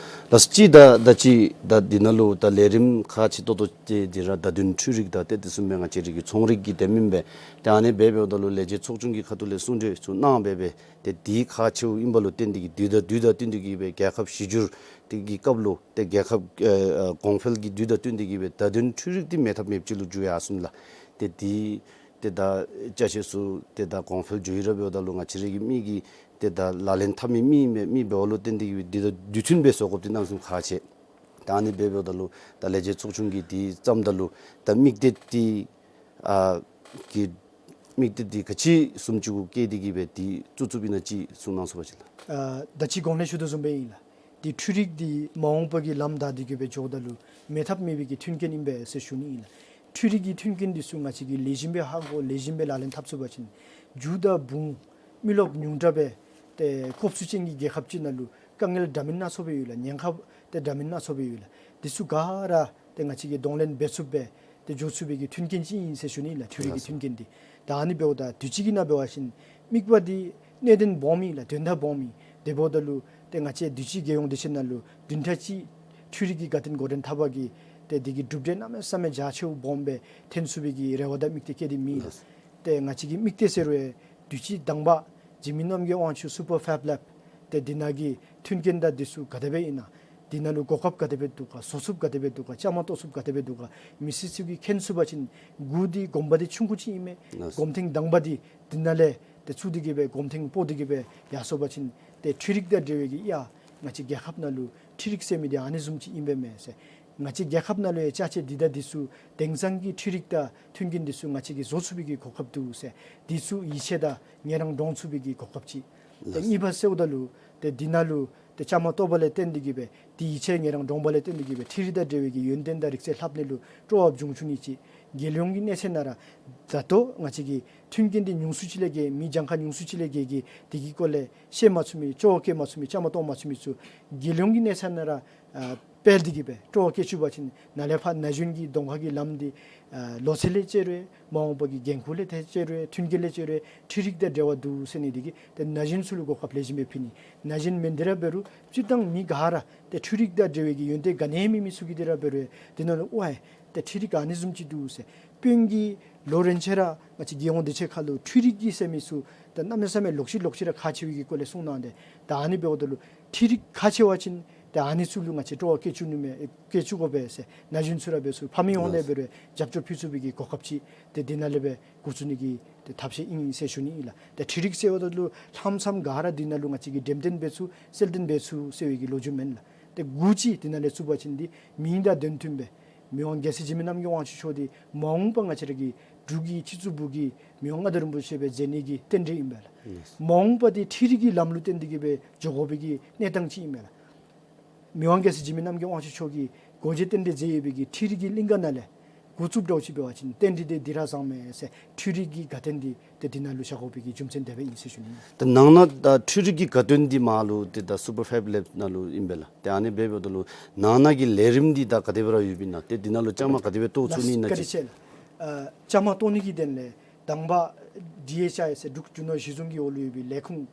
ལགས་སོ། ཅིག་ད་ད་ཅི་ད་འདི་ནང་ལུ་ད་ལས་རིམ་ཁག་ཆེ་ཏོག་ཏོ་ཅིག་འདི་ར་བརྡ་དོན་འཕྲུལ་རིག་དང་ཏེ་དེ་བཟུམ་སྦེ་ང་བཅས་རའི་གི་ཚོང་རིག་གི་དེ་མེན་པས། ཏེ་ཨ་ནི་སྦེ་འབདཝ་ད་ལུ་ལས་བྱེད་ཚོགས་ཆུང་གི་ཁ་ཐུག་ལས་གསུང་གྲོས་ཚུ་གནང་སྦེ་སྦེ་ཏེ་འདི་ཁག་ཆེཝ་ཨིན་པ་ལུ་བརྟེན་ཏེ་གིས་འདི་དང་འདི་དང་བསྟུན་ཏེ་གིས་སྦེ་རྒྱལ་ཁབ་གཞི་འགྱུར་དེ་གི་སྐབས་ལུ་ཏེ་རྒྱལ་ཁབ་ཨེ་ཨེ་གོང་འཕེལ་གྱི་དུས་དང་བསྟུན་ཏེ་གིས་སྦེ་བརྡ་དོན་འཕྲུལ་རིག་འདི་མེད་ཐབས་མེདཔ་ཅིག་ལུ་འགྱུར་ཡར་སོང་ལགས། ཏེ་འདི་ཏེ་ད་ཅ་ཆས་ཚུ་ཏེ་ད་གོང་འཕེལ་འགྱོ་ཡི་ར་འབདཝ་ད་ལུ་ང་བཅས་རའི་གི་མི་གིས་ཏེ་ད་ལག་ལེན་འཐབ་མི་མི་ཨིན་པས། མི་འབདཝ་ལུ་བརྟེན་ཏེ་གིས་སྦེ་འདི་དང་དུས་མཐུན་སྦེ་བཟོ་དགོཔ་འདི་གནམ་མེད་ས་མེད་ཁག་ཆེ། ད་ཨ་ནི་འབདཝ་ད་ལུ་ད་ལས་བྱེད་ཚོགས་ཆུང་གིས་དེ་བརྩམ་ད་ལུ་ད་དམིགས་གཏད་དེ་ཨ་གི་དམིགས་གཏད་དེ་ག་ཅི་བཟུམ་ཅིག་གུ་བསྐྱེད་དེ་གི་སྦེ་དེ་བཙུགས་བཙུགསཔ་ཨིན་ན་ཅིག་གསུང་གནང་ཚུགས་པ་ཅིན་ལགས། ཨ་ད་ཅི་གོང་ལས་ཞུ་དོ་བཟུམ་སྦེ་ཨིན་ལགས། དེ་འཕྲུལ་རིག་དེ་མ་འོངས་པ་གི་ལམ་བདའ་སྟེ་གི་སྦེ་འགྱོཝ་ད་ལུ་མེད་ཐབས་མེད་པའི་གི་མཐུན་རྐྱེན་ཨིན་པས་ཟེར་ཞུ་ནི་ཨིན་ལགས། འཕྲུལ་རིག་གི་མཐུན་རྐྱེན་དེ་ཚུ་ང་བཅས་ཀྱིས་ལེགས་ཤོམ་སྦེ་ཧ་གོ་ལེགས་ཤོམ་སྦེ་ལག་ལེན་འཐབ་ཚུགས་པ་ཅིན་རྒྱུ་དང་ཕུང་མི་རློབས་ཉུང་དྲགས་སྦེ་ཏེ་ཁོབ་ཚུལ་ཅན་གྱི་རྒྱལ་ཁབ་ཅིག་ནང་ལུ་དཀའ་ངལ་འདྲ་མིན་སྣ་ཚོགས་སྦེ་ཡོད་ལགས། ཉེན་ཁ་ཏེ་འདྲ་མིན་སྣ་ཚོགས་སྦེ་ཡོད་ལགས། དེ་ཚུ་ག་ར་ཏེ་ང་བཅས་ཀྱིས་གདོང་ལེན་འབད་ཚུགསཔ་སྦེ་ཏེ་འགྱོ་ཚུགས་པའི་གི་མཐུན་རྐྱེན་ཅིག་ཨིན་ཟེར་ཞུ་ནི་ལགས། འཕྲུལ་རིག་གི་མཐུན་རྐྱེན་དེ། ད་ཨ་ནི་འབདཝ་ད་དུས་ཅི་གི་ནང་འབད་བ་ཅིན་དམིགས་པ་དེ་གནད་དོན་སྦོམ་ཨིན་ལགས། དོན་དག་སྦོམ་ཨིན། དེ་འབདཝ་ད་ལུ་ཏེ་ང་བཅས་དུས་ཅི་རྒྱལ་ཡོངས་དུས་ཆེན་ནང་ལུ་བདུན་ཕྲག་གཅིག་འཕྲུལ་རིག་གི་དགའ་སྟོན་འགོ་འདྲེན་འཐབ་པ་གིས་ཏེ་དེ་གི་གྲུབ་འབྲས་གནམ་མེད་ས་མེད་རྒྱ་ཆེཝ་སྦོམ་སྦེ་ཐོན་ཚུགས་པའི་གི་རེ་བ་དང་དམིགས་གཏད་བསྐྱེད་དེ་མེད་ལགས། ཏེ་ང་བཅས་ཀྱི་དམིགས་གཏད་ཟེར་བའི་དུས་ཅི་དང་པ་འཇིགས་མེད་རྣམ་རྒྱལ་དབང་ཕྱུག་སུ་པར་ཕེབ་ལེབ་ཏེ་འདི་ནང་གི་མཐུན་རྐྱེན་དང་འདི་ཚུ་ག་དེ་སྦེ་ཨིན་ན། འདི་ནང་ལུ་གོ་སྐབས་ག་དེ་སྦེ་འདུག་ག། བཟོ་ཚུགསཔ་ག་དེ་སྦེ་འདུག་ག། བཅའ་མར་གཏོགས་ཚུགསཔ་ག་དེ་སྦེ་འདུག་ག། མི་སེར་ཚུ་གིས་མཁྱེན་ཚུགས་པ་ཅིན་འགོ་འདི་གོམ་པ་འདི་ཆུང་ཀུ་ཅིག་ཨིན་མས། ལགས་སོ། གོམ་ཐེངས་དང་པ་འདི་འདི་ནང་ལས་ཏེ་བཙུགས་ཏེ་གི་སྦེ་གོམ་ཐེངས་སྤོ་སྟེ་གི་སྦེ་ཡར་སོང་པ་ཅིན་ཏེ་འཕྲུལ་རིག་དང་འབྲེལ་བའི་གི་ཡ་ང་བཅས་རྒྱལ་ཁབ་ནང་ལུ་འཕྲུལ་རིག་ཟེར་མི་འདི་ཨ་ནི་བཟུམ་ཅིག་ཨིན་པས་མས་ཟེར། ང་བཅས་རྒྱལ་ཁབ་ནང་ལུ་ཡང་ཅ་ཆས་འདི་དང་འདི་ཚུ་དེང་སང་གི་འཕྲུལ་རིག་དང་མཐུན་རྐྱེན་འདི་ཚུ་ང་བཅས་ཀྱིས་བཟོ་ཚུགས་པའི་གི་གོ་སྐབས་འདུག་ཟེར། འདི་ཚུ་ཡིད་ཆེས་དང་ངལ་རངས་འདྲོངས་ཚུགས་པའི་གི་གོ་སྐབས་ཅིག། ཏེ་ལགས། གཉིས་པ་ཟེརཝ་ད་ལུ་ཏེ་འདི་ནང་ལུ་ཏེ་བཅའ་མར་གཏོགས་པ་ལས་བརྟེན་ཏེ་གི་སྦེ་ཏེ་ཡིད་ཆེས་ངལ་རངས་འདྲོངས་པ་ལས་བརྟེན་ཏེ་གི་སྦེ་འཕྲུལ་རིག་དང་འབྲེལ་བའི་གི་ཡོན་ཏན་དང་རིག་རྩལ་ལྷབ་ནི་ལུ་སྤྲོ་བ་བྱུང་བྱུང་ནི་ཅིག། རྒྱལ་ཡོངས་ཀྱི་གནས་ཚད་ནང་ར་ད་ལྟོ་ང་བཅས་ཀྱི་མཐུན་རྐྱེན་འདི་ཉུང་སུ་ཅིག་ལས་བརྒལ་མི་གྱངས་ཁ་ཉུང་སུ་ཅིག་ལས་བརྒལ་གྱི་དེ་གི་སྐོར་ལས་ཤེས་མ་ཚུགས་མི་སྤྲོ་བ་བསྐྱེད་མ་ཚུགས་མི་བཅའ་མར་གཏོགས་མ་ཚུགས་མི་ཚུ་རྒྱལ་ཡོངས་ཀྱི་གནས་ཚད་ནང་ར་ཨ་སྤེལ་ཏེ་གི་སྦེ་སྤྲོ་བ་བསྐྱེད་བཅུག་པ་ཅིན་ནཱ་ལས་ཕར་ན་གཞོན་གྱི་གདོང་ཁ་གི་ལམ་འདི་ཨ་ལོ་ཚད་ལས་བཅད་རུང་མ་འོངས་པ་གི་འགན་ཁུར་ལས་ཏེ་བཅད་རུང་མཐུན་རྐྱེན་ལས་བཅད་རུང་འཕྲུལ་རིག་དང་འབྲེལ་བ་འདུག་ཟེར་ནི་འདི་གིས་ཏེ་ན་གཞོན་ཚུ་ལུ་གོ་སྐབས་ལེགས་ཤོམ་སྦེ་ཕུལ་ནི། ན་གཞོན་མིན་འདི་ར་འབད་རུང་སྤྱིར་བཏང་མི་ག་ར་ཏེ་འཕྲུལ་རིག་དང་འབྲེལ་བའི་གི་ཡོན་ཏན་ག་ནི་མེད་མི་ཚུ་གིས་འདི་ར་འབད་རུང་འདི་ནང་ལུ་ཝའི་ཏེ་འཕྲུལ་རིག་ཨ་ནི་བཟུམ་ཅིག་འདུག་ཟེར། དཔོན་གྱི་ལོ་རིམ་ཆེ་ར་ང་བཅས་རྒྱལ་ཡོངས་དུས་ཆེན་ཁར་ལུ་འཕྲུལ་རིག་གི་ཟེར་མི་ཚུ་ཏེ་གནམ་མེད་ས་མེད་ལོག་ཅི་ལོག་ཅི་ར་ཁག་ཆེ་བའི་གི་སྐོར་ལས་གསུངས་གནང་སྟེ། ད་ཨ་ནི་འབདཝ་ད་ལུ་འཕྲུལ་རིག་ཁག་ཆེ་བ་ཅིན་ཏེ་ཨ་ནི་ཚུ་ལུ་ང་བཅས་སྤྲོ་བ་བསྐྱེད་བཅུག་ནི་མས། བསྐྱེད་བཅུག་དགོ་པས་ཟེར། ན་གཞོན་ཚུ་ར་འབད་ཚུ་ཕ་མའི་ཧོང་ལས་འབད་རུང་རྒྱབ་སྐྱོར་ཕུལ་ཚུགས་པའི་གི་གོ་སྐབས་ཅིག་ཏེ་འདི་ནང་ལས་སྦེ་འགོ་བཙུགས་ནི་གི་ཏེ་ཐབས་ཤེས་ཨིན་ཟེར་ཞུ་ནི་ཨིན་ལགས། ཏེ་འཕྲུལ་རིག་ཟེརཝ་ད་ལུ་ལྷམ་སེམས་ག་ར་འདི་ནང་ལུ་ང་བཅས་ཀྱིས་འགྲེམས་སྟོན་འབད་ཚུགས་གསལ་སྟོན་འབད་ཚུགས་ཟེར་བའི་གི་ལོ་རྒྱུས་མེན་ལགས། ཏེ་འགོ་ཅིག་འདི་ནང་ལས་བཙུགས་པ་ཅིན་འདི་མིང་དང་དོན་མཐུན་སྦེ་མི་དབང་རྒྱལ་སྲས་འཇིགས་མེད་རྣམ་རྒྱལ་དབང་ཕྱུག་མཆོག་འདི་མ་འོངས་པ་ང་བཅས་ར་གི་འབྲུག་གི་སྤྱི་གཙུག་སྦུག་གི་མི་དབང་མངའ་བདག་རིན་པོ་ཆེ་སྦེ་མཛད་ནི་གི་རྟེན་འབྲེལ་ཨིན་པས་ལགས། ལགས་སོ། མ་འོངས་པ་འདི་འཕྲུལ་རིག་གི་ལམ་ལུ་བརྟེན་ཏེ་གི་སྦེ་འགྱོ་དགོ་པའི་གི་གནས་སྟངས་ཅིག་ཨིན་པས་ལགས། མི་དབང་རྒྱལ་སྲས་འཇིགས་མེད་རྣམ་རྒྱལ་དབང་ཕྱུག་མཆོག་གིས་སྒོ་འབྱེད་རྟེན་འབྲེལ་མཛད་ཡོད་པའི་གི་འཕྲུལ་རིག་གི་གླིང་ག་ནང་ལས་འགོ་བཙུགསཔ་འདྲཝ་ཅིག་འབད་བ་ཅིན་རྟེན་འབྲེལ་འདི་འདི་ར་བཟང་མས་ཟེར། འཕྲུལ་རིག་གི་དགའ་སྟོན་འདི་ཏེ་འདི་ནང་ལུ་བཞག་དགོ་པའི་གི་རྒྱུ་མཚན་དེ་སྦེ་ཨིན་ཟེར་ཞུ་ནི། ཏེ་ནང་ན་ད་འཕྲུལ་རིག་གི་དགའ་སྟོན་འདི་མར་ལུ་ཏེ་ད་སུ་པར་ཕེབ་ལེབ་ནང་ལུ་ཨིན་པས་ལགས། ཏེ་ཨ་ནི་འབདཝ་ད་ལུ་ནང་ན་གི་ལས་རིམ་འདི་ད་ག་དེ་སྦེ་ར་ཡོདཔ་ཨིན་ན། ཏེ་འདི་ནང་ལུ་བཅའ་མར་ག་དེ་སྦེ་གཏོགས་ཚུགས་ནི་ཨིན་ན་ཅིག། ལགས་སོ། བཀའ་དྲིན་ཆེ་ལགས། ཨ་བཅའ་མར་གཏོགས་ནི་གི་དོན་ལས་དང་པ་ཌི་ཨེཆ་ཨའི་ཟེར་འབྲུག་རྒྱུ་ནོར་གཞི་བཟུང་གི་འོག་ལུ་ཡོད་པའི་ལས་ཁུངས་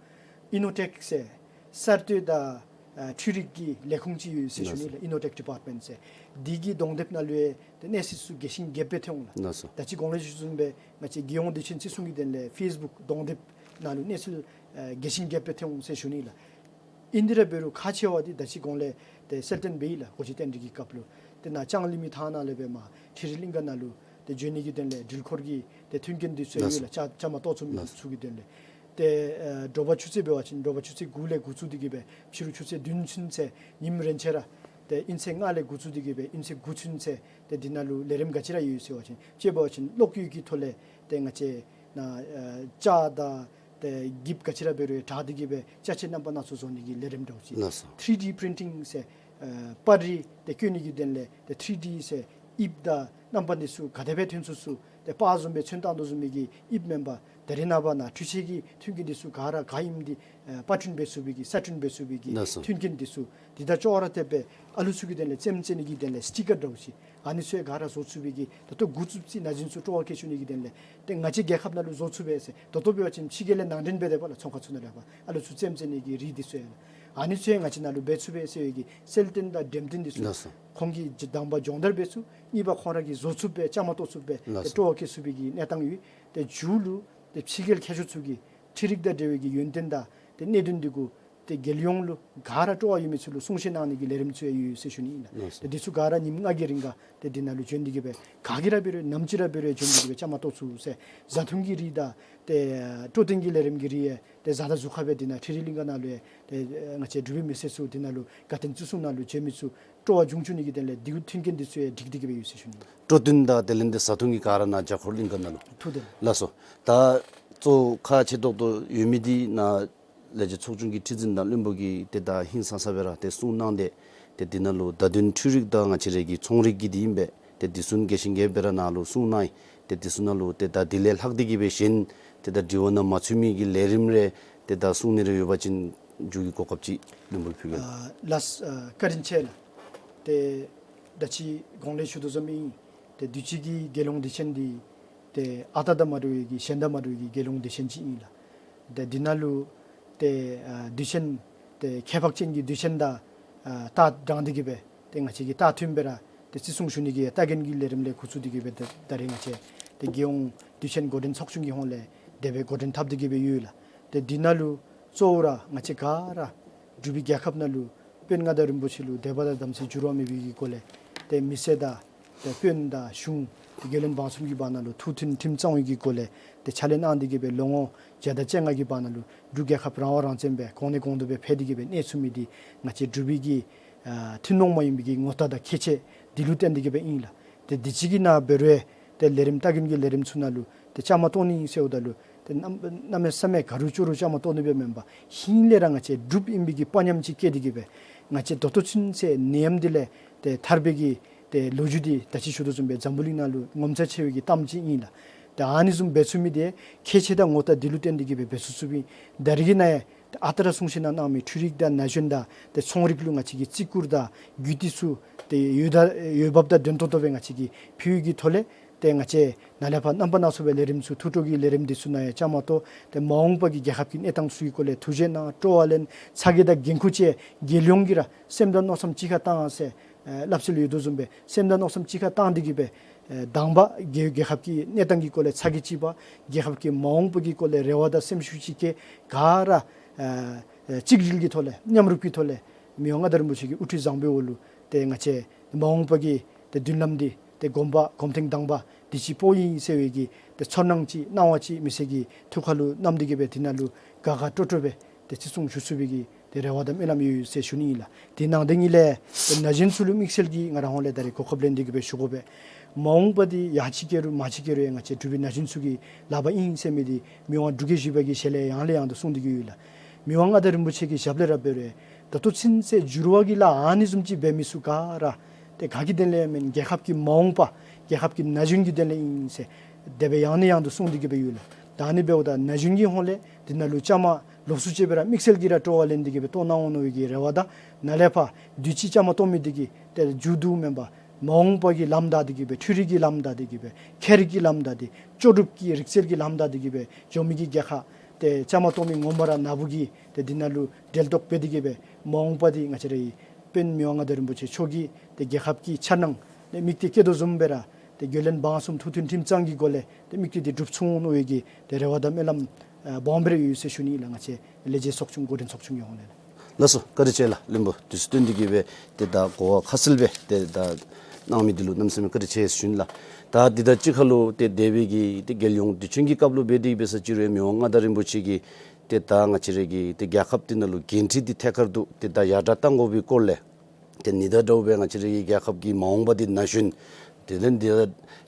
ཨི་ནོ་ཊེཀ་ཟེར་གསར་གཏོད་དང་ཨ་འཕྲུལ་རིག་གི་ལས་ཁུངས་ཅིག་ཡོད་ཟེར་ཞུ་ནི་ལགས། ལགས་སོ། ཨི་ནོ་ཊེཀ་ཌི་པརཊ་མེནཊ་ཟེར། འདི་གི་གདོང་དེབ་ནང་ལུ་ཡང་ཏེ་གནས་ཚུལ་ཚུ་རྒྱས་ཤིང་རྒྱསཔ་སྦེ་ཐོན་འོང་ལགས། ལགས་སོ། ད་ཅི་གོང་ལས་ཞུ་བཟུམ་སྦེ་ང་བཅས་རྒྱལ་ཡོངས་དུས་ཆེན་བརྩི་སྲུང་གི་དོན་ལས་ཕེསི་བུཀ་གདོང་དེབ་ནང་ལུ་གནས་ཚུལ་ཨ་རྒྱས་ཤིང་རྒྱསཔ་སྦེ་ཐོན་འོང་ཟེར་ཞུ་ནི་ལགས། ཨིན་དེ་ར་འབད་རུང་ཁག་ཆེ་བ་འདི་ད་ཅི་གོང་ལས་ཏེ་གསལ་སྟོན་འབད་ཡི་ལགས། སྒོ་འབྱེད་རྟེན་འབྲེལ་གྱི་སྐབས་ལུ་ཏེ་ནཱ་ལྕང་གླིང་མི་ཐང་ནང་ལས་སྦེ་མར་འཕྲུལ་རིག་གླིང་ག་ནང་ལུ་ཏེ་འགྱོ་ནི་གི་དོན་ལས་འགྲུལ་འཁོར་གྱི་ཏེ་མཐུན་རྐྱེན་འདི་ཚུ་ཡོད་ལགས། ལགས་སོ། བཅའ་བཅའ་མར་གཏོགས་ཚུགས་མི་ལགས་སོ། ཚུ་གི་དོན་ལས། ཏེ་ཨ་དྲོ་པ་ཆུ་ཚོད་འབད་བ་ཅིན་དྲོ་པ་ཆུ་ཚོད་དགུ་ལས་འགོ་བཙུགས་ཏེ་གི་སྦེ་ཕྱི་རུ་ཆུ་ཚོད་བདུན་ཚུན་ཚོད་ཉིནམ་རེ་ཆ་ར་ཏེ་ཨིན་ཚེས་ལྔ་ལས་འགོ་བཙུགས་ཏེ་གི་སྦེ་ཨིན་ཚེས་དགུ་ཚུན་ཚོད་ཏེ་འདི་ནང་ལུ་ལས་རིམ་ག་ཅི་ར་ཡོད་ཟེར་བ་ཅིན་དཔྱེ་འབད་བ་ཅིན་གློག་སྐུད་ཀྱི་ཐོག་ལས་ཏེ་ང་བཅས་ནཱ་ཨ་ལྕགས་དང་ཏེ་འགྱིབ་ག་ཅི་ར་འབད་རུང་དྲས་ཏེ་གི་སྦེ་ཅ་ཆས་རྣམ་པ་སྣ་ཚོགས་བཟོ་ནི་གི་ལས་རིམ་འདྲཝ་ཅིག། ལགས་སོ། ཐྲི་ཌི་པི་རིན་ཊིང་ཟེར་ཨ་པར་རིས་ཏེ་བཀོད་ནི་གི་དོན་ལས་ཏེ་ཐྲི་ཌི་ཟེར་དབྱིབས་དང་རྣམ་པ་འདི་ཚུ་ག་དེ་སྦེ་ཐོན་ཚུགས་ཚུགས་ཏེ་པར་བཟུམ་སྦེ་ཚོན་བཏང་དོ་བཟུམ་མའི་གི་དབྱིབས་མེན་པར་ད་རེས་ནངས་པ་ནཱ་འཕྲུལ་ཆས་ཀྱི་མཐུན་རྐྱེན་འདི་ཚུ་ག་ར་ག་ཨིནམ་འདི་ཨ་པར་སྐྲུན་འབད་ཚུགས་པའི་གི་གསར་སྐྲུན་འབད་ཚུགས་པའི་གི་ལགས་སོ། མཐུན་རྐྱེན་འདི་ཚུ་འདི་དང་ཅོག་ར་འཐདཔ་སྦེ་ཨ་ལུ་ཚུ་གི་དོན་ལས་རྩེདམོ་རྩེ་ནི་གི་དོན་ལས་སི་ཊི་ཀར་འདྲཝ་ཅིག། ཨ་ནི་ཚུ་ཡང་ག་ར་བཟོ་ཚུགས་པའི་གི་ད་ལྟོ་འགོ་བཙུགས་ཅི། ན་གཞོན་ཚུ་སྤྲོ་བ་བསྐྱེད་བཅུག་ནི་གི་དོན་ལས་ཏེ་ང་བཅས་རྒྱལ་ཁབ་ནང་ལུ་བཟོ་ཚུགས་པས་ཟེར། ད་ལྟོ་འབད་བ་ཅིན་ཕྱི་རྒྱལ་ལས་ནང་འདྲེན་འབད་དེ་འབདཝ་ལས་ཚོང་ཁང་ཚུ་ནང་ལས་ཕར་ཨ་ལུ་ཚུ་རྩེདམོ་རྩེ་ནི་གི་རིགས་འདི་ཚུ་ཡང་ཨ་ནི་ཚུ་ཡང་ང་བཅས་ནང་ལུ་འབད་ཚུགས་པས་ཟེར་བའི་གི་གསལ་སྟོན་དང་འགྲེམས་སྟོན་འདི་ཚུ་ལགས་སོ། ཁོང་གིས་དང་པ་སྦྱོང་བརྡར་འབད་ཚུགས། གཉིས་པ་ཁོང་ར་གིས་བཟོ་ཚུགསཔ་སྦེ་བཅའ་མར་གཏོགས་ཚུགསཔ་སྦེ་ལགས་ཏེ་སོ། སྤྲོ་བ་བསྐྱེད་ཚུགས་པའི་གི་གནས་སྟངས་ཡོད། ཏེ་མཇུག་ལུ་ཏེ་ཕྱི་རྒྱལ་མཁས་མཆོག་ཚུ་གིས་འཕྲུལ་རིག་དང་འབྲེལ་བའི་གི་ཡོན་ཏན་དང་ཏེ་གནད་དོན་འདི་གུ་ ཏེ་རྒྱལ་ཡོངས་ལུ་ག་ར་སྤྲོ་བ་ཡོད་མི་ཚུ་ལུ་གསུང་བཤད་གནང་ནི་གི་ལས་རིམ་ཚུ་ཡང་ཡོད་ཡོད་ཟེར་ཞུ་ནི་ཨིན་ལགས། ལགས་སོ། ཏེ་འདི་ཚུ་ག་ར་ཉིནམ་ལྔ་གི་རིང་ག་ཏེ་འདི་ནང་ལུ་བྱོན་ཏེ་གི་སྦེ་ག་གིས་ར་འབད་རུང་ནམ་ཅིག་ར་འབད་རུང་བྱོན་ཏེ་གི་སྦེ་བཅའ་མར་གཏོགས་ཚུགས་ཟེར་བཟའ་འཐུང་གི་རིགས་དང་ཏེ་སྤྲོ་སྟོན་གྱི་ལས་རིམ་གྱི་རིགས་ཡང་ཏེ་བཟའ་ཟླ་གཟུགས་ཁར་སྦེ་འདི་ནང་ཁྲི་རི་གླིང་ག་ནང་ལུ་ཡང་ཏེ་ང་བཅས་འབྲུག་པའི་མི་སེར་ཚུ་འདི་ནང་ལུ་དགའ་སྟོན་བརྩི་སྲུང་ནང་ལུ་བྱོན་མི་ཚུ་སྤྲོ་བ་འབྱུང་བཅུག་ནི་གི་དོན་ལས་འདི་གུ་མཐུན་རྐྱེན་འདི་ཚུ་ཡང་སྒྲིག་སྟེ་གི་སྦེ་ཡོད་ཟེར་ཞུ་ནི། སྤྲོ་སྟོན་དང་དེ་ལས་འདི་བཟའ་འཐུང་གི་ག་ར་ནཱ་བྱ་འཁོར་གླིང་ག་ནང་ལུ། ཐུགས་བདེན། ལགས་སོ། ད་གཙོ་བོ་ཁག་ཆེ་ཏོག་ཏོ་ཡོད་མི་འདི་ནཱ་ལས་བྱེད་ཚོགས་ཆུང་གི་ཁྲི་འཛིན་དང་བློན་པོ་གིས་ཏེ་ད་ཧིང་སང་ས་སྦེ་ར་ཏེ་གསུང་གནང་སྟེ་ཏེ་འདི་ནང་ལུ་བརྡ་དོན་འཕྲུལ་རིག་དང་ང་བཅས་ར་གི་ཚོང་རིག་གི་འདི་ཨིན་པས། ཏེ་འདི་ཚུ་རྒྱས་ཤིང་རྒྱས་སྦེ་ར་ནཱ་ལུ་གསུང་གནང་ཡི། ཏེ་འདི་ཚུ་ནང་ལུ་ཏེ་ད་འདི་ལས་ལྷག་སྟེ་གི་སྦེ་གཞན་ཏེ་ད་དྲི་བ་ནང་མ་ཚུད་མི་གི་ལས་རིམ་རེ་ཏེ་ད་གསུང་ནི་རེ་ཡོད་པ་ཅིན་མཇུག་གི་གོ་སྐབས་ཅིག་བློན་པོ་ལུ་ཕུལ་གེ་ལགས། ཨ་ལགས་སོ། ཨ་བཀའ་དྲིན་ཆེ་ལགས། ཏེ་ད་ཅི་གོང་ལས་ཞུ་དོ་བཟུམ་ཨིན། ཏེ་དུས་ཅི་གི་རྒྱལ་ཡོངས་དུས་ཆེན་འདི་ཏེ་ཨ་རྟག་དང་མ་འདྲ་བའི་གི་གཞན་དང་མ་འདྲ་བའི་གི་རྒྱལ་ཡོངས་དུས་ཆེན་ཅིག་ཨིན་ལགས། ཏེ་འདི་ནང་ལུ་ཏེ་ཨ་དུས་ཆེན་ཏེ་ཁྱད་འཕགས་ཅན་གྱི་དུས་ཆེན་དང་ཨ་རྟགས་དྲངས་ཏེ་གི་སྦེ་ཏེ་ང་བཅས་ཀྱིས་རྟགས་མཐུན་སྦེ་ར་ཏེ་བརྩི་སྲུང་ཞུ་ནི་གི་ལྟ་རྒྱན་གྱི་ལས་རིམ་ལས་འགོ་བཙུགས་ཏེ་གི་སྦེ་ད་ད་རེས་ང་བཅས་ཏེ་རྒྱལ་ཡོངས་དུས་ཆེན་འགོ་འདྲེན་ཚོགས་ཆུང་གི་ཧོངས་ལས་དེ་སྦེ་འགོ་འདྲེན་འཐབ་སྟེ་གི་སྦེ་ཡོད་ལགས། ཏེ་འདི་ནང་ལུ་གཙོ་བོ་ར་ང་བཅས་ག་ར་འབྲུག་པའི་རྒྱལ་ཁབ་ནང་ལུ་དཔོན་མངའ་བདག་རིན་པོ་ཆེ་ལུ་དད་པ་དང་དམ་ཚིག་འགྱུར་བ་མེད་པའི་གི་སྒོ་ལས་ཏེ་མི་སེར་དང་ཏེ་དཔོན་དང་གཞུང་ཏེ་རྒྱལ་བློན་འབངས་གསུམ་གྱི་བར་ན་ལུ་ཐུགས་མཐུན་ཁྲིམས་གཙང་བའི་གི་སྒོ་ལས་ཏེ་ཕྱག་ལཱ་གནང་སྟེ་གི་སྦེ་ལོ་ངོ་བརྒྱ་དང་བཅོ་ལྔ་གི་བར་ན་ལུ་འབྲུག་རྒྱལ་ཁབ་རང་དབང་རང་བཙན་སྦེ་གོང་ནས་གོང་དུ་སྦེ་འཕེལ་ཏེ་གི་སྦེ་གནས་ཚུགས་མི་འདི་ང་བཅས་འབྲུག་པའི་གི་ཨ་ཐུན་མོང་མ་ཡིན་པའི་གི་ངོ་རྟགས་དང་ཁྱད་ཆོས་འདི་ལུ་བརྟེན་ཏེ་གི་སྦེ་ཨིན་ལགས། ཏེ་དུས་ཅི་གི་ནང་འབད་རུང་ཏེ་ལས་རིམ་ལྟ་རྒྱན་གྱི་ལས་རིམ་ཚུ་ནང་ལུ་ཏེ་བཅའ་མར་གཏོགས་ནི་ཟེརཝ་ད་ལུ་ཏེ་གནམ་གནམ་མེད་ས་མེད་ག་རུང་ཅོག་རུང་བཅའ་མར་གཏོགས་ནི་སྦེ་མེན་པར་ཧིང་ལས་ར་ང་བཅས་འབྲུགཔ་ཨིན་པའི་གི་དཔའ་ཉམས་ཅིག་བསྐྱེད་དེ་གི་སྦེ་ང་བཅས་ད་ལྟོ་ཚུན་ཚོད་ནད་ཡམས་འདི་ལས་ཏེ་ཐར་བའི་གི་ཏེ་ལོ་རྒྱུས་འདི་ད་ཅི་ཞུ་དོ་བཟུམ་སྦེ་འཛམ་བུ་གླིང་ནང་ལུ་ངོ་མཚར་ཆེ་བའི་གི་གཏམ་ཅིག་ཨིན་ལགས། ཏེ་ཨ་ནི་བཟུམ་འབད་ཚུགས་མི་འདི་ཁྱད་ཆོས་དང་ངོ་རྟགས་འདི་ལུ་བརྟེན་ཏེ་གི་སྦེ་འབད་ཚུགས་ཚུགས་པའི་ད་རེས་ཀྱི་ནང་ཡང་ཏེ་ཨ་རྟག་ར་གསུང་བཤད་ནང་གནང་མི་འཕྲུལ་རིག་དང་ན་གཞོན་དང་ཏེ་ཚོང་རིག་ལུ་ང་བཅས་ཀྱིས་བརྩི་བཀུར་དང་རྒྱུ་དེ་ཚུ་ཏེ་འོས་ད་འོས་འབབ་དང་ལྡན་ཏོག་ཏོ་སྦེ་ང་བཅས་ཀྱིས་ཕུལ་བའི་གི་ཐོག་ལས་ཏེ་ང་བཅས་ནཱ་ལས་ཕར་རྣམ་པ་སྣ་ཚོགས་པའི་ལས་རིམ་ཚུ་ཐུགས་སྤྲོ་གི་ལས་རིམ་འདི་ཚུ་ནང་ཡང་བཅའ་མར་གཏོགས་ཏེ་མ་འོངས་པ་གི་རྒྱལ་ཁབ་ཀྱི་གནས་སྟངས་ཚུ་གི་སྐོར་ལས་ཐུགས་རྗེ་གནང་སྤྲོ་བ་ལེན་ཚ་གྱང་དང་འགན་ཁུར་བཅས་རྒྱལ་ཡོངས་ཀྱིས་ར་སེམས་དང་མནོ་བསམ་གཅིག་ཁར་བཏང་ཟེར་ཨེ་སླབ་སྲོལ་ཡོད་དོ་བཟུམ་སྦེ་སེམས་དང་མནོ་བསམ་གཅིག་ཁར་བཏང་སྟེ་གི་སྦེ་ཨེ་དང་པ་རྒྱལ་རྒྱལ་ཁབ་ཀྱི་གནས་སྟངས་ཀྱི་སྐོར་ལས་ཚ་གྱང་གཅིག་པ་རྒྱལ་ཁབ་ཀྱི་མ་འོངས་པ་གི་སྐོར་ལས་རེ་བ་དང་སེམས་ཤུགས་གཅིག་ཁར་ག་ར་ཨེ་ཨེ་གཅིག་སྒྲིལ་གྱི་ཐོག་ལས་མཉམ་རུབ་ཀྱི་ཐོག་ལས་མི་དབང་མངའ་བདག་རིན་པོ་ཆེ་གི་དབུ་ཁྲིད་བཟང་པོའི་འོག་ལུ་ཏེ་ང་བཅས་མ་འོངས་པ་གི་ཏེ་མདུན་ལམ་འདི་ཏེ་གོམ་པ་གོམ་ཐེངས་དང་པ་འདི་ཅིག་སྤོ་ཡི་ཟེར་བའི་གི་ཏེ་ཚོར་སྣང་ཅིག་སྣང་བ་ཅིག་མི་སེར་གྱི་ཐུགས་ཁ་ལུ་བསྣམས་ཏེ་གི་སྦེ་འདི་ནང་ལུ་དགའ་དགའ་སྤྲོ་སྤྲོ་སྦེ་ཏེ་བརྩི་སྲུང་ཞུ་ཚུགས་པའི་གི་ཏེ་རེ་བ་དང་སྨོན་ལམ་ཡོད་ཡོད་ཟེར་ཞུ་ནི་ཨིན་ལགས། དེ་ནང་དེ་ཉིད་ལས་ཏེ་ན་གཞོན་ཚུ་ལུ་དམིགས་བསལ་གྱིས་ང་ར་ཧོང་ལས་ད་རེས་གོ་སྐབས་ལེན་ཏེ་གི་སྦེ་ཞུ་དགོ་པས། མ་འོངས་པ་འདི་ཡར་ཅིག་བསྐྱལ་རུང་མར་ཅིག་བསྐྱལ་རུང་ཡང་ང་བཅས་འབྲུག་པའི་ན་གཞོན་ཚུ་གི་ལག་པར་ཨིན་ཟེར་མི་འདི་མི་དབང་འབྲུག་རྒྱལ་བཞི་པ་གིས་ཞལ་ལས་ཡང་ལས་ཡང་དུ་གསུངས་ཏེ་གི་ཡོད་ལགས། མི་དབང་མངའ་བདག་རིན་པོ་ཆེ་གི་ཞབས་ལས་ར་འབད་རུང་ད་ལྟོ་ཚུན་ཚོད་འགྱུར་བ་གི་ལཱ་ཨ་ནི་བཟུམ་ཅིག་འབད་མི་ཚུ་ག་ར་ཏེ་ག་གི་དོན་ལས་མེན་རྒྱལ་ཁབ་ཀྱི་མ་འོངས་པ་རྒྱལ་ཁབ་ཀྱི་ན་གཞོན་གྱི་དོན་ལས་ཨིན་ཟེར་དེ་སྦེ་ཡང་ནས་ཡང་དུ་གསུངས་ཏེ་གི་སྦེ་ཡོད་ལགས། ད་ཨ་ནི་འབདཝ་ད་ན་གཞོན་གྱི་ཧོང་ལས་འདི་ནང་ལུ་བཅའ་མར་ལོགས་སུ་ཅིག་སྦེ་ར་དམིགས་བསལ་གྱིས་ར་སྤྲོ་བ་ལེན་ཏེ་གི་སྦེ་གཏོགས་གནང་འོང་མནོ་བའི་གི་རེ་བ་དང་ནཱ་ལས་ཕར་དུས་ཅི་བཅའ་མར་གཏོགས་མི་འདི་གིས་ཏེ་མཇུག་བསྡུ་མེན་པར་མ་འོངས་པ་གི་ལམ་བདའ་སྟེ་གི་སྦེ་འཕྲུལ་རིག་གི་ལམ་བདའ་སྟེ་གི་སྦེ་ཁྱད་རིག་གི་ལམ་བདའ་སྟེ་ལྕོགས་གྲུབ་ཀྱི་རིག་རྩལ་གྱི་ལམ་བདའ་སྟེ་གི་སྦེ་འགྱོ་མི་གི་རྒྱལ་ཁབ་ཏེ་བཅའ་མར་གཏོགས་མི་ངོ་མ་ར་ནཱ་བུ་གིས་ཏེ་འདི་ནང་ལུ་འབྲེལ་གཏོགས་འབད་དེ་གི་སྦེ་མ་འོངས་པ་འདི་ང་བཅས་རའི་དཔོན་མི་དབང་མངའ་བདག་རིན་པོ་ཆེ་མཆོག་གིས་ཏེ་རྒྱལ་ཁབ་ཀྱི་འཆར་སྣང་ཏེ་དམིགས་གཏད་བསྐྱེད་དོ་བཟུམ་སྦེ་ར་ཏེ་རྒྱལ་བློན་འབངས་གསུམ་ཐུགས་མཐུན་ཁྲིམས་གཙང་གི་སྒོ་ལས་ཏེ་དམིགས་གཏད་འདི་འགྲུབ་ཚུགས་འོང་མནོ་བའི་གི་ཏེ་རེ་བ་དང་སྨོན་ལམ་ཨ་སྦོམ་སྦེ་ར་ཡོད་ཟེར་ཞུ་ནི་ལགས། ང་བཅས་ལས་བྱེད་ཚོགས་ཆུང་འགོ་འདྲེན་ཚོགས་ཆུང་གི་ཧོང་ལས་ལགས། ལགས་སོ། བཀའ་དྲིན་ཆེ་ལགས། བློན་པོ་དུས་ཚོད་བཏོན་ཏེ་གི་སྦེ་ཏེ་ད་གོ་བ་ཁ་གསལ་སྦེ་ཏེ་ད་གནང་མི་འདི་ལུ་གནམ་མེད་ས་མེད་བཀའ་དྲིན་ཆེ་ཟེར་ཞུ་ནི་ལགས། ད་འདི་དང་གཅིག་ཁར་ལུ་ཏེ་འདས་པའི་གི་ཏེ་རྒྱལ་ཡོངས་དུས་ཆེན་གྱི་སྐབས་ལུ་འབད་དེ་འབད་ས་ཅིག་རུང་མི་དབང་མངའ་བདག་རིན་པོ་ཆེ་གིས་ཏེ་ད་ང་བཅས་ར་གི་ཏེ་རྒྱལ་ཁབ་འདི་ནང་ལུ་འགན་འཁྲི་འདི་ཐད་ཀར་དུ་ཏེ་ད་ཡར་དྲག་གཏང་དགོ་པའི་སྐོར་ལས་ཏེ་ནི་ད་འདྲཝ་སྦེ་ང་བཅས་ར་གི་རྒྱལ་ཁབ་ཀྱི་མ་འོངས་པ་འདི་ན་གཞོན་དེ་ལས་འདི་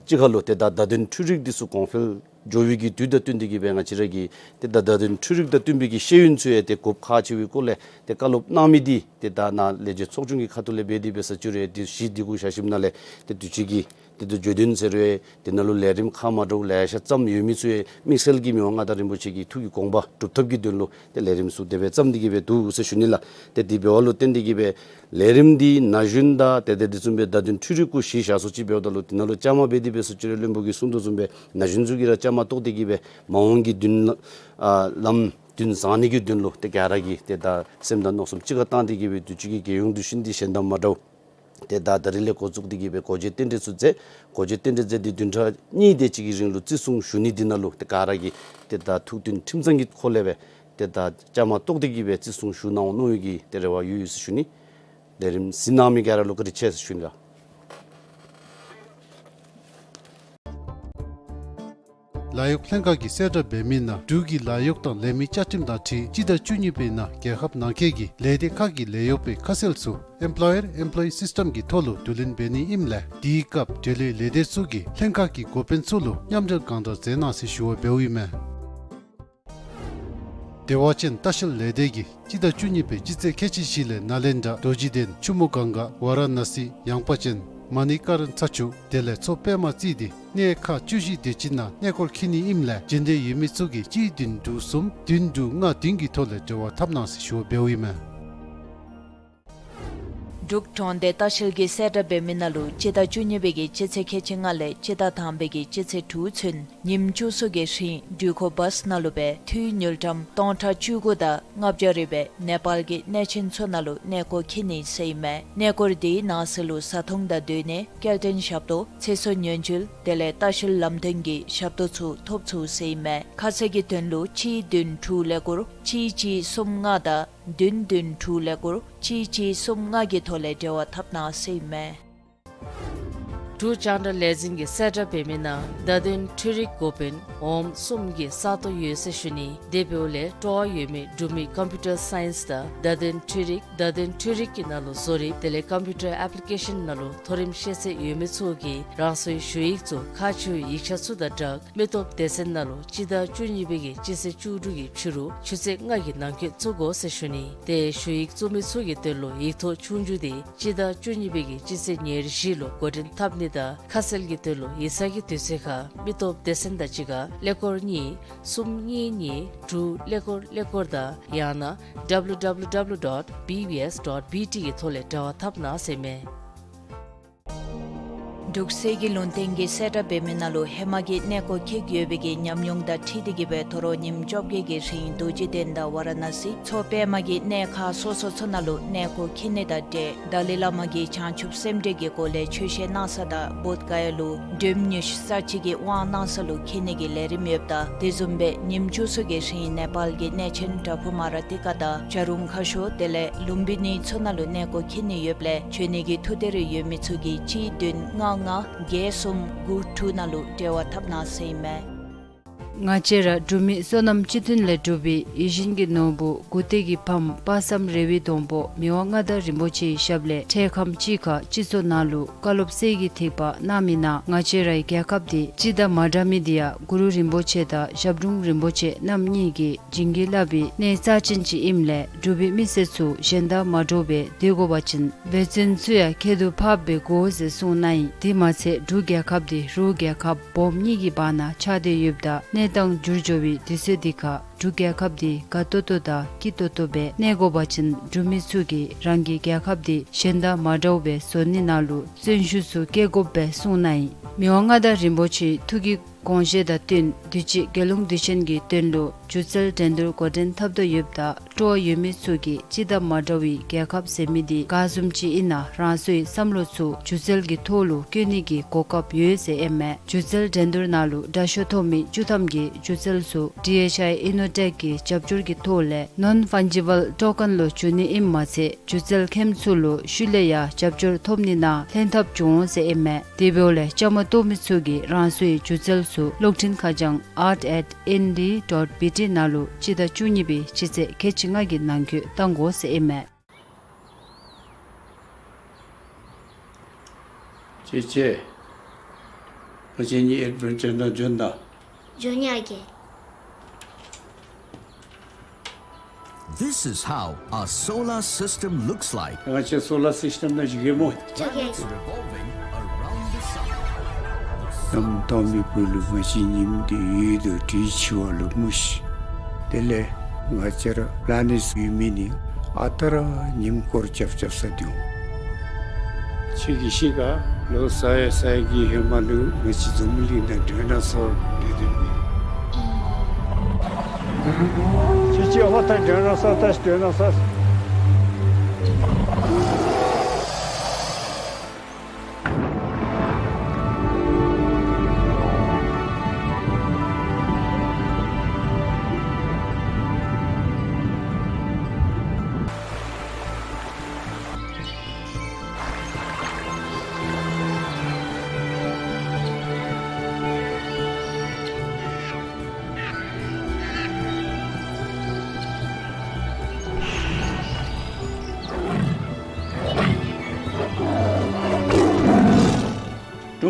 གཅིག་ཁར་ལུ་ཏེ་ད་བརྡ་དོན་འཕྲུལ་རིག་འདི་ཚུ་གོང་འཕེལ་འགྱོ་བའི་གི་དུས་དང་བསྟུན་ཏེ་གི་སྦེ་ང་བཅས་ར་གི་ཏེ་ད་བརྡ་དོན་འཕྲུལ་རིག་དང་བསྟུན་པའི་གི་ཤེས་ཡོན་ཚུ་ཡང་ཏེ་དགོཔ་ཁག་ཆེ་བའི་སྐོར་ལས་ཏེ་བཀའ་སློབ་གནང་མི་འདི་ཏེ་ད་ནཱ་ལས་བྱེད་ཚོགས་ཆུང་གི་ཁ་ཐུག་ལས་འབད་དེ་འབད་ས་ཅིག་རུང་ཏེ་གཞི་འདི་གུ་བཞག་ཞིནམ་ལས་ཏེ་དུས་ཅི་གི་ཏེ་ད་བརྗོད་དོན་ཟེར་རུང་ཏེ་ནཱ་ལུ་ལས་རིམ་ཁག་མ་འདྲཝ་ལེ་ཤ་བརྩམས་ཡོད་མི་ཚུ་ཡང་དམིགས་བསལ་གྱིས་མི་དབང་མངའ་བདག་རིན་པོ་ཆེ་གི་ཐུགས་ཀྱི་དགོངས་པ་སྒྲུབ་ཐབས་ཀྱི་དོན་ལུ་ཏེ་ལས་རིམ་ཚུ་དེ་སྦེ་བརྩམས་ཏེ་གི་སྦེ་འདུག་ཟེར་ཞུ་ནི་ལགས། ཏེ་དེ་འབདཝ་ལུ་བརྟེན་ཏེ་གི་སྦེ་ལས་རིམ་འདི་ན་གཞོན་དང་ཏེ་ད་འདི་བཟུམ་སྦེ་བརྡ་དོན་འཕྲུལ་རིག་གུ་གཞི་བཞག་སོ་ཅིག་འབདཝ་ད་ལུ་འདི་ནང་ལུ་བཅའ་མར་འབད་དེ་འབད་ས་ཅིག་རུང་བློན་པོ་གིས་གསུང་དོ་བཟུམ་སྦེ་ན་གཞོན་ཚུ་གིས་ར་བཅའ་མར་གཏོགས་ཏེ་གི་སྦེ་མ་འོངས་ཀྱི་མདུན་ལམ་མདུན་བཟང་ནི་གི་དོན་ལུ་ཏེ་ག་ར་གིས་ཏེ་ད་སེམས་དང་མནོ་བསམ་གཅིག་ཁར་བཏང་སྟེ་གི་སྦེ་དུས་ཅི་གི་རྒྱལ་ཡོངས་དུས་ཆེན་འདི་གཞན་དང་མ་འདྲཝ་ཏེ་ད་ད་རིས་ལས་འགོ་བཙུགས་ཏེ་གི་སྦེ་སྒོ་འབྱེད་རྟེན་འབྲེལ་ཚུ་མཛད། སྒོ་འབྱེད་རྟེན་འབྲེལ་མཛད་དེ་བདུན་ཕྲག་གཉིས་དེ་ཅིག་གི་རིང་ལུ་བརྩི་སྲུང་ཞུ་ནི་འདི་ནང་ལུ་ཏེ་ག་ར་གིས་ཏེ་ད་ཐུགས་མཐུན་ཁྲིམས་གཙང་གི་ཐོག་ལས་སྦེ་ ཏེ་ད་བཅའ་མར་གཏོགས་ཏེ་གི་སྦེ་བརྩི་སྲུང་ཞུ་གནང་འོང་མནོ་བའི་གི་ཏེ་རེ་བ་ཡོད་ཡོད་ཟེར་ཞུ་ནི། ལས་རིམ་གཟིགས་གནང་མི་ག་ར་ལུ་བཀའ་དྲིན་ཆེ་ཟེར་ཞུ་ནི་ལགས། ལཱ་གཡོག་ལྷན་ཁག་གིས་གསལ་བསྒྲགས་འབད་མི་ནང་འབྲུག་གི་ལཱ་གཡོག་དང་ལས་མི་བཅའ་ཁྲིམས་དང་འཁྲིལ་སྤྱི་ཟླ་བཅུ་གཉིས་པའི་ནང་རྒྱལ་ཁབ་ནང་འཁོད་ཀྱི་ལས་སྡེ་ཁག་གི་ལས་གཡོག་པའི་ཁ་གསལ་ཚུ་Employer Employee System གི་ཐོག་ལུ་བསྡུ་ལེན་འབད་ནི་ཨིནམ་ལས་དེའི་སྐབས་འབྲེལ་ཡོད་ལས་སྡེ་ཚུ་གིས་ལྷན་ཁག་གི་འགོ་དཔོན་ཚུ་ལུ་མཉམ་འབྲེལ་གང་དྲག་མཛད་གནང་ཟེར་ཞུ་བ་འབདཝ་ཨིན་མས། བདེ་བ་ཅན་ལྟ་བཤལ་ལས་སྡེ་གིས་སྤྱི་ཟླ་བཅུ་གཉིས་པའི་སྤྱི་ཚེས་ཁལ་གཅིག་བཞི་ལས་ནཱ་ལེནྡྲ་རྡོ་རྗེ་གདན་ཆུ་མོ་གངྒཱ་ཝཱ་ར་ཎ་སི་ཡངས་པ་ཅན་མ་ཎི་ཀ་རན་ཚ་ཆུ་དེ་ལས་མཚོ་པདྨ་རྩིས་ཏེ་གནས་ཁག་བཅུ་བཞི་དེ་ཅིག་ནང་གནས་སྐོར་འཁྱིད་ནི་ཨིནམ་ལས་རྒྱུན་གཏན་ཡོད་མི་ཚུ་གིས་གཅིག་བདུན་དྲུག་གསུམ་བདུན་དྲུག་ལྔ་བདུན་གྱི་ཐོག་ལས་འབྲེལ་བ་འཐབ་གནང་ཟེར་ཞུ་བ་འབདཝ་ཨིན་མས། འབྲུག་གྲོང་སྡེ་ལྟ་བཤལ་གྱིས་གསལ་བསྒྲགས་འབད་མི་ནང་ལུ་སྤྱི་ཟླ་བཅུ་གཉིས་པའི་གི་སྤྱི་ཚེས་ཁལ་གཅིག་ལྔ་ལས་སྤྱི་ཟླ་དང་པའི་གི་སྤྱི་ཚེས་དྲུག་ཚུན་ཉིནམ་བཅུ་གསུམ་གྱི་རིང་འགྲུལ་འཁོར་བཱསི་ནང་ལུ་སྦེ་འཐུས་དངུལ་ཀྲམ་སྟོང་ཕྲག་བཅུ་དགུ་དང་ལྔ་བརྒྱ་རེ་སྦེ་ནེ་པཱལ་གྱི་གནས་ཆེན་ཚུ་ནང་ལུ་གནས་སྐོར་འཁྱིད་ནི་ཟེར་ཨིན་མས། གནས་སྐོར་དེའི་ནང་གསེས་ལུ་བཟའ་འཐུང་དང་སྡོད་གནས་སྐྱེལ་འདྲེན་ཞབས་ཏོག་ཚེ་སྲོག་ཉེན་བཅོལ་དེ་ལས་ལྟ་བཤལ་ལམ་སྟོན་གྱི་ཞབས་ཏོག་ཚུ་ཐོབ་ཚུགས་ཟེར་ཨིན་མས། ཁ་གསལ་གྱི་དོན་ལུ་གཅིག་བདུན་དྲུག་ཀླད་ཀོར་གཅིག་གཅིག་གསུམ་ལྔ་དང་བདུན་བདུན་དྲུག་ཀླད་ཀོར་གཅིག་གཅིག་གསུམ་ལྔ་གི་ཐོག་ལས་འབྲེལ་བ་འཐབ་གནང་ཟེར་ཨིན་མས། འབྲུག་རྒྱང་བསྒྲགས་ལས་འཛིན་གྱིས་གསལ་བསྒྲགས་འབད་མི་ནང་བརྡ་དོན་འཕྲུལ་རིག་འགོ་དཔོན་འོགམ་གསུམ་གྱི་ས་སྟོང་ཡོད་ཟེར་ཞུ་ནི། དེ་འབདཝ་ལས་སྤྲོ་བ་ཡོད་མི་འབྲུག་མི་ཀམ་པིའུ་ཊར་སའིནསི་དང་བརྡ་དོན་འཕྲུལ་རིག་བརྡ་དོན་འཕྲུལ་རིག་གི་ནང་ལུ་བཟོ་རིག་དེ་ལས་ཀམ་པིའུ་ཊར་ཨེཔ་ལི་ཀེ་ཤཱན་ནང་ལུ་མཐོ་རིམ་ཤེས་ཚད་ཡོད་མི་ཚུ་གིས་རང་སོའི་ཞུ་ཡིག་ཚུ་ཁག་ཆེ་བའི་ཡིག་ཆ་ཚུ་དང་སྦྲགས་མི་སྟོབས་སྡེ་ཚན་ནང་ལུ་སྤྱི་ཟླ་བཅུ་གཉིས་པའི་གི་སྤྱི་ཚེས་བཅུ་དྲུག་གི་ཕྱི་རུ་ཆུ་ཚོད་ལྔ་གི་ནང་འཁོད་བཙུགས་དགོ་ཟེར་ཞུ་ནི། ཏེ་ཞུ་ཡིག་བཙུགས་མི་ཚུ་གི་དོན་ལུ་ཡིག་ཐོག་ཆོས་རྒྱུགས་དེ་སྤྱི་ཟླ་བཅུ་གཉིས་པའི་གི་སྤྱི་ཚེས་ཉེར་བཞི་ལུ་འགོ་འདྲེན་འཐབ་ནི་དང་ཁ་གསལ་གྱི་དོན་ལུ་ཡིག་ཚང་གི་དུས་ཚོད་ཁར་མི་སྟོབས་སྡེ་ཚན་དང་གཅིག་ཁར་ཀླད་ཀོར་གཉིས་གསུམ་གཉིས་གཉིས་དྲུག་ཀླད་ཀོར་ཀླད་ཀོར་དང་ཡང་ན་W W W dot B B S dot B T གི་ཐོག་ལས་འབྲེལ་བ་འཐབ་གནང་ཟེར་མས། འབྲུག་གསེར་གྱི་ལུང་བསྟན་གྱིས་གསལ་བསྒྲགས་འབད་མི་ནང་ལུ་ཧེ་མ་གི་གནས་སྐོར་འཁྱིད་ཡོད་པའི་གི་ཉམས་མྱོང་དང་འཁྲིལ་ཏེ་གི་སྦེ་དོ་རུང་ཉིནམ་བཅོ་བརྒྱད་ཀྱི་རིང་རྡོ་རྗེ་གདན་དང་ཝཱ་ར་ཎ་སི་མཚོ་པདྨ་གི་གནས་ཁག་སོ་སོ་ཚུ་ནང་ལུ་གནས་སྐོར་འཁྱིད་ནི་དང་འབྲེལ་ཏཱ་ལའི་བླ་མ་གིས་བྱང་ཆུབ་སེམས་འགྲེལ་གྱི་སྒོ་ལས་ཆོས་བཤད་གནང་ས་དང་བོདྷ་ག་ཡ་ལུ་སྒྲོལ་མ་དངོས་གཞི་ས་བཅད་ཀྱི་དབང་གནང་ས་ལུ་འཁྱིད་ནི་གི་ལས་རིམ་ཡོདཔ་ད་དེ་བཟུམ་སྦེ་ཉིནམ་བཅུ་གསུམ་གྱི་རིང་ནེ་པཱལ་གྱི་གནས་ཆེན་བྲག་ཕུག་མ་ར་ཏི་ཀ་དང་བྱ་རུང་ཁ་ཤོར་དེ་ལས་ལུམ་བི་ནི་ཚུ་ནང་ལུ་གནས་སྐོར་འཁྱིད་ནི་ཡོདཔ་ལས་འབྱོན་ནི་གི་ཐུགས་འདོད་རེ་ཡོད་མི་ཚུ་གིས་གཅིག་བདུན་ལྔ་ལྔ་བརྒྱད་གསུམ་དགུ་དྲུག་ནང་ལུ་འབྲེལ་བ་འཐབ་གནང་ཟེར་ཨིན་མས། ང་བཅས་ར་འབྲུག་མི་བསོད་ནམས་སྤྱི་མཐུན་ལས་གྲུབ་པའི་ཡིད་བཞིན་གྱི་ནོར་བུ་མགུ་སྟེང་གི་ཕམ་དཔག་བསམ་རེ་བའི་སྡོང་པོ་མི་དབང་མངའ་བདག་རིན་པོ་ཆེའི་ཞབས་ལས་འཕྲལ་ཁམས་ཅིག་ཁར་སྤྱི་ཚོགས་ནང་ལུ་བཀའ་སློབ་གསེར་གྱི་ཐིགས་པ་གནང་མི་ནང་ང་བཅས་རའི་རྒྱལ་ཁབ་འདི་སྤྱི་དང་མ་འདྲ་མི་འདི་ཡང་གུ་རུ་རིན་པོ་ཆེ་དང་ཞབས་དྲུང་རིན་པོ་ཆེ་རྣམ་གཉིས་ཀྱིས་བྱིན་གྱིས་བརླབས་པའི་གནས་རྩ་ཅན་ཅིག་ཨིནམ་ལས་འབྲུག་པའི་མི་སེར་ཚུ་གཞན་དང་མ་འདྲཝ་སྦེ་སྡོད་དགོ་པ་ཅིན་འབད་བརྩོན་ཚུ་ཡང་ཁྱད་དུ་འཕགསཔ་སྦེ་དགོ་ཟེར་གསུངས་གནང་ཡི། དེ་མ་ཚད་འབྲུག་རྒྱལ་ཁབ་འདི་རུ་རྒྱལ་ཁབ་སྦོམ་གཉིས་ཀྱི་བར་ན་ཆགས་ཏེ་ཡོདཔ་ད་གནས་སྟངས་འགྱུར་འགྱོ་བའི་དུས་ཚོད་འདི་ཁར་འབྲུག་རྒྱལ་ཁབ་འདི་དགའ་ཏོག་ཏོ་དང་སྐྱིད་ཏོག་ཏོ་སྦེ་གནས་དགོ་པ་ཅིན་འབྲུག་མི་ཚུ་གིས་རང་གི་རྒྱལ་ཁབ་འདི་གཞན་དང་མ་འདྲཝ་སྦེ་བཟོ་ནི་ནང་ལུ་བརྩོན་ཤུགས་ཚུ་བསྐྱེད་དགོཔ་སྦེ་གསུངས་གནང་ཡི། མི་དབང་མངའ་བདག་རིན་པོ་ཆེའི་ཐུགས་ཀྱི་དགོངས་བཞེད་དང་བསྟུན་དུས་ཅི་རྒྱལ་ཡོངས་དུས་ཆེན་གྱི་དོན་ལུ་སྒྱུ་རྩལ་འགྲན་བསྡུར་འགོ་འདྲེན་འཐབ་དོ་ཡོདཔ་ད་སྤྲོ་བ་ཡོད་མི་ཚུ་གིས་སྤྱི་དང་མ་འདྲ་བའི་རྒྱལ་ཁབ་ཟེར་མི་འདི་ག་བཟུམ་ཅིག་ཨིན་ན་རང་སོའི་བསམ་བློ་ཚུ་སྒྱུ་རྩལ་གྱི་ཐོག་ལུ་བཀོད་ནི་གི་གོ་སྐབས་ཡོད་ཟེར་ཨིན་མས། སྒྱུ་རྩལ་འགྲན་བསྡུར་ནང་ལུ་དྲག་ཤོས་ཐོབ་མི་བཅུ་ཐམ་གྱི་སྒྱུ་རྩལ་ཚུ་ཌི་ཨེཆ་ཨའི་ཨི་ནོ་ཊེཀ་གི་རྒྱབ་སྐྱོར་གྱི་ཐོག་ལས་ནོན་ཕཱན་ཇི་བཱལ་ཊོ་ཀེན་ལུ་བསྒྱུར་ནི་ཨིནམ་མ་ཚད་སྒྱུ་རྩལ་མཁནམ་ཚུ་ལུ་ཤུལ་ལས་ཡང་རྒྱབ་སྐྱོར་ཐོབ་ནི་ནང་ལྷན་ཐབས་འབྱུང་འོང་ཟེར་ཨིན་མས། དེ་འབདཝ་ལས་བཅའ་མར་གཏོགས་མི་ཚུ་གིས་རང་སོའི་སྒྱུ་རྩལ་ཚུ་གློག་འཕྲིན་ཁ་བྱང་art at N D dot B T ནང་ལུ་སྤྱི་ཟླ་བཅུ་གཉིས་པའི་སྤྱི་ཚེས་ཁལ་གཅིག་ལྔ་གི་ནང་འཁོད་བཏང་དགོ་ཟེར་ཨིན་མས། ཅེ་ཅེ། ང་བཅས་གཉིས་ཨེཌ་ཝེན་ཅར་ནང་འབྱོན་ད། འབྱོན་ཡ་གི། This is how a solar system looks like. ང་བཅས་སོ་ལར་སིསི་ཊེམ་ནང་བཞུགས་གེ་སྨོ། བཞུགས་གེ། Revolving around the sun. གནམ་དྭངས་མའི་སྦུག་ལུ་ང་བཅས་ཉིམ་འདི་ཡོད་དོ་དྲོད་འཆི་བ་ལུ་མུ་ཤི། དེ་ལས་ང་བཅས་ར་པི་ལ་ནེཊ་ཡོད་མི་ནི་ཨ་རྟག་ར་ཉིམ་སྐོར་རྐྱབ་རྐྱབ་ས་འདུག། ཁྱོད་ཀྱིས་ཤེས་ག། ལོ་ས་ཡ་ས་ཡ་གི་ཧེ་མ་ལུ་ང་བཅས་འཛམ་གླིང་ནང་སྒྲོན་ན་སོ་སྡོད་དེ་མེད། ཁྱོད་ཀྱིས་ཨ་མ་ད་སྒྲོན་ན་སོ་ད་སྒྲོན་ན་སོ།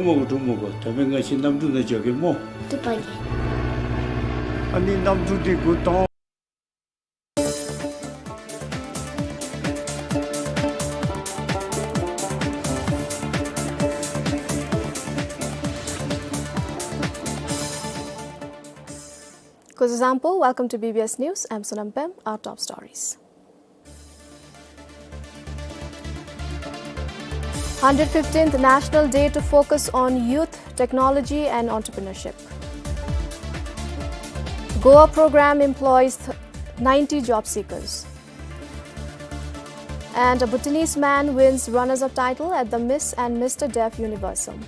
མོ་གོ་འགྲུབ་མོ་གོ། ད་མེན་ང་བཅས་གནམ་གྲུ་ནང་འགྱོ་གེ་མོ། འགྲུབ་པ་གེ། ཨ་ནི་གནམ་གྲུ་འདི་འགོ་བཏང་། Kuzuzangpo, welcome to B B S News. I'm Sonam Pem. Our top stories. Hundred fifteenth National Day to focus on youth, technology and entrepreneurship. Goa program employs th-, ninety job seekers. And a Bhutanese man wins runners-up title at the Miss and Mister Deaf Universum.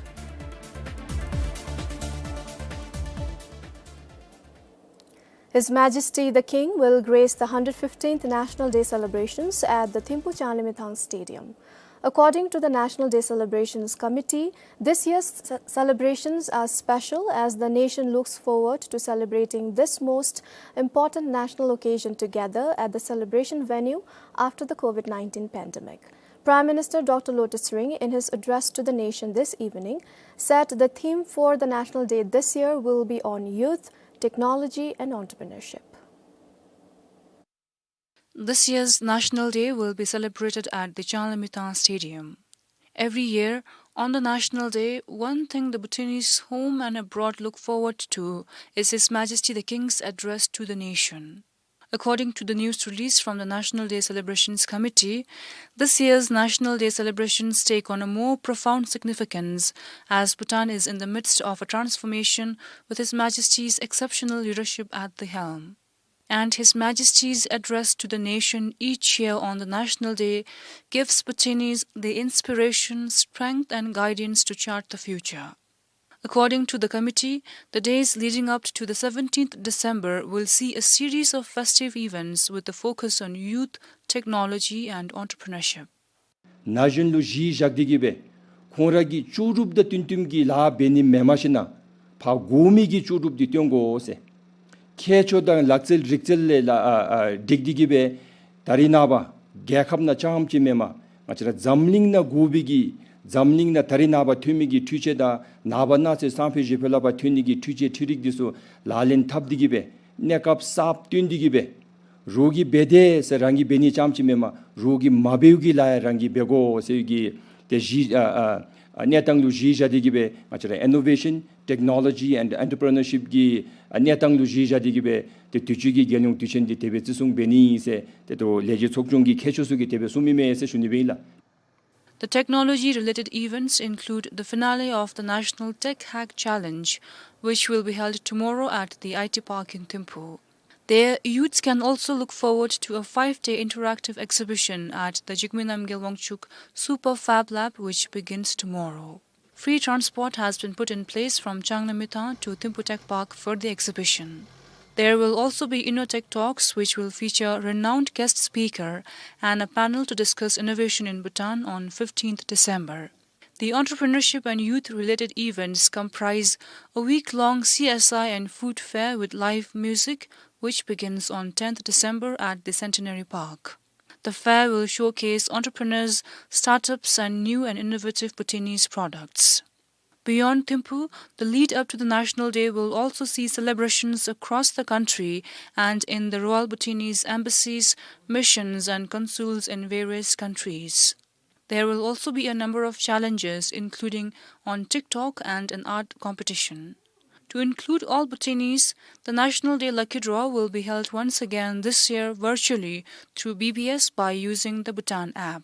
His Majesty the King will grace the hundred fifteenth National Day celebrations at the Thimphu Changlimithang Stadium. According to the National Day Celebrations Committee, this year's ce-, celebrations are special as the nation looks forward to celebrating this most important national occasion together at the celebration venue after the COVID nineteen pandemic. Prime Minister Doctor Lotay Tshering, in his address to the nation this evening, said the theme for the National Day this year will be on youth, technology and entrepreneurship. This year's National Day will be celebrated at the Changlimithang Stadium. Every year, on the National Day, one thing the Bhutanese home and abroad look forward to is His Majesty the King's address to the nation. According to the news release from the National Day Celebrations Committee, this year's National Day celebrations take on a more profound significance as Bhutan is in the midst of a transformation with His Majesty's exceptional leadership at the helm. And His Majesty's address to the nation each year on the National Day gives Bhutanese the inspiration, strength, and guidance to chart the future. According to the committee, the days leading up to the seventeenth December will see a series of festive events with a focus on youth, technology, and entrepreneurship. ན་གཞོན་ལུ་གཞི་བཞག་སྟེ་གི་སྦེ་ཁོང་ར་གི་ལྕོགས་གྲུབ་དང་བསྟུན་བསྟུནམ་གྱི་ལཱ་འབད་ནི་མེན་པར་ཞིན་ན་ཕར་དགོ་མི་གི་ལྕོགས་གྲུབ་འདི་བཏོན་དགོ་ཟེར། ཁྱད་ཆོས་དང་ལག་རྩལ་རིག་རྩལ་ལས་ལ་ཨ་ཨ་འགྲིག་སྟེ་གི་སྦེ་ད་རེས་ནངས་པ་རྒྱལ་ཁབ་ནང་རྐྱངམ་ཅིག་མེན་པར་ང་བཅས་ར་འཛམ་གླིང་ནང་དགོ་པའི་གི་འཛམ་གླིང་ནང་ད་རེས་ནངས་པ་ཐོན་མི་གི་འཕྲུལ་ཆས་དང་ནངས་པ་གནངས་ཚེ་སང་ཕོད་གཞེས་ཕོད་ལས་ཕར་ཐོན་ནི་གི་འཕྲུལ་ཆས་འཕྲུལ་རིག་འདི་ཚུ་ལག་ལེན་འཐབ་སྟེ་གི་སྦེ་གནས་སྐབས་གསརཔ་བཏོན་ཏེ་གི་སྦེ་རོགས་ཀྱིས་འབད་དེས་ཟེར་རང་གིས་འབད་ནི་རྐྱངམ་ཅིག་མེན་པར་རོགས་ཀྱིས་མ་འབདཝ་གི་ལཱ་ཡང་རང་གིས་འབད་དགོ་ཟེར་གྱི་ཏེ་གཞི་ཨ་ཨ་ཨ་གནས་སྟངས་ལུ་གཞི་བཞག་སྟེ་གི་སྦེ་ང་བཅས་ར་innovation, technology and entrepreneurship གི་ཨ་གནས་སྟངས་ལུ་གཞི་བཞག་སྟེ་གི་སྦེ་ཏེ་དུས་ཅི་གི་རྒྱལ་ཡོངས་དུས་ཆེན་འདི་དེ་སྦེ་བརྩི་སྲུང་འབད་ནི་ཨིན་ཟེར་ཏེ་ད་ལས་བྱེད་ཚོགས་ཆུང་གི་མཁས་མཆོག་ཚུ་གིས་དེ་སྦེ་གསུངམ་ཨིན་མས་ཟེར་ཞུ་ནི་སྦེ་ཨིན་ལགས། The technology-related events include the finale of the National Tech Hack Challenge, which will be held tomorrow at the I T Park in Thimphu. There, youths can also look forward to a five-day interactive exhibition at the Jigme Namgyel Wangchuck Super Fab Lab, which begins tomorrow. Free transport has been put in place from Changlimithang to Thimphu Tech Park for the exhibition. There will also be InnoTech Talks, which will feature renowned guest speaker and a panel to discuss innovation in Bhutan on fifteenth December. The entrepreneurship and youth-related events comprise a week-long C S I and food fair with live music, which begins on tenth December at the Centenary Park. The fair will showcase entrepreneurs, startups, and new and innovative Bhutanese products. Beyond Thimphu, the lead up to the National Day will also see celebrations across the country and in the Royal Bhutanese embassies, missions, and consuls in various countries. There will also be a number of challenges, including on TikTok and an art competition. To include all Bhutanese, the National Day Lucky Draw will be held once again this year virtually through B B S by using the Bhutan app.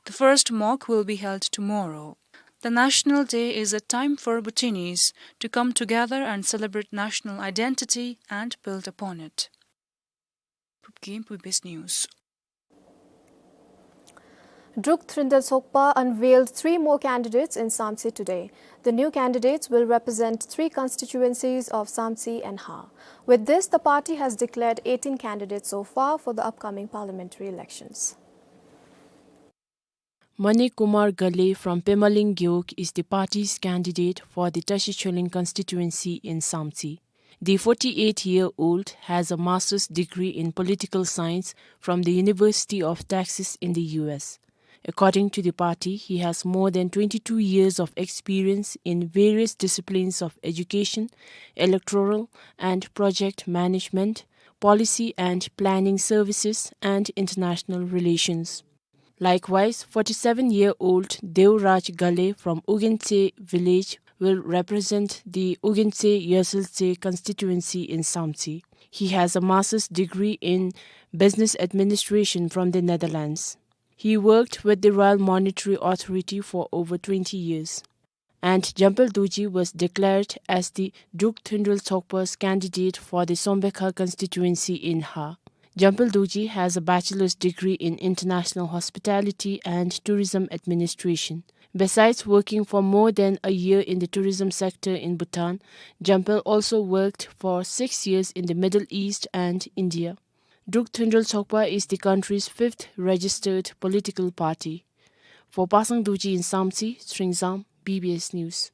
The first mock will be held tomorrow. The National Day is a time for Bhutanese to come together and celebrate national identity and build upon it. Phubgin, B B S News. Druk Trindel Sokpa unveiled three more candidates in Samtse today. The new candidates will represent three constituencies of Samtse and Ha. With this, the party has declared eighteen candidates so far for the upcoming parliamentary elections. Manik Kumar Ghale from Pemaling Gewog is the party's candidate for the Tashi Chuling constituency in Samtse. The forty-eight-year-old has a master's degree in political science from the University of Texas in the U S. According to the party, he has more than twenty-two years of experience in various disciplines of education, electoral and project management, policy and planning services, and international relations. Likewise, forty-seven-year-old Deoraj Ghale from Ugentse village will represent the Ugentse Yesiltse constituency in Samtse. He has a master's degree in business administration from the Netherlands. He worked with the Royal Monetary Authority for over twenty years. And Jampel Dorji was declared as the Druk Thundrul Tshogpa's candidate for the Sombekha constituency in Ha. Jampel Dorji has a bachelor's degree in international hospitality and tourism administration. Besides working for more than a year in the tourism sector in Bhutan, Jampel also worked for six years in the Middle East and India. Druk Thundrul Tshogpa is the country's fifth registered political party. For Pasang Dorji in Samtse, Sringzam, B B S News.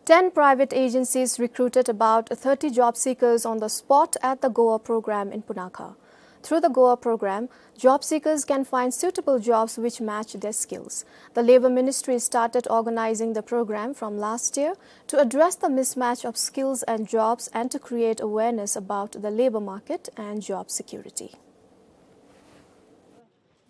Ten private agencies recruited about thirty job seekers on the spot at the Goa program in Punakha. Through the Goa program, job seekers can find suitable jobs which match their skills. The Labour Ministry started organizing the program from last year to address the mismatch of skills and jobs and to create awareness about the labour market and job security.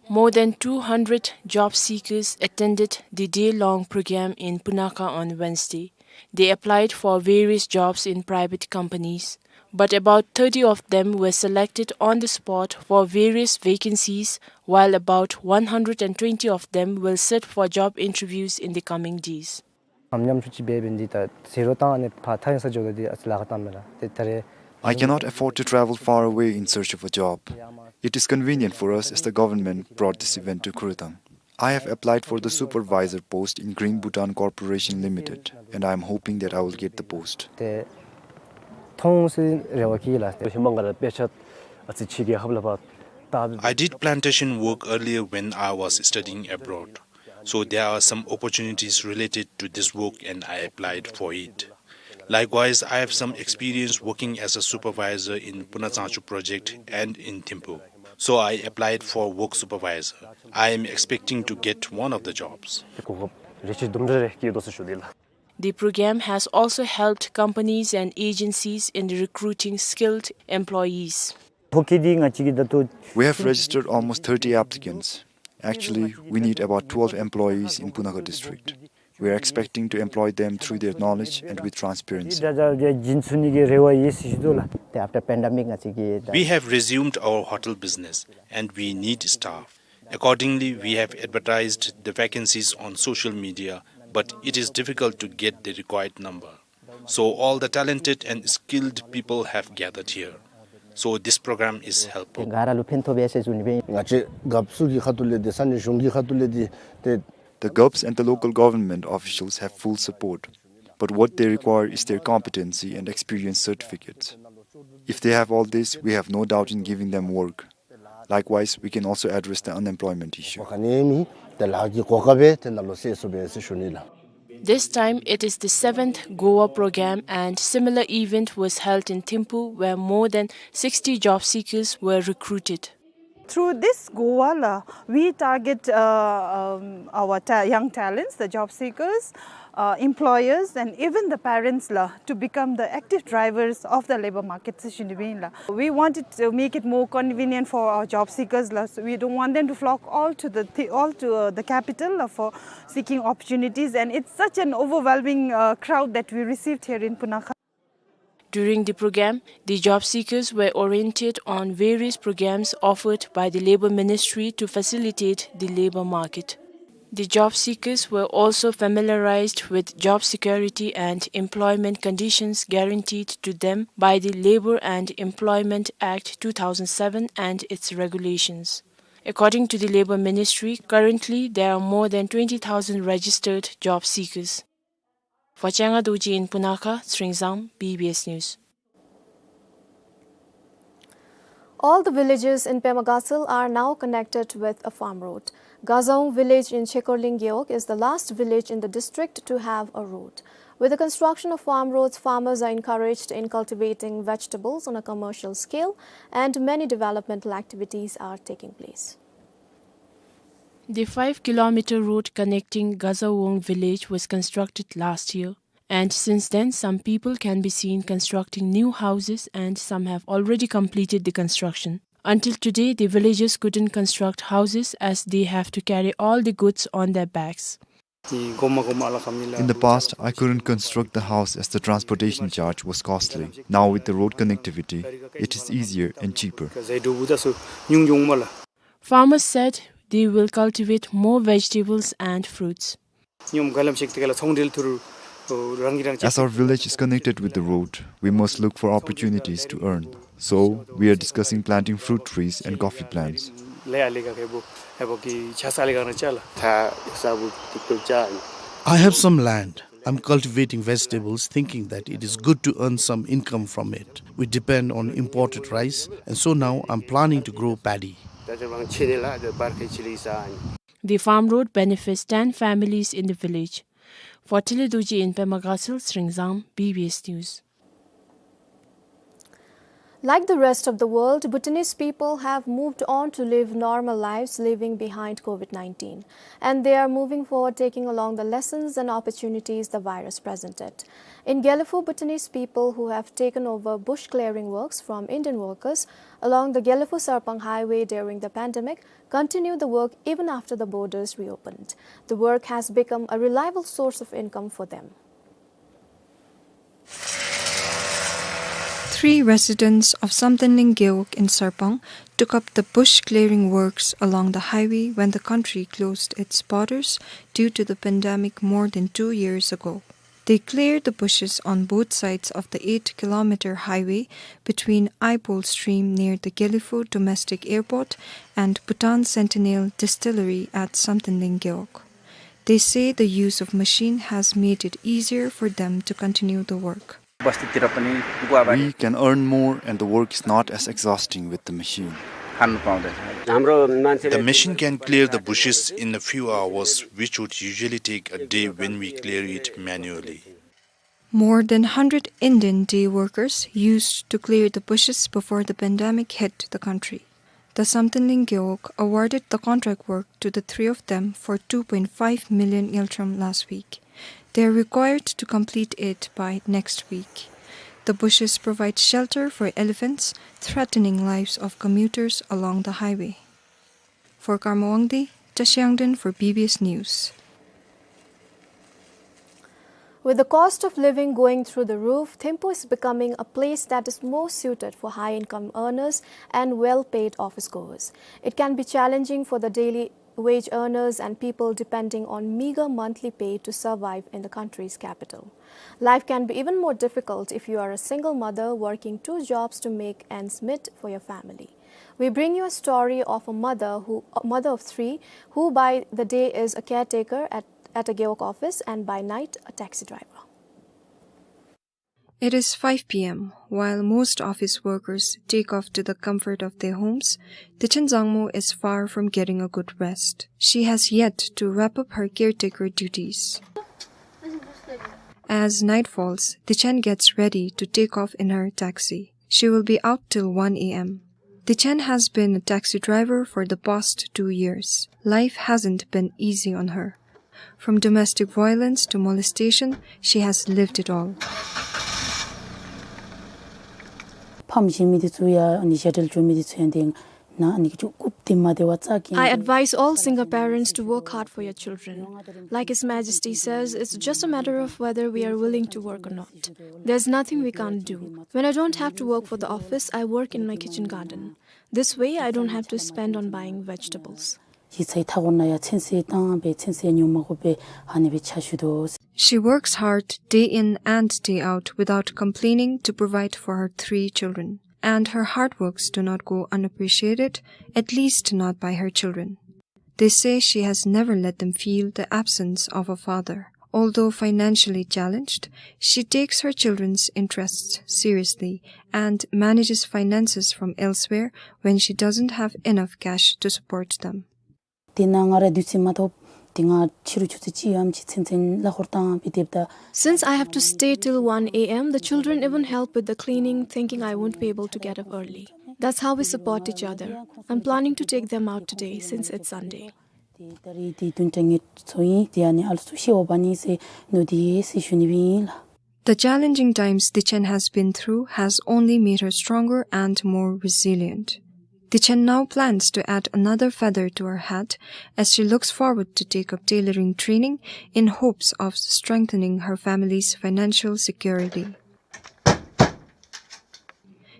More than two hundred job seekers attended the day-long program in Punakha on Wednesday. They applied for various jobs in private companies, but about thirty of them were selected on the spot for various vacancies, while about one hundred and twenty of them will sit for job interviews in the coming days. ཨམ་ཉམ་ཆུང་ཅིག་འབད་འབད་ནི་འདི་ད་ཟེར་རོ་བཏང་ནི་ཕར་ཐག་ཡིན་ས་འགྱོ་ད་འདི་ཨ་ཙི་ལཱ་ཁག་བཏང་མས་ལགས། ཏེ་ད་རེས། I cannot afford to travel far away in search of a job. It is convenient for us as the government brought this event to Khurthang. I have applied for the supervisor post in Green Bhutan Corporation Limited, and I am hoping that I will get the post. ཏེ་མཐོང་སྲིད་རེ་བ་ཁེལ་ལགས། ཏེ་ཧེ་མ་ང་ར་དཔེ་ཆ་ཨ་ཙི་ཕྱི་རྒྱལ་ཁབ་ལུ་ཕར་ལྟ། I did plantation work earlier when I was studying abroad. So there are some opportunities related to this work and I applied for it. Likewise, I have some experience working as a supervisor in Puna Tsangchu project and in Thimphu. So I applied for work supervisor. I am expecting to get one of the jobs. གོ་སྐབས་རེ་ཅིག་དུམ་གྲ་རེ་སྐྱེས་དོ་ཟེར་ཞུ་ནི་ལགས། The program has also helped companies and agencies in recruiting skilled employees. ཕོ་སྐྱེས་འདི་ང་བཅས་ཀྱིས་ད་ལྟོ། We have registered almost thirty applicants. Actually, we need about twelve employees in Punakha district. We are expecting to employ them through their knowledge and with transparency. ད་ད་ད་རྒྱུན་ཚུགས་ནི་གི་རེ་བ་ཡོད་ཟེར་ཞུ་དོ་ལགས། ཏེ་after pandemic ང་བཅས་ཀྱིས་ད། We have resumed our hotel business and we need staff. Accordingly, we have advertised the vacancies on social media, but it is difficult to get the required number. So all the talented and skilled people have gathered here. So this program is helpful. ཏེ་ག་ར་ལུ་ཕན་ཐོགས་པས་ཟེར་ཞུ་ནི་སྦེ། ང་བཅས་རྒཔོ་ཚུ་གི་ཁ་ཐུག་ལས་འདི་ས་གནས་གཞུང་གི་ཁ་ཐུག་ལས་འདི་ཏེ། The govs and the local government officials have full support, but what they require is their competency and experience certificates. If they have all this, we have no doubt in giving them work. Likewise, we can also address the unemployment issue. ག་ནི་མེད་ཏེ་ལཱ་གི་གོ་སྐབས་སྦེ་ཏེ་ནཱ་ལུ་སེལ་ཚུགས་པས་ཟེར་ཞུ་ནི་ལགས། This time, it is the seventh Goa program, and similar event was held in Thimphu, where more than sixty job seekers were recruited. Through this Goa la, we target, uh, um, our ta-, young talents, the job seekers, uh, employers, and even the parents la, to become the active drivers of the labor market issue in Nibin la. We wanted to make it more convenient for our job seekers la, so we don't want them to flock all to the thi-, all to, uh, the capital la for seeking opportunities, and it's such an overwhelming, uh, crowd that we received here in Punakha. During the program, the job seekers were oriented on various programs offered by the Labour Ministry to facilitate the labour market. The job seekers were also familiarized with job security and employment conditions guaranteed to them by the Labour and Employment Act two thousand seven and its regulations. According to the Labour Ministry, currently there are more than twenty thousand registered job seekers. For Changa Dorji in Punakha, Sringzam, B B S News. All the villages in Pema Gatshel are now connected with a farm road. Gazaung village in Chekorling Gewog is the last village in the district to have a road. With the construction of farm roads, farmers are encouraged in cultivating vegetables on a commercial scale, and many developmental activities are taking place. The five kilometer road connecting Gazawong village was constructed last year, and since then, some people can be seen constructing new houses, and some have already completed the construction. Until today, the villagers couldn't construct houses as they have to carry all the goods on their backs. In the past, I couldn't construct the house as the transportation charge was costly. Now, with the road connectivity, it is easier and cheaper. Farmers said they will cultivate more vegetables and fruits. As our village is connected with the road, we must look for opportunities to earn. So, we are discussing planting fruit trees and coffee plants. I have some land. I'm cultivating vegetables, thinking that it is good to earn some income from it. We depend on imported rice, and so now I'm planning to grow paddy. The farm road benefits ten families in the village. For Tile Dorji in Pema Gatshel, Sringzang, B B S News. Like the rest of the world, Bhutanese people have moved on to live normal lives, leaving behind COVID nineteen. And they are moving forward, taking along the lessons and opportunities the virus presented. In Gelephu, Bhutanese people who have taken over bush clearing works from Indian workers along the Gelephu-Sarpang highway during the pandemic continue the work even after the borders reopened. The work has become a reliable source of income for them. Three residents of Samtenling Gewog in Sarpang took up the bush clearing works along the highway when the country closed its borders due to the pandemic more than two years ago. They cleared the bushes on both sides of the eight kilometer highway between Aibol stream near the Gelephu domestic airport and Bhutan Centennial Distillery at Samtenling Gewog. They say the use of machine has made it easier for them to continue the work. We can earn more and the work is not as exhausting with the machine. The machine can clear the bushes in a few hours, which would usually take a day when we clear it manually. More than hundred Indian day workers used to clear the bushes before the pandemic hit the country. The Samtenling Gewog awarded the contract work to the three of them for two point five million ngultrum last week. They are required to complete it by next week. The bushes provide shelter for elephants, threatening lives of commuters along the highway. For Karma Wangdi, Tashi Yangden for B B S News. With the cost of living going through the roof, Thimphu is becoming a place that is more suited for high-income earners and well-paid office-goers. It can be challenging for the daily wage earners and people depending on meager monthly pay to survive in the country's capital. Life can be even more difficult if you are a single mother working two jobs to make ends meet for your family. We bring you a story of a mother who, a mother of three, who by the day is a caretaker at, at a Gewog office and by night a taxi driver. It is five P M. While most office workers take off to the comfort of their homes, Dechen Zangmo is far from getting a good rest. She has yet to wrap up her caretaker duties. As night falls, Dechen gets ready to take off in her taxi. She will be out till one A M. Dechen has been a taxi driver for the past two years. Life hasn't been easy on her. From domestic violence to molestation, she has lived it all. ཕམ་བྱེད་མི་དེ་ཚུ་ཡང་ཨ་ནི་ཞ་གྲལ་འགྱོ་མི་དེ་ཚུ་ཡང་དེ་ན་ཨ་ནི་ཅིག་རྐུབ་སྟེ་མ་བདེ་བ་རྩ་གི། I advise all single parents to work hard for your children. Like His Majesty says, it's just a matter of whether we are willing to work or not. There's nothing we can't do. When I don't have to work for the office, I work in my kitchen garden. This way, I don't have to spend on buying vegetables. ཡིག་ཚང་མཐའ་འཁོར་ནང་ཡང་ཚོད་བསྲེ་བཏང་སྦེ་ཚོད་བསྲེ་ཉོ་མ་དགོ་པར་ཨ་ནི་སྦེ་ཕྱག་ཞུ་དོ། She works hard day in and day out without complaining to provide for her three children. And her hard works do not go unappreciated, at least not by her children. They say she has never let them feel the absence of a father. Although financially challenged, she takes her children's interests seriously and manages finances from elsewhere when she doesn't have enough cash to support them. དེ་ནང་ང་ར་དུས་ཚོད་མ་ཐོབ། དེ་ང་ཕྱི་རུ་ཆུ་ཚོད་གཅིག་ཡམ་ཅིག་ཚུན་ཚོད་གླ་འཁོར་བཏང་སྦེ་སྡོདཔ་ད། Since I have to stay till one A M, the children even help with the cleaning, thinking I won't be able to get up early. That's how we support each other. I'm planning to take them out today since it's Sunday. ཏེ་ད་རིས་འདི་བདུན་ཕྲག་ལྔའི་ཚོགས་ཡིན། ཏེ་ཨ་ནི་ཨ་ལུ་ཚུ་ཤི་འོང་པ་ནི་ཟེར་མནོ་སྟེ་ཡོད་ཟེར་ཞུ་ནི་ཨིན་ལགས། The challenging times Dichen has been through has only made her stronger and more resilient. Dichen now plans to add another feather to her hat as she looks forward to take up tailoring training in hopes of strengthening her family's financial security.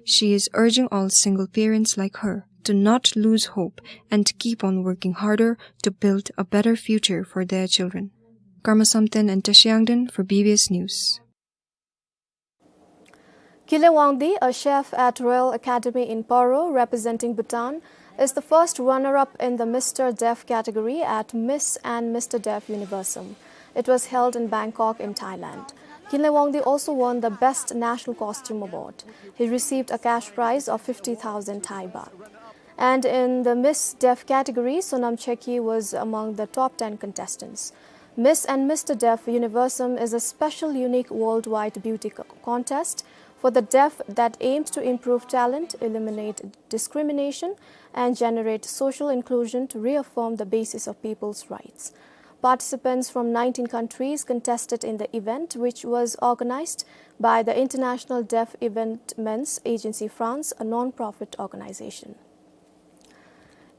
She is urging all single parents like her to not lose hope and keep on working harder to build a better future for their children. Karma Samten and Tashi Yangden for B B S News. Kinley Wangdi, a chef at Royal Academy in Paro, representing Bhutan, is the first runner-up in the Mister Deaf category at Miss and Mister Deaf Universum. It was held in Bangkok in Thailand. Kinley Wangdi also won the Best National Costume Award. He received a cash prize of fifty thousand Thai baht. And in the Miss Deaf category, Sonam Chekhi was among the top ten contestants. Miss and Mister Deaf Universum is a special, unique worldwide beauty co-, contest for the deaf that aims to improve talent, eliminate discrimination, and generate social inclusion to reaffirm the basis of people's rights. Participants from nineteen countries contested in the event, which was organized by the International Deaf Eventements Agency France, a non-profit organization.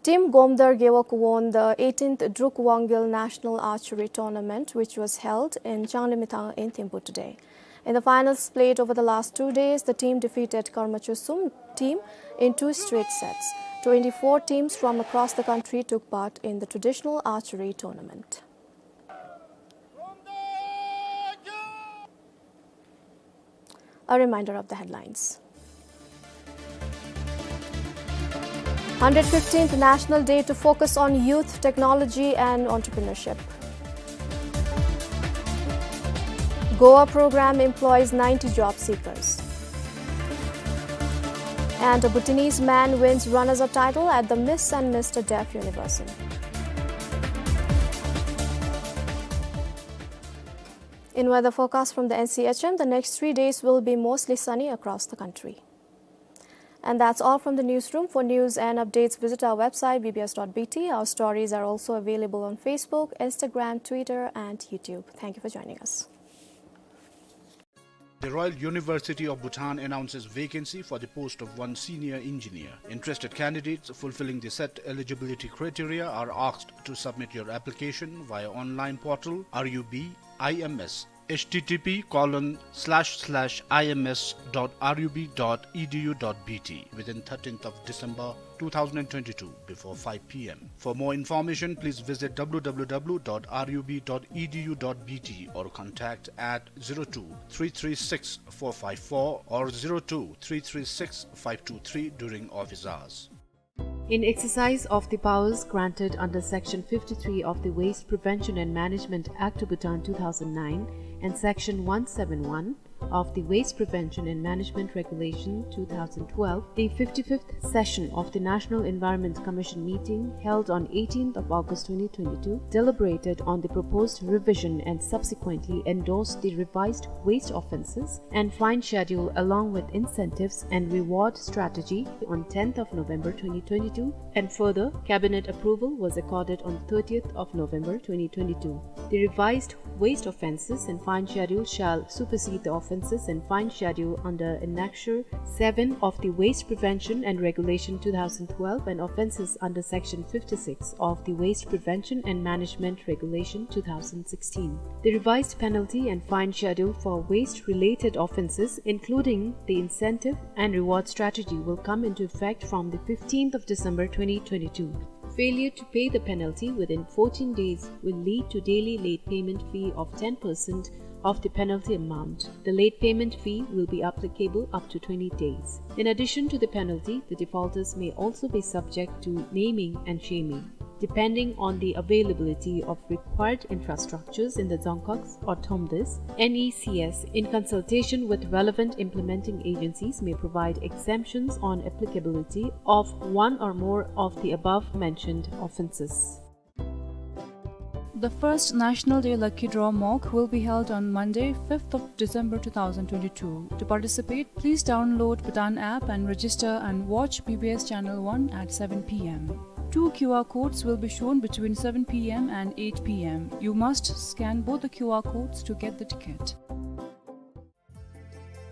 Team Gomdar Gewog won the eighteenth Druk Wangyul National Archery Tournament, which was held in Changlimithang in Thimphu today. In the finals played over the last two days, the team defeated Karma Chusum team in two straight sets. Twenty-four teams from across the country took part in the traditional archery tournament. A reminder of the headlines. Hundred fifteenth National Day to focus on youth, technology and entrepreneurship. Goa program employs ninety job seekers. And a Bhutanese man wins runners-up title at the Miss and Mister Deaf Universum. In weather forecast from the N C H M, the next three days will be mostly sunny across the country. And that's all from the newsroom. For news and updates, visit our website, B B S dot B T. Our stories are also available on Facebook, Instagram, Twitter, and YouTube. Thank you for joining us. The Royal University of Bhutan announces vacancy for the post of one senior engineer. Interested candidates fulfilling the set eligibility criteria are asked to submit your application via online portal R U B I M S, H T T P colon slash slash I M S dot R U B dot E D U dot B T, within thirteenth of December two thousand and twenty-two before five P M. For more information, please visit W W W dot R U B dot E D U dot B T or contact at zero two three three six four five four or zero two three three six five two three during office hours. In exercise of the powers granted under Section fifty-three of the Waste Prevention and Management Act of Bhutan two thousand nine and Section one seven one of the Waste Prevention and Management Regulation two thousand twelve, the fifty-fifth session of the National Environment Commission meeting held on eighteenth of August twenty twenty-two deliberated on the proposed revision and subsequently endorsed the revised waste offences and fine schedule along with incentives and reward strategy on tenth of November twenty twenty-two, and further, cabinet approval was accorded on thirtieth of November twenty twenty-two. The revised waste offences and fine schedule shall supersede the offences and fine schedule under Annexure seven of the Waste Prevention and Regulation two thousand twelve and offences under Section fifty-six of the Waste Prevention and Management Regulation two thousand sixteen. The revised penalty and fine schedule for waste-related offences, including the incentive and reward strategy, will come into effect from the fifteenth of December twenty twenty-two. Failure to pay the penalty within fourteen days will lead to daily late payment fee of ten percent of the penalty amount. The late payment fee will be applicable up to twenty days. In addition to the penalty, the defaulters may also be subject to naming and shaming. Depending on the availability of required infrastructures in the Dzongkhag or Thromdes, N E C S, in consultation with relevant implementing agencies, may provide exemptions on applicability of one or more of the above mentioned offences. The first National Day Lucky Draw mock will be held on Monday, fifth of December two thousand twenty-two. To participate, please download Bhutan app and register and watch B B S Channel one at seven p m. Two Q R codes will be shown between seven p m and eight p m. You must scan both the Q R codes to get the ticket.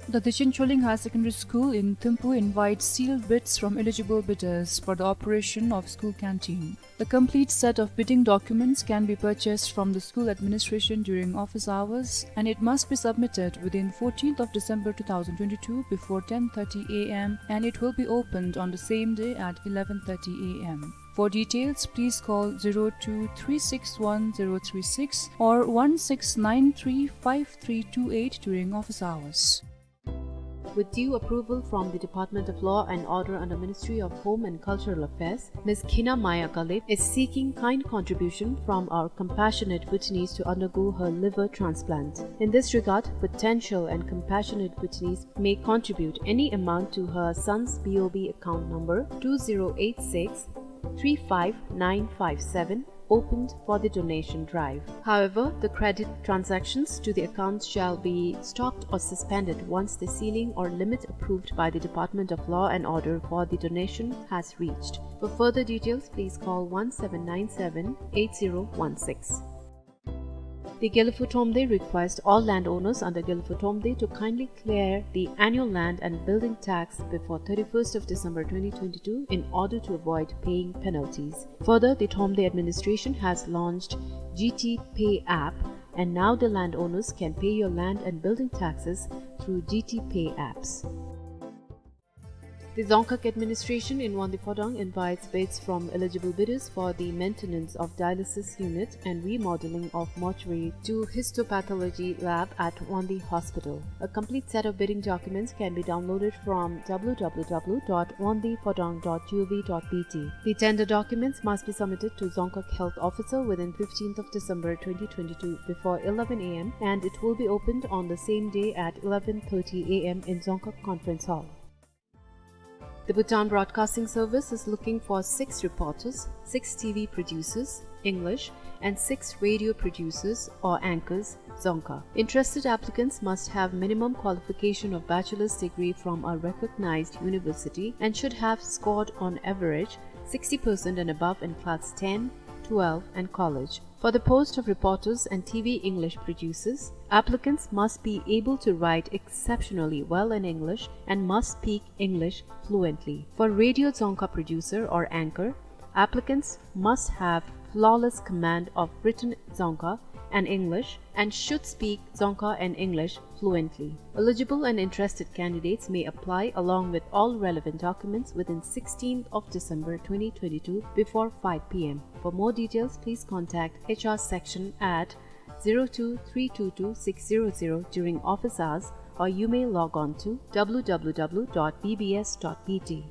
The Dechen Choling Higher Secondary School in Thimphu invites sealed bids from eligible bidders for the operation of school canteen. The complete set of bidding documents can be purchased from the school administration during office hours, and it must be submitted within fourteenth of December two thousand twenty-two before ten thirty a m, and it will be opened on the same day at eleven thirty a m. For details, please call zero two three six one zero three six or one six nine three five three two eight during office hours. With due approval from the Department of Law and Order under Ministry of Home and Cultural Affairs, Miss Khina Maya Galip is seeking kind contribution from our compassionate Bhutanese to undergo her liver transplant. In this regard, potential and compassionate Bhutanese may contribute any amount to her son's B O B account number two zero eight six three five nine five seven, opened for the donation drive. However, the credit transactions to the accounts shall be stopped or suspended once the ceiling or limit approved by the Department of Law and Order for the donation has reached. For further details, please call one seven nine seven eight zero one six. The Gelephu Thromde requests all landowners under Gelephu Thromde to kindly clear the annual land and building tax before thirty-first of December twenty twenty-two in order to avoid paying penalties. Further, the Thromde administration has launched G T Pay app, and now the landowners can pay your land and building taxes through G T Pay apps. The Dzongkhag administration in Wangdue Phodrang invites bids from eligible bidders for the maintenance of dialysis unit and remodeling of mortuary to histopathology lab at Wangdue Hospital. A complete set of bidding documents can be downloaded from w w w dot wangdue phodrang dot g o v dot b t. The tender documents must be submitted to Dzongkhag Health Officer within fifteenth of December twenty twenty-two before eleven a m, and it will be opened on the same day at eleven thirty a m in Dzongkhag Conference Hall. The Bhutan Broadcasting Service is looking for six reporters, six T V producers, English, and six radio producers or anchors, Dzongkha. Interested applicants must have minimum qualification of bachelor's degree from a recognized university and should have scored on average sixty percent and above in class ten, twelve, and college. For the post of reporters and T V English producers, applicants must be able to write exceptionally well in English and must speak English fluently. For radio Dzongkha producer or anchor, applicants must have flawless command of written Dzongkha and English and should speak Dzongkha and English fluently. Eligible and interested candidates may apply along with all relevant documents within sixteenth of December twenty twenty-two before five p m. For more details, please contact H R section at zero two three two two six zero zero during office hours, or you may log on to w w w dot b b s dot b t.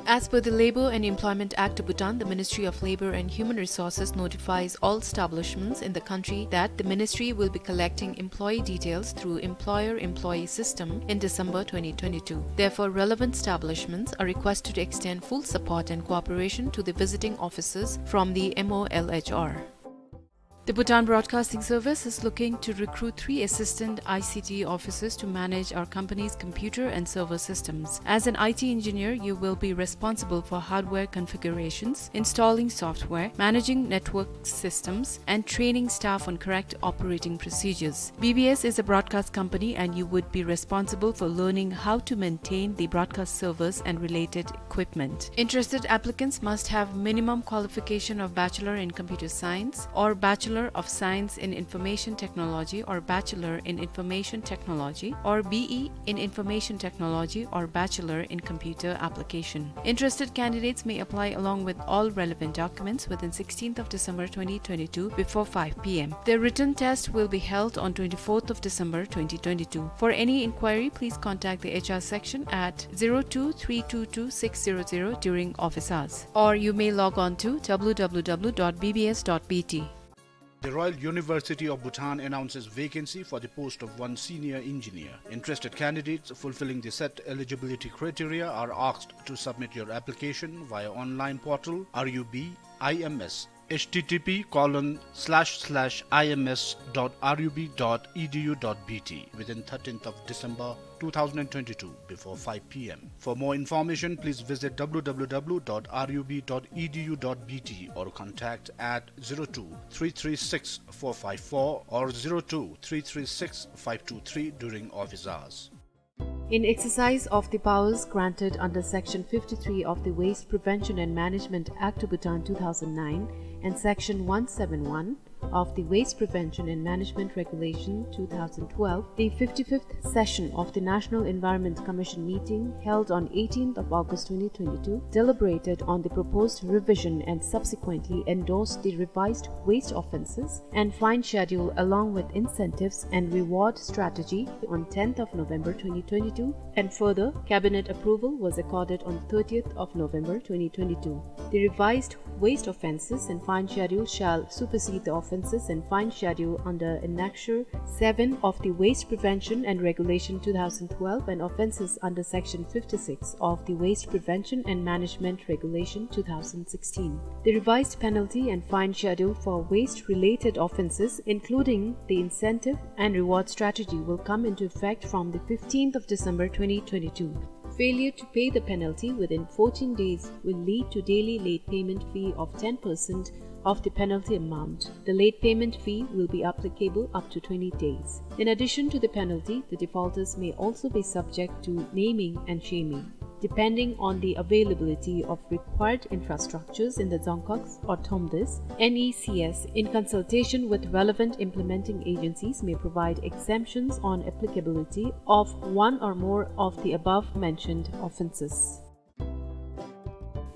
As per the Labour and Employment Act of Bhutan, the Ministry of Labour and Human Resources notifies all establishments in the country that the ministry will be collecting employee details through employer-employee system in December twenty twenty-two. Therefore, relevant establishments are requested to extend full support and cooperation to the visiting officers from the M O L H R. The Bhutan Broadcasting Service is looking to recruit three assistant I C T officers to manage our company's computer and server systems. As an I T engineer, you will be responsible for hardware configurations, installing software, managing network systems, and training staff on correct operating procedures. B B S is a broadcast company, and you would be responsible for learning how to maintain the broadcast servers and related equipment. Interested applicants must have minimum qualification of Bachelor in Computer Science or Bachelor of Science in Information Technology or Bachelor in Information Technology or B E in Information Technology or Bachelor in Computer Application. Interested candidates may apply along with all relevant documents within sixteenth of December twenty twenty-two before five p m. The written test will be held on twenty-fourth of December twenty twenty-two. For any inquiry, please contact the H R section at zero two three two two six zero zero during office hours, or you may log on to w w w dot b b s dot b t. The Royal University of Bhutan announces vacancy for the post of one senior engineer. Interested candidates fulfilling the set eligibility criteria are asked to submit your application via online portal R U B I M S H T T P colon slash slash I M S dot R U B dot E D U dot B T within thirteenth of December two thousand twenty-two before five P M. For more information, please visit W W W dot R U B dot E D U dot B T or contact at zero two three three six four five four or zero two three three six five two three during office hours. In exercise of the powers granted under Section fifty-three of the Waste Prevention and Management Act of Bhutan two thousand nine and Section one seven one of the Waste Prevention and Management Regulation two thousand twelve, the fifty-fifth session of the National Environment Commission meeting held on eighteenth of August twenty twenty-two deliberated on the proposed revision and subsequently endorsed the revised waste offences and fine schedule along with incentives and reward strategy on tenth of November twenty twenty-two, and further, cabinet approval was accorded on thirtieth of November twenty twenty-two. The revised waste offences and fine schedule shall supersede the offences and fine schedule under Annexure seven of the Waste Prevention and Regulation two thousand twelve and offences under Section fifty-six of the Waste Prevention and Management Regulation two thousand sixteen. The revised penalty and fine schedule for waste-related offences, including the incentive and reward strategy, will come into effect from the fifteenth of December twenty twenty-two. Failure to pay the penalty within fourteen days will lead to daily late payment fee of ten percent of the penalty amount. The late payment fee will be applicable up to twenty days. In addition to the penalty, the defaulters may also be subject to naming and shaming. Depending on the availability of required infrastructures in the Dzongkhags or Thromdes, N E C S, in consultation with relevant implementing agencies, may provide exemptions on applicability of one or more of the above-mentioned offences.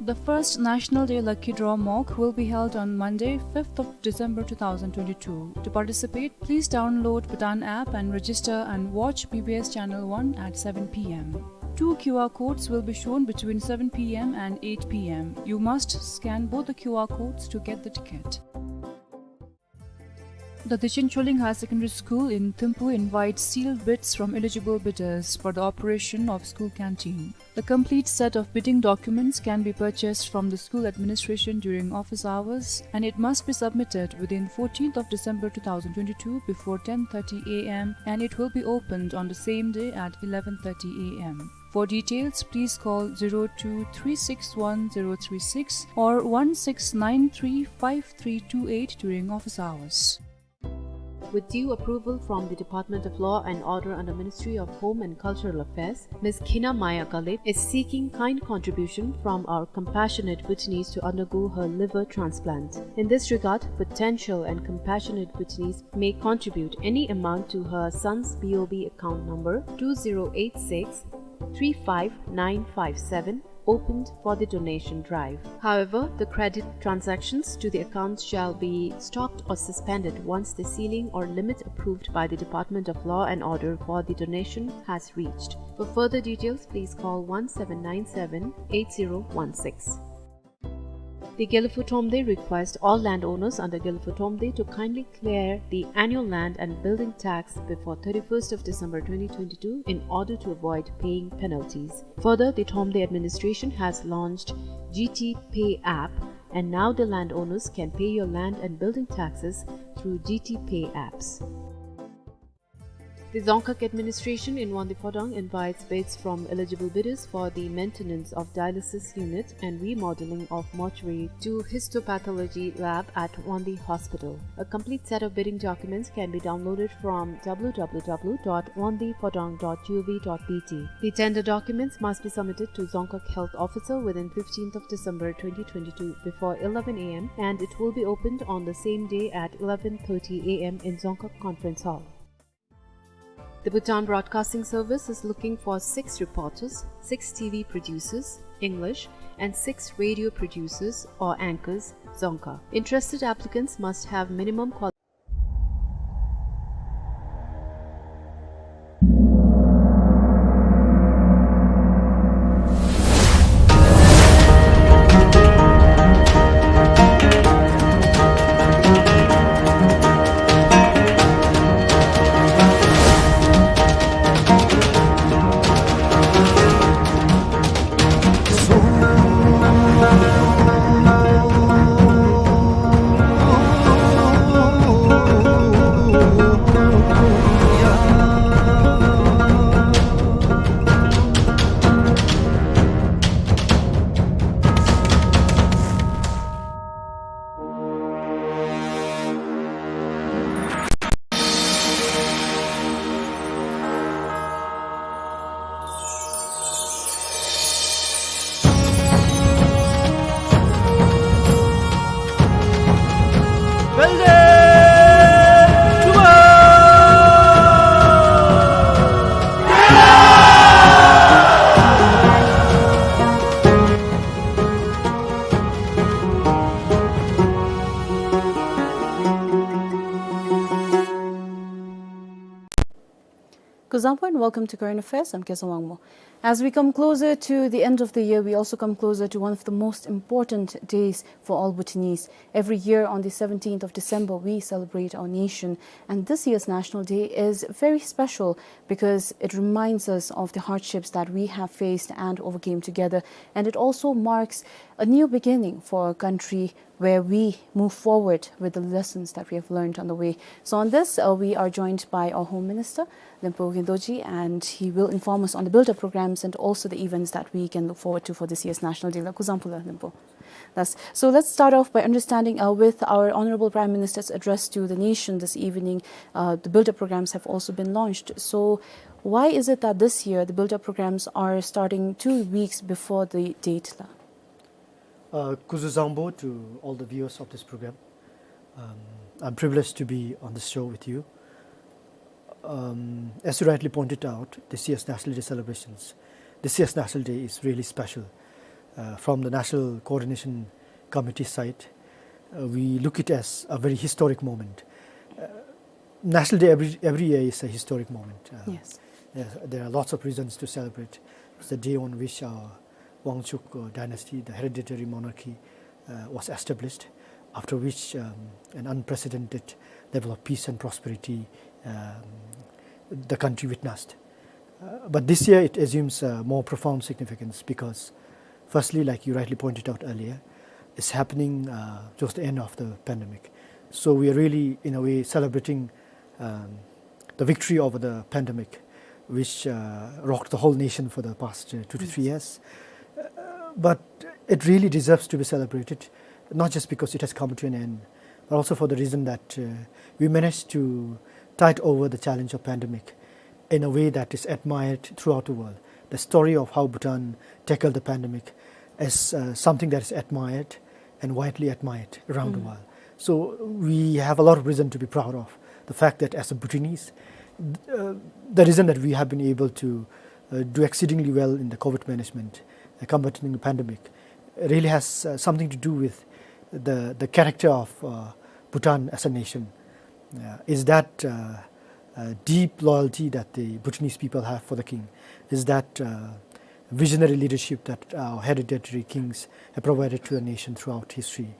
The first National Day Lucky Draw Mock will be held on Monday, fifth of December two thousand twenty-two. To participate, please download Bhutan app and register and watch B B S Channel one at seven P M. Two Q R codes will be shown between seven P M and eight P M. You must scan both the Q R codes to get the ticket. The Dechen Choling Higher Secondary School in Thimphu invites sealed bids from eligible bidders for the operation of school canteen. The complete set of bidding documents can be purchased from the school administration during office hours, and it must be submitted within fourteenth of December two thousand twenty-two before ten thirty A M, and it will be opened on the same day at eleven thirty A M. For details, please call zero two three six one zero three six or one six nine three five three two eight during office hours. With due approval from the Department of Law and Order under Ministry of Home and Cultural Affairs, Miss Khina Maya Galip is seeking kind contribution from our compassionate Bhutanese to undergo her liver transplant. In this regard, potential and compassionate Bhutanese may contribute any amount to her son's B O B account number two zero eight six three five nine five seven, opened for the donation drive. However, the credit transactions to the accounts shall be stopped or suspended once the ceiling or limit approved by the Department of Law and Order for the donation has reached. For further details, please call one seven nine seven eight zero one six. The Gelephu Thromde requests all landowners under Gelephu Thromde to kindly clear the annual land and building tax before thirty-first of December twenty twenty-two in order to avoid paying penalties. Further, the Thromde administration has launched G T Pay app, and now the landowners can pay your land and building taxes through G T Pay apps. The Dzongkhag administration in Wangdue Phodong invites bids from eligible bidders for the maintenance of dialysis unit and remodeling of mortuary to histopathology lab at Wangdue Hospital. A complete set of bidding documents can be downloaded from W W W dot wangdue phodong dot G O V dot B T. The tender documents must be submitted to Dzongkhag Health Officer within fifteenth of December twenty twenty-two before eleven A M, and it will be opened on the same day at eleven thirty A M in Dzongkhag Conference Hall. The Bhutan Broadcasting Service is looking for six reporters, six T V producers, English, and six radio producers or anchors, Dzongkha. Interested applicants must have minimum qual- Kuzuzangpo and welcome to Current Affairs. I'm Kesa Wangmo. As we come closer to the end of the year, we also come closer to one of the most important days for all Bhutanese. Every year on the seventeenth of December, we celebrate our nation. And this year's National Day is very special because it reminds us of the hardships that we have faced and overcame together. And it also marks a new beginning for our country where we move forward with the lessons that we have learned on the way. So on this, uh, we are joined by our Home Minister, Lyngpo Gyaldo ji, and he will inform us on the built-up programs and also the events that we can look forward to for this year's National Day. Kuzuzangpo Lyngpo. Thus, so let's start off by understanding, uh, with our Honorable Prime Minister's address to the nation this evening. Uh, the built-up programs have also been launched. So why is it that this year the built-up programs are starting two weeks before the date la? Uh, Kuzuzangpo to all the viewers of this program. Um, I'm privileged to be on this show with you. Um, as you rightly pointed out, this year's National Day celebrations, this year's National Day is really special. Uh, from the National Coordination Committee side, uh, we look it as a very historic moment. Uh, National Day every, every year is a historic moment. Uh, Yes. yes, there are lots of reasons to celebrate. It's the day on which our Wangchuck, uh, dynasty, the hereditary monarchy, uh, was established, after which, um, an unprecedented level of peace and prosperity, um, the country witnessed. Uh, but this year it assumes, uh, more profound significance because, firstly, like you rightly pointed out earlier, it's happening, uh, towards the end of the pandemic. So we are really, in a way, celebrating, um, the victory over the pandemic, which, uh, rocked the whole nation for the past, uh, two to three Yes. years. Uh, but it really deserves to be celebrated, not just because it has come to an end, but also for the reason that, uh, we managed to tide over the challenge of pandemic in a way that is admired throughout the world. The story of how Bhutan tackled the pandemic is, uh, something that is admired and widely admired around the Mm. world. So we have a lot of reason to be proud of the fact that as a Bhutanese, th-, uh, the reason that we have been able to, uh, do exceedingly well in the COVID management, uh, combating the pandemic, really has, uh, something to do with the, the character of, uh, Bhutan as a nation. Uh, is that, uh, uh, deep loyalty that the Bhutanese people have for the king, is that, uh, visionary leadership that our hereditary kings have provided to the nation throughout history.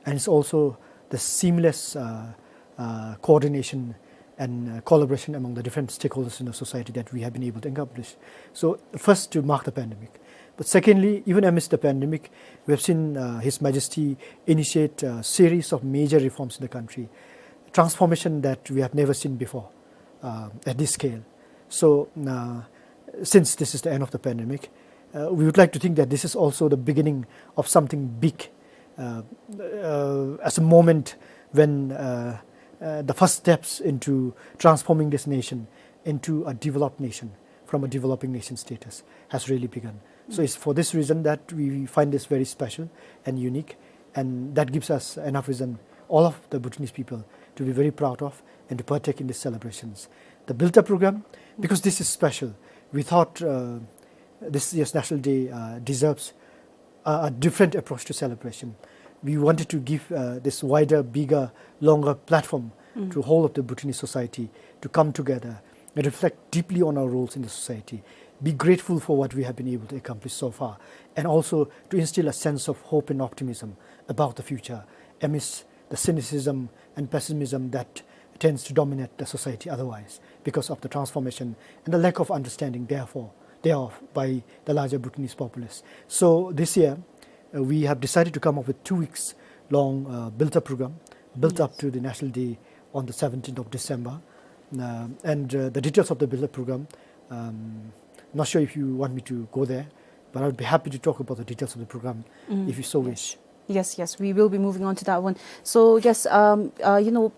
And it's also the seamless, uh, uh, coordination and, uh, collaboration among the different stakeholders in the society that we have been able to accomplish. So first, to mark the pandemic. But secondly, even amidst the pandemic, we have seen, uh, His Majesty initiate a series of major reforms in the country, transformation that we have never seen before, uh, at this scale. So, uh, since this is the end of the pandemic, uh, we would like to think that this is also the beginning of something big, uh, uh, as a moment when, uh, uh, the first steps into transforming this nation into a developed nation from a developing nation status has really begun. So it's for this reason that we find this very special and unique, and that gives us enough reason, all of the Bhutanese people, to be very proud of and to partake in these celebrations. The built-up program, because this is special, we thought, uh, this year's National Day, uh, deserves a, a different approach to celebration. We wanted to give, uh, this wider, bigger, longer platform Mm. to whole of the Bhutanese society to come together and reflect deeply on our roles in the society, be grateful for what we have been able to accomplish so far, and also to instill a sense of hope and optimism about the future amidst the cynicism and pessimism that tends to dominate the society otherwise because of the transformation and the lack of understanding, therefore, thereof by the larger Bhutanese populace. So this year, uh, we have decided to come up with two weeks long, uh, built-up program, built up Yes. to the National Day on the seventeenth of December. Uh, and, uh, the details of the built-up program, um, not sure if you want me to go there, but I would be happy to talk about the details of the program Mm, if you so yes. wish. Yes, yes, we will be moving on to that one. So, yes, um, uh, you know,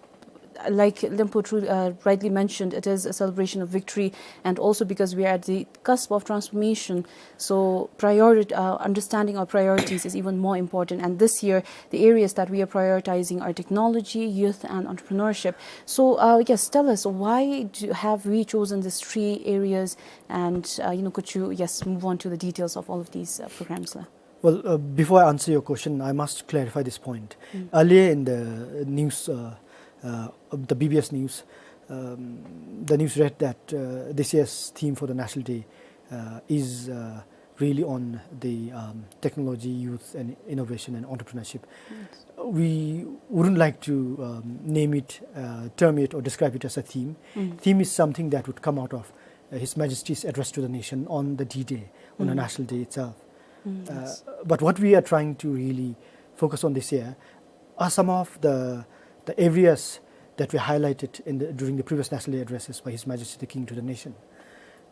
like Lyngpo Tru-, uh, rightly mentioned, it is a celebration of victory, and also because we are at the cusp of transformation, so priori-, uh, understanding our priorities is even more important. And this year, the areas that we are prioritizing are technology, youth, and entrepreneurship. So, uh, yes, tell us, why do, have we chosen these three areas? And, uh, you know, could you, yes, move on to the details of all of these, uh, programs la? Well, uh, before I answer your question, I must clarify this point. Mm. Earlier in the news, uh, uh, the B B S news, Um, the news read that uh, this year's theme for the National Day uh, is uh, really on the um, technology, youth, and innovation and entrepreneurship. We wouldn't like to um, name it, uh, term it, or describe it as a theme. Theme is something that would come out of uh, His Majesty's address to the nation on the D-Day, on the National Day itself. Uh, but what we are trying to really focus on this year are some of the, the areas that were highlighted in the, during the previous National Day addresses by His Majesty the King to the nation.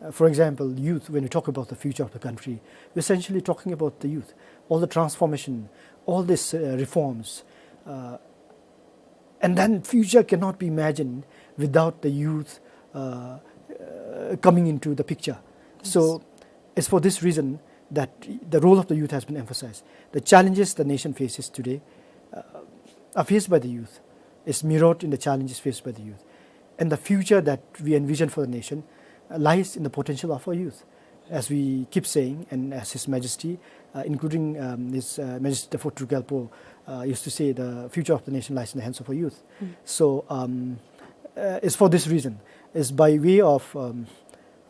Uh, for example, youth, when we talk about the future of the country, we're essentially talking about the youth, all the transformation, all these uh, reforms. Uh, and then future cannot be imagined without the youth uh, uh, coming into the picture. So it's for this reason that the role of the youth has been emphasized. The challenges the nation faces today uh, are faced by the youth, is mirrored in the challenges faced by the youth. And the future that we envision for the nation uh, lies in the potential of our youth. As we keep saying, and as His Majesty, uh, including um, His uh, Majesty the Fourth Druk Gyalpo uh, used to say, the future of the nation lies in the hands of our youth. So um, uh, it's for this reason, it's by way of um,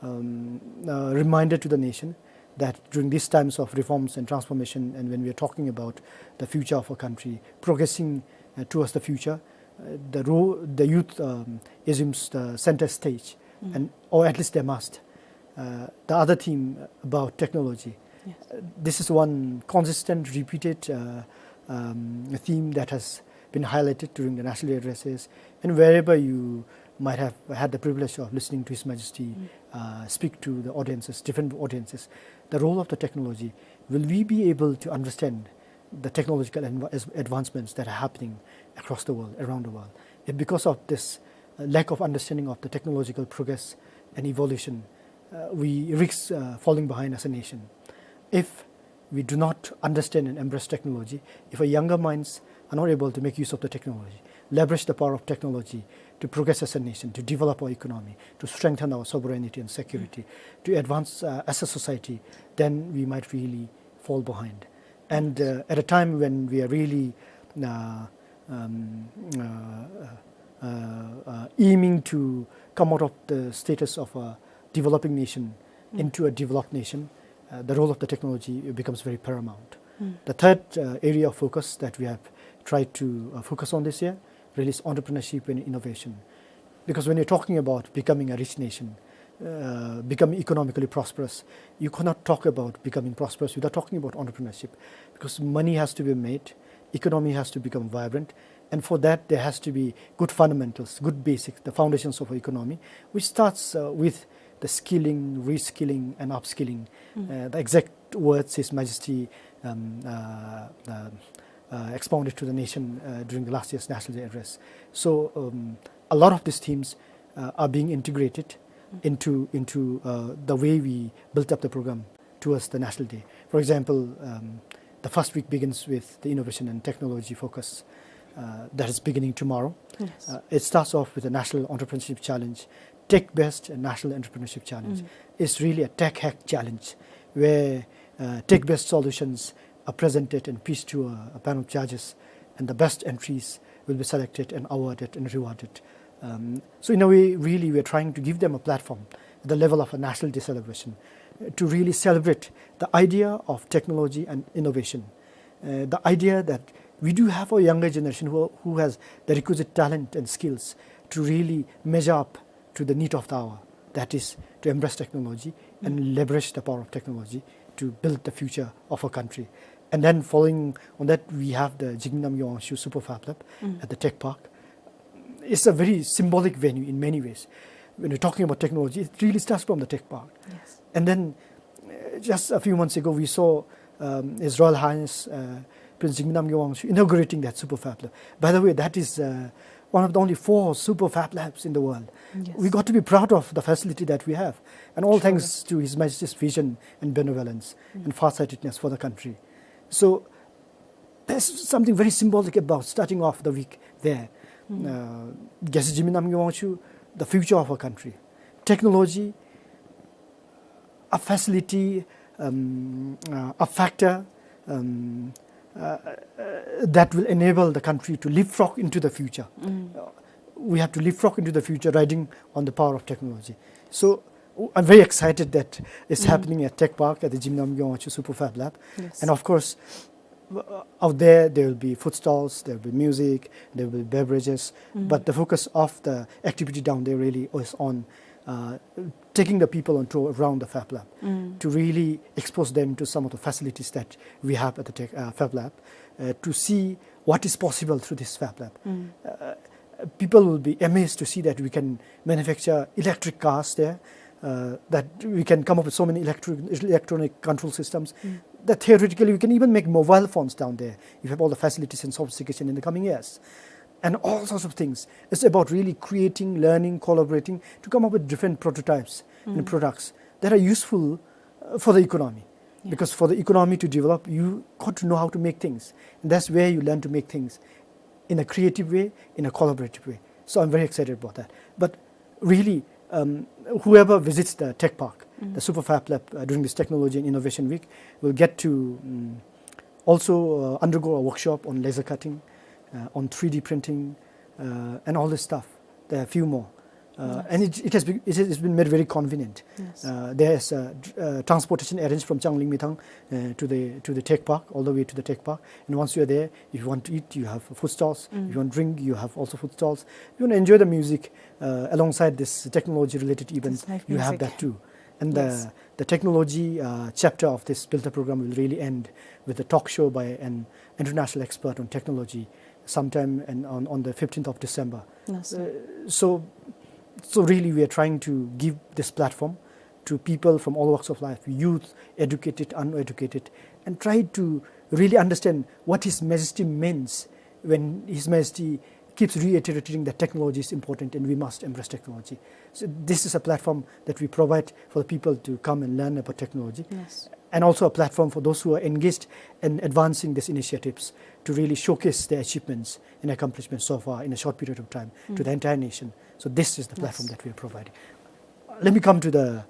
um, uh, reminder to the nation that during these times of reforms and transformation, and when we are talking about the future of our country, progressing uh, towards the future, uh, the, ro- the youth um, assumes the center stage, and or at least they must. Uh, the other theme about technology. Uh, this is one consistent, repeated uh, um, theme that has been highlighted during the national addresses, and wherever you might have had the privilege of listening to His Majesty uh, speak to the audiences, different audiences, the role of the technology. Will we be able to understand the technological adv- as- advancements that are happening across the world, around the world? If because of this uh, lack of understanding of the technological progress and evolution, uh, we risk uh, falling behind as a nation. If we do not understand and embrace technology, if our younger minds are not able to make use of the technology, leverage the power of technology to progress as a nation, to develop our economy, to strengthen our sovereignty and security, to advance uh, as a society, then we might really fall behind. And uh, at a time when we are really uh, um, uh, uh, uh, aiming to come out of the status of a developing nation into a developed nation, uh, the role of the technology becomes very paramount. The third uh, area of focus that we have tried to uh, focus on this year really is entrepreneurship and innovation. Because when you're talking about becoming a rich nation, uh, becoming economically prosperous, you cannot talk about becoming prosperous without talking about entrepreneurship. Because money has to be made, economy has to become vibrant, and for that there has to be good fundamentals, good basics, the foundations of our economy, which starts uh, with the skilling, reskilling, and upskilling. Uh, the exact words His Majesty um, uh, uh, uh, expounded to the nation uh, during the last year's National Day address. So um, a lot of these themes uh, are being integrated into into uh, the way we built up the program towards the National Day. For example, um, the first week begins with the innovation and technology focus uh, that is beginning tomorrow. Uh, it starts off with a national entrepreneurship challenge, tech-based national entrepreneurship challenge. It's really a tech hack challenge where uh, tech-based solutions are presented and pitched to a, a panel of judges, and the best entries will be selected and awarded and rewarded. Um, so in a way, really, we're trying to give them a platform at the level of a national day celebration uh, to really celebrate the idea of technology and innovation. Uh, the idea that we do have a younger generation who, who has the requisite talent and skills to really measure up to the need of the hour, that is, to embrace technology and leverage the power of technology to build the future of our country. And then following on that, we have the Jigme Namgay Wangchuck Super Fab Lab at the Tech Park. It's a very symbolic venue in many ways. When you're talking about technology, it really starts from the Tech Park. And then uh, just a few months ago, we saw um, His Royal Highness uh, Prince Jigme Namgay Wangchuck inaugurating that Super Fab Lab. By the way, that is uh, one of the only four Super Fab Labs in the world. We got to be proud of the facility that we have. And all thanks to His Majesty's vision and benevolence and farsightedness for the country. So there's something very symbolic about starting off the week there. Uh, Gyalse Jigme Namgay Wangchuck, the future of our country. Technology, a facility, um, uh, a factor um, uh, uh, that will enable the country to leapfrog into the future. Uh, we have to leapfrog into the future riding on the power of technology. So w- I'm very excited that it's happening at Tech Park at the Jim Namgyal Wangchuck Super Fab Lab. Yes. And of course, w- out there, there will be food stalls, there will be music, there will be beverages. But the focus of the activity down there really is on uh, taking the people on tour around the Fab Lab to really expose them to some of the facilities that we have at the tech, uh, Fab Lab, uh, to see what is possible through this Fab Lab. Uh, people will be amazed to see that we can manufacture electric cars there, uh, that we can come up with so many electric, electronic control systems, that theoretically we can even make mobile phones down there if we have all the facilities and sophistication in the coming years. And all sorts of things. It's about really creating, learning, collaborating to come up with different prototypes and products that are useful uh, for the economy. Because for the economy to develop, you got to know how to make things. And that's where you learn to make things in a creative way, in a collaborative way. So I'm very excited about that. But really, um, whoever visits the tech park, the Super Fab Lab uh, during this Technology and Innovation Week will get to um, also uh, undergo a workshop on laser cutting, uh, on three D printing, uh, and all this stuff. There are a few more. Uh, and it, it has been, it has been made very convenient. Uh, there's uh, tr- uh, transportation arranged from Changlimithang uh, to the to the tech park, all the way to the tech park. And once you're there, if you want to eat, you have food stalls. If you want to drink, you have also food stalls. If you want to enjoy the music uh, alongside this technology-related events, you have that too. And the, the technology uh, chapter of this Pilta program will really end with a talk show by an international expert on technology sometime in, on, on the fifteenth of December. Uh, so, so really we are trying to give this platform to people from all walks of life, youth, educated, uneducated, and try to really understand what His Majesty means when His Majesty keeps reiterating that technology is important and we must embrace technology. So this is a platform that we provide for the people to come and learn about technology. And also a platform for those who are engaged in advancing these initiatives to really showcase their achievements and accomplishments so far in a short period of time to the entire nation. So this is the platform that we are providing. Let me come to the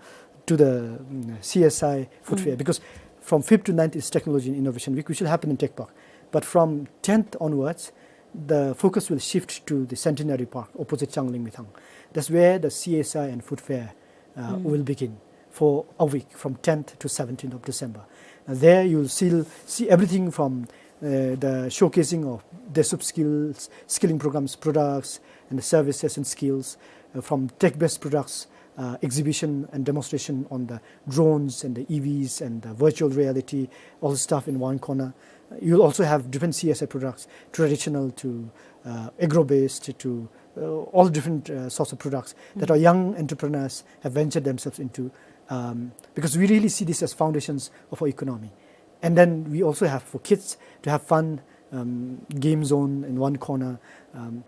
to the mm, C S I Food Fair, because from fifth to ninth is Technology and Innovation Week, which will happen in Tech Park. But from tenth onwards, the focus will shift to the Centenary Park opposite Changlimithang. That's where the C S I and Food Fair uh, will begin for a week from tenth to seventeenth of December. Uh, there you'll see, see everything from uh, the showcasing of the sub skills, skilling programs, products, and the services and skills, uh, from tech-based products, uh, exhibition and demonstration on the drones and the E Vs and the virtual reality, all the stuff in one corner. Uh, you'll also have different C S I products, traditional to uh, agro-based to uh, all different uh, sorts of products that our young entrepreneurs have ventured themselves into, um, because we really see this as foundations of our economy. And then we also have for kids to have fun, um, game zone in one corner. Um,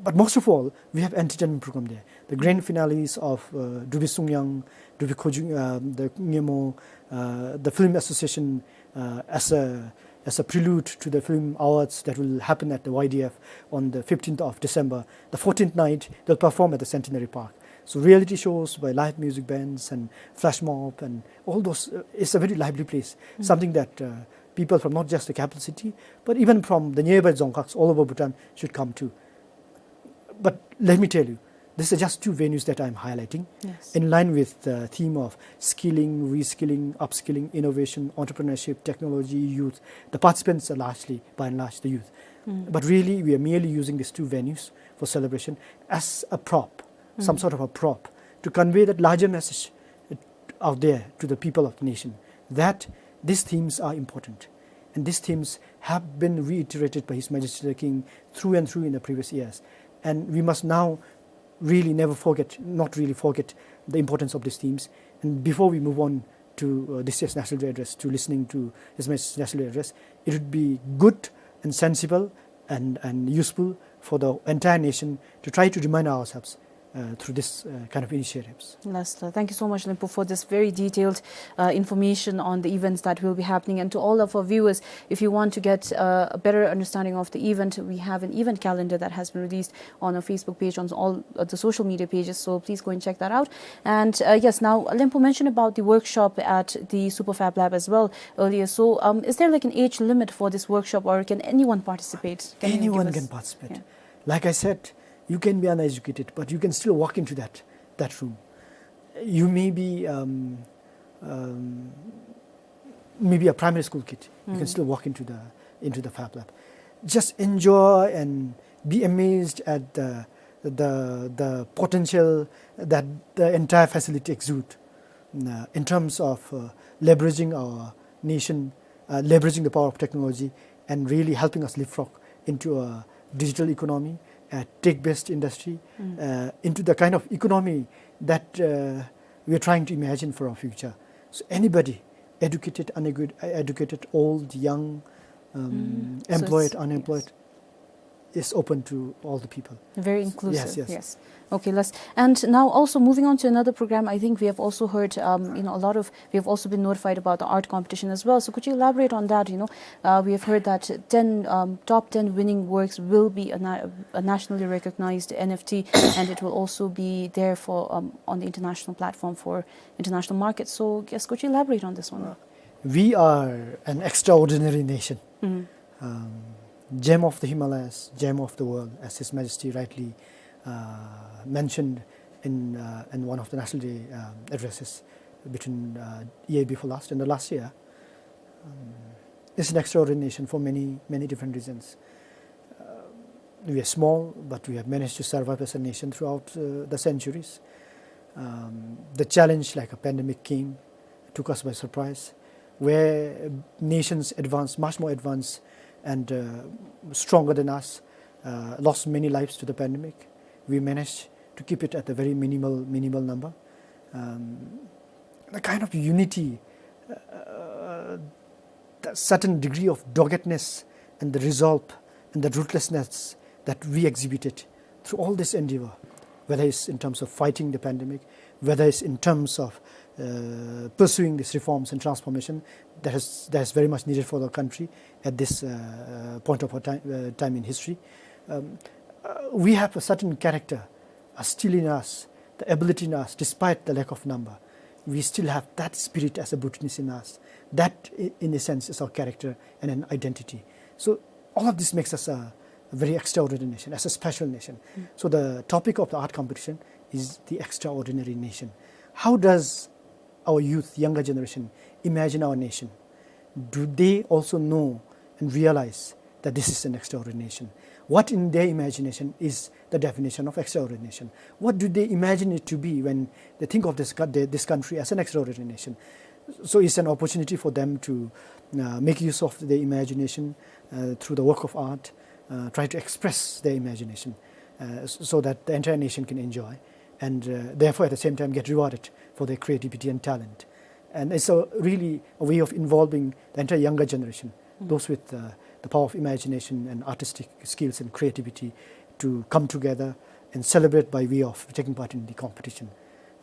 but most of all, we have entertainment program there. The grand finales of uh, Dubi Sungyang, Dubi Khojung, uh, the Ngemo, uh, the Film Association uh, as a as a prelude to the film awards that will happen at the Y D F on the fifteenth of December. The fourteenth night, they'll perform at the Centenary Park. So reality shows by live music bands and flash mob and all those, uh, it's a very lively place. Something that uh, people from not just the capital city, but even from the nearby Dzongkhag all over Bhutan should come to. But let me tell you, these are just two venues that I'm highlighting in line with the theme of skilling, reskilling, upskilling, innovation, entrepreneurship, technology, youth. The participants are largely, by and large, the youth. But really, we are merely using these two venues for celebration as a prop, some sort of a prop, to convey that larger message out there to the people of the nation that these themes are important. And these themes have been reiterated by His Majesty the King through and through in the previous years. And we must now really never forget, not really forget the importance of these themes. And before we move on to uh, this year's National Day Address, to listening to His Majesty's National Day Address, it would be good and sensible and, and useful for the entire nation to try to remind ourselves uh, through this uh, kind of initiatives. Lester, thank you so much, Limpu, for this very detailed uh, information on the events that will be happening. And to all of our viewers, if you want to get uh, a better understanding of the event, we have an event calendar that has been released on our Facebook page, on all uh, the social media pages. So please go and check that out. And uh, yes, now Limpu mentioned about the workshop at the Superfab Lab as well earlier. So um, is there like an age limit for this workshop, or can anyone participate? Can you give us- Anyone can participate. Yeah. Like I said, You can be uneducated, but you can still walk into that, that room. You may be, um, um, maybe a primary school kid. You can still walk into the, into the Fab Lab. Just enjoy and be amazed at the, the, the potential that the entire facility exude, uh, in terms of, uh, leveraging our nation, uh, leveraging the power of technology, and really helping us leapfrog into a digital economy, a tech-based industry, uh, into the kind of economy that, uh, we are trying to imagine for our future. So anybody, educated, unedu-, educated, old, young, um, employed, unemployed, is open to all the people. Very inclusive, yes, yes. Okay, let's, and now also moving on to another program, I think we have also heard, um, you know, a lot of, we have also been notified about the art competition as well. So could you elaborate on that? You know, uh, we have heard that ten, um, top ten winning works will be a, na- a nationally recognized N F T, and it will also be there for, um, on the international platform for international markets. So, yes, could you elaborate on this one? We are an extraordinary nation. Um, gem of the Himalayas, gem of the world, as His Majesty rightly, uh, mentioned in, uh, in one of the National Day, um, addresses between, uh, year before last and the last year. Um, it's an extraordinary nation for many, many different reasons. Uh, we are small, but we have managed to survive as a nation throughout, uh, the centuries. Um, the challenge, like a pandemic, came, took us by surprise, where nations advanced, much more advanced and, uh, stronger than us, uh, lost many lives to the pandemic. We managed to keep it at a very minimal, minimal number. Um, the kind of unity, uh, the certain degree of doggedness and the resolve and the ruthlessness that we exhibited through all this endeavor, whether it's in terms of fighting the pandemic, whether it's in terms of, uh, pursuing these reforms and transformation that is, that is very much needed for the country at this, uh, point of our time, uh, time in history. Um, uh, we have a certain character, uh, still in us, the ability in us, despite the lack of number. We still have that spirit as a Bhutanese in us. That, i- in a sense, is our character and an identity. So all of this makes us a, a very extraordinary nation, as a special nation. So the topic of the art competition is the extraordinary nation. How does our youth, younger generation, imagine our nation? Do they also know and realize that this is an extraordinary nation? What in their imagination is the definition of extraordinary nation? What do they imagine it to be when they think of this, co- the- this country as an extraordinary nation? So it's an opportunity for them to, uh, make use of their imagination, uh, through the work of art, uh, try to express their imagination, uh, s- so that the entire nation can enjoy and, uh, therefore at the same time get rewarded for their creativity and talent. And it's a really a way of involving the entire younger generation, those with, uh, the power of imagination and artistic skills and creativity to come together and celebrate by way of taking part in the competition.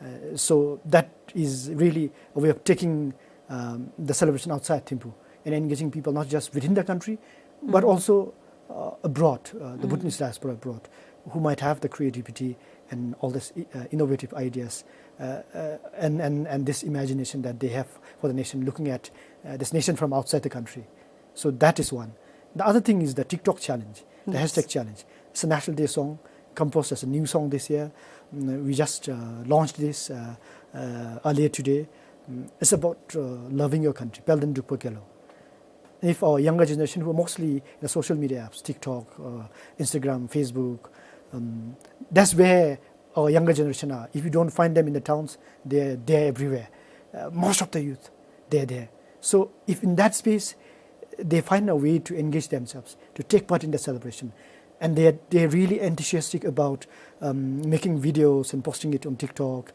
Uh, so that is really a way of taking, um, the celebration outside Thimphu and engaging people not just within the country, but also, uh, abroad, uh, the Bhutanese diaspora abroad, who might have the creativity and all this, uh, innovative ideas, uh, uh, and, and, and this imagination that they have for the nation, looking at, uh, this nation from outside the country. So that is one. The other thing is the TikTok challenge, the hashtag challenge. It's a National Day song, composed as a new song this year. Mm, we just, uh, launched this, uh, uh, earlier today. Mm, it's about, uh, loving your country. Pelden Drukpa Gelo. If our younger generation who are mostly in the social media apps, TikTok, uh, Instagram, Facebook, um, that's where our younger generation are. If you don't find them in the towns, they're, they're everywhere. Uh, most of the youth, they're there. So if in that space, they find a way to engage themselves, to take part in the celebration, and they're, they're really enthusiastic about, um, making videos and posting it on TikTok.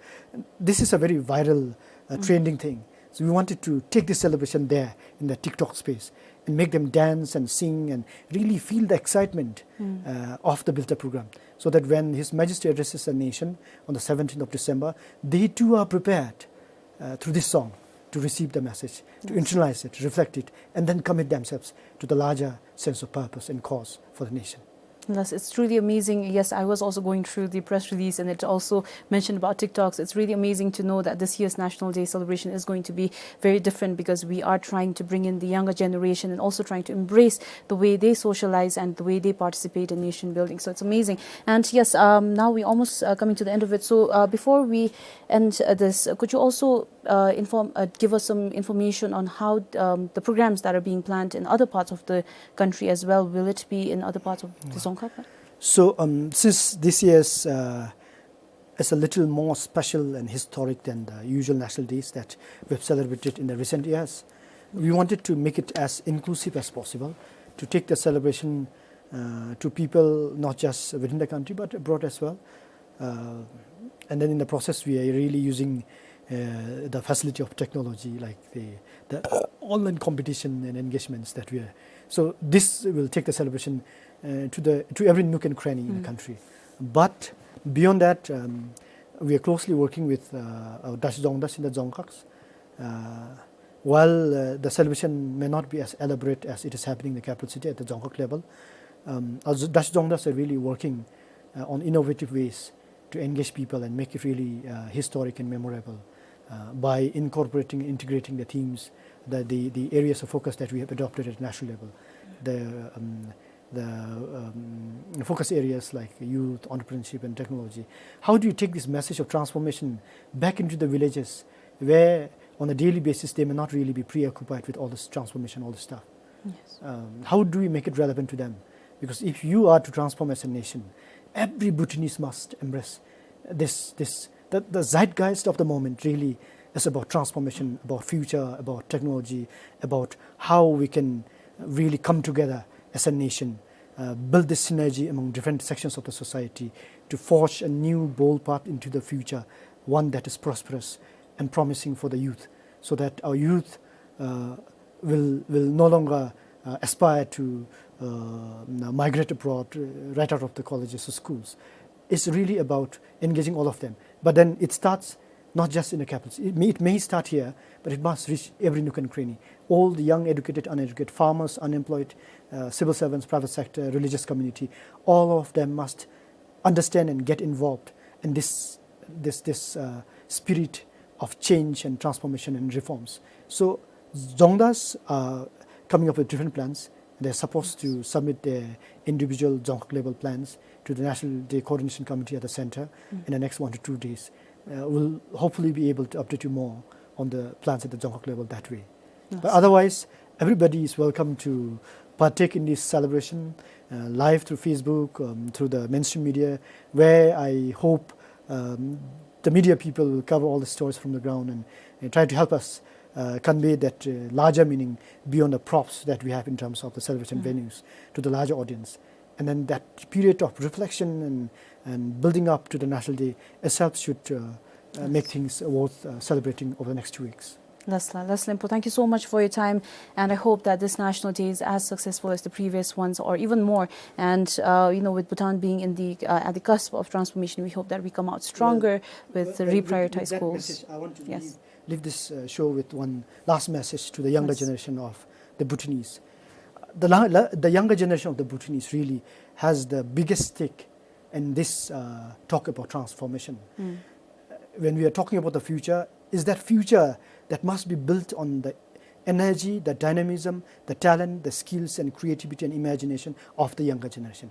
This is a very viral, uh, trending thing. So we wanted to take this celebration there in the TikTok space and make them dance and sing and really feel the excitement, uh, of the Bilter program, so that when His Majesty addresses the nation on the seventeenth of December, they too are prepared, uh, through this song to receive the message, to internalize it, reflect it, and then commit themselves to the larger sense of purpose and cause for the nation. Yes, it's truly amazing. Yes, I was also going through the press release, and it also mentioned about TikToks. It's really amazing to know that this year's National Day celebration is going to be very different, because we are trying to bring in the younger generation and also trying to embrace the way they socialize and the way they participate in nation building. So it's amazing. And yes, um, now we're almost, uh, coming to the end of it. So, uh, before we end, uh, this, uh, could you also, uh, inform, uh, give us some information on how, um, the programs that are being planned in other parts of the country as well? Will it be in other parts of the Dzongkhag? So, um, since this year's, uh, is a little more special and historic than the usual national days that we've celebrated in the recent years, we wanted to make it as inclusive as possible, to take the celebration, uh, to people not just within the country but abroad as well. Uh, and then in the process, we are really using, uh, the facility of technology, like the, the online competition and engagements that we are. So this will take the celebration, uh, to the, to every nook and cranny in the country. But beyond that, um, we are closely working with, uh, our Dachzongdas in the Dzongkhags. Uh, while, uh, the celebration may not be as elaborate as it is happening in the capital city at the Dzongkhag level, um, our Dachzongdas are really working, uh, on innovative ways to engage people and make it really, uh, historic and memorable, uh, by incorporating, integrating the themes, the, the, the areas of focus that we have adopted at national level. The, um, the, um, focus areas like youth, entrepreneurship, and technology. How do you take this message of transformation back into the villages, where on a daily basis they may not really be preoccupied with all this transformation, all this stuff? Yes. Um, how do we make it relevant to them? Because if you are to transform as a nation, every Bhutanese must embrace this, this, the, the zeitgeist of the moment really is about transformation, about future, about technology, about how we can really come together as a nation, uh, build this synergy among different sections of the society to forge a new bold path into the future, one that is prosperous and promising for the youth, so that our youth, uh, will, will no longer, uh, aspire to, uh, migrate abroad, uh, right out of the colleges or schools. It's really about engaging all of them. But then it starts not just in the capital. It may, it may start here, but it must reach every nook and cranny. All the young, educated, uneducated, farmers, unemployed, uh, civil servants, private sector, religious community, all of them must understand and get involved in this, this, this, uh, spirit of change and transformation and reforms. So Dzongdas are coming up with different plans. They're supposed to submit their individual Dzongkhag level plans to the National Day Coordination Committee at the center in the next one to two days. Uh, we'll hopefully be able to update you more on the plans at the Dzongkhag level that way. But otherwise, everybody is welcome to partake in this celebration, uh, live through Facebook, um, through the mainstream media, where I hope, um, the media people will cover all the stories from the ground and, and try to help us, uh, convey that, uh, larger meaning beyond the props that we have in terms of the celebration venues to the larger audience. And then that period of reflection and, and building up to the National Day itself should, uh, uh, make things worth, uh, celebrating over the next two weeks. Lasla, Lasla Limpo, thank you so much for your time, and I hope that this National Day is as successful as the previous ones, or even more. And, uh, you know, with Bhutan being in the, uh, at the cusp of transformation, we hope that we come out stronger with the reprioritized goals. Well, with, with that message, I want to leave, leave this, uh, show with one last message to the younger generation of the Bhutanese. The la-, la-, the younger generation of the Bhutanese really has the biggest stake in this, uh, talk about transformation. When we are talking about the future, is that future that must be built on the energy, the dynamism, the talent, the skills and creativity and imagination of the younger generation.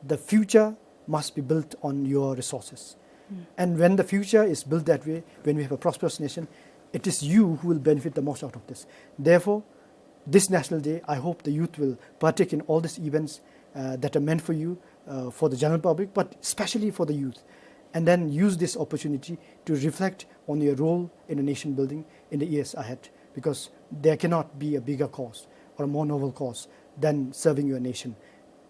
The future must be built on your resources. And when the future is built that way, when we have a prosperous nation, it is you who will benefit the most out of this. Therefore, this National Day, I hope the youth will partake in all these events, uh, that are meant for you, uh, for the general public, but especially for the youth. And then use this opportunity to reflect on your role in the nation building in the years ahead, because there cannot be a bigger cause or a more noble cause than serving your nation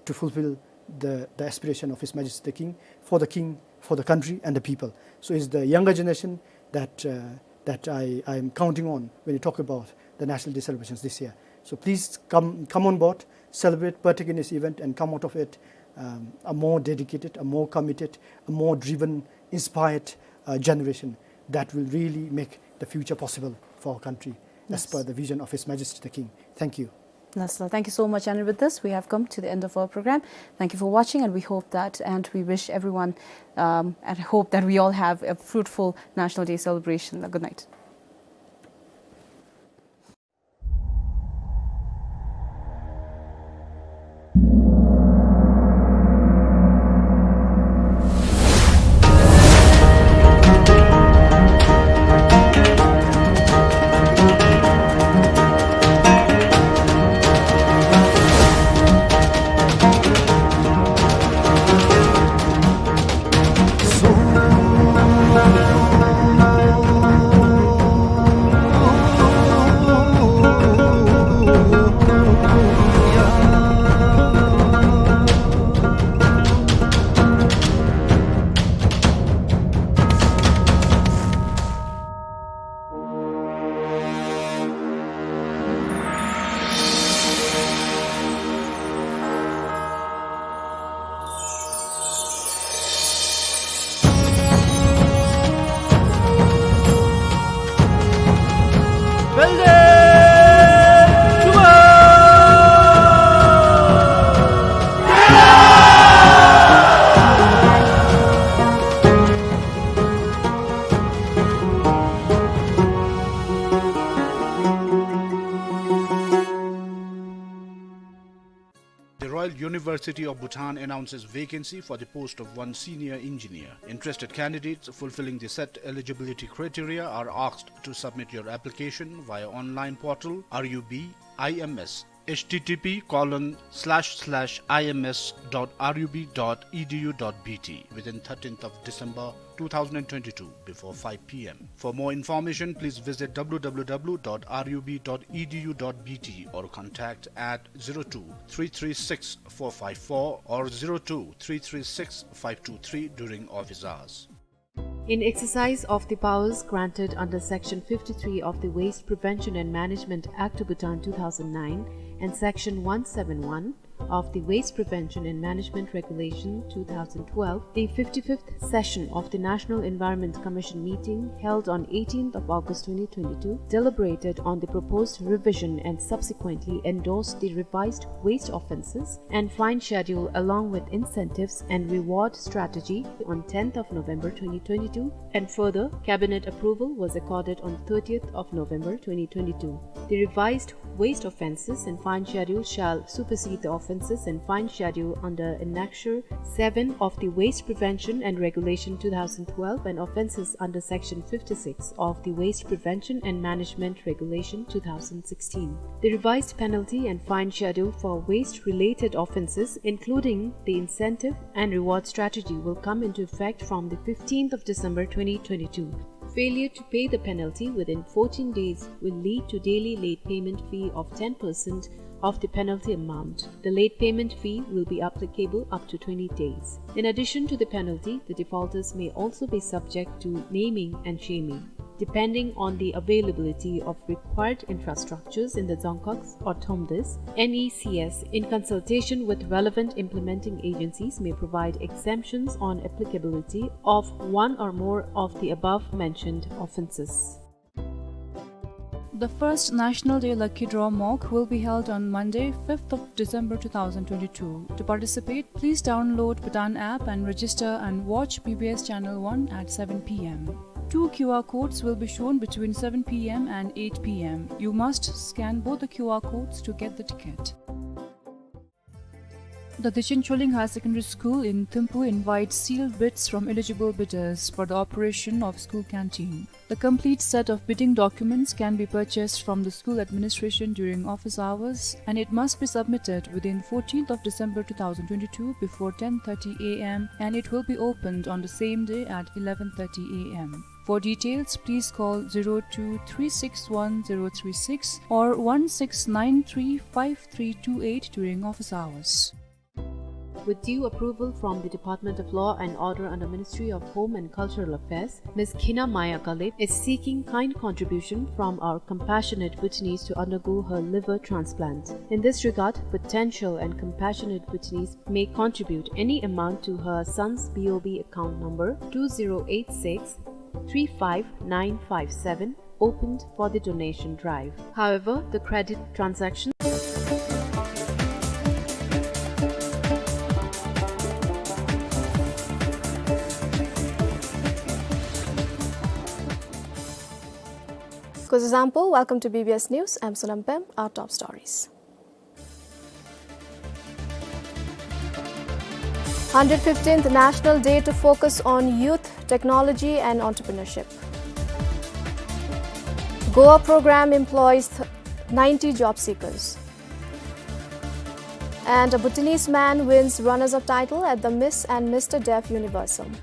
to fulfill the, the aspiration of His Majesty the King, for the King, for the country and the people. So it's the younger generation that, uh, that I, I am counting on when you talk about the National Day celebrations this year. So please come, come on board, celebrate, partake in this event, and come out of it, um, a more dedicated, a more committed, a more driven, inspired, uh, generation that will really make the future possible for our country as per the vision of His Majesty the King. Thank you. That's all. Thank you so much. And with this, we have come to the end of our program. Thank you for watching, and we hope that, and we wish everyone, um, and hope that we all have a fruitful National Day celebration. Good night. The Royal University of Bhutan announces vacancy for the post of one senior engineer. Interested candidates fulfilling the set eligibility criteria are asked to submit your application via online portal R U B I M S, H T T P colon slash slash I M S dot R U B dot E D U dot B T within thirteenth of December two thousand and twenty-two before five P M. For more information, please visit W W W dot R U B dot E D U dot B T or contact at zero two three three six four five four or zero two three three six five two three during office hours. In exercise of the powers granted under Section fifty-three of the Waste Prevention and Management Act of Bhutan two thousand nine and Section one seven one of the Waste Prevention and Management Regulation two thousand twelve, the fifty-fifth session of the National Environment Commission meeting held on eighteenth of August twenty twenty-two deliberated on the proposed revision and subsequently endorsed the revised waste offences and fine schedule along with incentives and reward strategy on tenth of November twenty twenty-two, and further, cabinet approval was accorded on thirtieth of November twenty twenty-two. The revised waste offences and fine schedule shall supersede the offences and fine schedule under Annexure seven of the Waste Prevention and Regulation two thousand twelve and offences under Section fifty-six of the Waste Prevention and Management Regulation two thousand sixteen. The revised penalty and fine schedule for waste-related offences, including the incentive and reward strategy, will come into effect from the fifteenth of December twenty twenty-two. Failure to pay the penalty within fourteen days will lead to daily late payment fee of ten percent of the penalty amount. The late payment fee will be applicable up to twenty days. In addition to the penalty, the defaulters may also be subject to naming and shaming. Depending on the availability of required infrastructures in the Dzongkhags or Thromdes, N E C S, in consultation with relevant implementing agencies, may provide exemptions on applicability of one or more of the above mentioned offences. The first National Day Lucky Draw Mock will be held on Monday, fifth of December two thousand twenty-two. To participate, please download Bhutan app and register and watch B B S Channel one at seven P M. Two Q R codes will be shown between seven P M and eight P M. You must scan both the Q R codes to get the ticket. The Dechen Choling Higher Secondary School in Thimphu invites sealed bids from eligible bidders for the operation of school canteen. The complete set of bidding documents can be purchased from the school administration during office hours, and it must be submitted within fourteenth of December two thousand twenty-two before ten thirty A M, and it will be opened on the same day at eleven thirty A M. For details, please call zero two three six one zero three six or one six nine three five three two eight during office hours. With due approval from the Department of Law and Order under Ministry of Home and Cultural Affairs, Miss Khina Maya Kalip is seeking kind contribution from our compassionate Bhutanese to undergo her liver transplant. In this regard, potential and compassionate Bhutanese may contribute any amount to her son's B O B account number two zero eight six three five nine five seven, opened for the donation drive. However, the credit transaction Kuzuzangpo, welcome to B B S News. I'm Sonam Pem. Our top stories. Hundred fifteenth National Day to focus on youth, technology and entrepreneurship. Goa program employs th-, ninety job seekers. And a Bhutanese man wins runners-up title at the Miss and Mister Deaf Universum.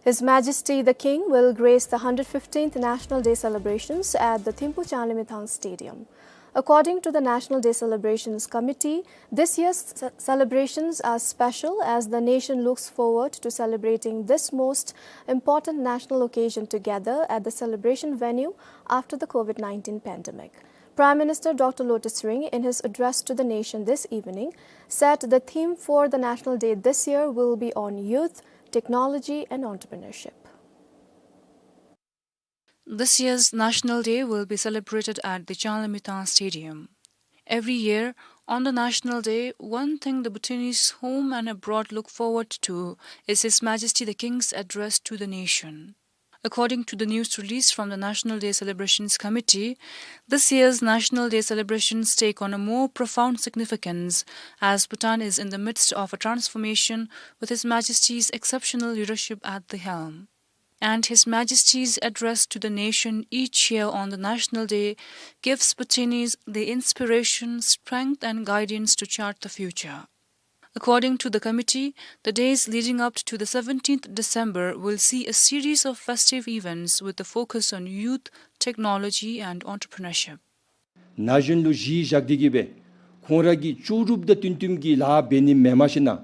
His Majesty the King will grace the hundred fifteenth National Day celebrations at the Thimphu Changlimithang Stadium. According to the National Day Celebrations Committee, this year's ce-, celebrations are special as the nation looks forward to celebrating this most important national occasion together at the celebration venue after the COVID nineteen pandemic. Prime Minister Doctor Lotay Tshering, in his address to the nation this evening, said the theme for the National Day this year will be on youth, technology and entrepreneurship. This year's National Day will be celebrated at the Changlimithang Stadium. Every year, on the National Day, one thing the Bhutanese home and abroad look forward to is His Majesty the King's address to the nation. According to the news release from the National Day Celebrations Committee, this year's National Day celebrations take on a more profound significance as Bhutan is in the midst of a transformation with His Majesty's exceptional leadership at the helm. And His Majesty's address to the nation each year on the National Day gives Bhutanese the inspiration, strength and guidance to chart the future. According to the committee, the days leading up to the seventeenth December will see a series of festive events with a focus on youth, technology and entrepreneurship. ན་གཞོན་ལུ་གཞི་བཞག་སྟེ་གི་སྦེ་ཁོང་ར་གི་ལྕོགས་གྲུབ་དང་བསྟུན་བསྟུནམ་གྱི་ལཱ་འབད་ནི་མེན་པར་ཞིན་ན་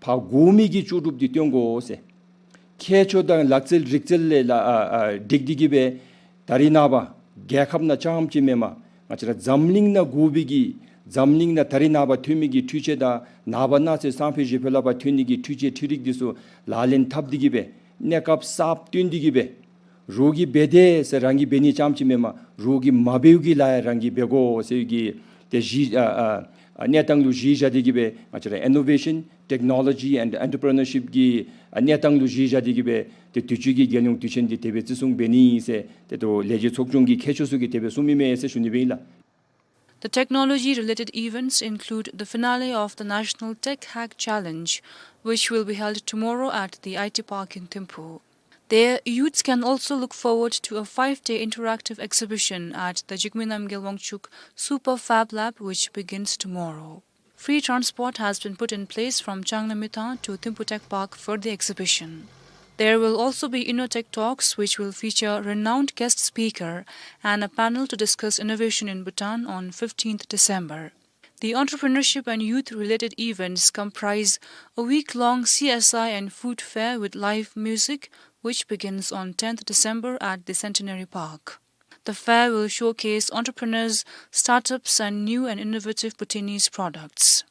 ཕར་གོ་མི་གི་ལྕོགས་གྲུབ་འདི་སྟོན་དགོ་ཟེར། ཁྱད་ཆོས་དང་ལག་རྩལ་རིག་རྩལ་ལས་ལ་ཨ་ཨ་འགྲིག་སྟེ་གི་སྦེ་ད་རིས་ནངས་པ་རྒྱལ་ཁབ་ནང་རྐྱངམ་ཅིག་མེན་པར་ང་བཅས་ར་འཛམ་གླིང་ནང་དགོ་པའི་གི་འཛམ་གླིང་ནང་ད་རིས་ནངས་པ་ཐོན་མི་གི་འཕྲུལ་ཆས་དང་ནངས་པ་གནངས་ཚེ་སང་ཕོད་གཞེས་ཕོད་ལས་ཕར་ཐོན་ནི་གི་འཕྲུལ་ཆས་འཕྲུལ་རིག་འདི་ཚུ་ལག་ལེན་འཐབ་སྟེ་གི་སྦེ་གནས་སྐབས་གསརཔ་བཏོན་ཏེ་གི་སྦེ་རོགས་ཀྱིས་འབད་དེས་ཟེར་རང་གིས་འབད་ནི་རྐྱངམ་ཅིག་མེན་པར་རོགས་ཀྱིས་མ་འབདཝ་གི་ལཱ་ཡང་རང་གིས་འབད་དགོ་ཟེར་གྱི་ཏེ་གཞི་ཨ་ཨ་ཨ་གནས་སྟངས་ལུ་གཞི་བཞག་སྟེ་གི་སྦེ་ང་བཅས་ར་ཨི་ནོ་ཝེ་ཤཱན་ཊེག་ནོ་ལོ་ཇི་ཨེནཌ་ཨེན་ཊར་པི་རི་ནར་ཤིཔ་གི་ཨ་གནས་སྟངས་ལུ་གཞི་བཞག་སྟེ་གི་སྦེ་ཏེ་དུས་ཅི་གི་རྒྱལ་ཡོངས་དུས་ཆེན་འདི་དེ་སྦེ་བརྩི་སྲུང་འབད་ནི་ཟེར་ཏེ་ད་ལས་བྱེད་ཚོགས་ཆུང་གི་མཁས་མཆོག་ཚུ་གིས་དེ་སྦེ་གསུངམ་ཨིན་མས་ཟེར་ཞུ་ནི་སྦེ་ཨིན་ལགས། The technology-related events include the finale of the National Tech Hack Challenge, which will be held tomorrow at the I T Park in Thimphu. There, youths can also look forward to a five-day interactive exhibition at the Jigme Namgyel Wangchuck Super Fab Lab, which begins tomorrow. Free transport has been put in place from Changlimithang to Thimphu Tech Park for the exhibition. There will also be InnoTech Talks, which will feature renowned guest speaker and a panel to discuss innovation in Bhutan on fifteenth December. The entrepreneurship and youth-related events comprise a week-long C S I and food fair with live music, which begins on tenth December at the Centenary Park. The fair will showcase entrepreneurs, startups, and new and innovative Bhutanese products.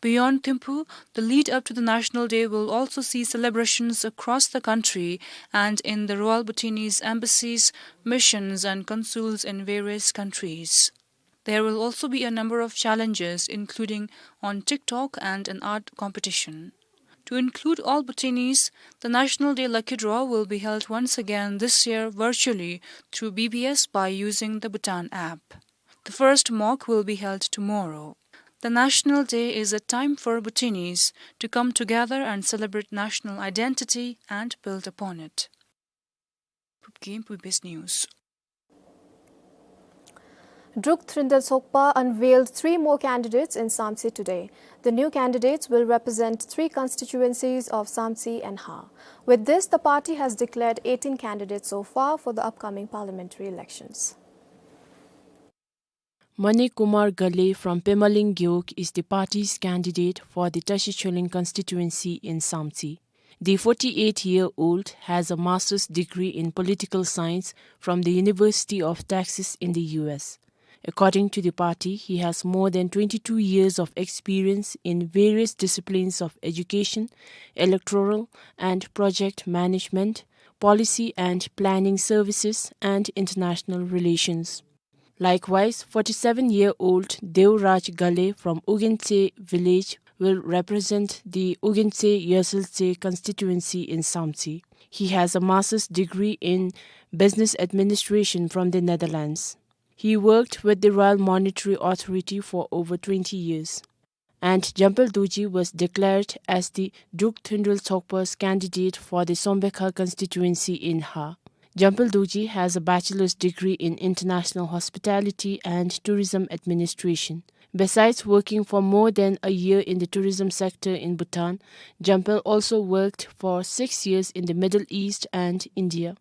Beyond Thimphu, the lead up to the National Day will also see celebrations across the country and in the Royal Bhutanese embassies, missions, and consuls in various countries. There will also be a number of challenges, including on TikTok and an art competition. To include all Bhutanese, the National Day Lucky Draw will be held once again this year virtually through B B S by using the Bhutan app. The first mock will be held tomorrow. The National Day is a time for Bhutanese to come together and celebrate national identity and build upon it. Phubgim, B B S News. Druk Trindel Sokpa unveiled three more candidates in Samtse today. The new candidates will represent three constituencies of Samtse and Ha. With this, the party has declared eighteen candidates so far for the upcoming parliamentary elections. Manik Kumar Ghale from Pemaling Gewog is the party's candidate for the Tashi Chuling constituency in Samtse. The forty-eight-year-old has a master's degree in political science from the University of Texas in the U S. According to the party, he has more than twenty-two years of experience in various disciplines of education, electoral and project management, policy and planning services, and international relations. Likewise, forty-seven-year-old Deoraj Ghale from Ugenche village will represent the Ugenche Yaselche constituency in Samtse. He has a master's degree in business administration from the Netherlands. He worked with the Royal Monetary Authority for over twenty years. And Jampel Dorji was declared as the Druk Thundrul Tsokpa's candidate for the Sombekha constituency in Ha. Jampel Dorji has a bachelor's degree in international hospitality and tourism administration. Besides working for more than a year in the tourism sector in Bhutan, Jampel also worked for six years in the Middle East and India.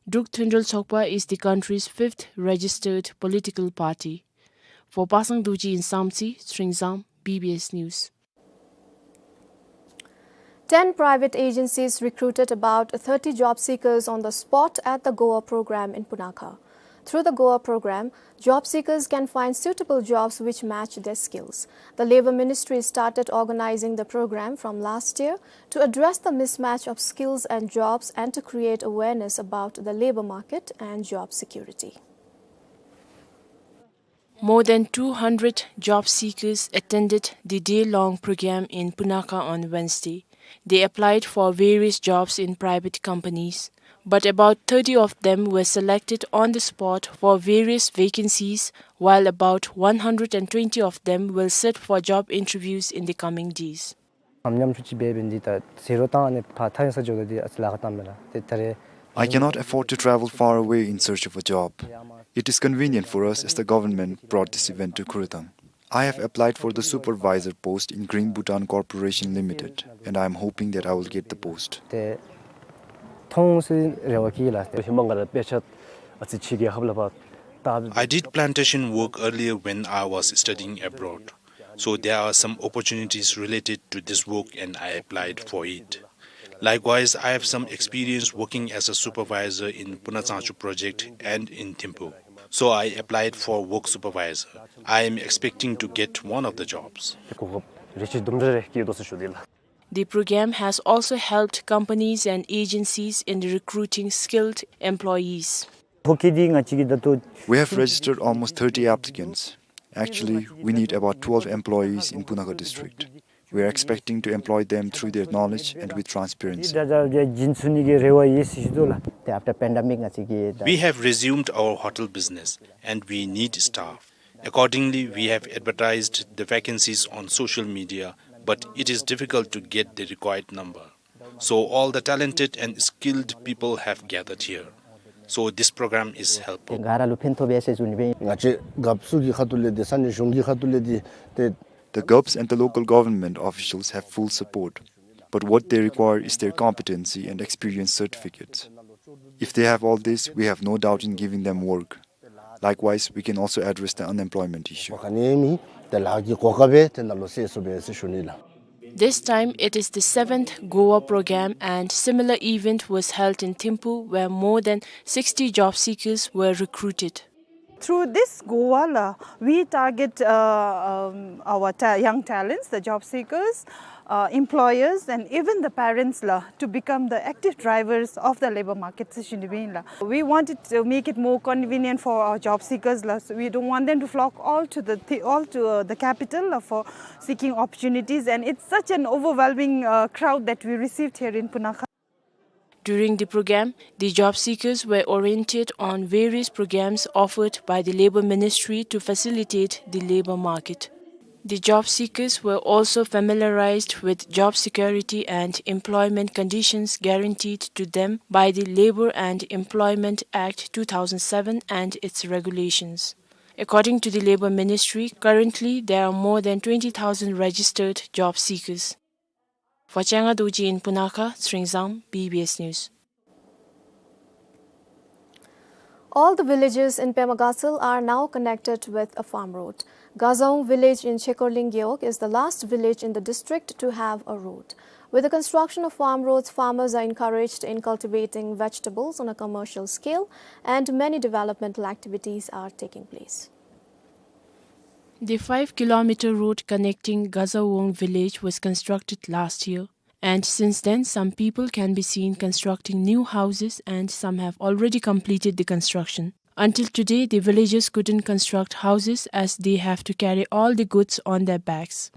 Druk Thundrul Tsokpa is the country's fifth registered political party. For Pasang Dorji in Samtse, Sringzang, B B S News. Ten private agencies recruited about thirty job seekers on the spot at the Goa program in Punakha. Through the Goa program, job seekers can find suitable jobs which match their skills. The Labour Ministry started organizing the program from last year to address the mismatch of skills and jobs and to create awareness about the labour market and job security. More than two hundred job seekers attended the day-long program in Punakha on Wednesday. They applied for various jobs in private companies, but about thirty of them were selected on the spot for various vacancies, while about one hundred and twenty of them will sit for job interviews in the coming days. ཉམས་ཉམས་ཆུ་ཅིག་འབད་འབད་ནི་འདི་ད་ཟེར་རོ་བཏང་ནི་ཕར་ཐག་ཡིན་ས་འཇོག་ད་འདི་ཨ་ཙི་ལཱ་ཁག་བཏང་མེད་ལགས། དེ་ད་རེས། I cannot afford to travel far away in search of a job. It is convenient for us as the government brought this event to Khurthang. I have applied for the supervisor post in Green Bhutan Corporation Limited, and I am hoping that I will get the post. དེ་མཐོང་སའི་རེ་བ་བསྐྱེད་ལགས། ཧེ་མ་ང་ར་དཔེ་ཆ་ཨ་ཙི་ཕྱི་རྒྱལ་ཁབ་ལུ་ཕར་བལྟ། I did plantation work earlier when I was studying abroad. So there are some opportunities related to this work and I applied for it. Likewise, I have some experience working as a supervisor in Puna Tsangchu project and in Thimphu. So I applied for work supervisor. I am expecting to get one of the jobs. གོ་སྐབས་རེ་ཅིག་དུམ་གྲ་རེ་བསྐྱེད་དོ་ཟེར་ཞུ་ནི་ལགས། The program has also helped companies and agencies in recruiting skilled employees. ཕོ་སྐྱེས་འདི་ང་བཅས་ཀྱི་ད་ལྟོ། We have registered almost thirty applicants. Actually, we need about twelve employees in Punakha district. We are expecting to employ them through their knowledge and with transparency. འདི་ད་ད་རྒྱུན་ཚུད་ནི་གི་རེ་བ་ཡོད་ཟེར་ཞུ་དོ་ལགས། དེ་after pandemic ང་བཅས་ཀྱི་ད། We have resumed our hotel business and we need staff. Accordingly, we have advertised the vacancies on social media, but it is difficult to get the required number. So all the talented and skilled people have gathered here. So this program is helpful. དེ་ག་ར་ལུ་ཕན་ཐོགས་པས་ཟེར་ཞུ་ནི་སྦེ། ང་བཅས་རྒཔོ་ཚུ་གི་ཁ་ཐུག་ལས་འདི་ས་གནས་གཞུང་གི་ཁ་ཐུག་ལས་འདི་ཏེ། The govts and the local government officials have full support, but what they require is their competency and experience certificates. If they have all this, we have no doubt in giving them work. Likewise, we can also address the unemployment issue. ག་ནི་མེད་དེ་ལཱ་གི་གོ་སྐབས་སྦེ་དེ་ནང་ལུ་སེལ་ཚུགས་པས་ཟེར་ཞུ་ནི་ལགས། This time, it is the seventh Goa program, and similar event was held in Thimphu, where more than sixty job seekers were recruited. Through this Goa ལགས, we target, uh, um, our ta- young talents, the job seekers, uh, employers, and even the parents ལགས, to become the active drivers of the labour market ཟེར་ཞུ་ནི་སྦེ་ཨིན་ལགས། We wanted to make it more convenient for our job seekers ལགས. So we don't want them to flock all to the thi- all to, uh, the capital ལགས, for seeking opportunities, and it's such an overwhelming, uh, crowd that we received here in Punakha. During the program, the job seekers were oriented on various programs offered by the Labour Ministry to facilitate the labour market. The job seekers were also familiarized with job security and employment conditions guaranteed to them by the Labour and Employment Act two thousand seven and its regulations. According to the Labour Ministry, currently there are more than twenty thousand registered job seekers. For Changa Dorji in Punakha, Sringzang, B B S News. All the villages in Pema Gatshel are now connected with a farm road. Gazaung village in Chekorling Gewog is the last village in the district to have a road. With the construction of farm roads, farmers are encouraged in cultivating vegetables on a commercial scale, and many developmental activities are taking place. The five kilometer road connecting Gazaung village was constructed last year, and since then, some people can be seen constructing new houses, and some have already completed the construction. Until today, the villagers couldn't construct houses as they have to carry all the goods on their backs.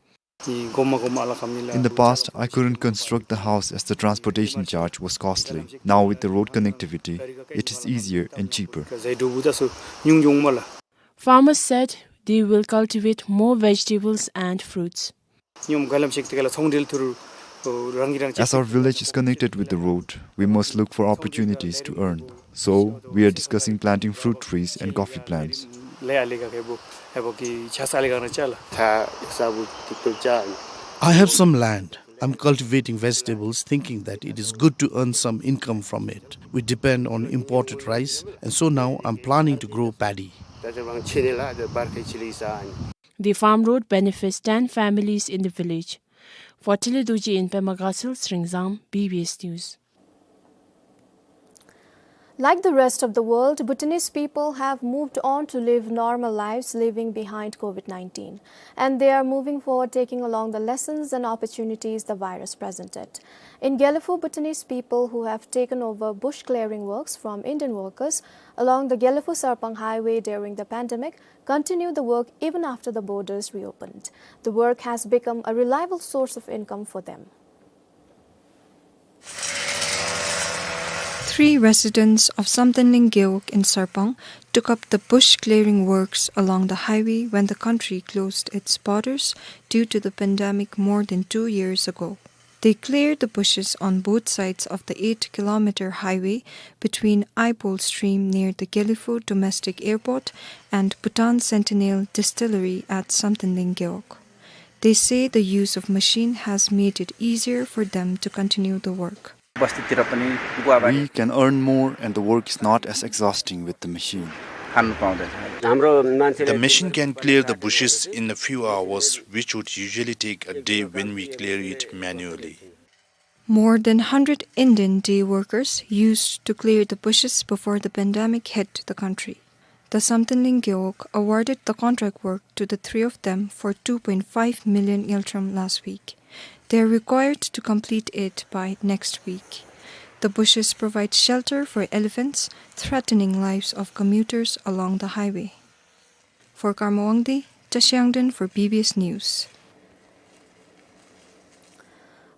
In the past, I couldn't construct the house as the transportation charge was costly. Now, with the road connectivity, it is easier and cheaper. Farmers said they will cultivate more vegetables and fruits. As our village is connected with the road, we must look for opportunities to earn. So, we are discussing planting fruit trees and coffee plants. I have some land. I'm cultivating vegetables, thinking that it is good to earn some income from it. We depend on imported rice, and so now I'm planning to grow paddy. The farm road benefits ten families in the village. For Tili Dorji in Pema Gatshel, Sringzang, B B S News. Like the rest of the world, Bhutanese people have moved on to live normal lives, leaving behind COVID nineteen. And they are moving forward, taking along the lessons and opportunities the virus presented. In Gelephu, Bhutanese people who have taken over bush clearing works from Indian workers along the Gelephu-Sarpang highway during the pandemic continue the work even after the borders reopened. The work has become a reliable source of income for them. Three residents of Samtenling Gewog in Sarpang took up the bush clearing works along the highway when the country closed its borders due to the pandemic more than two years ago. They cleared the bushes on both sides of the eight-kilometer highway between Aibol stream near the Gelephu domestic airport and Bhutan Centennial Distillery at Samtenling Gewog. They say the use of machine has made it easier for them to continue the work. We can earn more and the work is not as exhausting with the machine. The machine can clear the bushes in a few hours, which would usually take a day when we clear it manually. More than hundred Indian day workers used to clear the bushes before the pandemic hit the country. The Samtenling Gewog awarded the contract work to the three of them for two point five million ngultrum last week. They are required to complete it by next week. The bushes provide shelter for elephants, threatening lives of commuters along the highway. For Karma Wangdi, Tashi Yangden for B B S News.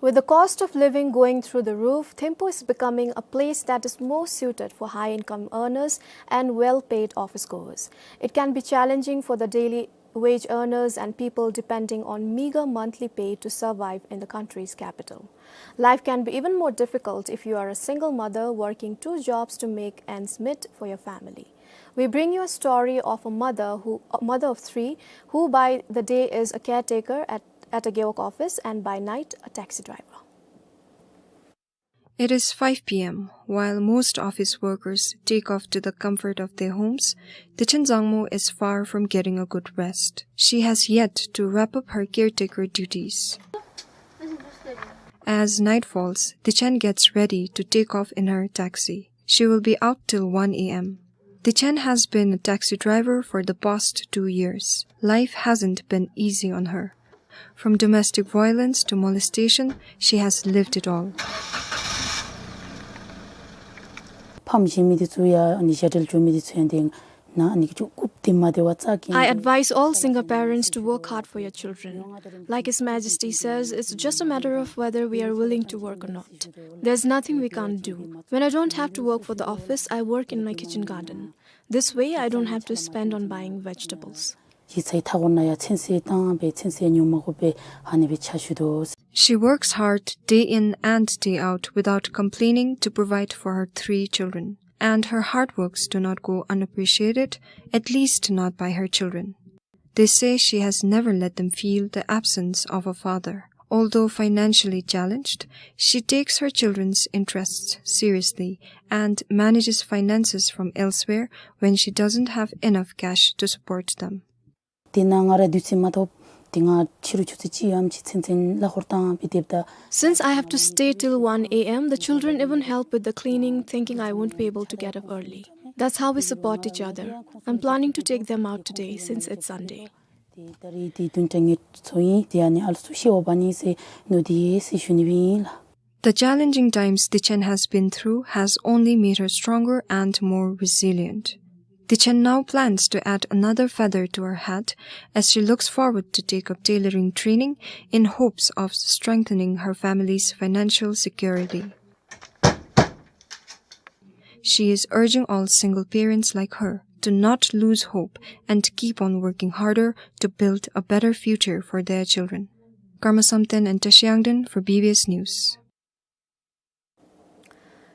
With the cost of living going through the roof, Thimphu is becoming a place that is more suited for high-income earners and well-paid office goers. It can be challenging for the daily wage earners and people depending on meager monthly pay to survive in the country's capital. Life can be even more difficult if you are a single mother working two jobs to make ends meet for your family. We bring you a story of a mother who, a mother of three, who by the day is a caretaker at, at a Gewog office and by night a taxi driver. It is five P M. While most office workers take off to the comfort of their homes, Dechen Zangmo is far from getting a good rest. She has yet to wrap up her caretaker duties. As night falls, Dechen gets ready to take off in her taxi. She will be out till one A M. Dechen has been a taxi driver for the past two years. Life hasn't been easy on her. From domestic violence to molestation, she has lived it all. ཕམ་བྱེད་མི་དེ་ཚུ་ཡང་ཨ་ནི་ཞ་གྲལ་འགྱོ་མི་དེ་ཚུ་ཡང་དེ་ན་ཨ་ནི་ཀི་ཅུ་རྐུབ་དེ་མ་བདེ་བ་རྩ་གི། I advise all Singha parents to work hard for your children. Like His Majesty says, it's just a matter of whether we are willing to work or not. There's nothing we can't do. When I don't have to work for the office, I work in my kitchen garden. This way, I don't have to spend on buying vegetables. ཡིག་ཚང་ཡི་མཐའ་འཁོར་ནང་ཡང་ཚོད་བསྲེ་བཏང་སྦེ་ཚོད་བསྲེ་ཉོ་མ་དགོ་པར་ཨ་ནི་སྦེ་ཕྱག་ཞུ་དོ། She works hard day in and day out without complaining to provide for her three children. And her hard works do not go unappreciated, at least not by her children. They say she has never let them feel the absence of a father. Although financially challenged, she takes her children's interests seriously and manages finances from elsewhere when she doesn't have enough cash to support them. དེ་ནང་ང་ར་དུས་ཚོད་མ་ཐོབ། དེ་ང་ཕྱི་རུ་ཆུ་ཚོད་གཅིག་ཡམ་ཅིག་ཚུན་ཚོད་གླ་འཁོར་བཏང་སྦེ་སྡོདཔ་ད། Since I have to stay till one A M, the children even help with the cleaning, thinking I won't be able to get up early. That's how we support each other. I'm planning to take them out today since it's Sunday. དེ་ད་རིས་དེ་བདུན་ཕྲག་ངལ་འཚོ་ཨིན། དེ་ཨ་ནི་ཨ་ལུ་ཚུ་ཤི་བ་འབག་ནི་ཟེར་མནོ་སྟེ་ཟེར་ཞུ་ནི་སྦེ་ཨིན་ལགས། The challenging times Dechen has been through has only made her stronger and more resilient. Dichen now plans to add another feather to her hat as she looks forward to take up tailoring training in hopes of strengthening her family's financial security. She is urging all single parents like her to not lose hope and keep on working harder to build a better future for their children. Karma Samten and Tashi Yangden for B B S News.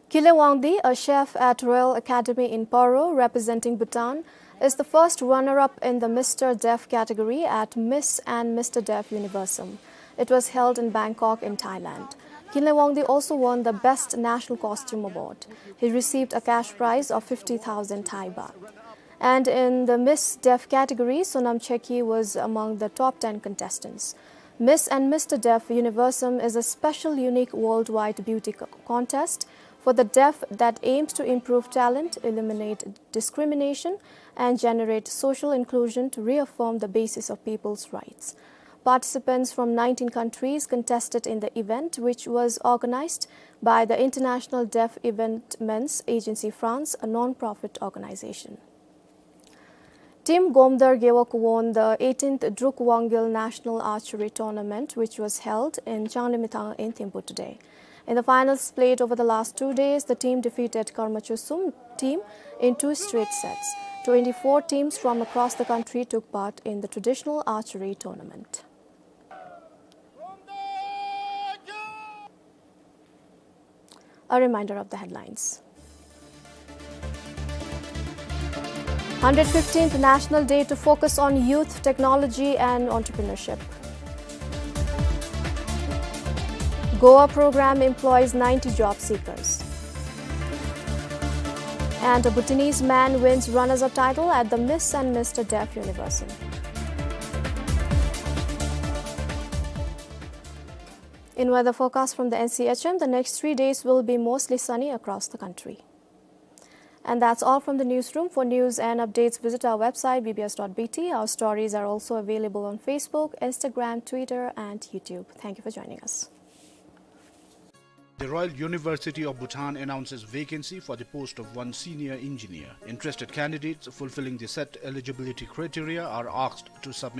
Kinley Wangdi, a chef at Royal Academy in Paro, representing Bhutan, is the first runner-up in the Mister Deaf category at Miss and Mister Deaf Universum. It was held in Bangkok in Thailand. Kinley Wangdi also won the Best National Costume Award. He received a cash prize of fifty thousand Thai baht. And in the Miss Deaf category, Sonam Chekhi was among the top ten contestants. Miss and Mister Deaf Universum is a special, unique worldwide beauty co-, contest for the deaf that aims to improve talent, eliminate discrimination, and generate social inclusion to reaffirm the basis of people's rights. Participants from nineteen countries contested in the event, which was organized by the International Deaf Eventements Agency France, a non-profit organization. Team Gomdar Gewog won the eighteenth Druk Wangyal National Archery Tournament, which was held in Changlimithang in Thimphu today. In the finals played over the last two days, the team defeated Karma Chusum team in two straight sets. Twenty-four teams from across the country took part in the traditional archery tournament. A reminder of the headlines. Hundred fifteenth National Day to focus on youth, technology and entrepreneurship. Goa program employs ninety job seekers. And a Bhutanese man wins runners-up title at the Miss and Mister Deaf Universum. In weather forecast from the N C H M, the next three days will be mostly sunny across the country. And that's all from the newsroom. For news and updates, visit our website, B B S dot B T. Our stories are also available on Facebook, Instagram, Twitter, and YouTube. Thank you for joining us. The Royal University of Bhutan announces vacancy for the post of one senior engineer. Interested candidates fulfilling the set eligibility criteria are asked to submit